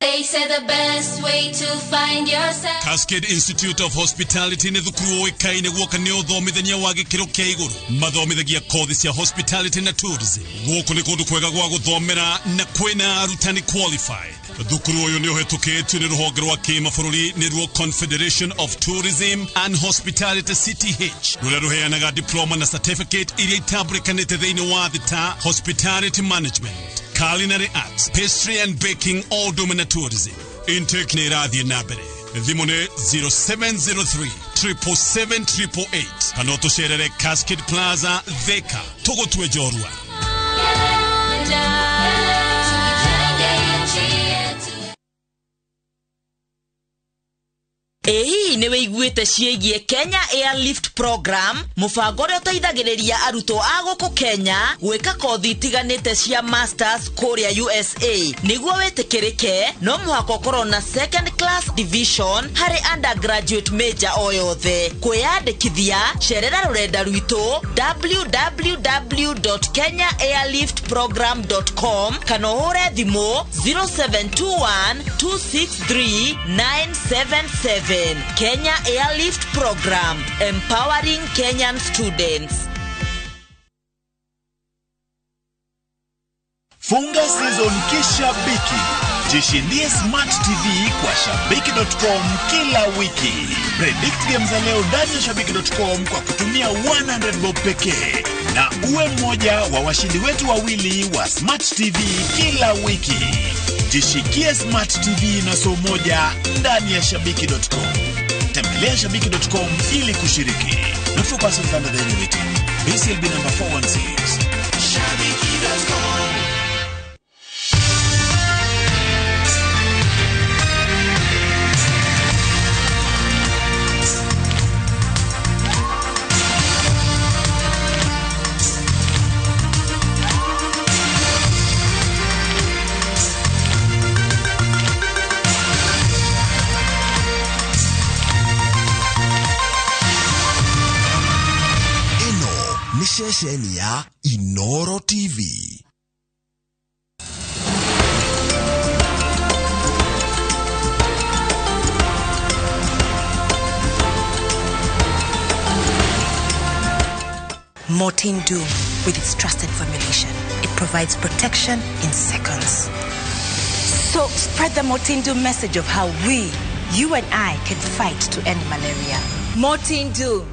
They say the best way to find yourself. Cascade Institute of Hospitality nĩ thukuru ũĩkaine guoka nĩ ũthomithania wa gĩkĩro kĩa igũrũ. Mathomithagia kothi cia hospitality na tourism. Gũkũ nĩ kũndũ kwega gwa gũthomera na kwĩna arutani qualified. Thukuru ũyũ nĩ ũhetũkĩtio nĩ rũhonge rwa kĩmabũrũri nĩruo Confederation of Tourism and Hospitality CTH, rũrĩa rũheanaga diploma na certificate iria itambũrĩkanĩte thĩinĩ wa thĩ ta hospitality management, culinary arts, pastry and baking, all na tourism. Intake nĩ ĩrathiĩ na mbere. Thimũ nĩ 0703 777 888 kana ũtũcerere Cascade Plaza, Thika. Tũgũtue njorua. Ĩĩ nĩ wĩiguĩte ciĩgiĩ Kenya Airlift Program, mũbango ũrĩa ũteithagĩrĩria arutwo a gũkũ Kenya gwĩka kothi itiganĩte cia masters kũrĩa USA. Nĩguo wĩtĩkĩrĩke, no mũhaka ũkorwo na second class division harĩ undergraduate major o yothe. Kwĩyandĩkithia, cerera rũrenda rwitũ www.kenyaairliftprogram.com kana ũhũre thimũ 0721 263 977. Kenya Airlift Program, empowering Kenyan students. Funga season kishabiki. Jishindie Smart TV kwa shabiki.com kila wiki. Predict games za leo ndani ya shabiki.com kwa kutumia 100 bob pekee na uwe mmoja wa washindi wetu wawili wa Smart TV kila wiki. Jishikie Smart TV na so moja ndani ya shabiki.com. Tembelea shabiki.com ili kushiriki. Not for persons under the age of 18. BCLB number 416. Shabiki.com. Ceceni ya Inoro TV. Mortein Doom, with its trusted formulation, it provides protection in seconds. So spread the Mortein Doom message of how we, you and I, can fight to end malaria. Mortein Doom,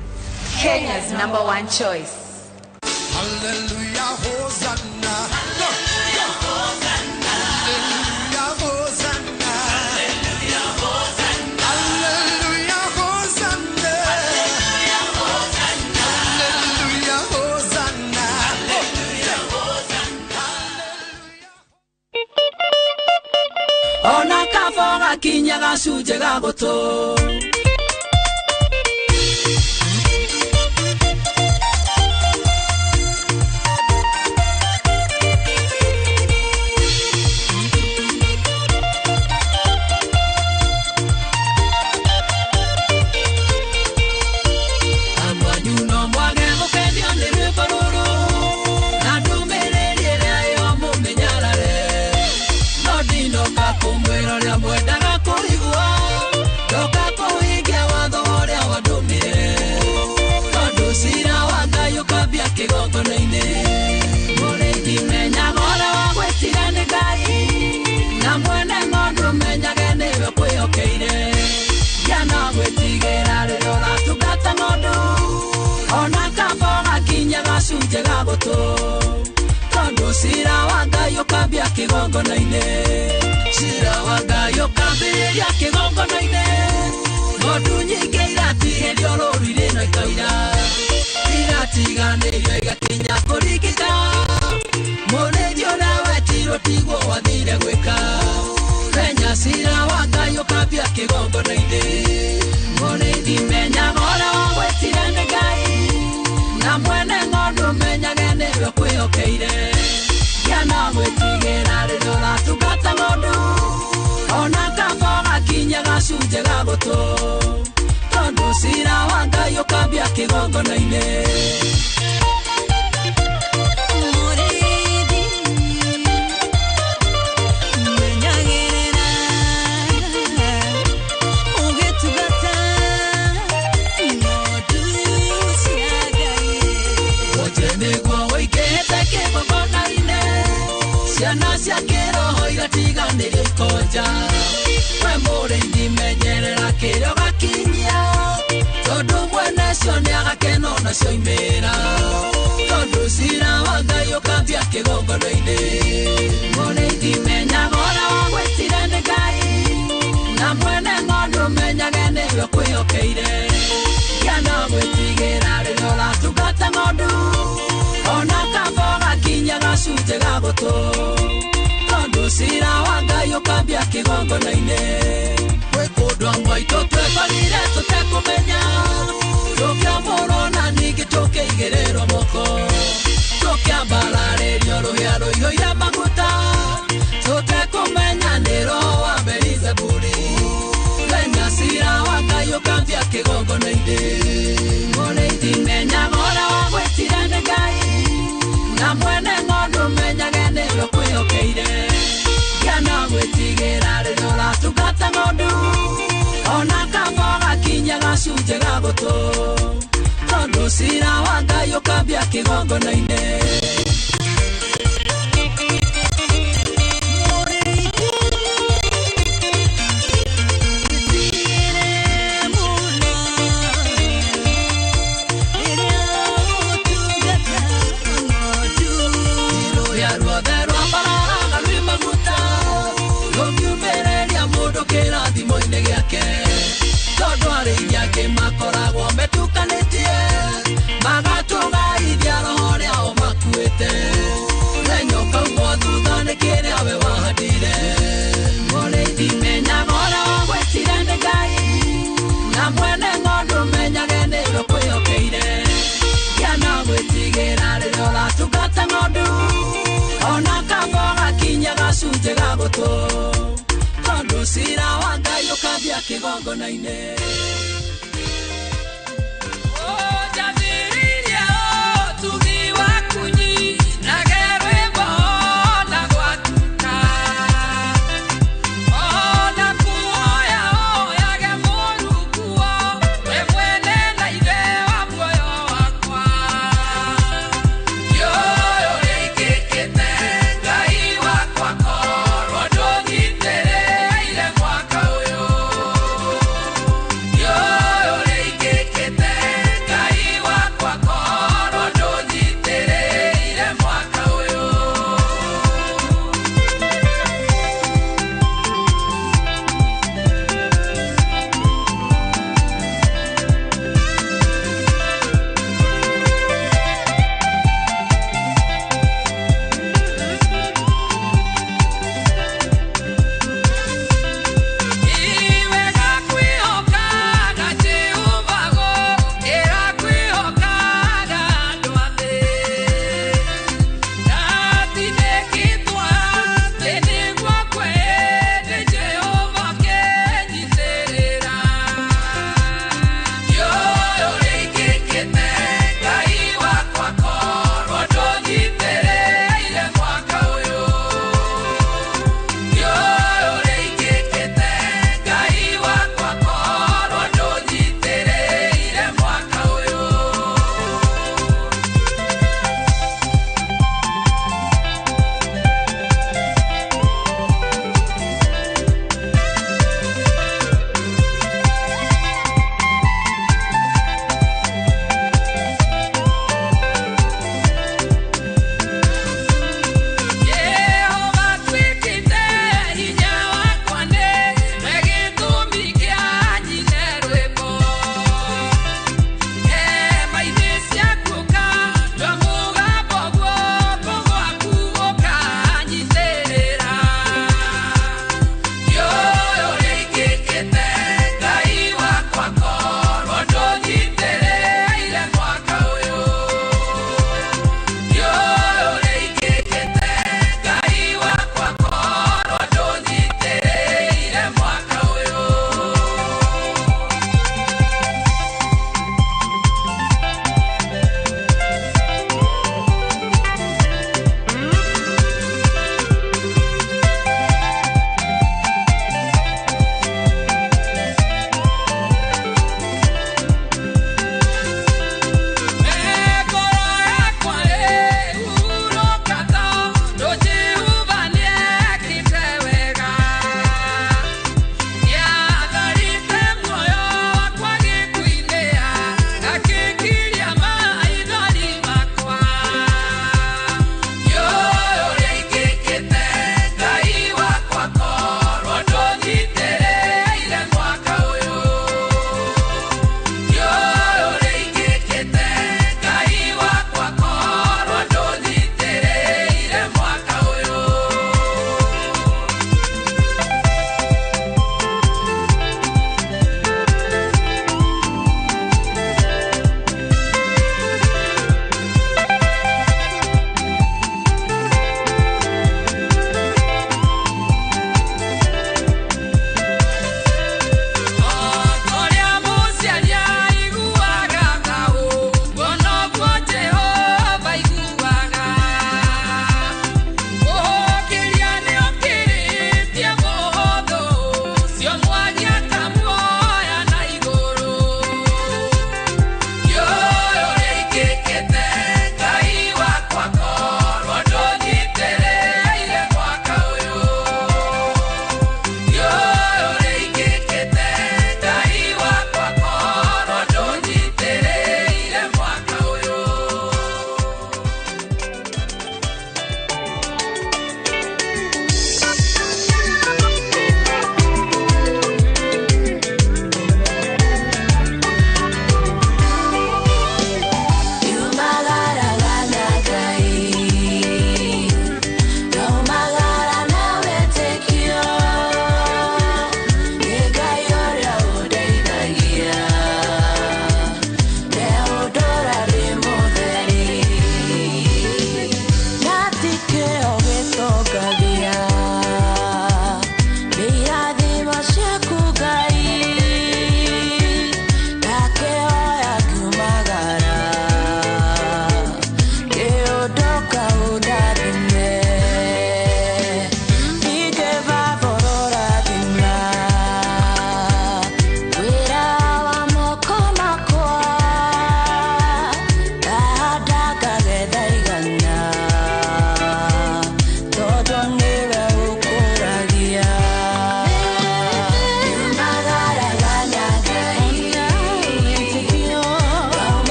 Kenya's #1 choice. Hallelujah, Hosanna. Hallelujah, Hosanna. Hallelujah, Hosanna. Hallelujah, Hosanna. Hallelujah, Hosanna. Hallelujah, Hosanna. Hallelujah, Hosanna. Ona kafo gakinya gacunjĩ ga gũtũ. ũkambia kĩgongona-inĩ. Cira wa Ngai ũkambĩrĩria kĩgongona-inĩ. Ng'ondu nyingĩ iratihĩrio rũũru-inĩ na ikaira. Iratiganĩrio igakinya kũringĩka. Mũrĩithi ũrĩa wetirwo tiguo wathire gwĩka. Menya cira wa Ngai ũkambia kĩgongona-inĩ. Mũrĩithi menyaga ũrĩa wagwĩtire nĩ Ngai. Na mwene ng'ondu menyage nĩwe ũkwĩhokeire. Gĩa gwĩtigĩra rĩrĩa ũratungata ng'ondu. Ona kaba ũgakinya gacunjĩ ga gũtũ. Tondũ cira wa Ngai ũkambia kĩgongona-inĩ. Mũrĩithi menyagĩrĩra ũgĩtungata ng'ondu cia Ngai. Mũtĩ nĩguo ũingĩhĩte kĩgongona-inĩ. Ciana cia kĩroho iratiganĩrio ikonja. We mũrĩithi menyerera kĩrĩa ũgakinyia. Tondũ mwene cio nĩagakena ona cioimĩra. Tondũ cira wa Ngai ũkambia kĩgongona-inĩ. Mũrĩithi menyaga ũrĩa wagwĩtire nĩ Ngai. Na mwene ng'ondu menyage nĩwe ũkwĩhokeire. Gĩa na gwĩtigĩra rĩrĩa ũratungata ng'ondu. Ona kaba ũgakinya gacunjĩ ga gũtũ. Tondũ cira wa Ngai ũkambia kĩgongona-inĩ. Gwĩ kũndũ amwe aitũ twekorire tũtekũmenya. Tũkĩamũrwo na ningĩ tũkĩigĩrĩrwo moko. Tũkĩambararĩrio rũhĩa rũiyũire maguta. Tũtekũmenya nĩ roho wa Beelizebuli. Menya cira wa Ngai ũkambia kĩgongona-inĩ. Mũrĩithi menyaga ũrĩa wagwĩtire nĩ Ngai. Na mwene ng'ondu menyage nĩwe ũkwĩhokeire. Gĩa na gwĩtigĩra rĩrĩa ũratungata ng'ondu. Ona kaba ũgakinya gacunjĩ ga gũtũ. Tondũ cira wa Ngai ũkambia kĩgongona-inĩ. Rũhĩa ruothe rwambararaga rwĩ maguta. Rũngiumĩrĩria mũndũ kĩrathimo-inĩ gĩake. Tondũ arĩithi angĩ makoragwo metukanĩtie. Magatũgaithia roho ũrĩa o makuĩte. Mũthenya ũkaumwo thutha nĩ kĩrĩa we wahandire. Mũrĩithi menyaga ũrĩa wagwĩtire nĩ Ngai. Na mwene ng'ondu menyage nĩwe ũkwĩhokeire. Gĩa na gwĩtigĩra rĩrĩa ũratungata ng'ondu. Ona kaba ũgakinya gacunjĩ ga gũtũ. Tondũ cira wa Ngai ũkambia kĩgongona-inĩ. Ũnjathĩrĩirie ũtugi waku nyinage rwĩmbo na gwatuka. Ona kuoya oyage Mũrungu we mwene na ithe wa muoyo wakwa. Ndiũĩ ũrĩa ingĩkĩte Ngai wakwa korwo ndũnyitĩrĩire mwaka ũyũ. Ndiũĩ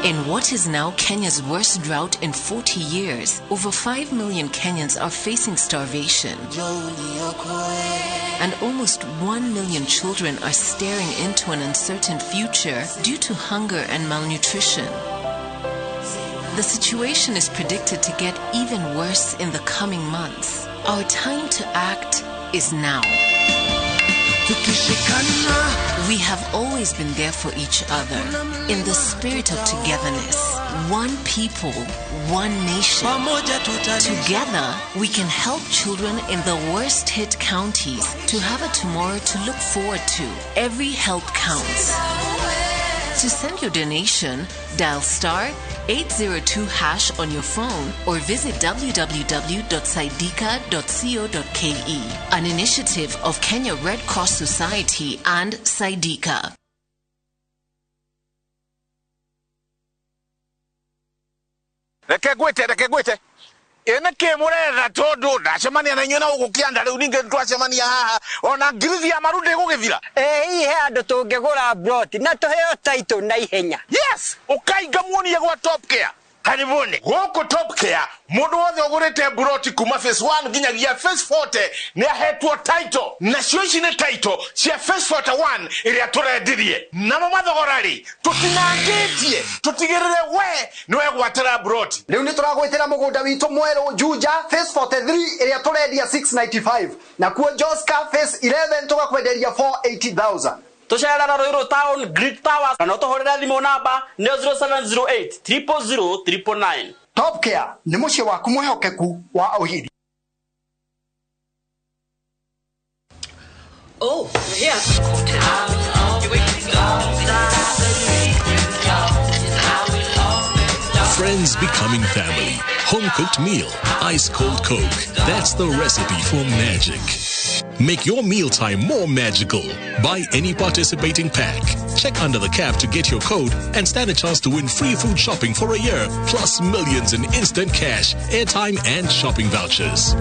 In what is now Kenya's worst drought in 40 years, over 5 million Kenyans are facing starvation. And almost 1 million children are staring into an uncertain future due to hunger and malnutrition. The situation is predicted to get even worse in the coming months. Our time to act is now. We have always been there for each other in the spirit of togetherness. One people, one nation. Together, we can help children in the worst hit counties to have a tomorrow to look forward to. Every help counts. To send your donation, dial star 802 hash on your phone or visit www.saidika.co.ke. An initiative of Kenya Red Cross Society and Saidika. Reke ngwĩte, reke ngwĩte. Ĩ nĩkĩ mũretha tondũ ndacemania na inyuĩ na gũkũ kĩanda rĩu ningĩ twacemania haha ona ngirithi ya maru ndĩgũgĩthira. Ĩ hihi he handũ tũngĩgũra plot na tũheo title na ihenya? Yes, ũkainga muonie gwa Top Care. Karibuni gũkũ Top Care mũndũ wothe ũgũrĩte mburoti kuma phase 1 nginyagia phase 40 nĩ ahetwo title, nacio ici nĩ title cia phase 41 ĩrĩa tũrendirie. Namo mathogora rĩ tũtinangĩtie tũtigĩrĩre we nĩ wegwatĩra mburoti. Rĩu nĩ tũragwĩtĩra mũgũnda witũ mwerũ Juja phase 43 ĩrĩa tũrendia 695, nakuo Joska phase 11 tũgakwenderia 480,000. Tũcerera Ruiru Town Greek Towers na no tũhũrĩre thimũ namba nĩ 0708 000 999. Top Care nĩ mũciĩ waku mwĩhokeku wa ũhiri. Oh, yeah. Friends becoming family. Home cooked meal. Ice cold Coke. That's the recipe for magic. Make your mealtime more magical. Buy any participating pack. Check under the cap to get your code and stand a chance to win free food shopping for a year, plus millions in instant cash, airtime, and shopping vouchers.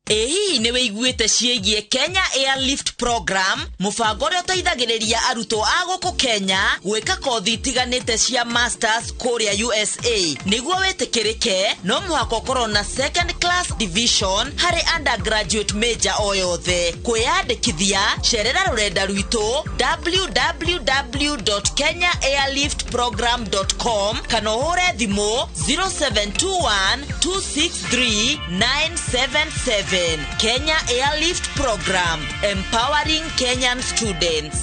Ĩ hihi nĩ wĩiguĩte ciĩgiĩ Kenya Airlift Program, mũbango ũrĩa ũteithagĩrĩria arutwo a gũkũ Kenya gwĩka kothi itiganĩte cia masters kũrĩa USA. Nĩguo wĩtĩkĩrĩke no mũhaka ũkorwo na second class division harĩ undergraduate major o yothe. Kwĩyandĩkithia, cerera rũrenda rwitũ www.kenyaairliftprogram.com kana ũhũre thimũ 0721 263 977. Kenya Airlift Program, empowering Kenyan students.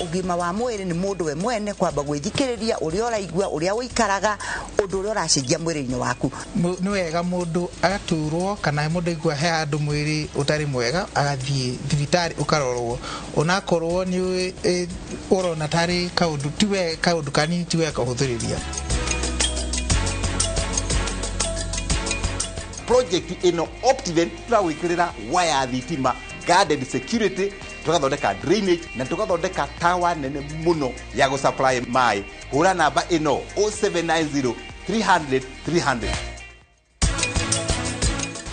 Ũgima wa mwĩrĩ nĩ mũndũ we mwene kwamba gwĩthikĩrĩria ũrĩa ũraigua, ũrĩa ũikaraga, ũndũ ũrĩa ũracenjia mwĩrĩ-inĩ waku. Nĩ wega mũndũ agaturwo kana mũndũ aigua he handũ mwĩrĩ ũtarĩ mwega agathiĩ thibitarĩ ũkarorwo, onakorwo nĩ ũrona tarĩ kaũndũ tiwe kaũndũ kanini tiwe kahũthĩrĩria. Project ĩno Optiven tũragwĩkĩrĩra waya thitima, guarded security, tũgathondeka drainage na tũgathondeka tower nene mũno ya gũsupply maĩ. Hũra namba ĩno 0790 300 300.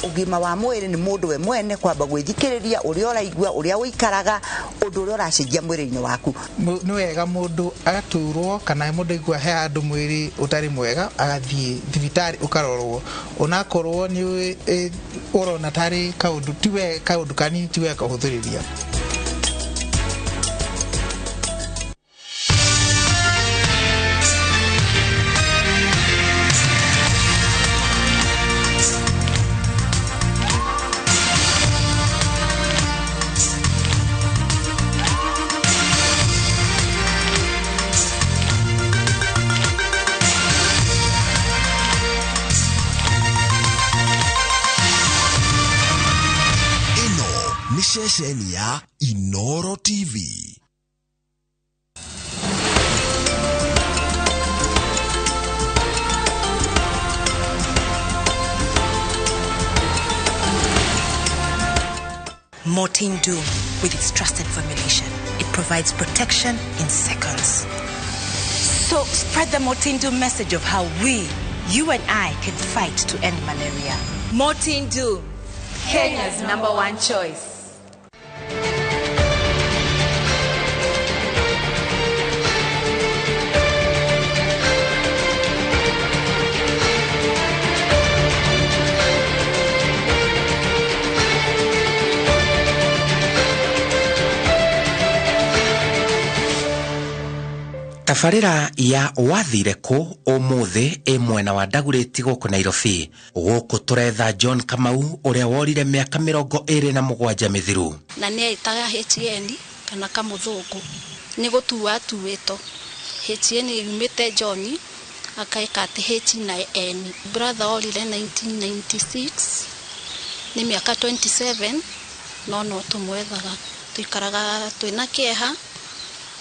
Ũgima wa mwĩrĩ nĩ mũndũ we mwene kwamba gwĩthikĩrĩria ũrĩa ũraigua, ũrĩa ũikaraga, ũndũ ũrĩa ũracenjia mwĩrĩ-inĩ waku. Nĩ wega mũndũ agaturwo kana mũndũ aigua he handũ mwĩrĩ ũtarĩ mwega agathiĩ thibitarĩ ũkarorwo, onakorwo nĩ ũrona tarĩ kaũndũ tiwe kaũndũ kanini tiwe kahũthĩrĩria. Ceceni ya Inoro TV. Mortein Doom, with its trusted formulation, it provides protection in seconds. So spread the Mortein Doom message of how we, you and I, can fight to end malaria. Mortin Doom, Kenya's number one choice. Tabarĩra ya wathire kũ ũmũthĩ ĩ mwena wa Dagoretti gũkũ Nairobi. Gũkũ tũretha John Kamau ũrĩa worire mĩaka 27 mĩthiru. Na nĩ etaga HN kana kamũthũngũ nĩ gũtua atuĩtwo. HN yumĩte John akaĩka atĩ H na N. Brother orire 1996 nĩ mĩaka 27 no no tũmwethaga. Tũikaraga twĩna kĩeha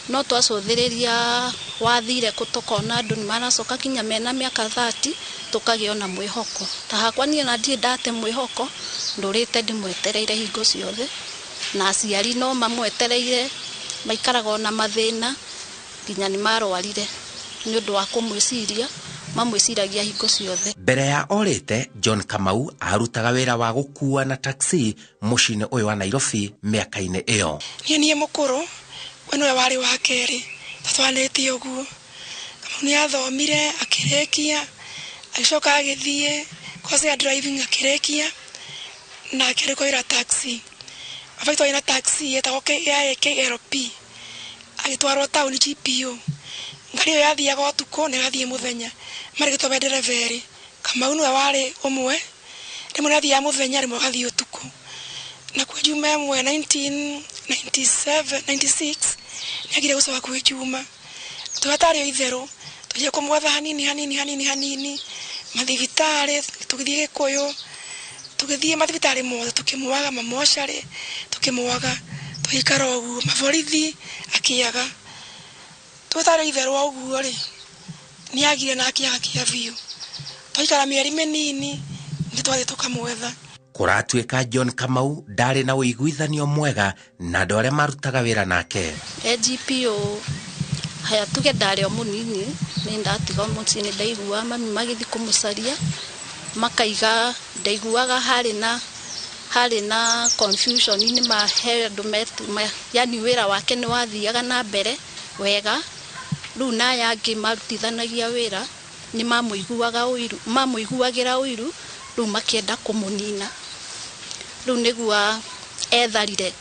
no twacũthĩrĩria wathire kũ tũkona andũ nĩ maracoka kinya mena mĩaka 30 tũkagĩa ona mwĩhoko. Ta hakwa niĩ ona ndirĩ ndate mwĩhoko, ndũrĩte ndĩmwetereire hingo ciothe na aciari no mamwetereire, maikaraga ona mathĩna nginya nĩ marwarire nĩ ũndũ wa kũmwĩciria, mamwĩciragia hingo ciothe. Mbere ya orĩte, John Kamau arutaga wĩra wa gũkua na taxi mũciĩ-inĩ ũyũ wa Nairobi mĩaka-inĩ ĩyo. Niĩ niĩ mũkũrũ, we nĩwe warĩ wa kerĩ, tatwanĩtie ũguo. Kamau nĩ athomire akĩrĩkia, agĩcoka agĩthiĩ course ya driving akĩrĩkia, na akĩrĩkwo wĩra taxi. Baba witũ arĩ na taxi yetagwo KLP, agĩtwarwo taũni GPO. Ngari ĩyo yathiaga ũtukũ na ĩgathiĩ mũthenya, marĩkĩtwo me ndereba erĩ. Kamau nĩwe warĩ ũmwe, rĩmwe nĩ athiaga mũthenya, rĩmwe agathiĩ ũtukũ. Na kwĩ Juma ĩmwe 1997 96 nĩ agire gũcoka kwĩ Juma. Tũrĩa tarĩ o itherũ, tũthiĩ kũmwetha hanini hanini hanini hanini, mathibitarĩ, tũgĩthiĩ Gĩkũyũ, tũgĩthiĩ mathibitarĩ mothe tũkĩmwaga, mamocarĩ tũkĩmwaga, tũgĩikara ũguo, maborithi akĩaga. Tũtarĩ itherũ o ũguo rĩ, nĩ agire na akĩaga kĩa biũ. Twaikara mĩeri mĩnini nĩ twathiĩ tũkamwetha. Kũratuĩka John Kamau ndarĩ na ũiguithanio mwega na andũ arĩa marutaga wĩra nake. GPO haya tuge ndarĩ o mũnini, nĩ ndatiga mũciĩ nĩ ndaiguaga mami magĩthiĩ kũmũcaria, makaiga ndaiguaga harĩ na confusion nĩ mahe andũ yani wĩra wake nĩ wathiaga na mbere wega. Rĩu na aya angĩ marutithanagia wĩra nĩ mamũiguaga ũiru, mamũiguagĩra ũiru, rĩu makĩenda kũmũnina. Rĩu nĩguo etharire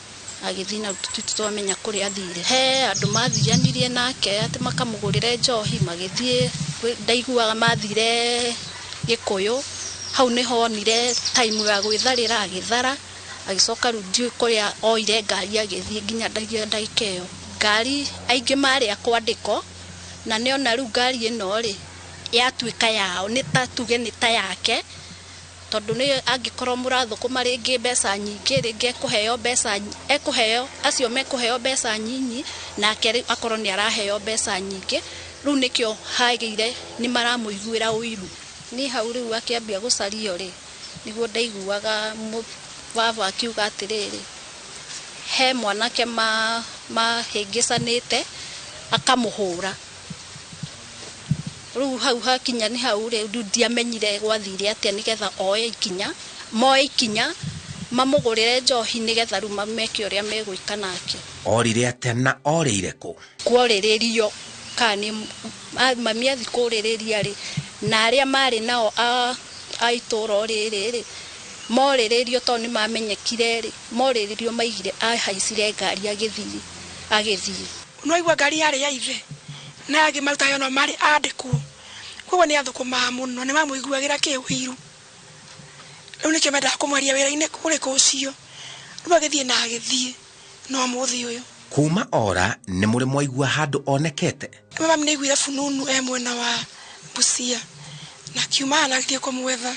agĩthiĩ na tũtwamenya kũrĩa athire. He andũ mathianirie nake atĩ makamũgũrĩre njohi magĩthiĩ, ndaiguaga mathire Gĩkũyũ. Hau nĩho onire time ya gwĩtharĩra agĩthara, agĩcoka rĩu ndiũĩ kũrĩa oire ngari agĩthiĩ nginya ndagĩka ĩyo. Ngari aingĩ marĩ a kwandĩkwo na nĩona rĩu ngari ĩno rĩ yatuĩka yao, nĩ ta tuge nĩ ta yake, tondũ nĩ angĩkorwo mũrathũkũma rĩngĩ mbeca nyingĩ, rĩngĩ ekũheo mbeca, ekũheo acio mekũheo mbeca nyinyi, nake rĩu akorwo nĩ araheo mbeca nyingĩ. Rĩu nĩkĩo hagĩire nĩ maramũiguĩra ũiru. Niĩ hau rĩu akĩambia gũcario rĩ, nĩguo ndaiguaga baba akiuga atĩrĩrĩ, he mwanake mahĩngĩcanĩte akamũhũra. Rĩu hau hakinya nĩ hau rĩ, rĩu ndiamenyire gwathire atĩa nĩgetha oe ikinya, moe ikinya mamũgũrĩre njohi nĩgetha rĩu mameke ũrĩa megwĩka nake. Orire atĩa na orĩire kũ? Kworĩrĩrio kana nĩ mami athiĩ kũrĩrĩria rĩ, na arĩa marĩ nao a itũũra rĩrĩ rĩ, morĩrĩrio tondũ nĩ mamenyekire rĩ, morĩrĩrio maigire ahaicire ngari agĩthiĩ. No aigua ngari yarĩ ya ithe na angĩ marutaga no marĩ andĩkwo, koguo nĩ athũkũmaga mũno, nĩ mamũiguagĩra kĩũiru. Rĩu nĩkĩo mendaga kũmweheria wĩra-inĩ kũrĩkũ ũcio, rĩu agĩthiĩ na agĩthiĩ no mũthĩ ũyũ. Kuma ora nĩ mũrĩ mwaigua handũ onekete? Mami nĩ aiguire fununu e mwena wa Busia na akiuma na agĩthiĩ kũmwetha,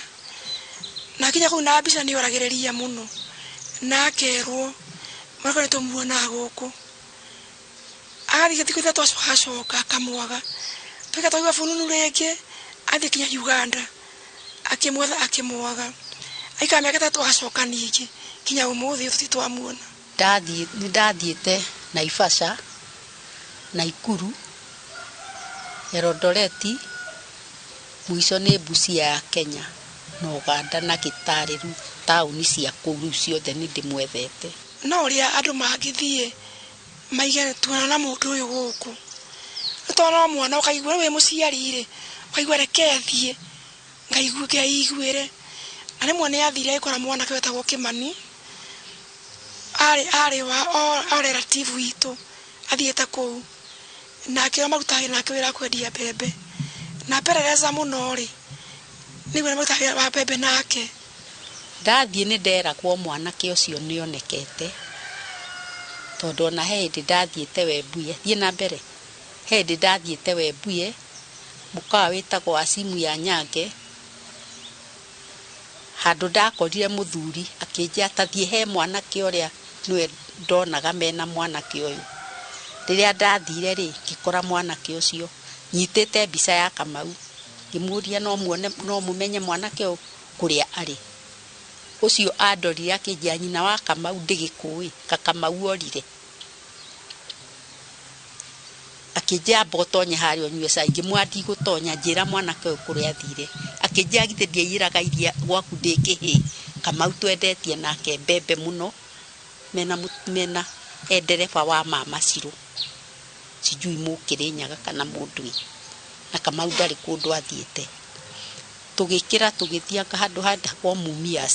na akinya kũu na mbica nĩ oragĩrĩria mũno, na akerwo mwanake nĩ tũmuonaga gũkũ. Agathiĩ thikũ ithatũ acoka akamwaga. Twaika twaigua fununu rĩngĩ athiĩ kinya Uganda akĩmwetha akĩmwaga. Aikara mĩaka ĩtatũ agacoka ningĩ kinya ũmũthĩ ũyũ tũtirĩ twamuona. Nĩ ndathiĩte Naivasha, Naikuru, Eldoret, mũico nĩ Busia ya Kenya. Na Uganda na Gĩtarĩ rĩu taũni cia kũu rĩu ciothe nĩ ndĩmwethete. No ũrĩa andũ mangĩthiĩ maige tuona na mũndũ ũyũ gũkũ. Nĩ twana mwana ũkaigua wĩ mũciari rĩ, ũkaigua reke thiĩ ngaigue ngeiguĩre. Na rĩmwe nĩ athire agĩkora mwanake wetagwo Kĩmani, arĩ wa o relative witũ athiĩte kũu. Nake ũrĩa marutaga nake wĩra wa kwendia mbembe. Na perereza mũno rĩ, nĩguo marutaga wĩra wa mbembe nake. Ndathiĩ nĩ nderagwo mwanake ũcio nĩ onekete, tondũ ona he hĩndĩ ndathiĩte Webuye, thiĩ na mbere, he hĩndĩ ndathiĩte Webuye, mũkawa wĩtagwo Asimu ya Nyange, handũ ndakorire mũthuri akĩnjĩra ta thiĩ he mwanake ũrĩa nĩwe ndonaga mena mwanake ũyũ. Rĩrĩa ndathire rĩ, ngĩkora mwanake ũcio nyitĩte mbica ya Kamau, ngĩmũria no muone, no mũmenye mwanake ũyũ kũrĩa arĩ. Ũcio andorire akĩnjĩra nyina wa Kamau ndĩgĩkũĩ, ka Kamau orire. Akĩnjĩra amba ũtonye harĩa ũnyue cai, ngĩmwĩra ndigũtonya, njĩra mwanake ũyũ kũrĩa athire. Akĩnjĩra githĩ ndiaiyĩraga iria gwaku ndĩ kĩhĩĩ. Kamau twendetie nake mbembe mũno, mena e ndereba wa mama Cirũ, sijui Mũkĩrĩnyaga kana Mũndũi, na Kamau ndarĩ kũndũ athiĩte. Tũgĩkĩra tũgĩthianga handũ handagwo Mumias,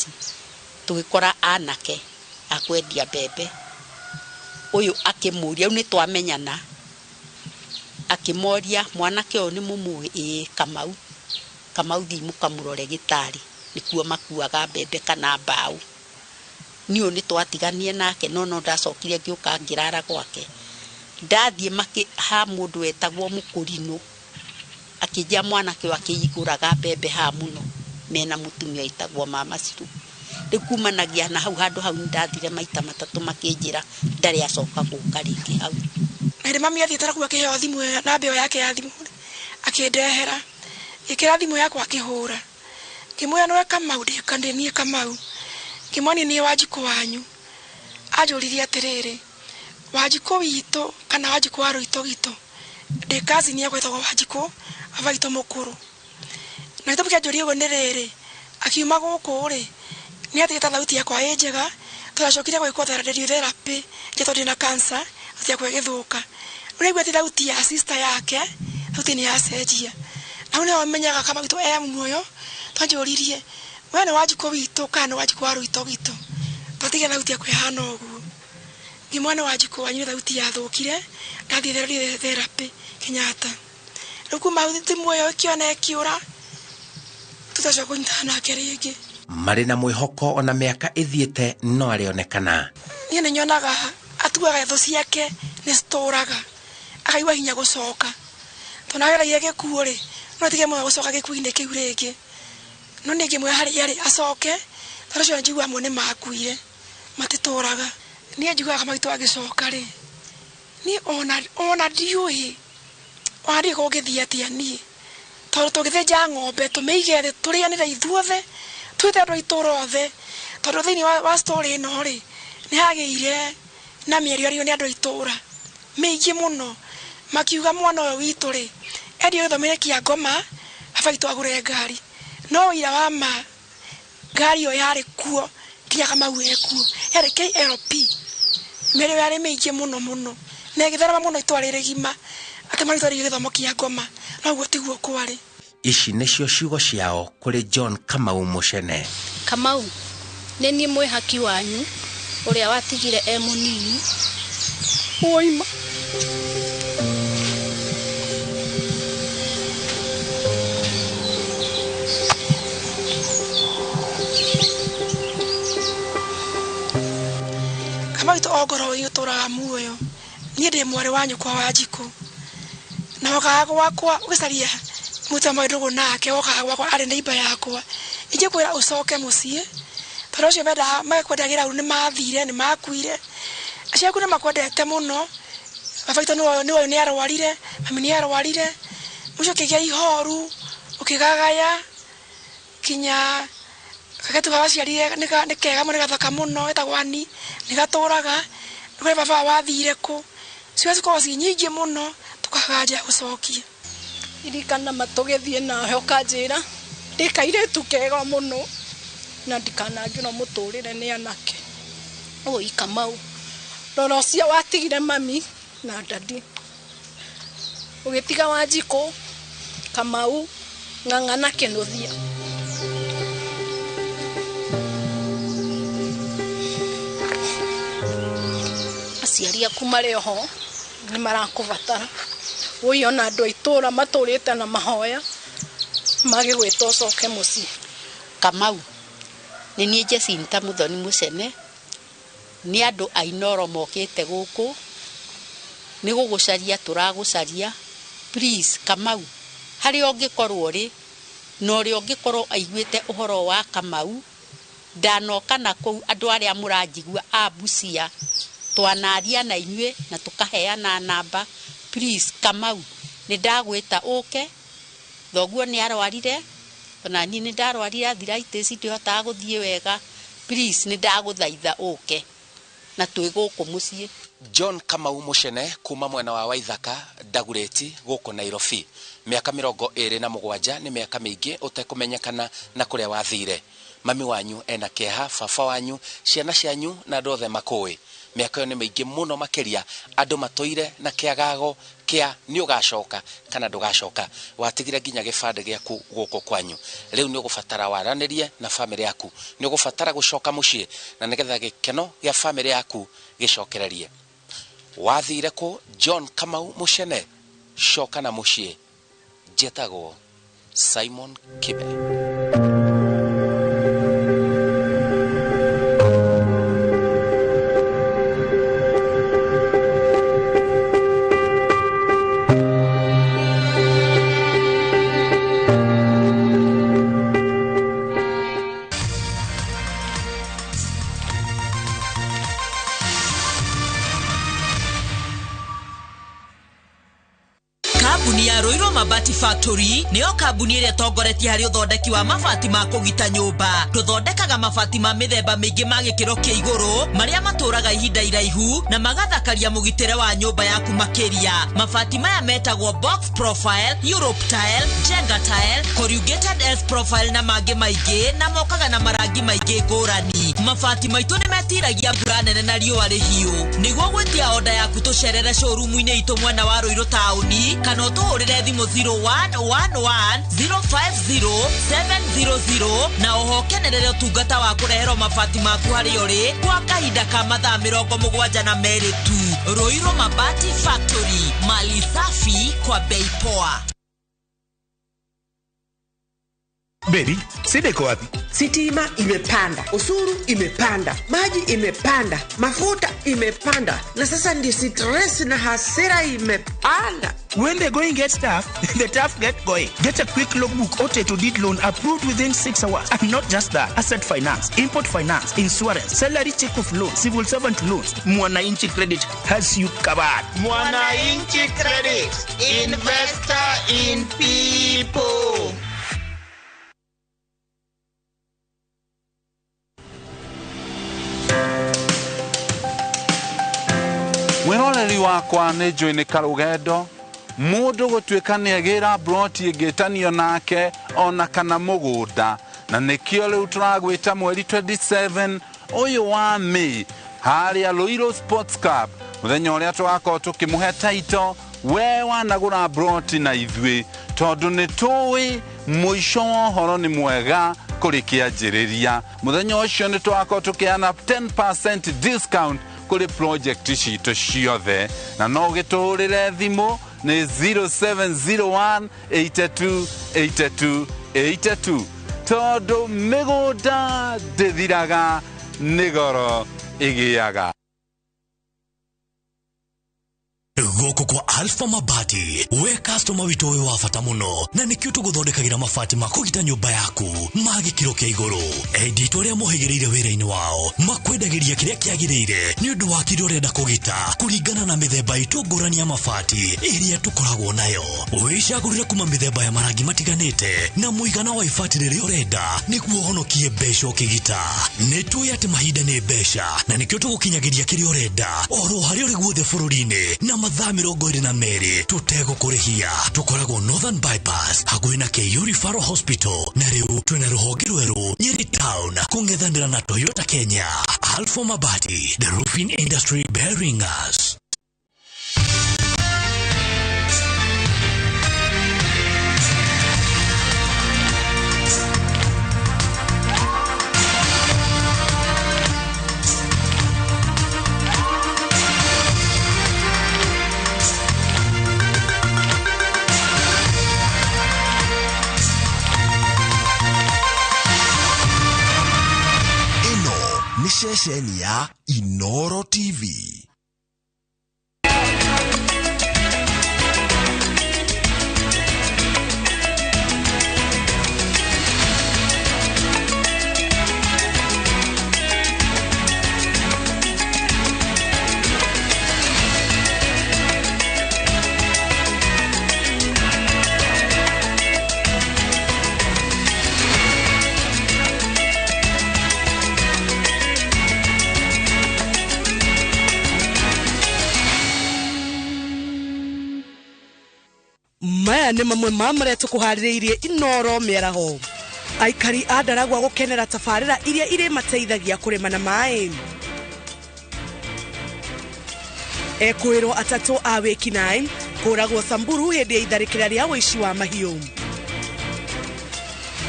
tũgĩkora anake a kwendia mbembe. Ũyũ akĩmũria, rĩu nĩ twamenyana, akĩmoria mwanake ũyũ nĩ mũmũĩ? Ĩĩ, Kamau. Kamau thiĩ mũkamũrore gĩtarĩ, nĩkuo makuaga mbembe kana mbaũ. Niĩ ũyũ nĩ twatiganire nake, no ndacokire ngĩũka ngĩrara gwake. Ndathiĩ ha mũndũ wetagwo Mũkũrinũ, akĩnjĩra mwanake ũyũ akĩigũraga mbembe haha mũno, mena mũtumia wĩtagwo Mama Cirũ. Rĩu kumanagia na hau handũ hau nĩ ndathire maita matatũ makĩnjĩra ndarĩ acoka gũka rĩngĩ hau. Na hĩndĩ mami athiĩte na kũu akĩheo thimũ ĩyo, namba ĩyo yake ya thimũ rĩ, akĩndehera. Ngĩkĩra thimũ yakwa akĩhũra. Ngĩmwĩra nĩwe Kamau? Ndĩ niĩ Kamau. Ngĩmwĩra niĩ Wanjikũ wanyu. Anjũririe atĩrĩrĩ, Wanjikũ witũ kana Wanjikũ wa Rũitogito? Ndĩ cousin yakwa ĩtagwo Wanjikũ, baba witũ mũkũrũ. Na gĩtũmi kĩa anjũrie ũguo nĩ rĩrĩ, akiuma gũkũ rĩ, nĩ atigĩte thauti yakwa ĩ njega, tondũ acokire gwĩkwo radiotherapy, nje tondũ ndĩna cancer, thauti yakwa ĩgĩthũka. Rĩu aigua atĩ thauti ya sister yake, thauti nĩ yacenjia. Na hau nĩho menyaga Kamau witũ e muoyo, twanjũririe, we nĩ Wanjikũ witũ kana nĩ Wanjikũ wa Rũitogito? Twatiga thauti yakwa ĩhana ũguo. Ngĩmwĩra nĩ Wanjikũ wanyu nĩ thauti yathũkire, ndathiĩ radiotherapy Kenyatta. Rĩu kuma hau thimũ ĩyo ĩkĩona ĩkĩũra, tũtacoka kũnyitana nake rĩngĩ. Marĩ na mwĩhoko ona mĩaka ĩthiĩte no arĩonekana. Niĩ nĩ nyonaga atuaga thũ ciake nĩ citũraga, akaigua hinya gũcoka. Tondũ agereire gĩkuũ rĩ, no atige muoyo gũcoka gĩkuũ-inĩ kĩu rĩngĩ. No niĩ ngĩmwĩra harĩa arĩ acoke, tondũ acio njiguaga amwe nĩ makuire, matitũraga. Niĩ njiguaga Kamau witũ agĩcoka rĩ, niĩ ona ndiũĩ, ona ndiũĩ kũngĩthiĩ atĩa niĩ. Tondũ tũngĩthĩnja ng'ombe tũmĩige thĩ tũrĩanĩre ithuothe, twĩte andũ a itũũra othe, tondũ thĩinĩ wa story ĩno rĩ, nĩ hagĩire na mĩario yario nĩ andũ a itũũra mĩingĩ mũno, makiuga mwana ũyũ witũ rĩ, endio gĩthomo kĩa ngoma, baba witũ agũre ngari. No ũira wa ma, ngari ĩyo yarĩ kuo nginya Kamau ekuo, yarĩ KLP. Mĩario yarĩ mĩingĩ mũno mũno, na ĩgĩtherema mũno itũũra rĩrĩ rigima, atĩ mwana witũ arĩire gĩthomo kĩa ngoma, no ũguo tiguo kwarĩ. Ici nĩcio ciugo ciao kũrĩ John Kamau Mũcene. Kamau, nĩ niĩ mwĩhaki wanyu ũrĩa watigire e mũnini. Woima. Kamau witũ ongorwo ũtũraga muoyo, niĩ ndĩ mwarĩ wa nyũkwa Wanjikũ. Na wokaga gwakwa ũgĩcaria mũtama ndũgũ nake, wokaga gwakwa arĩ neighbor yakwa. Ingĩkwĩra ũcoke mũciĩ, tondũ acio mendaga magakwendagĩra ũru nĩ mathire, nĩ makuire. Aciari aku nĩ makwendete mũno. Baba witũ nĩwe nĩ arwarire, mami nĩ arwarire. Mũciĩ ũkĩgĩa ihoru, ũkĩgagaya, kinya gaketu gaciarire nĩ kega mũno, nĩ gathaka mũno, getagwo Ani, nĩ gatũraga. Nĩ kũrĩ baba wathire kũ. Ciugo cikoragwo ciĩ nyingĩ mũno, tũkaga njĩra gũcokia. Ririkana ma tũgĩthiĩ nawe ũkanjĩra Ndĩ kairĩtu kega mũno na ndikanangĩrwo mũtũrĩre nĩ anake. Oi Kamau, rora ũcio watigire mami na dadi, ũgĩtiga Wanjikũ, Kamau, Ng'ang'a na Kĩnũthia. Aciari aku marĩ oho nĩ marakũbatara. Woi ona andũ a itũũra matũrĩte na mahoya magĩgwĩta ũcoke mũciĩ. Kamau, nĩ niĩ Jacinta Muthoni Mũcene, nĩ andũ a Inooro mokĩte gũkũ nĩ gũgũcaria tũragũcaria. Please Kamau, harĩa ũngĩkorwo ũrĩ na ũrĩa ũngĩkorwo aiguĩte ũhoro wa Kamau, ndanoka na kũu andũ arĩa mũranjigua a Busia, twanaria na inyuĩ na tũkaheana namba. Please Kamau, nĩ ndagwĩta ũke, thoguo nĩ arwarire, ona niĩ nĩ ndarwarire arthritis, ndihotaga gũthiĩ wega. Please nĩ ndagũthaitha ũke na twĩ gũkũ mũciĩ. John Kamau Mũcene kuma mwena wa Waithaka Dagoretti gũkũ Nairobi. Mĩaka 27 nĩ mĩaka mĩingĩ ũtekũmenyekana na kũrĩa wathire. Mami wanyu ena kĩeha, baba wanyu, ciana cianyu na andũ othe makũĩ. Mĩaka ĩyo nĩ mĩingĩ mũno makĩria, andũ matũire na kĩagago kĩa nĩ ũgacoka kana ndũgacoka. Watigire nginya gĩbandĩ gĩaku gũkũ kwanyu. Rĩu nĩ ũgũbatara waranĩrie na bamĩrĩ yaku, nĩ ũgũbatara gũcoka mũciĩ na nĩgetha gĩkeno gĩa bamĩrĩ yaku gĩcokererie. Wathire kũ John Kamau Mũcene? Coka na mũciĩ. Njĩtagwo Simon Kibe. Kambuni ya Ruiru Mabati Factory nĩyo kambuni ĩrĩa ĩtongoretie harĩ ũthondeki wa mabati ma kũgita nyũmba. Tũthondekaga mabati ma mĩthemba mĩingĩ ma gĩkĩro kĩa igũrũ marĩa matũraga ihinda iraihu na magathakaria mũgitĩre wa nyũmba yaku makĩria. Mabati maya metagwo box profile, Europe tile, Jenga tile, corrugated S profile na mangĩ maingĩ, na mokaga na marangi maingĩ ngũrani. Mabati maitũ nĩ metiragia mbura nene na riũa rĩhiũ. Nĩguo gwĩtia oda yaku tũcerere showroom-inĩ itũ mwena wa Ruiru taũni kana ũtũhũrĩre thimũ 0111 050 700 na oho ũkenerere ũtungata wa kũreherwo mabati maku harĩa ũrĩ kwa kahinda ka mathaa 72 tu. Ruiru Mabati Factory, mali safi kwa bei poa. Baby, shida iko wapi? Sitima imepanda, usuru imepanda, maji imepanda, mafuta imepanda, na sasa ndio stress na hasira imepanda. When the going gets tough, the tough get going. Get a quick logbook or title deed loan approved within 6 hours. And not just that, asset finance, import finance, insurance, salary check of loan, civil servant loans. Mwananchi Credit has you covered. Mwananchi Credit, investor in people. Mwĩroreri wakwa nĩ njũĩ nĩ karũgendo mũndũ gũtuĩka nĩ agĩra broti ĩngĩtanio nake ona kana mũgũnda, na nĩkĩo rĩu tũragwĩta mweri 27 ũyũ wa May harĩa Ruiru Sports Club, mũthenya ũrĩa tũgakorwo tũkĩmũhe taito we wanagũra broti na ithuĩ, tondũ nĩ tũĩ mũico wa ũhoro nĩ mwega kũrĩ kĩanjĩrĩria. Mũthenya ũcio nĩ tũgakorwo tũkĩheana 10% discount kũrĩ project citũ ciothe, na no ũgĩtũhũrĩre thimũ nĩ 0701 82 82 82, tondũ mĩgũnda ndĩthiraga nĩ goro ĩgĩaga. Gũkũ kwa Alpha Mabati, we customer witũ ũyũ wa bata mũno, na nĩkĩo tũgũthondekagĩra mabati ma kũgita nyũmba yaku ma gĩkĩro kĩa igũrũ. Endi itũ arĩa mohĩgĩrĩire wĩra-inĩ wao makwendagĩria kĩrĩa kĩagĩrĩire nĩ ũndũ wa kĩrĩa ũrenda kũgita kũringana na mĩthemba itũ ngũrani ya mabati ĩrĩa tũkoragwo nayo. Wĩcagũrĩre kuma mĩthemba ya marangi matiganĩte na mũigana wa ibati rĩrĩa ũrenda nĩguo ũhonokie mbeca ũkĩgita. Nĩ tũĩ atĩ mahinda nĩ mbeca na nĩkĩo tũgũkinyagĩria kĩrĩa ũrenda oro harĩa ũrĩ guothe bũrũri-inĩ na mathaa 22 tũtegũkũrĩhia. Tũkoragwo Northern Bypass hakuhĩ na KU Referral Hospital, na rĩu twĩna rũhonge rwerũ Nyeri Town kũng'ethanĩra na Toyota Kenya. Alpha Mabati, the roofing industry bearing us. Nĩ ceceni ya Inoro TV. Maya nĩ mamwe ma marĩa tũkũharĩrĩirie Inoro mĩaraho. Aikari a Ndaragwa gũkenera tabarĩra iria irĩmateithagia kũrĩma na maĩ. Ekwĩrwo atatũ a wĩkinaĩ kũragwo Samburu hĩndĩ ya itharĩkĩra rĩa ũici wa mahiũ.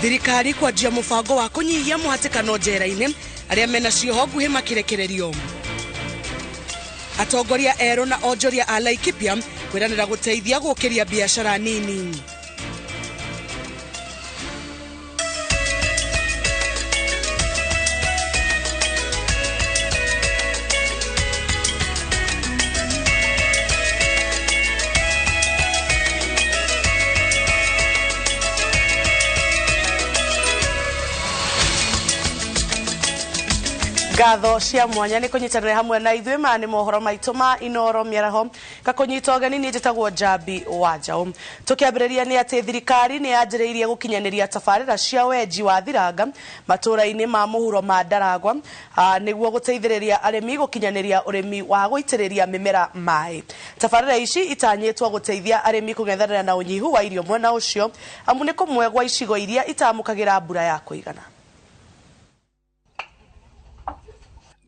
Thirikari kwanjia mũbango wa kũnyihia mũhatĩkano njera-inĩ arĩa mena cioho nguhĩ makĩrekererio. Atongoria erũ na onjoria a Laikipia kwĩranĩra gũteithia gũkĩria biacara nini. Ngatho cia mwanya nĩ kũnyitanĩra hamwe na ithuĩ. Maya nĩ mohoro maitũ ma Inoro mĩaraho. Gakũnyita ũgeni niĩ njĩtagwo Njambi wa Njaũ. Tũkĩambĩrĩria nĩ atĩ thirikari nĩ yanjĩrĩirie gũkinyanĩria tabarĩra cia wenji wa thiranga matũũra-inĩ ma mũhuro ma Ndaragwa nĩguo gũteithĩrĩria arĩmi gũkinyanĩria ũrĩmi wa gũitĩrĩria mĩmera maĩ. Tabarĩra ici itanyĩtwo gũteithia arĩmi kũng'ethanĩra na ũnyihu wa irio mwena ũcio, amu nĩ kũmwe gwa icigo iria itamũkagĩra mbura ya kũigana.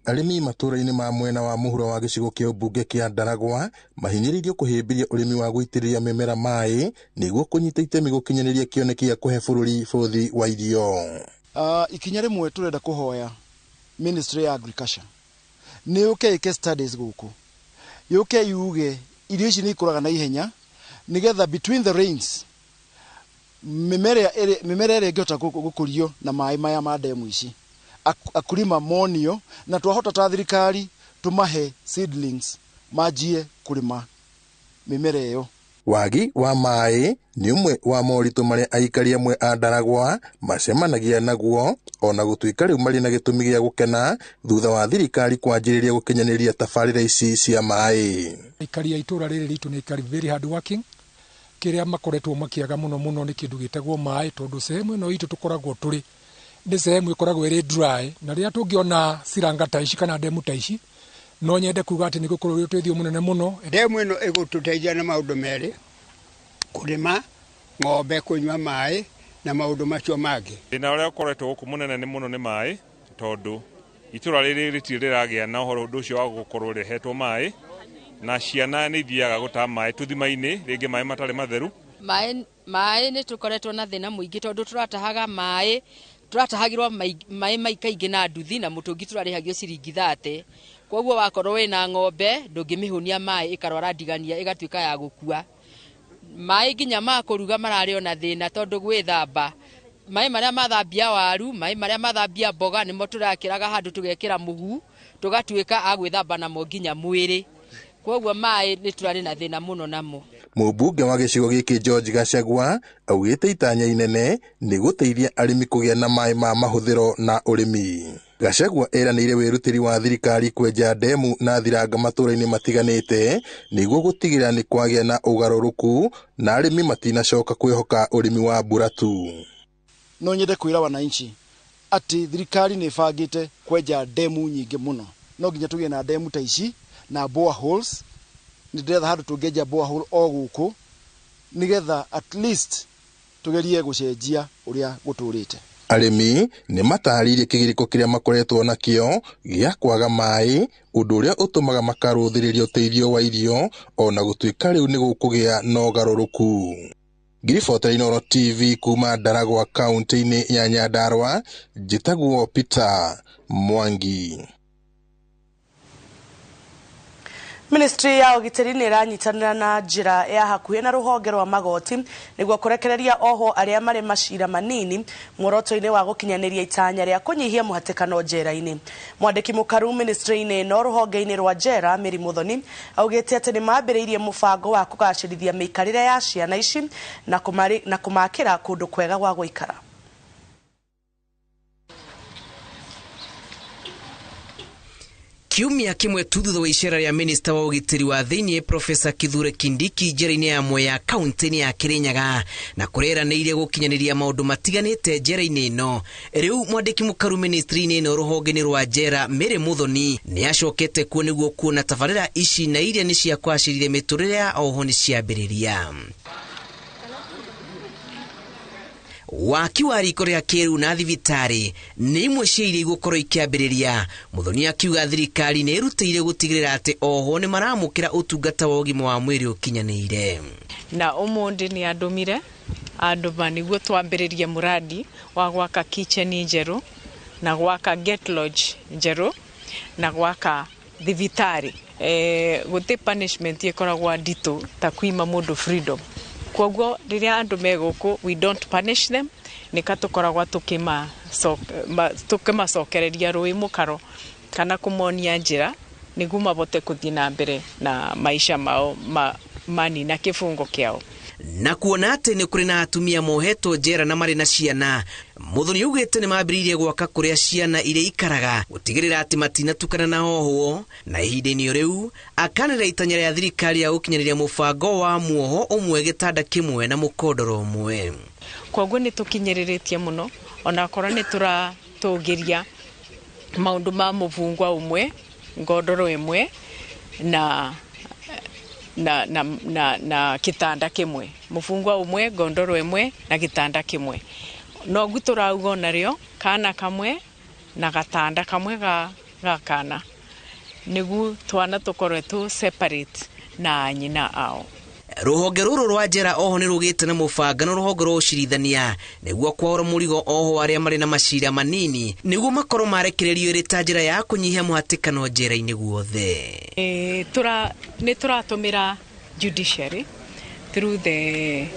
Arĩmi matũũra-inĩ ma mwena wa mũhuro wa gĩcigo kĩa ũmbunge kĩa Ndaragwa mahinyĩrĩirio kũhĩmbĩria ũrĩmi wa gũitĩrĩria mĩmera maĩ nĩguo kũnyita itemi gũkinyanĩria kĩoneki gĩa kũhe bũrũri bũthi wa irio. Ikinya rĩmwe tũrenda kũhoya Ministry ya Agriculture nĩ yũke ĩke studies gũkũ, yũke yuge irio ici nĩ ikũraga na ihenya nĩgetha between the rains mĩmera ĩrĩa ĩngĩhota gũkũrio na maĩ maya ma ndemu ici akulima monio, na twahota ta thirikari tumahe seedlings manjie kũrĩma mĩmera ĩyo. Wagi wa maĩ nĩ ũmwe wa moritũ marĩa aikari amwe a Ndaragwa macemanagia naguo, ona gũtuĩka rĩu marĩ na gĩtũmi gĩa gũkena thutha wa thirikari kwanjĩrĩria gũkinyanĩria tabarĩra ici cia maĩ. Aikari a itũra rĩrĩ ritũ nĩ aikari very hard working. Kĩrĩa makoretwo makĩaga mũno mũno nĩ kĩndũ gĩtagwo maĩ, tondũ sehemu ĩno itũ tũkoragwo tũrĩ nĩ sehemu ĩkoragwo ĩrĩ dry, na rĩrĩa tũngĩona ciranga ta ici kana ndemu ta ici no nyende kuga atĩ nĩ gũkorwo ũrĩ ũteithio mũnene mũno. Ndemu ĩno ĩgũtũteithia na maũndũ merĩ, kũrĩma ng'ombe, kũnyua maĩ na maũndũ macio mangĩ. Thĩna ũrĩa ũkoretwo gũkũ mũnene nĩ mũno nĩ maĩ, tondũ itũra rĩrĩ rĩtirĩ rĩragĩa na ũhoro ũndũ ũcio wa gũkorwo rĩhetwo maĩ, na ciana nĩ ithiaga gũtaha maĩ tũthima-inĩ, rĩngĩ maĩ matarĩ matheru. Maĩ nĩ tũkoretwo na thĩna mũingĩ tondũ tũratahaga maĩ, tũratahagĩrwo maĩ maikaingĩ na nduthi, na mũtũngi tũrarĩhagio ciringi 30. Koguo wakorwo wĩna ng'ombe ndũngĩmĩhũnia maĩ ĩkarwara ndigania ĩgatuĩka ya gũkua. Maĩ nginya ma kũruga mararĩ ona thĩna tondũ gwĩthamba maĩ marĩa mathambia waru, maĩ marĩa mathambia mboga nĩmo tũrakĩraga handũ tũgekĩra mũhu tũgatuĩka a gwĩthamba namo nginya mwĩrĩ. Koguo maĩ nĩ tũrarĩ na thĩna mũno namo. Mũmbunge wa gĩcigo gĩkĩ George Gachagua augĩte itanya inene nĩ gũteithia arĩmi kũgĩa na maĩ ma mahũthĩro na ũrĩmi. Gachagua eranĩire wĩrutĩri wa thirikari kwenja ndemu na thiranga matũũra-inĩ matiganĩte nĩguo gũtigĩrĩra nĩ kwagĩa na ũgarũrũku na arĩmi matinacoka kwĩhoka ũrĩmi wa mbura tu. No nyende kwĩra wananchi atĩ thirikari nĩ ĩbangĩte kwenja ndemu nyingĩ mũno. No nginya tũgĩe na ndemu ta ici na boreholes Nĩ ndĩretha handũ tũngĩenja borehole o gũkũ nĩgetha at least tũgerie gũcenjia ũrĩa gũtũrĩte. Arĩmi nĩ matarĩirie kĩgirĩko kĩrĩa makoretwo nakĩo gĩa kwaga maĩ, ũndũ ũrĩa ũtũmaga makarũthĩrĩria ũteithio wa irio ona gũtuĩka rĩu nĩ gũkũgĩa na ũgarũrũku. Ngiribotera Inooro TV kuma Ndaragwa kaunti-inĩ ya Nyandarua, njĩtagwo Peter Mwangi. Ministry ya ũgitĩri nĩ ĩranyitanĩra na njĩra ya hakuhĩ na rũhonge rwa magoti nĩguo kũrekereria ohwo arĩa marĩ macira manini muoroto-inĩ wa gũkinyanĩria itanya rĩa kũnyihia mũhatĩkano njera-inĩ. Mwandĩki mũkaru ministry-inĩ ĩno rũhonge-inĩ rwa njera Mary Muthoni augĩte atĩ nĩ mambĩrĩirie mũbango wa kũgacĩrithia mĩikarĩre ya ciana ici na kũmakĩra kũndũ kwega gwa gũikara. Kiumia kimwe tu thutha wa icera rĩa minista wa ũgitĩri wa thĩinĩ Profesa Kithure Kindiki njera-inĩ ya Mwea kaunti-inĩ ya Kirinyaga na kũreranĩire gũkinyanĩria maũndũ matiganĩte njera-inĩ ĩno. Rĩu mwandĩki mũkaru ministry-inĩ ĩno rũhonge-inĩ rwa njera Mary Muthoni nĩ acokete kuo nĩguo kuona tabarĩra ici na iria nĩ cia kwacĩrithia mĩtũrĩre ya oho nĩ ciambĩrĩria. Waki wa riko rĩa kĩrĩu na thibitarĩ nĩ imwe cia iria igũkorwo ikĩambĩrĩria. Muthoni akiuga thirikari nĩ ĩrutĩire gũtigĩrĩra atĩ oho nĩ maramũkĩra ũtungata wa ũgima wa mwĩrĩ ũkinyanĩire. Na ũmũthĩ nĩ andũmire andũma nĩguo twambĩrĩrie mũradi wa gwaka kitchen njerũ na gwaka get lodge njerũ na gwaka thibitarĩ. Gũtĩ punishment ĩkoragwo nditũ ta kwima mũndũ freedom. Koguo rĩrĩa andũ me gũkũ we don't punish them, nĩka tũkoragwo tũkĩmacokereria rũĩ mũkaro kana kũmonia njĩra nĩguo mabote kũthiĩ na mbere na maisha mao manina kĩbungo kĩao. Na kuona atĩ nĩ kũrĩ na atumia mohetwo njera na marĩ na ciana, Muthoni augĩte nĩ mambĩrĩirie gwaka kũrĩa ciana iria ikaraga gũtigĩrĩra atĩ matinatukana na ohwo, na ihinda-inĩ rĩu akanĩrĩra itanya rĩa thirikari ya gũkinyanĩria mũbango wa muoho ũmwe gĩtanda kĩmwe na mũkondoro ũmwe. Koguo nĩ tũkinyĩrĩrĩtie mũno onakorwo nĩ tũratũgĩria maũndũ ma mũbungwa ũmwe ngondoro ĩmwe na na na na na kitanda kimwe, mufungwa umwe gondoro imwe na gitanda kimwe. No guturauga onario kana kamwe na gatanda kamwe ga kana nigu twana tukorwe tu separate na nyina ao. Ruhonge rũrũ rwa njera oho nĩ rũgĩte na mũbangano rũhonge rwa ũcirithania nĩguo kwaũra mũrigo oho arĩa marĩ na macira manini nĩguo makorwo marekererio ĩrĩ ta njĩra ya kũnyihia mũhatĩkano njera-inĩ guothe. Nĩ tũratũmĩra judiciary through the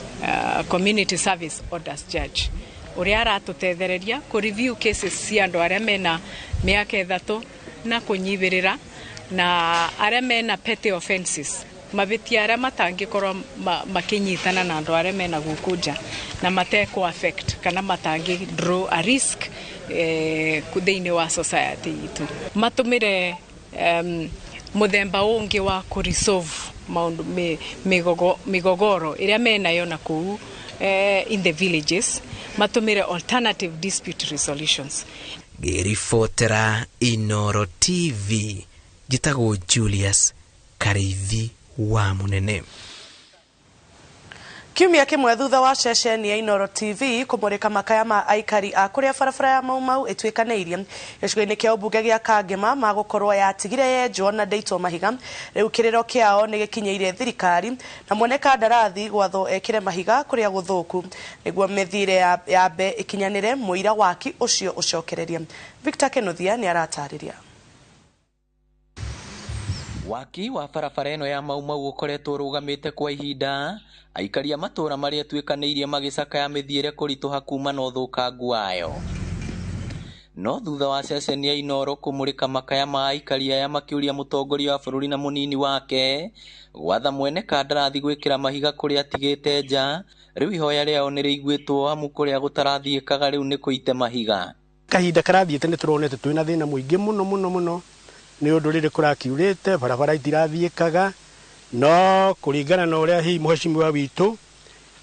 community service orders judge ũrĩa aratũtethereria kũ review cases cia andũ arĩa mena mĩaka 3 na kũnyibĩrĩra na arĩa mena petty offenses, mabitia arĩa matangĩkorwo makinyitana na andũ arĩa mena gũkũ nja na matekũ affect kana matangĩ draw a risk thĩinĩ wa society itũ. Matũmĩre mũthemba ũngĩ wa kũ resolve maũndũ migogoro ĩrĩa menayo na kũu in the villages, matũmĩre alternative dispute resolutions. Ngĩribotera Inooro TV njĩtagwo Julius Kariithi wa Munene. Kiumia kimwe thutha wa ceceni ya Inooro TV kũmũrĩka makaya ma aikari a kũrĩa barabara ya Mau Mau ĩtuĩkanĩirie gĩcigo-inĩ kĩa ũmbunge gĩa Kangema magũkorwo yatigire yenjwo na ndĩitwo mahiga, rĩu kĩrĩro kĩao nĩ gĩkinyĩire thirikari na mwene kandarathi gwathwo ekĩre mahiga kũrĩa gũthũku nĩguo mĩthiĩre yambe ĩkinyanĩre mũira waki ũcio ũcokererie. Victor Kenuthia nĩ aratarĩria. Waki wa barabara ĩno ya Mau Mau ũkoretwo ũrũgamĩte kwa ihinda, aikari a matũũra marĩa ĩtuĩkanĩirie magĩcakaya mĩthiĩre kũritũha kuma na ũthũkangu wayo. No thutha wa ceceni ya Inooro kũmũrĩka makaya ma aikari aya makĩũria mũtongoria wa bũrũri na mũnini wake gwatha mwene kandarathi gwĩkĩra mahiga kũrĩa atigĩte nja, rĩu ihoya rĩao nĩ rĩiguĩtwo amu kũrĩa gũtarathiĩkaga rĩu nĩ kũite mahiga. Kahinda karathiĩte nĩ tũronete twĩna thĩna mũingĩ mũno mũno mũno nĩ ũndũ rĩrĩ kũrakiurĩte barabara itirathiĩkaga, no kũringana na ũrĩa hihi mheshimiwa witũ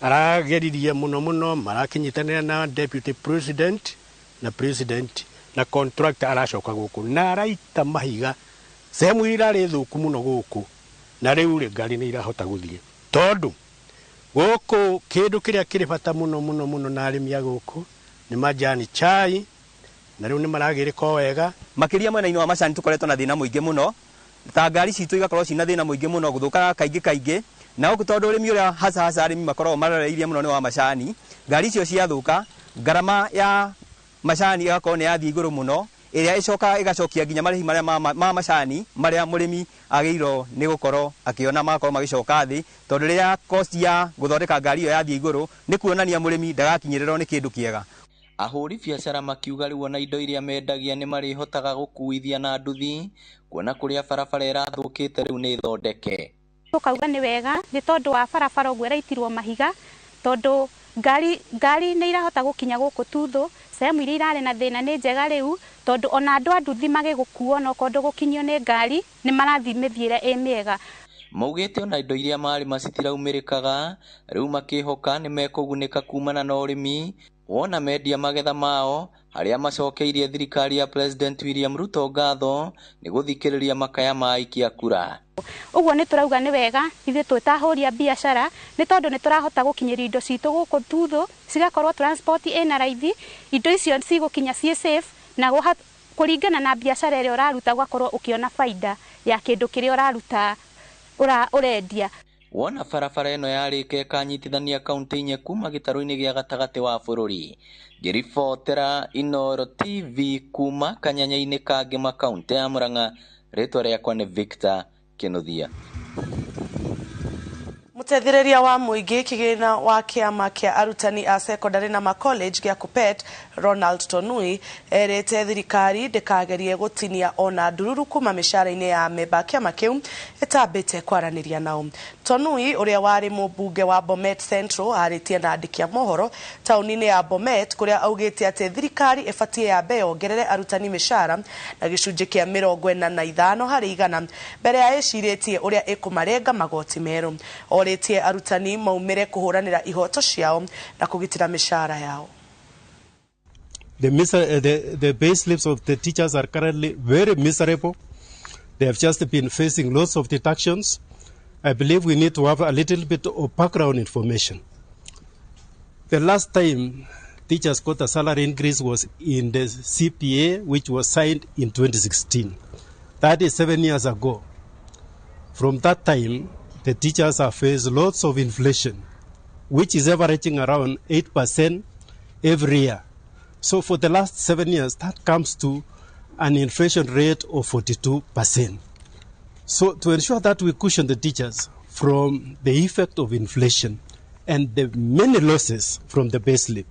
arageririe mũno mũno marakinyitanĩra na deputy president na president na contractor aracoka gũkũ na araita mahiga sehemu irarĩ thũku mũno gũkũ Na rĩu rĩ, ngari nĩ irahota gũthiĩ tondũ gũkũ kĩndũ kĩrĩa kĩrĩ bata mũno mũno mũno na arĩmi a gũkũ nĩ majani chai, na rĩu nĩ maragĩrĩka o wega. Makĩria mwena-inĩ wa macani tũkoretwo na thĩna mũingĩ mũno, ta ngari citũ igakorwo cina thĩna mũingĩ mũno gũthũkaga kaingĩ kaingĩ, na gũkũ tondũ ũrĩmi ũrĩa hasa hasa arĩmi makoragwo maroreirie mũno nĩ wa macani, ngari icio ciathũka ngarama ya macani ĩgakorwo nĩ yathiĩ igũrũ mũno, ĩrĩa ĩcokaga ĩgacokia nginya marĩhi marĩa ma macani marĩa mũrĩmi agĩrĩirwo nĩ gũkorwo akĩona magakorwo magĩcoka thĩ, tondũ rĩrĩa cost ya gũthondeka ngari ĩyo yathiĩ igũrũ nĩ kuonania mũrĩmi ndagakinyĩrĩrwo nĩ kĩndũ kĩega. Ahũri biacara makiuga rĩu ona indo iria mendagia nĩ marĩhotaga gũkuithia na nduthi, kuona kũrĩa barabara ĩrathũkĩte rĩu nĩ thondeke. Tũkauga nĩ wega nĩ tondũ wa barabara ũguo ĩraitirwo mahiga, tondũ ngari nĩ irahota gũkinya gũkũ Tuthũ, sehemu iria irarĩ na thĩna nĩ njega rĩu, tondũ ona andũ a nduthi magĩgũkuo onokorwo ndũgũkinyio nĩ ngari nĩ marathiĩ mĩthiĩre ĩ mĩega. Maugĩte ona indo iria marĩma citiraumĩrĩkaga, rĩu makĩhoka nĩ mekũgunĩka kumana na ũrĩmi wona mendia magetha mao, harĩa macokeirie thirikari ya President William Ruto ngatho nĩ gũthikĩrĩria makaya ma aikia kura. Ũguo nĩ tũrauga nĩ wega ithuĩ twĩ ta ahũri a biacara nĩ tondũ nĩ tũrahota gũkinyĩria indo citũ gũkũ Tuthũ, cigakorwo transport ĩna raithi, indo icio cigũkinya ciĩ safe, na kũringana na biacara ĩrĩa ũraruta ũgakorwo ũkĩona baida ya kĩndũ kĩrĩa ũraruta ũrendia. Wona barabara ĩno yarĩka ĩkanyitithania kaunti inya kuma gĩtarũ-inĩ gĩa gatagatĩ wa bũrũri. Ngĩribotera Inooro TV kuma kanyanya-inĩ ka Ngĩma kaunti ya Murang'a, rĩtwa rĩakwa nĩ Victor Kinuthia. Mũteithĩrĩria wa mũingĩ kĩgĩna wa kĩama kĩa arutani a secondary na ma-college gĩa KUPPET Ronald Tonui erĩte thirikari ndĩkagerie gũtinia ona ndururu kuma mĩcara-inĩ ya amemba a kĩama kĩu ĩtambĩte kwaranĩria nao. Tonui ũrĩa warĩ mũmbunge wa Bomet Central arĩtie na andĩki a mohoro taũni-inĩ ya Bomet kũrĩa augĩte atĩ thirikari ĩbatiĩ yambe yongerere arutani mĩcara na gĩcunjĩ kĩa 45 harĩ igana mbere ya ĩcirĩtie ũrĩa ĩkũmarenga magoti merũ. Orĩtie arutani maumĩre kũhũranĩra ihoto ciao na kũgitĩra mĩcara yao. The pay slips of the teachers are currently very miserable. They have just been facing lots of deductions. I believe we need to have a little bit of background information. The last time teachers got a salary increase was in the CPA, which was signed in 2016. That is 7 years ago. From that time, the teachers have faced lots of inflation, which is averaging around 8% every year. So for the last 7 years, that comes to an inflation rate of 42%. So to ensure that we cushion the teachers from the effect of inflation and the many losses from the pay slip,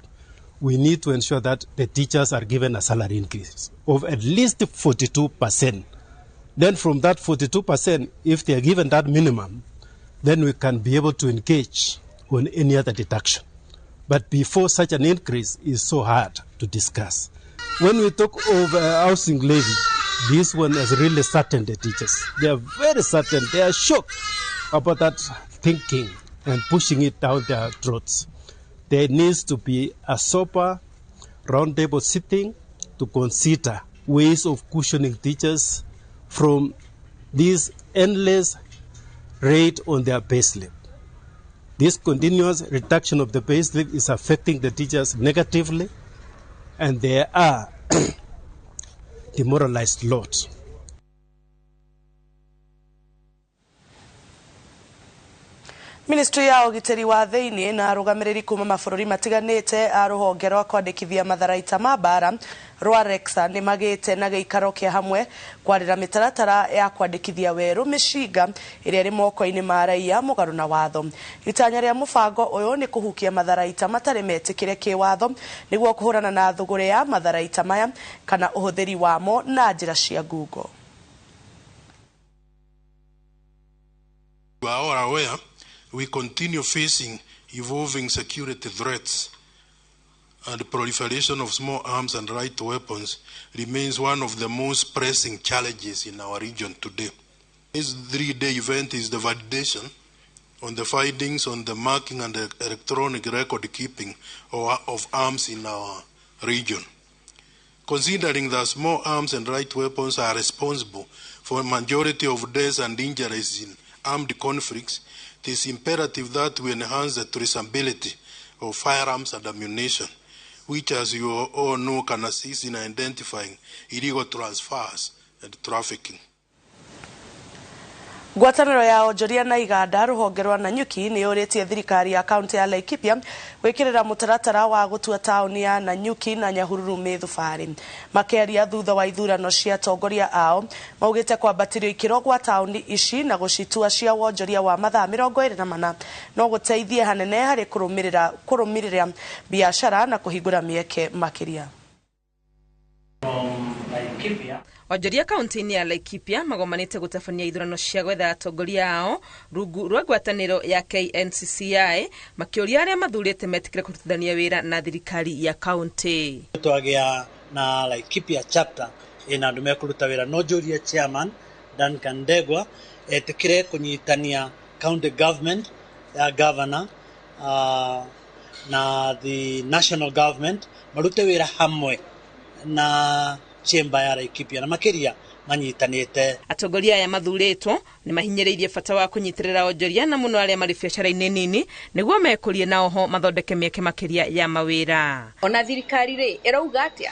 we need to ensure that the teachers are given a salary increase of at least 42%. Then from that 42%, if they are given that minimum, then we can be able to engage on any other deduction. But before such an increase is so hard to discuss. When we talk of housing levy, this one has really saddened the teachers. They are very saddened. They are shocked about that thinking and pushing it down their throats. There needs to be a sober roundtable sitting to consider ways of cushioning teachers from this endless rate on their payslip. This continuous reduction of the payslip is affecting the teachers negatively, and they are demoralized lot. Ministry ya ũgitĩri wa thĩinĩ na arũgamĩrĩri kuma mabũrũri matiganĩte a rũhonge rwa kwandĩkithia matharaita ma mbara rwa REXA nĩ magĩte na gĩikaro kĩa hamwe kwarĩra mĩtaratara ya kwandĩkithia werũ mĩcinga ĩrĩa ĩrĩ moko-inĩ ma raiya mũgarũ na watho. Itanya rĩa mũbango ũyũ nĩ kũhukia matharaita matarĩ metĩkĩre kĩwatho nĩguo kũhũrana na thũgũrĩ ya matharaita maya kana ũhũthĩri wamo na njĩra cia ngungo. You are all aware we continue facing evolving security threats, and the proliferation of small arms and light weapons remains one of the most pressing challenges in our region today. This 3-day event is the validation on the findings on the marking and the electronic record keeping of arms in our region. Considering that small arms and light weapons are responsible for a majority of deaths and injuries in armed conflicts, it is imperative that we enhance the traceability of firearms and ammunition, which, as you all know, can assist in identifying illegal transfers and trafficking. Ngwatanĩro ya onjoria na iganda rũhonge rwa Nanyuki nĩ yũrĩtie thirikari ya kaunti ya Laikipia gwĩkĩrĩra mũtaratara wa gũtua taũni ya Nanyuki na Nyahururu mĩthubarĩ. Makĩaria thutha wa ithurano cia atongoria ao maugĩte kwambatĩrio ikĩro gwa taũni ici na gũcitua cia wonjoria wa mathaa 24 no gũteithie hanene harĩ kũrũmĩrĩra biacara na kũhingũra mĩeke makĩria. Onjoria kaunti-inĩ ya Laikipia magomanĩte gũtabania ithurano cia gwetha atongoria ao rungu rwa ngwatanĩro ya KNCCI makĩũria arĩa mathurĩte metĩkĩre kũrutithania wĩra na thirikari ya kaunti. Twagĩa na Laikipia chapter ĩna andũ mekũruta wĩra no njũrie chairman Duncan Ndegwa etĩkĩre kũnyitania county government ya governor na the national government marute wĩra hamwe na chamber ya Laikipia na makiria manyitanite. Atongoria aya mathurĩtwo nĩ mahinyĩrĩirie bata wa kũnyitĩrĩra onjoria na mũno arĩa marĩ biacara-inĩ nini nĩguo mekũrie na oho mathondeke mĩeke makĩria ya mawĩra. Ona thirikari rĩ ĩrauga atĩa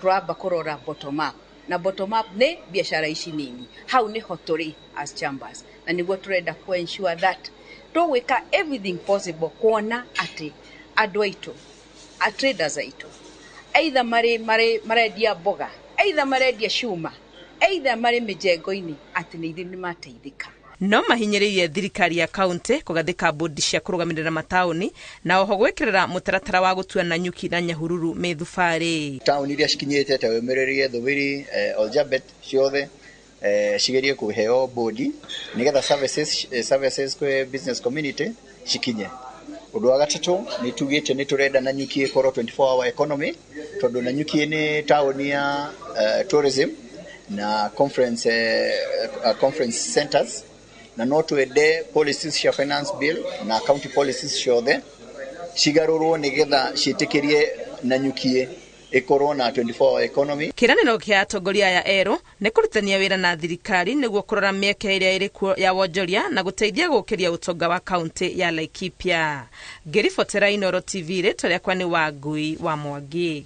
tũramba kũrora bottom up, na bottom up nĩ biacara ici nini, hau nĩho tũrĩ as chambers, na nĩguo tũrenda ku ensure that tũgwĩka everything possible kuona atĩ andũ aitũ, a traders aitũ, either marĩ marendia mboga, either marendia cuma, either marĩ mĩjengo-inĩ, atĩ nĩ ithuĩ nĩmateithĩka. No mahinyĩrĩirie thirikari ya kaunti kũgathĩka bodi cia kũrũgamĩrĩra mataũni na oho gwĩkĩrĩra mũtaratara wa gũtua Nanyuki na Nyahururu mĩthubarĩ. Taũni iria cikinyĩte ta Wĩmĩrĩrie, Thubiri, Oljabet ciothe cigerie kũheo bodi nĩgetha services kwĩ business community cikinye. Ũndũ wa gatatũ nĩ tugĩte nĩ tũrenda Nanyuki ĩkorwo 24 hour economy tondũ Nanyuki nĩ taũni ya tourism na conference centers, na no twende policies cia finance bill na county policies ciothe cigarũrwo nĩgetha ciĩtĩkĩrie Nanyuki ĩkorwo na 24 hour economy. Kĩranĩro kĩa atongoria aya erũ nĩ kũrutithania wĩra na thirikari nĩguo kũrora mĩeke ĩrĩa ĩrĩ kuo ya wonjoria na gũteithia gũkĩria ũtonga wa kaunti ya Laikipia. Ngĩribotera Inooro TV, rĩtwa rĩakwa nĩ Wangui wa Mwangi.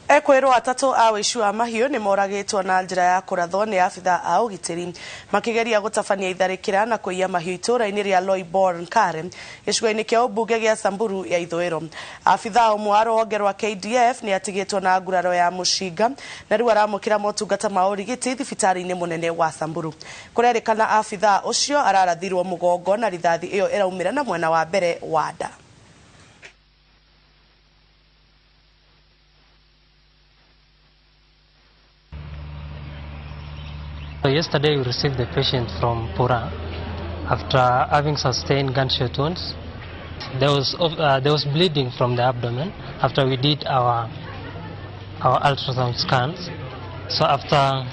Ekwĩrwo atatũ a ũici wa mahiũ nĩ moragĩtwo na njĩra ya kũrathwo nĩ abithaa a ũgitĩri makĩgeria gũtabania itharĩkĩra na kũiya mahiũ itũũra-inĩ rĩa Loibor Nkare gĩcigo-inĩ kĩa ũmbunge gĩa Samburu ya ithũĩro. Abithaa ũmwe wa rũhonge rwa KDF nĩ atigĩtwo na nguraro ya mũcinga na rĩu aramũkĩra motungata ma ũrigiti thibitarĩ-inĩ mũnene wa Samburu. Kũrerĩkana abithaa ũcio ararathirwo mũgongo na rithathi ĩyo ĩraumĩra na mwena wa mbere wa nda. So yesterday we received the patient from Pura after having sustained gunshot wounds. There was bleeding from the abdomen after we did our ultrasound scans. So after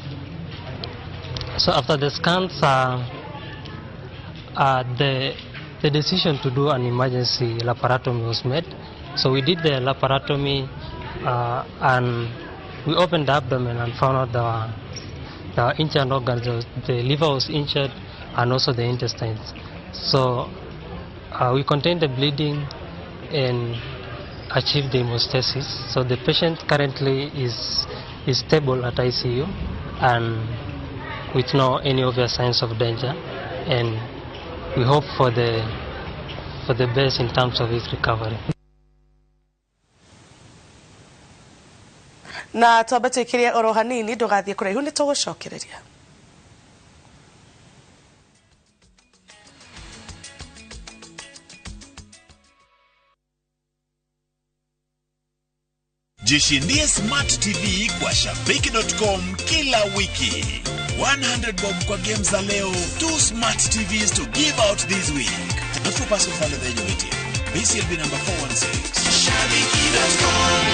the scans, the decision to do an emergency laparotomy was made. So we did the laparotomy and we opened the abdomen and found out the injured organs, the liver was injured and also the intestines. So we contained the bleeding and achieved the hemostasis. So the patient currently is stable at ICU and with no any obvious signs of danger, and we hope for the best in terms of his recovery. Na twambe twĩkĩrie oro hanini ndũgathiĩ kũraihu nĩ tũgũcokereria. Jishindie Smart TV kwa Shabiki.com kila wiki. 100 bob kwa games za leo, 2 Smart TVs to give out this week. Not for persons under the age of 18. BCLB number 416. Shabiki.com.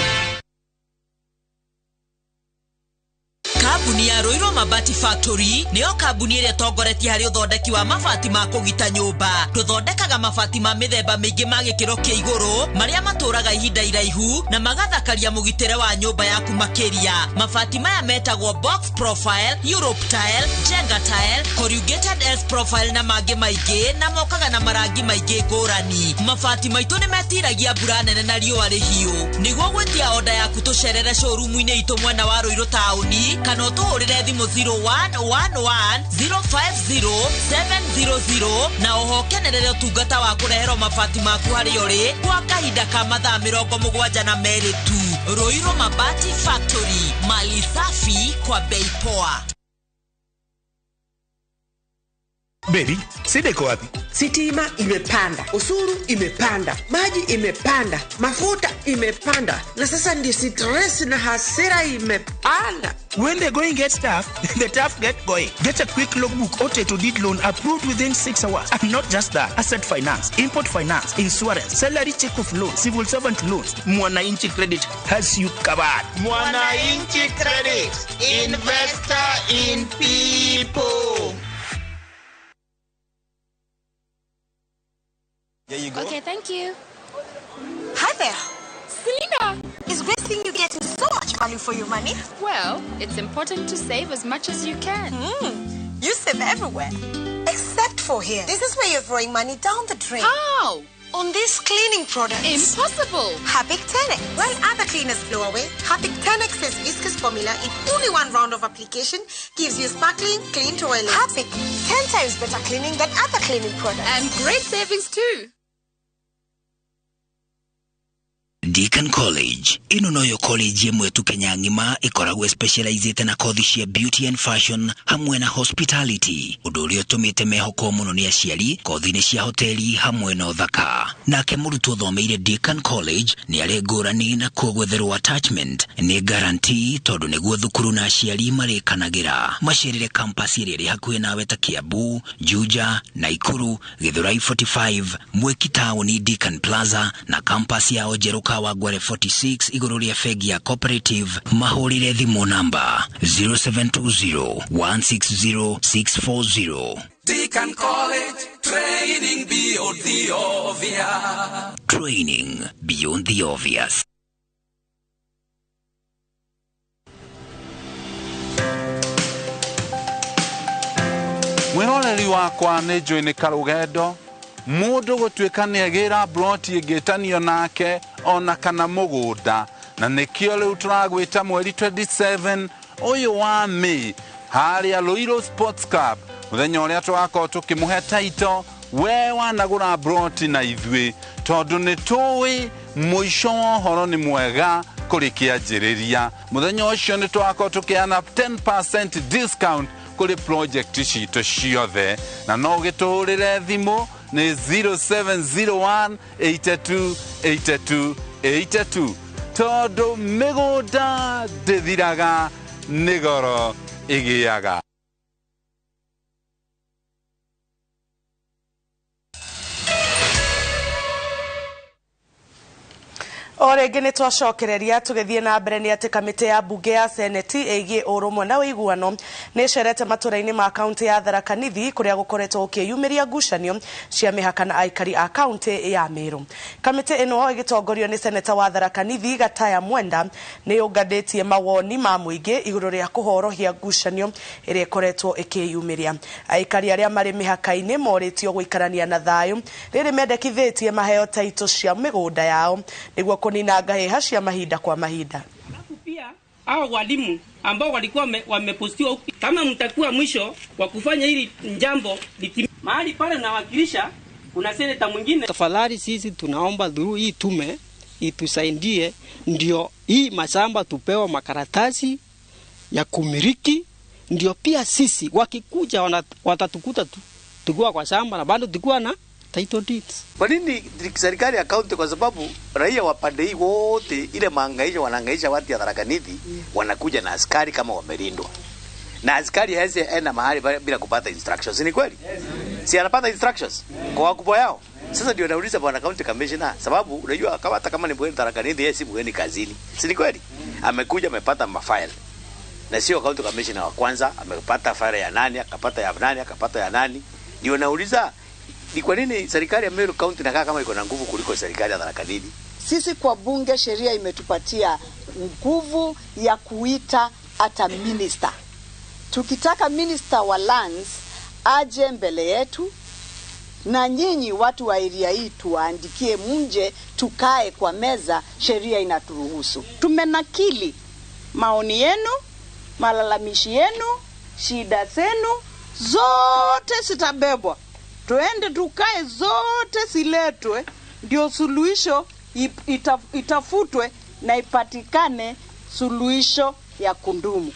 Kambuni Kambuni ya Ruiru Mabati Factory nĩyo kambuni ĩrĩa ĩtongoretie harĩ ũthondeki wa mabati ma kũgita nyũmba. Tũthondekaga mabati ma mĩthemba mĩingĩ ma gĩkĩro kĩa igũrũ marĩa matũraga ihinda iraihu na magathakaria mũgitĩre wa nyũmba yaku makĩria. Mabati maya metagwo box profile, Europe tile, Jenga tile, corrugated S profile na mangĩ maingĩ, na mokaga na marangi maingĩ ngũrani. Mabati maitũ nĩ metiragia mbura nene na riũa rĩhiũ. Nĩguo gwĩtia oda yaku tũcerere showroom-inĩ itũ mwena wa Ruiru taũni kana ũtũhũrĩre thimũ 0111 050 700 na oho kenerere ũtungata wa kũreherwo mabati maku harĩa ũrĩ kwa kahinda ka mathaa 72 tu. Ruiru Mabati Factory, mali safi kwa bei poa. Baby, shida iko wapi? Sitima imepanda, usuru imepanda, maji imepanda, mafuta imepanda, na sasa ndio stress na hasira imepanda. When the going gets tough, the tough get going. Get a quick logbook or title deed loan approved within 6 hours. And not just that, asset finance, import finance, insurance, salary check off loan, civil servant loans. Mwananchi Credit has you covered. Mwananchi Credit, investor in people. There you go. Okay, thank you. Hi there. Selena, it's great seeing you getting so much value for your money. Well, it's important to save as much as you can. You save everywhere, except for here. This is where you're throwing money down the drain. How? On these cleaning products. Impossible. Harpic 10X. While other cleaners blow away, Harpic 10X's viscous formula in only one round of application gives you sparkling, clean toilet. Harpic, 10 times better cleaning than other cleaning products. And great savings too. Deacon College ĩno noyo college ĩmwe tu Kenya ng'ima ĩkoragwo specializĩte na kothi cia beauty and fashion hamwe na hospitality, ũndũ ũrĩa ũtũmĩte mehokwo mũno nĩ aciari kothi-inĩ cia hoteli hamwe na ũthaka. Nake mũrutwo ũthomeire Deacon College nĩ arĩ ngũrani na kuo gwetherwo attachment nĩ guarantee tondũ nĩguo thukuru na aciari marĩkanagĩra. Macerere campus ĩrĩa ĩrĩ hakuhĩ nawe ta Kiambu, Juja, Naikuru, Githurai 45, Mwiki taũni Deacon Plaza na campus yao njerũ Kawangware 46 igũrũ rĩa bengi ya Cooperative. Mahũrĩre thimũ namba 0720 160 640. Deacon College, training beyond the obvious. Training beyond the obvious. Mwĩroreri wakwa nĩ njũĩ nĩ karũgendo mũndũ gũtuĩka nĩ agĩra broti ĩngĩtanio nake ona kana mũgũnda, na nĩkĩo rĩu tũragwĩta mweri 27 ũyũ wa May harĩa Ruiru Sports Club, mũthenya ũrĩa tũgakorwo tũkĩmũhe taito we wanagũra broti na ithuĩ, tondũ nĩ tũĩ mũico wa ũhoro nĩ mwega kũrĩ kĩanjĩrĩria. Mũthenya ũcio nĩ tũgakorwo tũkĩheana 10% discount kũrĩ project citũ ciothe, na no ũgĩtũhũrĩre thimũ nĩ 0701 82 82 82 tondũ mĩgũnda ndĩthiraga nĩ goro ĩgĩaga. O rĩngĩ nĩ twacokereria tũgĩthiĩ na mbere nĩ atĩ kamĩtĩ ya mbunge ya Seneti ĩgiĩ ũrũmwe na ũiguano nĩ ĩcerete matũra-inĩ ma kaũntĩ ya Tharaka Nithi kũrĩa gũkoretwo gũkĩyumĩria ngucanio cia mĩhaka na aikari a kaũntĩ ya Meru. Kamĩtĩ ĩno ĩgĩtongorio nĩ seneta wa Tharaka Nithi Gataya Mwenda nĩ yũnganĩtie mawoni ma mũingĩ igũrũ rĩa kũhorohia ngucanio ĩrĩa ĩkoretwo ĩkĩyumĩria. Aikari arĩa marĩ mĩhaka-inĩ morĩtio gũikarania na thayũ rĩrĩ mendekithĩtie maheo taitũ cia mĩgũnda yao nĩguo kũnina ngahĩha cia mahinda kwa mahinda. Pia hao walimu ambao walikuwa wamepostiwa, kama mtakuwa mwisho wa kufanya hili jambo mahali pale nawakilisha, kuna seneta mwingine. Tafadhali sisi tunaomba dhuru hii tume itusaidie, ndio hii mashamba tupewa makaratasi ya kumiliki, ndio pia sisi wakikuja watatukuta tu tukiwa kwa shamba na bado tukiwa na title deeds. Kwa nini serikali ya kaunti? Kwa sababu raia wa pande hii wote ile mahangaisho wanahangaisha watu ya Tharaka Nithi, wanakuja na askari kama wamelindwa. Na askari hawezi enda mahali bila kupata instructions. Ni kweli? Si anapata instructions kwa wakubwa yao. Sasa ndio nauliza bwana county commissioner, sababu unajua kama hata kama ni mgeni Tharaka Nithi, yeye si mgeni kazini. Si ni kweli? Amekuja amepata mafile. Na sio county commissioner wa kwanza amepata fare ya nani, akapata ya nani, akapata ya nani. Ndio nauliza ni kwa nini serikali ya Meru County inakaa kama iko na nguvu kuliko serikali ya Tharaka Nithi? Sisi kwa bunge sheria imetupatia nguvu ya kuita hata minister. Tukitaka minister wa lands aje mbele yetu, na nyinyi watu wa area hii tuwaandikie mje tukae kwa meza, sheria inaturuhusu. Tumenakili maoni yenu, malalamishi yenu, shida zenu zote zitabebwa, tuende tukae, zote ziletwe, ndio suluhisho itafutwe na ipatikane suluhisho ya kudumu.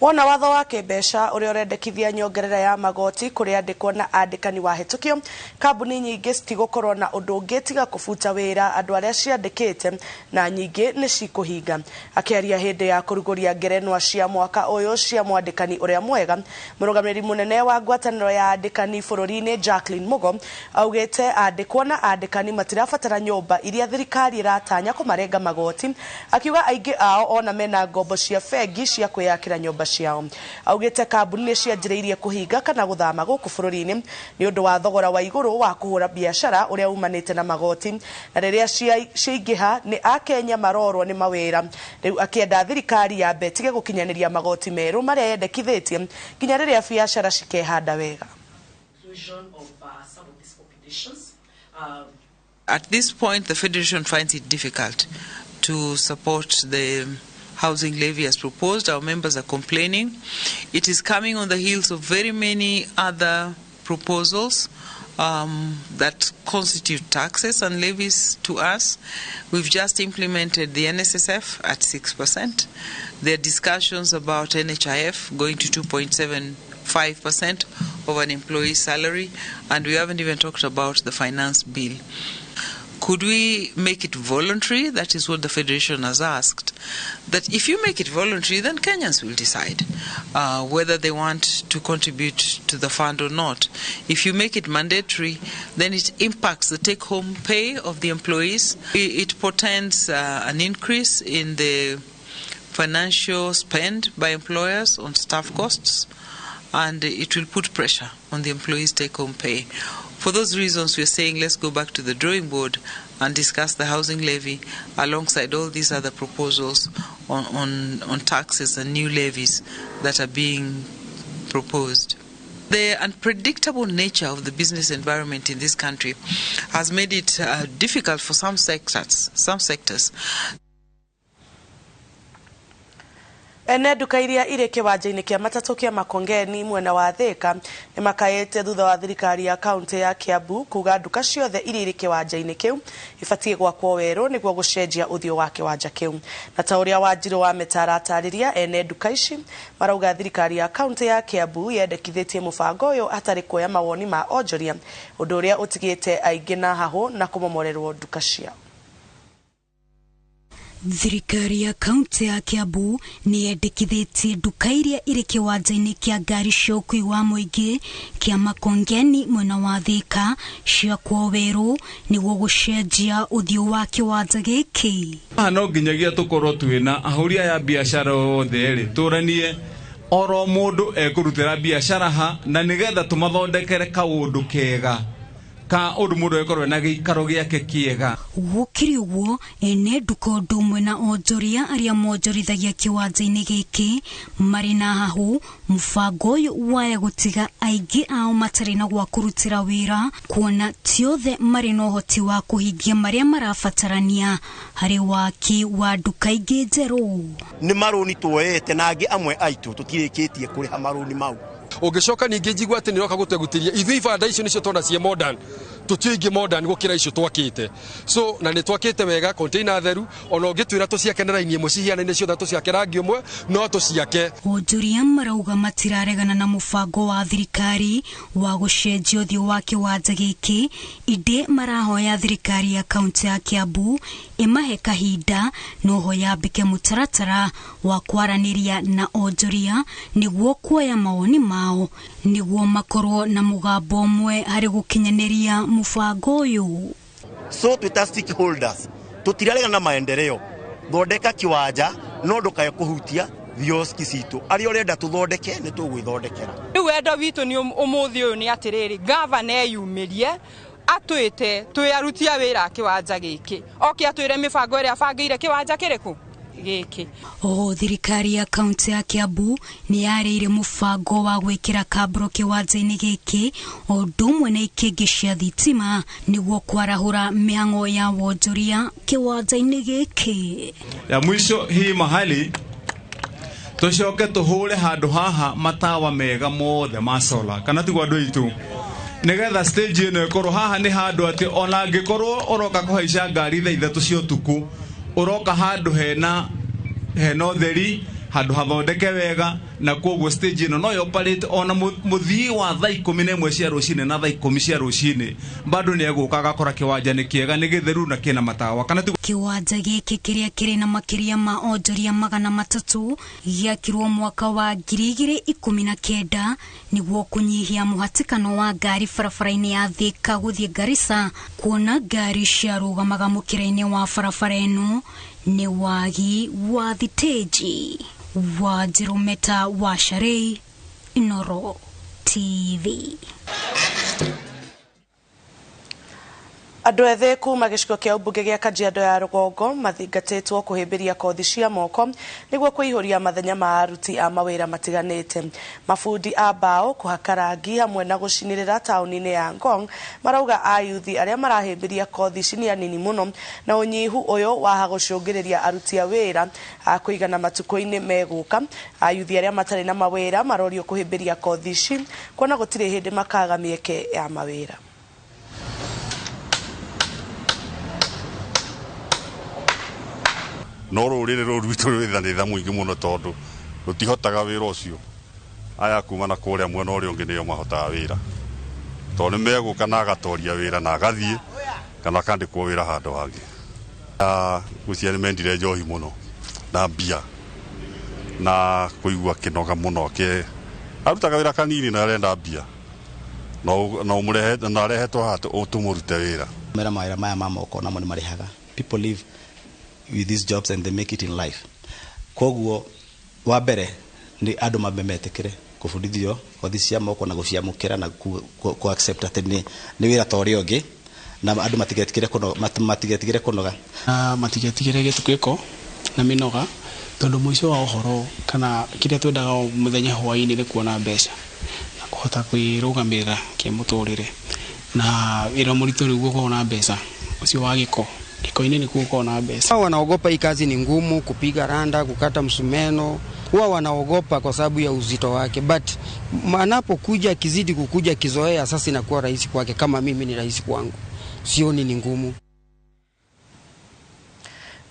Wona watho wa kĩmbeca ũrĩa ũrendekithia nyongerera ya magoti kũrĩ andĩkwo na andĩkani wahĩtũkio, kambuni nyingĩ citigũkorwo na ũndũ ũngĩ tiga kũbuta wĩra andũ arĩa ciandĩkĩte na nyingĩ nĩ cikũhinga. Akĩaria hĩndĩ ya kũrugũria ngerenwa cia mwaka ũyũ cia mwandĩkani ũrĩa mwega, mũrũgamĩrĩri mũnene wa ngwatanĩro ya andĩkani bũrũri-inĩ Jacqueline Mugo augĩte andĩkwo na andĩkani matirabatara nyũmba iria thirikari ĩratanya kũmarenga magoti, akiuga aingĩ ao ona mena ngombo cia bengi cia kwĩyakĩra nyũmba ciao. Augĩte kambuni nĩ cianjĩrĩirie kũhinga kana gũthama gũkũ bũrũri-inĩ nĩ ũndũ wa thogora wa igũrũ wa kũhũra biacara ũrĩa umanĩte na magoti, na rĩrĩa ciaingĩha nĩ akenya marorwo nĩ mawĩra. Rĩu akĩenda thirikari yambe ĩtige gũkinyanĩria magoti merũ marĩa yendekithĩtie nginya rĩrĩa biacara cikehanda wega. At this point, the Federation finds it difficult to support the housing levy as proposed. Our members are complaining. It is coming on the heels of very many other proposals that constitute taxes and levies to us. We've just implemented the NSSF at 6%. There are discussions about NHIF going to 2.75% of an employee's salary, and we haven't even talked about the finance bill. Could we make it voluntary? That is what the Federation has asked. That if you make it voluntary, then Kenyans will decide whether they want to contribute to the fund or not. If you make it mandatory, then it impacts the take-home pay of the employees. It portends an increase in the financial spend by employers on staff costs, and it will put pressure on the employees' take-home pay. For those reasons, we're saying let's go back to the drawing board and discuss the housing levy alongside all these other proposals on taxes and new levies that are being proposed. The unpredictable nature of the business environment in this country has made it difficult for some sectors. Ene nduka iria irĩ kĩwanja-inĩ kĩa matatũ kĩa Makongeni mwena wa Thika nĩ makaĩte thutha wa thirikari ya kaunti ya Kiambu kuga nduka ciothe iria irĩ kĩwanja-inĩ kĩu ibatiĩ gwakwo werũ nĩguo gũcenjia ũthiũ wa kĩwanja kĩu. Na ta ũrĩa Wanjirũ wa Mĩtara atarĩria, ene nduka ici marauga thirikari ya kaunti ya Kiambu yendekithĩtie mũbango ũyũ hatarĩ kuoya mawoni ma onjoria, ũndũ ũrĩa ũtigĩte aingĩ na hahũ na kũmomorerwo nduka ciao. Thirikari ya kaunti ya Kiambu nĩ yendekithĩtie nduka iria irĩ kĩwanja-inĩ kĩa ngari cia ũkuui wa mũingĩ kĩa Makongeni mwena wa Thika ciakwo werũ nĩguo gũcenjia ũthiũ wa kĩwanja gĩkĩ. Haha no nginyagia tũkorwo twĩna ahũri aya biacara othe rĩ tũranie oro mũndũ ekũrutĩra biacara ha, na nĩgetha tũmathondekere kaũndũ kega ka ũndũ mũndũ ekorwo na gĩikaro gĩake kĩega. Gũkĩrĩ ũguo, ene nduka ũndũ ũmwe na onjoria arĩa monjorithagia kĩwanja-inĩ gĩkĩ marĩ na hahũ mũbango ũyũ waya gũtiga aingĩ ao matarĩ na gwa kũrutĩra wĩra, kuona ti othe marĩ na ũhoti wa kũhingia marĩa marabatarania harĩ waki wa nduka ingĩ njerũ. Nĩ marũni tuoete na angĩ amwe aitũ tũtirĩkĩtie kũrĩha marũni mau. Ũngĩcoka ningĩ njigua atĩ nĩroka gũtegutĩria ithuĩ ibanda icio nĩcio tona cie modern, tũtiũĩ ingĩ modern gũkĩra icio twakĩte. So na nĩ twakĩte wega container theru, ona ũngĩtwĩra tũciake na raini ĩmwe cihianaine ciothe tũciake rangi ũmwe no tũciake. Onjoria marauga matiraregana na mũbango wa thirikari wa gũcenjia ũthiũ wa kĩwanja gĩkĩ, ĩndĩ marahoya thirikari ya kaunti ya Kiambu ĩmahe kahinda noho yambĩke mũtaratara wa kwaranĩria na onjoria nĩguo kuoya mawoni mao nĩguo makorwo na mũgambo ũmwe harĩ gũkinyanĩria mũbango ũyũ. So twĩta stakeholders tũtiraregana na maendeleo, Thondeka kiwanja no ndukae kuhutia thioski citu aria urenda tuthondeke ni tugwithondekera. Riu wendo witu ni umuthi uyu ni atiriri, gavana eyumirie atwite twi aruti a wira kiwanja giki, oke atwire mibango iria abangiire kiwanja kiriku giki. Oho thirikari ya kaunti ya Kiambu ni yarĩire mũbango wa gwĩkĩra kambũro kĩwanja-inĩ gĩkĩ o ũndũ ũmwe na ikĩngĩ cia thitima nĩguo kwarahũra mĩhang'o ya wonjoria kĩwanja-inĩ gĩkĩ. Ya mwisho hii mahali tucoke tuhure handu haha matawa mega mothe ma solar kana tiguo andu aitu, nigetha stage ĩno ĩkorwo haha nĩ handũ atĩ ona angĩkorwo ũroka kũhaica ngari thaa 3 cia ũtukũ, ũroka handũ hena ũtheri, handũ hathondeke wega, na koguo stage ĩno no operate ona mũthii wa thaa 11 cia rũcinĩ na thaa 10 cia rũcinĩ bado nĩ egũka agakora kĩwanja nĩ kĩega, nĩ gĩtheru na kĩna matawa kana Kĩwanja gĩkĩ kĩrĩa kĩrĩ na makĩria ma onjoria 300 gĩakirwo mwaka wa 2019 nĩguo kũnyihia mũhatĩkano wa ngari barabara-inĩ ya Thika gũthiĩ Garissa, kuona ngari ciarũgamaga mũkĩra-inĩ wa barabara ĩno nĩ wagi wa thitĩnji. Wanjiru Meta wa Sharei, Inooro TV. Andũ ethĩ kuma gĩcigo kĩa ũmbunge gĩa Kajiado ya rũgongo mathingatĩtwo kũhĩmbĩria kothi cia moko nĩguo kũihũria mathenya ma aruti a mawĩra matiganĩte. Mabundi a mbaũ, kũhaka rangi hamwe na gũcinĩrĩra taũni-inĩ ya Ngong marauga ayuthi arĩa marahĩmbĩria kothi ici nĩ anini mũno, na ũnyihu ũyũ waha gũcũngĩrĩria aruti a wĩra a kũigana matukũ-inĩ megũka. Ayuthi arĩa matarĩ na mawĩra marorio kũhĩmbĩria kothi ici kuona gũtirĩ hĩndĩ makaga mĩeke ya mawĩra. No rũrĩrĩ rũrũ rwitũ rwĩ thanitha mũingĩ mũno tondũ rũtihotaga wĩra ũcio. Aya kuma na kũrĩa mwena ũrĩa ũngĩ nĩo mahotaga wĩra, tondũ nĩ megũka na agatoria wĩra na agathiĩ kana akandĩkwo wĩra handũ hangĩ. Ngwĩciria nĩ mendire njohi mũno na mbia na kũigua kĩnoga mũno, arutaga wĩra kanini na arenda mbia na arehetwo haha tũmũrute wĩra. Mera mawĩra maya ma moko namo nĩ marĩhaga. People live with these jobs and they make it in life. Koguo wa mbere ni andũ mambe metĩkĩre kũbundithio kothi cia moko na gũciamũkĩra na ku accept atĩ nĩ wĩra ta ũrĩa ũngĩ, na andũ matigetigĩre kũnoga, matigetigĩre gĩtukĩko na mĩnoga, tondũ mũico wa ũhoro kana kĩrĩa twendaga o mũthenya hwaĩ-inĩ nĩ kuona mbeca na kũhota kwĩrũgamĩrĩra kĩmũtũrĩre, na wĩra mũritũ nĩguo ũkorwo na mbeca, ũcio wa gĩko gĩko-inĩ nĩkuo ũkorwo na mbeca. Wanaogopa hii kazi ni ngumu, kupiga randa, kukata msumeno, huwa wanaogopa kwa sababu ya uzito wake, but anapokuja akizidi kukuja kizoea, sasa inakuwa rahisi kwake. Kama mimi ni rahisi kwangu, sioni ni ngumu.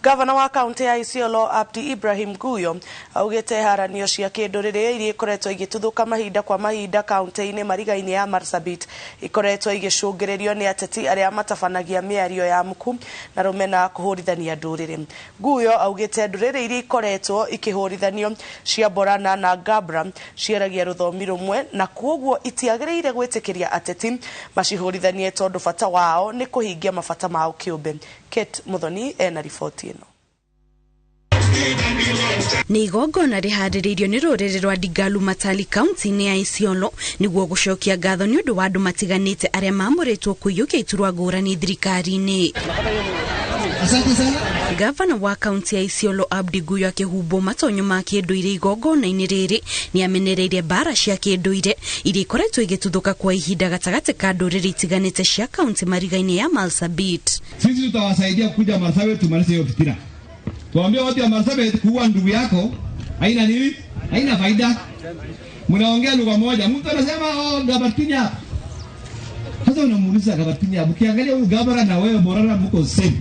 Gavana wa kaunti ya Isiolo Abdi Ibrahim Guyo augite haranio cia kinduriri iria ikoretwo igituthũka mahinda kwa mahinda kaunti-inĩ mariga-inĩ ya Marsabit ikoretwo igicũngĩrĩrio nĩ ateti arĩa matabanagia mĩario ya muku na rũmena kũhũrithania ndũrĩrĩ. Guyo augite ndũrĩrĩ iria ikoretwo ikĩhũrithanio cia Borana na Gabra ciaragia rũthomi rũmwe na kwoguo itiagĩrĩire gwĩtĩkĩria ateti macihũrithanie tondũ bata wao nĩ kũhingia mabata mao kĩũmbe. Kate Muthoni ena riboti ĩno. Nĩ igongona rĩharĩrĩirio nĩ rũrĩrĩ rwa Digalu Matali kaunti-inĩ ya Isiolo nĩguo gũcokia ngatho nĩ ũndũ wa andũ matiganĩte arĩa maamũrĩtwo kũiyũkia iturwa ngũrani thirikari-inĩ. Gavana wa kaunti ya Isiolo Abdi Guyo akĩhumbwo matonyo ma kĩndũire igongona-inĩ rĩrĩ nĩ amenereirie mbara cia kĩndũire iria ikoretwo igĩtuthũka kwa ihinda gatagatĩ ka ndũrĩrĩ itiganĩte cia kaunti mariga-inĩ ya Marsabit. Sisi tutawasaidia kuja Marsabit tumalize hiyo fitina. Tuambie watu wa Marsabit kuua ndugu yako haina nini? Haina faida. Mnaongea lugha moja. Mtu anasema oh Gabartinya. Sasa unamuuliza Gabartinya, ukiangalia huyu Gabara na wewe Borana mko same.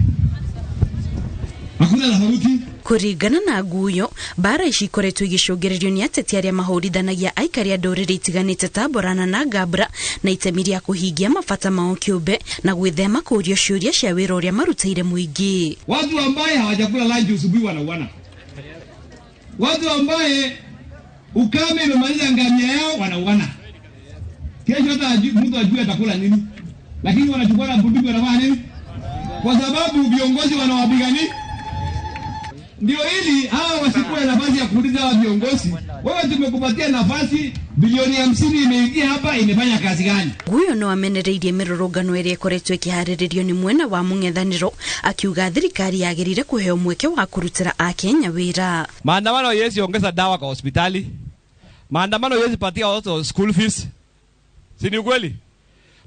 Hakuna tofauti. Kũringana na Guyo, mbara ici ikoretwo igĩcũngĩrĩrio nĩ ateti arĩa mahũrithanagia aikari a ndũrĩrĩ itiganĩte ta Borana na Gabra na itemi rĩa kũhingia mabata mao kĩũmbe na gwĩthema kũũrio ciũria cia wĩra ũrĩa marutĩire mũingĩ. Watu ambaye hawajakula lunch usubuhi wanauana. Watu ambaye ukame imemaliza ngamia yao wanauana. Kesho hata mtu ajue atakula nini, lakini wanachukua na bunduki wanafanya nini? Kwa sababu viongozi wanawapigania. Ndio ili hawa wasikuwe nafasi ya kuuliza hawa viongozi, wewe tumekupatia nafasi bilioni 50 imeingia hapa, imefanya kazi gani? Guyo no amenereirie mĩrũrũngano ĩrĩa ĩkoretwo ĩkĩharĩrĩrio nĩ mwena wa mũng'ethanĩro, akiuga thirikari yagĩrĩire kũheo mweke wa kũrutĩra akenya wĩra. Maandamano yesi ongeza dawa kwa hospitali, maandamano yesi patia watoto school fees, si ni ukweli?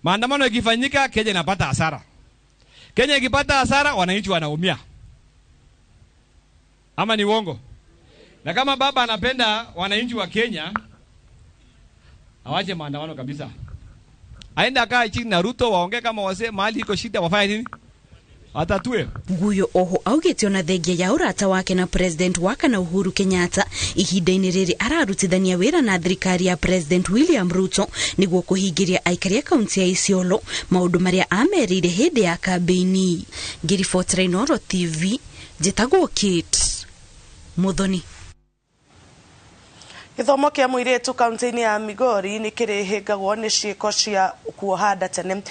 Maandamano ikifanyika Kenya inapata hasara. Kenya ikipata hasara, wananchi wanaumia. Ama ni uongo? Na kama baba anapenda wananchi wa Kenya, awache maandamano kabisa. Aenda akae chini na Ruto waongee kama wazee, mahali iko shida wafanye nini? Atatue. Guyo oho augite ona thengia ya ũrata wake na President wa kana Uhuru Kenyatta ihinda-inĩ rĩrĩ ararutithania wĩra na thirikari ya President William Ruto nĩguo kũhingĩria aikari a kaunti ya Isiolo maũndũ marĩa ameriire hĩndĩ ya kambĩini. Ngĩribotera Inooro TV, njĩtagwo Kate Muthoni. Gĩthomo kĩa mũirĩtu kaunti-inĩ ya Migori nĩ kĩrĩhĩngagwo nĩ ciĩko cia kuoha nda tene,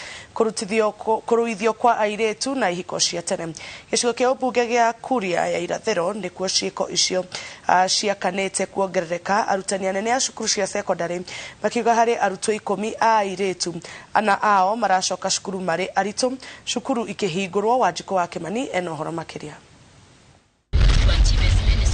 kũruithio kwa airĩtu na ihiko cia tene. Gĩcigo kĩa ũmbunge gĩa Kuria ya Irathĩro nĩkuo ciĩko icio ciakanĩte kuongerereka. Arutani anene a cukuru cia sekondarĩ makiuga harĩ arutwo 10 a airĩtu, ana ao maracoka cukuru marĩ aritũ, cukuru ikĩhingũrwo. Wanjikũ wa Kĩmani ena ũhoro makĩria.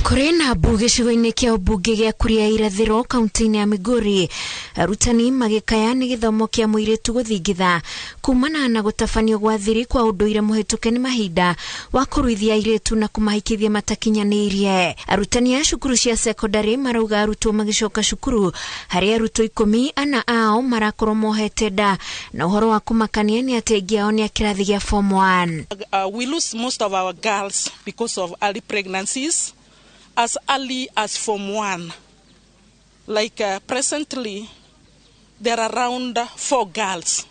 Kũrĩ na mbu gĩcigo-inĩ kĩa ũmbunge gĩa Kuria Irathĩro kaunti-inĩ ya Migori, arutani magĩkaya nĩ gĩthomo kĩa mũirĩtu gũthingitha kumana na gũtabanio gwa thiri kwa ũndũire mũhĩtũke nĩ mahinda wa kũruithia airĩtu na kũmahikithia matakinyanĩirie. Arutani a cukuru cia sekondarĩ marauga arutwo magĩcoka cukuru harĩ arutwo 10 ana ao marakorwo mohete nda, na ũhoro wa kũmakania nĩ atĩ aingĩ ao nĩ a kĩrathi gĩa form 1. We lose most of our girls because of early pregnancies as early as form 1. Like presently, there are around 4 girls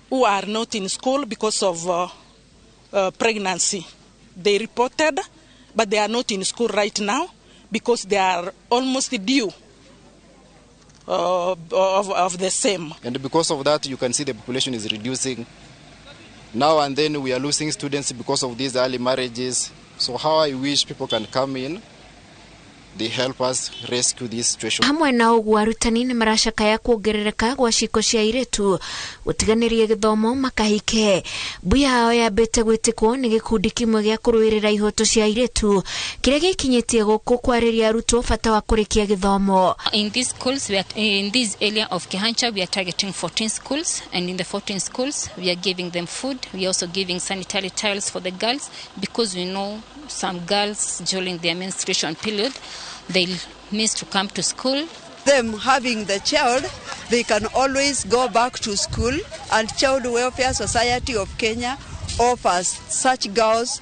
who are not in school because of pregnancy. They reported, but they are not in school right now because they are almost due of the same. And because of that, you can see the population is reducing. Now and then we are losing students because of these early marriages. So how I wish people can come in, they help us rescue this situation. Hamwe na ũguo arutani nĩ maracakaya kuongerereka gwa ciĩko cia airĩtu gũtiganĩria gĩthomo makahike. Mbu yao yambĩte gwĩtĩkwo nĩ gĩkundi kĩmwe gĩa kũrũĩrĩra ihoto cia airĩtu kĩrĩa gĩkinyĩtie gũkũ kwarĩria arutwo bata wa kũrĩkia gĩthomo. In these schools, we are, in this area of Kehancha, we are targeting 14 schools, and in the 14 schools we are giving them food. We are also giving sanitary towels for the girls because we know some girls during their menstruation period they miss to come to school. Them having the child, they can always go back to school, and Child Welfare Society of Kenya offers such girls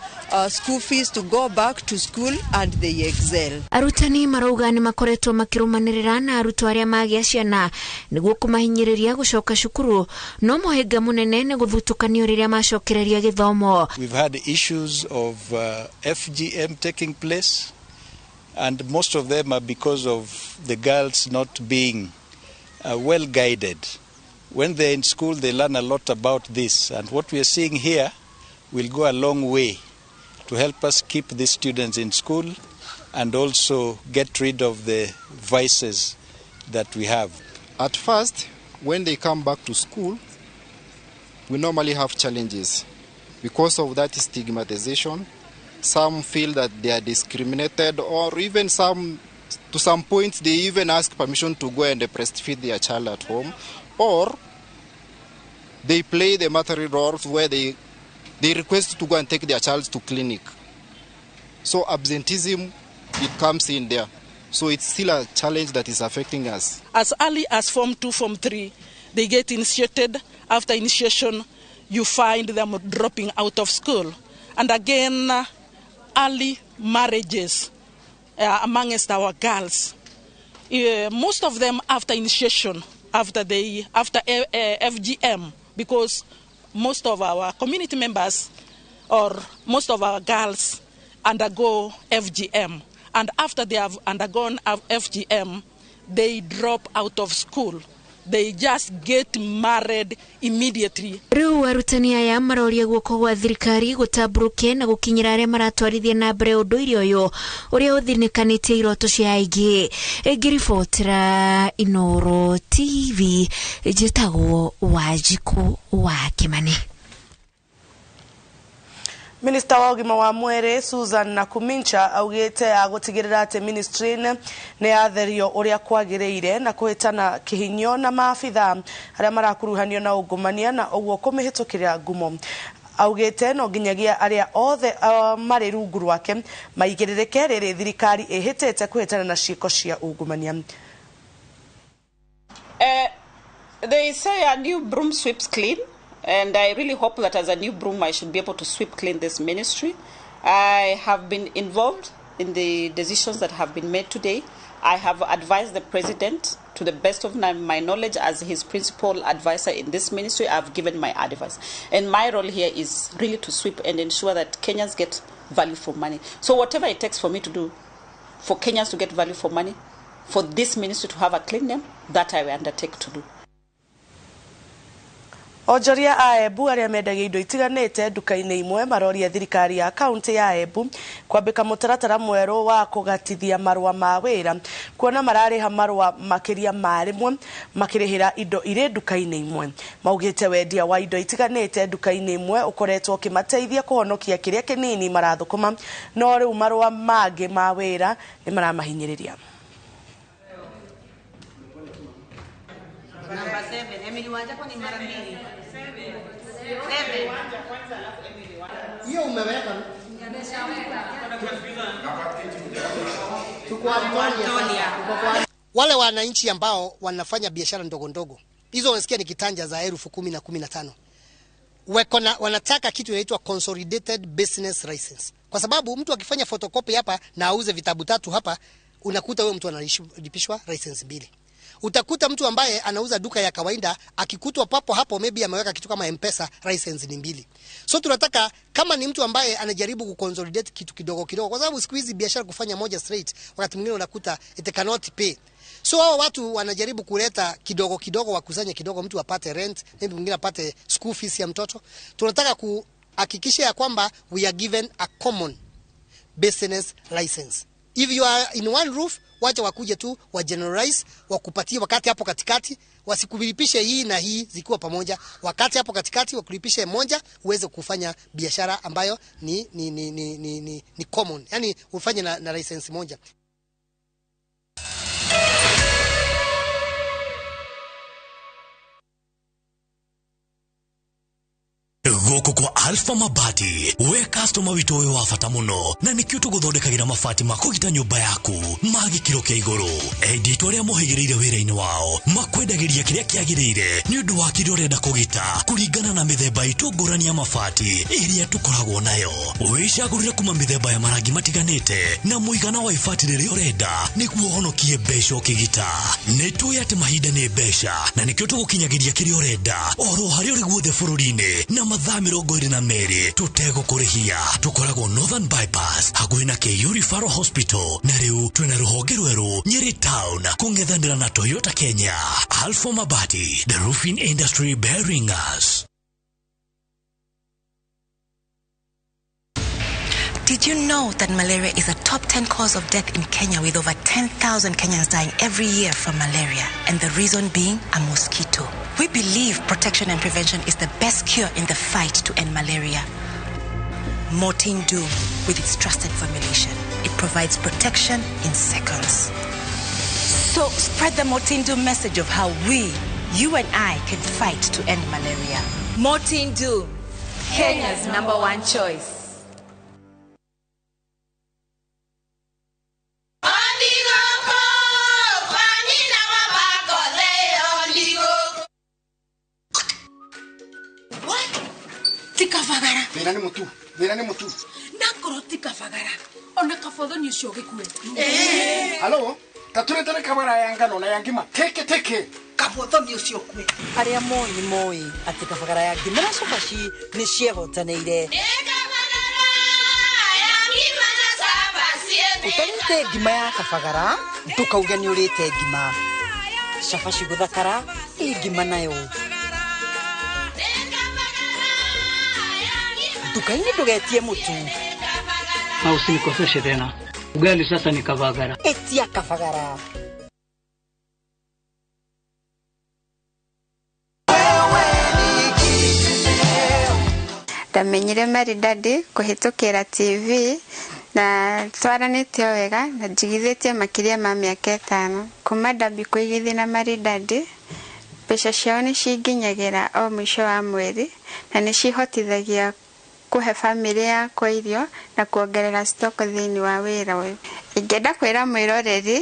school fees to go back to school, and they excel. Arutani marauga nĩ makoretwo makĩrũmanĩrĩra na arutwo arĩa magĩa ciana nĩguo kũmahinyĩrĩria gũcoka cukuru, no mũhĩnga mũnene nĩ gũthutũkanio rĩrĩa macokereria gĩthomo. We've had issues of FGM taking place, and most of them are because of the girls not being well guided. When they're in school, they learn a lot about this, and what we are seeing here will go a long way to help us keep the students in school and also get rid of the vices that we have. At first, when they come back to school, we normally have challenges because of that stigmatization. Some feel that they are discriminated, or even some, to some point, they even ask permission to go and breastfeed their child at home, or they play the maternal roles where they request to go and take their child to clinic. So absenteeism, it comes in there. So it's still a challenge that is affecting us. As early as Form 2, Form 3, they get initiated. After initiation, you find them dropping out of school. And again, early marriages amongst our girls. Most of them after initiation, after FGM, because most of our community members or most of our girls undergo FGM. And after they have undergone FGM, they drop out of school. They just get married immediately. Rĩu arutani aya maroria guoko gwa thirikari gũtambũrũke na gũkinyĩra arĩa maratwarithia na mbere ũndũire ũyũ ũrĩa ũthinĩkanĩtie iroto cia aingĩ. Ngĩribotera Inooro TV, njĩtagwo Wanjikũ wa Kĩmani. Minista wa ũgima wa mwĩrĩ Susan Nakumincha augĩte agũtigĩrĩra atĩ ministry nĩ yatherio ũrĩa kwagĩrĩire na kũhĩtana kĩhinyio na maabitha arĩa marakuruhanio na ungumania na ũguo kũmĩhĩtũkĩra ngumo. Augĩte no nginyagia arĩa othe marĩ rungu rwake maigĩrĩrĩke rĩrĩ thirikari ĩhĩtĩte kũhĩtana na ciĩko cia ungumania. They say a new broom sweeps clean. And I really hope that as a new broom, I should be able to sweep clean this ministry. I have been involved in the decisions that have been made today. I have advised the president to the best of my knowledge as his principal advisor in this ministry. I've given my advice. And my role here is really to sweep and ensure that Kenyans get value for money. So whatever it takes for me to do, for Kenyans to get value for money, for this ministry to have a clean name, that I will undertake to do. Onjoria a Embu arĩa mendagia indo itiganĩte nduka-inĩ imwe maroria thirikari ya kaunti ya Embu kwambĩka mũtaratara mwerũ wa kũgatithia marũa ma wĩra kuona mararĩha marũa makĩria ma rĩmwe makĩrĩhĩra indo irĩ nduka-inĩ imwe. Maugĩte wendia wa indo itiganĩte nduka-inĩ imwe ũkoretwo ũkĩmateithia kũhonokia kĩrĩa kĩnini marathũkũma, no rĩu marũa mangĩ ma wĩra nĩ maramahinyĩrĩria. Number 7. Emily Wanja kwa ni mara mbili. 7. Hiyo umeweka. Tuko Antonia. Wale wananchi ambao wanafanya biashara ndogo ndogo, hizo wanasikia ni kitanja za 10,000 na 15,000. Wekona wanataka kitu inaitwa consolidated business license. Kwa sababu mtu akifanya photocopy hapa na auze vitabu 3 hapa, unakuta huyo mtu analipishwa license 2. Utakuta mtu ambaye anauza duka ya kawaida akikutwa papo hapo maybe ameweka kitu kama M-Pesa, license ni 2. So tunataka kama ni mtu ambaye anajaribu kuconsolidate kitu kidogo kidogo, kwa sababu siku hizi biashara kufanya moja straight wakati mwingine unakuta it cannot pay. So hao watu wanajaribu kuleta kidogo kidogo, wakusanye kidogo, mtu apate rent, maybe mwingine apate school fees ya mtoto. Tunataka kuhakikisha ya kwamba we are given a common business license. If you are in one roof, wacha wakuje tu wa generalize, wakupatie wakati hapo katikati, wasikulipishe hii na hii zikiwa pamoja. Wakati hapo katikati wakulipishe moja uweze kufanya biashara ambayo ni common. Yani ufanye na license moja. Gũkũ kwa Alpha Mabati, we customer witũ ũyũ wa bata mũno, na nĩkĩo tũgũthondekagĩra mabati ma kũgita nyũmba yaku ma gĩkĩro kĩa igũrũ. Endia itũ arĩa mohĩgĩrĩire wĩra-inĩ wao makwendagĩria kĩrĩa kĩagĩrĩire nĩ ũndũ wa kĩrĩa ũrenda kũgita kũringana na mĩthemba itũ ngũrani ya mabati ĩrĩa tũkoragwo nayo. Wĩcagũrĩre kuma mĩthemba ya marangi matiganĩte na mũigana wa ibati rĩrĩa ũrenda nĩguo ũhonokie mbeca ũkĩgita. Nĩ tũĩ atĩ mahinda nĩ mbeca na nĩkĩo tũgũkinyagĩria kĩrĩa ũrenda oro harĩa ũrĩ guothe bũrũri-inĩ na mathaa 22 tũtegũkũrĩhia. Tũkoragwo Northern Bypass hakuhĩ na KU Referral Hospital, na rĩu twĩna rũhonge rwerũ Nyeri Town kũng'ethanĩra na Toyota Kenya. Alpha Mabati, the roofing industry bearing us. Did you know that malaria is a top 10 cause of death in Kenya, with over 10,000 Kenyans dying every year from malaria, and the reason being a mosquito? We believe protection and prevention is the best cure in the fight to end malaria. Mortein Doom, with its trusted formulation, it provides protection in seconds. So spread the Mortein Doom message of how we, you and I, can fight to end malaria. Mortein Doom, Kenya's #1 choice. Tikabagara. Thina ni mutu. Thina ni mutu. Nakorwo tikabagara. Ona kabothoni ucio gikue. Halo, taturetere kabara ya ngano na ya ngima. Teke teke. Kabothoni ucio kue. Aria moi moi ati kabagara ya ngima na cabaci ni ciehotanĩire. Utarĩte ngima ya kabagara ndũkauge nĩ ũrĩte ngima. Cabaci gũthakara Ĩ ngima nayo nduka-inĩ ndũgetie mũtu. Na usinikoseshe tena. Ugali sasa ni Kavagara. Etia Kavagara. Ndamenyire Maridadi kũhĩtũkĩra TV na twaranĩtie o wega na njigithĩtie makĩria ma mĩaka 5. Kuma ndambia kũigithia na Maridadi, mbeca ciao nĩ cinginyagĩra o mũico wa mweri na nĩ cihotithagia kũhe bamĩrĩ yakwa irio na kuongerera stock thĩinĩ wa wĩra ũyũ. Ingĩenda kwĩra mwĩroreri,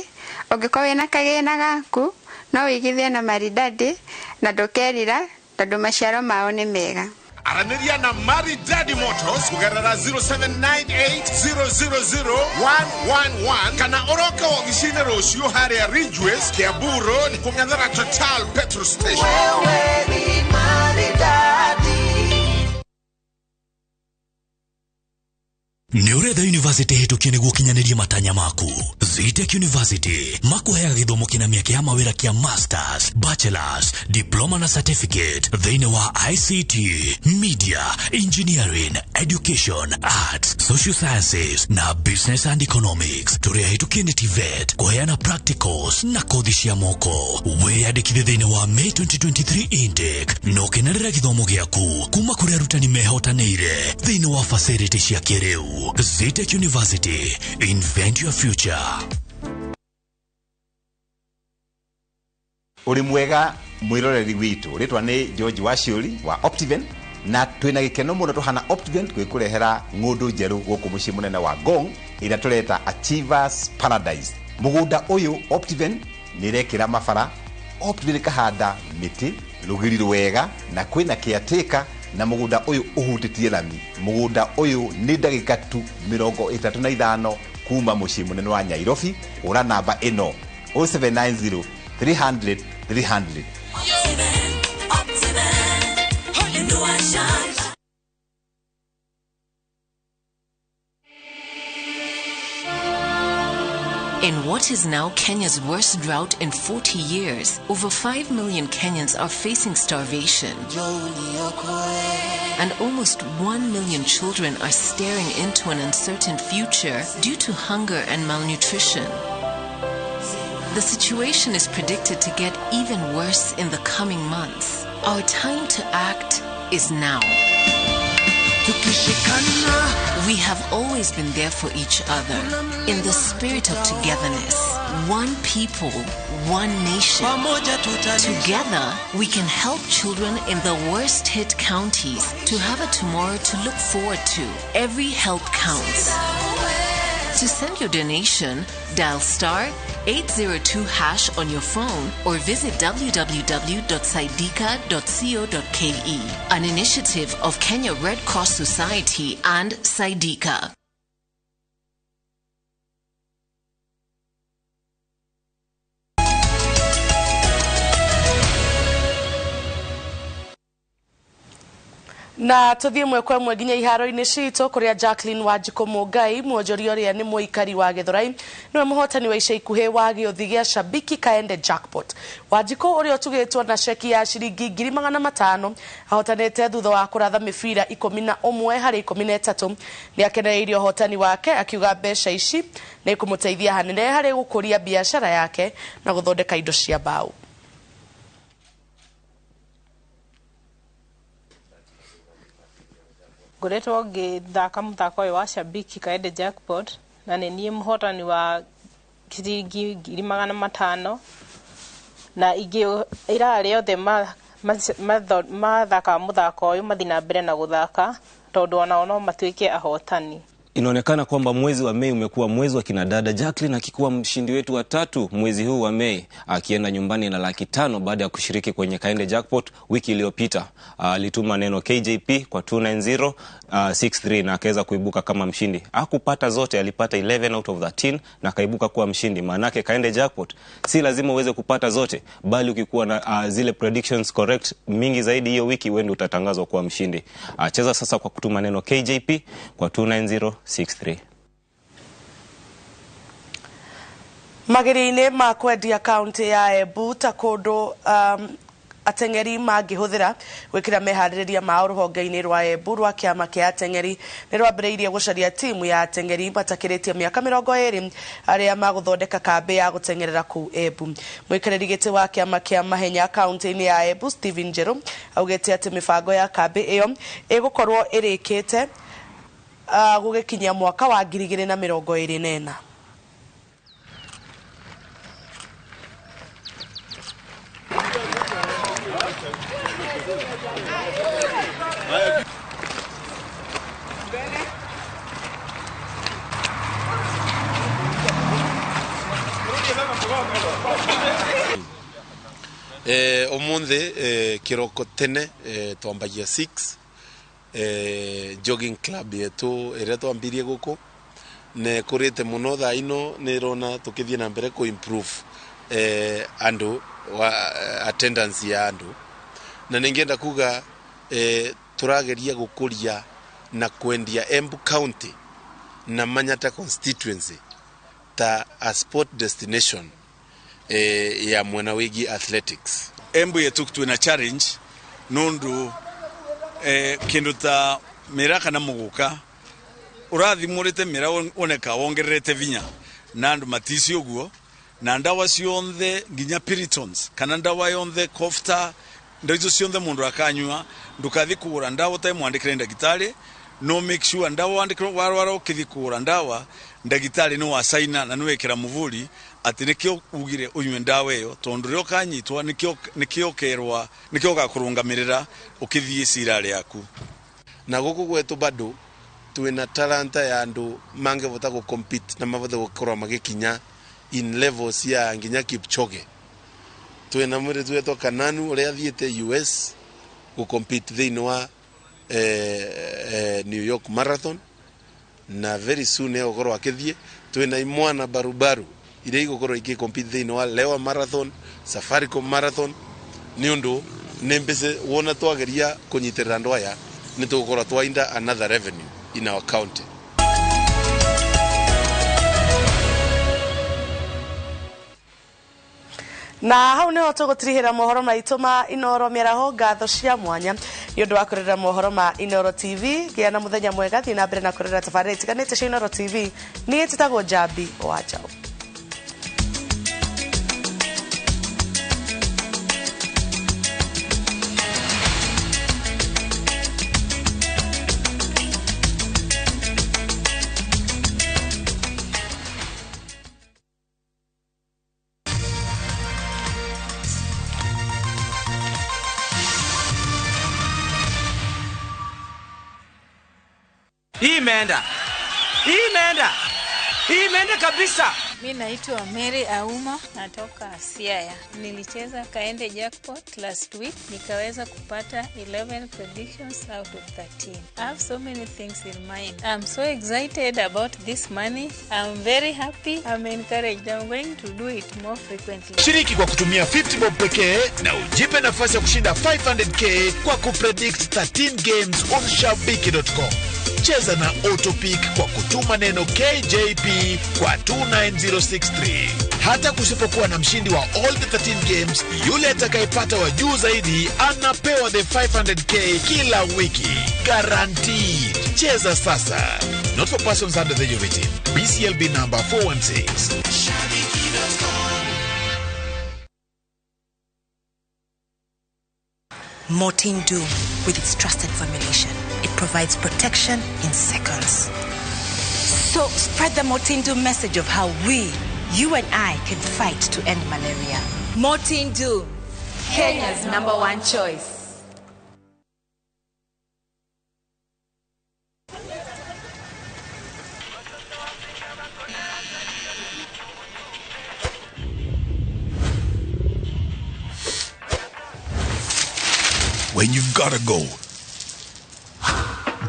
ũngĩkorwo wĩna kagĩna gaku, no wĩigithie na Maridadi na ndũkerira tondũ maciaro mao nĩ mega. Aranĩria na Maridadi Motors kũgerera 0798000111 kana ũroke wobici-inĩ rũciũ harĩa Ridgeways, Kiambu Road, kũng'ethera Total petrol station. Wewe ni Maridadi. Nĩ ũretha university hĩtũkie nĩguo ũkinyanĩrie matanya maku. Zetech University makuheaga gĩthomo kĩna mĩeke ya mawĩra kĩa masters, bachelors, diploma na certificate thĩinĩ wa ICT, media, engineering, education, arts, social sciences na business and economics. Tũrĩ ahĩtũkie nĩ TVET kũheana practicals na kothi cia moko. Wĩyandĩkithie thĩinĩ wa May 2023 intake na ũkenerere gĩthomo gĩaku kuma kũrĩ arutani mehotanĩire thĩinĩ wa facility cia kĩrĩu. Zetech University, invent your future. Uri mwega mwiroreri witu ritwa ni George Waciuri wa Optiven na twina gikeno muno tuhana Optiven gwikurehera ng'undu njeru guku mucii munene wa Ngong ira tureta Achievers Paradise. Mugunda uyu Optiven nirekira mabara, Optiven kahanda miti rugiri rwega na kwina caretaker na mugunda uyu uhutitie lami. Mugunda uyu ni ndagika tu 35 kuma mucii munene wa Nairobi. Ura namba ino 0790 300 300. In what is now Kenya's worst drought in 40 years, over 5 million Kenyans are facing starvation. And almost 1 million children are staring into an uncertain future due to hunger and malnutrition. The situation is predicted to get even worse in the coming months. Our time to act is now. We have always been there for each other in the spirit of togetherness. One people, one nation. Together, we can help children in the worst hit counties to have a tomorrow to look forward to. Every help counts. To send your donation, dial star 802 hash on your phone or visit www.saidika.co.ke. An initiative of Kenya Red Cross Society and Saidika. Na tuthie mwe kwa mwe nginya iharo-inĩ citũ kũrĩa Jacqueline Wanjikũ Mũngai mwonjoria ũrĩa nĩ mũikari wa Gĩthũrai nĩwe mũhotani wa ica ikuhĩ wa gĩũthi gĩa Shabiki Kaende Jackpot. Wanjikũ ũrĩa ũtugĩtwo na ceki ya ciringi 500,000 ahotanĩte thutha wa kũratha mĩbira 11 harĩ 13. Nĩ akenereirie ũhotani wake akiuga mbeca ici nĩ ikũmũteithia hanene harĩ gũkũria biacara yake na gũthondeka indo cia mbaũ. Ngoretwo ngĩthaka mũthako ũyũ wa Shabiki Kaende Jackpot na nĩ niĩ mũhotani wa ciringi 500,000 na ingĩ ira arĩa othe mathakaga mũthako ũyũ mathiĩ na mbere na gũthaka tondũ onao no matuĩke ahotani. Inaonekana kwamba mwezi wa Mei umekuwa mwezi wa kina dada. Jacqueline akikuwa mshindi wetu wa 3 mwezi huu wa Mei, akienda nyumbani na 500,000 baada ya kushiriki kwenye Kaende Jackpot wiki iliyopita. Alituma neno KJP kwa 29063 na akaweza kuibuka kama mshindi. Hakupata zote, alipata 11 out of 13 na akaibuka kuwa mshindi. Maanake Kaende Jackpot si lazima uweze kupata zote, bali ukikuwa na zile predictions correct mingi zaidi hiyo wiki, wewe ndio utatangazwa kuwa mshindi. Cheza sasa kwa kutuma neno KJP kwa 29063. Mageria-inĩ ma kwendia kaunti ya Embu ta kũndũ ateng'eri mangĩhũthĩra gwĩkĩra meharĩrĩria mao rũhonge-inĩ rwa Embu rwa kĩama kĩa ateng'eri nĩ rwambĩrĩirie gũcaria timu ya ateng'eri matakĩrĩtie mĩaka 20 arĩa magũthondeka kambĩ ya gũteng'erera kũu Embu. Mũikarĩri gĩtĩ wa kĩama kĩa mahenya kaunti-inĩ ya Embu Stephen Njeru augĩte atĩ mĩbango ya kambĩ ĩyo ĩgũkorwo ĩrĩkĩte gũgĩkinyia mwaka wa 2024. Umuthi kiroko tene twambagia 6 jogging club yetu iria twambirie guku ne kurite muno thaa ino nirona tukithie na mbere ku improve andu wa attendance ya andu na ningienda kuga turageria gukuria na kwendia Embu County na Manyata constituency ta a sport destination ya mwena wigi athletics. Embu yetu twina challenge nundu kindu ta mira kana muguka urathimurite mira oneka wongererete vinya na andu matisi uguo na ndawa cionthe nginya piritons kana ndawa yonthe kofta ndawa cionthe mundu akanyua ndukathi kugura ndawa utai mwandikire ndagitari no make sure ndawa wandikire warwara ukithi kugura ndawa ndagitari ni wasaina na niwekira muvuri ati nikio ugire unywe ndawa iyo tondu rio kanyitwa nikio kerwa nikio gakurungamirira ukithie cira riaku. Na guku gwetu bado twina talanta ya andu mangevota go compete na mavote gukorwa magikinya in levels ya nginya Kipchoge. Twina mwiritu wetwo Kananu uria athiite US go compete thiini wa New York Marathon na very soon egukorwo akithie. Twina imwana barubaru iria igukorwo iki compete thiini wa Lewa Marathon, Safaricom Marathon ni undu ni mbece wona twageria kunyitirira andu aya ni tugukorwo twainda another revenue in our county. Na hau niho tugutirihira mohoro maitu ma Inoro mĩaraho. Ngatho cia mwanya nĩ ũndũ wa kũrĩra mohoro ma Inoro TV. Gĩa na mũthenya mwega, thiĩ na mbere na kũrĩra tabarĩra itiganĩte cia Inoro TV. Niĩ njĩtagwo Njambi wa Njaũ. Imeenda kabisa. Mimi naitwa Mary Auma, natoka Siaya. Nilicheza Kaende Jackpot last week, nikaweza kupata 11 predictions out of 13. I have so many things in mind. I'm so excited about this money. I'm very happy. I'm encouraged. I'm going to do it more frequently. Shiriki kwa kutumia 50 bob pekee na ujipe nafasi ya kushinda 500k kwa kupredict 13 games on shabiki.com. Cheza na Autopick kwa kutuma neno KJP kwa 29063. Hata kusipokuwa na mshindi wa all the 13 games, yule atakayepata wa juu zaidi anapewa the 500k kila wiki. Guaranteed. Cheza sasa. Not for persons under the age of 18. BCLB number 416. Mortein Doom, with its trusted formulation, it provides protection in seconds. So spread the Mortein Doom message of how we, you and I, can fight to end malaria. Mortein Doom, Kenya's #1 choice. When you've gotta go,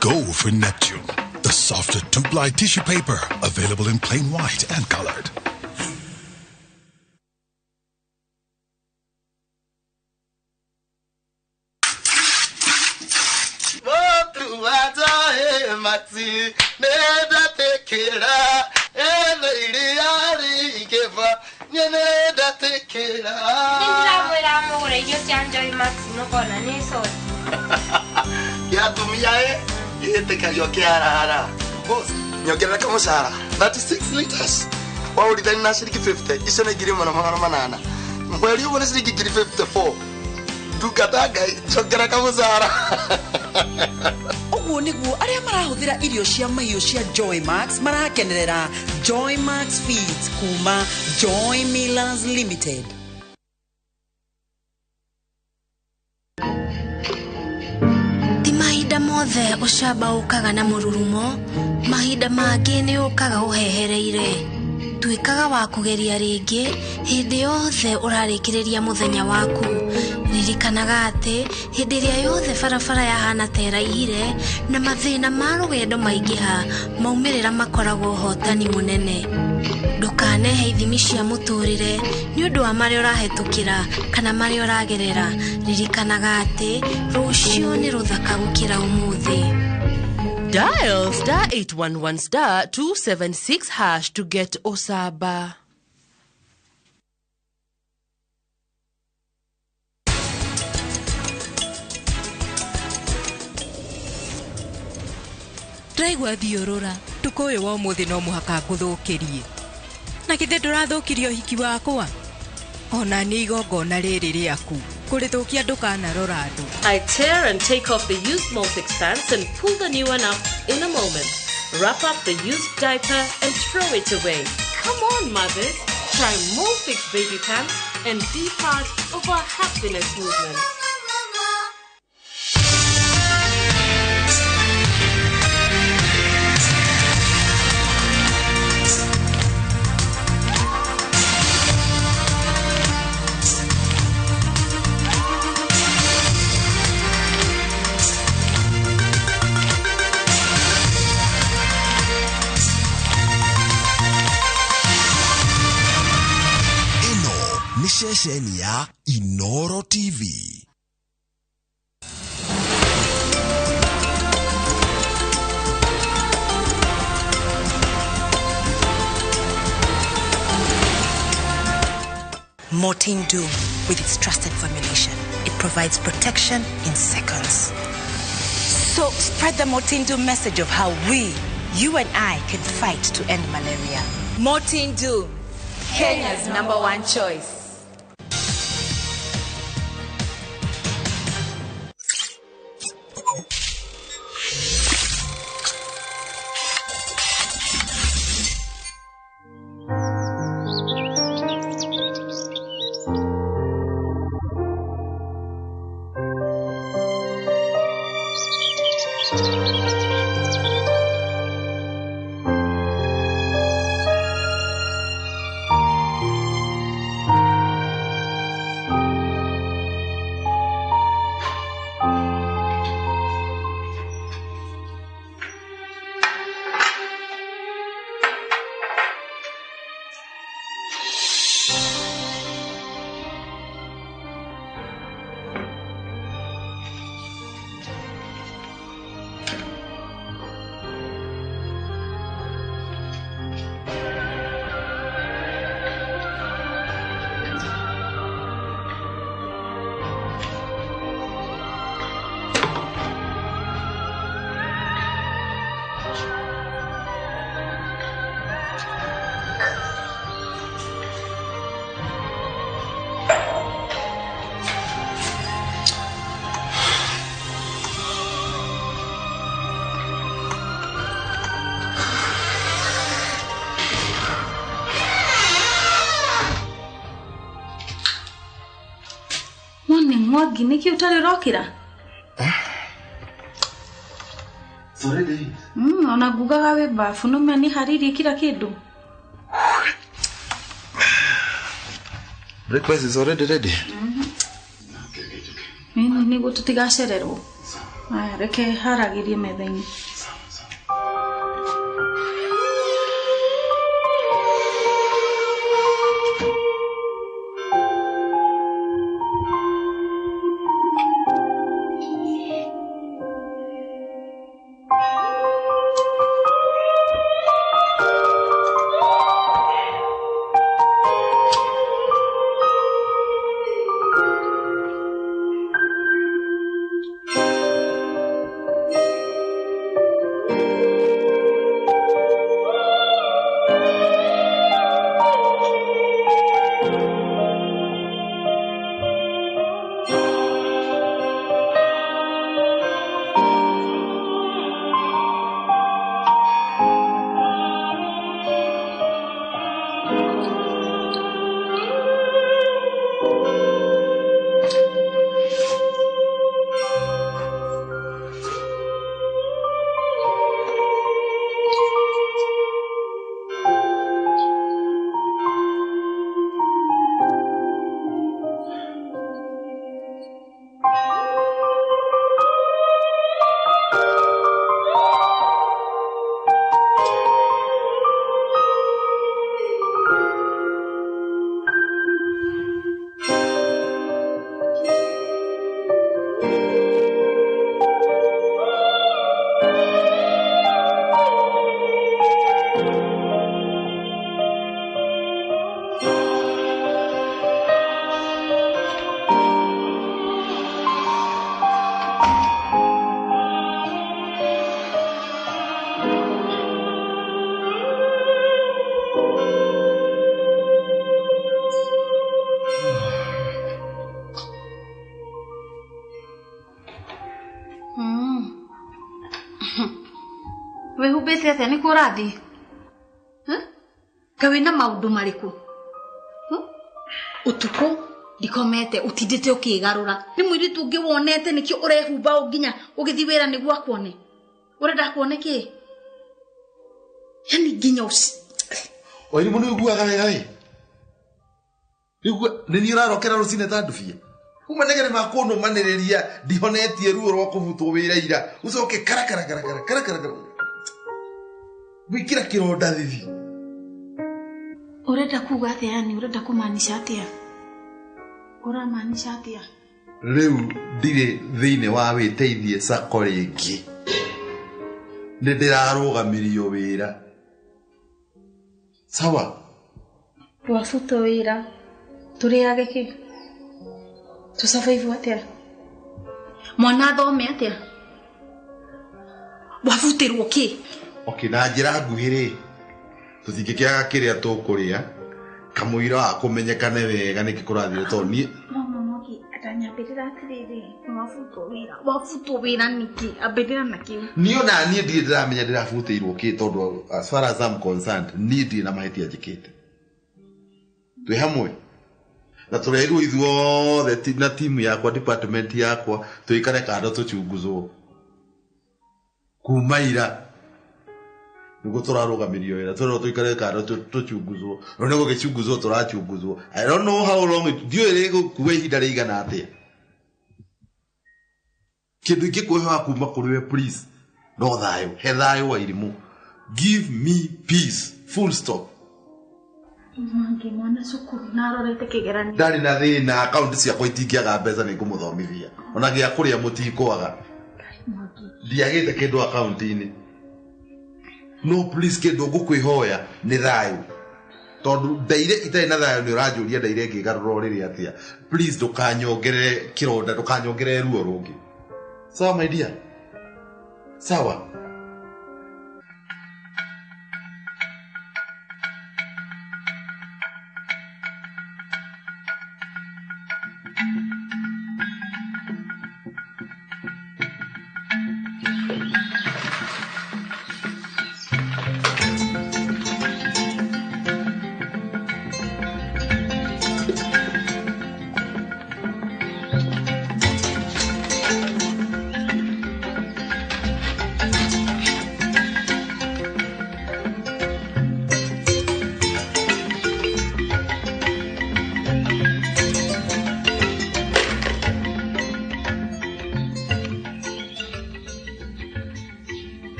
go for Neptune, the softer 2-ply tissue paper, available in plain white and colored. Irio cia Joy Max nukona ni soti. Gĩa atumia ĩ gĩtĩkagio kĩharahara. Boss, nyongerera kamũcara 36 liters. Waũrithani na ciringi 50, icio nĩ 1800. Mweri ũmwe nĩ ciringi 54. Ndungata Ngai, njongerera kamũcara. Ũguo nĩguo arĩa marahũthĩra irio cia mahiũ cia Joy Max marakenerera Joy Max Feeds kuma Joy Millers Limited. Ti mahinda mothe ũcamba ũkaga na mũrurumo, mahinda mangĩ nĩ ũkaga ũhehereire. Tuĩkaga wa kũgeria rĩngĩ hĩndĩ yothe ũrarĩkĩrĩria mũthenya waku. Ririkanaga atĩ hĩndĩ ĩrĩa yothe barabara yahana ta ĩraihire na mathĩna ma rũgendo maingĩha, maumĩrĩra makoragwo ũhotani mũnene. Ndũkanehe ithimi cia mũtũrĩre nĩ ũndũ wa marĩa ũrahetũkĩra kana marĩa ũragerera. Ririkanaga atĩ rũciũ nĩ rũthaka gũkĩra ũmũthĩ. Dial star 811 star 276 hash to get Osaba. Ndĩraigua thiũrũra tukũ ũyũ wa ũmũthĩ no mũhaka ngũthũkĩrie. Na githĩ ndũrathũkirie ũhiki wakwa? Ona nĩ igongona rĩrĩ rĩaku kũrĩthũkia ndũkanarora andũ. I tear and take off the used Molfix pants and pull the new one up in a moment. Wrap up the used diaper and throw it away. Come on, mothers. Try Molfix baby pants and be part of our happiness movement. Ceceni ya Inoro TV. Mortein Doom, with its trusted formulation, it provides protection in seconds. So spread the Mortein Doom message of how we, you and I, can fight to end malaria. Mortein Doom, Kenya's #1 choice. Mwangi, nĩkĩ ũtarĩ ũrokĩra? Sorry, David. Ona ngugaga wĩ bafu no nĩ harĩirie kila kĩndũ. Breakfast is already ready. Nĩguo tũtigacererwo. Aya, reke haragĩrie metha-inĩ. Wĩhumbĩte atĩa nĩkuo ũrathiĩ? Kaĩ wĩna maũndũ marĩkũ? Ũtukũ ndikomete ũtindĩte ũkĩgarũra. Nĩ mũirĩtu ũngĩ wonete nĩkĩo ũrehumba o nginya ũgĩthiĩ wĩra nĩguo akuone. Ũrenda akuone kĩ? Yani nginya Wairimu nĩ ũiguaga wega ĩ? Nĩ niĩ ũrarokera rũcinĩ ta ndubia. Uma nĩgere makũnũmanĩrĩria ndihonetie ruo rwa kũbutwo wĩra ira. Ũcoke karakarakara karakarakara. Gwĩkĩra kĩronda thithi. Ũrenda kuga atĩa yani ũrenda kũmaanisha atĩa? Ũramaanisha atĩa? Rĩu ndirĩ thĩinĩ wa wĩteithie sacco rĩngĩ. Nĩ ndĩrarũgamirio wĩra. Sawa? Wabutwo wĩra tũrĩage kĩ? Tũsurvive atĩa? Mwana athome atĩa? Wabutĩrwo kĩ? Okay, na njĩra nguhĩ rĩ, tũtingĩkĩaga kĩrĩa tũkũrĩa kamũira wa kũmenyekane wega nĩkĩ kũrathire tondũ niĩ Mama Mwangi atanyambĩrĩra atĩrĩrĩ, wabutwo wĩra. Wabutwo wĩra nĩkĩ? Ambĩrĩra na kĩu. Niĩ ona niĩ ndirĩ ndĩramenya ndĩrabutĩirwo kĩ tondũ as far as I'm concerned niĩ ndirĩ na mahĩtia njĩkĩte. Twĩ hamwe na tũrerirwo ithuothe na timu yakwa department yakwa tũikare kando tũchunguzwo kuma ira nĩguo tũrarũgamirio wĩra tũrerwo tũikare kando tũchunguzwo rĩu nĩ gũgĩchunguzwo tũrachunguzwo. I don't know how long ndiũĩ rĩgũkua ihinda rĩigana atĩa. Kĩndũ ingĩkũhewa kuma kũrĩ we please no thayũ, he thayũ Wairimu. Give me peace full stop. Mwangi mwana cukuru na arorete kĩgeranio. Ndarĩ na thĩna, akaunti ciakwa itingĩaga mbeca nĩ ngũmũthomithia. Ona gĩa kũrĩa mũtikwaga. Ndiagĩte kĩndũ akaunti-inĩ. No please kĩndũ ngũkwĩhoya nĩ thayũ. Tondũ ndaire itarĩ na thayũ nĩ ũranjũria ndaire ngĩgarũra ũrĩrĩ atĩa. Please ndũkanyongerere kĩronda, ndũkanyongerere ruo rũngĩ. Sawa my dear? Sawa?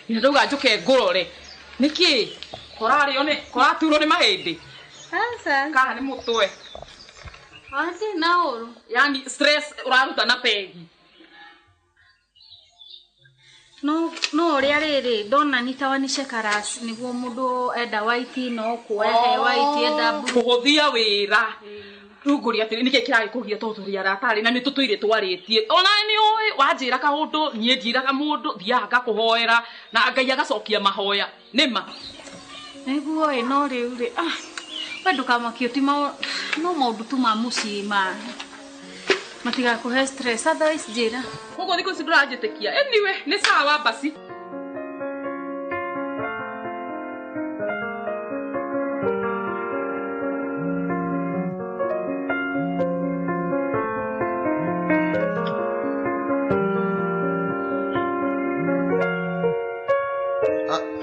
Ni ndauga njuke ngurore niki korario ni koraturwo ni mahindi aca kana ni mutwe ati na uru yani stress uraruta na pegi no no uria riri ndona ni tawanishe karas niguo mundu enda white no kuehe white enda blue kuhuthia wira runguria atiri niki kiragikugia to turi aratari na ni tutuire twaritie ona ni ui wanjira kaundu nie njiraga mundu thiaga ngakuhoera na Ngai agacokia mahoya nima niguo ĩ no riu ri ah we ndukamakio ti no maundu tu ma mucii ma matigakuhe stress otherwise njira koguo thiku ici nduranjitikia anyway ni sawa basi.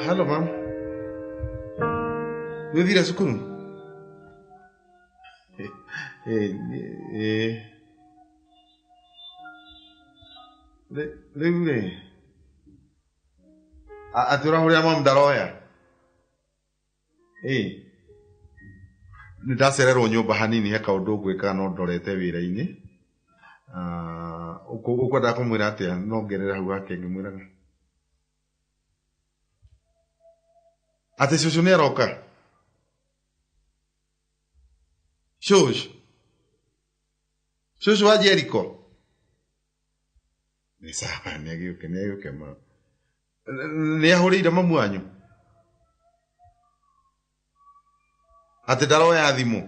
Hello, ma'am. Nĩ ũthire cukuru? Rĩu rĩ, atĩ ũrahũrĩra mamu ndaroya? Nĩ ndacererwo nyũmba hanini he kaũndũ ngwĩkaga no ndorete wĩra-inĩ. Ukwendaga kũmwĩra atĩa no ngerere hau hake ngĩmwĩraga. Atĩ cũcũ nĩ aroka? Cũcũ? Cũcũ wa Jericho? Nĩ sawa, nĩ agĩũke ma. Nĩ ahũrĩire mamu wanyu? Atĩ ndaroya thimũ?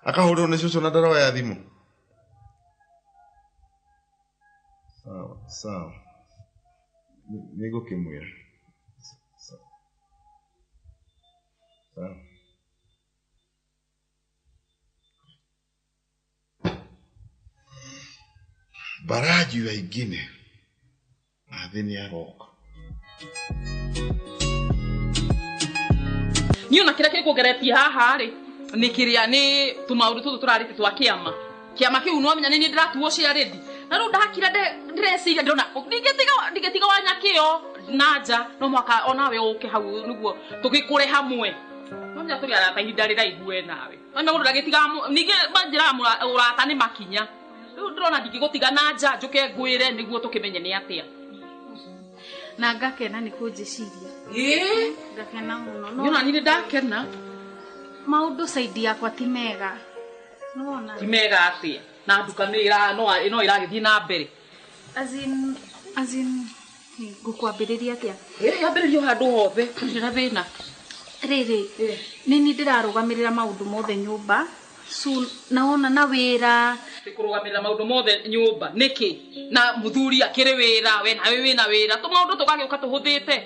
Akahũrĩrwo nĩ cũcũ na ndaroya thimũ? Sawa, sawa. Nĩ ngũkĩmwĩra. Sawa. Baraji ya ingine athĩ nĩ aroka. Niĩ ona kĩrĩa kĩkũngeretie haha rĩ nĩ kĩrĩa nĩ tũmaũndũ tũtũ tũrarĩte twa kĩama. Kĩama kĩu nĩwamenya nĩ niĩ ndĩratuo ciarĩthi. Na rĩu ndakira ndĩreciria ndĩrona ndingĩtiga wa Nyakĩo na nja no mũhaka onawe ũke hau nĩguo tũgĩkũre hamwe. Nĩwamenya tũrĩ arata ihinda rĩraihu we nawe. Nĩwamenya mũndũ ndagĩtigaga ningĩ manjĩraga ũrata nĩ makinya. Rĩu ndĩrona ndingĩgũtiga na nja njũke ngwĩre nĩguo tũkĩmenye nĩ atĩa. Na ngakena nĩ kũnjĩciria. Ĩĩ. Ngakena mũno. Niĩ ona niĩ nĩndakena. Maũndũ saidi yakwa ti mega. Nĩwona? Ti mega atĩa? Na nduka no ĩragĩthiĩ na mbere. As in ngũkwambĩrĩria atĩa? Yambĩrĩrio handũ hothe, ndirĩ na thĩna. Rĩrĩ, nĩ niĩ ndĩrarũgamĩrĩra maũndũ mothe nyũmba. So naona na wĩra. Kũrũgamĩrĩra maũndũ mothe nyũmba nĩkĩ? Na mũthuri akĩrĩ wĩra, we nawe wĩna wĩra, tũmaũndũ tũgagĩũka tũhũthĩte.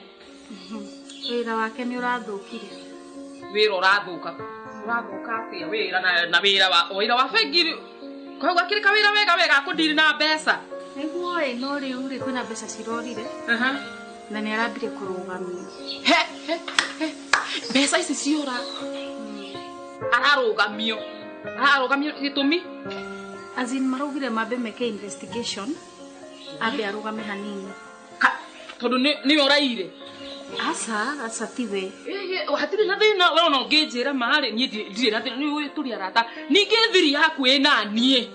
Wĩra wake nĩ ũrathũkire. Wĩra ũrathũka. Ũrathũka atĩa wĩra na wĩra wa bengi kau gakĩrĩ kawĩra wega wega akũndiri na mbeca. Nĩguo ĩ, no rĩu rĩ kwĩna mbeca cirorire. Na nĩ arambire kũrũgamio. He he he. Mbeca ici ciora. Ararũgamio. Ararũgamio gĩtũmi? As in maraugire mambe meke investigation ambe arũgame hanini. Tondũ nĩwe ũraire? Aca, aca tiwe. Hatirĩ na thĩna, we ona ũngĩnjĩra ma rĩ, niĩ ndirĩ na thĩna, nĩũĩ tũrĩ arata. Ningĩ thiri yaku ĩna niĩ.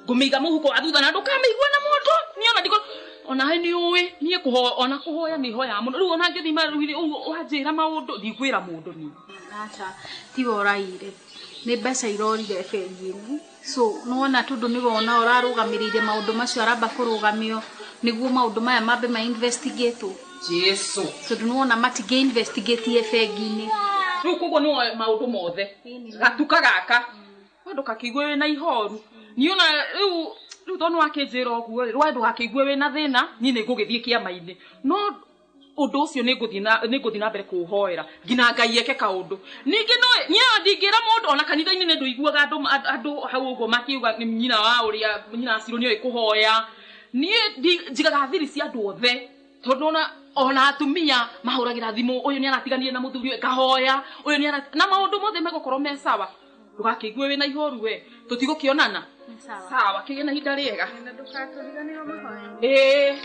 Ngũmĩiga mũhuko wa thutha na ndũkamĩigue na mũndũ. Niĩ ona ndikũ ona he nĩũĩ, niĩ ona kũhoya nĩ hoyaga mũno. Rĩu ona ngĩthiĩ maruire ũguo wanjĩra maũndũ, ndikwĩra mũndũ niĩ. Aca, tiwe ũraire. Nĩ mbeca irorire bengi-inĩ. So nĩwona tondũ nĩwe ona ũrarũgamĩrĩire maũndũ macio aramba kũrũgamio nĩguo maũndũ maya mambe ma investigatwo. Jesu. Tondũ nĩwona matingĩ investigate bengi-inĩ. Rĩu koguo nĩwoe maũndũ mothe. Gatuka gaka. We ndũgakĩigue wĩna ihoru. Niĩ ona rĩu tondũ nĩwakĩnjĩra ũguo rĩ, we ndũgakĩigue wĩna thĩna, niĩ nĩngũgĩthiĩ kĩama-inĩ. No ũndũ ũcio nĩngũthiĩ na mbere kũũhoera nginya Ngai eke kaũndũ. Ningĩ no niĩ ndingĩra mũndũ ona kanitha-inĩ nĩ ndũiguaga andũ hau ũguo makiuga nĩ nyina wa ũrĩa nyina wa Ciro nĩoĩ kũhoya. Niĩ njigaga thiri cia andũ othe tondũ ona atumia mahũragĩra thimũ, ũyũ nĩaratiganire na mũthuri ũyũ ngahoya, ũyũ nĩara na maũndũ mothe megũkorwo me sawa. Ndũgakĩigue wĩna ihoru we, tũtigũkĩonana. Sawa, kĩgĩe na ihinda rĩega. Na ndũgatũriganĩrwo mahoya. Ĩĩ.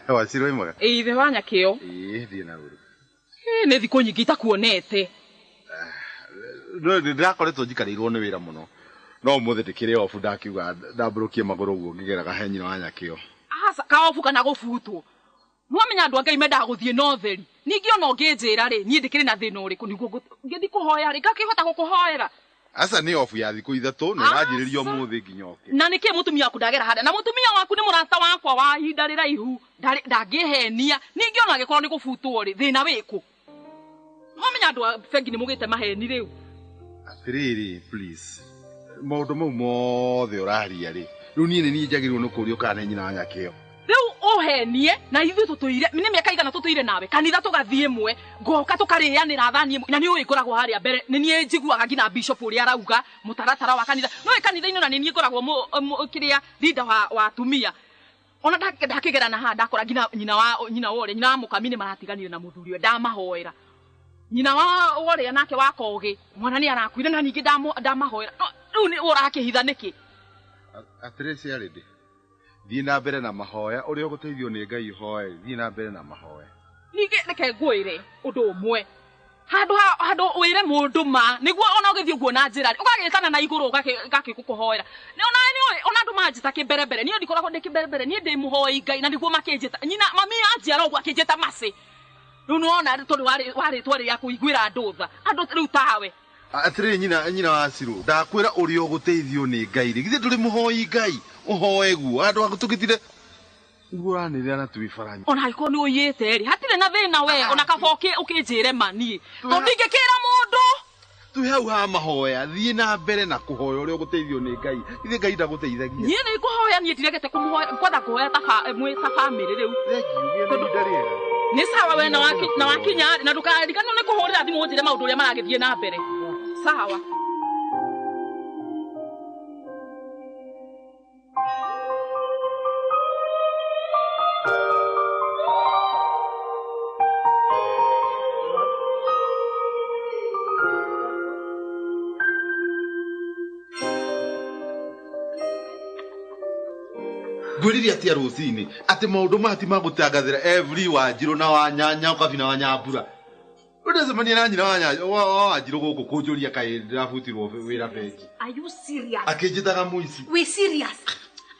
Wacirwo imwe? Ĩ ithe wa Nyakĩo. Ĩ thiĩ na rũrũ. Nĩ thikũ nyingĩ itakuonete. No ndĩrakoretwo njikarĩirwo nĩ wĩra mũno. No ũmũthĩ ndĩkĩrĩ obu ndakiuga ndambũrũkie magũrũ ũguo ngĩgeraga he nyina wa Nyakĩo. Aca, kaobu kana gũbutwo. Nĩwamenya andũ a Ngai mendaga gũthiĩ na ũtheri. Ningĩ ona ũngĩnjĩra rĩ, niĩ ndĩkĩrĩ na thĩna ũrĩkũ nĩguo ngĩthiĩ kũhoya rĩ, ngakĩhota gũkũhoera. Aca nĩ obu ya thikũ ithatũ na ĩranjĩrĩria ũmũthĩ nginya ũke. Na nĩkĩ mũtumia waku ndagera harĩa? Na mũtumia waku nĩ mũrata wakwa wa ihinda rĩraihu, ndangĩhenia. Ningĩ ona angĩkorwo nĩ gũbutwo rĩ, thĩna wĩkũ? Nĩwamenya andũ a bengi nĩ mũgĩte maheni rĩu. Atĩrĩrĩ, please. Maũndũ mau mothe ũraria rĩ, rĩu niĩ nĩ niĩ njagĩrĩirwo nĩ kũũrio kana nĩ nyina wa Nyakĩo. Rĩu ũhenie na ithuĩ tũtũire nĩ mĩaka igana tũtũire nawe kanitha tũgathiĩ ĩmwe ngoka tũkarĩanĩra thani ĩmwe na nĩ ũĩ ngoragwo harĩa mbere nĩ niĩ njiguaga nginya bishop ũrĩa arauga mũtaratara wa kanitha no ĩ kanitha-inĩ na nĩ niĩ ngoragwo kĩrĩa leader wa atumia ona ndakĩgera na haha ndakora nginya nyina wa ũrĩa nyina wa mũkami nĩ maratiganire na mũthuri we ndamahoera Nyina wa ũrĩa nake wa kogi mwana nĩ arakuire na ningĩ ndamahoera. Rĩu nĩ ũrakĩhitha nĩkĩ? Atĩrĩ ciarĩndĩ. Thiĩ na mbere na mahoya ũrĩa ũgũteithio nĩ Ngai ũhoe, thiĩ na mbere na mahoya. Ningĩ reke ngwĩre ũndũ ũmwe. Handũ handũ wĩre mũndũ ma nĩguo ona ũgĩthiĩ ũguo na njĩra ũgagĩtana na igũrũ ũgakĩkũhoera. Ona ona andũ manjĩta kĩmberembere niĩ ndikoragwo ndĩ kĩmberembere niĩ ndĩ mũhoi Ngai na nĩguo makĩnjĩta nyina mami anjiara ũguo akĩnjĩta Mercy. Rĩu nĩwona tondũ warĩ rĩtwa rĩa kũiguĩra andũ tha andũ rĩu tawe. Atĩrĩ nyina wa Cirũ ndakwĩra ũrĩa ũgũteithio nĩ Ngai rĩ githĩ ndũrĩ mũhoi Ngai ũhoe guo andũ agũtũgĩtire ũguo ũranĩrĩra na twĩ baranya. Ona angĩkorwo nĩ ũiyĩte rĩ hatirĩ na thĩna we ona kaba ũkĩnjĩre ma niĩ tondũ ndingĩkĩra mũndũ. Twĩ hau ha mahoya thiĩ na mbere na kũhoya ũrĩa ũgũteithio nĩ Ngai githĩ Ngai ndagũteithagia. Niĩ nĩ ngũhoya niĩ ndiregete kũmũhoya ngwenda kũhoya ta mwĩ ta bamĩrĩ rĩu. Nĩ sawa we na wakinya na ndũkariganĩrwo nĩ kũhũrĩra thimũ ũnjĩre maũndũ ũrĩa maragĩthiĩ na mbere. Sawa. Ngwĩrire atĩa rũcinĩ atĩ maũndũ maya ti ma gũtangathĩra every Wanjirũ na Wanyanya ũkabi na Wanyambura. Ũndacemania na nyina wa Wanjirũ gũkũ kũnjũria kaĩ ndĩrabutirwo wĩra bengi. Are you serious? Akĩnjĩtaga mũici. We serious?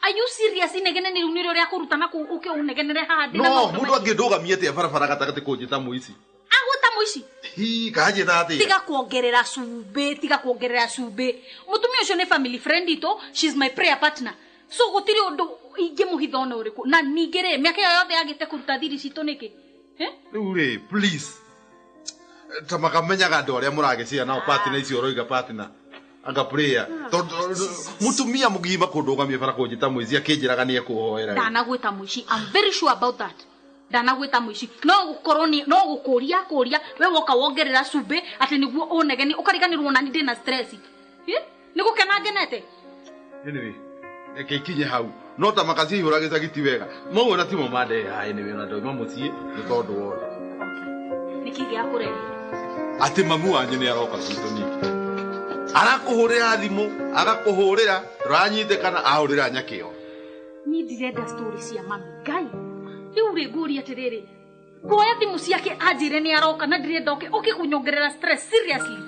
Are you serious? Inegene nĩ rĩu nĩrĩo rĩa kũruta na kũu ũke ũnegenere haha ndĩ na No, maũndũ mũndũ angĩndũgamia atĩa barabara gatagatĩ kũnjĩta mũici. Agwĩta mũici? Hi, kanjĩta atĩa? Tiga kuongerera cumbĩ, tiga kuongerera cumbĩ. Mũtumia ũcio nĩ family friend itũ, she's my prayer partner. So gũtirĩ ũndũ ingĩmũhitha ona ũrĩkũ. Na ningĩ rĩ, mĩaka ĩyo yothe yagĩte kũruta thiri citũ nĩkĩ? Rĩu rĩ, please. Ta makamenyaga andũ arĩa mũragĩcia nao partner icio ũroiga partner. Anga prayer. Tondũ mũtumia mũgima kũndũgamia bara kũnjĩta mũici akĩnjĩraga nĩ ekũhoera. Ndanagwĩta mũici. I'm very sure about that. Ndanagwĩta mũici. No gũkorwo nĩ no gũkũria kũria we woka wongerera cumbĩ atĩ nĩguo ũnegenie ũkariganĩrwo na ndĩ na stress. Nĩ gũkena ngenete. Anyway, reke ikinye hau. No ta makacihũra gĩcagi ti wega. Mau ona timo mandehe haha anyway ona ndoima mũciĩ nĩ tondũ wothe. Nĩkĩ gĩakũrehe? Atĩ mamu wanyu nĩ aroka gwitũ ningĩ. Arakũhũrĩra thimũ, agakũhũrĩra, ndũranyitĩkana ahũrĩra nyakĩo. Niĩ ndirenda story cia mami. Ngai. Rĩu rĩ ngũria atĩrĩrĩ. Kuoya thimũ ciake anjĩre nĩ aroka na ndirenda oke oke kũnyongerera stress seriously.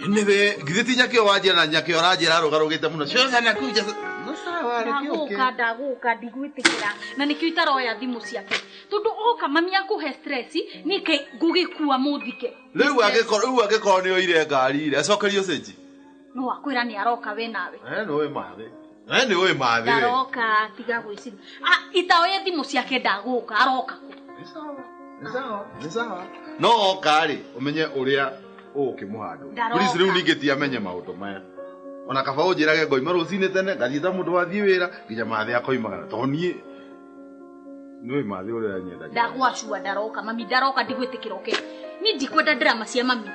Anyway, githĩ ti nyakĩo wanjĩra na nyakĩo aranjĩra arũgarũgĩte mũno. Cioca na kuu no sawa reke oke. Ndagũka ndigwĩtĩkĩra na nĩkĩo itaroya thimũ ciake. Tondũ oka mami akũhe stress nĩke ngũgĩkua mũthike. Rĩu angĩkorwo nĩ oire ngari rĩ, acokerio cenji. No akwĩra nĩ aroka we nawe. Nĩ ũĩ mathĩ. Nĩ ũĩ mathĩ. Ndaroka tiga gwĩciria. Itaoya thimũ ciake ndagũka aroka kũ. Nĩ sawa, nĩ sawa. No oka rĩ, ũmenye ũrĩa ũgũkĩmũhandũ. Please rĩu ningĩ ti amenye maũndũ maya. Ona kaba ũnjĩrage ngoima rũcinĩ tene ngathiĩ ta mũndũ wathiĩ wĩra nginya mathĩ akoimagara tondũ niĩ nĩ ũĩ mathĩ ũrĩa nyendagia. Ndagwacua ndaroka mami ndaroka ndigwĩtĩkĩra oke. Niĩ ndikwenda drama cia mami.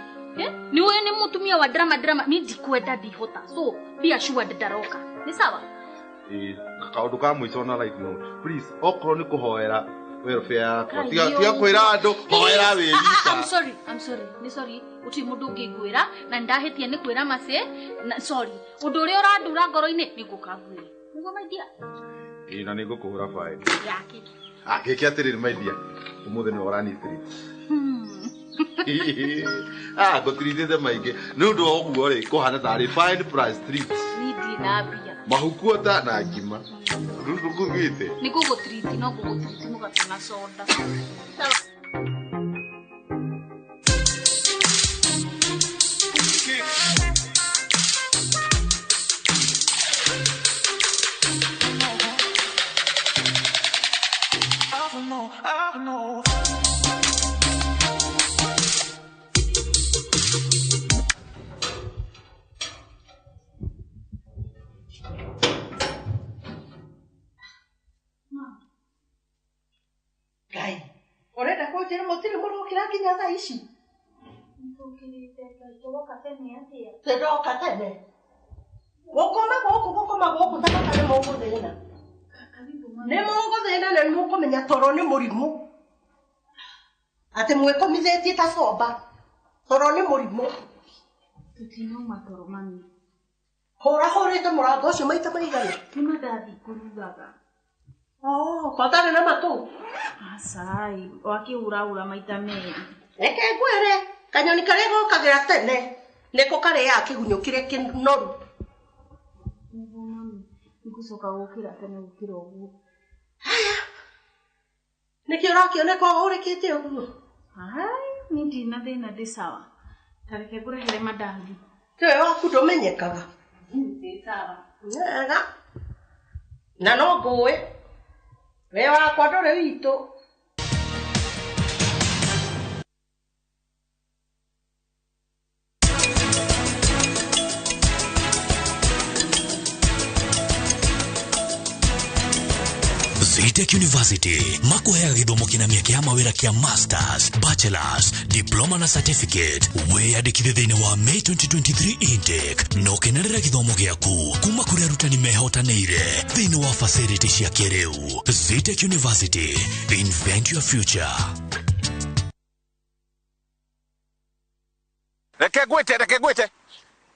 Nĩ ũĩ nĩ mũtumia wa drama niĩ ndikwenda ndihota. So be assured ndaroka. Nĩ sawa? Kaũndũ ka mũico na light note. Please okorwo nĩ kũhoera welfare yakwa tiga kwĩra andũ hoera wĩ wika. I'm sorry, I'm sorry. Nĩ sorry gũtirĩ mũndũ ũngĩngwĩra na nĩndahĩtia nĩ kwĩra Mercy na sorry. Ũndũ ũrĩa ũrandura ngoro-inĩ nĩ ngũka ngwĩre. Nĩguo my dear? Ĩĩ na nĩ ngũkũhũra fine. Yake. Gĩkĩ atĩrĩrĩ my dear, ũmũthĩ nĩwe ũrani-treat. Ngũtirithĩte maingĩ. Nĩ ũndũ wa ũguo rĩ, kũhana tarĩ fine plus treat. Niĩ ndirĩ na mbia. Mahukuota na ngima. Rĩu ndũkugĩte? Nĩ ngũgũtiriti no ngũgũtiriti mũgate na soda. Ngai, ũrenda kũnjĩra mũtirĩ mũrokĩra nginya thaa ici? Tũroka tene. Gũkoma gũkũ gũkoma gũkũ ta bata nĩ mũgũthĩna. Nĩ mũgũthĩna na nĩ mũkũmenya toro nĩ mũrimũ. Atĩ mwĩkomithĩtie ta comba. Toro nĩ mũrimũ. Tũtinauma toro mami. Hũrahũrĩte mũrango ũcio maita maigana? Nĩ mandathi ngũrugaga. Oh, kotarĩ na matũ? Aca, wakĩhurahura maita merĩ. Reke ngwĩre, kanyoni karĩa gokagĩra tene nĩko karĩaga kĩgunyũ kĩrĩa kĩnoru. Nĩguo mami, nĩngũcoka gũkĩra tene gũkĩra ũguo. Haya, nĩkĩ ũrakĩoneka ũhũrĩkĩte ũguo? Ai, niĩ ndirĩ na thĩna ndĩ sawa. Ta reke ngũrehere mandathi. Tiwe waku ndũmenyekaga. Ndĩ sawa. Wega. Na no ngũĩ. We wakwa ndũrĩ witũ. Zetech University makuheaga gĩthomo kĩna mĩeke ya mawĩra kĩa masters, bachelors, diploma na certificate. Wĩyandĩkithie thĩinĩ wa May 2023 intake na ũkenerere gĩthomo gĩaku kuma kũrĩ arutani mehotanĩire thĩinĩ wa facility cia kĩrĩu. Zetech University, invent your future. Reke ngwĩte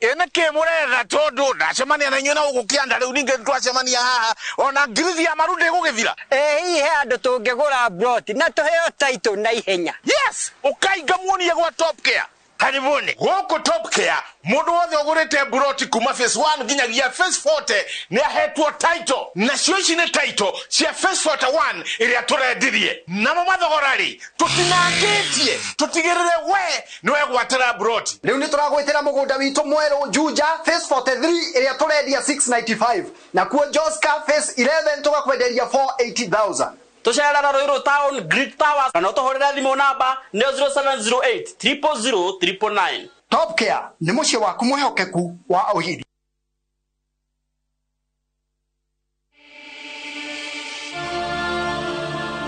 ĩ nĩkĩ mũretha tondũ ndacemania na inyuĩ na gũkũ kĩanda rĩu ningĩ twacemania haha ona ngirithi ya maru ndĩgũgĩthira. Ĩ hihi he andũ tũngĩgũra broti na tũheo title na ihenya. Yes, ũkainga muonie gwa Top Care. Karibuni gũkũ Top Care mũndũ wothe ũgũrĩte broti kuma phase 1 nginyagia phase 40 nĩ ahetwo title, nacio ici nĩ title cia phase 41 ĩrĩa tũrendirie. Namo mathogora rĩ tũtinangĩtie, tũtigĩrĩre we nĩ wegwatĩra broti. Rĩu nĩ tũragwĩtĩra mũgũnda witũ mwerũ Juja phase 43 ĩrĩa tũrendia 695, nakuo Joska phase 11 tũgakwenderia 480,000. Tũcerera Ruiru Town Great Towers na no tũhũrĩre thimũ namba nĩ 0708 000 999. Top Care nĩ mũciĩ waku mwĩhokeku wa ũhiri.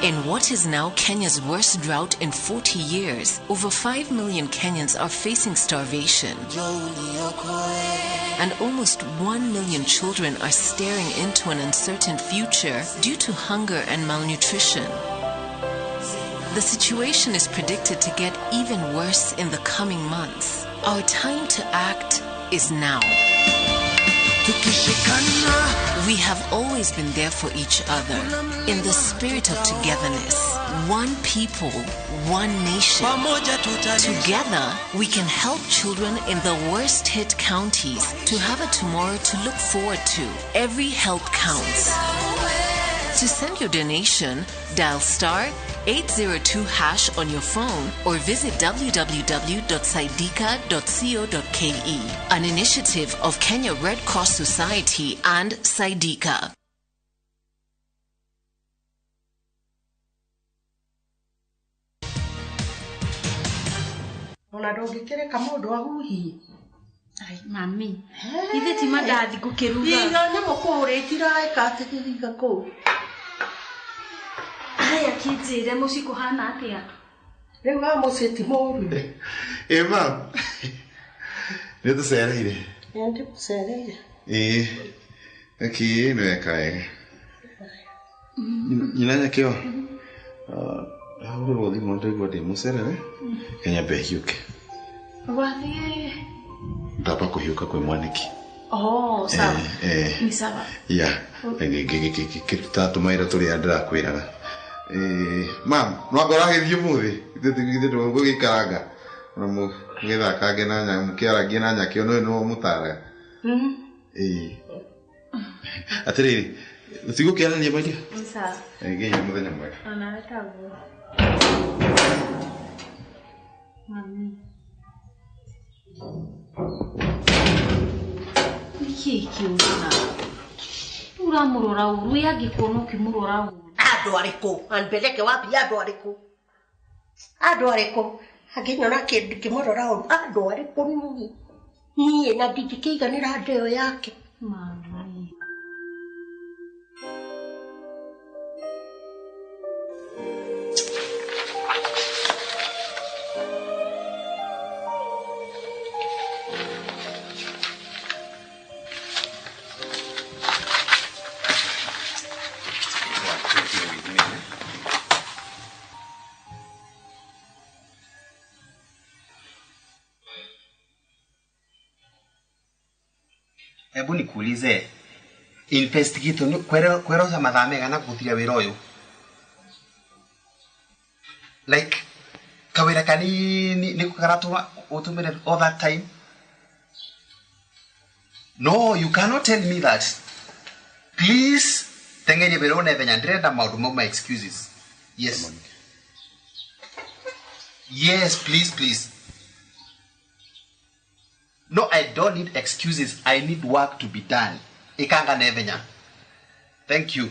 In what is now Kenya's worst drought in 40 years, over 5 million Kenyans are facing starvation. And almost 1 million children are staring into an uncertain future due to hunger and malnutrition. The situation is predicted to get even worse in the coming months. Our time to act is now. We have always been there for each other. In the spirit of togetherness, one people, one nation. Together, we can help children in the worst hit counties to have a tomorrow to look forward to. Every help counts. To send your donation, dial star 802 hash on your phone or visit www.saidika.co.ke. An initiative of Kenya Red Cross Society and Saidika. Ona ndũngĩkĩreka mũndũ ahuhie. Ai, mami, ithe ti mandathi ngũkĩruga. Iga nyamũ kũrĩa itiraeka atĩ kĩgiga kũu. Aya kĩnjĩre mũciĩ kũhana atĩa? Rĩu wa mũciĩ ti mũru. Ĩ mam, nĩ tũcereire. Ĩ ndĩmũcereire. Ĩ nĩkĩ nĩ weka wega. Nyina Nyakĩo, ahũrĩrwo thimũ ndaigua ndĩ mũcerere, kanyambe hiũke. Wathiĩ? Ndamba kũhiũka kwĩ mwanĩki. Oh, sawa. Ni sawa. Ya, ngĩkĩruta tũmaira tũrĩa ndĩrakwĩraga. Mam, no anga ũragĩthiĩ ũmũthĩ? Ithuĩ tũgũgĩikaranga. Ona mũgĩthakange na mũkĩaragie na Nyakĩo nĩwe nĩwe ũmũtaraga. Ĩĩ. Atĩrĩrĩ, tũtigũkĩaranĩria maria? Ni sawa. Nginya mũthenya mwega. Onawe taguo. Mami. Nĩkĩĩ kĩũru nawe? Ũramũrora ũru, ĩ angĩkuona ũkĩmũrora ũru. Andũ arĩkũ? Anipeleke wapi? Andũ arĩkũ? Andũ arĩkũ? Angĩnyona ngĩmũrora ũru, andũ arĩkũ niĩ? Niĩ na ndingĩkĩiganĩra ndeo yake. Mami. nikuulize investigate kwerosa mathaa megana guthiria wira uyu like kawira kanini niko karatuma utumire all that time. No, you cannot tell me that. Please tengerie wira na ithenya ndirenda maundu mau ma excuses. Yes. Yes, please, please. No, I don't need excuses. I need work to be done. Ikanga nevenya. Thank you.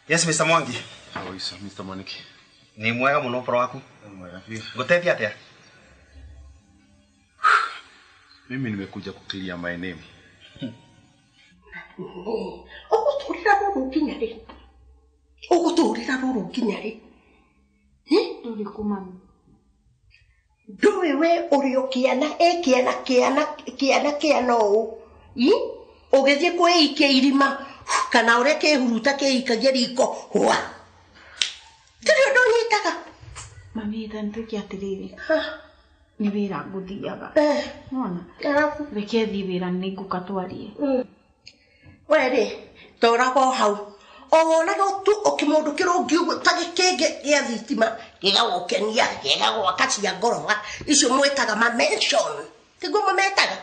Yes, Mr. Mwangi. How is Mr. Mwaniki? Ni mwega muno pro waku. Mwega pia. Ngutethia atia? Mimi nimekuja kuclear my name. Uguturira ruru nginya ri? Uguturira ruru nginya ri? Nduri ku mami. Ndũĩ we ũrĩ o kĩana e kĩana kĩana kĩana kĩana ũũ i ũgĩthiĩ kwĩikia irima kana ũrĩa kĩhuruta kĩikagia riko hwa tiri ũndũ ũnyitaga. Mami ta nĩtuĩke atĩrĩrĩ nĩ wĩra ngũthiaga nona reke thiĩ wĩra nĩngũka twarie. We rĩ toraga o hau o wonaga tu ũkĩmũndũ kĩrũngi ũguo ta gĩkĩngĩ gĩa thitima gĩgagũkenia gĩgagwaka cia ngoroba icio mwĩtaga ma mansion tiguo mũmetaga.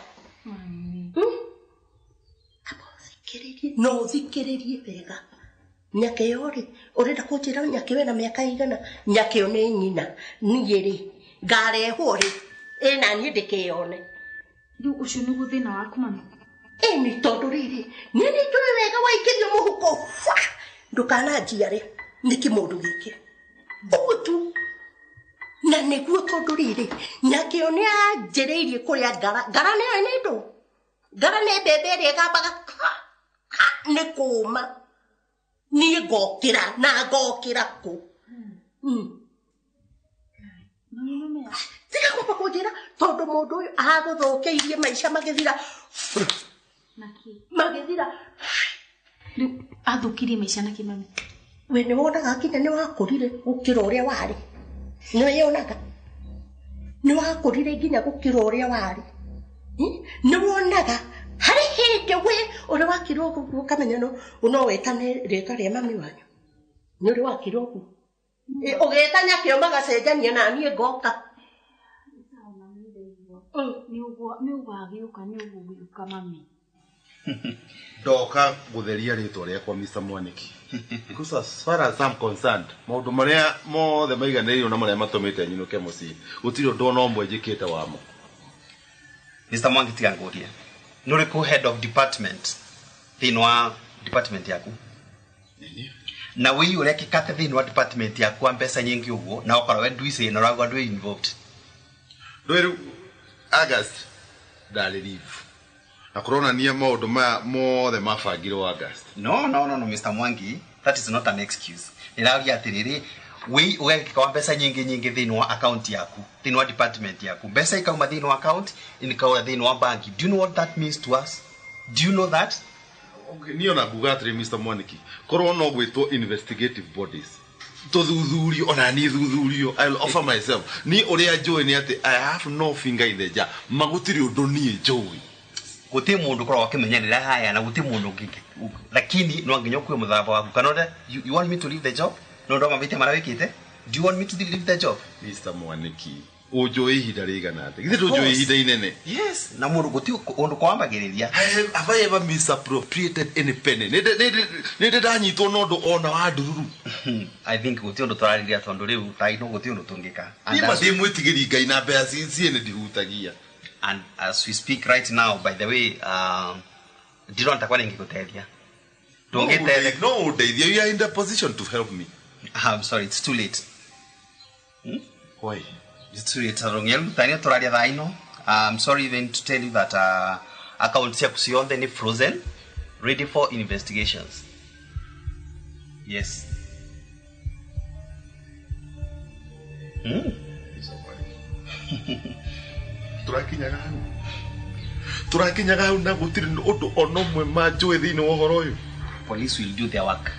No ũthikĩrĩrie wega nyakĩo rĩ ũrenda kũnjĩra nyakĩo ĩna mĩaka igana nyakĩo nĩ nyina niĩ rĩ ngarehwo rĩ ĩna niĩ ndĩkĩyone. Rĩu ũcio nĩguo thĩna waku mami? Ĩni tondũ rĩrĩ niĩ nĩ njũĩ wega waikĩrio mũhuko ndũkananjiare nĩ kĩmũndũ gĩkĩ ũguo tu na nĩguo tondũ rĩrĩ nyakĩo nĩ anjĩrĩirie kũrĩa ngara ngara nĩyo nĩ ndũ ngara nĩ mbembe ĩrĩa ĩgambaga nĩ kũma niĩ ngokĩra na ngokĩra kũ tiga kwamba kũnjĩra tondũ mũndũ ũyũ agũthũkĩirie maica magĩthira magĩthira. Rĩu athũkirie maica nakĩ mami? We nĩ wonaga nginya nĩ wakũrire gũkĩra ũrĩa warĩ nĩ wĩyonaga nĩ wakũrire nginya gũkĩra ũrĩa warĩ nĩ wonaga harĩ hĩndĩ we ũrĩ wakirwo ũguo ũkamenya no wĩtane rĩtwa rĩa mami wanyu nĩ ũrĩ wakirwo ũguo ũgĩta nyakĩo magacenjania na niĩ ngoka. Nĩ ũgagĩũka nĩ ũgũgĩũka mami. Ndoka gutheria ritwa riakwa Mr. Mwaniki because as far as I'm concerned maundu maria mothe maiganĩrĩirwo na maria matũmĩte nyinũke mũciĩ gũtirĩ ũndũ ona ũmwe njĩkĩte wamo. Mr. Mwangi tiga ngũrie nĩ ũrĩkũ head of department thĩinĩ wa department yaku na wĩi ũrekĩkate thĩinĩ wa department yaku wa mbeca nyingĩ ũguo na ũkorwo we nduici na ũrauga ndwĩ involved. Ndũĩ rĩu August ndarĩ leave na kuronania maundu maya mothe mabangirwo August. No no no no Mr. Mwangi, that is not an excuse. Nĩrauria atĩrĩrĩ wĩi ũgekĩka wa mbeca nyingĩ nyingĩ thĩinĩ wa account yaku thĩinĩ wa department yaku mbeca ikauma thĩinĩ wa account ikaura thĩinĩ wa banki. Do you know what that means to us? Do you know that? Okay, niĩ ona nguga atĩrĩ Mr. Mwaniki korwo no gwĩtwo investigative bodies tũthuthurio ona niĩ thuthurio I'll offer myself niĩ ũrĩa njũĩ nĩ atĩ I have no finger in the jar ma gũtirĩ ũndũ niĩ njũĩ guti mundu korwo akimenyerera haya na guti mundu lakini no nginya ukue muthaba waku kana you want me to leave the job no ndo mabite mara wikite. Do you want me to leave the job? Mr. Mwaniki unjũĩ ihinda rĩigana atĩa githĩ ndũnjũĩ ihinda inene? Yes, na mundu guti undu kwambagĩrĩria. Have I ever misappropriated any penny? Nĩ ndĩ ndanyitwo na ũndũ ona wa ndururu? I think guti undu tũrarĩrĩria tondũ rĩu thaa ino guti undu tũngĩka. Niĩ ma ndĩ mwĩtigĩri Ngai na mbeca ciene ndihutagia. And as we speak right now, by the way, ndirona kwa ningĩgũteithia. Ndũngĩteithia. No ũndeithie, you are in the position to help me. I'm sorry, it's too late. Why? It's too late. Tania tũraria thaa ino. I'm sorry then to tell you that account ciaku ciothe nĩ frozen, ready for investigations. Yes. Tũrakinyaga hau na gũtirĩ ũndũ ona ũmwe manjũĩ thĩinĩ wa ũhoro ũyũ. Police will do their work.